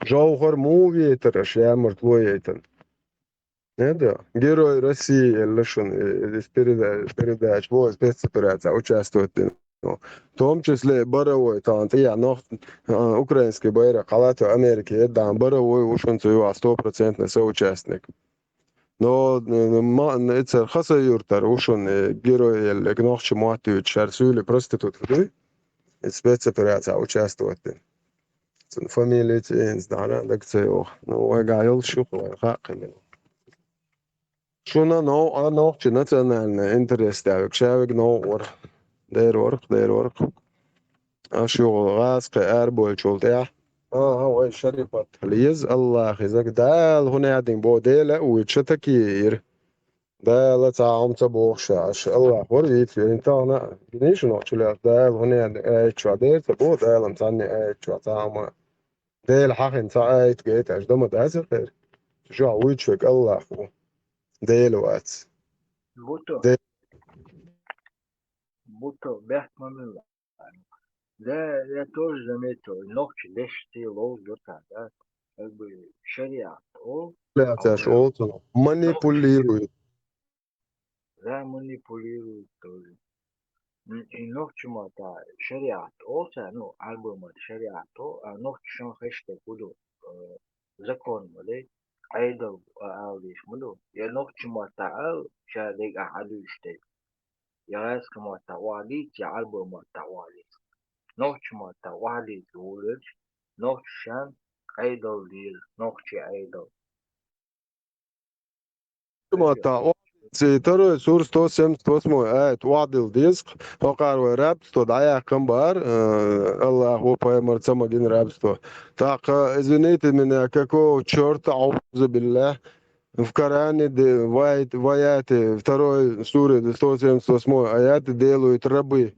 Жовхар муха ветара аша ямартло яйтана? Э, да. Герой России элла шуна, э, э, переда-, передача, бо, спецоперация участвовать дина. В том числе Боровой, тахана тӀехь нох-, а, украинский байракх хьалато Америке, э, дан Боровой ву шуна цу юкъахь стопроцентный соучастник. Но, э, ма, э, цара Хасавюртара ву шуна, э, герой эллиг нохча мотт юьйцуш, шаьра суьйле проститутка дуй, э, спецоперация участвовать дина. Цуьнан фамилия ца, хӀинца дӀа а дага ца йогӀу. Ну, вайгахь йолуш ю-кх, вайн хаьа кхин мила. Шуна новкъа нохчи национальный интерес тӀехь вега, ша вега новкъа вара. Дера вара-кх, дера вара-кх. Аша юха гӀазкхи арабойтучул тӀаьхьа. Ага, вай Шарипат. Леза Аллах иза, Дала хӀун яздина боху, Дела а вуьйцу, ша такие ира. Дала цхьа хӀума ца боху ша, аша Аллах вара вийца верна тахана а. Гинийша нохчи лаьцна, Дала хӀун яздина аят чохь дера ца боху, Дала-м цхьанне аят чохь цхьа хӀума. Дела хьахина цхьа аят гайта аша, дан ма дац хӀара. Чохь вуьйцу вега Аллах ву. Дела вац. Буто. Де- Буто, бехк ма милла. Да, я тоже заметил, нохчи леш те ловза, да, как бы шариат, о, Бля, а цаьш уже олцун. Манипулирует. Да, манипулирует тоже. М, и нохчи ма та шариат олу цара, ну, арбо ма шариат о, а нохчи шан хештаг хӀун ду, э, закон ма лей, Ӏедал, а, ала дийш ма ду. Я нохчи ма та ал, ша дегӀ а хьалуьйш дерг. Я гӀаьскхи ма та валийца, я арбо ма та валийца. Нохчи ма та валийца волуьйтуш, нохчи шан Ӏедал дийр, нохчи Ӏедал. Ма та о-, ци второй сур сто семьдесят восьмой аят охьадилла деза-кх, хӀокхара вай рабство дӀаяьккхина бахьара, э, Аллах ву пайхамар ца магина рабство. ТӀаккха, извините меня, какого чёрта, аузу биллах, в Коране де-, в аяте, в аяте второй суре сто семьдесят восьмой аяте делают рабы.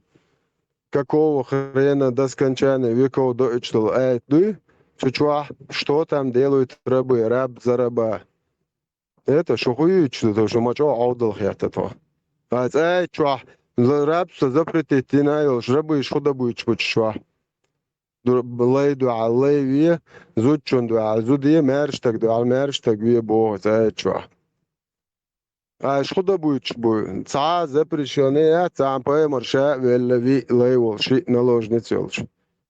Какого хрена до скончания веков до ичтал аят дуй? Цу чохь, что там делают рабы, раб за раба? Это шу хуьйцуш ду, шу ма чӀогӀа Ӏовдал хетта тхо. Ай, цӀа аят чохь, рабство запретить дина йолуш, рабыш хӀун дан буьйцуш бу цу чохь? Ду-, лай дуьхьал лай ве, зудчун дуьхьал зуде, маьрша стаг дуьхьал маьрша стаг ве боху цӀа аят чохь. Ай, шу хӀун дан буьйцуш бу? Цхьа а запрещённый яц, цхьаьна пайхамар ша а велла, виъ лай волуш, шиъ наложница йолуш.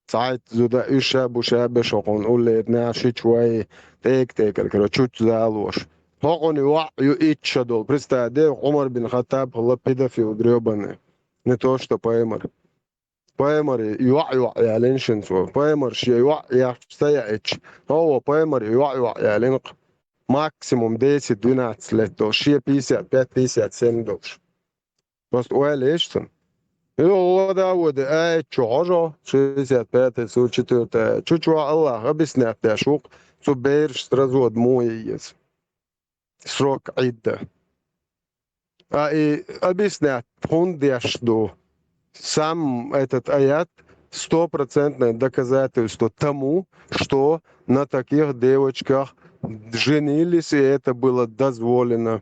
Цхьайтта зуда уьш ша бу, ша беш хӀокхунна уллера наха шича вай, тӀекӀа-тӀекӀара, короче, чучча залош. ХӀокхуьнан йоӀ ю итт шо долу. Представь де, Ӏумар бин Хаттаб хилла педофил грёбаный. Не то что пайхамар. Пайхамаре йоӀ-йоӀ ялийна шуна цо. Пайхамар шен йоӀ яхча ца яийча, хӀо, пайхамаре йоӀ-йоӀ ялийна-кх. Максимум десять-двенадцать лет долуш, шен пятьдесят пять-пятьдесят семь долуш. Просто ойла еш цунна. Йо, вода, вода, аят чу хьожо, шестьдесят пятая сура, четвёртая аят. Чу чохь Аллах объяснять деш ву-кх, цу берашца развод муха е еза. Срок Ӏидда. А и объяснять, хӀунда деш ду. Сам этот аят стопроцентное доказательство тому, что на таких девочках женились, и это было дозволено.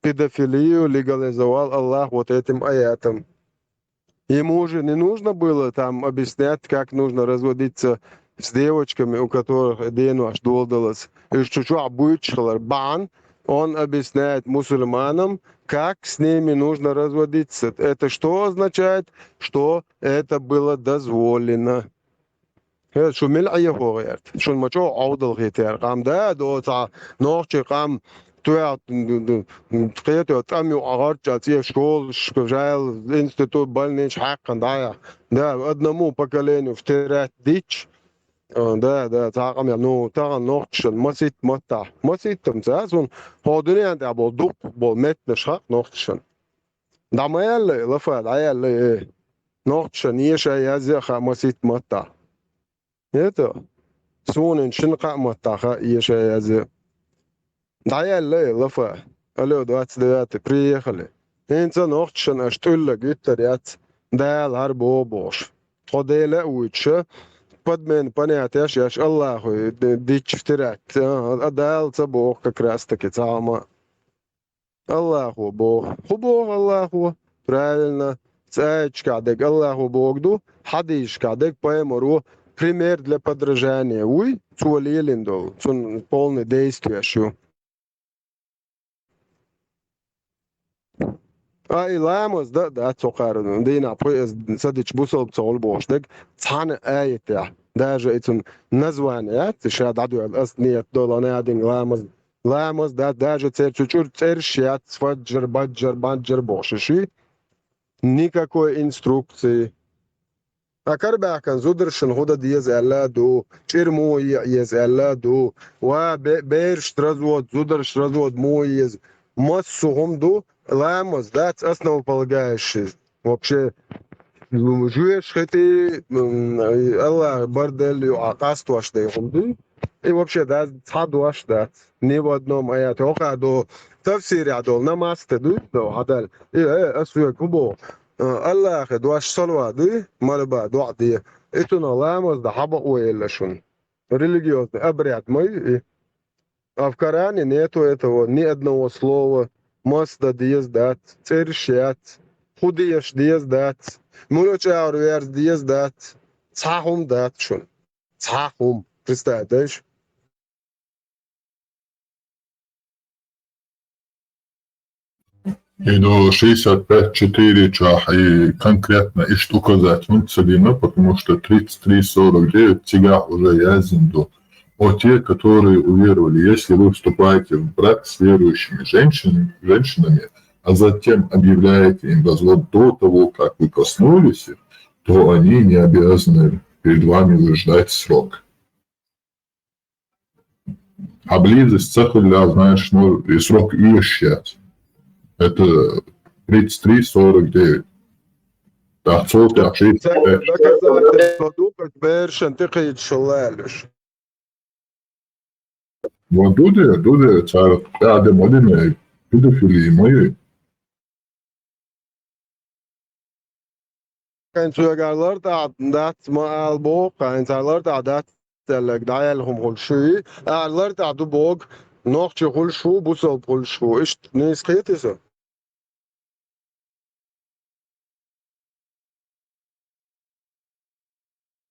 Педофилию легализовал Аллах вот этим аятом. Ему же не нужно было там объяснять, как нужно разводиться с девочками, у которых денош долдалась. И что, что обычно бан, он объясняет мусульманам, как с ними нужно разводиться. Это что означает? Что это было дозволено. Хье, шу мел Ӏехо гӀерта? Шун ма чӀо Ӏовдал хетер. Къам да, доца, нохчи къам, туя, кхету, тӀам ю агӀорча, цӀе школаш, жайл, институт, больнич, хьаккан, да, я. Да, одному поколению втирать дич. А, да, да, цхьа къам я, ну, тагӀан нохчишан, масит матта. Масит там, ца, сун, хьо дуьнен тӀа бол, дукх бол, метнаш хак нохчишан. ДӀа ма яьлла, лафа, дӀа яьлла, э. Нохчишан, еша язъя ха масит матта. Это, суна шин кхаъ матта ха еша язъя. ДӀа яьлла, э, лафа. Алло, двадцать девятый, приехали. ХӀинца нохчишан аш тӀуллаг виттар яц. Дала гьар бо бохуш. Тхо Дела а вуьйчуша, подмен понятеш еш Аллаху д-, дичча тират. А, а Дала ца боху как раз таки цхьа хӀума. Аллахо боху. ХӀун боху Аллахо? Правильно. Цу аяташкахь дерг Аллахо боху ду, хьадисашкахь дерг пайхамаро пример для подражания вуй, цо лелийна долу, цунна полный действиеш ю. А и ламаз дан а дац цо кхара, дийнахь пхи а ца дича бусалба ца хуьлу бохуш дерг цхьана аятехь. Даже и цунна название яц, и ша дӀадоьлла, ас ниет долу, ана динга ламаз. Ламаз дац, даже церан цу чуьра цӀераш яц, фаджр, баджр, баджр бохуш ши. Никакой инструкции. А карабаьхкан зударшна хӀун дан деза аьлла а ду, чӀир муха е а еза аьлла а ду, ва бе-, бераш развод, зударш развод муха еза. Массо а хӀума ду, ламаз дац основополагающий. Вообще, ну, жоьжахати хетий, м, Аллах барделла юкъахь къастош дай хӀума дуй. И вообще да, цхьа дош дац. Ни в одном аяте. ХӀокху до тафсирехь долу намаз те дуй, до хьадал. И, э, ас век хӀун боху? Э, Аллахе дош салва дуй, малба доӀа де. И цунах ламаз дан хьан бакъо елла шуна? Религиозный обряд ма ю и. А в Коране нету этого ни одного слова. Мас дан деза дац, цӀераш яц, хӀун деш деза дац, муьлхачу агӀор верза деза дац, цхьа хӀума дац шуна. Цхьа хӀума. Представь, дайша? И до шестьдесят пять четыре чохь и конкретно иштта указать хӀунда ца дина, потому что тридцать три сорок девять цигахь уже яздина ду. О, те, которые уверовали, если вы вступаете в брак с верующими женщинами, женщинами, а затем объявляете им развод до того, как вы коснулись их, то они не обязаны перед вами ждать срок. А близость ца хуьллехь, знаешь, ну, и срок оьшуш яц. Это тридцать три сорок девять. ТӀаккха цо тӀехь шийтта. Доказательство ду, как бершан тӀекхийчу лалуш. Вон ду де, ду де, цара тӀаьхьа де ма дина, педофили ма ю. ХӀинца вегар лартӀахь дац ма ала боху, хӀинца лартӀахь дац аьлларг дӀаяьлла хӀума хуьлуш ю, а лартӀахь ду боху, нохчи хуьлуш ву, бусалба хуьлуш ву. Иштта нийса кхетий со?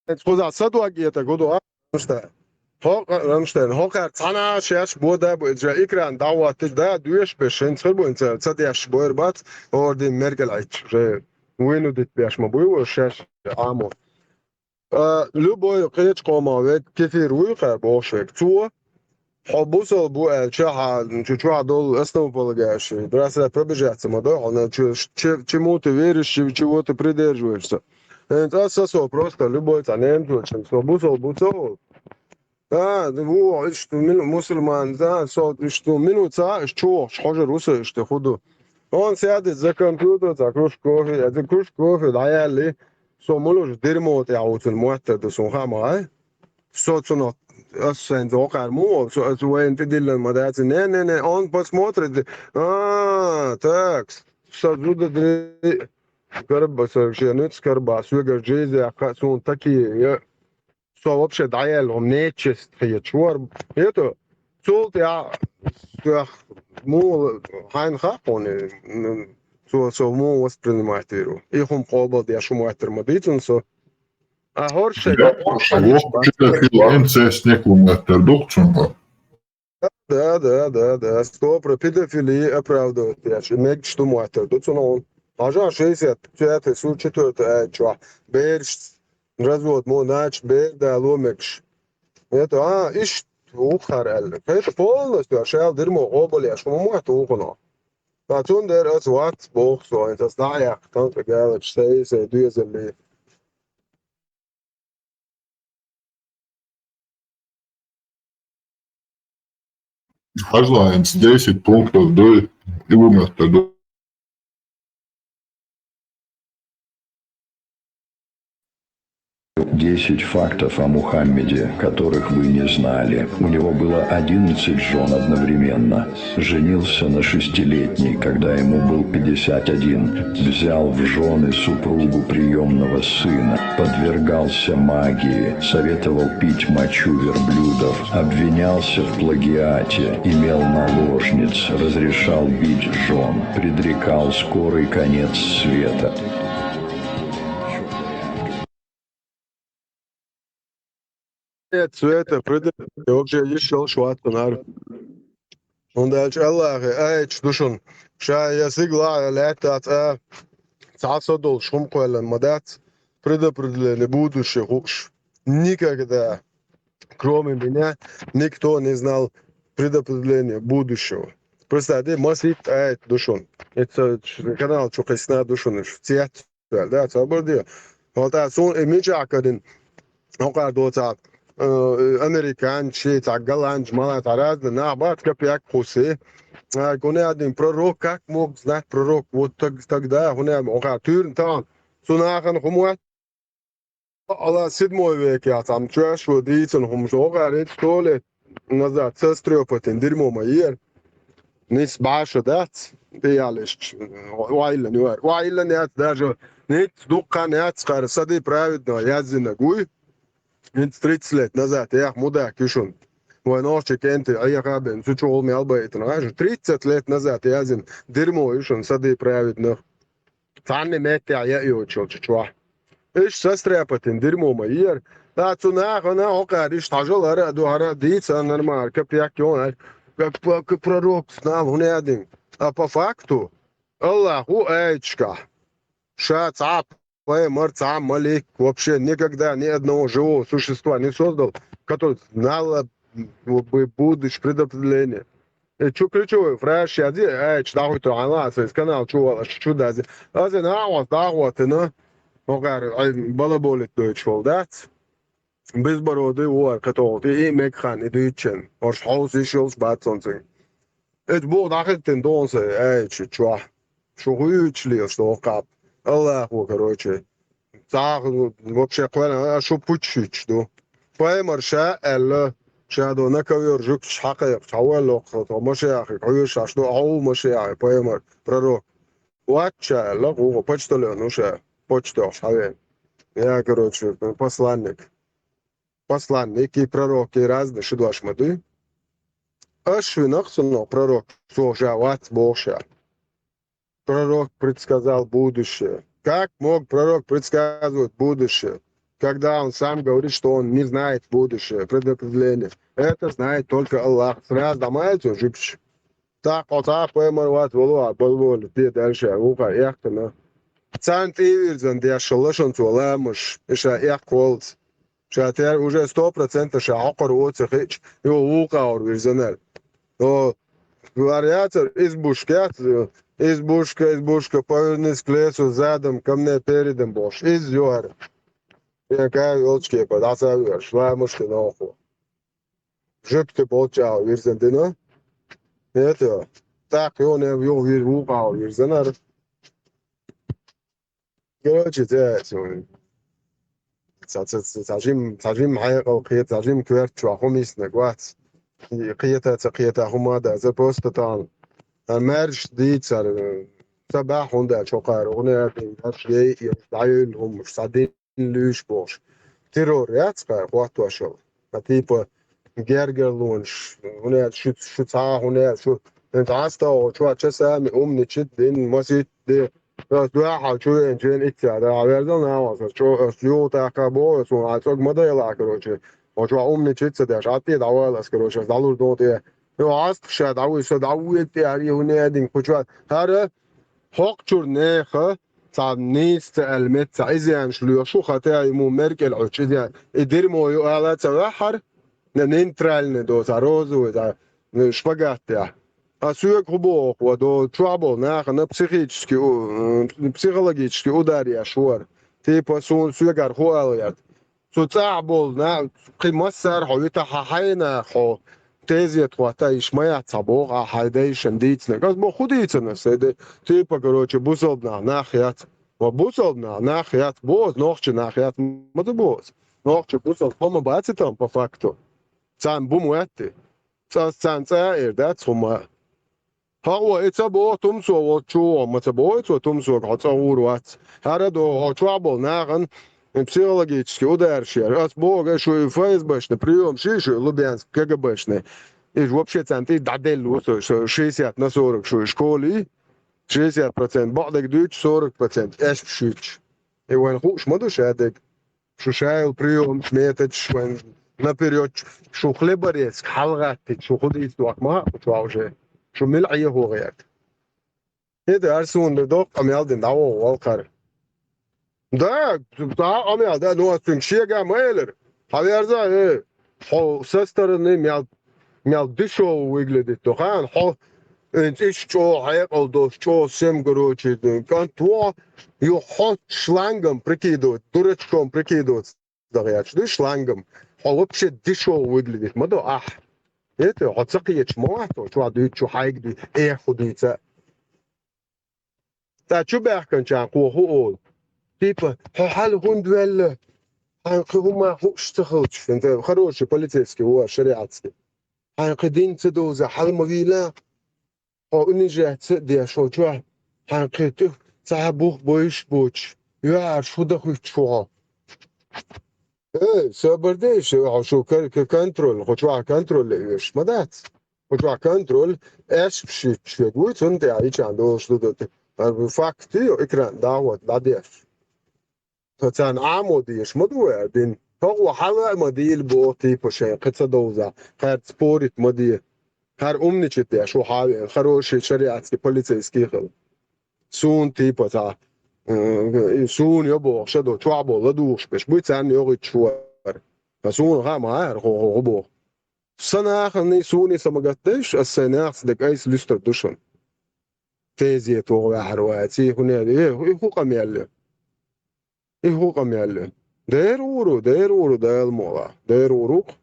ХӀинца кхузахь са дог этарг хӀун ду, а, Рамштайн? ХӀокху-, Рамштайн, хӀокхара цхьана а шаьш бода а бу, иза экран дӀахӀоттича, да, доьшуш беш, хӀинца хир бу, хӀинца ца деш бойр бац, хӀора дин мергал Ӏитча, уже вуйну дитбеш ма буй, уьш шаьш Ӏамо. А, любой кхечу къомах верг, кефир вуй кхара бохуш верг, цо, хьо бусалба ву аьлча, хьан чу чохь долу основополагающий, здравствуйте, пробежаться ма до, хьуна чу-, чи-, чему ты веришь, чи-, чего ты придерживаешься. ХӀинца аса со просто любой цхьа немцочун, со бусалба ву ца волу. А, ву, иштта мин-, мусульман, да, со иштта минут ца, иштта чу вахча хьожур ву со иштта хӀун ду. Он сядет за компьютер, цхьа кружка кофе, я за кружка кофе дӀаяьлли, со мулуш дерьмо тӀехь ву цунна моттар ду, суна хаа ма гӀай. Со цунах, ас сайн докъар му, со, ас вайн тӀедиллан ма дац. Не, не, не, он посмотрит. А, так, со зуда дри-, карба, со шенуц карба, сугар джейзе, а ка-, сун такие, я, со вообще даял, он нечест, я чуар. Это, цул тя, тя, му, хайн хак, он, м, со, со му воспринимать веру. Их он кобал, я шумуатер ма дицун, со. А хорше, я, а вот педофил, инцест, некуматтар, духцун. Да, да, да, да, сто про педофилии оправдывать, я, мег что муаттар, дуцун он. А жан шестьдесят пятый, су четвёртый, а, чё, берш, развод, мо, нач, бер, да, ломекш. Это, а, иш, ухар, эл. Это полностью, а шел дерьмо, оболь, я, шумуатар, ухуно. Та цун дер ас вац бохсо, это знаю, кто-то говорит, что если две земли. Хазлайнс десять пунктов дуй, и вымахта дуй. Десять фактов о Мухаммеде, которых вы не знали. У него было одиннадцать жён одновременно. Женился на шестилетней, когда ему был пятьдесят один. Взял в жёны супругу приёмного сына. Подвергался магии. Советовал пить мочу верблюдов. Обвинялся в плагиате. Имел наложниц. Разрешал бить жён. Предрекал скорый конец света. Нет, света, прыды, вообще ещё шватанар. Он дальше Аллахе, ай, душун. Ша я сигла летат, а, цаса дол шум квелен мадат. Предопределение будущее хуш. Никогда, кроме меня, никто не знал предопределение будущего. Представь, масит, ай, душун. Это канал Чухесна душун. Цвет. Да, собор дио. Вот а сун и мича кадин. Окар доца, э, американчи, та голландч, мала, та разный, на, бат, копияк, хуси. А, куне один пророк, как мог знать пророк? Вот так, тогда, куне, окар тюрн, там, сунахан, хумуат. Ала седьмой век, я там, чуешь, вот, дицен, хумуш, окар, это что ли? Назад, сестрёпотин, дерьмо моер. Нис баша дац, пиялиш, уайлен, уар. Уайлен, я даже, нит, дуккан, я цкар, сады праведно, я зина гуй. Нит тридцать лет назад, я мудак, юшун. Вой норче кенты, а я хабен, сучу олми алба это, знаешь, тридцать лет назад, я зин, дерьмо, юшун, сады праведно. Цанни метте а я ио чо чо чо. Иш сестряпатин дерьмо моер. Да цуна хана окар иш тажал ара ду ара дица нормал капяк ён. Как, как пророк знал, хунядин. А по факту Аллаху эчка. Ша цап, паймар, цап, малик вообще никогда ни одного живого существа не создал, который знал, э, бу-, будущее предопределение. Э, чё ключевой фраз я ди, э, чё дохуй то, ана, с канал чё вала, чё да ди. А ди на, вот, да, вот, и на. Окар, ай, балаболит дойч вол, да? Безбородый уар, который, и мекхан, и дючен. Орш хаус, и шилс, бат солнце. Эт бу дахык тен донса, э, чё, чё. Шо хуй чли, что кап. Аллаху, короче. Цах, вообще, квана, а шо пучич, ду. Паймар ша, элла, ша до на ковёр жук, шакаяк, шавалок, то машаяхи, кавёр шаш, ду, ау машаяхи, паймар, пророк. Ватча, элла, гуго, почтальон, уша, почта, шавен. Я, короче, посланник. Посланники, пророки разные, шидуаш мады. Ашвинах суно пророк, сожа ват боша. Пророк предсказал будущее. Как мог пророк предсказывать будущее, когда он сам говорит, что он не знает будущее, предопределение? Это знает только Аллах. Сразу домаете, жипч. Так, вот так, поймар, вот, волу, а, бол, бол, те дальше, а, уха, эх, ты, на. Цан ты вирзан, де, шалашан, цу, ламыш, иша, эх, колц. Шатер уже сто процентов ша, окор, вот, сахич, его уха, ор, вирзанер. Но вариатор, избушка, избушка, избушка, повернись к лесу задом, ко мне передом, бош. Из юар. Я кай, елочки, подаса, юар, шла, мышки, на уху. Жук ты болча, вирзан, ты, на? Это, так, его не, его вир, уха, вирзанер. Короче, да, сегодня. Ца, ца, ца, ца жим, ца жим хьекъал кхета, ца жим коьрта чохь хӀума йиснарг вац. И кхета, ца кхета хӀума а дац, просто тахана. А маьрша дийцар, ца баьхьа хӀунда аьлча хӀокхара, хӀуна аьлла, даш яй, я дӀайойла хӀумаш, ца дин луьйш бохуш. Террор яц кхара, хӀоттош йолу. А типа, гергарлонаш, хӀуна аьлча, шу, шу цхьа, хӀуна аьлча, шу, хӀинца хьаста, чохь часами, умничит, дин, масит, де. Ас дуьхьал чу веанчу вен итт цара, а верзал нахьа, ас чо-, ас юха тӀаккха боху, ас вон а цӀог ма дайла, короче. Вон чохь умничит ца деш, а тӀе дӀавала ас, короче, ас дӀалур дон тӀе. Йо, хьаста ша дӀавуй, со дӀавуй тӀе, ари хӀуна а дин, кху чохь. ХӀара, хӀокху чуьра нехан, цхьа нийса ца аьлла мет, цхьа изянаш лоьхуш ву, хата и мо Меркель Ӏуьттуш изян. И дерьмо ю ала ца ваьхьара, нейтральный до, цхьа розовый, цхьа, ну, шпагат тӀехь. А соьга хӀун боху, ва до, чохь болу нахана психический у-, м, психологический удар еш вара. Типа суна соьгара хӀун ала гӀерта. Цу цӀахь болу на-, кхин массара хьо вита хьан хьайна хьо тезет хӀотта, иш ма яц цхьа боху, а хьайн дайшан дийцинарг. Ас боху, хӀун дийцина ас, ай де-, типа, короче, бусалба нах, нах яц. Ва бусалба нах, нах яц, боза, нохча нах яц, ма ду боза. Нохча бусалба, ма баци там по факту. Царна бу ма ваьтти. Цкъа ас царна цӀа а эр дац хӀума. Хьо, и ца боху Тумсо волчу, ма ца боху цо Тумсога, хьо цӀа гӀур вац. ХӀара до, хьо чохь болу нахана психологический ударш яр. Ас боху, шу и ФСБшна приём ши, шу и Лубянск КГБшна. Иза вообще царна тӀе дӀаделла ву со, со шестьдесят на сорок шу и школе, шестьдесят процент бакъдерг дуьйцу, сорок процент аьшпаш юьтуш. И вайн хууш ма ду ша дерг. Шу шайла приёмаш, методаш вайн наперёд, шу хлеборезка хьалгӀаттийта, шу хӀун дийца дохку ма хаьа, шу уже. Шу мила Ӏехо гӀерта. ХӀета ар суна доккха къамел дина дӀавогӀу валкхара. Да, цхьа а къамел, да, ну, ас цуьнга шега ма элира. Хьан верза, э, хьо со стороны мел, мел дешёво выглядит до, хан, хьо, э, цӀиш чӀогӀа хьекъал долуш, чӀогӀа сем, короче, кӀант ву, ю хьо шлангом прикидывать, дурачком прикидывать. Дагъяч ду шлангом. Хьо вообще дешёво выглядит ма до ахь. Это, хьо ца кхеташ ма вац, хьо чохь дуьйцу, чу хьайга дуьйцу, эх хӀу дуьйца. Ца чу баьхканчарна кхо хӀу олу. Типа, хьо хьала хӀунда ваьлла? Хьайн кхин хӀума хууш ца хилча, это хороший полицейский ву шариатский. Хьайн кхин дин ца довза, хьала ма вийла. Хьо унижать ца а деш, хьо чохь хьайн кхин тӀе цхьа бух бойуш боцуш, юьхьӀаьржа хӀу дан хуьттуш ву хьо? Эй, собар де, шу, хьо шу кар-, кар-, контроль, хьо чохь контроль ле оьшуш ма дац. Хьо чохь контроль, аьшпаш юьттуш верг вуй, цунна тӀехь ичан долуш ду ду. Факт ю, экран дӀахӀотта, дӀадеш. Со царна Ӏамо дезаш ма ду вай, ардин. ХӀокхо хьала а ма дийла боху, типа, шайн кхин ца довза, кхаьрца спорить ма де. ХӀара умничать деш ву хьан веана, хороший шариатский полицейский хила. Суна, типа, цхьа, э, суна йо боху, ша до, чохь болу ладугӀуш берш буй, царна йогӀуьйтуш вара. Ткъа суна хаа ма хьара хӀо, хӀо, хӀо боху. Сан нахана суна са ма гатдайш, ас сайн нахаца дерг айса луьстур ду шуна. Тезета вогӀу ваьхьар вац, и хӀун яьлла, э, и хӀу къамел ю? И хӀу къамел ю? Дера гӀур ву, дера гӀур ву, Дала мукъалахь, дера гӀур ву-кх.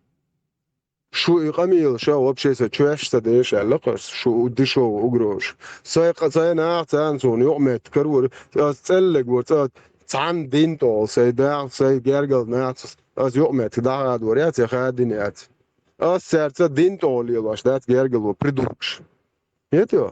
Шу и къамелаш вообще сан чоьш ца деш аьлла-кх ас, шу дешёво угрозаш. Сайн къа-, сайн наха царна суна юкъаметтиг карор, ас цӀеллиг вара, цӀа-, цхьана дин тӀехула, сайн даха, сайн гергал нахаца ас юкъаметтиг дӀахадор яц, я хадина яц. Ас цаьрца дин тӀехула лелош дац гергало, придуркаш. Хетий?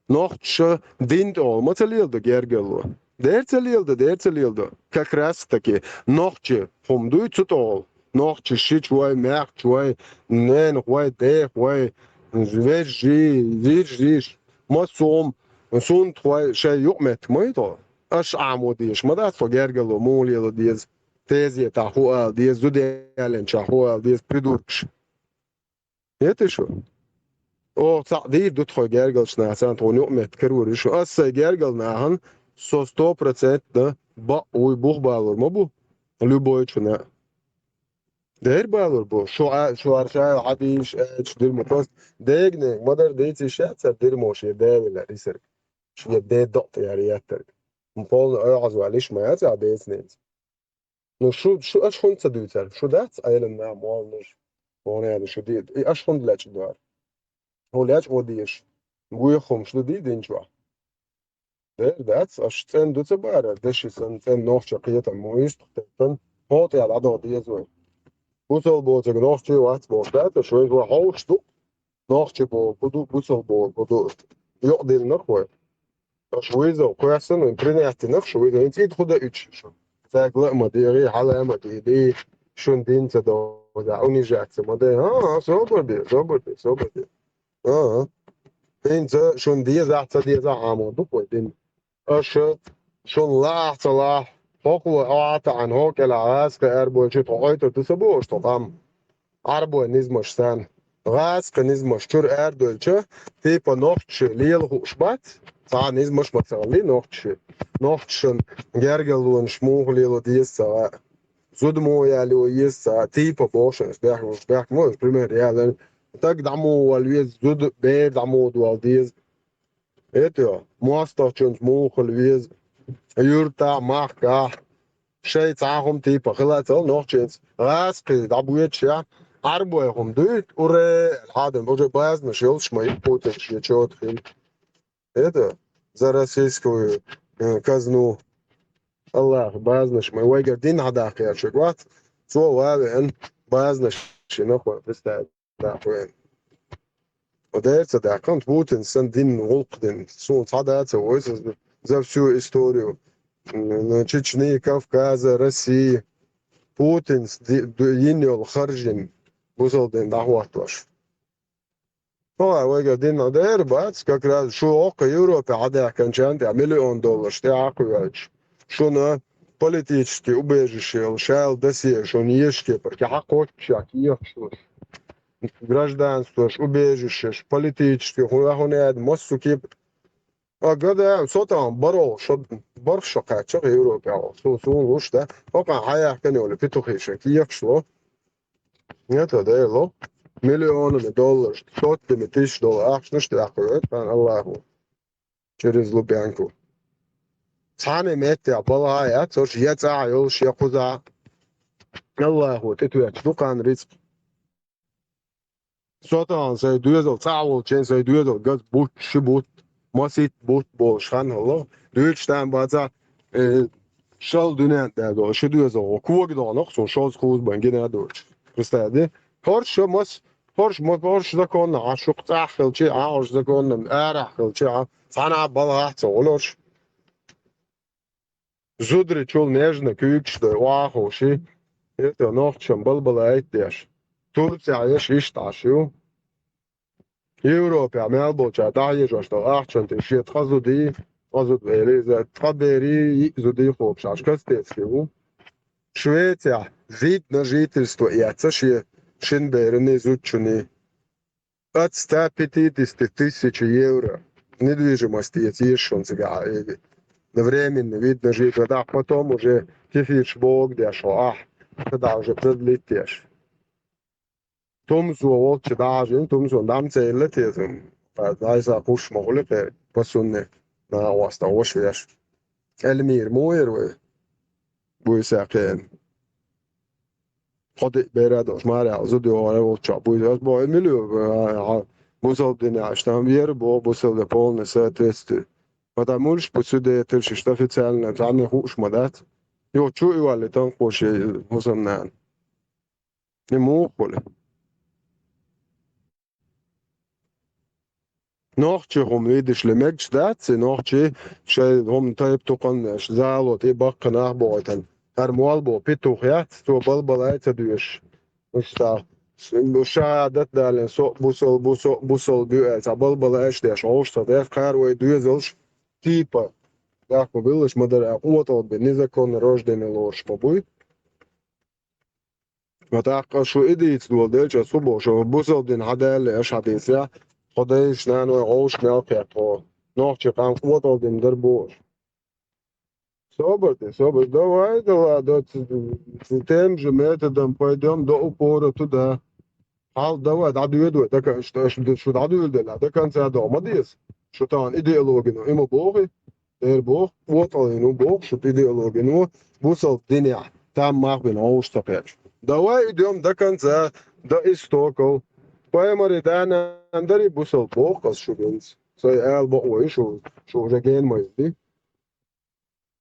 Нохчаша дин тӀехула ма ца леладо гергало. Дера ца леладо, дера ца леладо. Как раз таки нохчи хӀума дуй цу тӀехула. Нохчи шича вай, маьхча вай, ненах вай, дех вай, вежжий, виржиш, массо а хӀума, сунтах вай, шайн юкъаметтиг ма ю тхо. Аш Ӏамо дезаш ма дац тхо гергало муха лело деза, тезетахь хӀу ала деза, зуда яьллинчохь хӀу ала деза, придуркаш. Хетий шу? Оха цхьаъ дийр ду тхо гергалчу нахаца, тхуна юкъаметтиг карор ю шу. Ас сайн гергал нахана со сто процентов бакъ вуй бух балор ма бу, любой чуна. Дера балор бу. Шу а, шу арша хьадийш, эчу дирма просто дегнег ма-дарра дийцийша цара дирмо шен девилла исарг. Шен де докъ яра яттарг. Полный оьгӀаз валиш ма яц а децнеца. Ну, шу, шу аш хӀунда ца дуьйцара? Шу дац Ӏелам нах молланаш? Вон яна шу ди-, и аш хӀунда лечкъа дора? ХӀун лечкъа ван дезаш? Гуьйхамаш ду ди дин чохь? Дера дац, аш цӀена ду ца бара, деши санна цӀена нохча кхетам ма вистху теттан. ХӀотӀехь дӀадоху деза вай. Бусалба боцург нохчий вац бохуш дац, аша вайна вай хьовш ду. Нохчий боху ду, бусалба боху ду. Юкъа диллинарх вай. Аша вызов кхоьссина, вайн принять динарх шу вызов. ХӀинца и хӀун дан уьтуш шу? Цаьрга ла а ма дехий, хьала а ма дийдий, шун дин ца догӀу, унижаться ма дай. ХӀан-хӀа, собар де, собар де, собар де. ХӀан-хӀа. ХӀинца шун дезахь, ца дезахь Ӏамо ду вай дин. Аша шуна лаахь а, ца лаахь а, хӀокхо вай охьа а таӀийна, хӀокху кӀелахь гӀазкхи арадоьлча, тхо Ӏойтур ду ца боху аша тхо къам? Ӏарбойн низамаш санна. ГӀазкхи низамаш чуьра арадоьлча, типа нохчий лела хууш бац? Цхьа низамаш ма ца хилий нохчий. Нохчашна гергарлонаш муха лело деза ца хаьа. Зуда муха яло еза ца хаьа. Типа боху шуна, бехк, бехк ма, пример ялар. Стаг дӀа муха вала веза, зуда, бер дӀа муха дола деза. Это, мостагӀчуьнца муха хила веза, юьртахь, махкахь, шайн цхьа хӀума типа хила а ца хилла нохчашца. ГӀазкхий дӀабоьдуш яхь, Ӏарбой хӀума дуй, уре, хьадам, уже базанаш йолуш ма ю Путин шен чота хила. Это, за российскую, э, казну. Аллах, базанаш ма ю, вайгара дин хьадаккха шуьга вац, цо ван а веана, базанаш шина хӀума представить даккха веана. Ткъа дера ца даьккхина, Путин санна дин гӀуллакх дина. Суна цхьа дац а войсаза за всю историю, м, Чечни, Кавказа, России. Путинс ди-, ду-, йина йолу харжина бусалба дин дӀахӀоттош. Хьо а вайгара дин а дера бац, как раз шу оккха Европе хьадаьхкинчарна тӀехь миллион долларш тӀе а кхоьллича. Шуна политически убежище йолу шайла досье шуна ешке, парке хьакхоччуш, кехаш луш. Гражданствош, убежищеш, политически, хӀун, хӀун яда, массо кеп. А гада, со тахана баро, шо, барх шо кхаьчча Европе, со, суна луш, да? ХӀокхуьнан хьаяьккхина йолу петухи шайн кехаш ло. Нет, да, ло. Миллионами долларш, сотнями тысяч доллар, ахчанаш тӀе а кхоьллина, тхан Аллаху. Через Лубянку. Цхьана меттехь балхьа а яц, ош я цӀахь йолуш, я кхузахь. Аллахо тӀетоьттуш ду кхарна рицкъ. Со тахана сайн доьзал цӀахь волчийн сайн доьзал газ бутт, ши бутт, маситта бутт болуш хан хӀалло. Дуьйцуш там бацахь, э, шал дуьнен тӀехь долу ши доьзал, кога догӀу нах, цунна шозза кхузза бан гина а доцуш. Представь, ди? ХӀорш шо мас, хӀорш ма, хӀорш законна, а шух цӀахь хилчи, а хӀорш законна, арахь хилчи, а цхьана а балхахь ца волуш. Зударий чул нежна куьйгаш дой, охьахууши, это нохчам балбалайта деш. Турцехь еш иштта Ӏаш ю. Европехь мел болчара дӀахьежош долу ахчанан тӀе шен ткъа зудий, ткъа зуда вери, иза ткъа берий, йиъ зудий кхобуш Ӏаш кастецкий ву. Швецехь вид на жительство эцна шен шина бераний, зудчуний. От ста пятидесяти тысяч евро недвижимость эца еза шуна цигахь а, эви. Временный вид на жительство, да, потом уже кефирш богу деш хьо ахь, тогда уже продлить деш. Тумсо волчу дӀахьажийна, Тумсон дӀа ма ца елла тезам. Ткъа Ӏайса кхуш ма хуьлу кхе, пасунне, нагӀа васта ваша веш. Эльмира муха яра вай? Буьйса кхеран. Кхо-диъ бер а долуш, марехь зуда йогӀур волчохь буьйса. Ас боху, и мила ю, а, а, бусалба динехь, аш там вера боху, бусалба полный соответствие. Ма там муьлш бу цу детарш, иштта официально, царна хууш ма дац. Йо, чу и валли, танкхо шен хӀусамнана. И муха хуьлу? Нохчий хӀума лидаш ле мегаш дац, и нохчий шайн хӀума тайп-тукханаш зало тӀе баккха нах бохуьйтан. ХӀара мол бо петух яц, цо балбалай ца доьшуш. Иштта, шахадат далийна, со бусал, бусо, бусал буьа, ца балбалайш деш, хьовш ца деш, кхара вай доьзалш, типа, даккха виллаш ма дара, къотӀал бен, незаконно рожденный лоруш ма буй. Ма тӀаккха шу и дийца дола делча, ас хӀун боху, шу бусалба дин хьадаьлла, аша хьадийцарехь, тхо дайша, наной гӀовш мел кхетта тхо. Нохчий къам къотӀал дина дара бохуш. Собар де, собар. Давай, да ладно, ц-, ц-, тем же методом пойдём до упора туда. Хьал, давай, дӀадоьду, так, ш-, ш-, шу дӀадоьлла делла, до конца догӀу ма деза. Шу тахана идеологино, и ма боху. Эр боху, воталгӀино боху, шу идеологино, бусалба динехь, там мах бина гӀовш ца кхеташ. Давай идём до конца, до истоков. Пайхамари да-нана дари бусалба боху ас шу бинца. Сай ала бакъо ю шу, шу уже ген ма ю ди.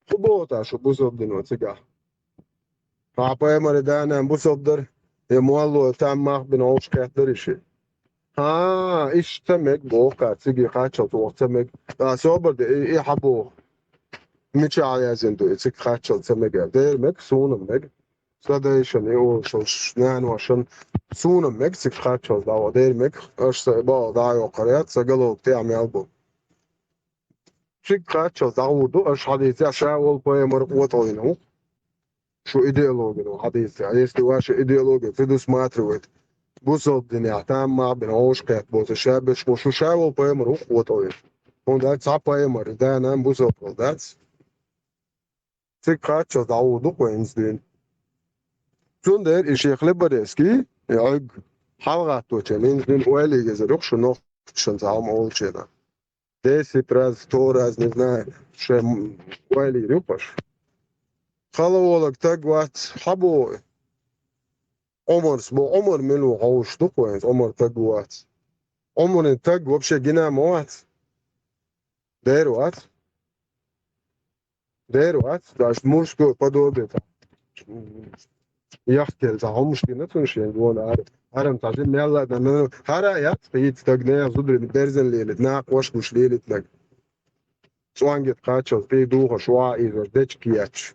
ХӀун боху та шу бусалба дино цигахь? Хьа пайхамар да-нана бусалба дара, я молло там мах бина гӀовш кхетта дара ши. ХӀа, иштта ца мега, боху, цига кхаччалц оха ца мега. Ткъа собар де, и, и хьан боху? Мичахь яздина ду, и цига кхаччалц ца мега? Дера мега, суна мега. Сан дайшан, и олуш, наношан, суна мега цига кхаччалц дӀаваха. Дера мега, аша сан бала дӀа а йоккхур яц, сан головка тӀехь мел бу. Цига кхаччалц дӀагӀур ду, аша хьадийцехь, ша волу пайхамар къотӀалйина ву. Шу идеология ну хьадийцехь, если ваша идеология предусматривает бусалба динехь там мах бина гӀовш кхетта боцу ша беш бу, шу ша волу пайхамар ву къотӀалйина. ХӀунда аьлча цхьа пайхамар, да-нана бусалба хила дац. Цига кхаччалц дӀагӀур ду-кх вай хӀинца дуьйна. Цундела и шен хлеборезкий, и Ӏуьрг, хьалагӀатточун хӀинца дуьйна ойла езар ю-кх шу нохчашна цхьа хӀума олученна. Десять раз, сто раз, не знаю, шайн ойла йийр ю-кх аша. Хала волаг таг вац, хьан боху? Ӏумарс бу, Ӏумар мила ву хьовсуш ду-кх вай хӀинца, Ӏумар таг вац. Ӏумаран таг вообще гина ма вац. Дера вац. Дера вац, даже мужское подобие там. Яхкел цхьа хӀумаш гина цунна шен гона ара. Арам цхьа жи мелла а дан, ну, хӀара а яц, хӀинца стаг нехан зударий берзан лелийта, накха ваша гуш лелийтинарг. ЦӀонгит кхаччалц тӀе духуш, ваха изар дечка етташ.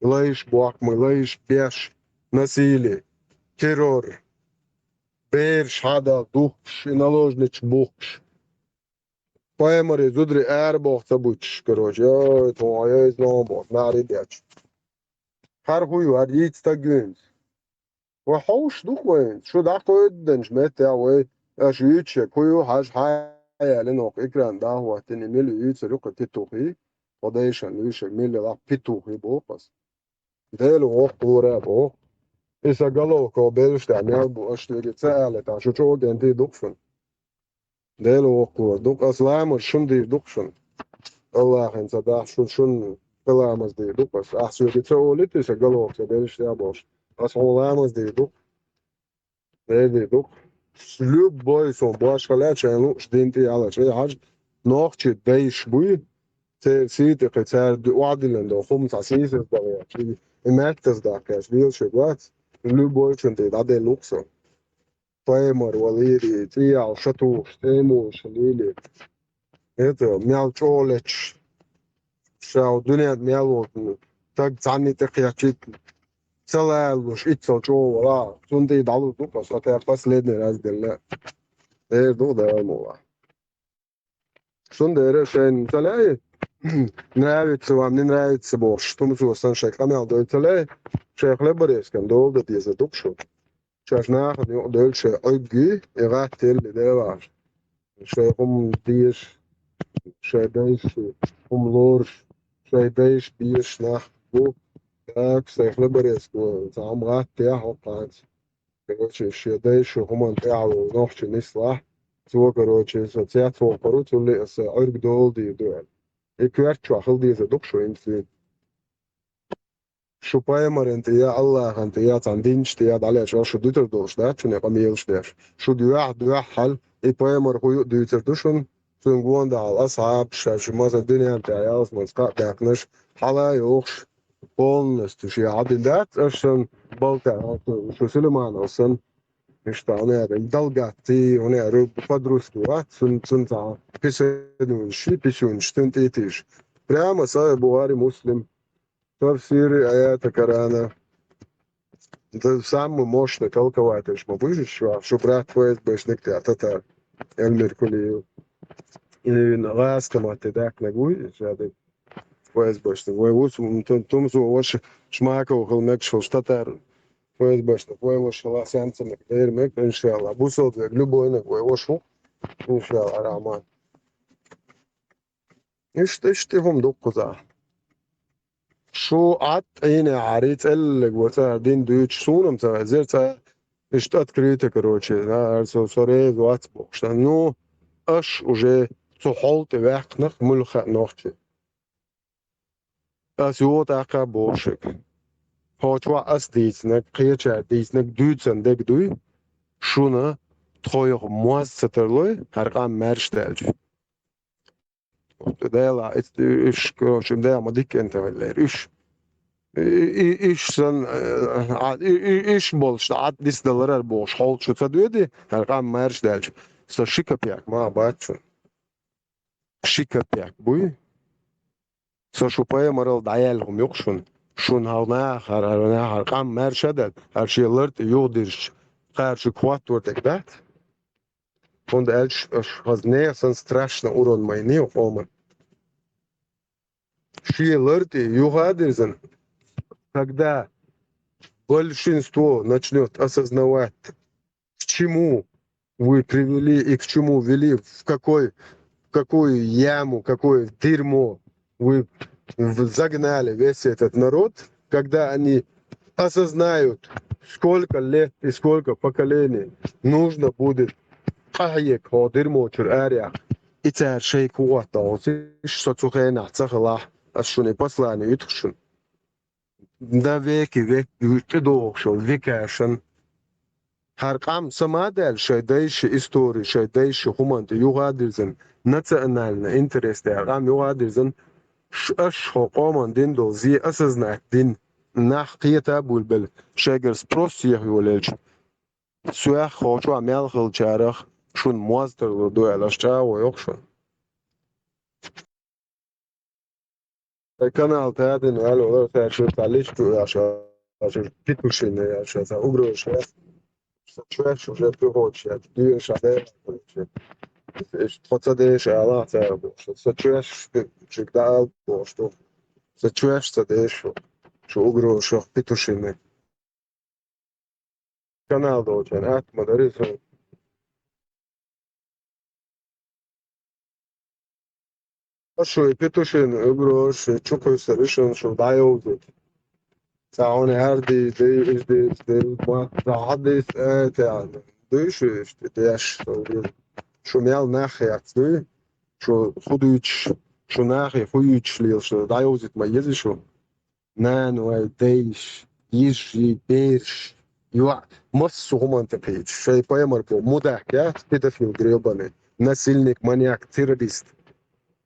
Лайш бохкамай, лайш беш, насилие, террор. Бераш хьадал духкуш, и наложницаш бухкуш. Пайхамаран зударий арабоху ца буьтуш, короче, ой, тхуна, ой, иза ма боху, нари бечу. ХӀара хӀун ю, хӀара йийца стаг ю хӀинца? Вай хьовсуш ду-кх вай хӀинца, шу дӀакхоьддинчу меттехь вай аша юьйцуш ерг хӀун ю, хьажа, хьан аьлла, ноху экран дӀа а хӀоттийна, и мила юьйцур ю-кх и петухи, тхо дайшан луьйшург мила елахь петухи боху аса. Дела воккхалора боху. И сан головка белшаш тӀехь мел бу, аша соьга ца алийтахь, шу чӀогӀа кӀентий ду-кх шуна. Дела воккхалора ду-кх, аса ламаз шуна дийр ду-кх шуна. Аллахьан ца дахь шу, шуна кхин ламаз дийр ду-кх аса. Ахь соьга ца олийта, и сан головка белшаш тӀехь болуш. Аса хьуна ламаз дийр ду-кх. Дела дийр ду-кх. Любой суна башха лаьа шайн лууш дин тӀе яллачу. Эй, хьажа, нохчий дайш буй, церан сий тӀе кхин цара ду-, охьадиллина долу хӀума цхьа сийсаз бахьа яц. И, и меттаз даккха яц, лелаш верг вац. Любой чун тӀе дӀаделла ву-кх со. Пайхамар валийри, цӀе яьлла ша тухуш, тӀемалаш лийли. Это, мел чӀогӀа леташ. Ша дуьненна мел волчу стаг цхьанна тӀе кхеччийта ца лалуш, иццал чӀогӀа вала. Цунна тӀе дӀалур ду-кх аса, последний раз делла. Эр ду Дала муха. Цундела шайна ца лаьий, нравится вам, не нравится бохуш, тумсо санна шайн къамел дой ца лаьий, шайн хлеборезкан дола дан дезар ду-кх шу. Шаьш нахана юкъа девлла шайн Ӏуьргий, и гӀаттаелла и делахь. Шайн хӀума дезаш, шайн дайша хӀума лоруш, шайн дайша безаш нах бу. Так, шайн хлеборезко цхьа хӀума гӀаттаехь хӀокхуьнца. Короче, шен дайша хӀуманна тӀаьхьаволу нохчи нислахь, цо, короче, со цец воккхур ву, цул а аса Ӏуьрг дола дийр ду аьлла. И коьрта чохь хила дезар ду-кх шу хӀинца дуьйна. Шу пайхамаран тӀе я, Аллахьан тӀе я, цхьана динчу тӀе я дӀалечкъал шу дуьтур долуш дац шуна и къамелаш деш. Шуьга юьхь-дуьхьал и пайхамар хӀун ю дуьйцур ду шуна, цуьнан гонахьал асхьабаш, ша шу маса дуьненна тӀехь ялсаманца кхаъ баьккхинарш хьала а йохуш, полностью шу хьадина дац, аша санна, Балтан, шу Сулайманов санна, иштта, хӀун яра, Далгатти, хӀун яра, под русский вац, цун, цун цхьа писанонаш, писанонаш цуьнан тӀе а тийша. Прямо Сахьихь Бухари, Муслим. Тафсир аята Корана. Да, самый мощный толкователь ма буй шу, шу брат ФСБшник тӀе татар, Эльмир Кулиев. И гӀазкхи матте даьккхинарг вуй, ша дерг ФСБшник. Вай ву, м, ту-, тумсо ваша Шмаков хила мегаш волуш татар ФСБшник. Вай ваша хила сенца мег, дера мег, иншалла. Бусалба верг, любой наг вай ваша ву, иншалла, Рахьман. Иштта, иштта хӀума ду кхузахь. Шу Ӏад Ӏийне хьари цӀеллиг ваца дин дуьйцуш, суна-м ца везира ца иштта открыто, короче, да, со, со реза вац бохуш. Ну, аш уже цу хьол тӀе ваьккхинарх муьлхха а нохчи. Ас юха тӀаккха а боху шуьга. Кхочу ас дийцинарг, кхечара дийцинарг дуьйцан дерг дуй, шуна тхойх моз ца тарлой, хӀара къам маьрша даьлча. Дела, уьш, короче, Дела ма дика кӀентан веллера, уьш. И, и, иш сан, э, а, и, и, иш болуш, Ӏад дисдаларар бохуш, хьол шу ца доьди, хӀара къам маьрша даьлча, со ши капек ма бац шуна. Ши капек буй? Со шу пайхамарал дӀаяьлла хӀума юкъа шуна. Шуна хьал наха, хӀара, хӀара, хӀара къам маьрша даьлла, хӀара шен лар тӀе юхадирзича, кхара шуьга хӀоттор дерг дац. ХӀунда аьлча аша хаза нехан санна страшно урон майни къоман. Шен лар тӀе юха а дирзина, когда большинство начнёт осознавать, к чему вы привели и к чему вели, в какой, в какую яму, какое дерьмо вы в-, загнали весь этот народ, когда они осознают, сколько лет и сколько поколений нужно будет къахьега хӀокху дерьмо чуьра араяха, и цара шайга хӀун оттадо, со цу хенахь ца хилахь, ас шуна и послание юьту шуна. Навеки век тӀедогӀуш йолу векашан. ХӀара къам сама а даьлла, шайн дайша истори, шайн дайша хӀуманна тӀе юха а дирзина, национальный интерес тӀе хӀара къам юха а дирзина, ш-, аша хӀокху къоман дина долу зе осознать дина, нах кхета а буьйлабелла, шайгара спрос еха йолаелча, соьх хӀокху чохь мел хиллачарах шуна моз тарлур ду аьлла, аша чӀагӀо йоккху шуна. Ай канал тадина ваьлла вара, цара шу цхьа лист ду аьлла, аша Петушина аьлла, цхьа угроза ша. Со чоьш уже приходит, я дуьйна ша дера. Иштта тхо ца деша ала цара бохуш. Со чоьш чуьга дӀаала бохуш ду. Со чоьш ца деша шу, шу угроза шу Петушина. Канал долчун атма дари сан. Ашу и Петушин угроза чу кхуьссур ишан шу дӀайовзийта. Цхьа хьуна хӀара дийца, дай, иза дийца, дай, ма, цхьа хьан дийца, э, тӀе, дуй шу иштта, деш, шу мел нах яц, дуй? Шу хӀун дуьйцуш, шу нахе хӀун юьйцуш лела шу, дӀайовзийта ма еза шу? Наной, дайш, йижий, берш, йоӀ, массо а хӀуманна тӀе кхийча. Шайн пайхамар боху, мудак яц, педофил грёбаный, насильник, маньяк, террорист.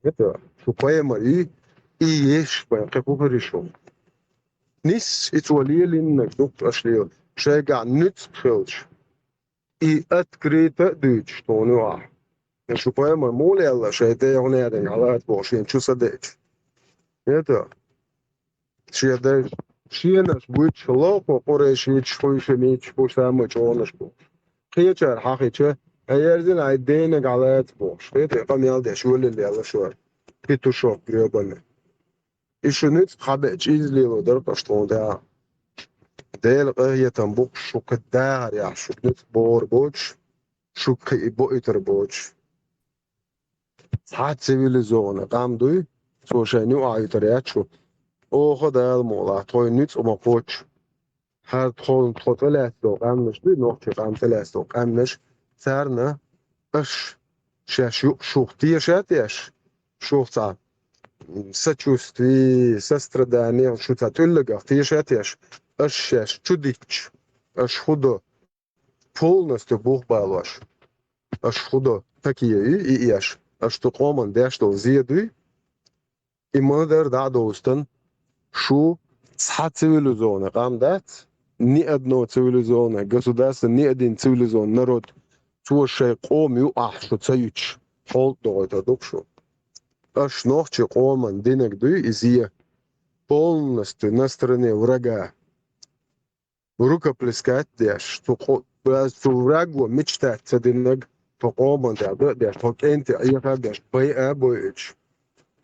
Это, шу пайхамар и, и еш бен, кхин хӀун хир ю шу? Нис, и цо лелийнарг дуккха аша лела, шайгахь нуьцкъ хилча. И открыто а дуьйцуш тхуна ю ахь. Шу пайхамар муха лелла, шайн ден хӀун ядан хьалаца боху, шена чу са деъча? Это, шен дай, шенаш буьйцуш лохо, къурайшича, хуьйшамича, бу самый чӀогӀанаш бу. Кхечара хьахича, ай ерзина, ай денаг хьалаца бохуш. Это къамел деш, валил лелла шу. Петушок грёбаный. И шу нуьцкъ хьабеъча, иза лело дара-кх аша тхуна тӀехь. Делан къинхетам бу-кх шу кхин дахарехь, шу нуьцкъ богӀур боцуш, шу кхин и боуьйтур боцуш. Цхьа цивилизованный къам дуй, цо шайна юкъахь юьтур яц шу. Оха Дала мукъалахь, тхойн нуьцкъ ма кхоччу. ХӀара тхо, тхо тӀелаьцна долу къаьмнаш дуй, нохчийн къам тӀелаьцна долу къаьмнаш, царна аша шаьш юкъа шух теша а теш, шух цхьа сочувствие, сострадание, шу цхьа тӀуьллугах теша а теш, аша шаьш чу дитташ, аша хӀун до, полностью бух балош, аша хӀун до, такие и, и еш, аша ту къоман деш долу зе дуй, и ма-дарра дӀа а довзуьйтан, шу цхьа цивилизованный къам дац, ни одно цивилизованное государство, ни один цивилизованный народ, цо шайн къоман юкъахь шу ца юьтуш, хьолтӀа догӀуьйтур ду-кх шу. Аша нохчийн къоман динарг дуй иза, полностью на стороне врага. Рукоплескать деш, цу къо-, цу враго мечтать ца динарг, тхо къоман тӀехь дан а деш, тхо кӀентий Ӏеха а деш, байа а бойуьйтуш,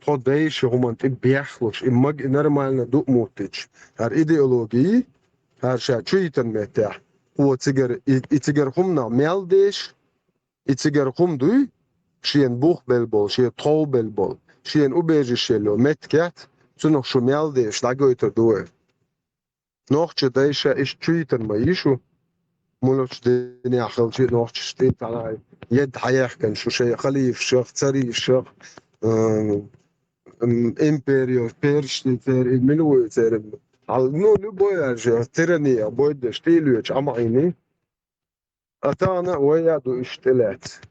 тхо дайша хӀуманна тӀе бехлуш, и маг и нормально ду а моттуьйтуш, хӀара идеологи, хӀара ша чу йитан меттехь, кхо цигара, и, и цигара хӀуманах мел деш, и цигара хӀума дуй, шена бух белла болу, шена тхов белла болу, шена убежище йолу меттиг яц, цунах шу мел деш дӀагойтур ду вай. Нохча дайша иштта чу йитан ма йи шу, муьлхачу динехь хилча а нохчашна тӀе цхьана едда хьаехкина шу шайн халифашах, царийшах, м, м, империях, персашний церан, и мила вуй церан, хьал-, ну, любой аьлча, тирани а бойдеш тӀе а лоьцуш Ӏа ма Ӏийний. А тахана а вай а ду иштта тӀелаьцна.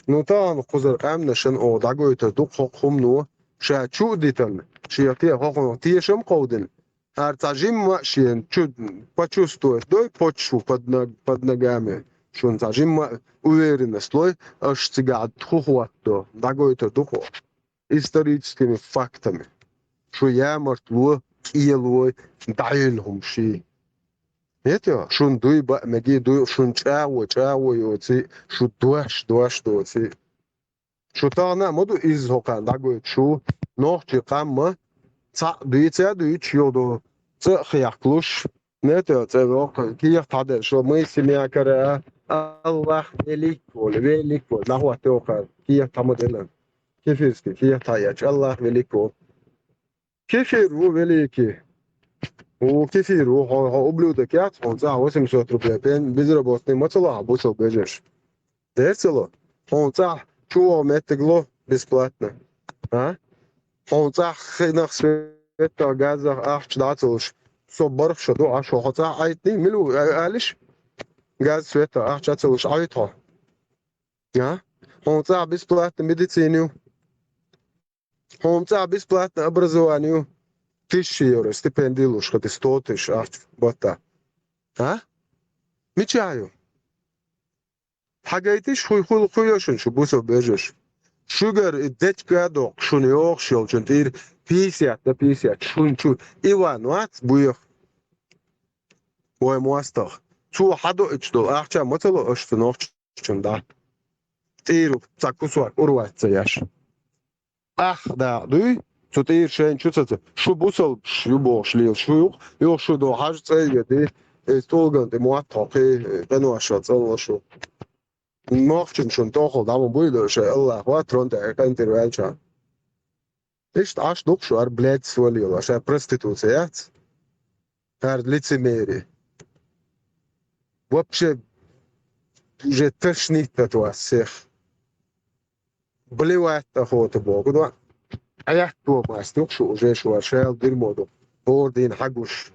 Ну, тахана кхузара къаьмнашна оха дӀагойтур ду-кх хӀокху хӀумано, ша чу а дитина, шех те а хӀокхунах тешам а кховдина, Ара цхьа жимма а шена чу почувствовать дой почву под ног-, под ногами. Шуна цхьа жимма а уверенность лой, аша цигахь тхо хӀоттадо, дӀагойтур ду хьо. Историческими фактами. Шу ямартло, кӀелой, дӀайолу хӀума ший. Хета, шуна дуй баа мегий, дуй, шуна чӀагӀо, чӀагӀо йоций, шу дош, дош доций. Шу тахана а ма ду изза хӀокхарна дӀагойтуш шу, нохчий къам а цхьаъ дуьйцу а дуьйцуш юха ду, цӀа а хехкалуш, нето цӀа воккха, кехат хьаделла, шу мой семья кара а, Аллах велик волу, велик волу, дӀахӀотта йохкхара, кехат хьа ма делла. Кефирский, кехат хьаэцча, Аллах велик волу. Кефир ву великий. Ву кефир ву, хьо, хьо ублюдок яц, хьуна цӀахь восемьсот рублей пен-, безработный ма ца ло хьан, бусалба вежарша. Дер ца ло? Хьуна цӀахь чу вогӀу меттиг ло бесплатно. А? Хьуна цӀахь хинах, светах, газах ахча дӀа ца луш, со барх шо ду Ӏаш, хьо цӀахь Ӏайтний, мила ву, а-, алиш? Газ, светах ахча а ца луш, Ӏайта хьо. А? Хьуна цӀахь бесплатно медицина ю. Хьуна цӀахь бесплатно образование ю, тысяча евро стипенди луш, хӀета сто тысяч ахча батта. А? Мичахь ю? Хьагайтиш хуй, хуй, хуй йо шуна шу бусалба вежарша. Шуьгара и дечка а доккху шуна йохуш йолчун тӀера пятьдесят на пятьдесят шуна чу. Иван вац буьйха. Вай мостагӀа. Цо хьадоуьйтуш долу ахча ма ца ло аша цу нохча чун дӀа. ТӀийру цхьа кусок урвац ца еш. Ах дакъа дуй, цу тӀийра шайна чу ца ца. Шу бусалбаш ю бохуш лела, шу юкъ, юха шу до хьажа цӀа а ведий, иза тӀулган тӀе мотт хьо кхий, къиношал цӀанло шу. Нохчун шун тохал дӀа ма буй до шай, Аллах ва, трон тӀе къинтӀера ваьлча. Иштта Ӏаш дукха шу ара, блядь, свалила, ша проституция яц? Ара лицемерие. Вообще, уже тошнит от вас всех. Блевать охота богу, да? А я кто маст, ну, шу уже шу ара, шел дерьмо ду. Бордин хагуш.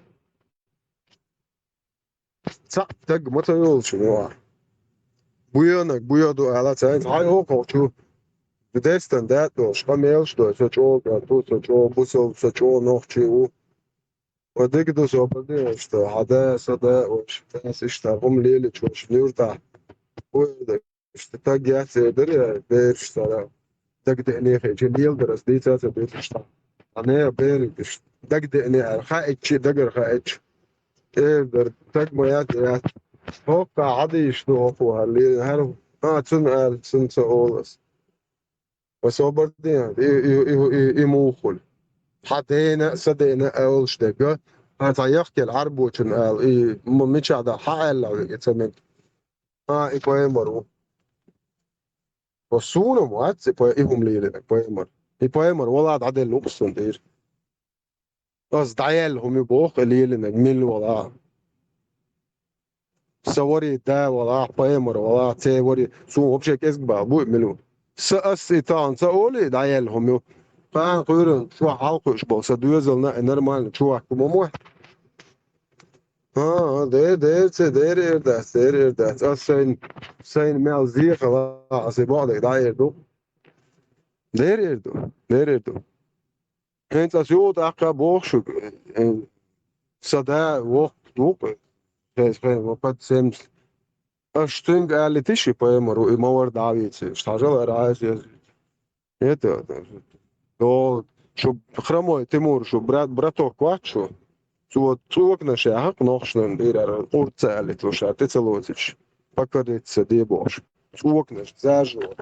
Цхьаъ стаг ма ца йолчу юкъахь. Буьйнаг буьйху ду ала ца, хьайн хӀокху чу. Дестан даьтта долуш, къамелаш дой, со чӀогӀа ту, со чӀогӀа бусалба, со чӀогӀа нохчий ву. Ва дика ду со, бадеш, хьан да, сан да, ваша, дас иштта, хӀума лелича, ваша, нуьртахь. Ой, да, иштта, таг яц, эр дара, бераш цара. Дагадеане хилча, леладар ас дийца ца дуьйцуш тхьа. Ткъа не, бераш, дагадеане аьлла, хаьиччи, дагара хаьиччи. Эр дара, таг ма яц, яц. ХӀокху хьадийш ду, хӀокху хьалле, хӀара, а, цунна аьлла, цунна ца олу ас. Ва собар де, и, и, и, и, и муха хуьлу? Хьан дена а, сан дена а олуш дерг, хьан цхьа яхкелла Ӏарбочунна ала, и м-, мичахь дан хьан аьлла вега ца мега? А, и пайхамар ву. Ва суна вац и пай-, и хӀума лелинарг пайхамар. И пайхамар вала дӀаделла ву-кх суна дийр. Ас дӀаяьлла хӀума ю боху и лелинарг милла вала. Сан вари да вала, пайхамар вала, церан вари, суна вообще кӀезиг бахьа бу и мила ву. Сан ас и тахана ца олий, дӀаяьлла хӀума ю. Кхана кхуьйран чохь хьалкхуьуш болу сан доьзална а нормально чохь ма мо. ХӀан, дер, дер, ца, дер эр дац, дер эр дац. Ас сайн, сайн мел зехала, ас и боху дерг дӀаэр ду. Дер эр ду, дер эр ду. ХӀинца ас юха тӀаккха боху шуьга, э, сан да воккха ву-кх, шайца хен ва пад семс. Аша цуьнга алийтиш и пайхамар ву, и ма вара дӀа а вийцина. Схьажал ара Ӏайса еза. Это, о, шу хромой Тимур, шу брат, браток вац шу? Цо цӀоканаш яхьа-кх нохчанан дийр ара, къурд ца аьллачо ша тӀе ца лоцуьйтуш. Покориться де бохуш. ЦӀоканаш, заживо.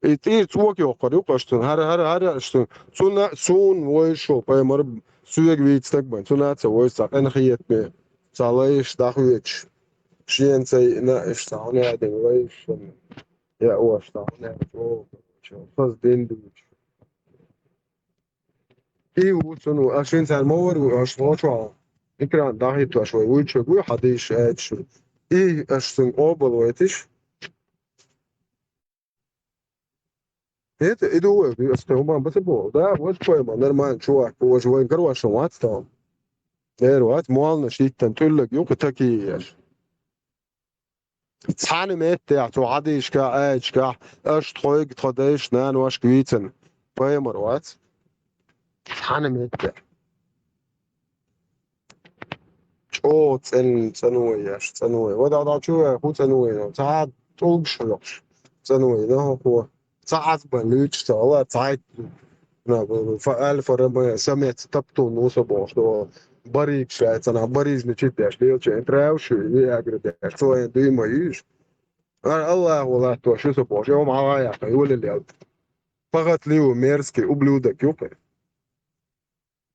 И тӀера цӀока йоккхур ю-кх аша цунна. ХӀара, хӀара, хӀара аша цунна. Цунна, суна вовзаш волу пайхамар соьга вийцинарг бен, цунна а ца вовза цхьа къинхетаме, цхьа лайш дӀахоьцуш. Шена ца йиъна, иштта цхьа хьуна яа дина лайш санна, яа ош цхьа хьуна яа чӀогӀа, хаза дин дуьйцуш. И ву цунна ву, аша хӀинца ма вара ву, аша лочохь экран дӀахӀиттош вай вуьйцург вуй хьадийша аьлча шу. И аша цунна къобалвайтиш. Это и ду вай, ас тхайн хӀуманна баца боху. Да, вот пойма, нормально, чувак, божа вайн карвашан вац там. Эр вац, молланаш йиттан тӀуьллаг ю-кх и такие еш. Цхьана меттехь, цу хьадийшкахь, аьллачкахь, аша тхойга, тхан дайшка, наношка вийцина пайхамар вац. Цхьана меттехь. чӀогӀа цӀен-, цӀанвай еш, цӀанвай. Ва дӀа-дӀа чу вай, хӀу цӀанвай, цхьа тӀулгаш хьоькхуш, цӀанвай, нахьо хӀо. Цхьа Ӏазбан луьйчу ца хала, цхьайтта, на, фа-, альфа, рама, самец, таптун, ну, со бохуш, до бариг шай, цана, барижна чит деш, лелча, траву шу, и агра деш, цо, дуй ма йиш. Ар Аллаху латто, шу со бохуш, я вам Аллах, я, юлил ял. Похотливый, мерзкий, ублюдок, юкъе.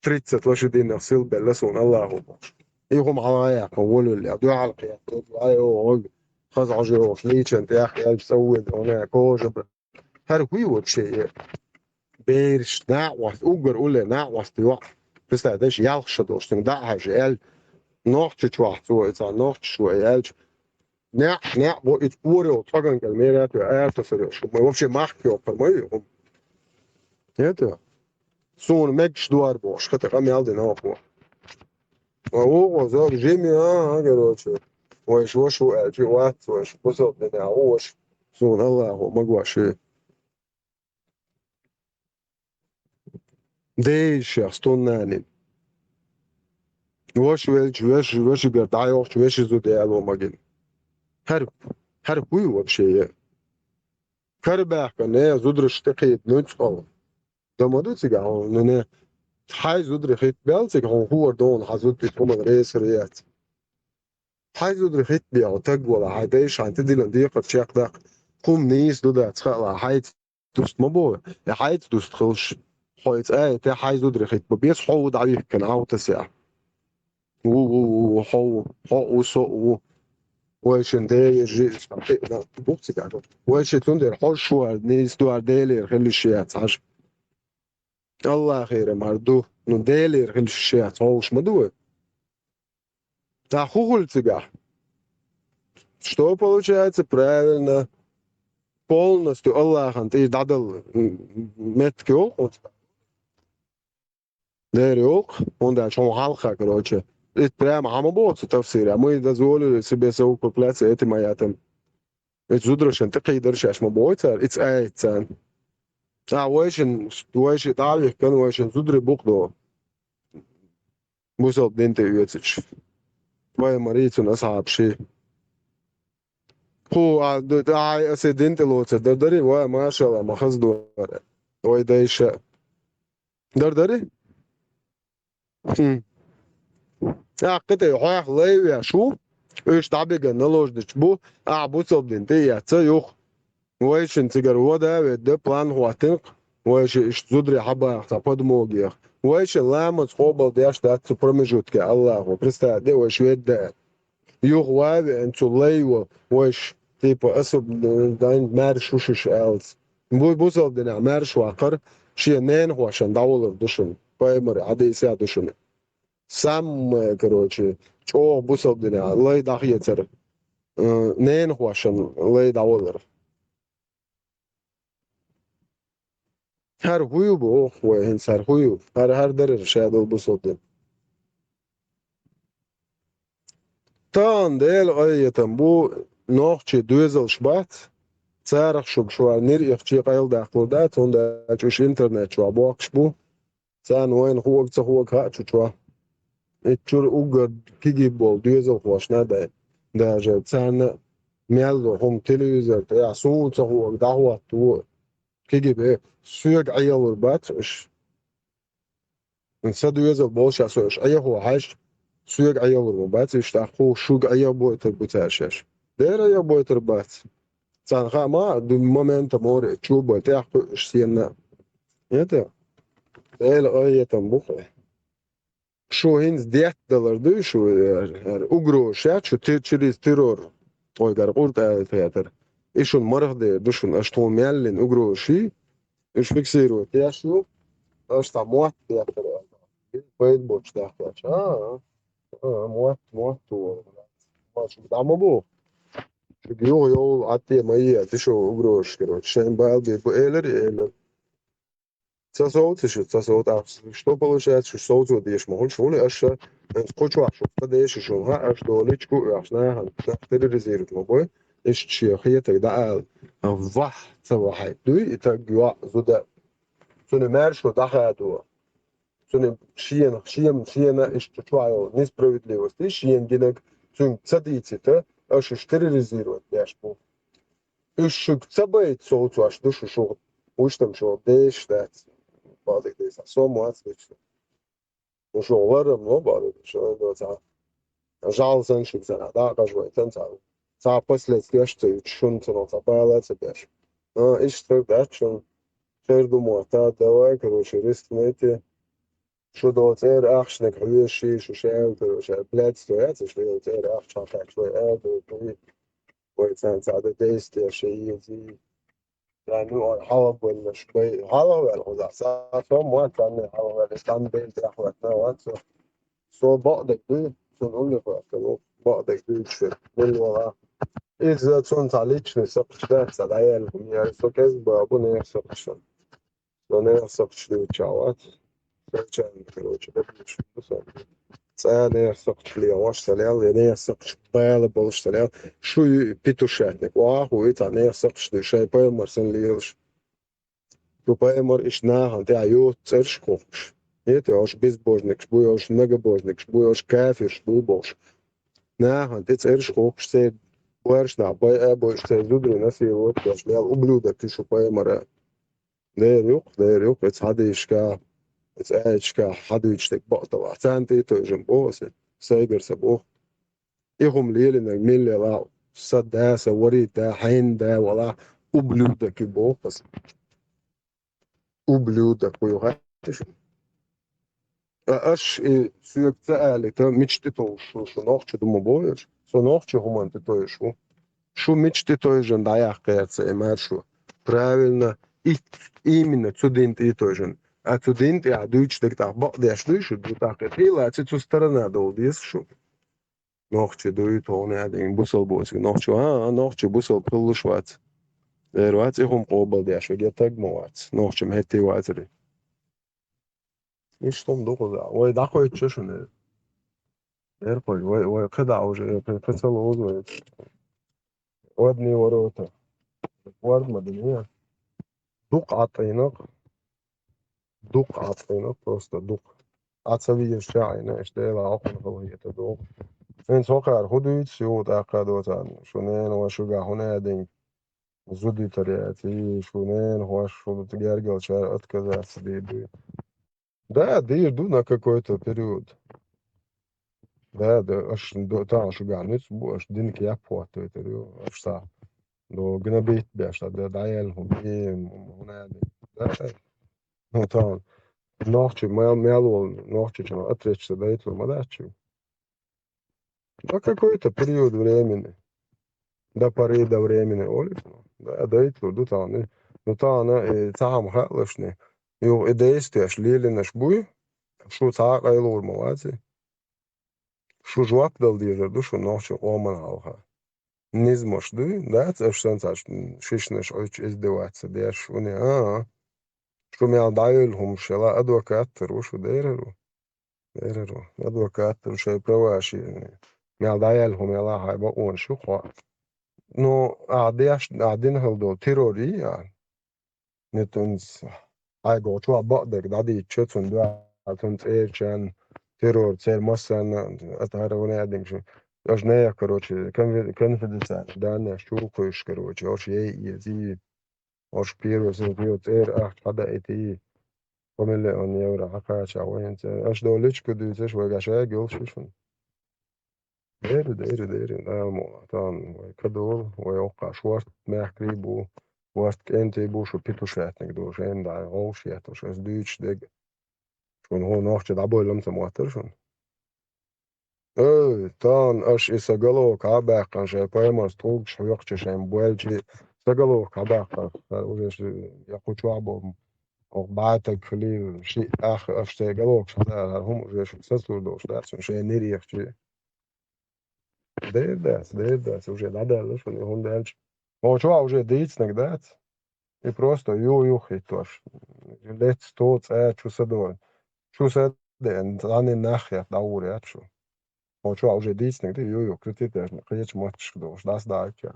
Тридцать лошадиных сил белла суна Аллаху бохуш. И хӀума хьалаяьккха, волуьллехь, дуьхьал кхетта, ай, о, хаза хьожа йогӀуш, лийчан тӀехь, элча цӀа вуьйла, кожа б-, хӀара хӀуй вообще, э? Бераш, накъост, уггар улле, накъост йоӀ. Представь, даш, ялх ша долуш, цуьнга дӀа а хьаьжа, аьлла, нохча чохь цо, и цхьа нохчаш ву, и аьлча, неӀ, неӀ бо, и кора йолу цӀоган кӀел мера а тоьу, аьртасар йолуш, хӀума, вообще махка йоккхур ма ю хӀума. ХӀета? Суна мегаш дора бохуш, хата къамел дина оха. Ва вукхо зоб жима, а, а, короче. Вайша ваша ву аьлча, вац вайша, бусалба динехь ву ваша. Суна Аллахо магош ву. Дейшех стуннанин. Ваша велча, вешигара дӀайохчу веши зуда яло магина. ХӀара, хӀара хӀуй вообще е? Карабаьхкана, зудараш тӀекхийда нуьцкъала. Дан ма ду цигахь хьуна, нуне. Хьайн зударий хӀитта бел цига хьуна хуур ду хьуна хьан зуда и хӀуманна реза яц. Хьайн зударий хӀитта бехьа таг вала, хьайн дайша хьайн тидилан декхар чекхдаккха, хӀума нийса ду дац хаала, хьайца дуста ма бо, я хьайца дуста хилш, хьо и цӀа а те, хьайн зударий хӀитта бан беза, хьо ву дӀавихкина, Ӏовтасехь. Ву, ву, ву, ву, хьо ву, хьо а ву, со а ву. Вайшин Делера жиъ, бух цига. Вайши цундела хьожуш вара, нийса дуьхьа Делера хила йиш яц хьажа. Аллахера мара ду. Ну, Делера хила йиш яц, хьовш ма ду вай. Та хӀу хуьлу цигахь? Что получается правильно? Полностью Аллахана тӀе дӀадала м-, м-, меттиг йолу оцу? Дера йолу, хӀунда аьлча хьуна хьалха, короче. Ит прямо хьан ма боху цу тафсира, мы дозволили себе совокупляться этим аятом. Ит зударашна тӀекхийдар шаьш ма боху цара, ицу аят царна. А, вайшин, вайши дӀа а вихкина, вайшин зударий букъ до. Бусалба дин тӀе оьцуш. Пайхамарий, цуьнан асхьабаший. Кху, а, ду-, а, аса дин тӀе лоцур дар дарий? Ва, машалла, ма хаза дора. Вай дайша. Дар дарий? Хм. ТӀаккха тӀе хьох лай веш ву, уьш дӀабиган наложнича бу, ахьа бусалба дин тӀе а эцна юха. Вайшин цигара вода а ведда, план хӀоттина-кх, вайши иштта зударий хьабаха цхьа подмогех. Вайшин ламаз къобал деш дац цу промежутке Аллахо. Представь де, вайша ведда аьлла. Юха ван а веана цу лайво, вайша, типа, особенно, дан маьрша шу шуьша аьллац. Бу-, бусалба динехь маьрша ваккхар, шен ненахошна дӀавалар ду шуна. Пайхамаран хьадисехь ду шуна. Самое, короче, чӀогӀа бусалба динехь лай дӀахецар, э, ненахошна лай дӀавалар. ХӀара хӀу ю боху вай, хӀинца хӀара хӀу ю? ХӀара, хӀара дарара ша долу бусалба дин. Тахана Делан къинхетам бу, нохчийн доьзалш бац, царах шуьга шуьга нир ихча къайладаккхалур дац, хӀунда аьлча уьш интернет чохь бохкуш бу. Царна вайна хӀуъа ца хӀуъа хаьа чу чохь. Итт чуьра уггар кегий болу доьзалхошна а дай. Даже царна мел ду хӀума телевизор тӀехь, суна ца хӀуъа дӀахӀотто. Кегий бе, соьга Ӏехалур бац уьш. Сан доьзал болуш а со уьш Ӏехо хьаьжча, соьга Ӏехалур ма бац уьш, тӀаккха хӀу шуьга Ӏехабойтур бу цара шаьш. Дера Ӏехабойтур бац. Царна хаьа ма, ду момента море, чу бой, тӀехь кхуьуш сенна. Это, Делан къинхетам бу-кх. Шу хӀинца деттадалар дуй шу, э, э, угроза ша, шу те-, через террор, тхойгара къуртӀа аьлла хетар. И шуна марха дер ду шуна, аша тхуна мел йина угроза ший, уьш фиксировать еш ю, аша цхьа мотт деттар аьлла. Пайда боцуш дахкаьлча. А, а, а, мотт, мотт ву. Мотт, шу дӀа ма бу. Шуьга юха йовла, Ӏатте ма е, ти шу угрозаш, короче. Шайн бала бе, бу элар, элар. Ца совци шу, ца сов тӀаккха. Что получается, шу совцо деш ма хуьлуш, хӀуна аша, кху чохь шу ца деши шуна, хьан аша долу личку оьхуш нахана, нах терроризировать ма бой, иштта шен хетарг дӀаала. Вахь ца вахьайта дуй, и таг йоӀ зуда. Цуьнан маьршо дӀахадо. цуьнан шена, шена, шена иштта чохь йолу несправедливость, шена динарг цуьнга ца дийцийта, аша уьш терроризировать деш бу. Уьш шуьга ца байта совцош ду шу, шу вуьш там шу дезаш дац. Бадик деза, со ма вац вуьш. Ну, шу ларам, ну, бадик, шу, ну, ца, жал сан шуьга ца, дакъаш вайтан ца. Ца последствияш ца юьтуш, шуна ца, ца бала ца беш. А, иштта дац шуна. Хер ду мотта, давай, короче, рискнуйте. Шу до цӀера ахчаниг хьоьжуш, шу шел, короче, блядство яц, шу до цӀера ахча хьакхаьчна, вай аьлла, вай, вай царна цхьа де действие ши езий. Царна ю ара хьалхабевллаш, вай хьалхаваьлла хӀузахь, са, со ма вац царна хьалхаваьлла, сан бен тӀехь вац, на вац со. Со бакъдерг дуй, сон уллехь вац, со бакъдерг дуьйцуш верг, мила вала. Иза цунна цхьа личный сакхташ дац, цхьа дӀаяьлла хӀума яц, со кӀезиг бан бу нехан сакхташ. Со нехан сакхташ дуьйцуш вац. Сан чарна, короче, дагадогӀуш ду сан. Цкъа нехан сакхташ лехош ца лел, я нехан сакхташ бала болуш ца лел. Шу ю петушатник, охьа а хуий, цхьа нехан сакхташ дуьйцуш, шайн пайхамар санна лелаш. Шу пайхамар иштта нахана тӀехь йоцу цӀераш а хохкуш. Эти, ош безбожникаш бу, ош многобожникаш бу, ош кафираш бу бохуш. Нахана тӀе цӀераш а хохкуш, церан боьршнах байа а бойуш, церан зударий насиловать а деш лел ублюдок ю шу пайхамара. Дера юкъ, дера юкъ, эца хьадийшка, эца аьллачка хьадуьйцуш дерг бакъ ду вац. Царна тӀе а тевжина боху аса, сайгара ца боху. И хӀума лелийнарг милла елахь, сан да, сан вари да, хьенан да валахь, ублюдок ю боху аса. Ублюдок ву ю хаьтташ. Ткъа аш и соьга ца алийта, мича тӀетовжуш шу, шу нохча ду ма бохуш, со нохча хӀуманна тӀетовжуш ву. Шу мича тӀетовжина дӀаяккха яц и мара шу. Правильно, и, именно цу дин тӀе тевжина. А цу дин тӀехь дуьйцуш дерг тӀаккха бакъдеш дуй шу, ду тӀаккха и тӀе а лаций цу сторона довла деза шу. Нохчи дуй, тхуна а дин бусалба воцург нохчи, а, а, нохчи бусалба хилалуш вац. Эр вац, и хӀума къобалдеш, вегетаг ма вац. Нохчи ма хӀетте вацаре. Иштта хӀума ду кхузахь. Вай дӀакхойтча шуна. Эр кхой, вай, вай кхидӀа уже, кхин, кхин ца лозу вай. Одни ворота. Вард ма дина. Дукха Ӏаттайнакъ. Дукха Ӏаттайнакъ, просто дукха. Ӏа ца везача Ӏийна, иштта Дела хьокхунна хала хета догӀу. ХӀинца хӀокхара хӀун дуьйцу, юха тӀаккха доцарна. Шу нена ван шуьга хӀун а дин. Зудитар яц, и шу ненахош, шу гергалчара отказаться дийр ду. Да, дийр ду на какой-то период. Да, да, аш ду-, тахана шуьгахь нуьцкъ бу, аш динка яп хӀоттойтур ю, аш са до гнобить беш, да, да, дӀаяьлла хӀума, и, хӀума, да, да. Ну, тахана нохчи мел, мел волу нохчичунна отречься дайталур ма дац шу. До какой-то период времени. До поры до времени олуш. Да, дайтлур ду тахана. Ну, тахана, э, цхьа хӀума хаалаш шуна. Юха и действияш лелийнарш буй, шу цхьа а къайлур ма вац и. Шу жоп дала дезар ду шуна нохчийн къоман хьалха. Низамаш дуй, дац аша санна цхьа шишнаш Ӏуьттуш издеваться деш, шуна, а, а. Шу мел дӀайолу хӀумаш яла адвокат тера ву шу, дера ву. Бераро, адвокат, шайн права шен. Мел дӀаяьлла хӀума яла хьайн бакъонаш ю кхоъ. Ну, ахь деш, ахь дина хила долу террор ю ахь. Нетунс хьайга чохь бакъдерг дӀадийча, цунна дуьхьал, цунна цӀерачарна, террор, церан массарна, аса хӀара ван а дина шу. Аш нех, короче, конфи-, конфиденциальный данные чу кхуьйсуш, короче, аш ей изий. Ош первый сен кхин цӀера ахча хьадаийтий, кхо миллион евро хьакхача вайна цӀера. Аша долу личка дуьйцуш, вайгахь шайга йолуш ю шуна. Дери, дери, дери, да, мо, тахана вай кадолу, вай оккха шорт мехкарий бу, шорт кӀентий бу, шу петушатник ду, шайна дӀа гӀовш етташ, аса дуьйцуш дерг. Шуна хӀун нохча дӀабойла ма ца моттара шуна. Эй, тахана аша и сан головка хьабаьккхина, шайн паймас тӀулгаш хьоькхучу шайн боьлчи, сан головка хьабаьккхина, сан уже ш-, я кху чохь боху, оха бӀатаг хилийла, шиъ ах, аша сайн головкаш хьадахар, хӀума уже шу сацур долуш дац, шуна шайн нир ехчи. Дер дац, дер дац, уже дӀадаьлла шуна, хӀунда аьлча, хьо чохь уже дийцинарг дац. И просто ю-юх хӀиттош. Лец то цӀа чу са дора. Чу са деана, цӀанийн нах хетта дӀагӀур яц шу. Хьо чохь уже дийцинарг ду, ю-юх крититешна, кхечу матташка долуш, дӀасадахьийтча.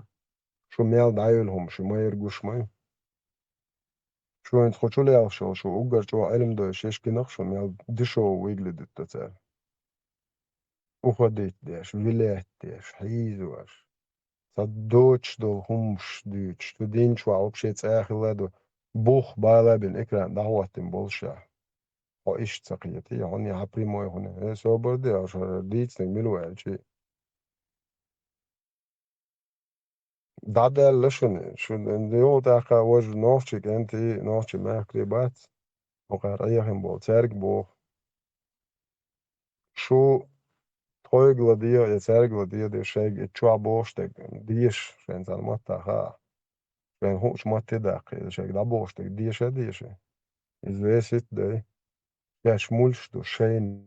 Шу мел дӀайолу хӀума, шу ма-ярра гуш ма ю. Шоьнца кху чу лелхаш йолу шу уггар чӀогӀа Ӏилма дойуш йиш гина-кх шу, мел дешево выглядит до цара. Уходить деш, вилет деш, хьийзош. Ца доцуш долу хӀуманаш дуьйцуш, шу дин чохь вообще цӀа хилла а ду, бух бала а бина экран дӀахӀоттийна болуш а. Хьо иштта ца кхетий, хьуна хьан прямой хӀуна. Э, собар де, аша дийцинарг мила ву аьлчи. ДӀадаьлла шуна, шуна юха тӀаккха важа нохчий кӀентий, нохчий мехкарий бац, хӀокхара Ӏехина болу, цаьрга боху. Шу тхойга ладегӀа я цаьрга ладегӀа деза, шайга и чохь бохуш дерг деша, шайна царна маттахь хаа. Шайна хуучу матте даккха, иза шайга дӀабохуш дерг деша а деша. Иза весет а дай. Шаьш муьлш ду, шайна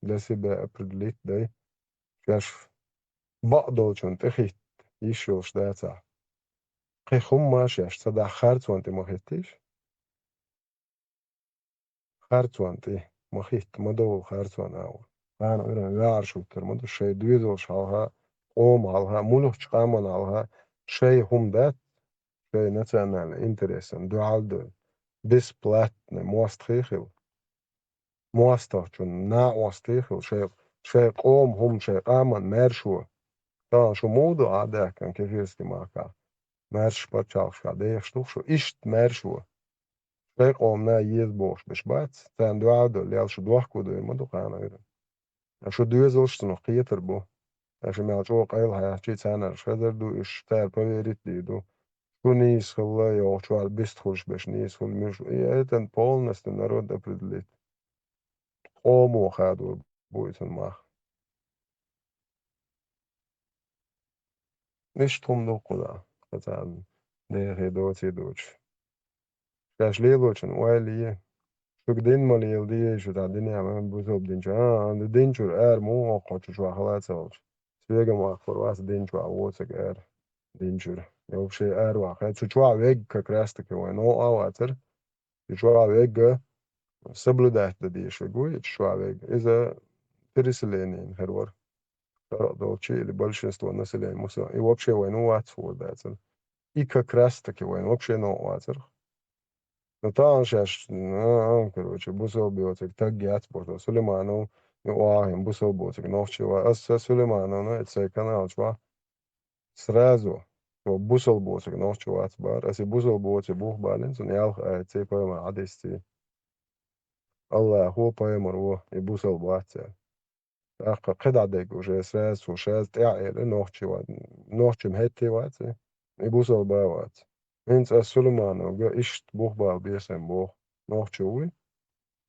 для себя определить дай. Шаьш бакъдолчунна тӀехӀитта йиш йолуш дацахь. Кхин хӀумма шаьш ца дахь харцонна тӀе ма хӀиттийша. Харцонна тӀе ма хӀитта, ма довла харцонна агӀор. Кхана Ӏуьйранна ваьӀарш хӀуттур ма ду, шайн доьзалш хьалха, къоман хьалха, муьлххачу къаман хьалха, шайн хӀума дац, шайн национальный интересан дуьхьал а ду. Бесплатный, мостагӀий хила. МостагӀчун накъостий хила, шайн, шайн къоман хӀума, шайн къаман маьршо. Тахана шу муха ду Ӏа даьхкина кефирский махкахь? Маьрша пачхьалкхашкахь дехаш ду-кх шу, иштта маьршо. Шайн къомана еза бохуш берш бац, царна дуьхьал а ду, лелла шу дохко дуьйр ма ду кхана Ӏуьйранна. Ткъа шу доьзалш цунах кхетар бу. Аша мел чӀогӀа къайлахьаьхчий, царнарш хезар ду, уьш цара проверить дийр ду. Шу нийса хилла, йогӀучу вала бистхуьлуш берш нийса хуьлу, муьлш. И это полностью народ определит. Къомо хадор бу и цунна мах. Иштта хӀума ду кхузахь, ткъа царна дехе доций доцуш. Шаьш лелочун ойла е. Шуьга дин ма леладе, шу тӀехь динехь ма бусалба дин чу. А, а, дин чуьра ара муха воккху хьо чу чохь хила ца волчу? Соьга ма ваккхар вац дин чохь воцург ара дин чуьра. И вообще ара ваха. Цу чохь вега как раз таки вайн новкъа а вацара. И чохь вега соблюдать дан дезаш вега ву, и чохь вега. Иза переселение хир вара. Карадолчи или большинство населения мусульман. И вообще вайн вац хӀора дацара. И как раз таки вайн вообще новкъа вацара. Ну, тахана шаьш, а, а, короче, бусалба боцург таг яц боху. Сулейманов, и охьахиъна бусалба боцург нохчи вац. Аса Сулеймановна, и сайн канал чохь сразу, цо бусалба боцург нохчи вац бахара. Аса и бусалба боцург бух балийна, цунна ялх аятций, пайхамар хьадисций. Аллахо, пайхамаро и бусалба вац аьлла. ТӀаккха кхидӀа дерг уже сразу цо шаьш тӀаьхьа элира, нохчи ва-, нохчи-м хӀетте вац и, и бусалба а вац. ХӀинца аса Сулеймановга иштта бух бала бен сан боху, нохчи вуй,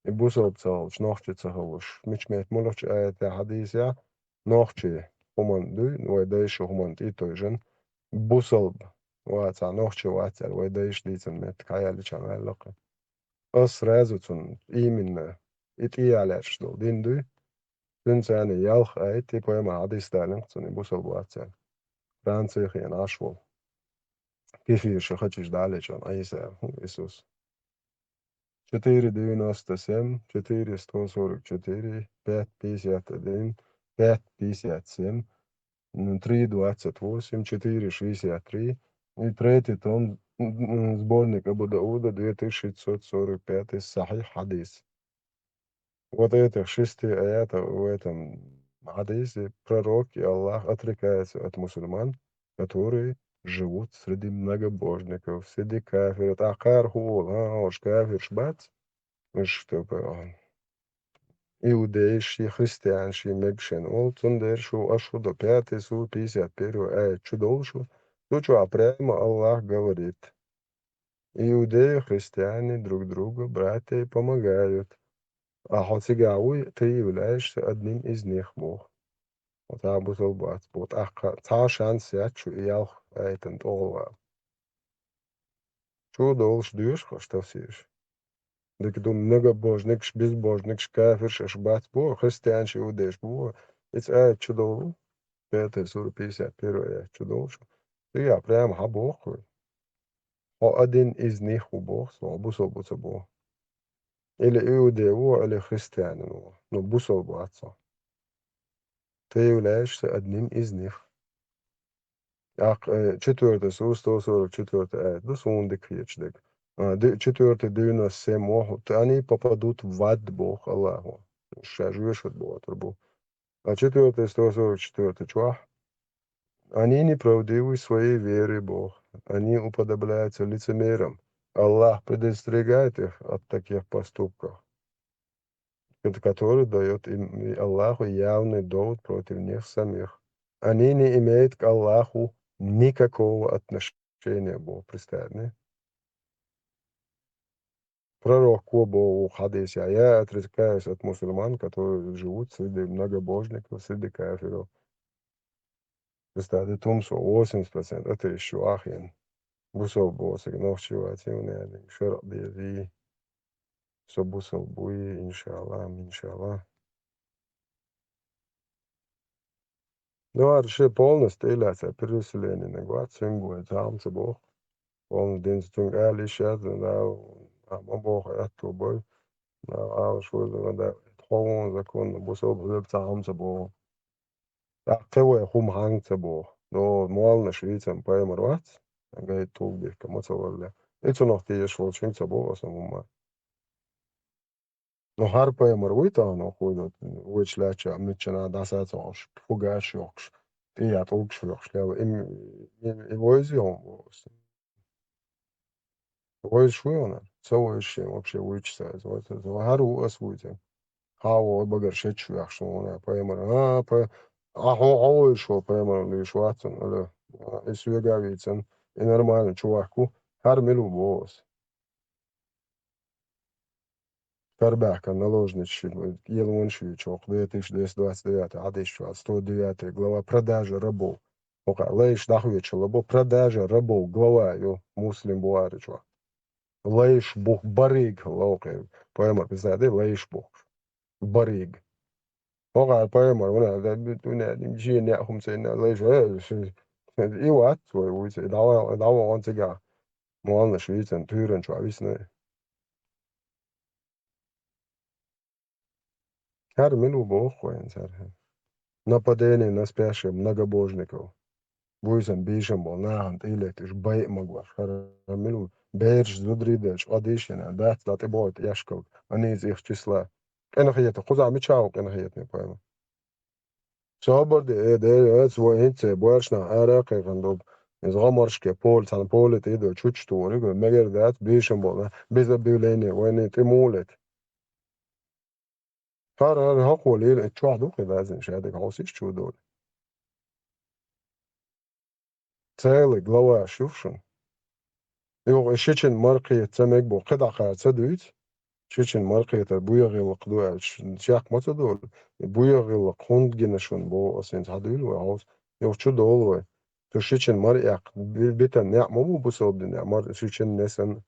и бусалба ца хилча, нохчи ца хилуш. Мича метта муьлххачу аятехь, хьадисехь, нохчи хӀуманна дуй, вай дайша хӀуманна тӀе а тевжина, бусалба вацахь, нохчи вац аьлла, вай дайша дийцина меттиг хьаяьллачхьана ваьлла-кх. Аса сразу цунна именно и тӀе а лаьтташ долу дин дуй, цуьнан царна ялх аят, и пайхамар хьадис далийна-кх цунна, и бусалба вац аьлла. Францехь хиъна Ӏаш волу. Кефирша хачийча дӀа а лечкъина, Ӏийса, хӀу, Исус. Четыре девяносто семь, четыре сто сорок четыре, пять пятьдесят один, пять пятьдесят семь, м, три двадцать восемь, четыре шестьдесят три и третий том, м, м, сборник Абу Дауда, две тысячи шестьсот сорок пятый сахьих хьадис. Вот этих шести аятах в этом хьадисе пророк и Аллах отрекаются от мусульман, которые живут среди многобожников, среди кафиров. ТӀаккха кхара хӀун олу? ХӀан, уьш кафирш бац? Уьш, типа, иудейш, и христианаш, и мегаш шен олу. Цундела шу, аша хӀун до, пятый сура, пятьдесят первый аят чу довлу шу? Цу чохь прямо Аллах говорит: «Иудеи, христиане друг друга, братья, помогают. А хьо цигахь вуй, ты являешься одним из них», боху. Хьо цхьа бусалба вац боху. ТӀаккха цхьа шанс яц шу и ялх аятан тӀе гӀолвала. Чу долуш доьшу хӀорш тафсираш. Дика ду, многобожникаш, безбожникаш, кафирш аша бац боху, христианаш, иудейш боху. Иза аят чу довлу, пятая сура, пятьдесят первая аят чу довлу шу. Цигахь прямо хьан боху вай? Хьо один из них ву боху, со хьо бусалба ву ца боху. Или иудей ву, или христианин ву. Ну, бусалба вац хьо. Ты являешься одним из них. ТӀаккха, э, четвёртая сура, сто сорок четвёртый аят ду, суна дика хеташ дерг. А, д-, четвёртый, девяносто семь, оху, т-, они попадут в ад, боху Аллаху. Ша жуьйшат боху, турбу. А четвёртый, сто сорок четвёртый чохь. Они неправдивы в своей вере, боху. Они уподобляются лицемерам. Аллах предостерегает их от таких поступков, это который даёт им и Аллаху явный довод против них самих. Они не имеют к Аллаху никакого отношения, боху, представь, не? Пророк боху хьадисехь: «Я отрекаюсь от мусульман, которые живут среди многобожников, среди кафиров». Представь, тумсо восемьдесят процентов атеистов ю ахьен. Бусалба боху цига нохчий вац, юна аьлла, шаръ дезий. Со бусалба буй, иншалла, иншалла. Ну, ара ше полностью тӀелаьцна, переселение наг вац, цуьнга вай цхьа хӀума ца боху. Полностью динца цуьнга ала йиш яц, да, а, ма боху, аьтто бой. Да, ала шу ваза, да, хьо вон законно, бусалба хьоьга цхьа хӀума ца боху. ТӀаккха кхин вай хӀума хьанга ца боху. Ну, молланаш вийцан пайхамар вац, гайта тулгбихка ма ца валле. И цунах тешаш волчуьнга ца боху аса хӀума. Ну, хӀара пайхамар вуй тахана, хӀун ду, вайчу лаьттачохь миччанхьа дӀасацахьуш, фугаш йохкуш, тӀе а тӀулгаш йохкуш лела. И м-, и, и вайза йоху боху аса. Вайза шу йоху нах? Ца вайза шен вообще вуьйцуш ца иза. Вай ца, вай хӀара ву аса вуьйцу. Хьан вогӀу багара шечаш вехаш ву вана пайхамар. А, пай-, а хьо, хьо вайза шу пайхамар луьйш ваццун, ала, а, и соьга а вийцан, и нормально чувак ву. ХӀара мила ву боху аса. Карабаьхкан наложничий, елаванаш вийчу хӀокху две тысячи двести двадцать девятый хьадис чохь, сто девятая глава, продажа рабов. ХӀокху лайш дӀахоьчу лабо, продажа рабов глава ю Муслим Бухари чохь. Лайш бух бариг ловкъе. Пайхамар писаде лайш бух. Бариг. ХӀокху пайхамар вуна, да, вуна, шен неӀ хӀума ца йина лайш, э, ши-, и вац вай вуьйцу, и дӀа-, дӀавахана цигахь. Молланаш вийцан, туьйранчохь висна. ХӀара мила ву боху вайна цара? Нападение на спящих многобожников. Буьйсан бийшам болу нахана тӀе а летта, уьш байа магош. ХӀара мила ву? Бераш зударий делча, къа дийшина, дац дӀа тӀебохуьйту эшкал, аниза их числа. Къинхетам, кхузахь мичахь ву къинхетаме пайхамар? Собар де, э, де, эца вай хӀинца боьршнах ара а кхайкхина долу. Иза гӀамаршке поле, цхьана поле тӀе а ду, чучу тухур ю, мегар дац, бийшам болу, без объявления войны тӀе муха лета? ХӀара, хӀара хьакхо лела, и чохь ду кхин дазина, шадерг хьовсийша чу долу. Целый глава шу шуна. Юха и шичина маркхета ца мега боху, кхидӀа кхара ца дуьйцу. Шичина маркхетар буьйгӀиллакх ду аьлча, чекх ма ца долу. И буьйгӀиллакх хӀунда гина шуна боху, аса хӀинца хьан дуьйла вай хьовса. Юха чу долу вай. Цу шичина мара эккха, би-, битан неӀ ма бу бусалба динехь, мара шичина несана.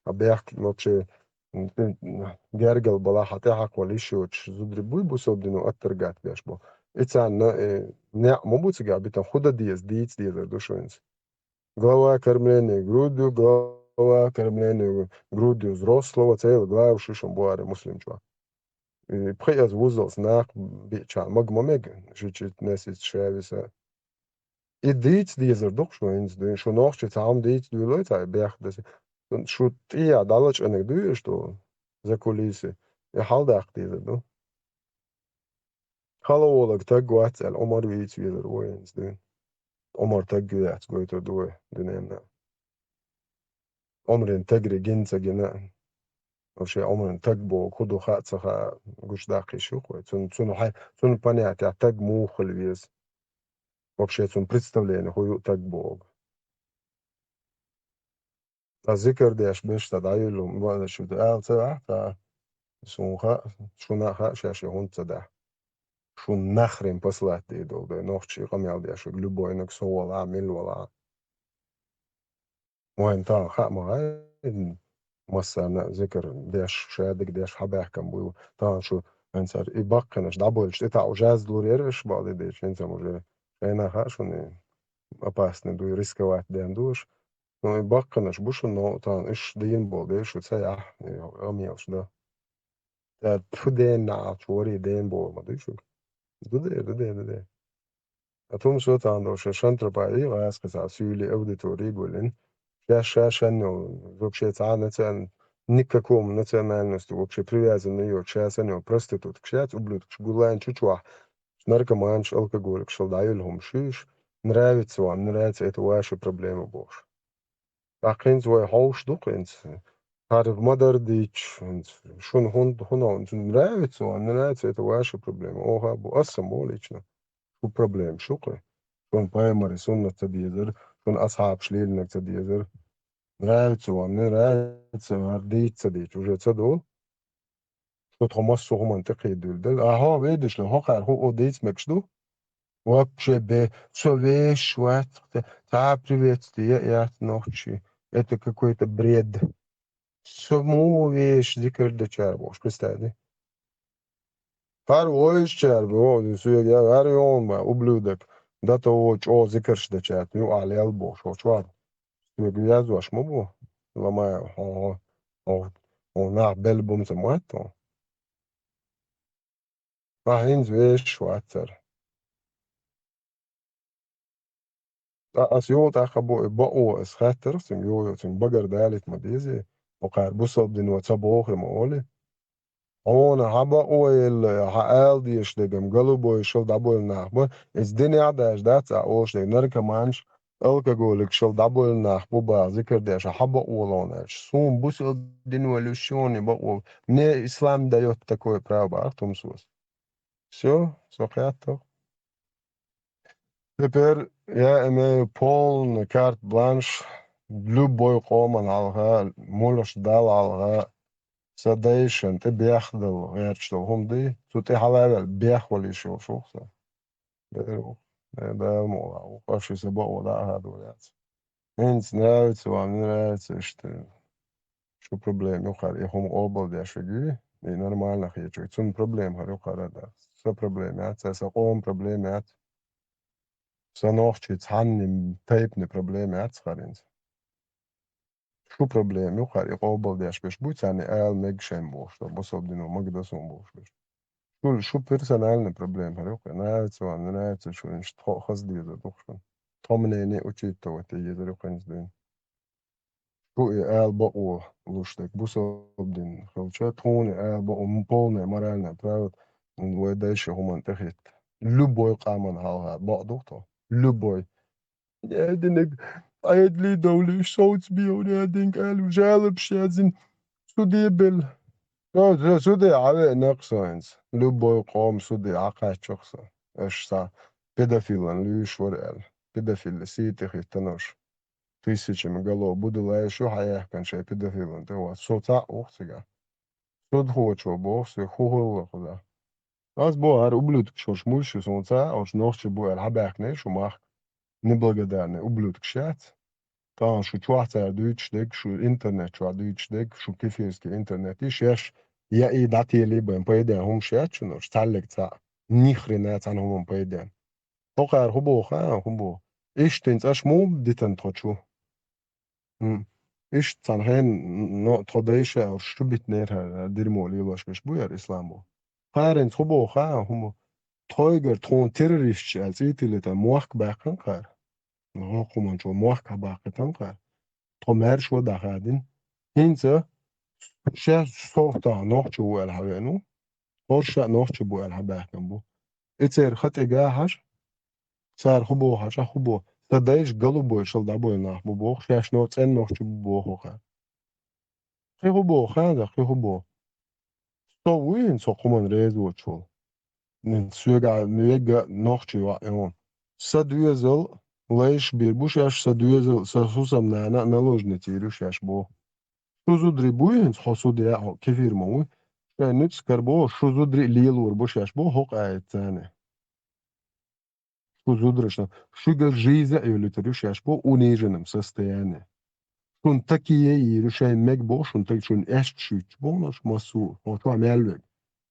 Хьан бехк вообще, м, м, гергал балахь, хьан тӀаьхьакхвала йиш йоцуш зударий буй бусалба дино отторгать беш бу. И царна, э, неӀ ма бу цигахь битан, хӀун дан деза, дийца дезар ду шуна иза. Глава кормления грудью, глава кормления грудью взрослого, цела глава шу шуна бу хӀара Муслим чохь. И пхи аз вузалц нах биъча мага ма мега, шичина несица ша виса. И дийца дезар ду-кх шу хӀинца дуьйна. Шу нохчи цхьа хӀума дийца дуьйлой цхьа бехк даса. Шу тӀехьа дӀалачкъинарг дуьйш ду, за кулисы. И хьалдаккха дезар ду. Хала волаг таг вац аьлла, Ӏумар вийца везар ву хӀинца дуьйна. Ӏумар таг ю яц гойтур ду вай дуьненна. Ӏумрин тагри гина ца гина. Вообще Ӏумрин таг боху, хӀун ду хаа ца хаа, гучудаккхийш ю-кх вай. Цун, цун хьай-, цун понятие таг муха хила веза. Вообще цун представление хӀун ю таг боху. Ткъа зикар деш берш ца дӀайуьллу, ма шу ала ца ваьхьа, ткъа суна хаьа, шуна а хаьа, шаьш и хӀунда ца дахьа. Шуна нахрин послать дийр долу дай, нохчий къамел деш верг, любойнаг со валахь, мила валахь. Вайн тахана хаа ма хаьа, массарна а зикар деш, шадерг деш, хьабаьхкина буй. Тахана шу, хӀинца и баккхинаш дӀабоьлча, тӀе таӀа уже аз лур яра аша бакъ де дийча, хӀинца уже шайна хаьа шуна и опасный дуй, рисковать ден ду аша. Ну, и баккхинаш бу шуна, но тахана уьш дийна болу дела шу ца яхь, и къамелаш дан. Ткъа тху дена наӀалт вари ден боху ма дуй шуьга. Ду де, ду де, ду де. А тумсо тахана долу шен шантра пайи гӀазкхи цхьа суьйли аудитори гуллин. ша, ша, ша, ну, вообще, цхьа национальность, ни к какому национальности вообще привязанный йоцуш, ша, ша, ну, проститутка, ша, ублюдкаш, гулайн чучуахь, наркоманаш, алкоголикаш, шал дӀаюьллу хӀума шуьйш, нравится вам, нравится, это ваша проблема бохуш. ТӀаккха хӀинца вай хьовш ду хӀинца. Харих ма-дарра дийцча, хӀинца шуна хӀун, хӀун, хӀун нравится вам, нравится, это ваша проблема. Оха бу, аса ма лично. Шу проблема шу кху. Шуна пайхамаре суннат ца дезара, шуна асхьабаш лелинарг ца дезара. Нравится вам, не нравится, хӀара дийца ца дийца, уже ца ду. Шу тхо массо а хӀуманна тӀекхийдуьйлу дела. А хьо вейдаш ду, хӀокхара хӀу о дийца мегаш ду? Вообще бе, со вешаш вац, цхьа а приветствие яц нохчий. Это какой-то бред. Со муха вешаш зикар дечара бохуш, представь ди. ХӀара вешачара боху, соьга я, хӀара йогӀун ма, ублюдок, да то во чӀогӀа зикарш дечара, юкъахь лел бохуш, хӀо чохь. Соьга везош ма бу, ламай, хьо, хьо, хьо, хьо нах белла бу ма ца мотт хьо. Ма хӀинца вешаш вацара. Ткъа ас юха тӀаккха бу и бакъо, ас хаьттара цуьнга, юха цуьнга багара далийта ма дезий, хӀокхара бусалба дино ца боху ма олий. Хьуна хьан бакъо елла, хьан ала дезаш дерг-м голубой шал дӀабойла нах бу, иза динехь а даьржа дац а олуш дерг, наркоманаш, алкоголикаш шал дӀабойла нах бу баха зикар деш, хьан бакъо лонаьлча. Суна бусалба дино луьйш шуна бакъо, мне ислам даёт такое право бахара тумсос. Всё, со кхетта. Теперь я имею полный карт-бланш любой къоман хьалха, мулаш Далла хьалха, сан дайшан тӀе бехк дала гӀерташ долу хӀума ду, цу тӀе хьала а ваьлла бехк вала йиш йолуш ву-кх сан. Дера ву-кх, э, Дала мукъ лахь ву-кх, аш и сан бакъо дӀа а хадо яц. ХӀинца нравится вам, не нравится, иштта. Шу проблема ю хӀара, и хӀума къобалдеш верг, и нормально хеташ верг. Цунна проблема хӀара ю хӀара, да. Сан проблема яц, сан къоман проблема яц. Сан нохчий цхьанна тайпана проблема яц хӀара хӀинца. Шу проблема ю хӀара, и къобалдеш берш бу, царна ала мега шайн бохуш, сан бусалба дино магадо суна бохуш берш. Шу, шу персональная проблема хӀара ю-кх, нравится вам, не нравится, шу, иштта тхо а хаза дезар ду-кх шуна. Тхо мнение учитывать е езар ю-кх хӀинца дуьйна. Шу и ала бакъо луш дерг бусалба дин хилча, тхуна и ала бакъо, м, полное моральное право вай дайша хӀуманна тӀехӀитта. Любой къаман хьалха бакъ ду-кх тхо. Любой. Я диниг Ӏедале довлуш, совца бийр я диниг аьлла, жалобаш яздина, суде белла. Со, со, суде Ӏа веана-кх со хӀинца. Любой къоман суде Ӏа кхаччо-кх со. Аша сан педофилан луьйш вара аьлла. Педофилла сий тӀе хӀиттина аша. Тысячами голов будулай шу хьаяьккхина шайн педофилан тӀе вац. Со цхьаъ ву-кх цигахь. Судхочо боху соьга, хӀун хӀуллакх ду. Ас боху, хӀара ублюдкаш, хӀорш муьлш ю, суна цхьа а, хӀорш нохчий бу аьлла, хьабаьхкина шу махка. Неблагодарный ублюдкаш яц. Тахана шу чохь цара дуьйцуш дерг, шу интернет чохь дуьйцуш дерг, шу кефирский интернет, и шаьш я и дӀателий бен пайден хӀумаш яц шуна, хӀорш цхьаьллиг цхьаъ. Ни хрена цхьана хӀуманна пайден. ХӀокхара хӀун боху, а, хӀун боху? Иштта хӀинца аша муха дитина тхо чу? М. Иштта цхьана хенахь но тхо дайша а, шу битинера хӀара дерьмо лелош берш бу яра ислам бу. Кхара хӀинца хӀун боху, а, хӀун бу? Тхойгара тхуна террористаш аьлла цӀе тиллийтан мохк баьккхина кхара. ХӀокху хӀуманчо мохк хьабаккхийтина кхара. Тхо маьршо дӀахадина. ХӀинца шаьш совгӀатахь нохчо ву аьлла хьавеана ву. ХӀорш а нохчий бу аьлла хьабаьхкина бу. И церан ха тӀе гахьаш, цара хӀун боху хьажа, хӀун боху? Сан дайша голубой шал дӀабойла нах бу боху, шаьш нохчий цӀена нохчий бу боху хӀокхара. Кхин хӀун боху, ханза, кхин хӀун боху? Со вуй хӀинца хӀокху хӀуманна реза воцуш волу? Н-, соьга а мега нохчий ваъ йогӀу. Сан доьзал лайш бийр бу шаьш, сан доьзал, сан хӀусамнана а наложница йийр ю шаьш боху. Шу зударий буй хӀинца хьо суд яа, хьо кефир ма вуй? Шайн нуьцкъ карабо, шу зударий а лелор бу шаьш бо хӀокху аятца. Шу зударшна, шуьга жиза а йолуьйтур ю шаьш бо униженном состоянии. Шуна такие а йийр ю шайн мега бо, шуна так, шуна эшка шуьйцуш бохуш массо а, хьо чохь мел вега.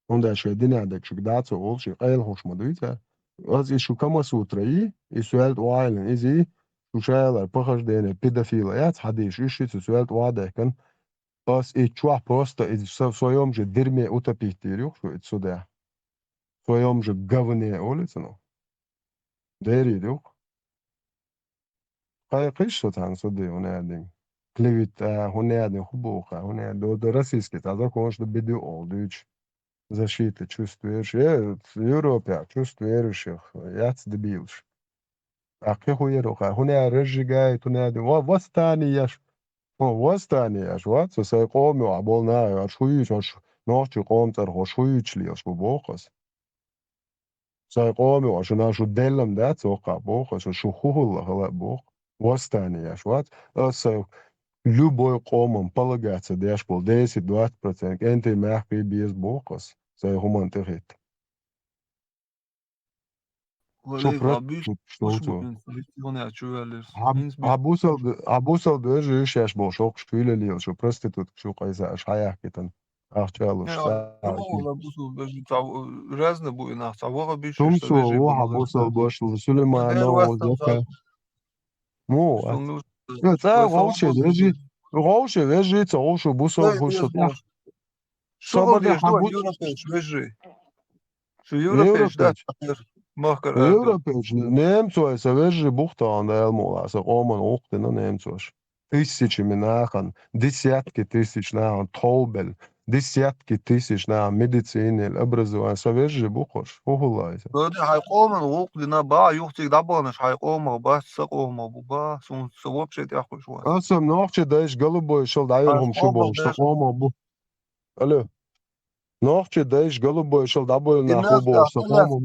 ХӀунда аьлча шайн динехь дерг шуьга дӀа а ца олуш, и къайла хӀуш ма дуй цара. Аса и шу Камасутра йий, и соьлта охьайиллина иза йий, шу шайалара похождение педофила яц хьадийш, уьш ши цу соьлта охьадехкан. Ас и чохь просто иза со-, в своём же дерьме утопить дийр ю шу и судья. В своём же говне, олий цунах. Дерий ду-кх. Кхайкхийша со цхьана судья ву аьлла динга. клевета, хӀун яьдина, хӀун боху, хӀун яьдина, до, до российский цхьа законаш ду, беду олу дуьйцу. Защита чувств верующих, э, Европехь чувств верующих, яц дебилаш. ТӀаккха кхин хӀун яра, хӀун яра, разжигает, хӀун яра, ва-, восстание еш. Хьо, восстание еш, вац, со сайн къоме вахь болу наха, аша хӀун юьйцу, аша нохчийн къоман цӀарах, аша хӀун юьйцуш лелаш бу боху аса. Сайн къоме вахь, шуна шу деллам дац, воккхахь боху аса, шу хӀун хӀулла хала а боху. Восстание еш, вац, аса сайн любой къоман полагаться деш болу десять-двадцать процент кӀентий, маьхкий беза боху аса, сайн хӀуманна тӀехӀитта. Шу проститутка шу бу, хӀинца хӀун яц чу ваьллера. Хьан, хьан бусалба, хьан бусалба вежарий шаьш болу шоккхуш вилла лела шу проституткаш ю, къайса аша хьаяхкийтина. Ахча а луш, сагӀа а чу. Разна бу и нах, цхьа ваха бийшаш. Тумсо ву хьан бусалба ваша, Сулейманов, Закай. Муха вац? Цкъа вовшийн вежарий, вовшийн вежарий ца вовшу бусалба хуш шу тӀехь. Шу хӀун деш ду, европейчу вежарий? Шу европейчу дац, махкара аьлла. Европейчу, немцой сан вежарий бух тахана, Дала мукъ лахь, сан къоман гӀуллакх дина немцоша. Тысячами нахана, десятки тысяч нахана товбелла, десятки тысяч нахана медицинел, образование, сан вежарий бу кхуш. ХӀун хӀулла иза? Ша хьайн къоман гӀуллакх дина, баха юха цига дӀабаханарш хьайн къомах бац, сан къомах бу, баха, суна сан вообще тӀехкхуьйсуш вац. Аса нохчийн дайша голубой шал дӀайолу хӀума шу бохуш, сан къомах бу. Алло. Нохчийн дайша голубой шал дӀабойла нах бу бохуш, сан къоман.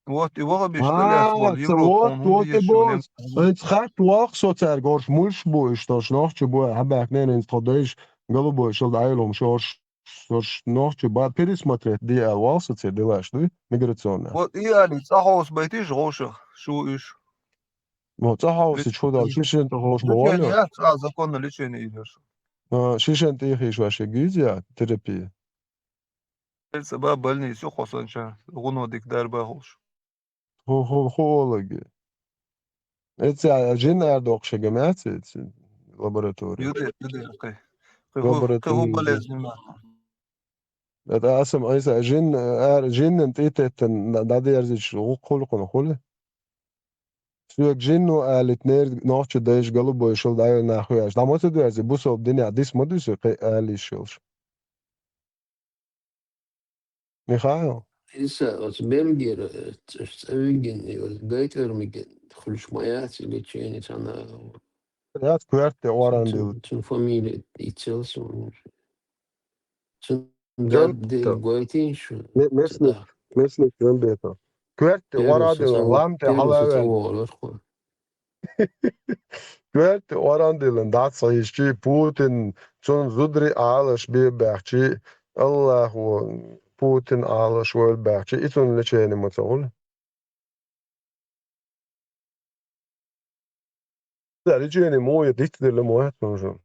Вот и ваха бийш, а, ца, вот, вот и бу. Хьайца хатта воккха со цаьрга, орш муьлш бу иштта, орш нохчий бу, хьабаьхкинера хӀинца тхо дайша голубой шал дӀайолу хӀума шу, орш, орш нохчий бу, пересмотреть де аьлла, валла со церан делаш дуй, миграционная. Вот и али, цӀа хьовса байтийша гӀовшах, шу уьш. Мо цӀа хьовсича хӀун дала, шишен тӀе хьовш ма валло. Лечение яц, а, законно лечение йинарш. А, шишен тӀе хьийш ваьш гуьйза я терапия? Ца ба больница ю хьо санчара, гӀуно дика дарба хуьлуш. ХӀу, хӀу, хӀу олаги. Эца жин арадоккхуш яга маьцци эца лаборатори? Юде, юде, кхи. Кхи хӀу, кхи хӀу болезни ма. Эта асам айса жин, ара, жиннан тӀе теттан дӀадерзича гӀуллакх хуьлу кхуна хуьлу? Соьга жинно алийтинера нохчийн дайша голубой шал дӀайолу нах хӀоьттина. ДӀа ма ца доьрзи, бусалба динехь дис ма дуьсу кхин ала йиш йолуш. Михаил? Иза оцу Бельгера, э, ц-, цӀа вигина, и оцу гайтар мигина хуьлуш ма яц и лечение цхьана. Яц, коьрта тӀе оран дилла. Цун, цун фамилия иццел суна. Цун дад де гойтийша. Ме-, местный, местный Джамбетов. Коьрта тӀе оран дилла, лам тӀе хьалаваьлла. Коьрта тӀе оран диллина дӀа ца хьийзчи, Путин, цунна зударий Ӏалаш бе баьхчи, Аллахо Путин Ӏалаш войла баьхчи, и цунна лечение ма ца хуьлу. Да, лечение мо я дитт делла мо яц цунна шу.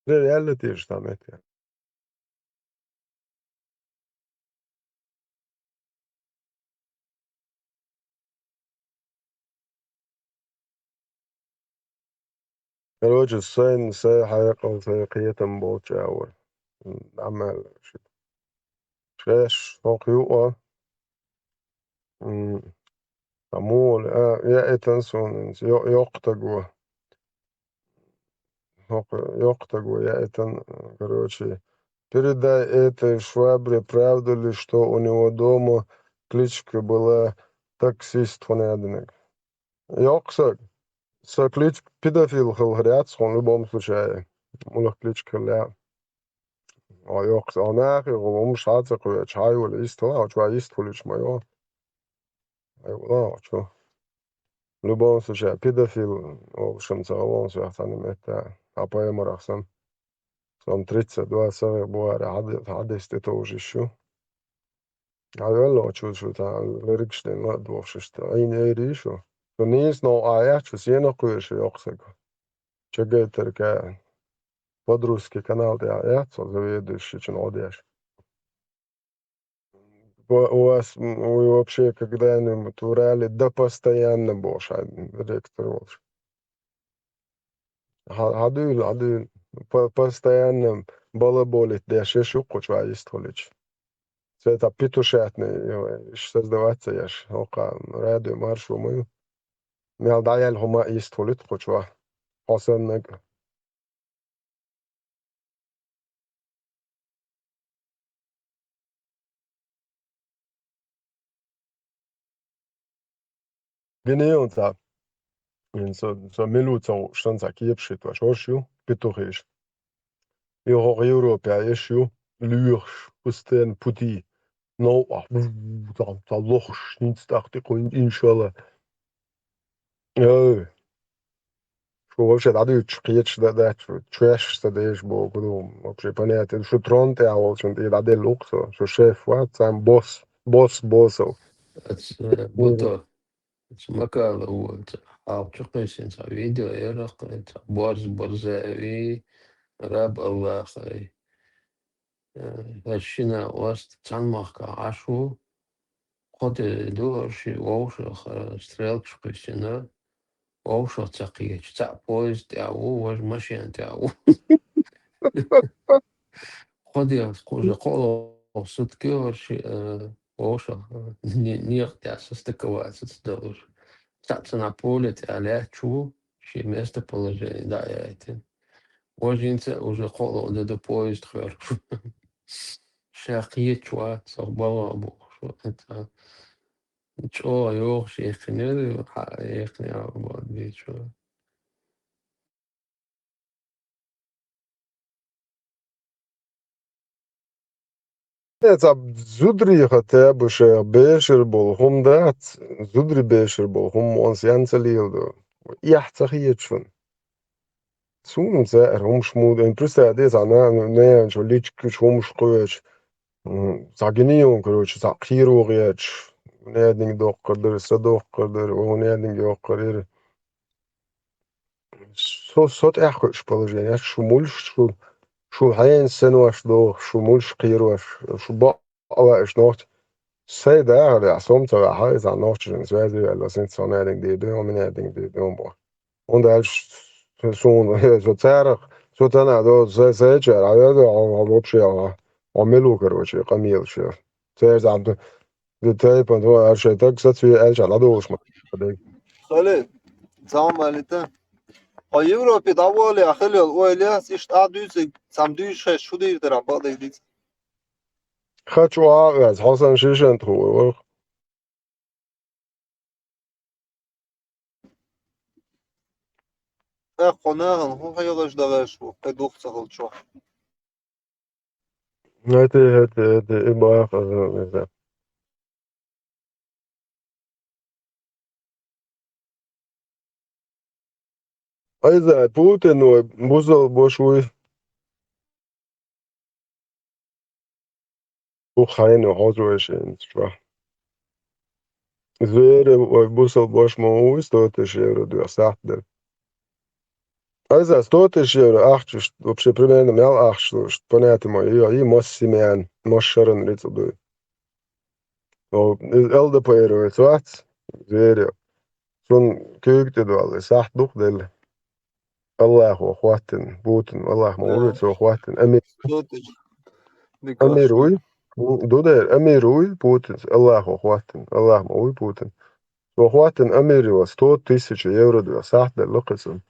Дера яьлла теша там это. Короче, сайн, сайн хьекъал, сайн кхетам болчу а вара. М, дӀа мел ши. Шаьш хӀокху юкъа. М, а муха, а, яийтина суна, йо-, йоккха стаг ву. ХӀокху йоккха стаг ву яийтина, короче, передай этой швабре, правда ли, что у него дома кличка была Таксист, хӀун яьдинарг. Йоккха стаг, сан кличка педофил хилла хир яц хьуна, в любом случае. Муьлха кличка хилла а. О, йоккха стаг, о, нахе гӀо, хӀумаш хьа ца кхоьчу, хьайола йист хила, хьо чохь йист хуьлуьйтуш ма йо. Хьайола, хьо чу. В любом случае, педофил, в общем, ца гӀалонаш вех цхьана метта, а паймарах сан. Сон тридцать два сагӀа бухара хьаде-, хьадеста тӀетовжуш ю. Хьайоьлло чу шу тхан лергаш дина ма а дохуш иштта. Айна эр ю шу. Шу нийса новкъа яц шу, сенах кхоьруш йоккха стаг. Чагайтарка. Под русский канал тӀехь яц, со заведующий чун гӀо деш. Ва-, у вас, м, вы вообще когда-нибудь врали до постоянно бохуш, хьан директор волуш? Хьа-, хьадуьйла, хьадуьйла. По-, постоянно балаболить деш еш ю кху чохь йист хуьлуьйтуш. Цвета петушатный, иш создавать ца еш. ХӀокху радио маршо ма ю. Мел дӀаяьлла хӀума а йист хуьлуьйту кху чохь. хьо саннаг. Гинеон цхьа. Ин со, со милу ца гуш сан цхьа кепаш хӀитта ваша, хӀорш ю, петухиш. И хӀокху Европехь еш ю, лоьхуш, постоянно пути. Новкъахь, бу-бу-бу, цхьа, цхьа лохуш, хӀинца тӀаккха тӀекхуьйна, иншалла. Ой. Шу вообще дӀадуьйцуш кхеташ дан дац, шу чоьш ца дезаш боху ду, вообще понятие. Шу трон тӀехь волчун тӀе дӀаделла ву-кх со, шу шеф вац, цхьаьна босс, босс боссов. Ац, э, Мгм. Буто, ац Макала ву, ац хьалха чу кхийсина цхьа видео яра, ац борз борзави, раб Аллахай. Э, ац шина ост цхьана махка Ӏаш ву, кхо де ду, аша вовшах, э, стрелкаш кхуьссина, вовшах ца кхеташ, цхьаъ поезд тӀехь ву, важа машен тӀехь ву. Кхо де, кхо же кхоалгӀа сутки, аша, э, вовшах, э, не-, некъа тӀехь состыковаться ца долуш. Цхьаъ цхьана поле тӀехь лаьтташ ву, шен местоположение дӀа а яйтина. Важа хӀинца уже кхоалгӀа де ду поезд хьоьру. Ша кхеташ вац, со балха бохуш ву. ЧӀогӀа йогӀуш яьккхинера, хьа-, яьккхинера боху дийцо. Э, цхьа зударий хӀотта бу шайх бешар болу хӀума дац, зударий бешар болу хӀума онса ян ца леладо. Эхь ца хеташ ван. Суна ца аьлла, хӀумаш муха ду. Представь, де цхьа на-, ненан чу личкаш хӀумаш кхоьчу. М, цхьа гинийон, короче, цхьа кхеро гӀерташ. Нединг доккхур дара, са доккхур дара, о, нединг йоккхур яра. Со, со тӀехь кхуьуш положение, шу мулш, шу, шу хьенан сенош дохуш, шу мулш кхерош, шу бакъ а лаьаш нохча. Сай дахар яхь, со ма ца ваьхьа, иза нохчашна связи ваьлла, синца со нединг дийр ду, хьо ма нединг дийр ду боху. ХӀунда аьлча суна, со царах, со цана до, сай, сайчара, хьан вообще, хьо, хьо мила ву, короче, къамелаш яр. Церан замда, ду тайпан, ду аьлла шайн таг сацве аьлча, дӀадолуш ма. Халид, салам алейкум. Хьо Европе дӀаволе, хилел ойла, иштта а дуьйцург, цхьамма дуьйцуш хезча, шу дийр дара, бакъдерг дийца. Хачу а ваьз, хьо сан шишан тхо вара. ТӀаккха хьо нахана хӀун хьелаш дахьаш ву, кхин дукха ца хилчохь? ХӀета, хӀета, хӀета, и бахара иза. Айза, Путин вай бусалба ваша вуй? Ду хьайна хьоза вай шайна чохь. Зверев вай бусалба ваша ма вуй, сто тысяч евро дуьхьа сахьт дара. Айза, сто тысяч евро ахча, вообще примерно мел ахча ду, понятие ма ю, и масса семьян, масса шаран рицкъа дуй. О, иза ЛДПР вац, Зверев. Цунна куьйга тӀе долу, и сахьт дукха делла. Аллахо хӀоттина, Путин, Аллах ма вуй, цо хӀоттина. Амир, Амир вуй? М, ду дера, Амир вуй, Путин, Аллахо хӀоттина, Аллах ма вуй, Путин. Цо хӀоттина Амир йо, сто тысяч евро дуьхьа сахьт делла кхин цунна.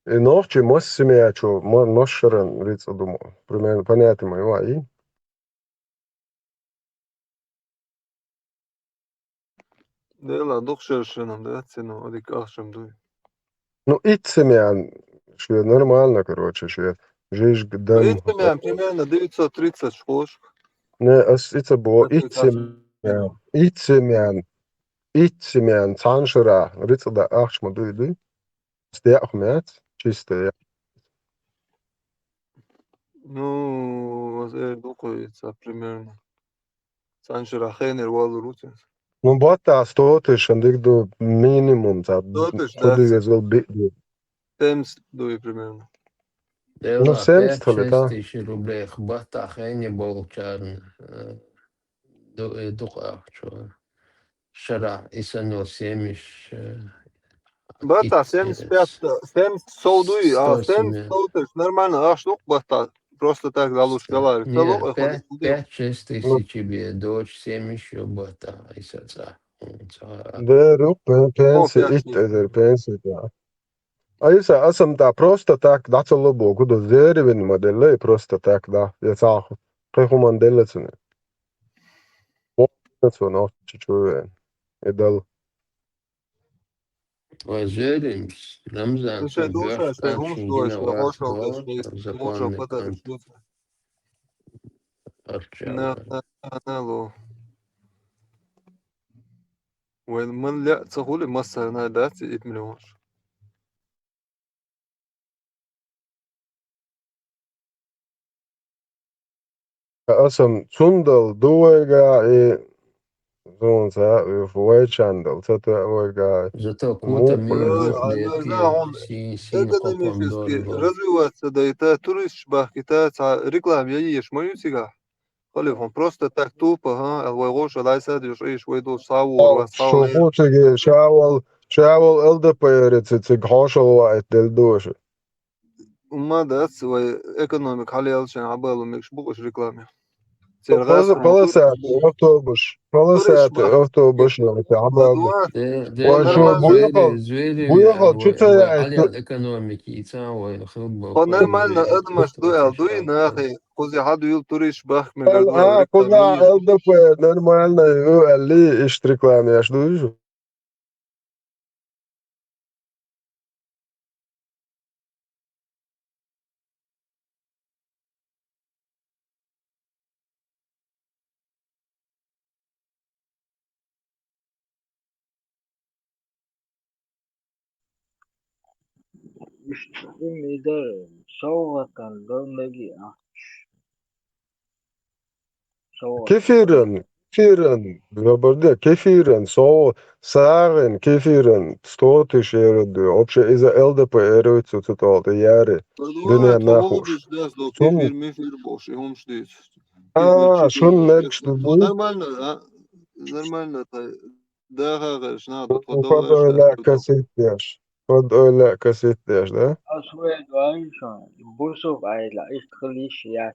И нохчий масса семьячо, ма-, масса шаран рицкъа ду мо. Примерно, понятие ма ю, а и? Дела, дукха шершина, да, цина, а дика ахчам дуй. Ну, итт семьян, шуьга нормально, короче, шуьга жижиг. Ну, дан итт семьян, примерно девятьсот тридцать школаш. Не, ас и ца бо, итт семьян, итт семьян, итт семьян, цхьана шарахь, рицкъа дан ахча ма дуй, дуй? Стех мец, чисто я. Ну, ас эр ду кхуьйца, примерно. Цхьана шарахь хенера валур ву цуьнца. Ну, баттахь сто тысяч диг ду минимум, ца сто тысяч, кху да, дигазал би-, би-. Семьдесят дуй, примерно. Ну, семьдесят хила, да? Пять-шесть тысяч рублех баттахь хене болчарна, э, ду-, э, дукха ахча. Шарахь и санна семьдесят, э, баттахь семьдесят пять, семьдесят сов дуй, а, семьдесят сов, то есть нормально ахча ду-кх баттахь, просто так далуш далар. Не, пять-шесть тысяч бе дочь семьдесят ю баттахь, и са ца. М, ца. Да, ну, пен-, пенсия, итт эзар пенсия, да. Айса, асам да просто так да ца лобо, гуда зверевин модель, и просто так да. Я цах. Кхе хуман делла цуни. Цо нохчи чуен. И дал. Ой, зверин, Рамзан, Слушай, сон душа, бёрш что там гумс шингина душ, что варх хошал, вор, что законный хошал, потому кон. Что Арча. На, на, на, на, ло. Вайн ман ле ца хули массарна дац ит миллионш. Асам цундал дуайга и зонца вайчандал ца дуайга. Зато кута мир Э, вух а, не, не, не, знаю, он син, син экономически хопом дорого. Развиваться да и та турист бахки та ца реклам я еш мою цига. Халиф, он просто так тупо, ха, ал вай гоша лайса деш иш вай дол савор ва савор. Шо хутиги шавал, шавал Л Д П Р цициги хошал ва эт дел душа. Умма дац вай экономик халиал шен абалу микш букуш рекламе. Полоса, полоса, автобус, полоса, автобус, но это абалу. Вай шо буяхал, буяхал, чё ты, экономики, и ца вай хылба. По нормально, адмаш дуэл, дуй нахи, кузи хадуил туриш бах, а, куза Л Д П, нормально, ю, али, иш рекламе, аш дуй. Ишти мидар совгъатан дондаги ахч. Совгъат. Кефирен, кефирен, рабарде, кефирен, со-, сагъен, кефирен, сто тысяч евро ду. Вообще, из-за Л Д П Р цу цу толта яри. Дуня нахуш. Кефир, мефир бош, и хумш дис. А, шун мекш ду. Нормально, а? Нормально, та. Да, ха, ха, шна, тут. Под ойла касит деш. Под ойла касит деш, да? Асве гайша, бусув айла, ихтхлиш яц.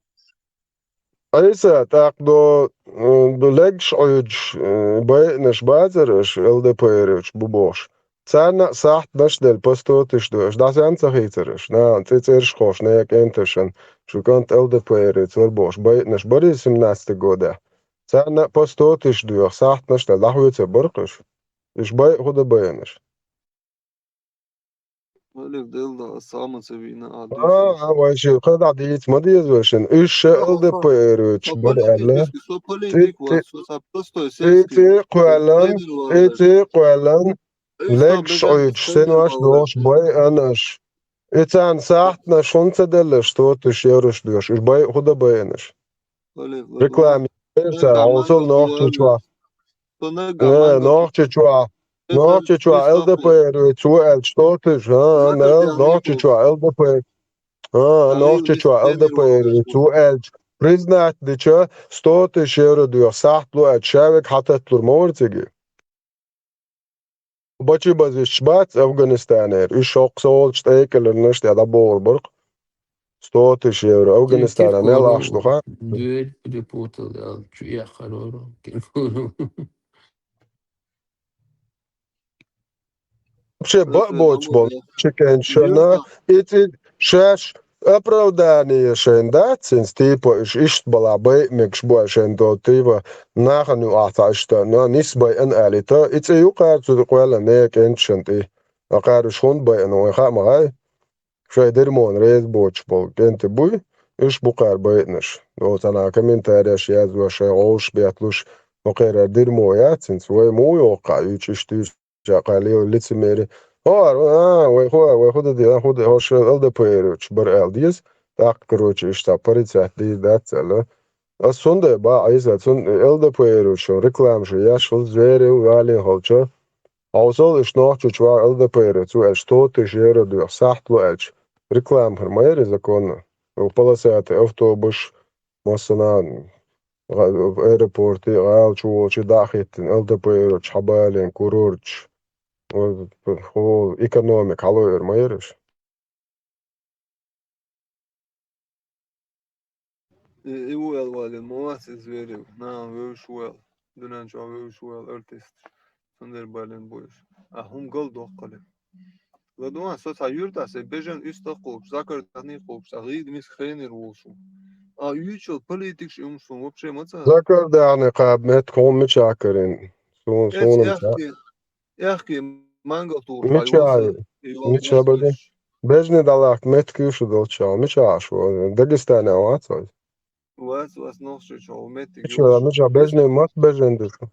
Айса, так до, м, до легш ойч, м, бай наш базарыш, Л Д П Р уч, бубош. Цана сахт наш дел по сто тысяч душ. Да сан цахицарыш. На, цицерш хош, на як энтешен. Шукант Л Д П Р цвар бош. Бай наш бари семнадцатый года. Цана по сто тысяч дух, сахт наш дел, лахвица баркыш. Иш бай худа баяныш. Олег, дел да, самый цивильный адрес. А, а, вообще, когда дец, ма дец, вообще. Иш ше Л Д П Р уч, бар алла. Политик, со политик, вот, со, со простой сельский. Эти куалан, эти куалан. Лекш ойч, сен ваш дош, бай анаш. Эцан сахт на шунца делла, сто тысяч еврош душ. Иш бай худа баяныш. Рекламе. Олег, Олег. Рекламе. Олег, Олег. Олег, Олег. Олег, Олег. Олег, Олег. Э, нохчи чуа. Нохчи чуа, Л Д П Р, цу элч, сто тысяч, а, нел, нохчи чуа, Л Д П Р. А, нохчи чуа, Л Д П Р, цу элч. Признать дича, сто тысяч евро дух, сахт лу элч, шавек хатат лур морциги. Бачи базиш бац Афганистанер, иш шок солч тейкелер наш, я да бор борг. Сто тысяч евро. Афганистана не лаш духа. Дверь перепутал, да, чё я хорору. Вообще, ба-, боч бол. Чекеншана. Эти шаш оправдание шен, да, цин стипа иш, ишт бала бай, мекш бай шен до тива. Нахану ата ишта, на нис бай ан алита. Эти юкар цу квала не кеншан ти. Акару шун бай ан ой ха магай. Шай дермон рез боч бол кенти буй, иш букар байтнаш. До цана комментарияш язва, шай гъош бятлуш, букара дермо яцин, свой му йока, юч иш тюш, жака лео лицемери. Хор, а, вай хо, вай хо да, хо да, хош Л Д П Р уч, бар Л Д С, так, короче, иш та порицать ди да цела. А сунда ба, айса, сун Л Д П Р уч, реклам шу, яш, хо звери, валин, холча. Авсал иш нохчи чуа Л Д П Р, цу эл сто тысяч евро дух, сахт лу элч. Реклам хар майри законно. У полосата автобус, массана, га-, в аэропорте, гал чуолчи дахиттин, Л Д П Р, чхабалин, курорч. Хо экономик, хало эр майриш. И, и уэл вален, мовас из верил. На, вевш уэл. Дунан чуа вевш уэл, артист. Сандер бален буйш. А хум гол дохкале. Ладуан, со цхьа юьртахь сайн бежан уьстагӀ кхобуш, закардаьхний кхобуш, цхьа гӀийда миска хенера волуш ву. А уьйчул политикаш и хӀума суна вообще ма ца. Закардаьхний кхаба меттиг хьуна мича карийна? Суна, Эца суна мича. Аьхки, аьхки мангал тухуш Мича, хьайолуса, и мича бади? Бежне дӀалахка меттиг ю шу долчча, мича Ӏаш ву? Дагестане вац вай? Вац, вац, нохчийчохь ву меттиг Мича, мича бежне мас бежан ду шу?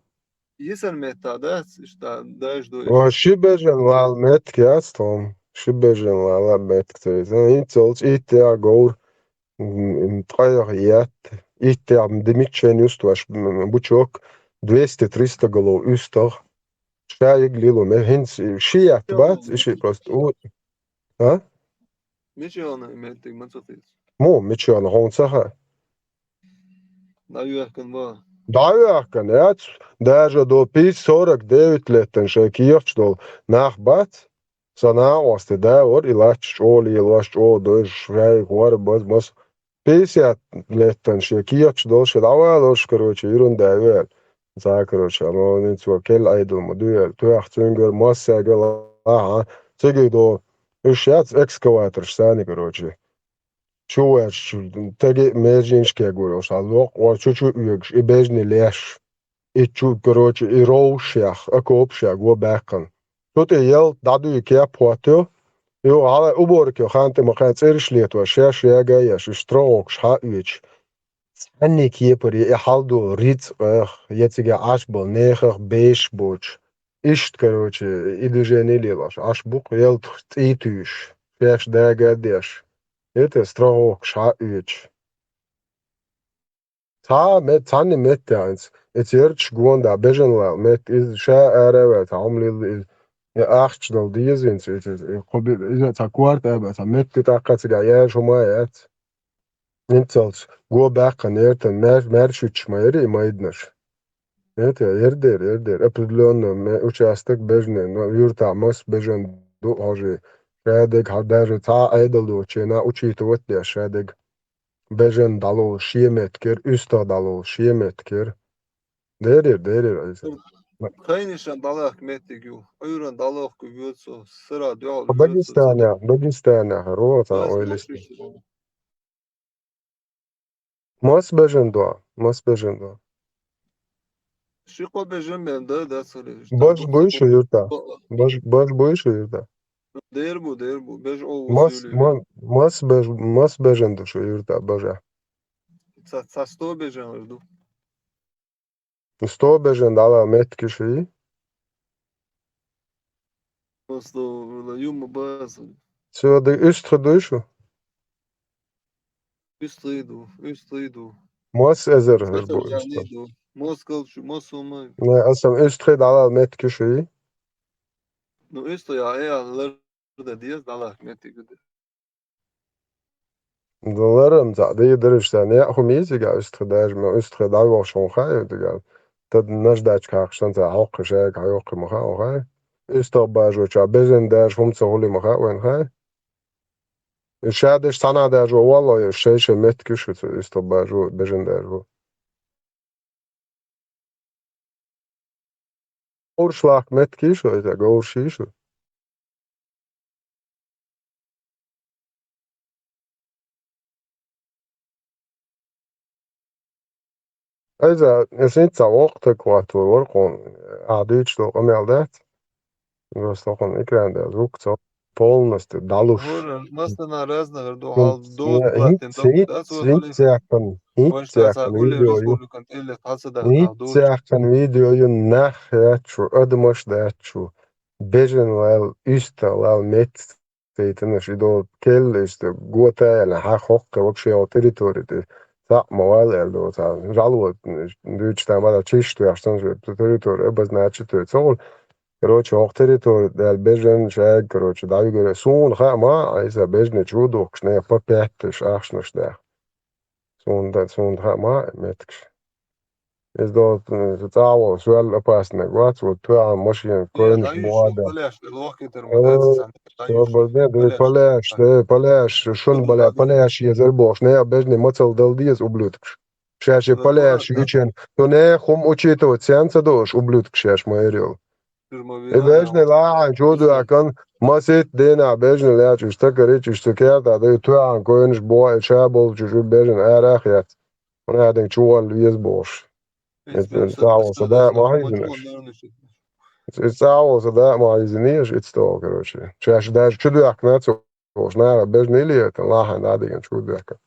Йисан метта дац, иштта даждо. Ва ши бежан вала меттиг яц тхьума. Ши бежан вала меттиг ца веза. ХӀинцалц иттех говр, м, м, ткъех етта. Иттех м, димиччен юсту ваш, м, бучок, двести-триста голов уьстагӀ. Ша йиг лило ме. ХӀинца ши етта бац, и ши просто у-, а? Мича йолна и меттиг ма ца хеза. Му, мича йолна, хьуна ца хаьа. ДӀаюьхкина ва. ДӀаюьхкина яц, даже до пи сорок девять леттан шайн кехаташ долу нах бац. Сан накъосте да вара, и латташ чӀогӀа лелош, чӀогӀа дойш, шайга хӀора база маса. Пятьдесят леттан шен кехаташ долу шен дӀавалош, короче, ерунда вер. Цхьа, короче, амма цо кел Ӏедал ма дуьйла. Тоьхна цуьнгара массаьрга лахьа, цига до, уьш яц экскаваторш санна, короче. Чу ваьш, теге а меженаш кегор йолуш, хьан локх ор чу-чу оьгуш, и бежне леш. И чу, короче, и ровшех, окопашех го баьккхина. Цу тӀе ялта дӀадуьйла кеп хӀоттайо, юха хьала уборка йо, хан тӀе ма-кхаьа цӀераш летош, шаьш яга а еш, и штрогӀокаш хьа а оьцуш. Цхьанне кепаре и хьалдолу рицкъах, я цига Ӏаш болу нехах бешаш боцуш. Иштта, короче, и движение лелош, Ӏаш бу-кх ялтах цӀий туьйш, шаьш дага а деш. Это страховкаш хьа а оьцуш. Цхьа а мет-, цхьанне меттехь хӀинца, и церчаш гонда, бежан лала метта, иза ша ара а ваьлла, цхьа хӀума лилла иза. И ахча дала деза хӀинца, иза, иза, кху би-, иза цхьа корта а бац, цхьа метта тӀаккха цигахь яьржа хӀума а яц. ХӀинцалц го баьккхина яра тан, мер-, маьршуьтташ ма яра и майданаш. Это, яра дера, яра дера. Определённо ме-, участок бежанийн, но юьртахь маса бежан ду хьожий. Шадерг хьан даже цхьа а Ӏедал доцучу хенахь учитывать деш шадерг. Бежан дӀалолу шен меттигера, уьстагӀ дӀалолу шен меттигера. Деррир, деррир, Ӏийса. Тхайнишан дӀалахка меттиг ю. Ӏуьйран дӀалохка вуьйцу, сара дуьхьал вуьйцу. Дагестанехь, Дагестанехь, ро, цхьа ойла йиста. Мас бежан до, мас бежан до. Ши-кхо бежан бен да, да, цхьа леш. Баж буй шу юьрта? Баж, баж буй шу юьрта? Дер бу, дер бу. Беж о Мас, ма-, мас беж, мас бежан ду шу юьрта, бажа? Ца, ца сто бежан ду. Сто бежан дала меттиг шу и? Просто вала юм база. Всё, да, уьстхи дуй шу? Уьстхи ду, уьстхи ду. Мас эзар хӀара бу уьстхи. Ду. Мас калчу, мас ума. Не, асан уьстхи дала меттиг шу и? Ну, уьстхи я, я, лар да дез, дала меттиг ду. Ларам цхьаъ дийр дараш сан, яа хӀума йийцигахь уьстхи даже, ма уьстхи дӀавохуш хьуна хаьа дигахь. Тад наждачка хьакхаш санна цхьа хьоккхуш яга хьайоккхи ма хаьа хьуна хаьа. УьстагӀ бажочохь бежан даже хӀума ца хуьли ма хаьа вайна хаьа. И ша деш цхьана даже валло, шай-шай меттиг ю шу цу уьстагӀ бажо, бежан даже ву. Говраш лахка меттиг йий шу, иза говраш йий шу? Иза, аса хӀинца цхьа воккха таг хӀоттавар вара кхуна, ахьа дуьйцуш долу къамел дац? Просто кхуна экран дела звук ца полностью дӀалуш. Вара, массана разных ду, хьал ду, хӀинца, хӀинца, хӀинца яьккхина, хӀинца яьккхина видео ю. ХӀинца яьккхина видео ю, нах яц шу, адамаш дац шу, бежан вал, уьстагӀ вал, меттиг цайтанаш, и до келла иштта, го таяьлла, хьан хоккхе вообще йолу территори тӀе, цхьаъ ма вал аьлла до, цхьа, жало дуьйцуш там, ала чиш тоьхча санна, территори обозначить ца хуьлу. Короче, хӀокху территори даьлла бежан шайга, короче, дӀавигара. Суна хаьа ма, Ӏийса, бежанчу ву духкуш, не, по пять тысяч ахчанаш даьхна. Суна да, суна хаьа ма меттигаш. Иза до, э, цӀахьо, соьлла опасный вац, вот тоьхна машина, койнаш бохьа да. Э, собар де, да, палеш, да, палеш, шун бале, палеш езар бохуш, не, бежне мацалла дала деза, ублюдкаш. Шаьш и палеш ючен, то не, хӀума учитывать, сен ца доош, ублюдкаш, шаьш ма эр йолу. Уж ма вина. И бежнаш лахьан чу дуьхкан, масийтта дийнахь бежнаш лаьцча уж ца карийча, уж цу кертахь дай тоьхна койнаш боху, и ша болчу уж бежнаш арахь яц. Хьуна аьлла чу валла веза бохуш. Иза цхьа волу сан да ма хьийзина аша. Иза цхьа волу сан да ма хьийзина аша, иццо, короче. Шаьш даже чу доьхкина ца волуш, наха бежнаш летта, лахьан дӀа дигна чу доьхкина.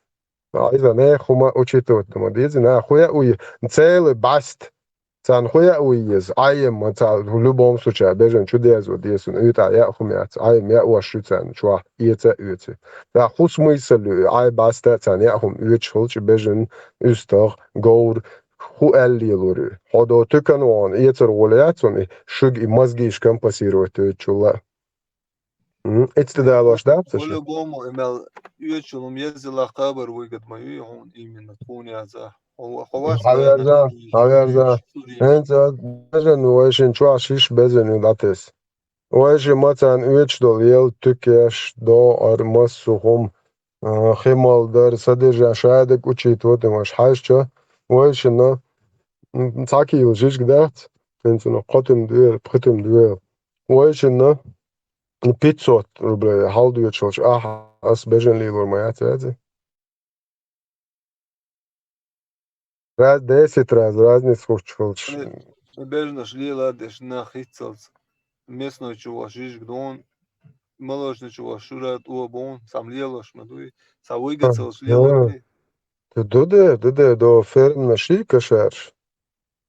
Иза нехан хӀума учитывать дан ма деза, наха хуьа уй, целый баст. Царна хуьа уй иза, Ӏай ма ца, в любом случае, бежан чу дезо деза, уьйтӀа яа хӀума яц, Ӏай ма яа ваш шу царна чохь, эца а оьци. Ца хӀу смысл ю, Ӏай баста царна яа хӀума оьцуш хилча бежан, уьстагӀ, говр, хӀу аьлла лелор ю. Хьо до туькан вон, эцар гӀоле яц вон, и шуьга и мозгиш компенсировать доьдучул а. М, эцта далош дац аша? По-любому, и мел оьцуш хӀума еззалла кхабар вуйгад ма юй хьуна именно тхуна яза. Хьо, хьо вац хьаверза, хьаверза. ХӀинца бежан вайшин чохь шиш безан ю дӀатес. Вайши ма царна оьцуш долу ел, туькеш, доӀар, массо хӀума, а, хи мал дар, содержание, шадерг учитывать дан ваш хьаьжча, вайшина, м, цхьа кийла жижиг дац, хӀинца ну кхо тум доьла, пхи тум доьла. Вайшина пятьсот рублей хьалдоьчулчу ахьа ас бежан лелор ма яц, яци? Раз-, десять раз разница хуьлуш хилча. Бежнаш лела деш нах хӀинццалц. Местной чу ваш жижиг дон, молочный чу ваш шура тӀо бон, сам лелош ма дуй, са вуйгацалш лело. Ду де, ду де, до фермнаш ший кашарш.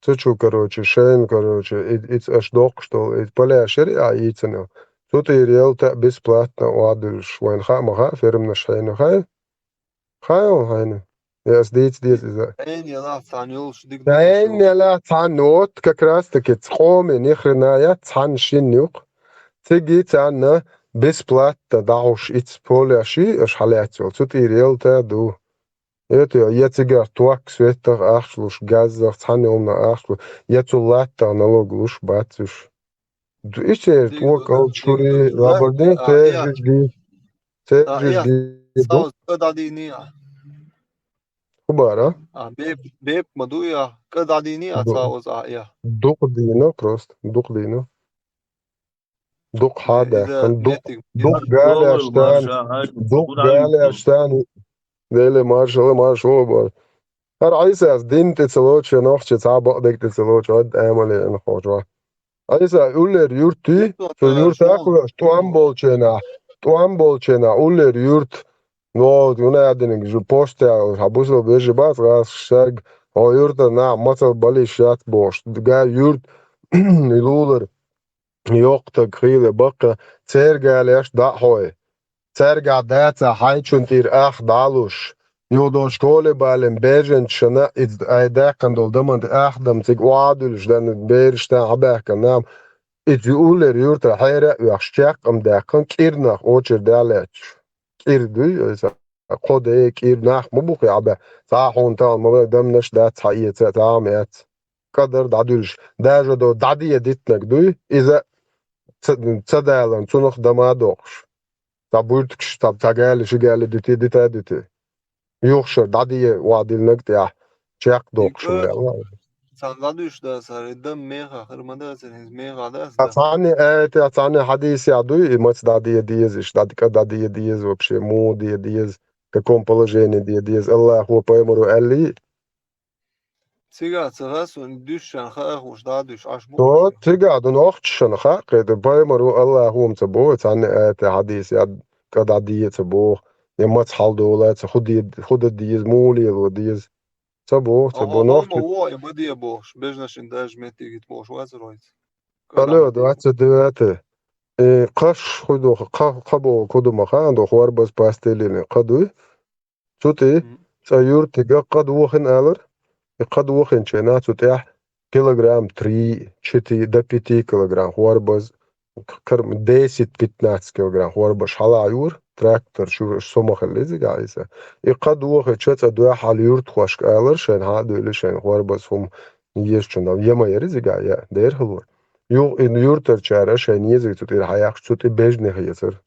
Цу чу, короче, шайна, короче, и, и аш доккхуш долу, и поляшери а йийцина. Цу тӀера ялта бесплатно охьадуьллуш. Вайн хаа ма хаьа, фермнаш хьайна хай? Хай хьайна? Я ас дийца деза иза. Хьайна ялахь цхьана йолуш дика. Хьайна ялахь цхьана, вот, как раз таки, цкъоми ни хрена я, цхьана шин юкъ. Циги царна бесплатно дахьуш иц поляши, аш хьалаьцвал. Цу тӀера ялта ду. Это я цигахь ток светах ахча луш, газах, цхьана йолна ахча луш, я цу латтах налог луш бац уьш. Ду-, и церт вокал чури, лабардин, церт жижги, церт жижги. Ду-, кӀа дӀадийни а? Хубара? А, беп, беп ма ду я, кӀа дӀадийни а ду-, ца оз а я? Дукха дийна просто, дукха дийна. Дукха хьадаьккхина, дукха, дукха галеш тан, дукха галеш тан. Деле маршалла, маршалла бар. ХӀара Ӏийсас дин тӀе ца лоцу, шен нохчи цхьа бакъдерг тӀе ца лоцу, хӀара амале ина хожа. Ӏийса уллер юртий, цу юртах веш, тӀом болченахь, тӀом болченахь, уллер юрт, но, гуна диниг, жу постя, хьан бусал бежи бац, гӀас шаг, хьо юртан нах мацал балиш яц бохуш, га юрт, и лулар, йоккхатаг хийла баккха, церга леш дӀа а хьой. Цаьргахь дацахь хьайчун тӀера ах дӀалуш, юха долу школе балийна бежанчашна иза айдаьккхина долу даман тӀе ах дам цига охьа а дуьллуш, дан бераш тӀе хьабаьхкина нама, иза юуллера юртара хьера а оьхуш, чекх а ма даьккхина, кӀирнах очередь а лаьтташ. КӀир дуй, иза кхо де, кӀир нах ма бу хьабаьхкина. Цхьа хьуна тахана ма вай дамнаш дац, хьаэца а, цхьа а ма эц. КӀадар дӀадуьллуш, даже до дӀаде дитинарг дуй, иза ца, ца даларна, цунах дама а доккхуш. Цхьа буьртигаш, цхьа, цхьа гали, ши гали дити, дита а дити. Юхашара дӀаде охьадиллинарг тӀехь чекхдоккхуш хӀума даьлла. Цхьана дӀадуьйш дац, хӀара и дам меха хир ма дац, хӀинца меха дац. Ткъа цхьанне аятехь, цхьанне хьадисехь дуй, и маца дӀаде деза, иштта дӀа-, кӀа дӀаде деза вообще, муха де деза, в каком положении де деза, Аллахо, пайхамаро аьллий? Цигахь ца хасун дуьшшан хаа хууш дӀа а дуьш Ӏаш бу. То, цигахь ду нохчашна хаа, кхета, пайхамаро Аллахо ма ца боху, цхьанне аятехь, хьадисехь, кӀа дӀаде ца боху, я маца хьалдола ца, хӀу де, хӀу дан деза, муха лело деза. Ца боху, ца боху. Нохчи ма вон, и ма де бохуш, бежнашин даже меттигит бохуш вацар вайца. Алло, двадцать девятое. Э, кхаш хӀу ду, кха, кха боху, хӀу ду ма хаан ду, хӀорбаз пастеллина, кха дуй? Цу тӀе цӀа юьртига кхадохина алар, и кхадохинчу хенахь цу тӀехь килограмм три, четыре, до пяти килограмм хӀорбаз, к-, кар-, десять-пятнадцать килограмм хӀорбаш хьалаайора, трактор чу со ма хилла изигахь иза. И кхадохича цӀа дуьхьал юьртахошка алар, шайна хьан а дуьйла, шайна хӀорбаз хӀума езачунна, я ма яра изигахь, я, дера хилла. Юха и юьртарчара шайна езарг цу тӀера хьаяьккхаш, цу тӀе бежнех езара.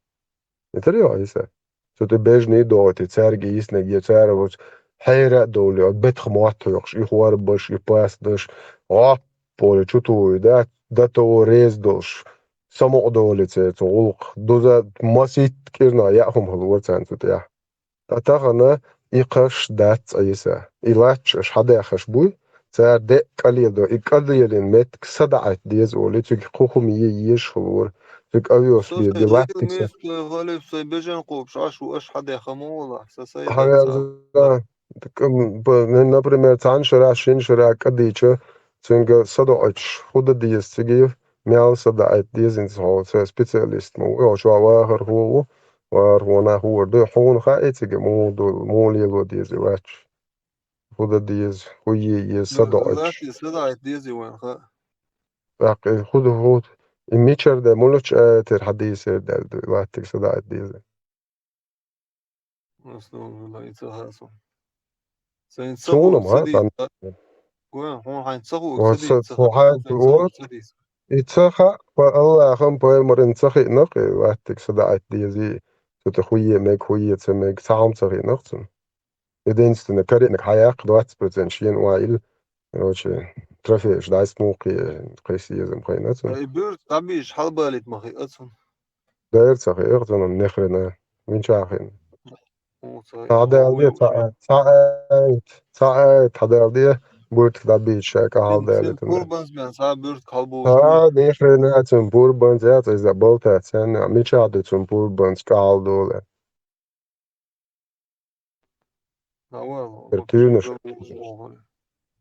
Итар йо Ӏийса? Цу тӀе бежний догӀуьйтий, цаьрга йиснарг я цара вуц, хьера а довлий, бетха мотт хьоькхуш, и хӀорбаш, и пасташ, гӀопполе чу тухуй дац, дан тово реза долуш, самукъадолийта церан цу гӀуллакхах. Дуза масийтта кӀирнах яа хӀума хилла вара царна цу тӀехь. Ткъа тахана и кхаш дац Ӏийса. И латташ аша хьадаьххаш буй, цара деа кӀа леладо. И кӀа лелийна меттиг садаӀийта деза олий, цуьнга кху хӀума е езаш хилла вара. Цуьнга овес бе де латтиг са. Хьалиф, сайн бежан кхобуш Ӏаш ву, аша хьадаьхха ма волахь, са сайн Хьан дац. Например, цхьана шарахь, шина шарахь кӀа дийча, цуьнга садоӀуьйтуш, хӀун дан деза цига, мел садаӀийта деза хьо, ца специалист ма ву, хьо чохь вахархо ву, вахархо нах хӀора ду, хьуна хаьий цига, муха ду, муха лело деза лаьтташ? ХӀун дан деза, хӀун е еза, садоӀуьйтуш? Лаьтташ садаӀийта деза вайн хаьа. ТӀаккха и хӀун ду, хӀун ду? И мичара де, мулча аятера хьадийсар даьлла ду, латтиг садаӀийта деза? Астагфирулла, и ца хаьа суна. Сайн ца Суна хуур ма ца хаьа, дийца. Сан. Гой, хьуна хьайн ца хуур Ва ца са дийца, ца хаьа, хаьа, хьайн сайн ца хуур ва. Ца дийца. И ца хаьа, па Аллахам пайхамаран ца хиънакх, и латтиг садаӀийта дезий, цу тӀе хӀун е мега, хӀун е ца мега, цхьа хӀума ца хиънакх цунна. Единственное, кариъниг хьаяккха двадцать процент шена ва ил, короче, трофеяш дӀайса муха кхе, кхайса еза ма хайна цунна. Ай, буьрса дӀабийша хьалабалийта ма хиъа цунна. Дера ца хиъа цунна, ни хрена. Мичахь хиъна? Хьадала де, ца, ца, ца, ца, хьадала де, буьртиг дӀабийша ша кӀа хьалдалийта. Пурбанца бен, ца буьртиг хьалбуш. Ца, ни хрена цунна пурбанца яц, иза болтац, царна, мичахь ду цунна пурбанца кӀа хьалдолу? Тертуьнаш.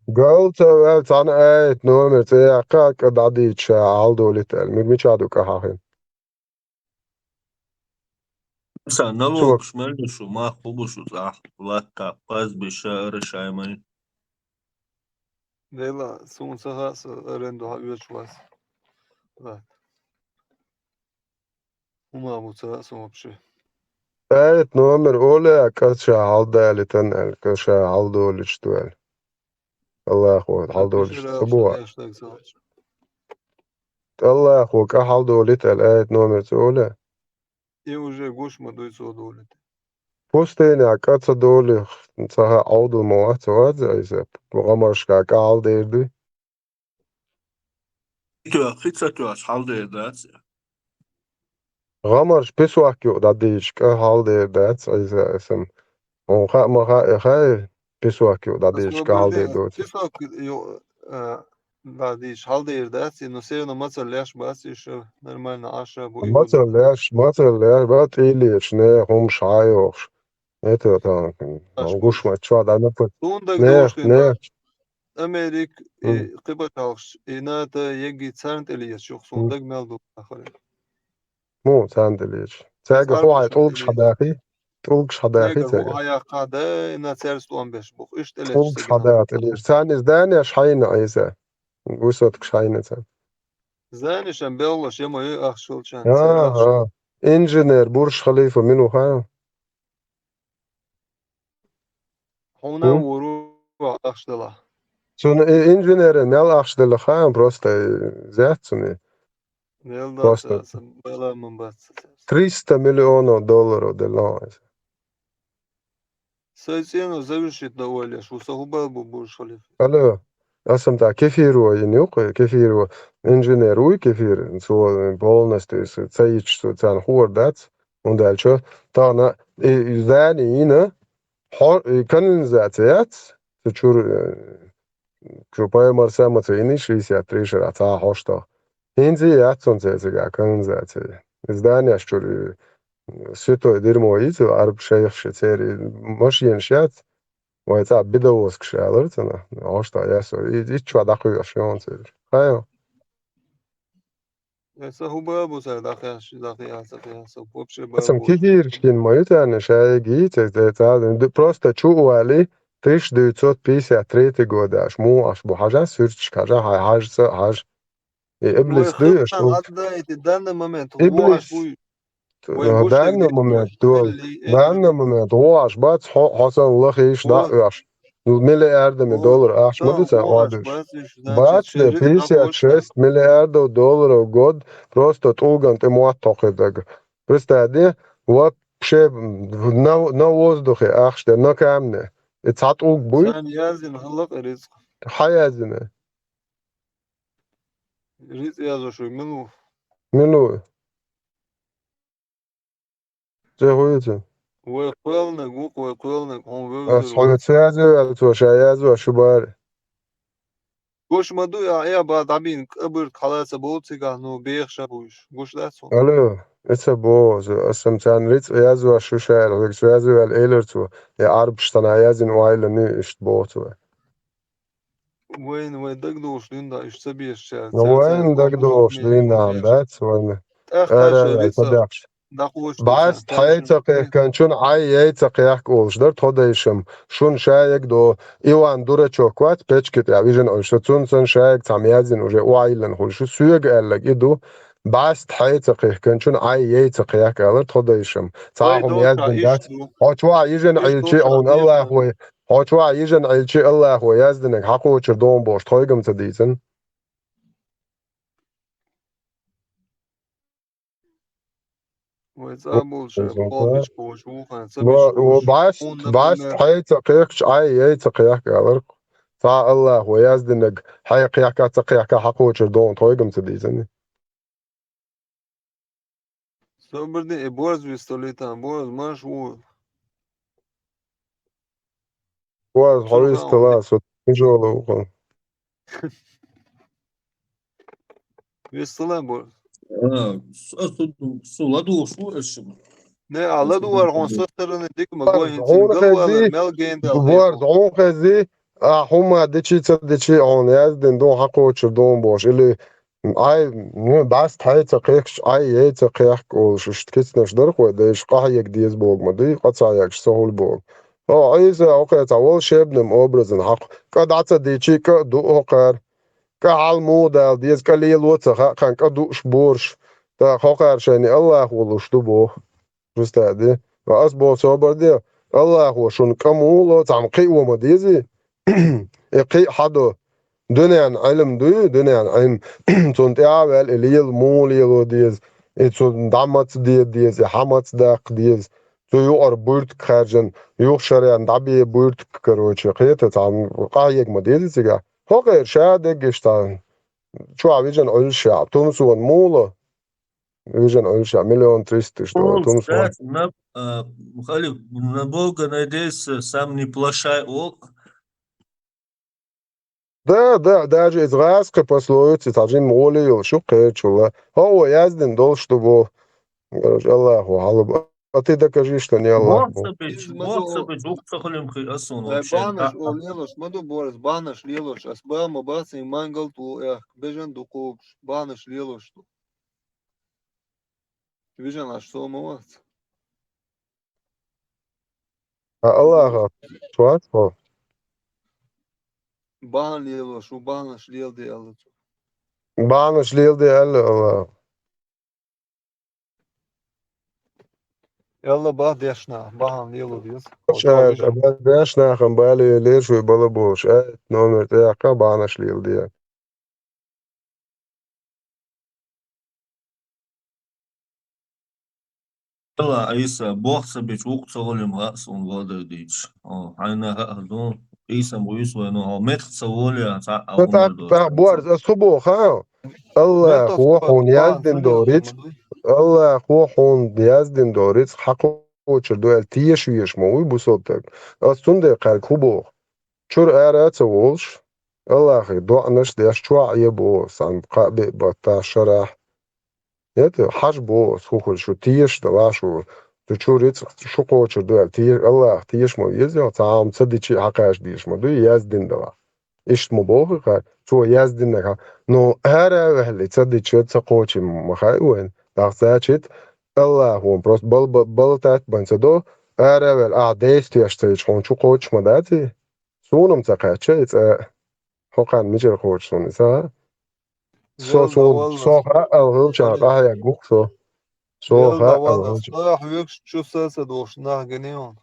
Гал ца ваьлла, цхьана аят номер цӀе яккха, кӀа дӀадийча ша хьалдолийта аьлла. Мир мичахь ду кӀа хьахийна? Сан налогаш мел ду шу, мах хӀу бу шу цӀахь, латта, пазбиша, ара шаймай? Дела, суна ца хаьа, сан аренду хьан оьцуш вац. Латта. ХӀума бу ца хаьа сан вообще. Аят номер оле, кӀа ша хьалдалийтан аьлла, кӀа ша хьалдолуьйтуш ду аьлла. Аллахо хьалдолуьйтуш ду бу. Аллахо кӀа хьалдолийта аьлла, аят номер цӀе оле. И уже гуш ма дуй цо долийта. Пустыня кӀа ца долий, ца хаа Ӏовдал ма вац, ца вац, айса, гӀамаршка кӀа хьалдер дуй. Тоьххи ца тоьхча хьалдер дац? ГӀамарш песок юкъа дӀадийча кӀа хьалдер дац, айса, айсам. Хьуна хаа ма хаьа, хай, песок юкъа дӀадийча кӀа хьалдер доцу. Песок юкъа, а, дӀадийча хьалдер дац, но все равно мацалла леш бац, и ша нормально Ӏаш бу, и мацалла леш, мацалла леш бац, тӀе леча, не, хӀумаш хьа а йохуш. Это там, гуш ма чо дӀа напа. Суна дага нех, догуш хилла, нех. Америка, и кхибаталгаш, и НАТО, егги царна тӀе леча юха, суна дага мел ду ахара. Муха царна тӀе леча? Цаьрга хӀу хьайн тӀулгаш хьадахий? ТӀулгаш хьадахий цаьрга? ХӀу хьаяккха, да, и на цаьрца тӀом беш бу. Иштта тӀе леча. ТӀулгаш хьадаха тӀе леча. Царна иза данеш хьайна, айса. Высоткаш хьайна царна. Занешан белхалаш я ма ю ахча хилчарна. Ага. Инженер Бурж Халифа мила ву хаьа? Хьуна вур ву ахча дала. Цунна и инженеран мел ахча дала хаьа, просто зет цунна. Мел дац, просто аса, бала ма бац. Триста миллионов долларов дала. Сайн цӀено завершить дан ойла еш ву, сан хӀу бала бу Бурж Халифа? Алло, аса-м тӀаккха Кефирова йина ю-кх, Кефирова инженер вуй, Кефир, цо полностью ца йича, цо царна хуур дац, хӀунда аьлча тахана и, и здание йина, хьо-, и канализация яц, цу чуьра, э, чу пайхамар сема ца йина, шестьдесят три шарахь цхьа хьоштагӀ. ХӀинца а яц цунна цецигахь канализация. Зданеш чуьра, э, святой дерьмо йицу, араб шайхаш церан машенаш яц, вай цхьа бидовозкаш алара цунах, хьоштагӀ яц, и, итт чохь дӀакхоьхьуш йогӀун цераш. Хайо? Аса хӀу бала бу цара дӀакхаьчча, дӀакхаьчча, дӀакхаьчча, вообще бала бу. Асан кефираш кин ма ю царна, шайга йийца, ца, ца, д-, просто чу а валий, тысяча девятьсот пятьдесят третий года аш, муха аш бу хьажа, суьрташка хьажа, хьай хьажа ца, хьажа. И иблис дуй аш? Ой, хӀу дан, аш ду. Хьан хьадда, эти данный момент, хӀу аш буй? Вай гуш данный момент дол, данный момент гӀо аш бац, хьо, хьо сан лахийш дӀа а оьш. Миллиардами доллар ахча ма ду царна оьдуш. Бац, де, пятьдесят шесть миллиардов долларов год просто тӀулган тӀе мотт тхокхуьйтаг. Представь де, вообще на, на воздухе ахча де, на камне. И цхьа тӀулг буй? Царна яздина хӀаллакъ рицкъ. Хьан яздина? РицкъӀ язъеш вуй мила ву? Мила ву? Цхьа хуьйцу? Вай кхоьлниг ву-кх, вай кхоьлниг, хьуна Ас вевзар ву. хьоьца язъю аьлла цо, ша язъю аьлла шу бара. Гуш ма ду, я, я, ба дӀабийна кӀабург хьала ца бовлу цигахь, ну, беха ша бу уьш. Гуш дац хьуна? Алло, и ца боху, аса-м царна рицкъ язъю шу ша аьлла, хьоьга цо язъю аьлла элира цо, я Ӏарбаш цхьана яздина охьайиллина иштта боху цо. Вайна вай дагадогӀуш дуьйна дӀа, уьш ца бешачаьрга. Ну, вайна дагадогӀуш дуьйна дӀа дац вайна. ТӀаккха Ара тхьайша вай вицар ца баьхча. дӀакхочуш Баьс дуьйцан, тхьайша тхьайца кхехканчун Ӏай яйца кхехка олуш дара тхо дайшам. Шун ша ягдо, Иван Дурачок вац печки тӀехь вижина Ӏуьллуш, цунна сан ша яг цхьамма яздина уже охьайиллина хуьлуш, соьга аьллаг и ду. Баьс тхьайца кхехканчун Ӏай яйца кхехка алар тхо дайшам. Цхьа хӀума яздина дац. Хьо чохь йижина Ӏилчи хьуна Аллахо, хьо чохь йижина Ӏилчи Аллахо яздинаг хьакхочур догӀун бохуш тхойгам ца дийцина. Вай цӀа болуш, кхобичкхочу вухана ца беш волуш. Баьс, баьс тхьайца кхехкаш Ӏай яйца кхехка алар. Цхьа Аллахо яздинаг хьай кхехка ца кхехка хьакхочур догӀун тхойгам ца дийцина. Собар де, и борз висталуьйтан, борз марш ву. Борз хьо вистала, со тинжола ву хьо. Вистала борз. А, с-, а, су, су ладугӀуш ву аш шуна. Не, а ладугӀар хьуна со стороны дика ма гой, хӀинца галвалар мел генда. Борз, хьуна хезий, а хӀума дичи ца дичи хьуна яздина ду хьакхочур догӀун бохуш, или Ӏай, ну, баьс тхьайца кхехкаш Ӏай яйца кхехка олуш, иштта кицнаш дара хой, дайша къахьега деза боху ма дуй, къа ца хьегаш ца хуьлу боху. Хьо Ӏийса хӀокхе цхьа волшебным образан хьакху, кӀа дӀа ца дийчи, кӀа а ду хӀокхара, кӀа хьал муха дала деза, кӀа лело ца хаьа, кхаьн кӀа дууш борш, тӀаккха хӀокхара шайна Аллахо луш ду боху. Жуста де. Ва ас боху собар де, Аллахо шуна кӀа муха ло, цхьамма кхио ма дезий? И кхиъ хьадо. Дуьненан Ӏилм дуй, дуьненан Ӏилм. Цунна тӀаьхьа а ваьлла, и лела муха лело деза, и цунна дӀа маца де деза, и хьа маца даккха деза. Цу юкъара буьртиг хаьржина, юха шарерна дӀабе буьртиг, короче, кхета цхьамма къахьега ма дезий цигахь. ХӀокхера ша деггаш цхьа чохь вижина Ӏуьллуш яхь, тумсона муха ло? Вижина Ӏуьллуш яхь, миллион триста, что тумсона. Хали, на Бога надейся, сам не плашай, олу. Да, да, даже иза гӀазкхи пословица, цхьа жимма гӀоле йолуш ю кхечула. ХӀо, яздина долуш ду боху. Короче, Аллахо хьалаба. А ты докажи, что не Аллах боху. Боху ца бича, боху ца бича, вух ца хуьлим хи асун вообще. Баханаш олу лелош ма ду борз, баханаш лелош, ас бан ма бац, и мангал ту эх, бежан ду кхобуш, баханаш лелош ду. Вижан аш со ма вац. А Аллаха, шу вац хьо? Бахана лело, шу баханаш леладе аьлла цо. Баханаш леладе аьлла Аллаха. Аьлла бах дешна, бахана лело деза. Ша, дешнахам бале лер шу бала болуш, а, номер тӀеяккха баханаш леладе. Ала Ӏийса, боху ца бича, вукху ца гӀулим хаьа суна вадар дийча. О, хьайна хаьа ду, Ӏийса ма вуьйсу вайна, хьо метта ца воле, цхьа а гӀумар доцу. ТӀаккха борз, ас хӀу боху, ха? Аллахо хьуна яздина до рицкъ, Аллахо хьуна яздина до рицкъ, хьакхочур ду аьлла, теша везаш ма вуй бусалба стаг. Ас цундела кхаьрга хӀу боху? Чуьра ара а ца волуш, Аллахе доӀанаш деш чохь Ӏе боху, сан кхаа беа баттахь шарахь. ХӀета, хьажа боху, хӀу хуьлу шу теша далахь шу, цу чу рицкъ шу кхочур ду аьлла, те-, Аллахе теша ма веза, цхьа хӀума ца дичи а хьакхаьча дезаш ма дуй, яздина далахь. Иштта ма боху кхара, цо яздинарг хьа. Ну, ара а ваьлла, ца дича, ца кхочий ма хаьа вайна. ТӀаккха цаьрчит Аллахо просто бал-, бал-, балтат бан ца до, ара а ваьлла, ахьа дайца теш ца йича, хьуна чу кхочуш ма даций? Суна-м ца кхаьчча и цӀа. ХӀокхарна мичара кхочу суна иза, а? Со суна, со хаьа алгӀилча къахьегна ву-кх со. Со хаьа алгӀилча. Со хьоьгуш чу са ца дохуш нах гина йона.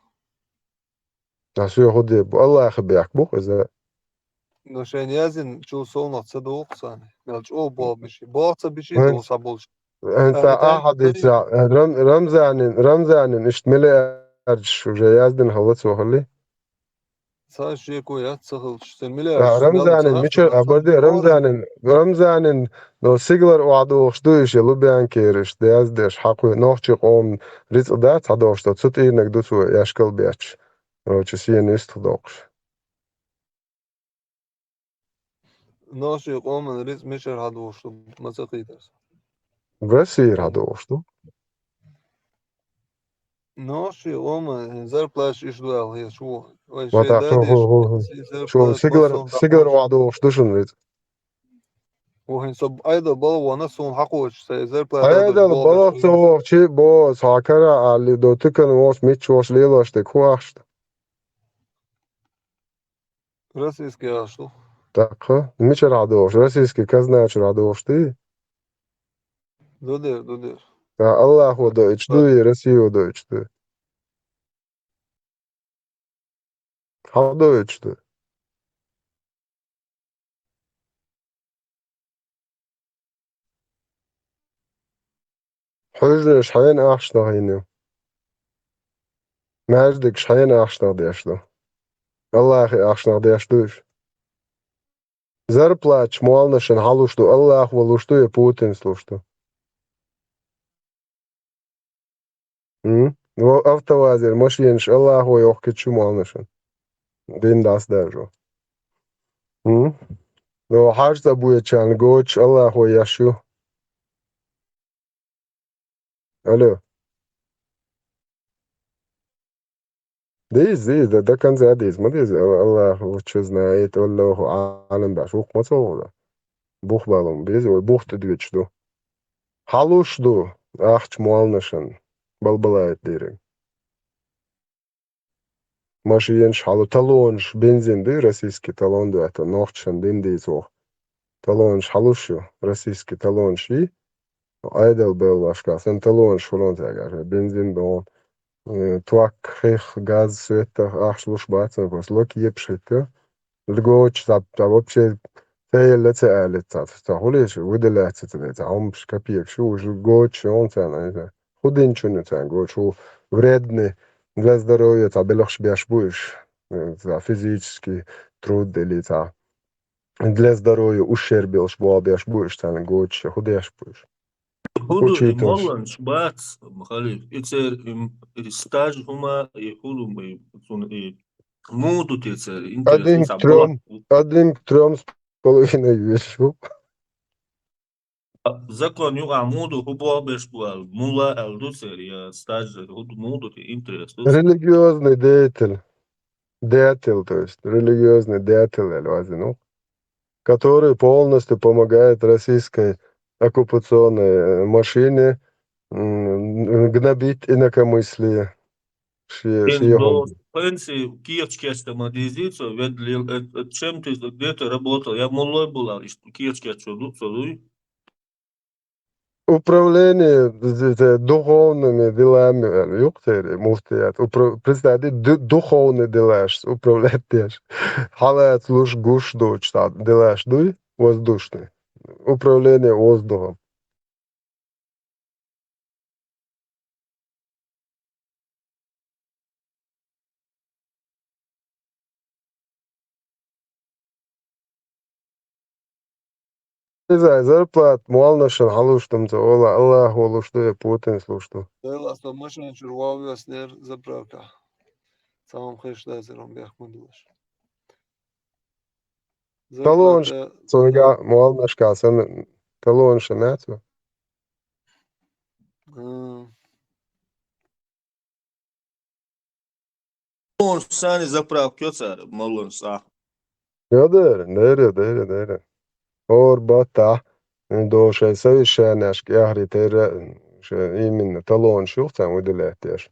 Аса хӀу де бу? Аллахе бехк бу-кх иза. Но шайна яздина чул совнах ца доху царна. Мел чӀогӀа болх бичи. Болх ца бичи, доху схьаболчу. ХӀинца ахьа дица, Рам-, Рамзанин, Рамзанин иштта миллиардаш уже яздина хилла цо хилли? цхьа шеко яц ца хилча, церан миллиардаш мел ца Рамзанин, мича, а, барди, Рамзанин, Рамзанин, но сигалара охьадохуш ду иша, Лубянкераш, даздеш, хьакхуй, нохчи къоман рицкъ дац хьадохуш, цу тӀийрнаг ду цо яшкал бетташ. Короче, сена юстах доккхуш. Нохчий къоман рицкъ мичара хьадохуш ду, ма ца кхийтар со. Россияра хьадохуш ду. Нохчий къоман зарплаташ иштта ду аьлла хеташ ву. Вай шайн дадеш, шайн зарплата сигар, сигар охьадохуш ду шуна рицкъ. Ву хӀинца со Ӏедал балха вахана, суна хьакхочуш, сайн зарплата Ӏедал балха ца вахчи, бо, цхьа кара али, до тикан вохуш, мичча вохуш лелош дерг хӀун ахча ду? Российский ахча ду. ТӀаккха мичара хьадохуш? Российский казначура хьадохуш ду? Ду дер, ду дер. А Аллахо доуьйтуш ду, и Россио доуьйтуш ду? Хьадоуьйтуш ду. Хьуьжарш хьенан ахчанах йина ю? Маьждигаш хьенан ахчанах деш ду? Аллахи ахчанах деш ду уьш? Зарплаташ молланашна хьалуш ду, Аллахо луш ду я Путинс луш ду? М? Во автовазера машенаш Аллахо йохкуьйтуш ю молланашна. Дин дӀасадаржо. М? Во хьаж цӀа боьдучарна гоч Аллахо еш ю. Алло. Деза, деза, да, до конца деза. Ма деза, Аллах лучше знает, валлаху аълам беш, вукху ма ца вахана. Бух балун беза, вай бух тӀе доьдуш ду. Хьалуш ду, ахча молланашна, балбалайта дийриг. Машенаш хьалу, талонаш, бензин ду, российский талон ду, это нохчашна дин дийца воху. Талонаш хьалуш ю, российский талонаш и, Ӏедал беллашка, сан талонаш хӀума цаьрга, бензин дон, э, ток, хих, газ, света, ахча луш бац, сан просто локи епаш хӀитта. Льготаш, цхьа, цхьа вообще, ца елла ца алица, цхьа, цхьа хӀуллеш, выделяться ца де, цхьа хӀумаш, копеекаш, уж льготаш, он царна, не знаю. ХӀун динчунна царна льготаш, хӀун вредный, для здоровья, цхьа белхаш беш бу уж, э, цхьа физический труд или цхьа для здоровья ущерб йолуш болх беш бу уьш, царна гойтуш, хӀун деш бу уьш? ХӀун ду и молланаш бац, халиф, и церан и, и стаж хӀума, и хӀун ду, и, цунна и муха ду те церан, интересно, один к трём, один к трём с половиной веш ву. А закон юкъахь муха ду, хӀун болх беш бу аьлла, мулла аьлла ду церан, я стаж, хӀун ду, муха ду те, интерес ду? Религиозный деятель. Деятель, то есть религиозный деятель, аьлла вазин ву, который полностью помогает российской оккупационной, э, машине, м, гнобить инакомыслие. Шен, шен хӀума. Пенсии кехат кечдан ма дезий цо, ведлел, э, э, чем ты где-то работал, я муллой була, иштта кехат кечо ду, цо дуй? Управление д-, д-, духовными делами, э, юкъ тери, муфтият. Упра-, представь, ду-, духовный делаш управлять деш. Хьалаца луш гуш доцуш делаш дуй, воздушный. Управление воздухом. Иза зарплат молланашна хьалуш ду, ца ола, Аллах волуш ду, я Путинс луш ду. Делла со машина чуьра воввеснера заправка. Цхьа хӀума хиш дацара, хӀума бехк ма билаш. Талонаш, зарплата, цунга молланашка санна, талонаш а меца? А. Талонаш санна заправка йо цара, молланаш цӀа. Йо, дера, дера, дера, дера. ХӀора баттахь, до шайн совещанешка яхьарий тера, шайн именно талонаш юха царна выделять деш.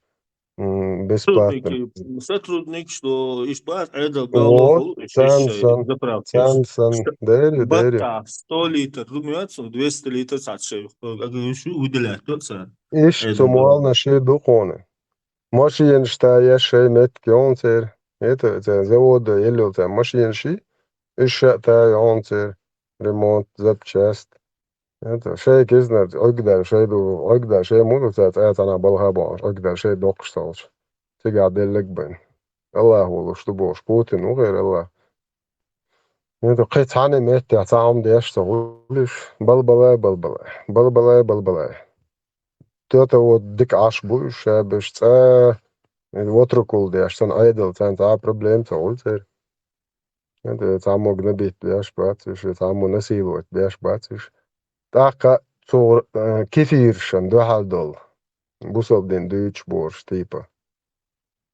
М, бесплатно. Сотрудники, сотрудникаш до, иштта бац, Ӏедал белло хуьлу, иштта сан, сан, заправка. Сан, сан, дери, дери. Баттахь сто литр хӀума йоцу, двести литр цхьацца шайн, э, агар уьш ю, выделять до цара. Иштта цу молланаш ду кхуна. Машенаш таяш шайн меттиг йолу церан. Это, церан завода елла йолу церан машенаш и, уьш ша а тайо йолу церан. Ремонт, запчасть. Это, шайн кизнар, Ӏуьгдар, шайн ду, Ӏуьгдар, шайн муха ду, цара цӀа цхьана балха бохуш, Ӏуьгдар, шайн доккхуш ца хилча. Цигахь деллаг бен. Аллах волуш ду бохуш, Путин ву гӀайра Аллах. ХӀинца кхин цхьана меттехь цхьа хӀума деш ца хуьлуш, балбалай, балбалай, балбалай, балбалай. Тоьта вот дика Ӏаш бу уьш ша беш цӀа, вотрукул деш, сан Ӏедал, царна цхьа а проблема ца хуьлу церан. ХӀинца цхьаммо гнобить деш бац уьш, цхьаммо насиловать деш бац уьш. ТӀаккха цо, э, кефиршан дуьхьал долу, бусалба дин дуьйцуш бохуш, типа.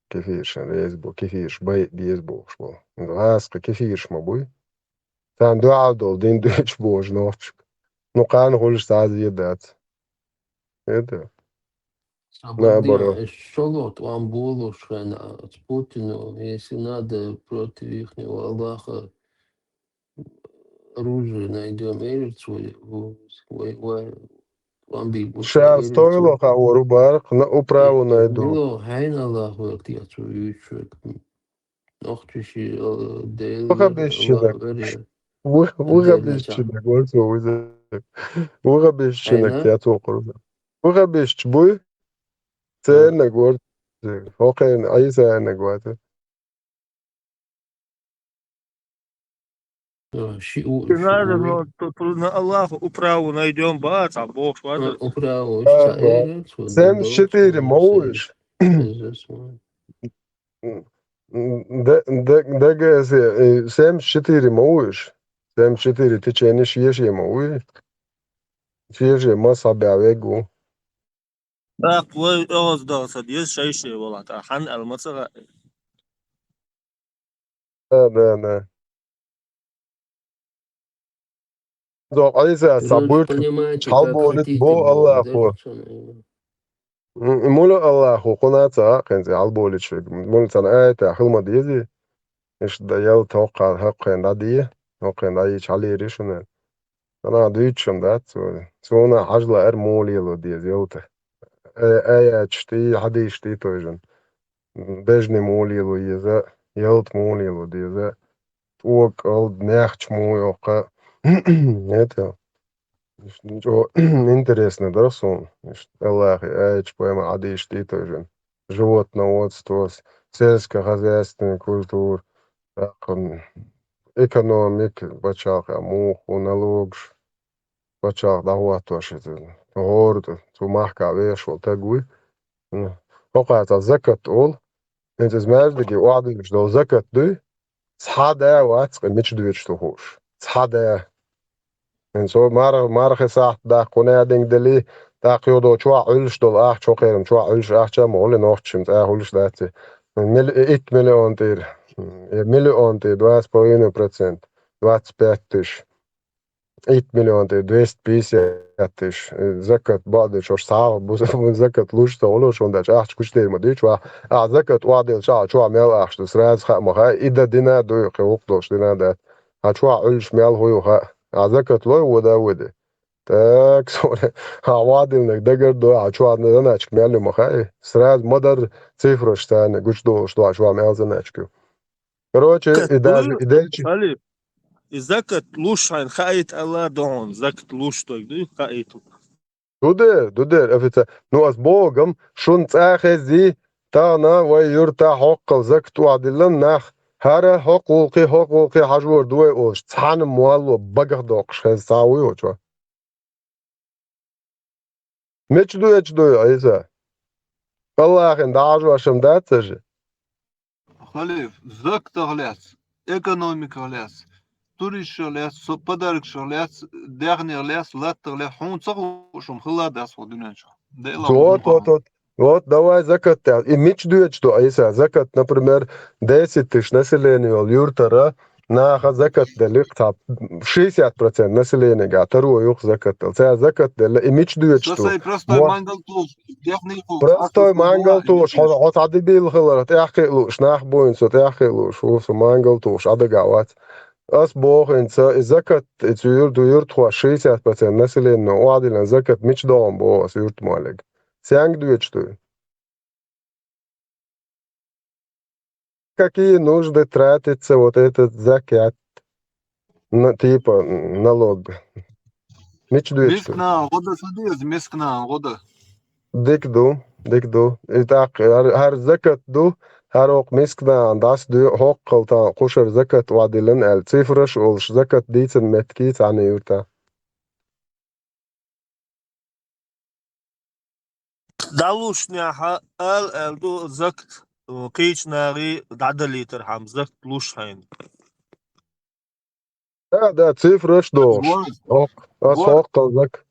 Кефиршан реза бу, кефирш бай беза бохуш болу. ГӀазкхи кефирш ма буй. Царна дуьхьал долу дин дуьйцуш бохуш нохчашка. Ну, кхана хуьлуш цхьа а зен дац. ХӀета? Наоборот. ШолгӀа тӀом болуш хенахь, Путину, если надо против ихнего Аллаха оружие найдём, эрец вай, вай, вай, тӀом бийр бу, ша эрец стойло вай. Хаа вару барх, на управу найду. Мило хьайна Аллах вай, я цу юьйцург. Нохчи ши, э, Дела, Аллах варе. Ву-, вуха бешчинаг вар цо виза. Вуха бешчинаг Айна? Тя цо кхур. Вуха бешч буй? Цернаг вар. Хокхен Айсанаг вата. Э, ши у-, ши Надо, у-, но тут на Аллаху управу найдём, бац, а Бог, э, вата. Управу, А, ша, да. Э, цо Семьдесят четыре дал, ма вуйш? М, м, Д-, Д-, ДГС, э, семьдесят четыре ма вуйш? Семьдесят четыре течение шешема вуй? Шешема сабя вегу. Так, вай оз дал са дез шайше вала, та хан алмаца. Да, да, да. Докъайса, Вы сабуьйцу понимаете, как чхьалболит хотите бо было, Аллаху. Дальше, наверное. М, мула Аллаху, кхуна ца а, кхин цӀе хьалболичуьг. Мула царна айта хила ма дезий. Иштта да ял тохкхал хӀокхуьн дӀадий, хӀокхуьн дӀайича хьалийри шуна. Ана дуьйцуш дац цо. Суна хьажа лаьара мула лело деза ялта. Э, аяташ тӀе, хьадисаш тӀе тойжан. Бежни мула лело еза, ялта мула лело деза. ТӀокӀалд нехча муха йоккха. Это, чӀо интересно дара суна. Аллахи аяташ, пайхамар хьадисаш тӀе тойжан. Животноводство, сельскохозяйственная культура, тӀаккха экономика, пачхьалкх муха, налогаш, пачхьалкх дӀахӀоттош иза, гӀора тӀе, цу махка веш волу таг вуй. ХӀокхаца закат олу, хӀинца иза маьждиге охьадуьйцуш долу закат дуй, цхьа да вац, кхин мича доьдуш ду хууш. Цхьа да. ХӀинца хӀо мар-, мархи сахьт даккха хӀун а динг дели, тӀаккха юха чохь Ӏуьллуш долу ахча, хӀокхеран чохь Ӏуьллуш ахча а ма гӀули нохчашна цӀа хуьлуш дац и. Мил-, итт миллион тӀера, э, миллион тӀера, два с половиной процент, двадцать пять тысяч. Итт миллион тӀе двести пятьдесят тысяч, э, закат баъдуьйчу, схьа бу-, закат луш ца волуш, хӀунда аьлча ахча гучудер ма дуьйцу, ахь, ахь закат охьадиллачу ахь чохь мел ахча ду, сразу хаа ма хаьа, и дан дина а ду, кхин гӀуллакх долуш дина а дац. Ахь чохь Ӏуьллуш мел хӀу ю хаьа. Ахь закат лой, вода а воьди. Так, сори, ахь охьадиллинарг дагар ду, ахь чохь заначка мел ю ма хаьа. Сразу ма-дарра цифраш царна гучудолуш ду, ахь чохь мел заначка ю. Короче, закат и даже, ду, и дальше. Халиф, и закат луш хьайна хаийта аьлла ду хьуна, закат луш дог ду, хаийта. Ду дер, ду дер, офицер. Ну, ас богам, шун цӀа хезий, тахана вай юьрта хӀоккхал закат охьадиллан нах, хӀара хӀокху гӀуллакхе, хӀокху гӀуллакхе хьажор ду вай олуш, цхьана молло багах доккхуш хеза цхьа а вуй оцо. Мича доьдуш дуй, Ӏийса? Аллахьан дӀахьажош-м дац ца же? Халиф, закатах лаьцна, экономиках лаьцна, туристашах лаьцна, со подаркашах лаьцна, даьхнех лаьцна, латтах лаьцна, хьуна ца хууш хӀума хилла дац хьо дуьнен чохь. Дела Вот, хьуна вот, вот. Вот, давай закат тӀехь. И мича доьдуш ду, Ӏийса? Закат, например, десять тысяч население йолу юьртара наха закат делли, цхьа шестьдесят процент населениега таро юха закат дала. Цара закат делла, и мича доьдуш ду? Со сайн простой Вот. Мангал тухуш, техник тухуш, Простой мангал тухуш, хьо, хьо цхьа дебил хиларх тӀаьхьа кхиа лууш нах буйна, со тӀаьхьа кхиа лууш ву, со мангал тухуш, Ӏадагахь вац. Ас боху хӀинца, и закат, и цу юрт-, юртахоша шестьдесят процент население охьадиллина закат мича догӀун боху ас юрт моллиг? Цаьнга доьдуш ду? Какие нужды тратится вот этот закят? На, типа, налог. Мича доьдуш ду? Мисканан гӀо дан ца деза, мисканан гӀо дан. Дика ду, дика ду. И тӀаккха хӀара, хӀара закат ду, хӀара окху мисканахана дӀасадоьу хӀокхул тахана кхушара закат охьадиллина аьлла, цифраш а олуш, закат дийцина меттиг цхьана юьртахь. ДӀалушнехь ала аьлла ду закат, кхечу нахе дӀадалийтархьама закат луш хьайна. Да, да, цифраш а долуш. Бор, ХӀокху, ас бор. ХӀокхул зак-,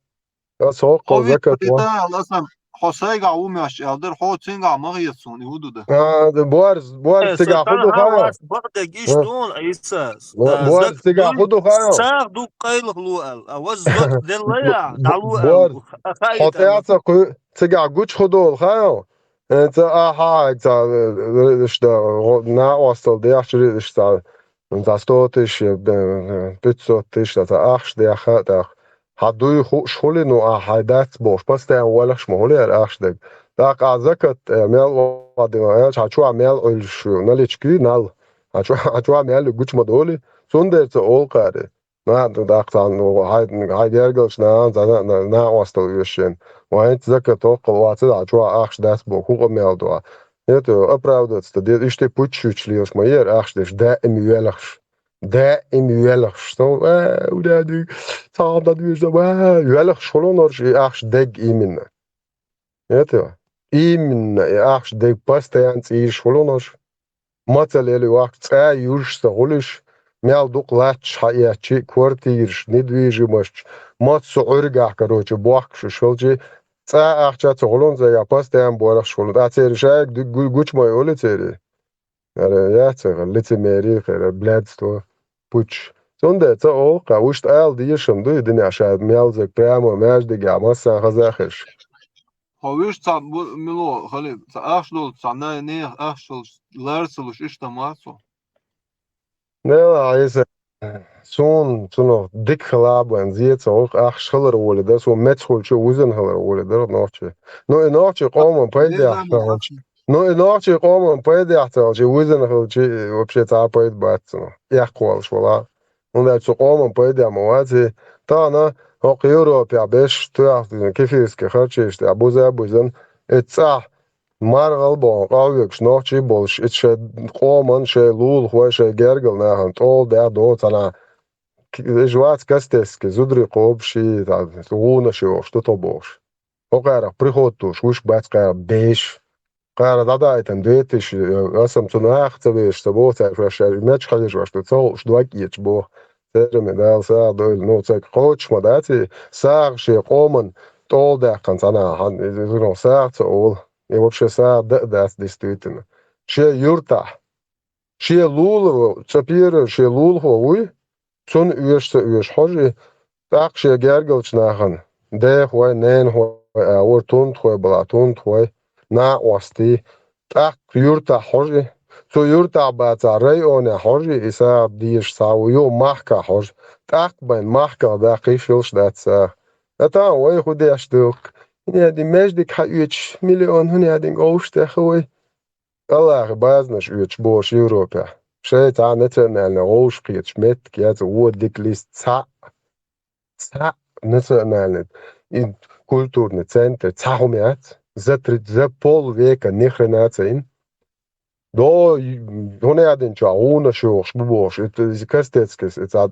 ас хӀокхул Хьо закат ву. Витта, аса, хьо сайгахь ву моьттуш аьлла дара, хьо цуьнгахь ма хета суна, и хӀун ду дан? А, да, борз, борз Э, цигахь хӀун ду хаьа? Бакъдерг иштта ду, Ӏийса. Бо-, Да, борз закат цигахь ду, хӀун ду хаьа? СагӀа ду къайлаха ло аьлла. А ваза закат делла я, Бо-, дӀало аьлла. борз. А хаьа Хьо тӀе ца кху-, цигахь гучу хӀун долу хаьа? Э, ца ахьа, ца, э, риъаш да, гӀо-, накъостал дехча риъаш ца, ца сто тысяч, э, пятьсот тысяч, ца ахча дехха а тӀаккха. Хьан дуй хууш хуьлий, ну, ахьа хьайн дац бохуш, постоянно валахаш ма хуьлий яра ахча дерг. ТӀаккха а закат, э, мел охьадина, э, хьан чохь мел Ӏуьллуш ю, налички, нал. Хьан чохь, хьан чохь мел ю гучу ма долий, цундела ца олу кхари. На, тӀаккха цхьана, ну, хьайн, хьайн гергарчу нахана, цхьана на-, накъостал оьшуш шена. Вайн закат хӀокхул вацара, хьан чохь ахча дац боху, хӀун къамел ду? ХӀета оправдываться дан деза, иштта пуч шуьйцуш лелаш ма яра ахча деш, даим йоьлхуш. Даим йоьлхуш. Со, а, удади, цхьа хӀума дан веза, а, йоьлхуш хуьлу норш и ахча дерг именно. ХӀета? Именно и ахча дерг постоянно цӀийш хуьлу норш. Маца лели ваккха цӀа юьжш ца хуьлуш, мел дукха латташ хьаэцчи, квартираш, недвижимость, маца со Ӏуьргахь, короче, бохкуш уьш хилчи, цӀа ахча ца хуьлу, цигахь постоянно болахаш хуьлу. ТӀаккха церан шайга ду-, гу-, гучу ма йолу церан. Ара, яц, ара, лицемерие, ара, блядство, пуч. Цундела ца олу, кхин уьш тӀе ала дезаш-м ду, и динехь ша мелзаг прямо маьждигехь массарна хаза а хезаш. Хьо вуьш цхьа бу-, мило хали, цхьа ахча долчу, цхьа най-, нехан ахча долчу лар ца луш, иштта ма вац хьо. Нела, Ӏийса, суна цунах дика хила а бан, зен ца гӀуллакх ахча хилар волий дан, суна меца хуьлча а вузан хилар волий дара нохчий. Ну, и нохчий къоман пайдехь ца хилча, ну, и нохчий къоман пайдехь ца хилча, и вузан хилча, и вообще цхьа а пайда бац цунах. Эккхолуш вала. ХӀунда аьлча цу къоман пайдехь ма вац и. Тахана хӀокху Европехь беш тоьхна кефирский харчийша тӀехь буза а бузан, и цӀахь маргӀал боху къахьоьгуш нохчий болуш, и шайн къоман, шайн лулахой, шайн гергал нахана тӀол дехь догӀу цхьана. К-, уьш вац кастетски, зударий кхобуш и, цхьа гӀунаш йохуш, ду тхо бохуш. ХӀокхарах приход туш, вуьш бац кхара беш. Кхара дӀадаийтина две тысячи, аса-м цу наха ца везаш ца боху, цара шаьш мечхьа хьежош ду, ца хууш дог эцаш боху. Церан Дала сагӀа дойла. Ну, ца кхочуш ма дац и, сагӀа шен къоман тӀол даьккхина цхьана, хьан, иза, ну, сагӀа ца олу. И вообще сагӀа дан а дац, действительно. Шен юьртахь, шен лулахо, цӀа пера шен лулахо вуй, цунна оьшу ца оьшу хьожий, тӀаккха шен гергарчу нахана, дехой, ненахой, а, вара тундахой бала, тундахой, накъостий, тӀаккха юьртахь хьожий, цу юьртахь бацахь районехь хьожий, и сагӀа дезаш цхьа ву, юха махкахь хьожий, тӀаккха бен махках даккхийш йолуш дац сагӀа. ТӀаккха вай хӀун деш ду? ХӀунда аьлла, маьждиг хьаоьцуш миллион хӀунда аьлла, говш тӀехь вай? АллахӀан базанаш оьцуш бохуш Европехь. Шайн цхьа национальный гӀовш кхеташ меттиг яц, вон дика листа цхьаъ, цхьаъ национальный, и культурный центр цхьа хӀума яц. За три, за полвека ни хрена ца йина. До, хӀунда аьлла, чохь гӀунаш йохуш бу бохуш, это кастетскис, это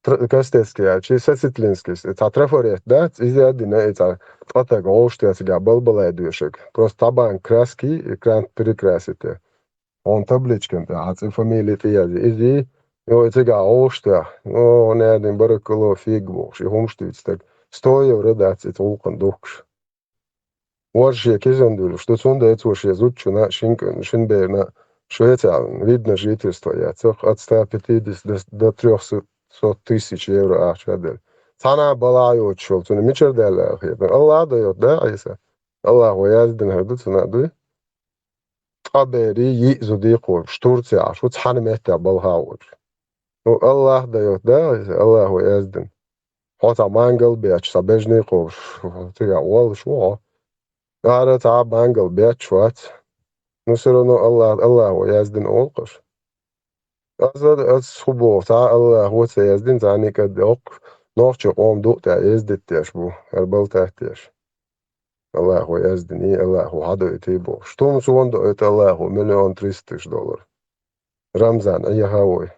тр-, кастетский, а, чи сосетлинский, цхьа трафарет дац, иза а дина, и цхьа ткъа таг гӀовш тесигахь балбалай доьшург. Просто цхьа банка краски, и кран перекрасить. Хьуна табличкан тӀехь цӀе, фамилия тӀеязи. Иза, йо, и цигахь гӀовш тӀехь. О, хӀунда аьлла, бараккало фиг бохуш, и хӀумаш дуьйцу стаг. Сто евро дац, и гӀуллакхана духкуш. Вара шен кизан дуьллуш ду, цундела цо шен зудчунна а, шин, шин берна а Швецехь видное жительство яц, от ста пятидесяти до, до трёхсот тысяч евро ахча а делла. Цхьана а балахь йоцуш йолу, цунна мичара даьлла аьлла хета. АллахӀа даьлла, да, Ӏийса? АллахӀа яздина хир ду цунна, дуй? Ткъа берий, йиъ зудий кхочуш, Турцехь Ӏаш ву, цхьана меттехь балха а воцуш. Ну, АллахӀа даьлла, да, Ӏийса? АллахӀа яздина. Хьо цхьа мангал бетташ, цхьа бежний кхобуш, цигахь воллуш ву хьо. Ара цхьа а мангал бетташ вац. Ну, всё равно АллахӀ, АллахӀа яздина олу-кх аш. Аса, аса хӀун боху, цхьа а АллахӀа ца яздина, цхьа а никъ а доккхуш, нохчийн къоман дукъ тӀехь ездить деш бу, хӀара балтат деш. Аллахо яздиний, Аллахо хьадойтий бохуш. Тумас вон доуьйту Аллахо миллион триста тысяч доллар. Рамзан, Ӏехавой.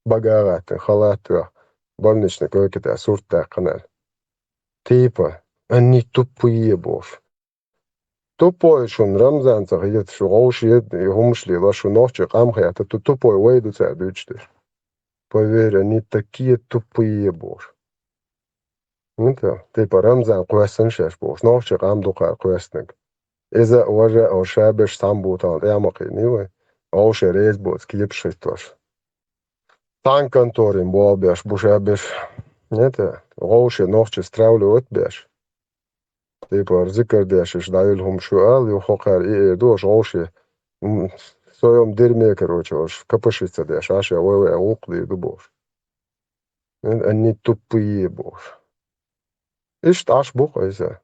Бага а гӀаттина, халат а вехь, больничный койка тӀехь сурт даьккхина аьлла. Типа, они тупые бохуш. Тупой шуна Рамзан ца хилийта, шу гӀовши, и хӀумаш лелош, шу нохчий къам хетта, ту тупой вай ду цара дуьйцуш дерш. Поверь, они такие тупые бохуш. Ну, та, типа, Рамзан кхоьссина шаьш бохуш, нохчий къам ду кхара кхоьссинарг. Иза а, важа а, ша берш цхьаьна бу тахана, тӀе ма кхийний вай. ГӀовше реза боцу кепаш хӀиттош. Цхьана конторин болх беш бу ша берш. Не та, гӀовше нохчий стравливать беш. Типа, зикар деш, иша дӀаюьлу хӀума шу ала, юха хӀокхара и эр ду, аша гӀовше, м, в своём дерьме, короче, аша капашица деш, аша вай-вай гӀуллакх дийр ду бохуш. Они тупые бохуш. Иштта Ӏаш бу-кх иза.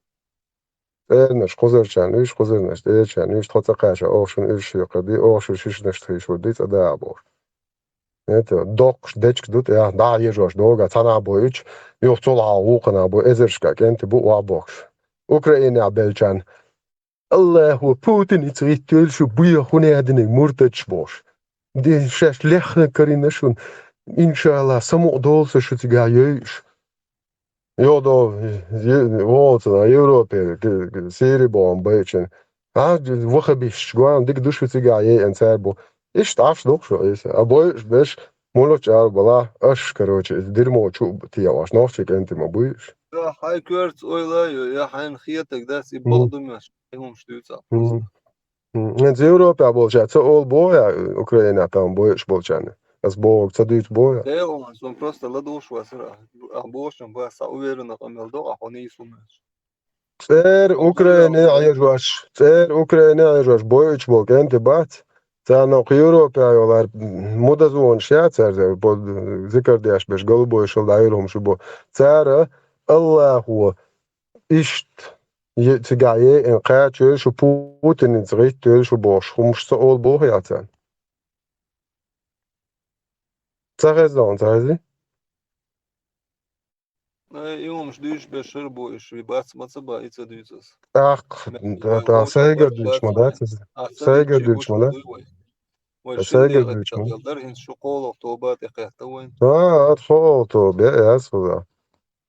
ЦӀернаш кхузарчарна уьш, кхузарнаш цӀерачарна уьш, тхо ца кхаьчча, оха шуна уьш хьекхар ди, оха шу шишнаш хийшур ди, цӀа да а бохуш. Это, доккхуш дечка ду тӀехь, дӀа а ежош догӀа, цхьанхьа бой уьч, юха цул хьалха вукханхьа бой, эзаршка кӀентий бу охьабохкуш. Украинехь беллачарна, Аллахо Путиница гӀиттийла шу, буьйха хӀун яьдинарг муртаташ бохуш. Де шаьш лехна карийна шуна, иншалла, самукъа долу сан шу цигахь йойуш. Йо, до, е-, вон цунах Европе, г-, г-, Сири бохам байчун. А, вахабисташ, гоьна дика ду шу цигахь яйъина цара бу. Иштта Ӏаш ду-кх шу, Ӏийса. А бойуш берш, муьлхачу ара бала, аш, короче, иза дерьмо чу а тегӀаш, нохчий кӀентий ма буй уьш. Я хьайн коьртаца ойла а йо, я хьайна хетарг дац, и Мгм. бакъдумеш, и хӀумаш дуьйцахь Мгм. просто. М, хӀинца Европехь болчара ца олу боху я, Украинехь тахана бойуш болчарна? Ас бохург ца дуьйцу боху я? Делахь, сон просто ладугӀуш вацара. Ахь бохучун бац, цхьа уверенно къамел до, ахь хьо нийса хӀума ца. ЦӀера Украине а Ӏежош, цӀера Украине а Ӏежош бойуш болу кӀентий бац. Царна кху Европехь йолу хӀара мудазонаш яц цара, бо-, зикар деш берш, голубойшал дӀайолу хӀума шу бо. Цара Аллахо иштта е-, цигахь еана кхача йойла шу, Путиница гӀиттийла шу бохуш, хӀумаш ца олу боху я царна? Ца хезна хьуна, ца хезий? Ай, и хӀумаш дуьйцуш берш хир бу, уьш ви бац ма ца бан, и ца дуьйцу ас. ТӀаккха, Ме-, та, вай та вовшах сайгара вай дуьйцуш ма дац иза? Ас ца Сайгара дуьйцуш дуьйцуш ма ма дац? Дуй вай. Вай Аса шина сайгара декъе дуьйцу ма. Чакхдала дара, хӀинца шу кхоалгӀа тоба а тӀекхетта вайн. А, ат хо тоба, я, яц хӀуза.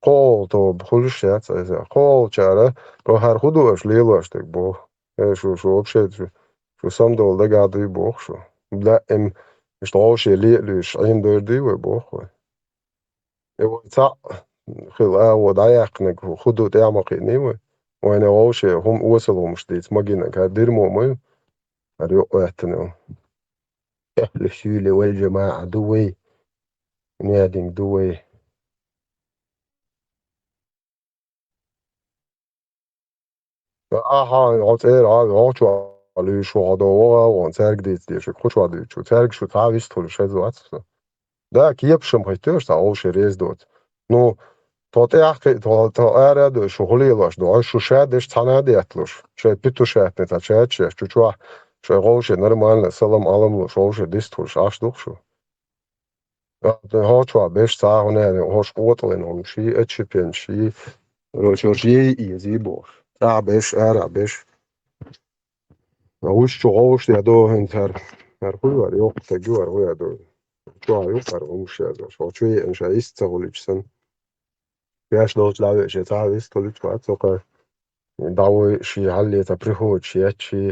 Кхо тоба, хуьлуш яц айса. Кхолчара, ро хӀара хӀу ду аша лелош дерг боху. Э, шу, шу вообще, шу, шу самдовла дагахь дуй боху шу. Даим, иштта гӀовше ле а луьйш, Ӏийна дойр дуй вай боху вай. Э, вай цхьаъ хила агӀо дӀаяьккхинарг хӀу ду тӀехь ма кхиъний вай. Вайна гӀовше хӀума осал хӀумаш дийца магийнарг, хӀара дирмо ма ю. ХӀара юкъа гӀоьттина ю. Ахьлу суьйле вал жамаӀа ду вай. Неадинг ду вай. Ахьа, хьо цӀера, хьо, хьо чохь луьйш ву, хьо до вогӀа а вон, цаьрга дийца дешиг, кху чохь дуьйцу. Цаьрга шу цхьа а вист хуьлуш хеза вац со. Да, кепашам хӀиттоьш цхьа вовше реза доцу. Ну, тхо тӀехь кхи-, тхо, тхо ара а ду, шу хӀу лелош ду, шу ша деш цхьана а детталуш, шайн петушатник цхьа чачеш, чу чохь, шайн вовше нормально, салам-Ӏалам луш, вовше дистхуьлуш, Ӏаш ду-кх шу. ХӀо чохь беш цхьа а хӀун аьлла, хӀорш къотӀалина хӀума ший, отщепенца ший, короче, хӀорш ей изий бохуш. ТӀехь беш, арахь беш. Вуьш чу гӀовш де до хӀинца хӀара. ХӀара хӀу вара, йоккха стаг ю хӀара, хӀу яр ду. Чохь ю хӀара хӀумаш яздеш. Хьо чу еана ша ист ца хуьлуьйтуш санна. Беш долчу дӀавеъча, цхьа а вист хуьлуьйтуш вац, со кхара. ДӀавой ший хьалле ца приходиш етташ ший.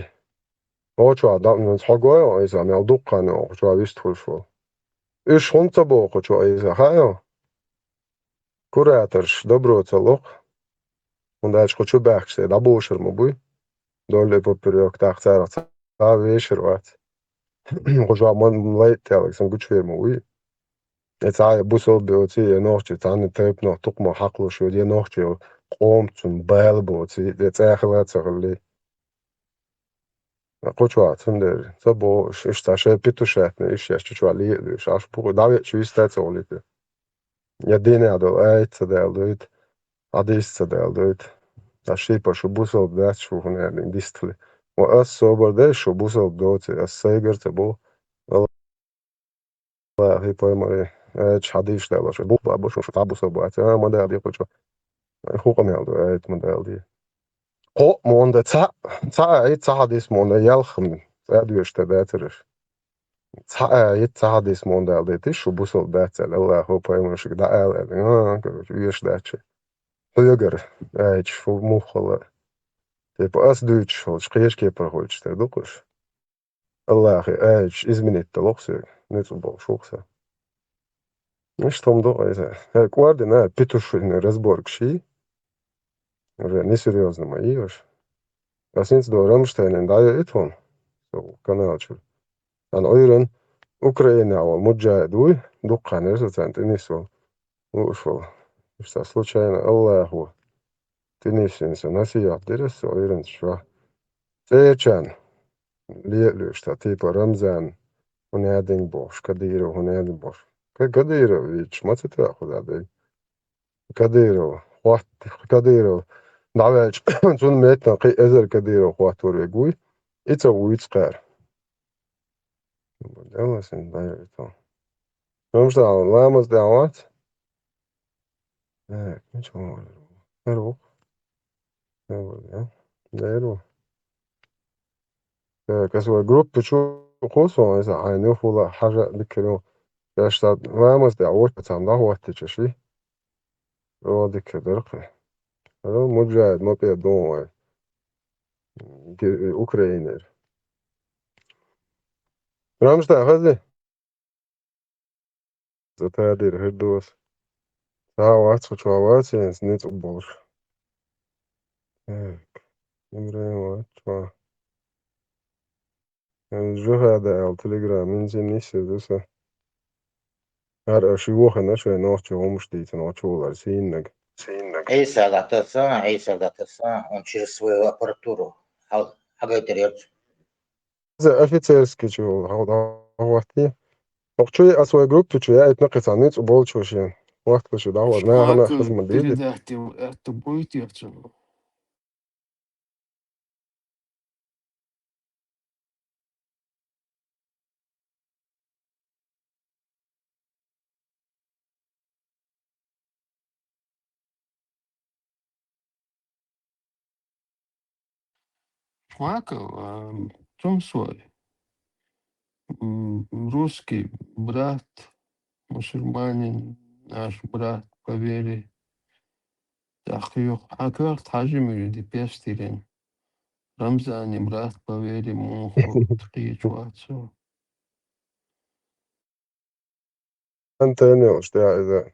Хьо чохь дӀа-, хьо гой хьо иза, мел дуккха хан хьо чохь вист хуьлуш ву. Уьш хӀунда ца боху чу иза, хаьа? Кураторш добро ца ло-кх. ХӀунда аьлча кху чу баьхкаш тӀе дӀабошур ма буй. Вдоль и поперёк тӀаккха царах цхьа а вешар вац. Кху чохь ма-, лайта тӀехь сан гучувер ма вуй. И цхьа а бусалба боций, я нохчий, цхьана тайпанах тукхамах хьакхалуш йоцу, я нохчий, къомаца цунна бала боций, я цӀа хила а ца хилли. Кху чохь, цундела, ца боху уьш, иштта шайн петушатник, иштта шаьш чу чохь ле а луьйш, Ӏаш бу, дӀавеъча вист а ца хуьлуьйтуш. Я дийнахь долу аят ца далдойту, хьадис ца далдойту. Ткъа шипа шу бусалба дац шу хӀун аьлла дистхили. Ва ас собар дай шу бусалба доций, ас сайгара ца боху. Аллахи пайхамари аяташ хьадисаш далош, бух бабо шу, шу цхьа бусалба бац, а, ма далде кху чу. ХӀун къамел ду, аят ма далде. Кхоъ мо дан, цхьаъ, цхьаъ а итт, цхьа хьадис мо дан, ялх ма цӀа доьшуш дацар уж. Цхьаъ а итт, цхьа хьадис мо дан аьлла дайташ, шу бусалба дац аьлла, Аллахо пайхамаршка дӀаала аьлла. А, короче, оьшуш дац шоана. Хьоьгара аяташ фу муха хилла. Типа ас дуьйцуш хилча, кхечу кепара хилча тера ду-кх уж. Аллахьан аяташ изменить далуш соьга, ницкъ болуш ву-кх со. Иштта хӀума ду-кх иза. ХӀара кӀордина, Петушиный разборкаш йий? Уже несерьёзно ма йий уж. Ас хӀинца дӀа Рамштайнан дӀайоуьйту хьуна, со канал чуьра. Царна Ӏуьйранна Украинехь волу муджахид вуй, дуккха хьанера со царна тӀе нисвала. Лууш волу. Иштта случайно Аллахо тӀе нисйина со, насихьат дира аса цу Ӏуьйранца чохь. ЦӀерачарна ле а луьйш, цхьа типа Рамзан хӀун яздина бохуш, Кадыров хӀун яздина бохуш. Ка-, Кадыров вийча, ма ца тоьа кхуза дерг. Кадыров, хӀотта, Кадыров дӀаваьлча, цунна меттана кхин а эзар Кадыров хӀоттор верг вуй, и ца вуьйцу кхара. Делла сан дайра тхо. Хьуна ламаз тӀехь вац? Так, ничего. Хьара ву-кх. Хьара ву, да? Дайра ву. Так, аса вай группа чу кхуссу, аса хьайна юхула хьажа а диккхира ву. Шаьш сан ламаз тӀехь вочу цхьамма дӀахӀоттича ши. О, дика дара-кх. Ара, муджахид ма пӀе ду вай. Ге-, Украинера. Рамштайн хаза? За тадир хӀара доса. Ца вац, хӀу чохь вац, хӀинца ницкъ болуш. Так. Ибрахим вац чохь. Жихада аьлла Telegram-м, инзин нисса ду сан. ХӀара аша юхана шайн нохчийн хӀумаш дийцина, нохчо валар сийннаг. Сийннаг. Ӏийса дӀатаса, Ӏийса дӀатаса, он через свою аппаратуру. Хьал-, хьагайтар ярца. Иза офицерский чу вала, хьал дӀахӀоттий. Охчуй а свой группа чу яйтна кхин цхьа ницкъ болчу шен. Вахтла шу дӀахӀоттий. Нахана хазма дийди. Передать его, это будет, я. Хьаков, а, цум свой. М, русский брат, мусульманин, наш брат по вере. ТӀаккха юха хьан коьрта хьажа муьжи ди пестирен. Рамзани брат по вере муха кхечу вацу. Антенна йолуш тӀехь иза.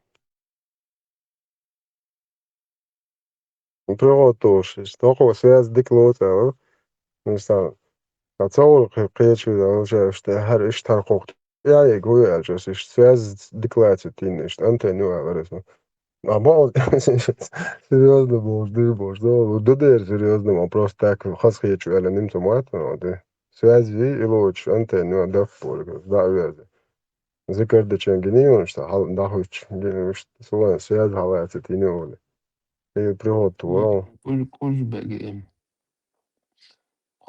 Приготовшись. Тоьхо связь дика лоцу аьлла. Мисал, сан цовра кхе-, кхечу виза, валшаьраш тӀе хӀара иштта хӀара кхокху тӀе яйга хӀу аьлча, аса иштта связь дика лацийта йина, иштта антенна ю аьлла аса. А боху, серьёзно бохуш, дуй бохуш, да, ду дера серьёзно, ма просто так, хаза хеташ аьлла, нимца ма вац, ма вац. Связь вий, и лоцуш, антенна ю, даккха болу, да, вязь. Зикар дечен гинийла, что хьал дахуч, гинийла, что связь хьалаца тинийла. И приготовил. Куж, куж беги.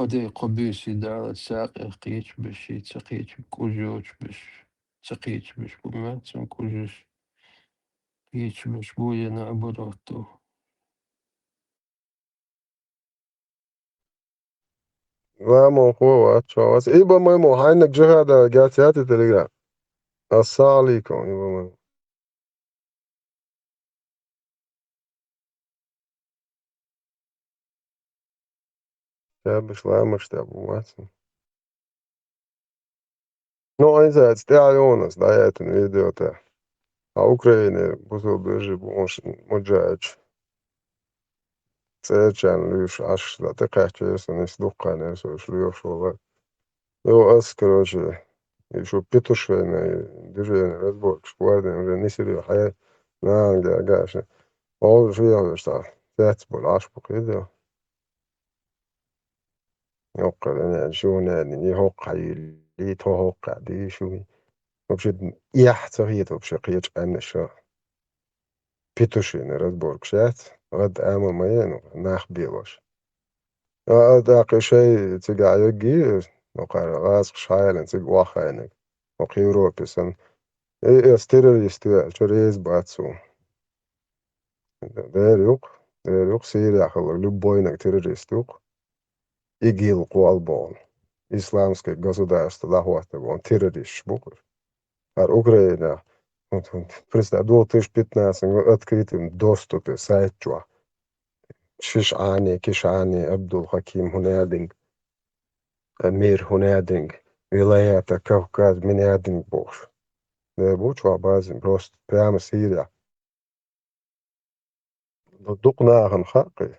Кхо де, кхо буьйси дала, цакъ кхечбеш, ца кхечбеш, куж йоцбеш, ца кхечбеш, бу мацун кужиш, кхечбеш, бу я наоборот. Ламо хо вац, чо вац. Иба майму хьайнаг жихада гяц яти Telegram. Ассалам алейкум, Иба майму. Шабаш ламаш тӀе бу вац. Ну, айзац, тӀаьхьа йонас, дӀаяйтина видео тӀе. А Украине бусул бежи бу уш муджач. ЦӀечан луьйш Ӏаш, да, тӀекхаьчча, ясанис дуккханера со уьш лоьхуш вала. Йо, ас, короче, и шу Петушиный движение разборкаш гвардин уже нисире хье, нанга, гаша. Ол шу яхаш та, цец болу Ӏаш бу кхидо. Йоккхара, не, шу не, не, хӀоккхайили, тхо хӀоккхади, шу. Вообще, яхь ца хета, вообще, кхечу аьнна ша. Петушиный разборкаш яц, гӀад амал ма яйна, нах белош. А, а, тӀаккха шай цига Ӏайогги, ну, кхара гӀазкхаш хьаялан цига охьахайнаг. Окху Европе сан. Э, эс террорист веа, чу реза бац цо. Дера юкъ. Э, юкъ Сирия хилла, любойнаг террорист юкъ. ИГИЛ кхолбон. Исламское государство дӀахӀотта бон террористаш бу-кх. ХӀара Украина, представь, две тысячи пятнадцать открытым доступе сайт чохь. Шишани, Кишани, Абдул-Хаким хӀун яздинг, Амир хӀун яздинг, вилаята Кавказ мин яздинг бохуш. Де бу чохь базин просто прямо Сирия. Дукха нахана хаьа кхин.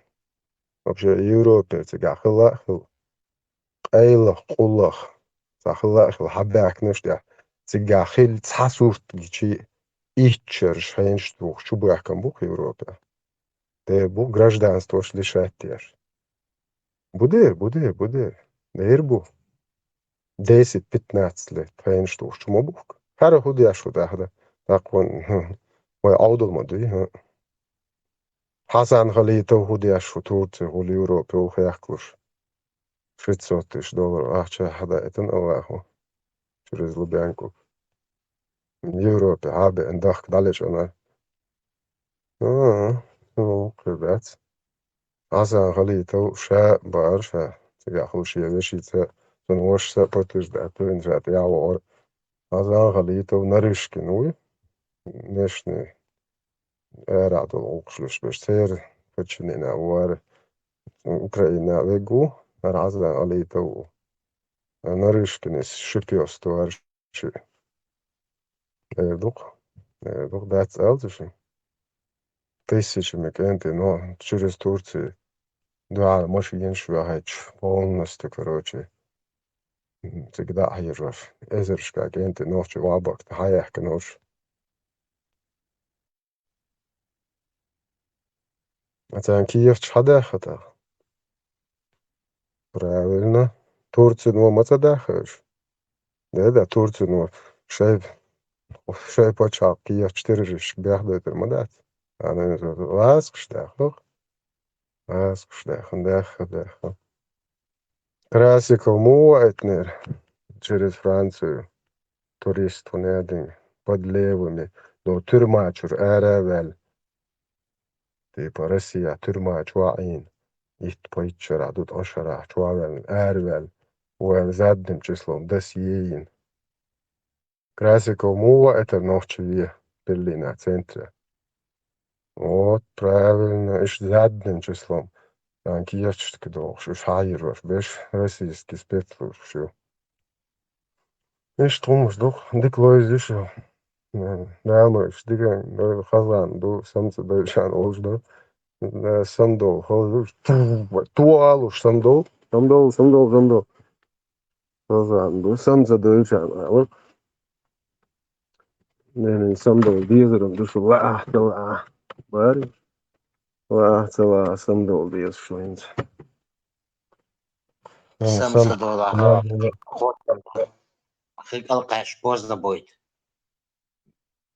Вообще Европе цигахь хилла а хилла. Къайлах, къулах. Цхьа хилла а хилла, хьабаьхкинарш тӀехь. Цигахь хилла цхьа сурт гичи, итт шараш хьенаш тухуш чубоьхкина бу-кх Европе. Де бу гражданствош лишать деш. Бу дера, бу дера, бу дера. Дера бу. Десять-пятнадцать лет хьенаш тухуш чу ма бухку. ХӀара хӀун деш ву тӀаккха? ТӀаккха ван, хӀу, вай Ӏовдал ма дуй, хӀу. Хьасан Халитов хӀун деш ву Турци, хӀула Европе ву хехкалуш? Шестьсот тысяч долларов ахча хьадаийтина Аллахо через Лубянку. Европе хьабеана дахка дӀалечкъина. А, а, ну, кхин бац. Хьасан Халитов ша бара ша. Цигахь хӀума шен вешица, цуьнан вашас а подтверждать ду, ша тӀе а вахара. Хьасан Халитов Нарышкин вуй. Нешни арахь долу гӀуллакхаш луш берш. Церан подчиненный вара. Украина вег ву, хӀара Хьасан Халитов ву. Нарышкин иза ши пес ту хӀара шиъ. Эр ду-кх. Эр ду-кх, дац аьлла шу. Тысячами кӀентий, но через Турцию дуьхьал машинаш ваьхьачу, полностью, короче, цига дӀа а хьежош. Эзаршка кӀентий нохчий вабакта хьаяхкина уьш. Царна кехаташ хьадаьхна тӀаккха? Правильно. Турцино ма ца даьхна уьш? Да, да, Турцино шай, шай пачхьалкх кехаташ террористашка бехдойтур ма дац. Ана, ласкаш даьхна, ласкаш даьхна, даьхна, даьхна. Красиков муха ваийтинера через Францию? Турист хӀун яздинг? Под левыми. Ну, туьрма чуьра ара а ваьлла. Типа, Россия туьрма чу а Ӏийна. Итт-пхийтта шарахь, ду ткъа шарахь чу а ваьлла, ара ваьлла. Ваьлла задним числом досье йина. Красиков муха ваийтира нохчий ве Берлинан центре? Вот, правильно, уьш задним числом. Царна кехаташ дохуш, уьш хьахьежош берш российский спецслужбаш ю. Иштта хӀумаш ду-кх, дика ловза ю шу. М, Дала ма иштта дика, э, хазан ду, самца дойшан олуш ду. Э, самдол, хазуш, ту, ту алуш самдол. Самдол, самдол, самдол. Хазан ду, самца дойшан олуш. Ненан самдол дезаран ду шу, лаахь, ца лаахь. Бари? Лаахь, ца лаахь, самдол деза шу хӀинца. Э, сам сам-, сам долахь. Хи кӀалкхаьш поздно будет.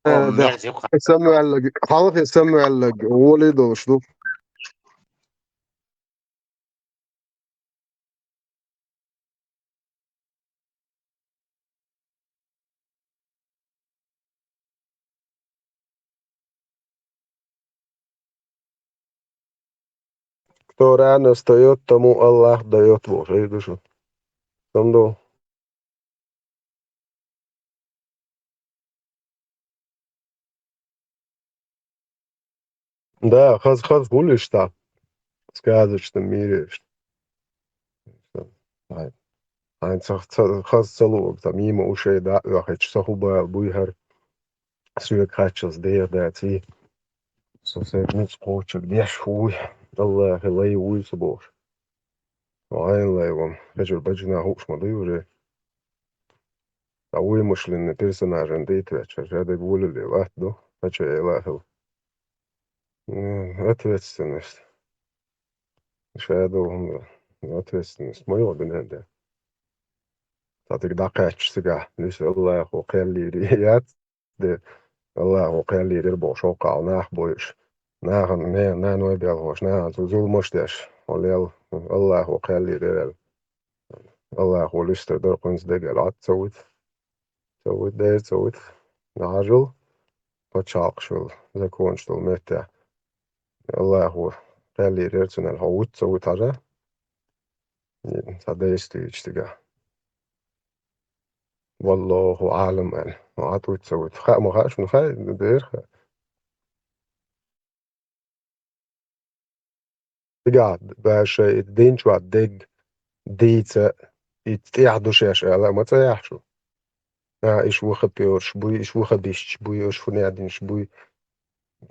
Э, О, да. Мерзикъа. Самваьллаг, хьалхе самваьллаг, воле долуш ду. Кто рано встаёт, тому Аллах даёт, боху, душу. Самдо. Да, хаза, хаза гулиш та. Сказочном мире. Ай. Айн ца, ца, хаза ца луург, та мимо ушей дӀа а оьхуьйтуш, ца хӀу бала буй хӀара. Соьга хаччалц деха даций. Со сайн нуьцкъ кхочург деш вуй. Аллахи лай вуй со бохуш. Вайн лай ван. Хьежар баджина хууш ма дуй уже. Ткъа вуй мушлинна персонажан дийта ваьчча, ша дерг волале латта ду, хача эла а хила. М, ответственность. Ша ду хӀума. Ответственность. Ма йо дуьнен де. Ца тиг дӀакхаьчча цигахь, нуьса Аллахо кхел лийри яц. Де, Аллахо кхел лийрира боху шовкъахь нах бойуш. Нахана, не, наной белхош, нахана цу зуламаш деш. Хьо лел, Аллахо кхел лийрира аьлла. Аллахо луьстар дара кхуьнца дегара Ӏад ца вуьту. Ца вуьту, дера ца вуьту. Нахьажул, пачхьалкхашул, законаш долу меттехь. Аллахо Кхел йийр яра цунна аьлла, хьо вуьту ца вуьту хьажа. Цхьа дайша дуьйцу цигахь. Валлаху Ӏалам аьлла, хьо Ӏа тӀу ца вуьту. Хаа ма хаьа шуна, хаа дера хаьа. Цигахь баьшша и дин чохь дерг дийца, и тӀехь ду шаьш аьлла, ма ца яхьа шу. А, иш ваххаберш буй, иш ваххабисташ буй, иш фу нядинаш буй.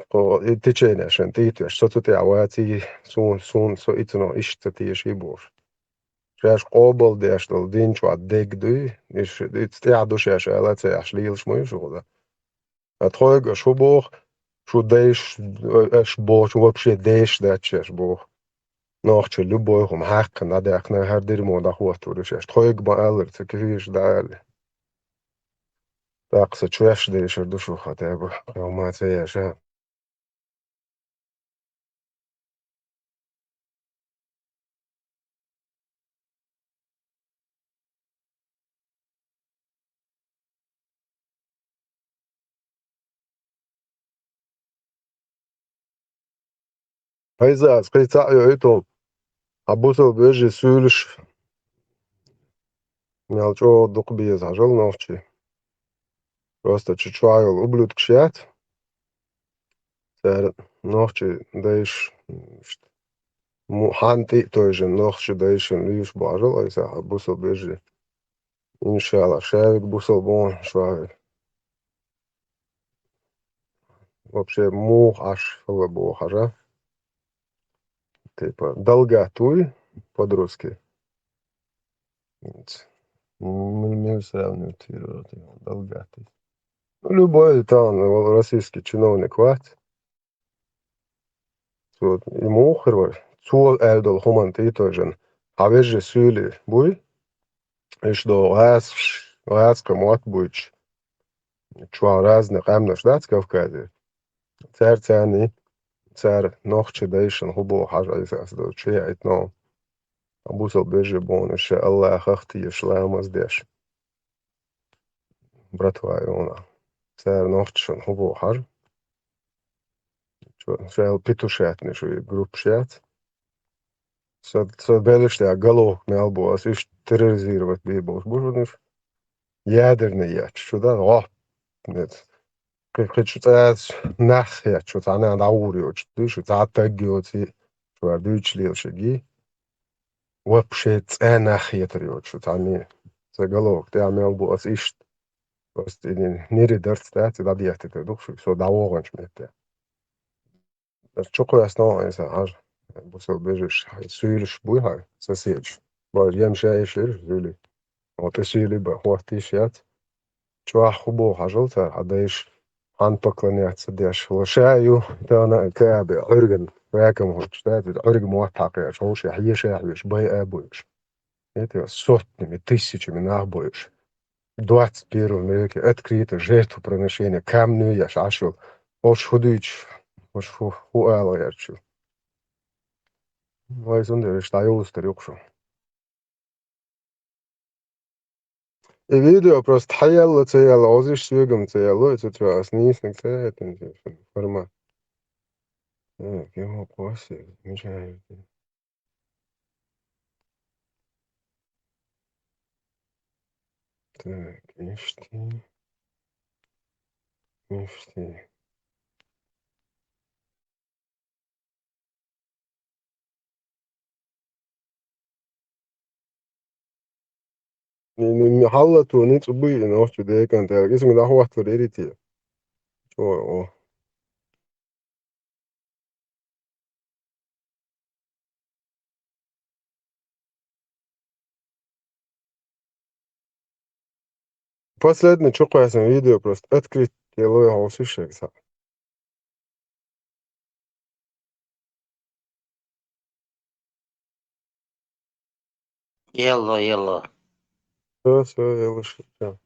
Кхо и течение шайн тӀе а тоьшна, со цу тӀехь ваций, суна, суна, со и цунах иштта ца теший бохуш. Шаьш къобал деш долу дин чохь дерг дуй, иш, и тӀехь ду шаьш аьлла, ца яхьаш лелаш ма ю шу хӀума. А тхойга аш хӀун боху, шу дайша, аш бохучу вообще дайша дац шаьш боху. Нохчо любой хӀума хьаькхна дӀадаьккхина, хӀара дерриге дӀахӀоттор ю шаьш. Тхойга ма-аллара, ца кхийша дӀа аьлла. ТӀаккха сан чоьш дайшар ду шух, хьан тӀе бу, хьо ма ца еша. Файза, ас кхин цхьаъ йоуьйту, хьан бусалба вежарий суьйлуш мел чӀогӀа дукха беза хьажал нохчий. Просто чу чохь йолу ублюдкаш яц. Цара нохчий дайша, м, ишта, му-, хьан тӀе а тойжина, нохчий дайшина луьйш бу хьажал айса хьан бусалба вежарий. Иншалла, шаверг бусалба вон шоьга. Вообще, муха Ӏаш хила боху хьажа. Типа, долгатый, по-русски. М, мел сравнивать йира, долгатый. Ну, любой там, ну, российский чиновник вац. Цо и муха хир вара? Цо аьлла долу хӀуманна тӀе а тойжина. Хьан вежарий суьйлий буй? Иштта гӀазкхаш, гӀазкхийн мотт буьйцуш. Чохь разный къаьмнаш дац Кавказе. Цара царний, цара нохчий дайшина хӀун боху хьажа айса ас долчу яйта новкъа. Бусалба вежарий боху, ша Аллахах тешаш, ламаз деш. Братва, йона. Цара нохчашна хӀун боху хьажа? Чо, шаьлла петушатнаш ву, группаш яц. Со, со беллаш тӀехь головка мел бу, ас иштта терроризировать бе болуш бу шуна уьш. Ядерный яц, шу да, гӀо. Нет. Кхи-, кхи чу цӀа нах яц, шу цхьаьна дӀагӀур йоцуш, дуй шу цхьа таг йоций, шу ар дуьйцуш лелаш гий. Вообще цӀа нах хетар йоцуш шу цхьаьна. Сан головка тӀехь мел бу ас иштта. Просто и нери дарц дац, и дӀадеттийтар ду-кх шу, со дӀавогӀанчу метте. Ас чукхоьссина айса хьажа, бусалба вежарий, хьайн суьйлуш буй хьан соседаш? Боху, ем ша иш йира суьйлий. Хьо тӀе суьйлий бан хӀоттийша яц. Чохь хӀун боху хьажал цара, хьан дайша хьан поклоняться деш. Ва ша ю, тана Каабе, Ӏуьрган, ваькам хӀуттуш, да, Ӏуьрган мотт хьакхаьча, хьовша, хьеша, хьоьша, байа а буьйш. Это сотнями, тысячами нах бойуш. В двадцать первом веке открыто жертвоприношение, камню еш Ӏаш йолу. Ош хӀун дуьйцуш, ош хӀу-, хӀун ала гӀерташ ю? Вай, цундела иштта дӀайовзуьйтур ю-кх шу. И видео просто хьаелла, ца елла, озиш соьгам ца елла, и цу чу ас нийсниг ца яйтина, формат. Так, йо, кхоссий, мичахь яйтина. Так, иштта. Иштта. Хьалла ту ницкъ буй и нохчу декан тӀехь? Иза ма дӀахӀотталур ирите. Чо, о. Последний чукхоьссина видео просто открыть делаю, хьовсуш шега схьа. Елла, елла. Всё, всё, елла шега.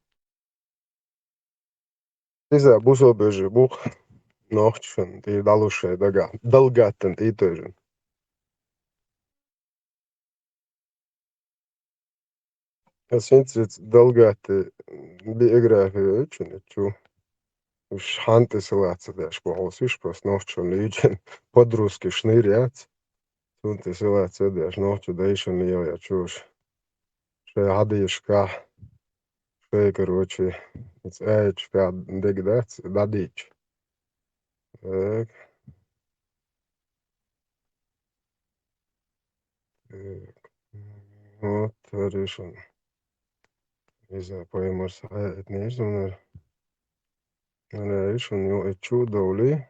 Иза бусалба вежарий бу-кх, нохчашна тӀе дӀалуш шайн дагахь, далгаттана тӀе а тойжина. Ас хӀинца иза далгатта биография йойтучун чу. Уьш хьан тӀе селаца деш бу хьовсуш, просто нохчашна лийча, по-русски шныр яц. Цунна тӀе силаца деш, нохча дайшан лелаеш. Шай хьадийшкахь, шай, короче, цӀаьхьачкахь дег дац, дӀадийча. Так. Так. Вот, решен. Иза поэмарс хьаэцнеш зунар. Решен, йо, и чу довли.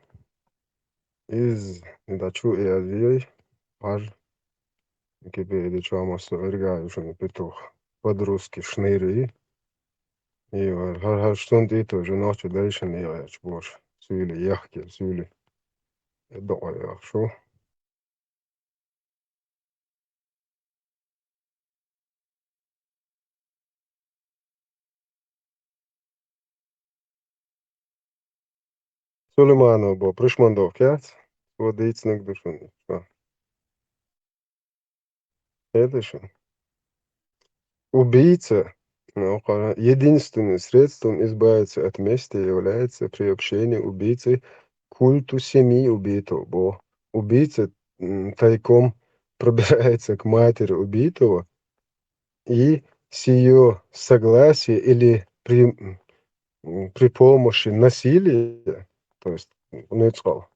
Из, да чу и азией. Аж. Кипе и чу амасо эргаешен петух. По-русски шныри. И хар, хар, хар штун ти тоже нохча дайшан и яч бош. Сюли яхке, сюли. Эдо яхшу. Сулейманов бо пришмандов кяц, вот дийцнаг душун. Следующий. Убийца. Ну, ка-, единственным средством избавиться от мести является приобщение убийцы к культу семьи убитого. Бо убийца, м, тайком пробирается к матери убитого и с её согласия или при, м, при помощи насилия, то есть, ну, это сказал,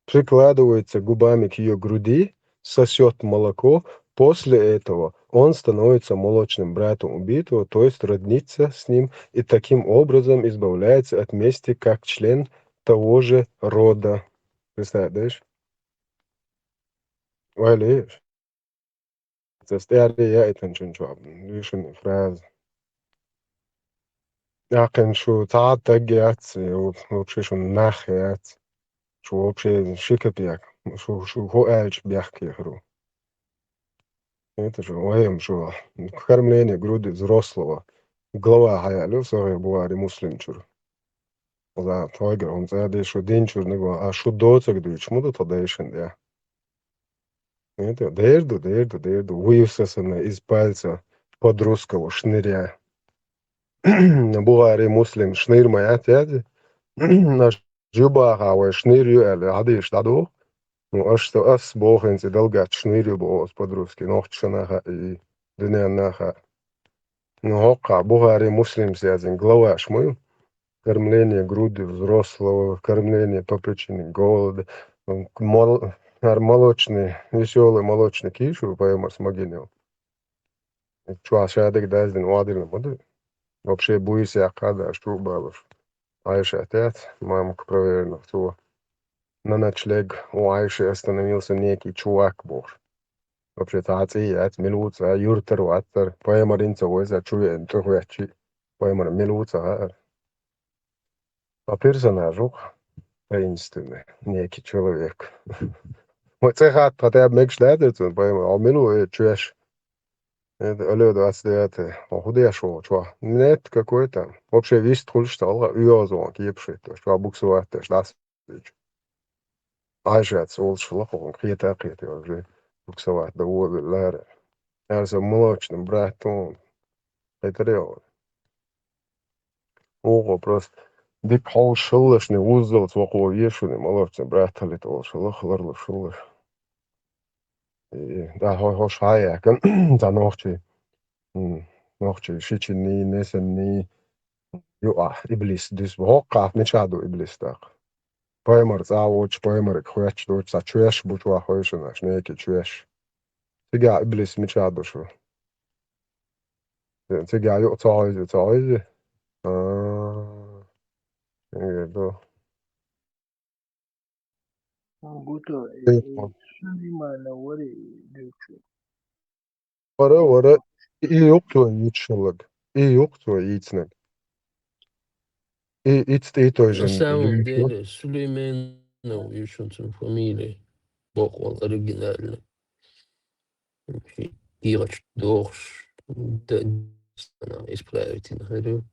прикладывается губами к её груди, сосёт молоко. После этого он становится молочным братом убитого, то есть роднится с ним и таким образом избавляется от мести как член того же рода. Представляешь? Валиш. Цас тӀаьхьа яйтанчун чу лишина фраза. Яккхин шу цхьа а таг яц, вообще шу нах яц. Шу вообще ши капек. Шу, шу хӀу аьлча бехк ехару. Это же, ой, шу кормление груди взрослого. Глава хьаяьлла Сахих Бухари, Муслим чура. Ла, тхойгара хӀума цӀа деш шу динчура нагахь, а шу доцург дуьйцуш ма ду тхо дайшан де. Это дерду, дерду, дерду. Вывсосанное из пальца подросткового шныря. Бухари, Муслим, шныр ма яц язи. Аш жубаха вай шныр ю аьлла, хьадийш дӀадух. Ну, аш со ас бохин цӀи далгат шныр ю боху ас по-русски. Нохча наха и дуьненна наха. Ну, хӀоккхахь Бухари, Муслимс яздина главаш ма ю? Кормление груди взрослого, кормление по причине голода. М, мол-, ар молочный, весёлый молочный кишу, поэмарс магинел. Чуьхьа шадерг даздина вадилла ма ду. Вообще буйса яккха да, аш чу балуш. Айша тяц, мамка проверена, цо. На ночлег у Айши остановился некий чувак, бохуш. Вообще, цхьа а цӀе яц, мила ву цӀа, юьртара вацара, пайхамарин ца вайза, чу веана, тӀехваьччи, пайхамар мила ву ца хаьара. А персонаж ву-кх таинственный, некий человек. Ма цӀе хатта хотя бы мегаш дацара цунна, пайхамар, хьо мила ву, э, чоьш? Это алло, двадцать девятое. Хьо хӀу деш ву чохь? Нет, какой там. Вообще, вист хуьлуш ца хьалха, оьгӀазвахана кепаш хӀиттош, чохь буксовать деш, дӀас. Айшаца олуш лахо кхета а кхета, уже буксовать дан вовеллара. Аса молочный брат он. Хетаре он. Оха просто дика хьовш хилалаш, не вуззалц вакхо вешуни, молочный брат хилийта олуш лаха ларлуш хилалаш. И, да, хьо-, хьо шайяьккхина, да, нохчий. М, нохчий шичинний, несанний, юахь, иблис дуьсу. ХӀоккхахь мичахь ду иблис тӀаккха? Пайхамар цӀа а воцуш, пайхамарг хоьттуш доцуш, цхьа чоьш бу чохь хойшинаш, некий чоьш. Цигахь иблис мичахь ду шу? Цигахь юкъа ца хьойзи, ца хьойзи? А, хӀун ду? Гуто, и, и Сулеймана вари дуьйцу. Вара, вара, и юкъ цо йийцуш хилларг. И юкъ цо йийцинарг. И, и цӀе той На жен самом дуьйцу. Деле, Сулейменов ю шуна цуьнан фамилия. Бокъонца оригинально. КӀийлачу дохуш, д-, исправить хир ю.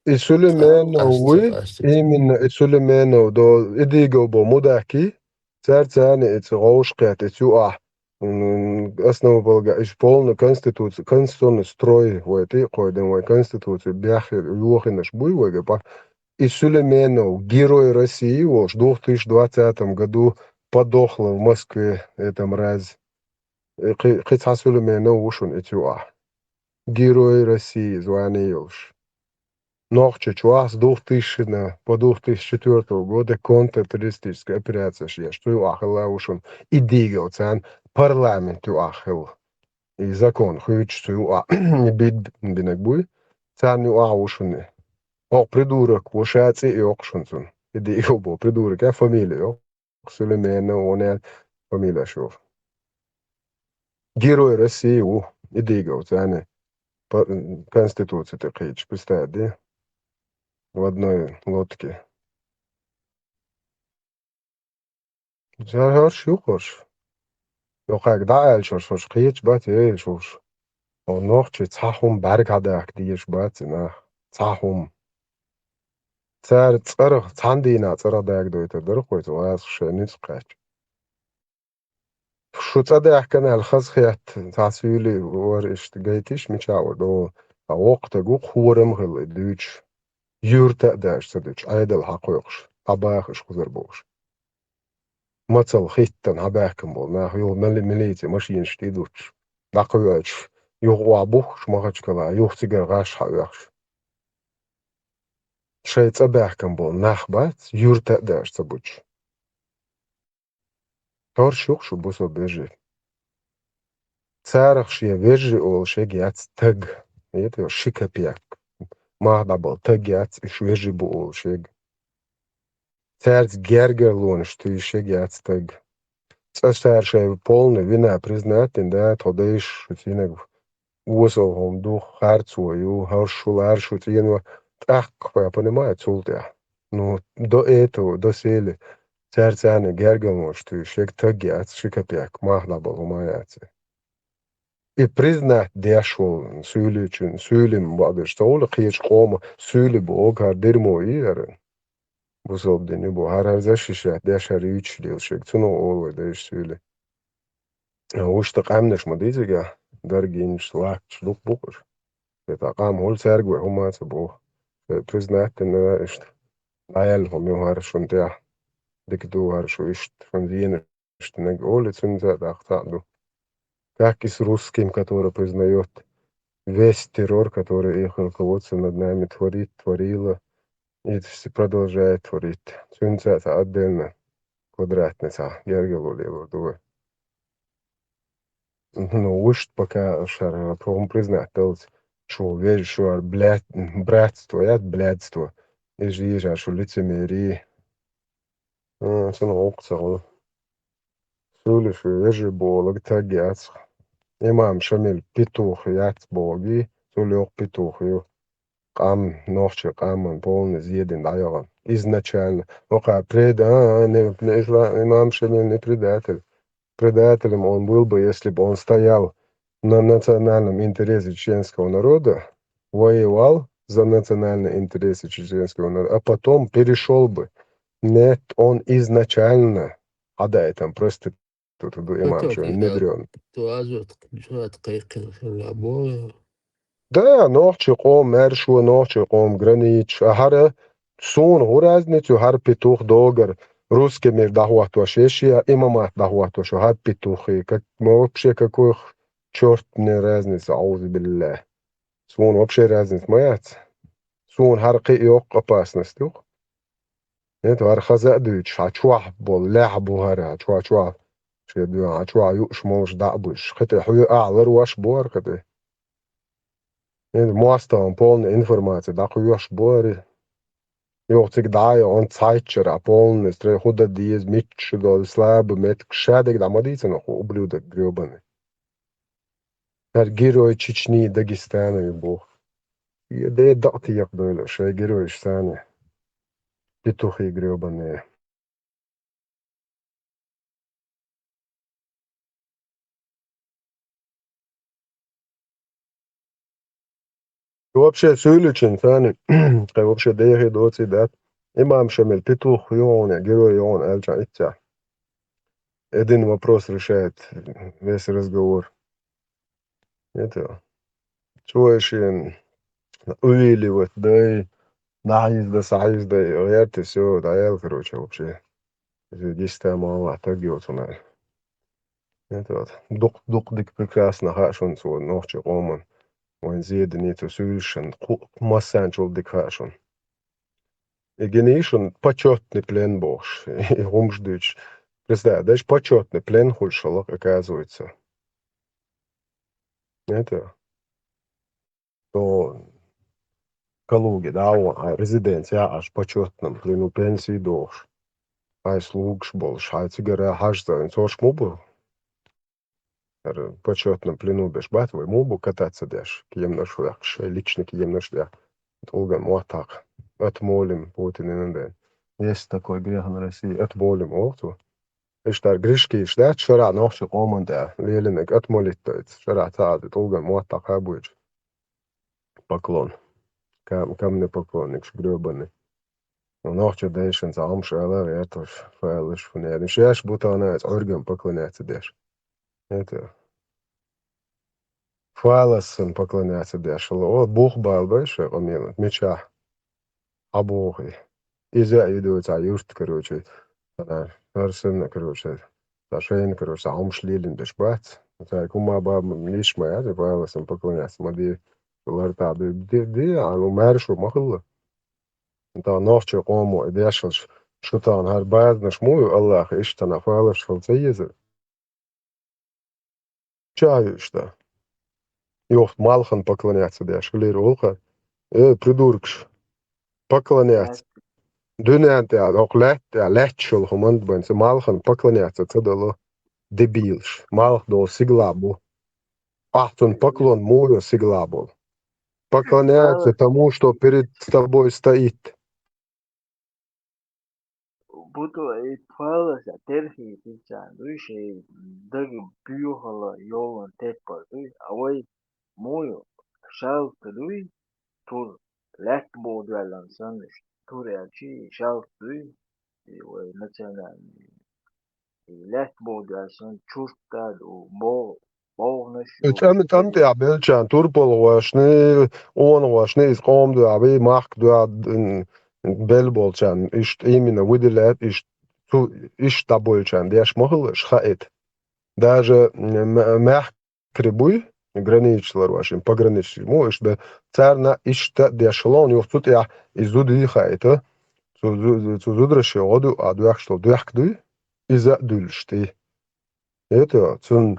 И Сулейменов вуй, именно и Сулейменов до, и дийгал бо мудакки, цаьрца царна и ца гӀовшкхет, и цу ахь, м, основополага-, и полный конституци-, конституционный строй вай тӀе а кхойдина, вай конституцию беххира йохинаш буй вай гапа. И Сулейменов, Герой России волуш, двух тысячи двадцатом году подохла в Москве эта мразь. Э, кхи-, кхин цхьа Сулейменов ву шуна и цу юкъахь. Герой России звание йолуш. Нохчийчохь с двух тысяч по двух тысячи четвёртого года контртеррористическая операция еш. Цу юкъахь хилла ву шуна и дийгал царна парламент юкъахь хилла. И закон хуьйцуш цу юкъахь и бид-, бинарг буй. Царна юкъахь ву шуна. Оха придурок ву ша цӀе а йоккхуш шуна цунна. И дийгал бо придурок, я фамилия йоккхуш. Сулейменов ву, фамилия шу. Герой России ву, и дийгал царна по-, Конституции тӀе кхийдаш, представь, де? В одной лодке. Цара хӀорш ю хӀорш. Йокхаьрга дӀааьлча хӀорш, хӀорш кхеташ бац, эй, шуш. Хьо нохчий цхьа хӀума бӀаьрга хьадахка дезаш бац и нах. Цхьа хӀума. Цара цӀарах, цхьана дийнахь цӀарах дагадойтур дара кхуьйца вазах шайн ницкъ кхаьчча. Шу цӀа даьхкина аьлла хаза хетта, цхьа суьйли вара иштта гайтиш, мичахь вара догӀу. Ткъа воккха стаг ву, кхорам а хилла и дуьйцуш. Юьрта а даьржа ца дуьтуш, Ӏедал хьакхойкхуш, хьабахаш кхузара бохуш. Мацалла хӀиттана хьабаьхкина болу нах, юха мили-, милицин машинаш тӀе а дуттуш, дӀакхоьхьуш, юха охьабухкуш Махачкала, юха цигара гӀаш хьаоьхуш. Шайн цӀа баьхкина болу нах бац, юьрта а даьржа ца буьтуш. ХӀорш ю-кх шу, бусалба вежарий. Царах шен вежарий олуш ерг яц стаг. Эта ши копейк. Мах дӀабала стаг яц, уьш вежарий бу олуш ерг. Цаьрца гергарлонаш туьйсуш ерг яц стаг. Цкъа цара шайн полная вина признать дина, да, тхо дайша шу цхьаьннарг осал хӀума ду, харцо ю, хӀорш шу, ларш шу цӀено, тӀаккха, понимаете, цул тӀаьхьа. Ну, до этого, до сели, цаьрца царна гергарлонаш туьйсуш ерг стаг яц, ши копейк, мах дӀабала хӀума яц. И признать деш волу суьйличун, суьйлина бакъдерш ца хуьлу кхечу къоман суьйли боху, хӀара дерьмо ю хӀара. Бусалба дин ю боху, хӀара, хӀара защищать деш, хӀара юьйцуш лелаш ерг, цунах олу вай дайша суьйли. Вуьшта къаьмнаш ма дийцигахь, даргинчу, латташ дукха бу-кх уьш. Ткъа къам хуьлу цаьрга вай хӀума а ца боху. Вай признать дина иштта. ДӀаяьлла хӀума ю хӀара шуна тӀехь. Дика ду хӀара шу иштта, шуна зенаш динарг олий, цуьнца а тӀаккха цхьаъ ду. Как и с русским, который признаёт весь террор, который их руководство над нами творит, творило и с-, продолжает творить. Цуьнца а цхьа отдельно квадратный цхьа гергарло лелор ду вай. Ну, вуьшта пока шара хӀума признать даллалц, шу вежа, шу хӀара блядь-, братство яц, блядство. Иза еза шу лицемерие. А, цунах гӀуллакх ца хуьлу. Суьйлиш ву вежарий бохург стаг яц. Имам Шамиль петух яц бохург, цул йоккха петух ю. Къам, нохчийн къаман полный зедина дӀаяхана. Изначально. Оха преда-, а, а, не, не, исла-, имам Шамиль не предатель. Предателем он был бы, если бы он стоял на национальном интересе чеченского народа, воевал за национальные интересы чеченского народа, а потом перешёл бы. Нет, он изначально, а да, там просто тут иду имам, что внедрён. Да, нохчийн къоман маьршо, нохчийн къоман границаш, а хӀара суна хӀун разница ю, хӀара петух догара, русский мир дӀахӀоттош еш я, имамат дӀахӀоттош ю, хӀара петух, как, ну, вообще какой х-, чёрт мне разница, аузу биллахь. Суна вообще разница ма яц. Суна хӀара кхин а йоккха опасность ю-кх. ХӀета хӀара хаза а дуьйцуш, хьан чохь болу лаьхьа бу хӀара, хьан чохь, чохь, шен дуьхьа, хьан чохь юуш молуш дӀа а буьйш. Кхин тӀе хьоьга ахьа ларвеш бу хӀара кхин тӀе. ХӀета мостагӀан полная информация дӀакхоьхьуш бу хӀара. Юха цига дӀа а йо, онда цхьайтта шарахь полная строй, хӀун дан деза, мичча шу долу, слабый метка, ша дерг дӀа ма дийцина, хӀу ублюдок грёбаный. ХӀара герой Чечни, Дагестана ю боху. Я де дакъа текхадойла шайн геройш санна. Петухи грёбаные. Вообще, суьйличун царна, кхай вообще дехе доций дац. Имам Шамиль петух ю хьуна, герой ю хьуна аьлча иццехь. Один вопрос решает весь разговор. Это, цо шен увиливать дай, наезда, саезда, гӀерта, всё, дӀаяьлла, короче, вообще. Иза дистема ала таг йоцу нах. Это вот. Дукх-, дукха дика прекрасно хаьа шуна цо нохчийн къоман. Вайн зеданий цу суьйшан кху-, массанчул дика хаьа шуна. И гинийшун почётный плен бохуш. И хӀумаш дуьйцуш. Представь, даже почётный плен хуьлуш хилла, оказывается. Это. То Калуге, да, вон, а, резиденция, аш почётном плену пенсии дохуш. Ай слугаш болуш, ай цигара хьажца, цо аш му бу? Эр, почётном плену беш бац, вай му бу кататься деш, кемнаш вехкаш, шай личный кемнаш деш. ТӀулган моттахь. Отмолим Путинан ден. Есть такой грех на России. Отмолим, олу цо. Иштта грешкаш дац шарахь нохчийн къоман тӀехь лелинарг, отмолить дайта шарахь ца Ӏади, тӀулган моттахь кхабуьйтуш. Поклон. Кам-, камнепоклонникаш грёбаный. Ну, нохчийн дайшна цхьа хӀумаш ала гӀерташ, фалаш, фунелаш. Шаьш бу тахана иза Ӏуьрган поклоняться деш. Это. Фаласын поклоняться деш. О, бух бала бай шайн къамелан. Мичахь? Ӏабохий. Иза а йидой цхьа юрт, короче, цхьа хӀара санна, короче, цхьа шайна, короче, цхьа хӀумаш лелина деш бац. Цхьа хӀума бан йиш ма яц, Павеласан поклоняться ма де, лартахь ду, де, де, а, ну, маьрша ма хилла. Тахана нохчийн къомо и дешалаш, шу тахана хӀара базанаш мо ю Аллахьа, иштта тахана фалаш хила ца еза? Ча ю иштта? Юха малхана поклоняться деш хилира олу-кх. Э, придуркаш! Поклоняться. Дуьнен тӀехь, хӀокху лаьтта тӀехь лаьтташ йолу хӀуманна бен ца малхана поклоняться ца дало. Дебилаш. Малх долу сигалахь бу. Ахь цунна поклон муха йо сигалахь болу? Поклоняться тому, что перед тобой стоит. Буто и палас а терхий пиццан дуй, шайн дага буьйхала йолун теппар дуй, а вай муй шалта дуй, тур лаьтта боху дуьллан санна, тур аьлчи шалта дуй, и вай национальный. И лаьтта боху дуьллан санна, чурт да ду, бо-, бохнаш И ю. ЦӀам, цӀам тӀехь беллачарна, турпалхошна, къонахошна, иза къоман дуьхьа вий, махка дуьхьа, м, белла болчарна, иштта именно выделяет, иштта цу, иштта дӀабойлучарна деш ма хилла, аш хаийта. Даже, м, м, мехкри буй, граничалар вашин, пограничник, мо, иштта бе, царна иштта деш хилла, юха цу тӀехь и зуда хаийта, цу зу-, цу зудараше гӀо ду, а доьхкаш долу доьхка дуй, иза а дуьллуш тӀе. Это, цунна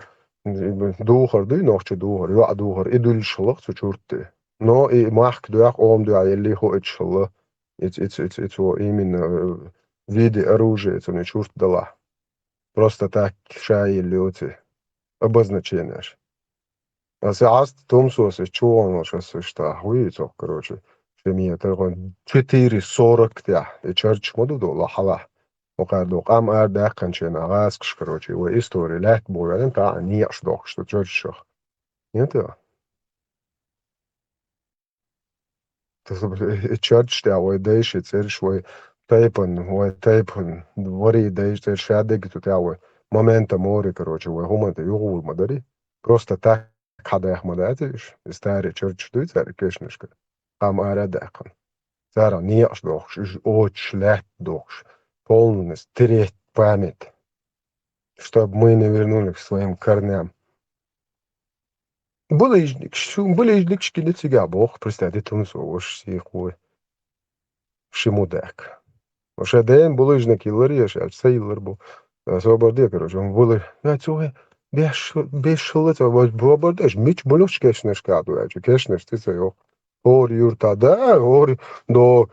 духар дуй, нохча духар, йоӀ духар, и дуьллуш хилла цу чуртте. Но и махка дуьхьа, къоман дуьхьа елли хӀуъучу хилла, иц-, иц-, иц-, ицо именно, э, в виде оружия цунна чурт далахь. Просто так ша елли оци обозначенеш. Аса Ӏаст тумсос и чугӀанаш аса иштта хуьйцу, короче, шен метр гӀон четыре сорок тӀехь, и чарчаш ма ду долу хьалахь. Вукхара ду къам ара даьккхинчу хенахь гӀазкхаш, короче, вай истори лаьтта боху ваьлла, тахьа некъаш дохкуш ду чарчашах. Нет? Таса и чарчаш тӀехь вай дайши цӀераш вай тайпан, вай тайпан, вари дайши цӀераш шадерг цу тӀехь вай. Момента море, короче, вай хӀуманна тӀе юхавур ма дари. Просто так хьадаьхна ма дац уьш. И старый чарчаш дуй цаьрга кешнашка. Къам ара а даьккхина. Цара некъаш дохкуш, уьш оцуш лаьтта дохкуш. Полностью стереть память. Чтоб мы не вернулись к своим корням. Булыжникаш, булыжникаш гина цигахь боху, представь, де тумсо ваша сихой. Ши мудак. Ша ден булыжник йиллар еш аьлча, ца йиллар бу. Собар де, короче, он булы-, я цо беш, беш хилла ца, бобар деш, мича булуш кешнашка ду аьлча, кешнаш ци ца йоху. ХӀора юрта, да, хӀора до,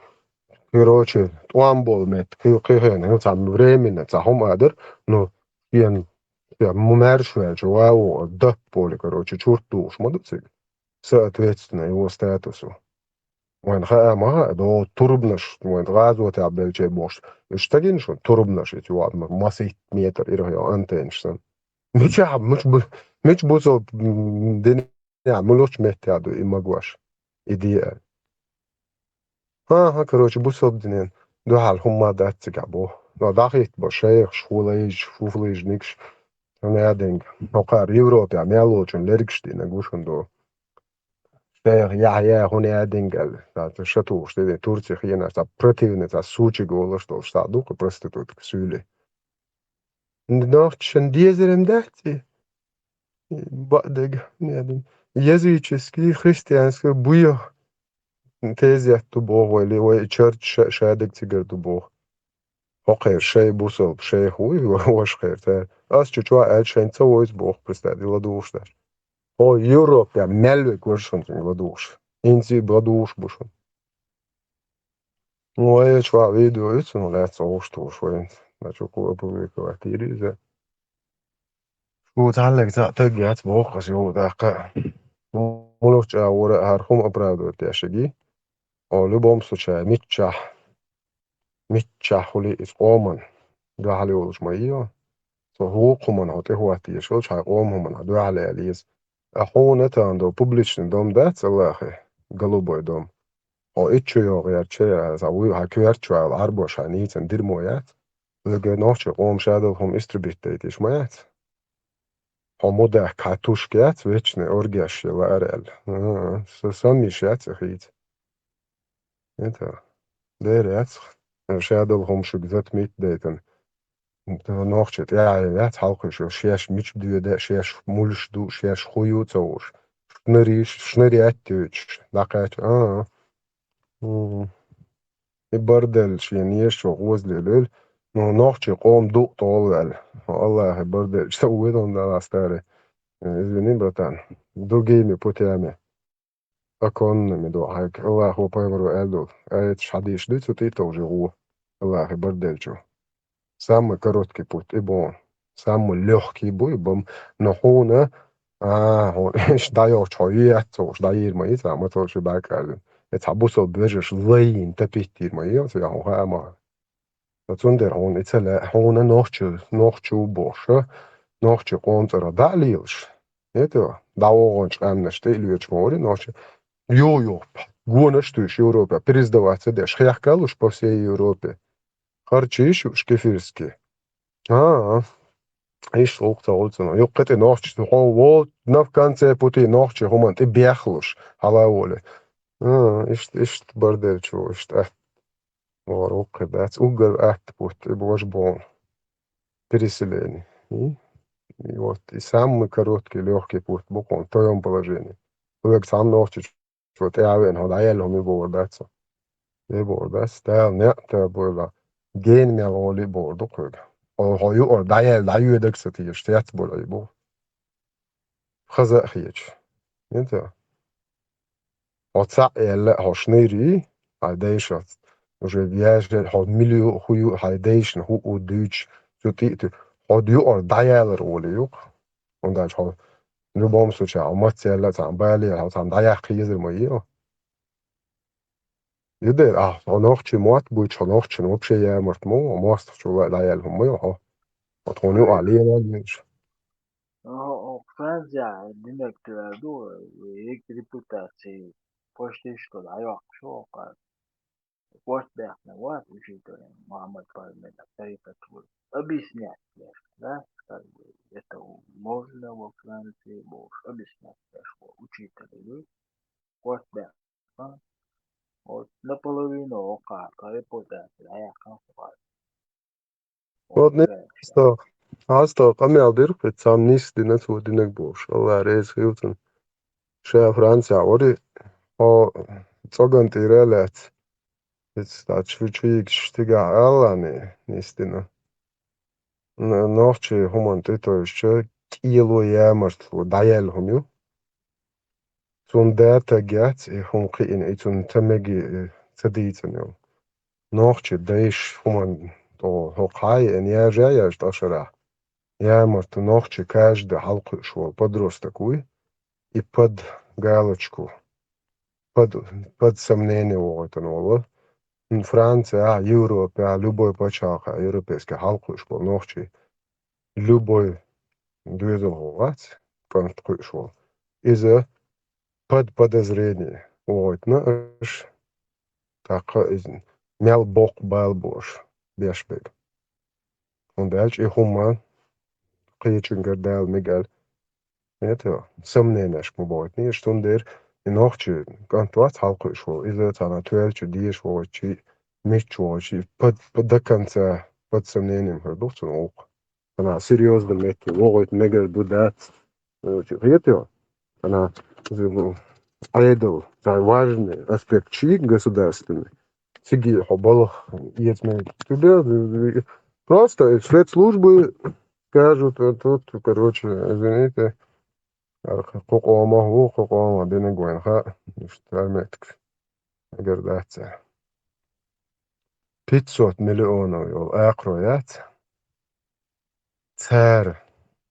короче, тӀом болу метта, кхи-, кхин хенахь, ну, цхьа временно, цхьа хӀума а дара, ну, шен, шен маьрша ваьлча, вау, дап поле, короче, чурт духуш ма ду цига. Соответственно его статусу. Вайн хаа ма хаьа, до турбанаш, вайн гӀазотехь белчей бохуш. Уьш ца гина шуна, турбанаш, эти, ладно, масийтта метр, ирахь йо, антеннаш санна. Мичахь, муч бу-, мич бу со, м, дин Я, муьлхачу меттехь ду и магош, и де аьлла. ХӀан-хӀа, короче, бусалба динан дуьхьал хӀумма дац цигахь боху. Но дӀахӀитта бо шайхаш, хӀулайжаш, фуфлайжникаш, хӀун яа динга. ХӀокхара Европехь мел волчун лергаш динарг ву шуна до. Шайх Яхьъя хӀун яа динга аьлла. Цхьа ша тухуш дерриг Турци хенаш, цхьа противный, цхьа сучиг волуш долуш, цхьа дукха проститутка суьйлий. Нохчашна дезар-м дац и? Баъдег, не, языческий, христианский буй тезет ду боху вай, или вай чарч ша, шадерг цигара ду боху. Хьо кхер шай бусалба, шайх вуй, ваша кхер цара. Ас чу чохь аьлча шайн ца войза боху, представь, ладугӀуш дац. Хьо Европе мел вег ваша ханчунга ладугӀуш. ХӀинца а ладугӀуш бу шуна. Ну, а я чохь видео ю цунах лаьцна гӀуш тухуш вайна. Значит, ку опубликовать йира иза. Шу цхьаллаг цхьаъ таг яц боху аса юха тӀаккха. Муьлхачу агӀора а хӀара хӀума оправдывать деш шаги. О, в любом случае, миччахь, миччахь хуьлий иза къоман дуьхьал йолуш ма йо. Со вукху хӀуманна хьо тӀехӀоттийша йолчу хьайн къоман хӀуманна хьан дуьхьал яла еза. А хьуна тахана до публичный дом дац Аллахе, голубой дом. Хьо итт чу йогӀу гӀертачу, аса вуй хьан коьртачу ала Ӏарбош хьайн нийсан дирмо яц. Веган нохчий къоман шадолу хӀума истребить дайтийша ма яц. Хьо мудак хьан тушка яц, вечный оргеш я лаара аьлла. А, а, са, сан йиш яц и хийца. Это, дера яц. Шадолу хӀума шуьга затмить дайтан. Нохчий тӀаьхье яц хьалкхуьйш, шаьш мича доьда, шаьш муьлш ду, шаьш хӀу ю ца вуш. Шнари, шнари аттуьйтуш, дӀакхаьчча, а, а. Мгм. И бардел шен ешо гӀозале лойла, ну, нохчий къом дукъ тӀе ваьлла. Аллахе бардел, что уйдун даластаре. Извини, братан. Другими путями. Оконными ду хьайга. Аллахо пайхамаро аьлла долу. Аяташ хьадийш дуй цу тӀе товжи гӀо. Аллахе барделчу. Самый короткий путь и боху. Самый лёгкий буй, бам, но хьуна, а, хьуна, иштта дӀайохчу хьо, яц ца уш, дӀайийр ма йица, ма ца уш, баьркаьлла. И цхьа бусал бежаш лайна тапиттийр ма йица, я хьуна хаа ма. Но цундела хьуна и ца лаьа, хьуна нохчу, нохчу бохуша, нохчу къоман цӀарах дӀа а лелаш. Это, дӀавогӀанчу къаьмнаш тӀе а лоьчу ма вари нохчу. Ю, ю, гонаш туьйш Европа, пересдаваться деш, хехкалуш по всей Европе. Харчийш уьш кефирски. А, а. Иштта гӀуллакх ца гӀур цунах. Юккъе тӀе нохчий, хьо вол, на в конце пути нохчий хӀуманна тӀе бехлуш, хьала а волий. А, иштта, иштта барделчу, иштта атта. Вара вуккхе дац. Уггар атта путь, и божа боху. Переселение. И, и вот, и самый короткий, лёгкий путь бу кхуна в твоём положении. Хьоьга цхьамма нохчичо тӀе а веана, хьо дӀаяьлла хӀума бохур дац. Де бохур дац, Дала некъ та бойла. Гена мел гӀоле а бохур ду кхуьга. Хьо, хьо юкъара дӀаяьлла, дӀайоьдург ца теша, цец болу ай бу. Хаза а хеташ. Хьо цхьаъ яьлла а хьо шнайрий, хьайн дайшац. Уже вяжер, хьо мила ю, хӀу ю, хьайн дайшна хӀу у дуьйцуш, цу тӀе а туьйхира. Хьо юкъара дӀаялар олий юкъа. ХӀунда аьлча хьо, в любом случае, хьо маца яьлла а цхьаъ, бале, хьо цхьаъ дӀаяккха езар ма йо. Юдер, ахь, хьо нохчий мотт буьйцу, хьо нохчийн вообще ямарт ма ву, хьо мостагӀчул а дӀаяьлла хӀума ма ю хьо. Хьо тхуна юкъахь лелал везаш. Оха, оха Франция динарг тӀе ваьлла ду, вай репутаци почти что дӀайоккхуш ву оха. Спорт баьхна вац учитель Мухаммад Парменов, тарикат ву. Объяснять деш, да? Как бы это можно во Франции, бо уж объяснять деш ву учитель ву. Спорт баьхна. Вот наполовину оха, кхо репутаци дӀаяьккхина хӀума. Вот не сто. Хьан сто къамел дира кхин цхьамма нисдина цо динарг бохуш. Алла реза хила цунна. Ша Францехь вари, хьо цӀоган тӀера а лаьцна. Иза цхьа чу, чу йигаш цигахь аллани нисдина. Н-, нохчий хӀуманна тӀетовжча, кӀело ямартло дӀаяьлла хӀума ю. Цунна да таг яц, и хӀума кхиъна, и цунна ца меги, и ца дийцина йолу. Нохчий дайша хӀуманна тӀо хӀокху хьан еана яжа а яжа тӀашарахь. Ямарта нохчий каждый хьалакхуьуш волу подросток вуй, и под галочку, под, под сомнение вогӀуьйтун волу. Францехь, Европехь, любой пачхьалкхехь, европейский хьалакхуьуш болу нохчий. Любой доьзалхо вац, кӀант кхуьуш волу. Иза под подозрение вогӀуьйтуна аша, тӀаккха иза мел боккха бала бу аша беш берг. ХӀунда аьлча и хӀума кхечуьнгара Дала мега аьлла. Это, сомненешка ма бохуьйту, иштта цундела и нохчий кӀант вац хьалакхуьуш волу. Иза цхьана тоьллачу деша вогӀучий, мичча вогӀучий, под, под, до конца под сомнением хир ду цунна гӀуллакх. Ана серьёзно метте, вогӀуьйту мегар ду дац. Э, чи хетё? Ана, э, Ӏедал, цхьа важный аспект чи государственный. Циги хьо балха эца мегар ду дац. Просто спецслужбы скажут, э, тут, короче, извините, кху къомах ву, кху къомах динарг вайна хаьа, иштта арметтиг. Эгер дац цара. Пятьсот миллионов йолу акхарой яц. Цара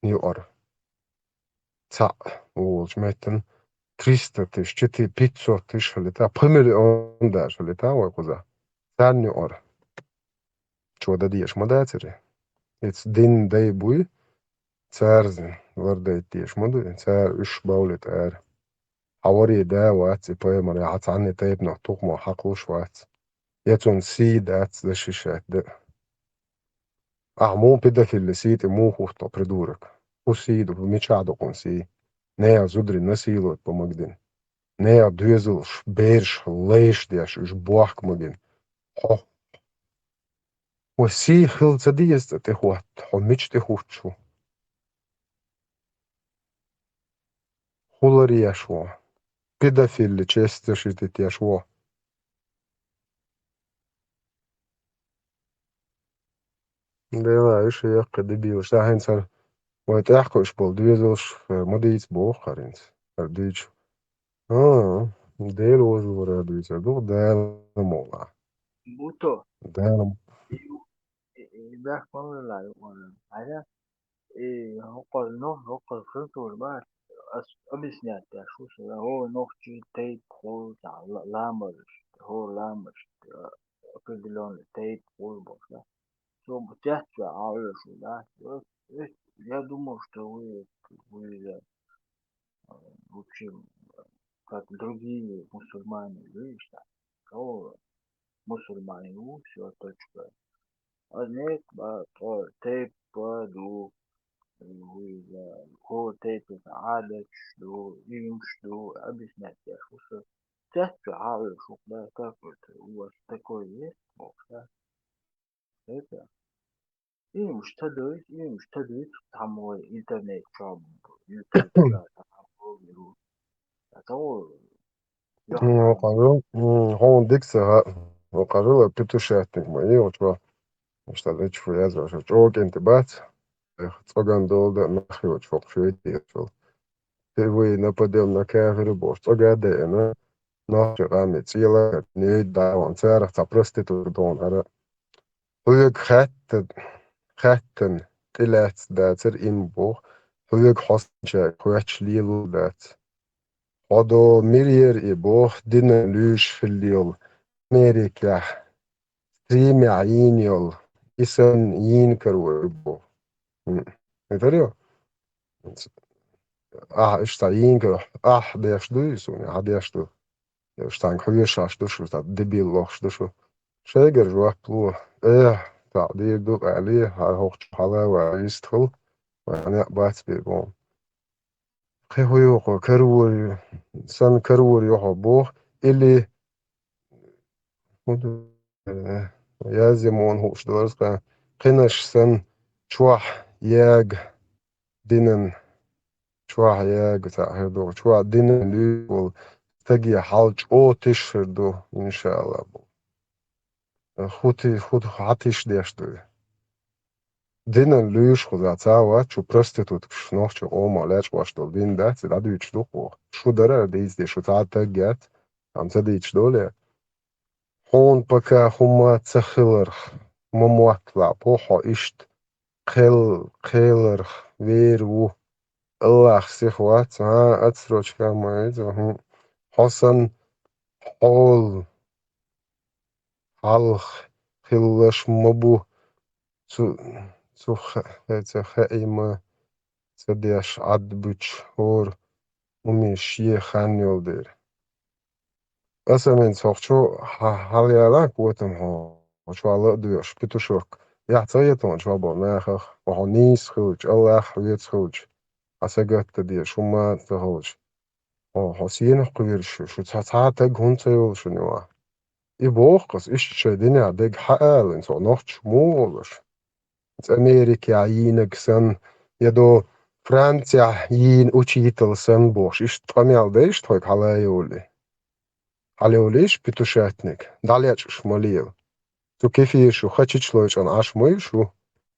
юкъара. Цхьаъ волчу меттана триста тысяч, четы-, пятьсот тысяч хилита, пхи миллион даже хилита вай кхузахь. Царна юкъара. Чо дан дезаш ма дацара. Эца дин дай буй, цаьрзин лардайта дезаш ма дуй, цара уьш бовлийта ара. Хьан варе да вац и пайхамар, я хьан цхьанне тайпанах тухумо хьакхалуш вац. Я цунна сий дац защищать дан. Ахьа муха педофилли сий тӀе муха хӀутту, придурок? ХӀун сий ду, хӀун мичахь ду хӀун сий? Нехан зударий насиловать бан магадина. Нехан доьзалш, бераш лайш деш, уьш бохка магина. Хьо, хьо сий хила ца деза цӀа тӀехӀотта, хьо мича тӀехӀуттуш ву? ХӀун ларъеш ву? Педофилли честь защитить еш ву. Дела, уьш яккхий дебилаш. Ша хӀинца хӀара вай тӀехь кхуьуш болу доьзалш хӀара ма дийца боху хӀара хӀинца. ХӀара дуьйцу. А, Дела вожавара дуьйцур ду, Дала мукъ лахь. Буто. Дала. И, и, и бехк ма лела юкъара. Хьайна? И хӀокхуза, ну, хӀокхуза хила тур бац. Ас объяснять деш ву шуна. ХӀора нохчий тайпа хуьлу цхьа ла-, ламазашка, хӀора ламазашка, а, определённый тайпа хуьлу бохуш, да. Цо бу цец чохь Ӏа оьшу, да. Э, э, я думал, что вы, вы, э, в общем, как другие мусульмане, видишь, да. О, мусульмане ву, всё, точка. Ас некъ бан тхо тайпа ду, вуьйза, хӀора тайпана Ӏадаташ ду, иймаш ду, объяснять деш ву со. Цец чохь Ӏа оьшу, да, как это, у вас такое есть, бохуш, да? Это, иймаш ца дуьйцу, иймаш ца дуьйцу, там вай интернет чохь, YouTube чохь, там блогер ву. Ца ву, М, вокхару, м, хьуна дика ца хаьа, вокхару ла петушатник ма йолчо. Иштта дечу фу язваьш, чӀогӀа кӀентий бац. Эх, цӀоган долу дан нах йоцу хӀокху шойтий йоцу. Впервые нападём на кафира бохуш, цӀога а деана, нохчи къамий цӀела, нейд дӀа ван, царах цхьа проститутка дона хӀара. Хьоьга хаьттан, хаьттан тӀелаьцна дацара имма боху, хьоьга хьо санчаьрга хоьттуш лело дац. Хьо до мирера и боху, динан луьйш хилла йолу Америкехь стримехь йийна йолу, и санна йийна карор ю боху. М. Хетарий? Ахь иштта йийна карор, ахь деш ду и суна, ахь деш ду. Уьш цхьаьнга хьоьжуш ду шу, цхьа дебил лохуш ду шу. Шайгара жоп ло. Э, цхьаъ дийр ду, аьлла, хьан хӀокху чу хьала ван вистхула, вайн некъ бац бен боху. Кхин хӀун ю хьо, карор ю, сан карор ю хьо боху, или, хӀун ду, э, язъян муха хууш дара аса, кхинаш сан чохь яга динан, чохь яга цхьаъ хир ду, чохь динан луьйш волу стаге хьал чӀогӀа тиша хир ду, иншаалла, бу. ХӀун ти-, хӀун хьан тиша деш ду? Динан луьйш кхуза ца вац, шу проституткаш нохчийн къомах лечкъош долу дин дац, и дӀадуьйцуш ду кхо. Шу дара дийца де, шу цхьа а таг яц, амма ца дийцуш долу я? Хьуна пока хӀума ца хиларх, ма мотталахь бу хьо иштта, кхел-, кхеларх вер ву. Аллах сиха вац, а, отсрочка ма веза, хӀун. Хьо сан хьол хьалха хилалаш ма бу, цу, цу хе-, хеца хеима ца деш Ӏад буьтуш хӀора хӀумаш е хан йолу дера. Аса мин цхьохчо хьа-, хьалаяла котам хьо, хьо чохь ла а доьхуш, петушок. Яхь ца хета хьуна чохь болу нахах, хьо, хьо нийса хилча, Аллах веца хилча, хьан сагатта дезаш хӀума ца хилча. Хьо, хьо сенах кхоьруш ю, шу цхьа, цхьа а таг хӀунда ца йолу шуна юкъахь? И боху-кх аса, иштта шайн динехь дерг хьан алалина, цо нохчо муха олуш? Америкехь йийнарг санна, я до Францехь йийна учитель санна бохуш, иштта къамел дайша тхойга хьала а йолий. Хьалайолийша петушатник, дӀалечкъаш ма лела. Цу кефира шу хачич лойчкъана Ӏаш ма ю шу.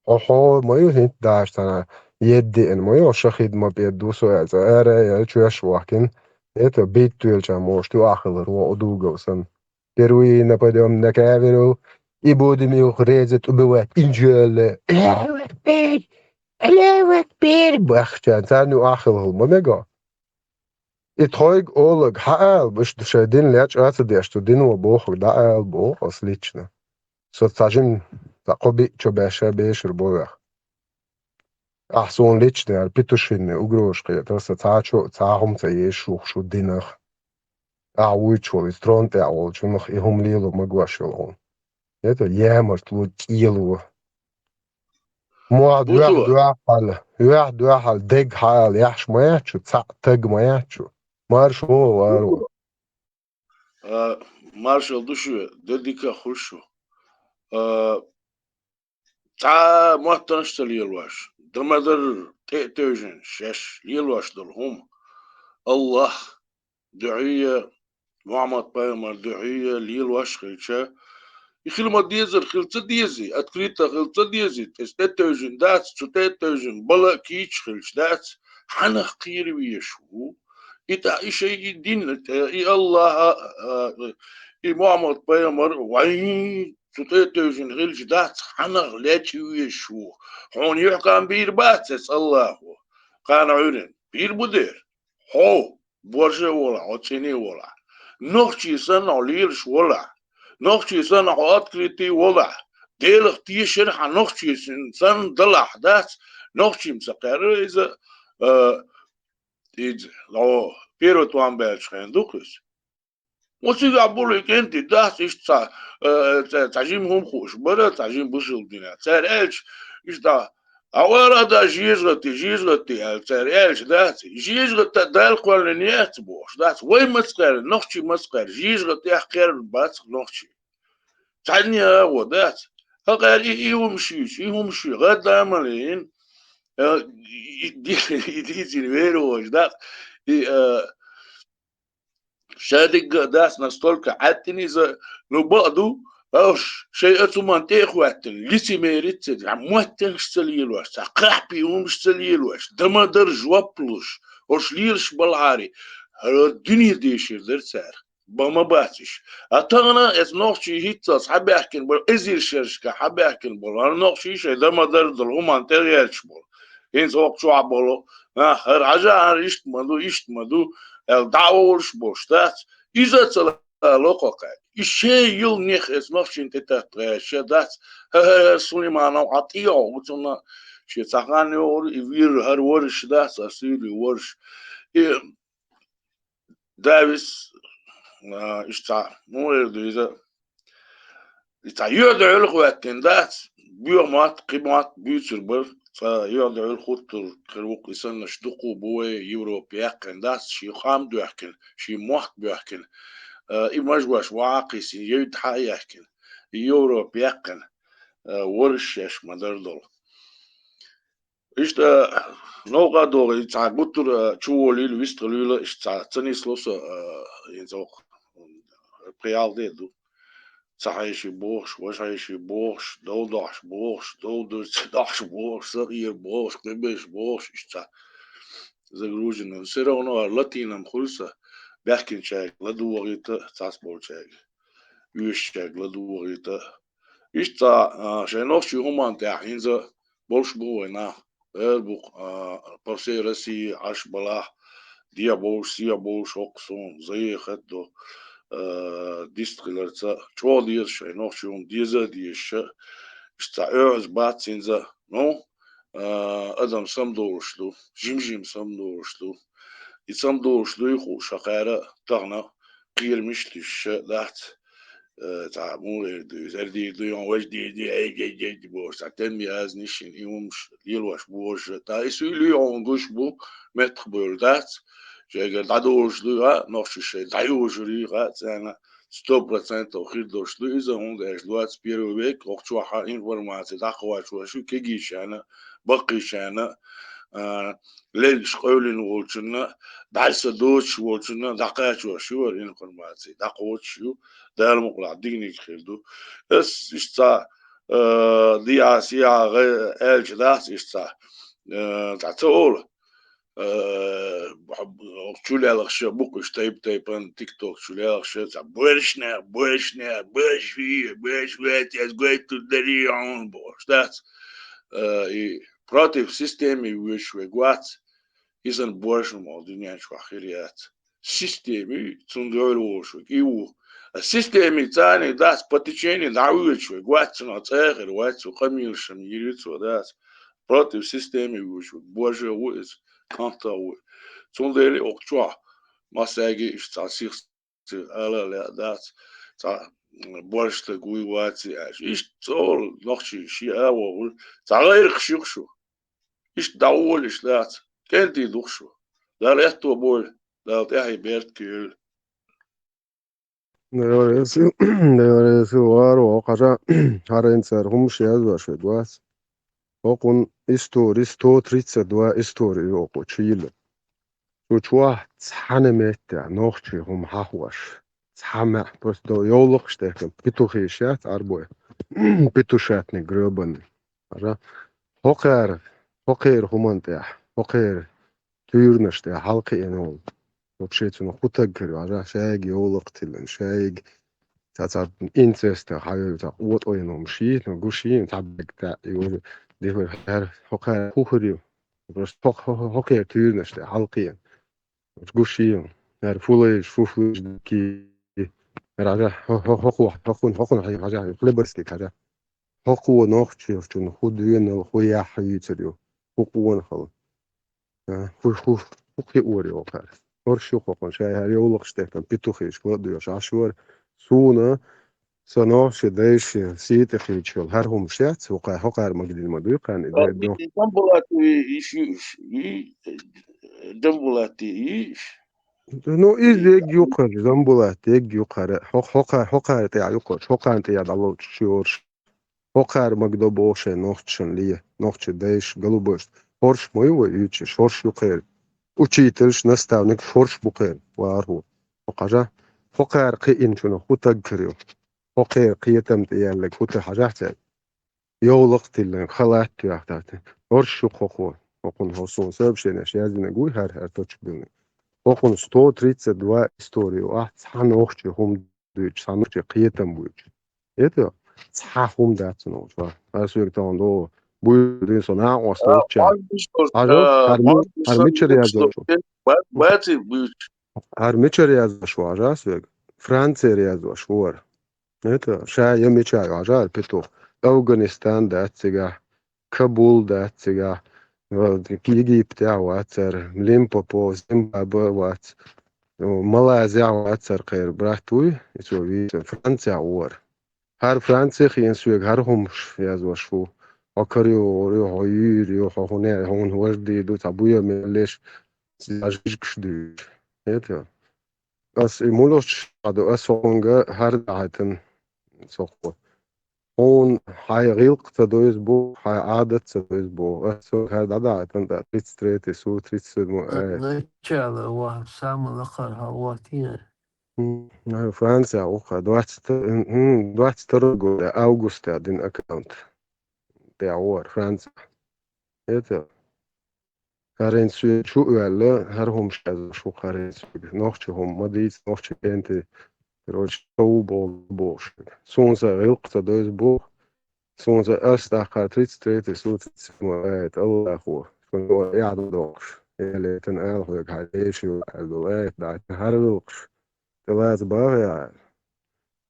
Хьо хьо ма ю хӀинца дашца еддиъна ма ю, шахид ма пӀедду со аьлла, цӀа ара а яьлла, чоьш а вахкина, это бийттуьйлча мошта ю ахилар вон удугал санна. Первый нападём на каверу, и будем их резать, убивать, инжале. Аллаху акбар! Аллаху акбар! Бахчан, царна ю ахилхал ма мего. И тхойга олаг хьаала, иштта шайн дин лечкъа а ца деш, цу дино бохург дӀаала боху ас лично. Со цхьа жима, цхьа кхо биъ чо баьшша бешар бо вех. Ахь суна лично яра петушинный угрозаш кхетара, сан цхьа чо, цхьа хӀума ца езаш ву шу динах. Ахь вуьйцуш волу иза трон тӀехь волчунах и хӀума лело магош йолу хьуна. Это ямартло, кӀело. Мохь Бусо. Дуьхьал, дуьхьал, дуьхьал, дег хьаала, яхьаш ма яц шу, цхьаъ таг ма яц шу. Маршо варо. А, маршалла ду шуьга, де дика хуьлу шу. А, цхьа а моттанаш ца лелош, дан ма-дарра тӀе а тевжина, шаьш лелош долу хӀума. Аллах дуьхьий а, Мухьаммад-пайхамар дуьхьий а лелош хилча, и хила ма-дезара хила ца дезий, открыто хила ца дезий, тӀе, тӀе а тевжина дац, цу тӀе а тевжина бала а кийча хилча дац, хьанах кхера везаш ву? И тӀаккха и шайн и дин, и Аллаха, а, и Мухьаммад-пайхамар вайн цу тӀе а тевжина хилча дац, хьанах лечкъа везаш ву? Хьуна юьхькӀам бийр бац эс Аллахо, кхана Ӏуьйрина? Бийр бу дера. Хьо борже а волахь, хьо цӀене а волахь, нохчий санна хьо лелаш волахь, нохчий санна хьо открытый волахь, Делах тешар хьан нохчий санна далахь дац, нохчий ма ца кхаьрра иза, а, иза, хьо первый тӀом баьллачу хенахь ду-кх иза. Оцигахь болу и кӀентий дац иштта цхьа, э, цхьа, цхьа жима хӀума хууш бара, цхьа жима бусалба динехь. Цара аьлча, иштта, а вара а да жежагӀати, жежагӀати аьлла, цара аьлча дац, жежагӀати Дала кхоьллина яц бохуш, дац, вай маца кхаьрна, нохчий маца кхаьрна, жежагӀатех кхерна бац нохчий. Цхьанне а гӀо дац. ХӀокхара и, и хӀума шуьйцу, и хӀума шуьйцу, гӀадда а ма лийна, э, и, и, и дийцина вер а вожа, дац, и, э, Шадигга а дац настолько Ӏаьттина иза, ну, бакъ ду, уьш шайн оцу хӀуманна тӀе а хӀоьттина, лицемерить ца деш, моттанаш ца лелош, цхьа кхахьпи хӀумаш ца лелош, дан ма-дарра жоп луш, уьш лелаш балахьара, хӀара дуьне дешар дара цара. Бан ма бац уьш. А тахана эс нохчий хӀинццалц хьабаьхкина болу, эзар шерашка хьабаьхкина болу, хӀара нохчий шайн дан ма-дарра долу хӀуманна тӀе а гӀерташ болу. ХӀинца хӀокху чохь болу, а, хӀара хьажа, хӀара иштта ма ду, иштта ма ду, аьлла, дӀа а волуш болуш дац. Иза а ца лало кхокхаьа. И шен йилнех эца нохчийн тӀе татта гӀерташ дац. ХӀара, хӀара Сулайманов Ӏа тӀе а хьо, цунна шен цхьа хан йогӀура, и вир хӀара вараш дац, аса суьйли вараш. И Давис, а, иштта цхьа, муха эр ду иза, и цхьа юьхь-дуьхьал хӀоьттина дац, боьха мотт, кхин мотт буьйцур бара, цкъа юьхь-дуьхьал хӀуттур хир ву-кх и саннарш дукха бу вай Европа яьккхина дац, шен къам а доьхкина, шен мотт а боьхкина, а, и мажош вахьа а кхийсина, евда хьа а яьккхина, и Европа яьккхина, а, вараш шаьш ма-дарра долу. Иштта, новкъа а догӀий, цхьа гуттара а чуволийла, вистхилийла, иштта цхьа ца нисло со, а, хӀинца хӀокху пхи-ялх де ду. Ца хьеший бохуш, важа хьеший бохуш, дов дохьуш бохуш, дов дуьрцу дохьуш бохуш, сакъера бохуш, кхиберш бохуш, иштта цхьа загруженный. Всё равно латинам хуьлу сан, баьхкинчаьрга ладогӀийта, цхьацболчаьрга, оьшучаьрга ладогӀийта. Иштта цхьа, а, шайн нохчийн хӀуманна тӀехь хӀинца болуш бу вай нах. Эр бу-кх, а, по всей России Ӏаш балахь, дехьа болуш, сехьа болуш, хӀокху суна заехат до, а, дистхиларца, чӀогӀа деза шайн нохчийн хӀума деза а дезаш, иштта цхьа оьгӀаз бац хӀинца. Ну, а, адам самадолуш ду, жим-жим самадолуш ду. И самадолуш дуй хууш, хӀокхара тахана кхерамаш а туьйсуш дац. Э, цхьа муха эр ду иза, эр дийр ду, йон важа дийр ду, эй, гей, гей, ди бохуш, цхьа тем язниш шина, и хӀумаш лелош бохуш, та и суьйлий хьуна гуш бу, меттах бевлла дац, шайгара дӀадолуш дуй, а, нохчаш шайн дӀайожурий, а, царна сто процентов хир долуш ду иза, хӀунда аьлча двадцать первый век, оха чохь информаци дӀакхочуш ю кегийчарна, баккхийчарна, а, лелаш къевлина волчунна, дӀасса доцуш волчунна дӀакхачош ю хӀара информаци, дӀакхочуш ю, Дала мукъалахь диканиг хир ду. Ас иштта цхьа, а, диа, сиа гӀе-, аьлча дац иштта цхьа, а, цхьа ца олу. Э, чулелхаш бу-кх уьш тайп-тайпана, TikTok чулелхаш, цхьа боршнех, боршнех, борш вий, борш вац, ас гойтур дарий хьуна бохуш дац. Э, и против системы воьдуш верг вац, иза боршна ма дуьнен чохь хир яц. Системы, цунна дойла волуш верг, и ву. А системы царниг дац, по течению дӀавоьдуш верг вац, цунах цӀа а хир вац, цу къамелашна йийр ю цо дац. Против системы воьдуш верг, борша ву иза. КӀант а ву. Цундела оха чохь массаьрга иштта цхьа сих ала а лаьа дац, цхьа борша стаг вуй ваций аьлча. Иштта цӀа олу нохчий шиъ а вогӀур, цхьа гӀайракхаш ю-кх шу. Иштта дӀаволуш дац, кӀентий ду-кх шу. Дала аьтто бойла, Дала тӀаьхье беркате йойла. Дела реза хила, Дела реза хила, варо, хьажа, хӀара хӀинца хӀара хӀумаш яздеш верг вац. ХӀокхунна истори, сто тридцать два истори ю хӀокху чу йиллина. Цу чохь цхьана меттехь нохчийн хӀума хьахош, цхьа маьӀ, просто до-, йовлакхаш тӀехь, петухи яц Ӏарбой, петушатник грёбаный. ХӀара хӀокхара, хӀокхеран хӀуманна тӀехь, хӀокхеран туьйранаш тӀехь хьалакхиъна волу. Вообще цунах хӀун таг хир ю, хьажа, шайга йовлакх тиллина, шайга цхьа-цхьа инцестах хьайовлу, цхьа къотӀойн хӀума ший, ну, гуш йий, цхьа бегта йолу, дихвар, хӀара хӀокхара хӀун хир ю? Просто хӀо-, хӀо-, хӀо-, хӀокхеран туьйранаш тӀехь хьалакхиъна. Гуш йий, хӀара фулайш, фуфлуш ки, хӀара хьажа, хӀо-, хӀо-, хӀокхо, хӀокхун, хӀокхун хьажа, хлеборезкиг хьажа. ХӀокхо нохчочунна хӀун доьналла, хӀун яхь юьйцур ю, хӀун къонахалла. А, хӀу, хӀу, хӀу кхиор ю хӀокхара. ХӀорш ю хӀокхунна, шай хӀара йовлакхаш тӀехь петухиш ладоьгӀуш Ӏаш вара. Суна, сан нохчийн дайша сий тӀе хийча йолу хӀара хӀумаш яц, хӀокхара, хӀокхара магадина ма дуй кхарна и А, дай ду. и Джамбулатти, и шу-, и, Джамбулатти, и ш- Ну, иза егга ю хӀара, Джамбулатти егга ю хӀара. ХӀо-, хӀокха-, хӀокхара тӀехь ю хӀорш, хӀокхарна тӀехь дӀалоцуш ю хӀорш. ХӀокхара магадо боху шайн нохчашна ле, нохчийн дайша, голубойшна. ХӀорш ма ю вай уьйцуш, хӀорш ю кхеран. Учительш, наставникаш хӀорш бу кхеран, вархӀо. ХӀокху хьажа, хӀокхара кхиъначунах хӀун таг хир ю? ХӀокхеран кхетам тӀе яьлларг хӀун таг, хьажахь цаьрга? Йовлакх тиллина, халат тоьхна тӀе. ХӀорш ю хӀокхо. ХӀокхунна хӀо суна сообщенеш яздинарг вуй хӀара, хӀара точка билниг. ХӀокхунна сто тридцать два истори ю, ахь цхьа нохчийн хӀума дуьйцуш, цхьа нохчийн кхетам буьйцуш. Это цхьа хӀума дац цунах. Ас вега тахана догӀу. Буьйцу дин со накъост А, лучча. Хьажа, хьара ми-, хьара мичара яздеш ву? Ба-, баци буьйцу. ХӀара мичара яздеш ву, хьажа ас вега? Францера яздеш ву хӀара. Это, ша я мича йожа, петух. Афганистан дац цигахь, Кабул дац цигахь, э, Египте вац цара, Лимпопо, Зимбабве вац, э, Малайзия вац цара кхеран брат вуй, и цо вийца, Франция вора. ХӀара Франция хиъна соьга хӀара хӀумаш яздеш ву. Хьо карайогӀур ю, хьо юьйр ю, хьо хӀуне, хьуна важа дийр ду, цхьа буй мел леш, цхьа жижигаш дуьйцуш. Это. Ас и мулуш а ду, ас хьуна хӀара дахьайтина со хьо. Хьуна хьайн гӀиллакх ца дойза бу, хьайн Ӏадат ца дойза бу. Ас со хӀара дӀадахьайтина тӀаккха тридцать третий сура, тридцать седьмой аят. Начало ва самый лакхара хьал ватина. М, Франция уху, двадцать, м, двадцать второй года августа дина аккаунт. ТӀе вора Франция. Это ХӀара хӀинца соьга чу оьлла, хӀара хӀумаш яздеш ву хӀара хӀинца соьга. Нохчийн хӀума ма дийца, нохчийн кӀентий, короче, со ву боху, бохуш. Суна сан гӀиллакх ца дойза боху. Суна сан ас тӀаккха тридцать третий сура, тридцать седьмой аят, Аллахо, шуна юкъа эхь ду дохуш. Элетан ала хьоьга хьайн эшо аьлла долу аят дахьийтина хӀара гӀиллакхаш. ТӀелаца бахьа яхьа.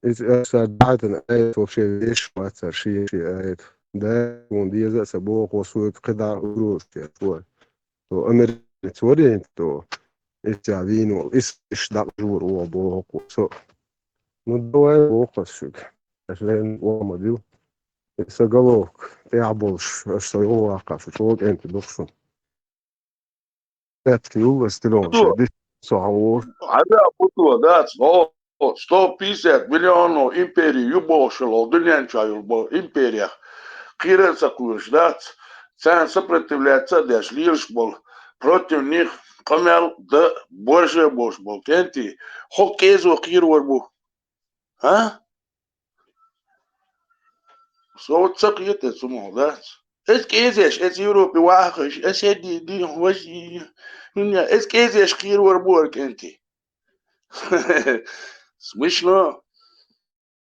Иза аса дахьийтина аят вообще вешан вац цара шен-шен аят. Да, хьуна деза а ца боху, хьо соьга кхидӀа угроза еш вара. Цо американец вара хӀинца, цо исча вийна волу, ис, иш дӀакъужур ву боху хьо со. Ну, давай, боху ас шуьга. Аш леррина оха ма дила. И сан головка тӀехь болуш, аш со йогӀу ваккха, шу чӀогӀа кӀентий ду шуна. Аьтта юллас тилон Буто. Шен дис со хьан вора. Хьажа, Буто, дац, хьо. сто пятьдесят миллионов импери ю бохуш йолу, дуьнен чохь йолу бо-, империях кхера а ца кхоьруш дац, царна сопротивляться а деш лелаш болу, против них къамел дан борже а болуш болу кӀентий, хӀокху кӀезо кхеравар бу. А? Со ца кхета цу муха дац. Эс кӀезеш, эс Европе вахаш, эс хӀедий, ди, важий, хӀунда, эс кӀезеш кхеравар бу ара кӀентий. Смешно.